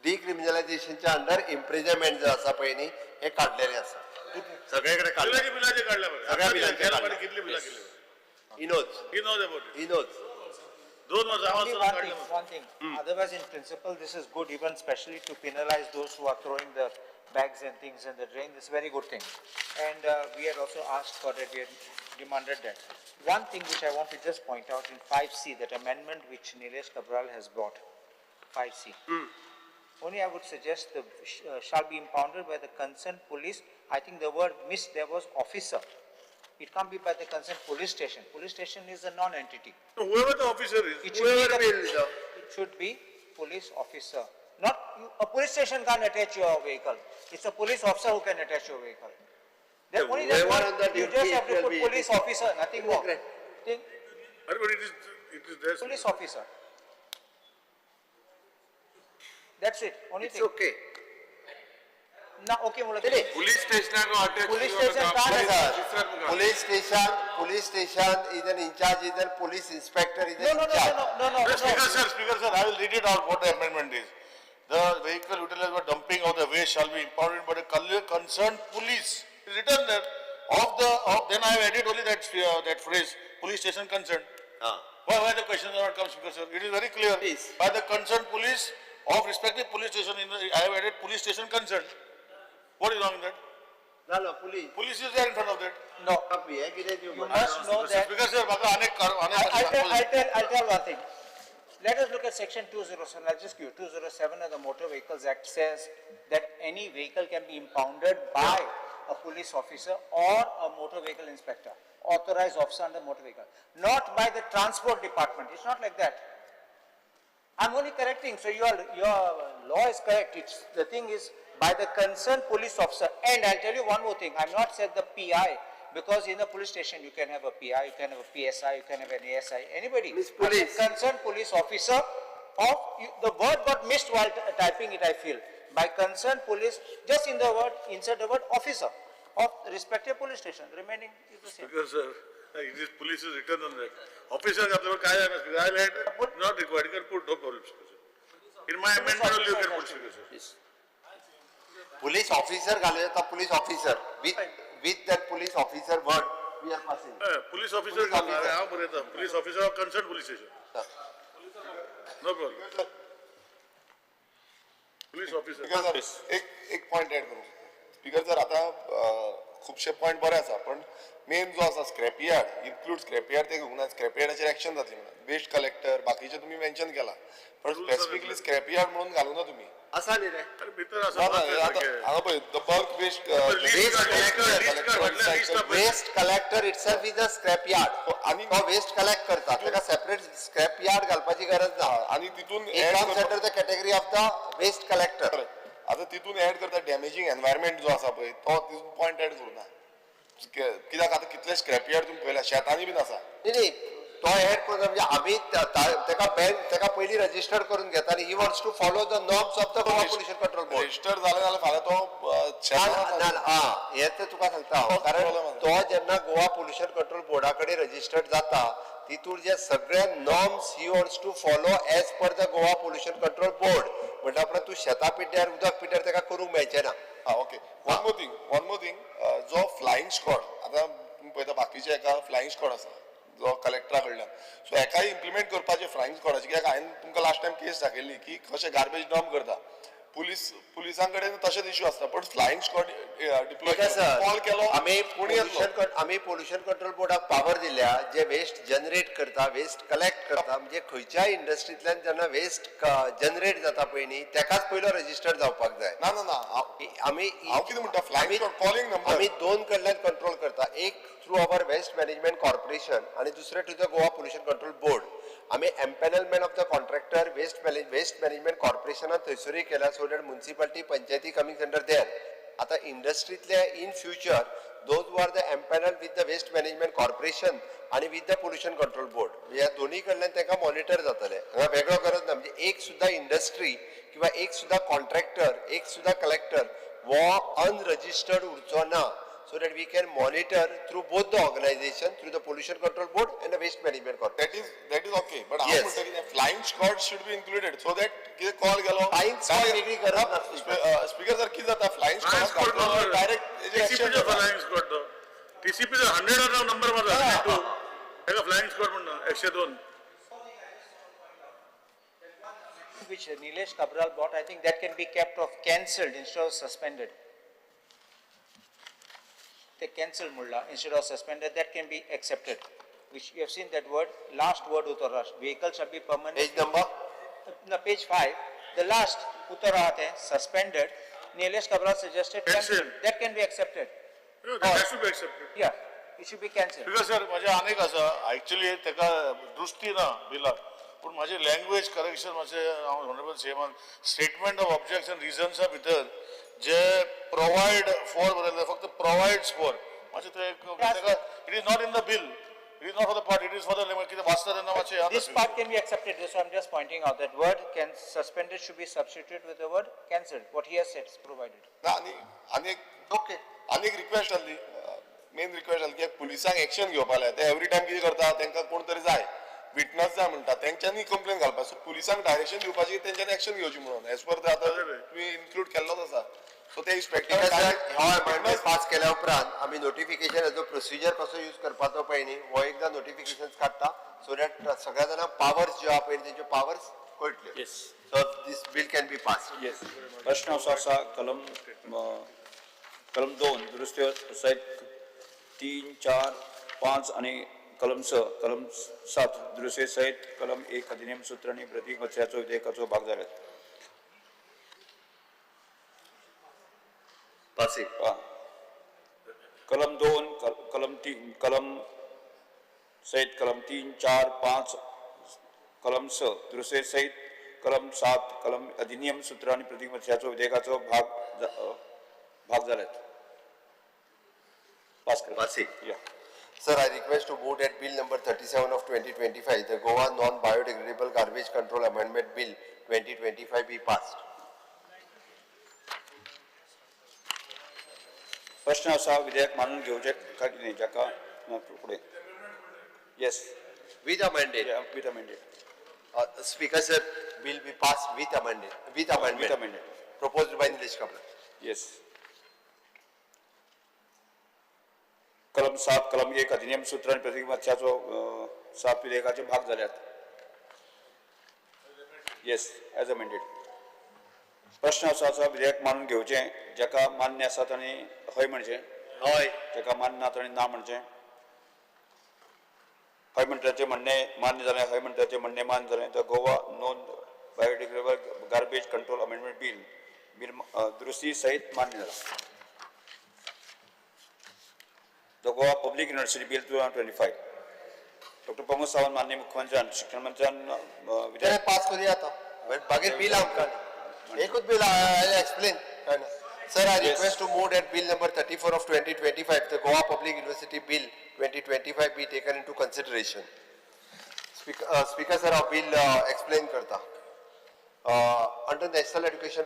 Speaker 22: डिक्रिमिनलायझेशनच्या अंडर इम्प्रिझनमेंट जे आसा पळय न्ही हे काडलेले आसा सगळेकडे
Speaker 20: काडले बिलाचे काडले
Speaker 22: सगळ्या बिलाचे
Speaker 20: कितले बिला केले
Speaker 22: He knows.
Speaker 20: He knows about it.
Speaker 22: He knows.
Speaker 23: Only one thing. Otherwise, in principle, this is good, even especially to penalize those who are throwing the bags and things in the drain. This is a very good thing. And we had also asked for that. We had demanded that. One thing which I want to just point out in 5C, that amendment which Nilesh Cabral has brought, 5C. Only I would suggest the shall be impounded by the concerned police. I think the word missed there was officer. It can't be by the concerned police station. Police station is a non-entity.
Speaker 20: No, whoever the officer is,
Speaker 23: it should,
Speaker 20: whoever
Speaker 23: be the, it should be police officer. Not you, a police station can't attach your vehicle. It's a police officer who can attach your vehicle. Then only that one, you just have to put police officer, nothing more. Think.
Speaker 20: But It is there.
Speaker 23: Police officer. That's it, only
Speaker 22: It's
Speaker 23: thing.
Speaker 22: okay.
Speaker 23: ना okay म्हणलं
Speaker 3: पुलीस स्टेशनाक अटॅच
Speaker 23: Police station कांय आसा?
Speaker 22: Police station, police station is an in charge, is an police inspector is
Speaker 23: No,
Speaker 22: an
Speaker 23: no,
Speaker 22: in
Speaker 23: no,
Speaker 22: charge.
Speaker 23: no, no, no, no.
Speaker 20: Speaker sir, Speaker sir, I will read it out what the amendment is. The vehicle utilized for dumping of the waste shall be impounded by the concerned police. It's written there. Of the, of, then I have added only that, that phrase, police station concerned. Why the question does not come, Speaker sir? It is very clear.
Speaker 22: Please.
Speaker 20: By the concerned police of respective police station, in the, I have added police station concerned. What is wrong in that?
Speaker 22: ना ना police.
Speaker 20: Police is there in front of that.
Speaker 23: No,
Speaker 22: हें कितें
Speaker 23: you must know that.
Speaker 20: Speaker sir, म्हाका अनेक
Speaker 23: I'll tell one thing. Let us look at section 207. I'll just give you 207 of the Motor Vehicles Act says that any vehicle can be impounded by a police officer or a motor vehicle inspector, authorized officer under motor vehicle, not by the transport department. It's not like that. I'm only correcting. So your law is correct. It's, the thing is by the concerned police officer. And I'll tell you one more thing. I'm not said the PI, because in the police station you can have a PI, you can have a PSI, you can have an ASI, anybody.
Speaker 22: Miss Police.
Speaker 23: The concerned police officer of, you, the word got missed while typing it, I feel. By concerned police, just in the word, insert the word officer of respective police station. Remaining is the same.
Speaker 20: Because sir, it is police is written on that. Officer आपल्यावर काय आहे ना, I will add, not required, you can put, no problem. In my amendment only you can put, Speaker sir.
Speaker 22: Police officer घालूं येता, police officer with that police officer word we are passing.
Speaker 20: Police officer
Speaker 22: Police officer.
Speaker 20: हांव बरयता, police officer of concerned police station. No problem. Police officer.
Speaker 18: Speaker sir, एक पॉयंट ऍड करूं. स्पीकर सर, आतां खुबशे पॉयंट बरे आसा, पण मेन जो आसा scrap yard, include scrap yard ते घेवंक ना, स्क्रॅप यार्डाचेर एक्शन जातली म्हणून वेस्ट कलेक्टर बाकीचे तुमी मेन्शन केला, पण स्पेसिफिकली स्क्रॅप यार्ड म्हणून घालूं ना तुमी.
Speaker 22: आसा न्ही रे.
Speaker 20: अरे भितर आसा.
Speaker 18: ना ना, आतां हांगा पळय, the bulk waste
Speaker 22: waste collector itself is a scrap yard.
Speaker 18: आनी
Speaker 22: तो वेस्ट कलेक्ट करता, ताका सेपरेट स्क्रॅप यार्ड घालपाची गरज ना.
Speaker 18: आनी तितून
Speaker 22: It comes under the category of the waste collector.
Speaker 18: आतां तितून ऍड करता डॅमेजींग एनवायरमेंट जो आसा पळय, तो तितून पॉयंट ऍड करूं ना, कित्याक आतां कितले स्क्रॅप यार्ड तुमी पळयला शेतांनी बीन आसा.
Speaker 22: न्ही, तो ऍड करून म्हणजे आमी ताका बॅन, ताका पयलीं रजिस्टर करून घेता आनी he wants to follow the norms of the Goa Pollution Control Board.
Speaker 18: Register जालें जाल्यार फाल्यां तो
Speaker 22: ना ना, हें तर तुका सांगता हांव, कारण तो जेन्ना गोवा पोल्युशन कंट्रोल बोर्डा कडेन रजिस्टर्ड जाता, तितूर जे सगळे norms he wants to follow as per the Goa Pollution Control Board. म्हणटा उपरांत तूं शेतां पिड्ड्यार, उदक पिड्ड्यार ताका करूंक मेळचें ना.
Speaker 18: Okay, one more thing, जो फ्लायिंग स्क्वॉड आतां तुमी पळयता बाकीचे एका फ्लायिंग स्क्वॉड आसा जो कलेक्टरा कडल्यान, सो हेकाय इम्प्लिमेंट करपाचें फ्लायिंग स्क्वॉडाचें, कित्याक हांवें तुमकां लास्ट टायम केस दाखयल्ली की कशें गार्बेज डंप करता पुलीस, पुलिसां कडेन तशेंच इश्यू आसता, पण फ्लायिंग स्क्वॉड डिप्लॉय कॉल केलो,
Speaker 22: आमी आमी पोल्युशन कंट्रोल बोर्डाक पावर दिल्या, जे वेस्ट जनरेट करता, वेस्ट कलेक्ट करता, म्हणजे खंयच्याय इंडस्ट्रींतल्यान जेन्ना वेस्ट जनरेट जाता पळय न्ही, तेकाच पयलो रजिस्टर जावपाक जाय.
Speaker 18: ना ना ना,
Speaker 22: आमी
Speaker 18: हांव कितें म्हणटा, फ्लायिंग स्क्वॉड कॉलिंग नंबर
Speaker 22: आमी दोन कडल्यान कंट्रोल करता, एक through our waste management corporation आनी दुसरें to the Goa Pollution Control Board. आमी empanelment of the contractor waste management कॉर्पोरेशनान थंयसरूय केला, so that municipality panchayati coming under there. आतां इंडस्ट्रींतले in future those who are the empanel with the waste management corporation आनी with the pollution control board, ह्या दोन्ही कडल्यान तांकां मॉनिटर जातले. हांगा वेगळो गरज ना, म्हणजे एक सुद्दां इंडस्ट्री किंवा एक सुद्दां कॉन्ट्रॅक्टर, एक सुद्दां कलेक्टर हो अनरजिस्टर्ड उरचो ना, so that we can monitor through both the organization, through the Pollution Control Board and the Waste Management Corporation.
Speaker 18: That is okay, but हांव म्हणटा कितें, flying squad should be included so that कितें कॉल गेलो,
Speaker 22: फ्लायिंग स्क्वॉड वेगळी गरज नासली.
Speaker 18: स्पीकर सर, कितें जाता, फ्लायिंग स्क्वॉड डायरेक्ट
Speaker 20: टीसीपीचो फ्लायिंग स्क्वॉड, तो टीसीपीचो 100 नंबर मारला, ताका फ्लायिंग स्क्वॉड म्हणना, 102.
Speaker 23: Which Nilesh Cabral bought, I think that can be kept off cancelled instead of suspended. They cancelled mulla instead of suspended, that can be accepted. Which you have seen that word, last word Uttara, vehicle shall be permanent.
Speaker 22: Page number?
Speaker 23: No, page 5. The last Uttara hai, suspended. Nilesh Cabral suggested cancelled. That can be accepted.
Speaker 20: No, that should be accepted.
Speaker 23: Yeah, it should be cancelled.
Speaker 20: Because sir, माझे अनेक आसा, actually ताका दृष्टी ना बिलाक, पूण माझे लँग्वेज करेक्शन मातशें हांव ऑनरेबल सीएमान स्टेटमेंट ऑफ ऑब्जेक्शन रिजन्सा भितर जे प्रोवायड फॉर बरयलें, फक्त प्रोवायड्स फॉर मातशें तें ताका, it is not in the bill, it It is not for the part, it is for the कितें वाचता तेन्ना मातशें याद
Speaker 23: This
Speaker 20: आसूंक
Speaker 23: part can be accepted, so I'm just pointing out that word can, suspended should be substituted with the word cancelled, what he has said is provided.
Speaker 18: ना आनी आनी एक
Speaker 22: ओके
Speaker 18: आनी एक रिक्वेस्ट आहली, मेन रिक्वेस्ट आहली की पुलिसांक एक्शन घेवपा जाय. ते एवरी टायम कितें करता, तांकां कोण तरी जाय, विटनस जाय म्हणटा, तेंच्यांनी कंप्लेन घालपा. सो पुलिसांक डायरेक्शन दिवपाची, तेंच्यांनी एक्शन घेवची म्हणून एज पर आतां तुवें इन्क्लूड केल्लोच आसा. सो ते इन्स्पेक्टर
Speaker 22: हो अमेंडमेंट पास केल्या उपरांत आमी नोटिफिकेशनाचो प्रोसिजर कसो यूज करपाचो पळय न्ही, हो एकदां नोटिफिकेशन काडटा सो that सगळ्या जाणांक पावर्स ज्यो आहा पळय तेंच्यो powers कळटल्यो.
Speaker 11: Yes.
Speaker 22: So this bill can be pass.
Speaker 11: Yes. प्रश्न असो आसा, कलम कलम 2 दुरुस्ती सयत 3, 4, 5 आनी कलम 6, कलम 7 दुरुस्ती सयत कलम 1 अधिनियम सूत्र आनी प्रतीक कचऱ्याचो विधेयकाचो भाग जाल्यात.
Speaker 22: पासिंग.
Speaker 11: कलम 2, कलम 3, कलम सहित कलम 3, 4, 5, कलम 6 दुरुस्ती सहित कलम 7 कलम अधिनियम सूत्र आनी प्रतीक कचऱ्याचो विधेयकाचो भाग जाल्यात. पास करा.
Speaker 22: Passing.
Speaker 11: Yeah.
Speaker 22: Sir, I request to move that bill number 37 of 2025, the Goa Non-Biodegradable Garbage Control Amendment Bill 2025 be passed.
Speaker 11: प्रश्न असा, विधेयक मानून घेवचें काय कितें जाका फुडें. Yes.
Speaker 22: With amended.
Speaker 11: Yeah, with amended.
Speaker 22: Speaker sir, bill be passed with amended. With amendment.
Speaker 11: With amended.
Speaker 22: Proposed by Nilesh Kabra.
Speaker 11: Yes. कलम 7, कलम 1 अधिनियम सूत्र आनी प्रतीक मत्स्याचो 7 विधेयकाचे भाग जाल्यात. Yes, as amended. प्रश्न असो आसा, विधेयक मानून घेवचें जाका मान्य आसा तांणी हय म्हणचें,
Speaker 22: हय.
Speaker 11: जाका मान्य ना तांणी ना म्हणचें. हय म्हणटाचें म्हणणें मान्य जालें, हय म्हणटाचें म्हणणें मान्य जालें. The Goa non biodegradable garbage control amendment bill bill दुरुस्ती सहित मान्य जाला. The Goa public university bill 2025 doctor Pramod Sawant माननीय मुख्यमंत्र्यान शिक्षण मंत्र्यान
Speaker 22: विधेयक पास करूया आतां, मागीर बील आमकां एकूच bill I explain. Sir, I request to move that bill number 34 of 2025, the Goa Public University Bill 2025 be taken into consideration. Speaker sir, हांव बिल एक्सप्लेन करता. Under National Education,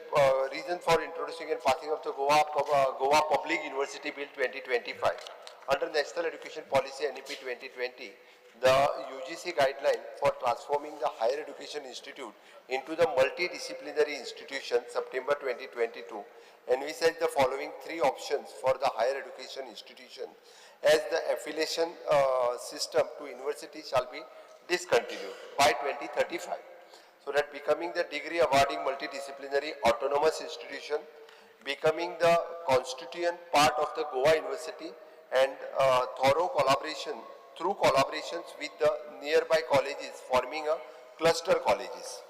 Speaker 22: reason for introducing and passing of the Goa Public University Bill 2025. Under National Education Policy NEP 2020, the UGC guideline for transforming the higher education institute into the multidisciplinary institution, September 2022, envisaged the following three options for the higher education institution as the affiliation system to university shall be discontinued by 2035. So that becoming the degree awarding multidisciplinary autonomous institution, becoming the constituent part of the Goa University, and thorough collaboration through collaborations with the nearby colleges forming a cluster colleges.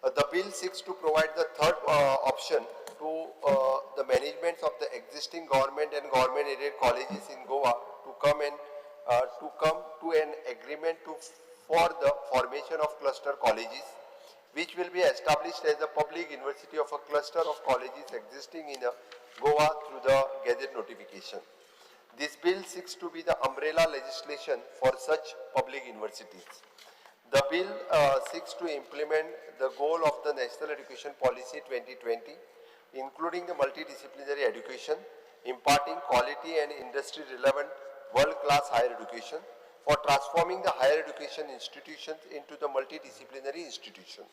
Speaker 22: The bill seeks to provide the third option to the management of the existing government and government aided colleges in Goa to come and to come to an agreement for the formation of cluster colleges, which will be established as a public university of a cluster of colleges existing in Goa through the Gazette notification. This bill seeks to be the umbrella legislation for such public universities. The bill seeks to implement the goal of the National Education Policy 2020, including the multidisciplinary education, imparting quality and industry relevant world-class higher education, for transforming the higher education institutions into the multidisciplinary institution.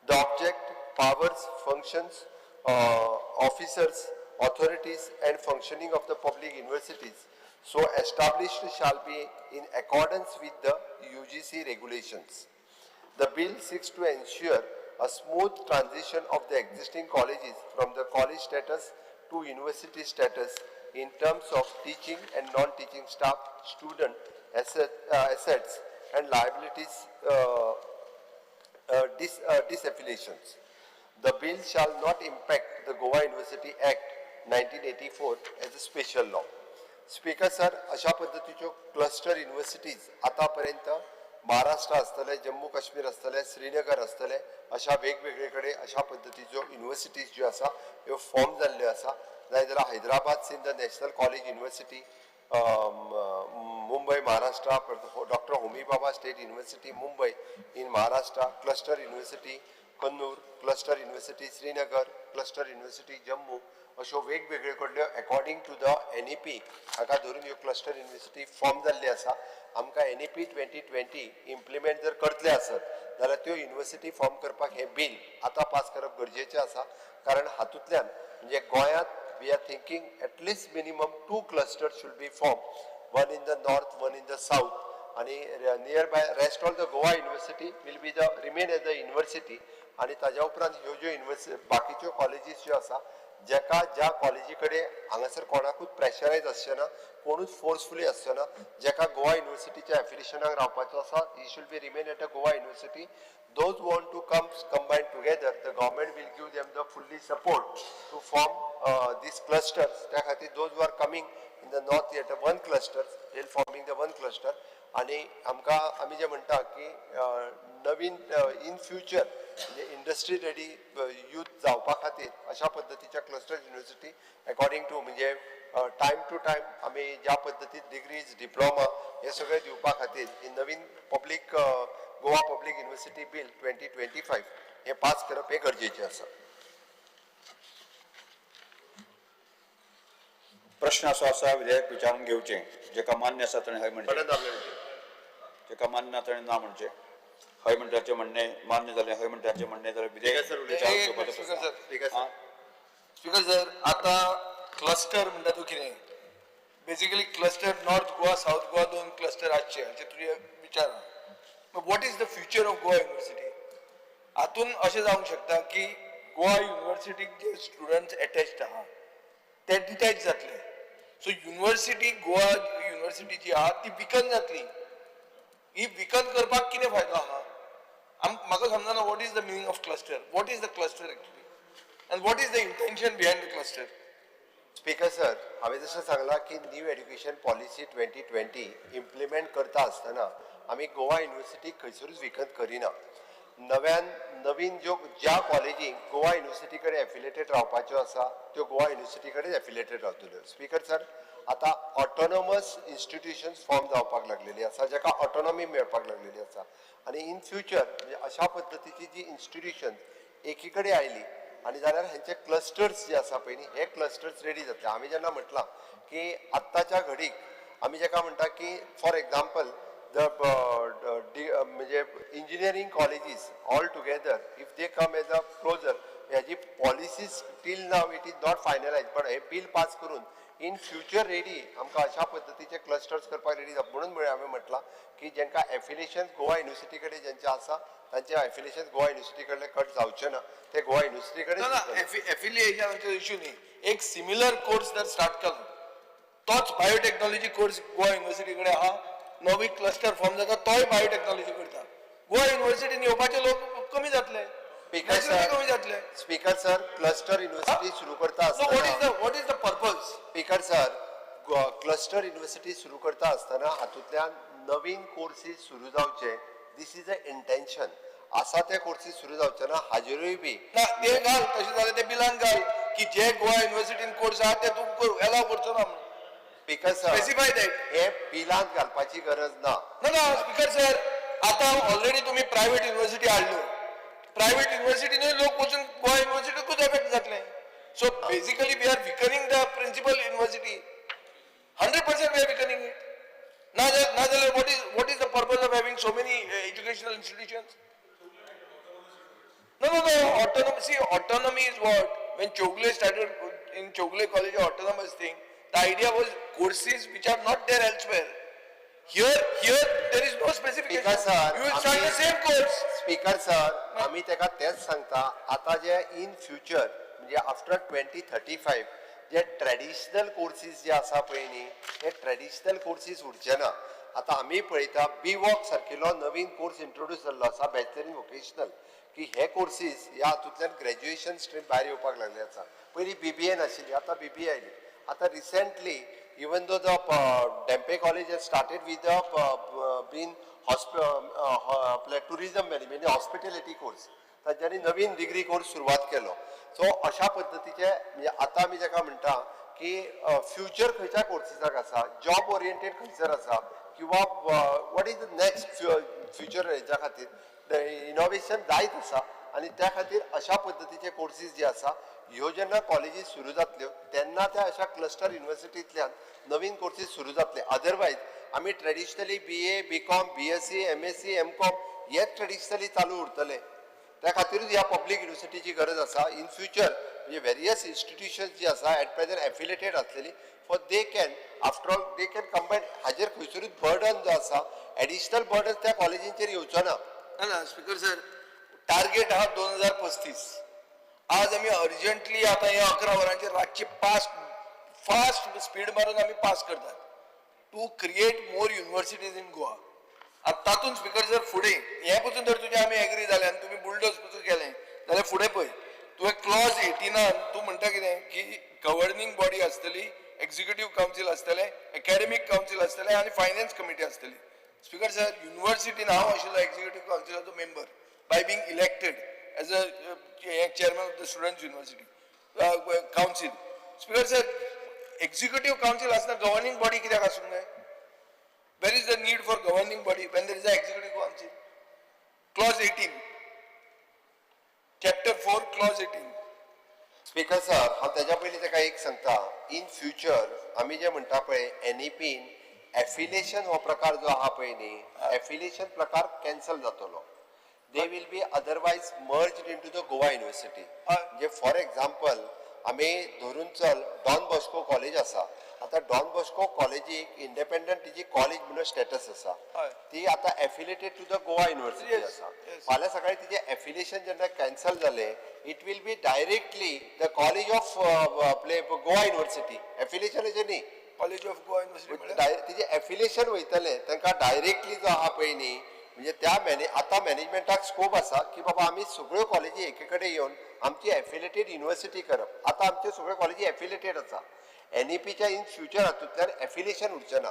Speaker 22: The object, powers, functions, officers, authorities and functioning of the public universities so established shall be in accordance with the UGC regulations. The bill seeks to ensure a smooth transition of the existing colleges from the college status to university status in terms of teaching and non-teaching staff, student assets and liabilities disaffiliations. The bill shall not impact the Goa University Act 1984 as a special law. Speaker sir, अशा पद्दतीच्यो क्लस्टर युनिवर्सिटीज आतापर्यंत महाराष्ट्र आसतले, जम्मू काश्मीर आसतले, श्रीनगर आसतले, अशा वेगवेगळे कडेन अशा पद्दतीच्यो युनिवर्सिटीज ज्यो आसा ह्यो फॉर्म जाल्ल्यो आसा. जाय जाल्यार Hyderabad Sindh national college university, Mumbai Maharashtra, Doctor Homi Bhabha State University Mumbai in Maharashtra, cluster university Kannur, cluster university Srinagar, cluster university Jammu अश्यो वेगवेगळे कडल्यो according to the NEP हाका धरून ह्यो क्लस्टर युनिवर्सिटी फॉर्म जाल्ली आसा. आमकां NEP 2020 implement जर करतले आसत जाल्यार त्यो युनिवर्सिटी फॉर्म करपाक हें बील आतां पास करप गरजेचें आसा, कारण हातूंतल्यान म्हणजे गोंयांत we are thinking at least minimum 2 clusters should be formed, one in the north, one in the south, आणि near by rest all the Goa University will be the remain as the university. आनी ताज्या उपरांत ह्यो ज्यो युनिवर्सिटी बाकीच्यो कॉलेजीस ज्यो आसा जेका ज्या कॉलेजी कडेन हांगासर कोणाकूच प्रेशरायज आसचें ना, कोणूच फोर्सफुली आसचो ना, जेका गोवा युनिवर्सिटीच्या एफिलिएशनाक रावपाचो आसा he should be remain at a Goa University. Those want to come combine together, the government will give them the fully support to form these clusters. त्या खातीर those who are coming in the north at a one cluster, they forming the one cluster. आनी आमकां आमी जें म्हणटा की नवीन इन फ्युचर म्हणजे इंडस्ट्री रेडी यूथ जावपा खातीर अशा पद्दतीच्या क्लस्टर युनिवर्सिटी अकॉर्डिंग टू म्हणजे टायम टू टायम आमी ज्या पद्दतीन डिग्रीज डिप्लोमा हे सगळे दिवपा खातीर ही नवीन public Goa Public University Bill 2025 हें पास करप हें गरजेचें आसा.
Speaker 11: प्रश्न असो आसा, विधेयक विचारून घेवचें, जेका मान्य आसा ताणें हय म्हणचें, जेका मान्य ना ताणें ना म्हणचें. हय म्हणटाचें म्हणणें मान्य जालें, हय म्हणटाचें म्हणणें जाल्यार विधेयक विचारून घेवपाचो प्रस्ताव.
Speaker 16: स्पीकर सर, आतां क्लस्टर म्हणटा तूं कितें, basically cluster North Goa South Goa दोन क्लस्टर आसचे अशें तुजें विचार आहा. What is the future of Goa University? हातून अशें जावंक शकता की गोवा युनिवर्सिटीक जे स्टुडंट्स एटॅच्ड आहा ते डिटॅच जातले. सो युनिवर्सिटी गोवा युनिवर्सिटी जी आहा ती विकन जातली. ही विकन करपाक कितें फायदो आहा म्हाका समजना. What is the meaning of cluster, what is the cluster actually and what is the intention behind the cluster?
Speaker 22: Speaker sir, हांवें जशें सांगलां की new education policy 2020 implement करता आसतना आमी गोवा युनिवर्सिटी खंयसरूच विकत करिना. नव्यान नवीन ज्यो ज्या कॉलेजींक गोवा युनिवर्सिटी कडेन एफिलिएटेड रावपाच्यो आसा त्यो गोवा युनिवर्सिटी कडेन एफिलिएटेड रावतल्यो. स्पीकर सर, आतां ऑटोनॉमस इन्स्टिट्युशन्स फॉर्म जावपाक लागलेली आसा, जाका ऑटोनॉमी मेळपाक लागलेली आसा आनी इन फ्युचर म्हणजे अशा पद्दतीची जी इन्स्टिट्युशन्स एकी कडेन आयली आनी जाल्यार हेंचे क्लस्टर्स जे आसा पळय न्ही, हे क्लस्टर्स रेडी जातले. आमी जेन्ना म्हटलां की आत्ताच्या घडीक आमी जेका म्हणटा की फॉर एग्जाम्पल the म्हणजे engineering colleges all together if they come as a closer, ह्याजी policies till now it is not finalize, पण हे बील पास करून इन फ्युचर रेडी आमकां अशा पद्दतीचे क्लस्टर्स करपाक रेडी जाता. म्हणून म्हळ्यार हांवें म्हटलां की जेंकां एफिलिएशन गोवा युनिवर्सिटी कडेन जेंचें आसा तांचें एफिलिएशन गोवा युनिवर्सिटी कडलें कट जावचें ना, ते गोवा युनिवर्सिटी कडेन
Speaker 16: ना ना, एफिलिएशनाचो इशू न्ही. एक सिमिलर कोर्स जर स्टार्ट केलो, तोच बायोटेक्नॉलॉजी कोर्स गोवा युनिवर्सिटी कडेन आहा, नवी क्लस्टर फॉर्म जाता, तोय बायोटेक्नॉलॉजी करता, गोवा युनिवर्सिटीन येवपाचे लोक कमी जातले.
Speaker 22: स्पीकर सर,
Speaker 16: कमी जातले.
Speaker 22: स्पीकर सर, क्लस्टर युनिवर्सिटी सुरू करता
Speaker 16: आसतना what is the purpose?
Speaker 22: Speaker sir, cluster university सुरू करता आसतना हातूंतल्यान नवीन कोर्सीस सुरू जावचे, this is a intention. आसा ते कोर्सीस सुरू जावचे ना हाजेरूय बी
Speaker 16: ना ते घाल, तशें जाल्यार ते बिलान घाल की जे गोवा युनिवर्सिटीन कोर्स आहा ते तूं एलाव करचो ना म्हणून.
Speaker 22: Speaker sir,
Speaker 16: specify that.
Speaker 22: हे बिलांत घालपाची गरज ना.
Speaker 16: ना ना स्पीकर सर, आतां ऑलरेडी तुमी प्रायवेट युनिवर्सिटी हाडल्यो, प्रायवेट युनिवर्सिटीनूय लोक वचून गोवा युनिवर्सिटीकूच एफेक्ट जातले. So basically we are weakening the principal university, 100% we are weakening it. ना जाल्यार what is the purpose of having so many educational institutions? No no no, autonomy, see autonomy is what when Chowgule started in Chowgule College autonomous thing, the idea was courses which are not there elsewhere. Here there is no specification.
Speaker 22: Speaker sir,
Speaker 16: you will start the same course.
Speaker 22: Speaker sir, आमी तेका तेंच सांगता, आतां जे इन फ्युचर म्हणजे आफ्टर 2035 जे ट्रेडिशनल कोर्सीस जे आसा पळय न्ही, हे ट्रेडिशनल कोर्सीस उरचे ना. आतां आमी पळयता बी वॉक सारकिलो नवीन कोर्स इंट्रोड्यूस जाल्लो आसा, बॅचलर इन वोकेशनल, की हे कोर्सीस ह्या हातूंतल्यान ग्रॅज्युएशन स्ट्रीम भायर येवपाक लागले आसा. पयलीं BBA नाशिल्ली, आतां BBA आयली. आतां recently even though the Dhempe College has started with the been tourism management hospitality course, तांच्यांनी नवीन डिग्री कोर्स सुरवात केलो. सो अशा पद्दतीचे म्हणजे आतां आमी जेका म्हणटा की फ्युचर खंयच्या कोर्सीसाक आसा, जॉब ओरिएंटेड खंयसर आसा, किंवा what is the next future हेच्या खातीर इनोवेशन जायत आसा आनी त्या खातीर अशा पद्दतीचे कोर्सीस जे आसा ह्यो जेन्ना कॉलेजीस सुरू जातल्यो तेन्ना त्या अशा क्लस्टर युनिवर्सिटींतल्यान नवीन कोर्सीस सुरू जातले. अदरवायज आमी traditionally BA, BCom, BSc, MSc, MCom हेच ट्रेडिशनली चालू उरतले. त्या खातीरूच ह्या पब्लीक युनिवर्सिटीची गरज आसा. इन फ्युचर म्हणजे वेरियस इन्स्टिट्युशन्स जी आसा एट प्रेझेंट एफिलेटेड आसलेली, for they can after all they can combine. हाजेर खंयसरूच बर्डन जो आसा एडिशनल बर्डन त्या कॉलेजींचेर येवचो ना.
Speaker 16: ना, स्पीकर सर, टार्गेट आहा 2035. आज आमी अर्जंटली आतां हे 11 वरांचेर रातची पास फास्ट स्पीड मारून आमी पास करतात to create more universities in Goa. आतां तातूंत स्पीकर सर फुडें हें पसून जर तुजें आमी एग्री जाले आनी तुमी बुलडोज पसून केलें जाल्यार फुडें पळय तुवें क्लॉज 18 तूं म्हणटा कितें की गव्हर्निंग बॉडी आसतली, एक्झिक्युटीव कावन्सील आसतलें, एकॅडमीक कावन्सील आसतलें आनी फायनान्स कमिटी आसतली. स्पीकर सर, युनिवर्सिटीन हांव आशिल्लो executive कावन्सिलाचो member by being elected as a chairman of the students university council. Speaker sir, executive council आसतना गव्हर्निंग बॉडी कित्याक आसूंक जाय? Where is the need for governing body when there is a executive council? Clause 18, chapter 4, clause 18.
Speaker 22: Speaker sir, हांव तेज्या पयलीं ताका एक सांगता. इन फ्युचर आमी जे म्हणटा पळय एनईपीन एफिलिएशन हो प्रकार जो आहा पळय न्ही, एफिलिएशन प्रकार कॅन्सल जातलो. They will be otherwise merged into the Goa University. म्हणजे फॉर एग्जाम्पल आमी धरून चल डॉन बॉस्को कॉलेज आसा. आतां डॉन बॉस्को कॉलेजीक इंडिपेंडंट तिजी कॉलेज म्हणून स्टेटस आसा. ती आतां affiliated to the Goa University आसा. फाल्यां सकाळी तिजें एफिलिएशन जेन्ना कॅन्सल जालें, it will be directly the college of play Goa University. एफिलिएशनाचें न्ही,
Speaker 16: कॉलेज ऑफ गोवा युनिवर्सिटी.
Speaker 22: तिजें एफिलिएशन वयतलें तांकां डायरेक्टली जो आहा पळय न्ही, म्हणजे त्या आतां मॅनेजमेंटाक स्कोप आसा की बाबा आमी सगळ्यो कॉलेजी एके कडेन येवन आमची एफिलिएटेड युनिवर्सिटी करप. आतां आमच्यो सगळ्यो कॉलेजी एफिलिएटेड आसा. एनईपीच्या इन फ्युचर हातूंतल्यान एफिलिएशन उरचें ना,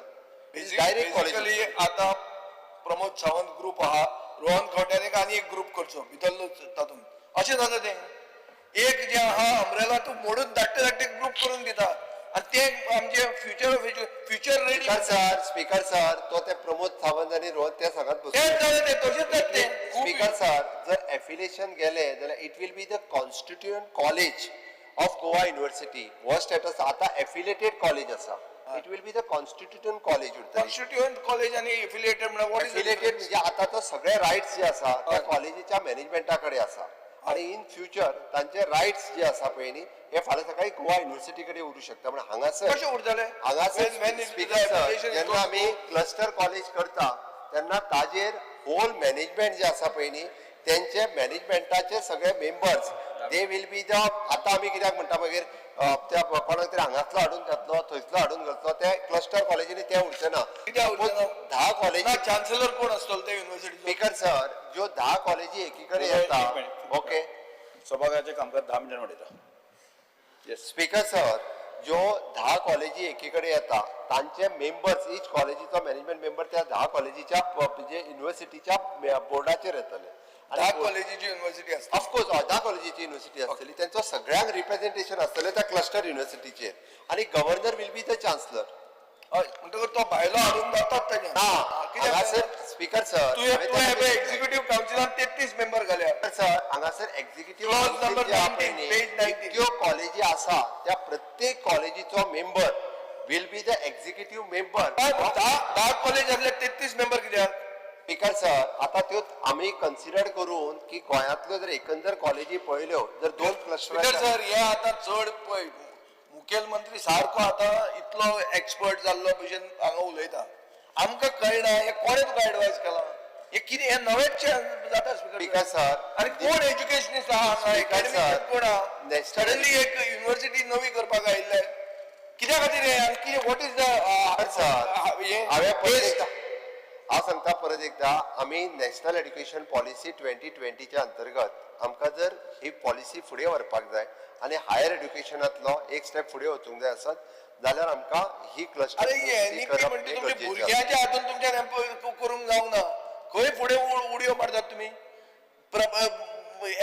Speaker 22: डायरेक्ट कॉलेज.
Speaker 16: आतां प्रमोद सावंत ग्रुप आहा, रोहन खंवट्यान एक आनी एक ग्रुप करचो भितरलो तातूंत. अशें जाता तें एक जें आहा अम्ब्रेला तूं मोडून धाकटे धाकटे ग्रुप करून दिता आनी ते आमचे future of future ready.
Speaker 22: Sir, speaker sir, तो ते प्रमोद सावंत आनी रोहन ते सांगत बसलो.
Speaker 16: तेंच जालें तें, तशेंच जाता तें.
Speaker 22: स्पीकर सर, जर एफिलिएशन गेलें जाल्यार it will be the constituent college of Goa University. हो स्टेटस आतां एफिलिएटेड कॉलेज आसा. It will be the constituent college उरतली.
Speaker 16: कॉन्स्टिट्युएंट कॉलेज आनी एफिलिएटेड म्हळ्यार what is?
Speaker 22: Affiliated म्हणजे आतां तो सगळे रायट्स जे आसा त्या कॉलेजीच्या मॅनेजमेंटा कडेन आसा आनी इन फ्युचर तांचे रायट्स जे आसा पळय न्ही, हे फाल्यां सकाळी गोवा युनिवर्सिटी कडेन उरूं शकता. म्हण हांगासर
Speaker 16: कशें उरतले?
Speaker 22: हांगासर स्पीकर सर, जेन्ना आमी क्लस्टर कॉलेज करता तेन्ना ताजेर होल मॅनेजमेंट जे आसा पळय न्ही, तेंचे मॅनेजमेंटाचे सगळे members they will be the. आतां आमी कित्याक म्हणटा मागीर त्या कोणाक तरी हांगासलो हाडून घातलो, थंयसलो हाडून घातलो, ते क्लस्टर कॉलेजींनी ते उरचे ना. 10 कॉलेजी.
Speaker 16: चान्सलर कोण आसतलो ते युनिवर्सिटीचो?
Speaker 22: स्पीकर सर, ज्यो 10 कॉलेजी एकी कडेन येता. ओके,
Speaker 11: सभाघराचें कामकाज 10 मिनटां वाडयता.
Speaker 22: स्पीकर सर, ज्यो 10 कॉलेजी एकी कडेन येता तांचे मेंबर्स, इच कॉलेजीचो मॅनेजमेंट मेंबर त्या 10 कॉलेजीच्या म्हणजे युनिवर्सिटीच्या बोर्डाचेर येतले.
Speaker 16: 10 कॉलेजीची युनिवर्सिटी आसता.
Speaker 22: ऑफकोर्स 10 कॉलेजीची युनिवर्सिटी आसतली, तेंचो सगळ्यांक रिप्रेझेंटेशन आसतलें त्या क्लस्टर युनिवर्सिटीचेर आनी governor will be the chancellor.
Speaker 16: हय, म्हणटकच तो भायलो हाडून जातात तेजें.
Speaker 22: ना, हांगासर स्पीकर सर,
Speaker 16: तुवें एक्झिक्युटीव कावन्सिलान 33 मेंबर घाल्या.
Speaker 22: सर, हांगासर एक्झिक्युटीव
Speaker 16: क्लॉज नंबर 19, पेज 19.
Speaker 22: ज्यो कॉलेजी आसा त्या प्रत्येक कॉलेजीचो member will be the executive member.
Speaker 16: 10 college आसले 33 मेंबर कित्याक?
Speaker 22: स्पीकर सर, आतां त्यो आमी कन्सिडर करून की गोंयांतल्यो जर एकंदर कॉलेजी पळयल्यो जर 2 क्लस्टर.
Speaker 16: स्पीकर सर, हे आतां चड पळय मुखेलमंत्री सारको आतां इतलो एक्सपर्ट जाल्लो भशेन हांगा उलयता, आमकां कळना हे कोणें तुका एडवायज केला, हे कितें हें नवेंच जाता.
Speaker 22: स्पीकर सर,
Speaker 16: आनी कोण एज्युकेशनिस्ट आहा हांगा, एकाडेमिशियन कोण आहा? सडनली एक युनिवर्सिटी नवी करपाक आयिल्ले कित्या खातीर हें आनी कितें what is the
Speaker 22: sir, हांवें परत एकदां हांव सांगता, परत एकदां आमी नॅशनल एड्युकेशन पॉलिसी 2020च्या अंतर्गत आमकां जर ही पॉलिसी फुडें व्हरपाक जाय आनी हायर एड्युकेशनांतलो एक स्टेप फुडें वचूंक जाय आसत जाल्यार आमकां ही क्लस्टर.
Speaker 16: अरे एनईपी म्हणटा तुमच्या भुरग्यांच्या हातून तुमच्यान करूंक जावंक ना. खंय फुडें उडयो मारतात तुमी?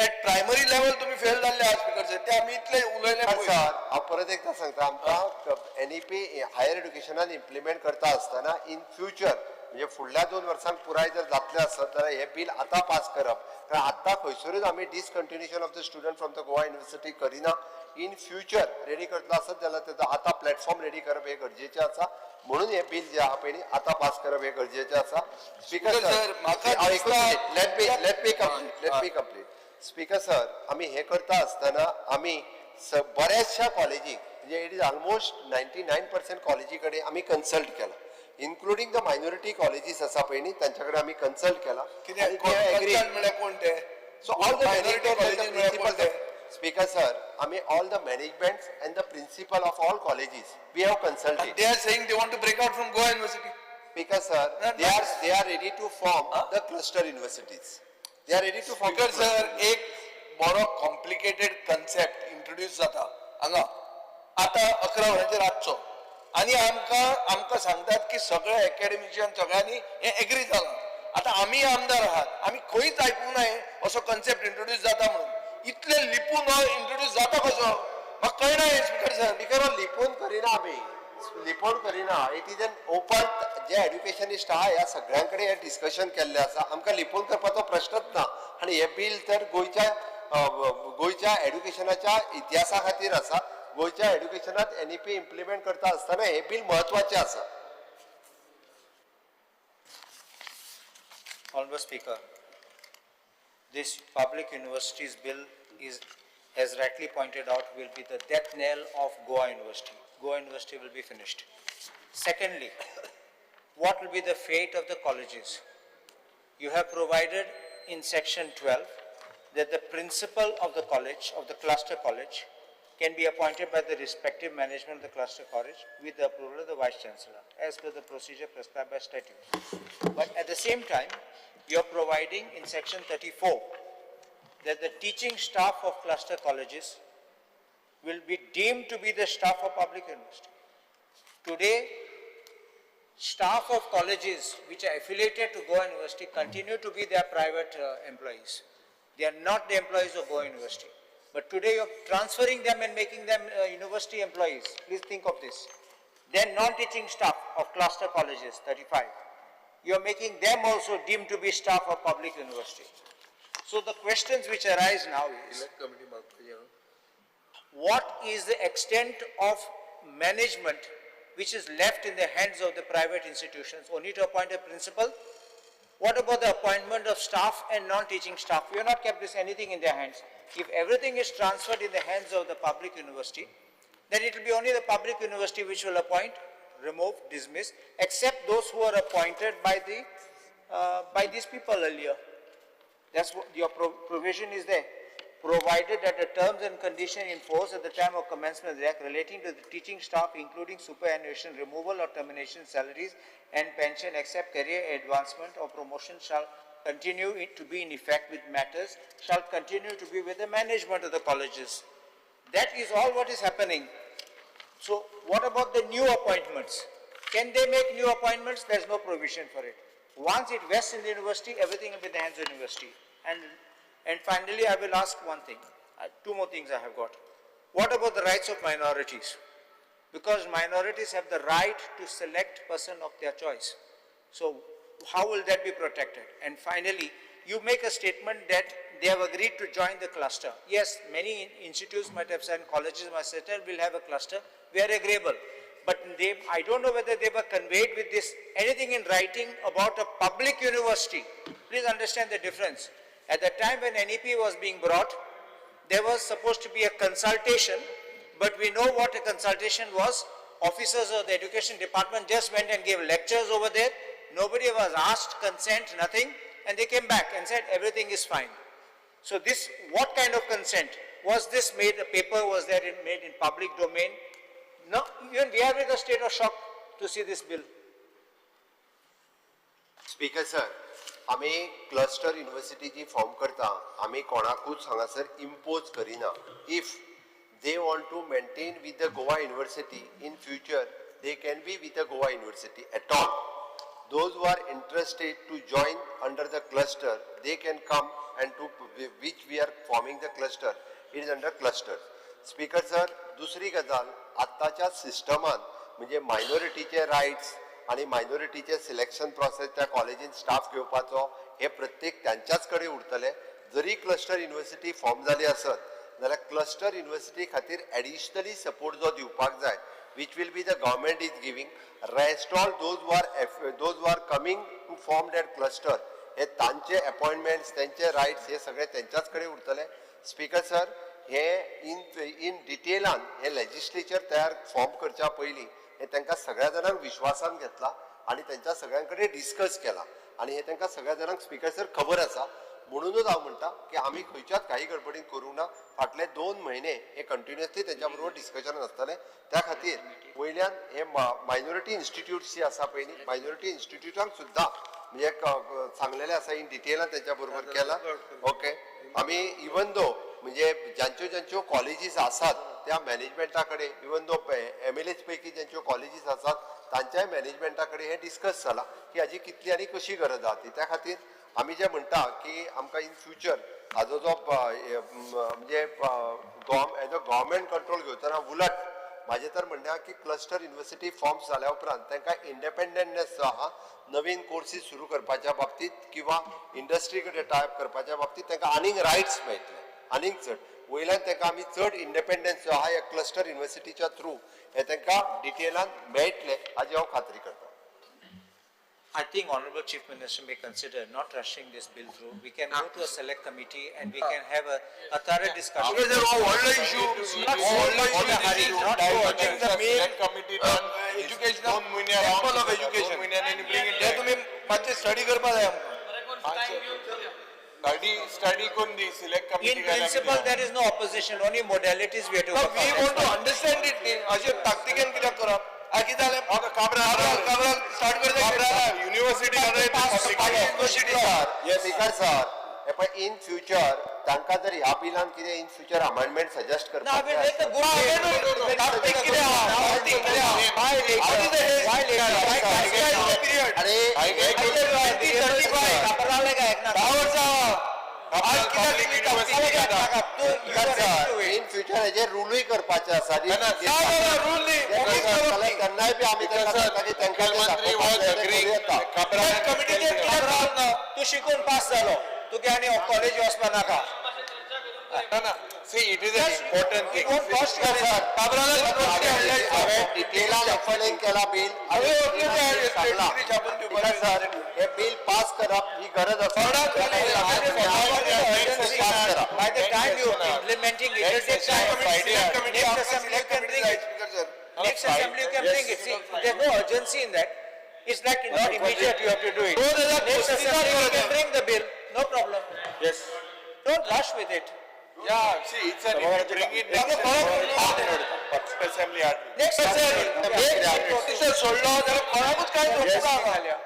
Speaker 16: एट प्रायमरी लेवल तुमी फेल जाल्ले आहा स्पीकर सर, ते आमी इतले उलयले.
Speaker 22: सर, हांव परत एकदां सांगता, आमकां एनईपी हायर एड्युकेशनान इम्प्लिमेंट करता आसतना इन फ्युचर म्हणजे फुडल्या 2 वर्सांक पुराय जर जातलें आसत जाल्यार हें बील आतां पास करप, कारण आतां खंयसरूच आमी discontinuation of the student from the Goa University करिना. इन फ्युचर रेडी करतलो आसत जाल्यार तेजो आतां प्लॅटफॉर्म रेडी करप हें गरजेचें आसा, म्हणून हें बील जें आहा पळय न्ही आतां पास करप हें गरजेचें आसा. Speaker sir, let me complete, let me complete. Speaker sir, आमी हें करता आसतना आमी बऱ्याचशा कॉलेजीक, म्हणजे it is almost 99% कॉलेजी कडेन आमी कन्सल्ट केला, इन्क्लुडींग the minority colleges आसा पळय न्ही तांच्या कडेन आमी कन्सल्ट केला. So all the principal, speaker sir, आमी all the managements and the principal of all colleges we have consulted.
Speaker 16: They are saying they want to break out from Goa University.
Speaker 22: Speaker sir, they are ready to form the cluster universities. They are ready to form.
Speaker 16: Speaker sir, एक बरो कॉम्प्लिकेटेड कन्सेप्ट इंट्रोड्यूस जाता हांगा आतां 11 वरांचेर रातचो, आनी आमकां आमकां सांगतात की सगळे एकेडमिशियन सगळ्यांनी हें एग्री जालां. आतां आमी आमदार आहात, आमी खंयच आयकूंक ना असो कन्सेप्ट इंट्रोड्यूस जाता म्हणून. इतले लिपून हो इंट्रोड्यूस जाता कसो म्हाका कळना हें स्पीकर सर.
Speaker 22: स्पीकर, लिपोवन करिना आमी, लिपोवन करिना. It is an open, J एड्युकेशनिस्ट आहा ह्या सगळ्यां कडेन हें डिस्कशन केल्लें आसा, आमकां लिपोवन करपाचो प्रश्नच ना. आनी हें बील तर गोंयच्या गोंयच्या एड्युकेशनाच्या इतिहासा खातीर आसा. गोंयच्या एड्युकेशनात एनईपी इम्प्लिमेंट करता आसतना हें बील म्हत्वाचें आसा.
Speaker 23: Honorable Speaker, this public universities bill is, as rightly pointed out, will be the death knell of Goa University. Goa University will be finished. Secondly, what will be the fate of the colleges? You have provided in section 12 that the principal of the college, of the cluster college, can be appointed by the respective management of the cluster college with the approval of the vice chancellor, as per the procedure prescribed by statute. But at the same time, you are providing in section 34 that the teaching staff of cluster colleges will be deemed to be the staff of public university. Today, staff of colleges which are affiliated to Goa University continue to be their private employees. They are not the employees of Goa University. But today you are transferring them and making them university employees. Please think of this. Then non-teaching staff of cluster colleges, 35. You are making them also deemed to be staff of public university. So the questions which arise now is, what is the extent of management which is left in the hands of the private institutions? Only to appoint a principal? What about the appointment of staff and non-teaching staff? We have not kept this anything in their hands. If everything is transferred in the hands of the public university, then it will be only the public university which will appoint, remove, dismiss, except those who are appointed by the by these people earlier. That's what your provision is there. Provided that the terms and conditions in force at the time of commencement of the act relating to the teaching staff, including superannuation, removal or termination salaries and pension, except career advancement or promotion, shall continue to be in effect with matters, shall continue to be with the management of the colleges. That is all what is happening. So what about the new appointments? Can they make new appointments? There is no provision for it. Once it vests in the university, everything will be in the hands of the university. And finally, I will ask one thing. Two more things I have got. What about the rights of minorities? Because minorities have the right to select person of their choice. So how will that be protected? And finally, you make a statement that they have agreed to join the cluster. Yes, many institutes might have said, colleges might have said, we'll have a cluster. We are agreeable. But I don't know whether they were conveyed with this, anything in writing about a public university. Please understand the difference. At the time when NEP was being brought, there was supposed to be a consultation, but we know what a consultation was. Officers of the education department just went and gave lectures over there. Nobody was asked consent, nothing, and they came back and said everything is fine. So this, what kind of consent? Was this made, a paper was there made in public domain? No, even we are in a state of shock to see this bill.
Speaker 22: Speaker sir, आमी क्लस्टर युनिवर्सिटी जी फॉर्म करता, आमी कोणाकूच हांगासर इम्पोज करिना. If they want to maintain with the Goa University in future, they can be with the Goa University at all. Those who are interested to join under the cluster, they can come and to which we are forming the cluster, it is under cluster. Speaker sir, दुसरी गजाल, आत्ताच्या सिस्टमान म्हणजे मायनॉरिटीचे रायट्स आनी मायनॉरिटीचे सिलेक्शन प्रोसेस त्या कॉलेजीन स्टाफ घेवपाचो हे प्रत्येक त्यांच्याच कडेन उरतले. जरी क्लस्टर युनिवर्सिटी फॉर्म जाली आसत जाल्यार क्लस्टर युनिवर्सिटी खातीर एडिशनली सपोर्ट जो दिवपाक जाय, which will be the government is giving, rest all those who are coming to form that cluster, हे तांचे अपॉइंटमेंट्स, त्यांचे रायट्स हे सगळे त्यांच्याच कडेन उरतले. स्पीकर सर, हे इन इन डिटेलान हे लेजिस्लेचर तयार फॉर्म करच्या पयलीं हे तांकां सगळ्या जाणांक विश्वासान घेतला आनी तेंच्या सगळ्यां कडेन डिस्कस केला आनी हे तांकां सगळ्या जाणांक, स्पीकर सर, खबर आसा. म्हणूनच हांव म्हणटा की आमी खंयच्याच काही गडबडीन करूंक ना. फाटले 2 म्हयने हे कंटिन्युअसली तेंच्या बरोबर डिस्कशन आसतलें. त्या खातीर वयल्यान हे मायनॉरिटी इन्स्टिट्यूट्स जी आसा पळय न्ही, मायनॉरिटी इन्स्टिट्यूटांक सुद्दां म्हणजे सांगलेलें आसा, इन डिटेलान तेंच्या बरोबर केला. ओके, आमी इवन दो म्हणजे ज्यांच्यो ज्यांच्यो कॉलेजीस आसात त्या मॅनेजमेंटा कडेन, इवन दो एमएलएच पैकी ज्यांच्यो कॉलेजीस आसात तांच्याय मॅनेजमेंटा कडेन हें डिस्कस जाला की हाजी कितली आनी कशी गरज आहा ती. त्या खातीर आमी जे म्हणटा की आमकां इन फ्युचर हाजो जो म्हणजे एज अ गव्हर्मेंट कंट्रोल घेवतना, उलट म्हाजें तर म्हणणें आहा की क्लस्टर युनिवर्सिटी फॉर्म्स जाल्या उपरांत तांकां इंडिपेंडंटनेस जो आहा, नवीन कोर्सीस सुरू करपाच्या बाबतींत किंवा इंडस्ट्री कडेन टायअप करपाच्या बाबतींत तांकां आनीक रायट्स मेळटले आनीक चड. वयल्यान तांकां आमी चड इंडिपेंडन्स जो आहा ह्या क्लस्टर युनिवर्सिटीच्या थ्रू हे तांकां डिटेलान मेळटले हाजी हांव खात्री करता.
Speaker 23: I think Honorable Chief Minister may consider not rushing this bill through. We can go to a select committee and we can have a thorough discussion.
Speaker 16: Because हो व्हडलो इशू,
Speaker 23: Not
Speaker 16: हो व्हडलो
Speaker 23: so in a hurry,
Speaker 16: issue.
Speaker 23: Not so urgent.
Speaker 16: The main
Speaker 7: Select committee done.
Speaker 16: Educational
Speaker 7: दोन म्हयने
Speaker 16: temple of
Speaker 7: around,
Speaker 16: education.
Speaker 7: दोन म्हयन्यांनी bring it
Speaker 16: हे
Speaker 7: back.
Speaker 16: तुमी मातशें स्टडी करपा जाय आमकां.
Speaker 7: स्टडी करून दी select
Speaker 23: In
Speaker 7: committee.
Speaker 23: Principle, there is no opposition, only modalities we have to
Speaker 16: We
Speaker 23: work out.
Speaker 16: Want to understand it न्ही. अशें ताकतिकेन कित्याक करप? कितें जालें?
Speaker 7: काब्राल.
Speaker 16: काब्राल स्टार्ट करता.
Speaker 7: युनिव्हर्सिटी.
Speaker 16: युनिव्हर्सिटी.
Speaker 22: स्पीकर सर, हे पळय, इन फ्युचर तांकां जर ह्या बिलान कितें in future amendment suggest
Speaker 23: No, I will make a good
Speaker 16: ताकतीक कितें आहा? ताकतीक कितें आहा?
Speaker 23: Why later?
Speaker 16: What is the haste?
Speaker 23: Why later?
Speaker 16: Why period?
Speaker 22: अरे
Speaker 16: 2035.
Speaker 23: काब्राल काय ऐकणार?
Speaker 16: 10 वर्सां आहा. आज कित्याक तुमी ताकतीक करता?
Speaker 22: इन फ्युचर हेजेर रुलूय करपाचे आसा.
Speaker 16: ना ना ना, रूल न्ही. ओगीच करप न्ही.
Speaker 22: तेन्नाय बी आमी तांकां सांगता की तांकां ते
Speaker 7: मुख्यमंत्री वॉज
Speaker 22: दाखोवपाक जाय तें करूं येता.
Speaker 16: कमिटीचेर कित्याक रावप ना?
Speaker 23: तू शिकून पास जालो, तुगे आनी कॉलेज वचपा नाका.
Speaker 7: ना, see, it is an important
Speaker 23: It
Speaker 7: thing.
Speaker 23: Won't cost you anything.
Speaker 16: काब्राला university हाडल्या.
Speaker 22: हांवें डिटेलान एक्सप्लेन केला बिल.
Speaker 16: हांवें ओके
Speaker 22: सांगला.
Speaker 16: छापून दिवपाक.
Speaker 22: सर, हे बिल पास करप ही गरज आसा. पास करा.
Speaker 23: By the time you are implementing it, it will take time.
Speaker 7: Friday.
Speaker 23: Next assembly you can bring it. Next assembly you can bring it. See, there's no urgency in that. It's like not immediate you have to do it.
Speaker 16: 2035
Speaker 23: Next assembly you can
Speaker 16: गरज.
Speaker 23: Bring the bill, no problem.
Speaker 11: Yes.
Speaker 23: Don't rush with it.
Speaker 7: Yeah, see, it's an, if you bring it next assembly, hardly.
Speaker 23: Next assembly.
Speaker 16: एक प्रोसिजर सोडलो जाल्यार कोणाकूच कांय समजुना.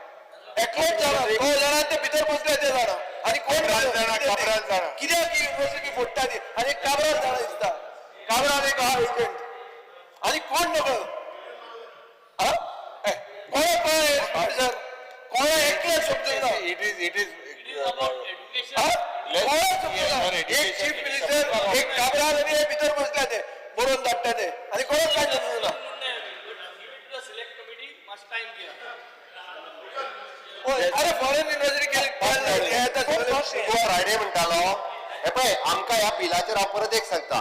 Speaker 16: एकलोच जाणा, तो जाणा, ते भितर बसले ते जाणा आनी कोण
Speaker 7: काब्राल जाणा, काब्राल जाणा.
Speaker 16: कित्याक ही युनिव्हर्सिटी फोडटा ती. आनी काब्राल जाणा दिसता, काब्राल एक आहा एजंट आनी कोण नकळो. कोणाक कळ्ळें सर? कोणा एकल्याक समजुना.
Speaker 7: It is
Speaker 16: हा? कोणाक समजुना. एक चीफ मिनिस्टर, एक काब्राल आनी हे भितर बसल्या ते बरोवन धाडटा ते आनी कोणाक कांय समजुना. अरे, फॉरेन युनिव्हर्सिटी केली.
Speaker 22: तूं फ्रायडे म्हणटालो. हे पळय, आमकां ह्या बिलाचेर, हांव परत एक सांगता,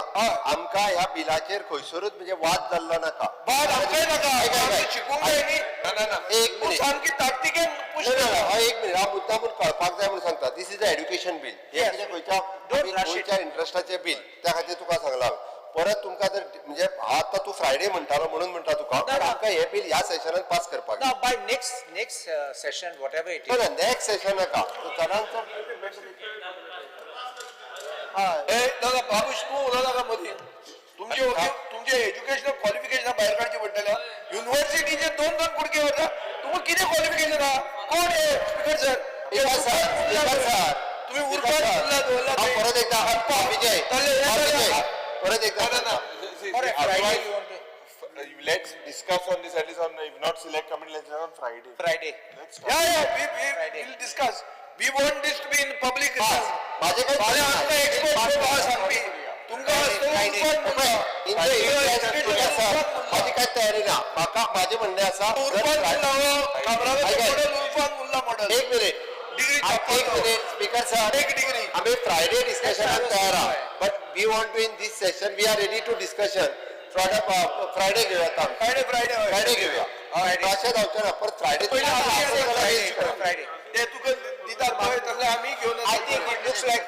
Speaker 22: आमकां ह्या बिलाचेर खंयसरूच म्हणजे वाद जाल्लो नाका.
Speaker 16: वाद आमकांय नाका.
Speaker 22: आयक, आयक, आयक.
Speaker 16: शिकूंक जाय न्ही.
Speaker 7: ना ना ना.
Speaker 22: एक
Speaker 16: तूं
Speaker 22: मिनिट.
Speaker 16: सामकी ताकतिकेन पुश.
Speaker 22: ना, ना, ना, हय, एक मिनिट. हांव मुद्दाम कळपाक जाय म्हणून सांगता. This is a education bill. हे कितें खंयच्या गोंयच्या इंट्रस्टाचें बील, त्या खातीर तुका सांगलां हांवें. परत तुमकां जर म्हणजे आतां तूं फ्रायडे म्हणटालो म्हणून म्हणटा तुका, पण आमकां हें बील ह्या सेशनान पास करपाक
Speaker 23: Now, by next session, whatever it is.
Speaker 22: ना, नेक्स्ट सेशन नाका. तूं चडान चड
Speaker 16: ए नाका बाबूश, तूं उलोवं नाका मदीं. तुमचे तुमचे एज्युकेशनल क्वॉलिफिकेशन भायर काडचे पडटले. युनिव्हर्सिटीचे दोन दोन कुडके वता. तुमकां कितें क्वॉलिफिकेशन आहा? कोण हे speaker sir?
Speaker 22: Speaker sir, speaker sir.
Speaker 16: तुम्ही उरफाट उरला दवरला.
Speaker 22: हांव परत एकदा, विजय, विजय, परत एकदा.
Speaker 7: ना ना. See,
Speaker 23: Or a Friday
Speaker 7: otherwise,
Speaker 23: you want to,
Speaker 7: let's discuss on this at least on, if not select committee, let's on Friday.
Speaker 23: Friday.
Speaker 7: Let's
Speaker 16: Yeah, we will discuss. We want this to be in public.
Speaker 22: माझे काय
Speaker 16: फाल्यां आमकां एक्सपर्ट आहा सांगपी. तुमकां
Speaker 22: माझी काय तयारी ना. म्हाका माझे म्हणणें आसा, एक मिनिट, एक मिनिट स्पीकर सर,
Speaker 16: एक डिग्री.
Speaker 22: आमी फ्रायडे डिस्कशनाक तयार आहा, but we want to in this session, we are ready to discussion. Friday, Friday घेवया.
Speaker 16: Friday, Friday.
Speaker 22: फ्रायडे घेवया. अशें जावचें ना परत फ्रायडे.
Speaker 23: फ्रायडे.
Speaker 16: ते तुका दितात पळय तसले आमी घेवन.
Speaker 23: I think it looks like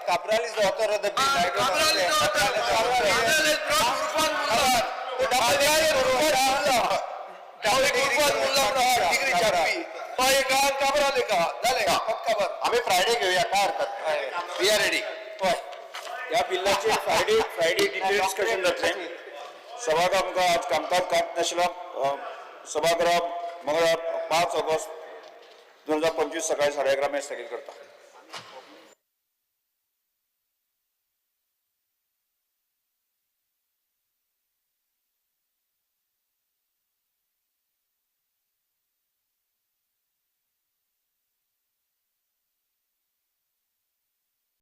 Speaker 23: Cabral is the author of the bill. I don't know.
Speaker 16: Cabral is the author. Cabral has brought Irfan Mulla. Irfan Mulla म्हणून आहा, डिग्री छापपी. तो एक आहा, काब्राल एक आहा. जालें, फक्त खबर.
Speaker 22: आमी फ्रायडे घेवया, काय हरकत ना. We are ready.
Speaker 11: ह्या बिल्लाचेर फ्रायडे डिटेल डिस्कशन जातलें. सभागृह आमकां आज कामकाज कात नाशिल्लो. सभागृह मंगळार 5 ऑगस्ट 2025 सकाळी 11:30 मेरेन स्थगीत करता.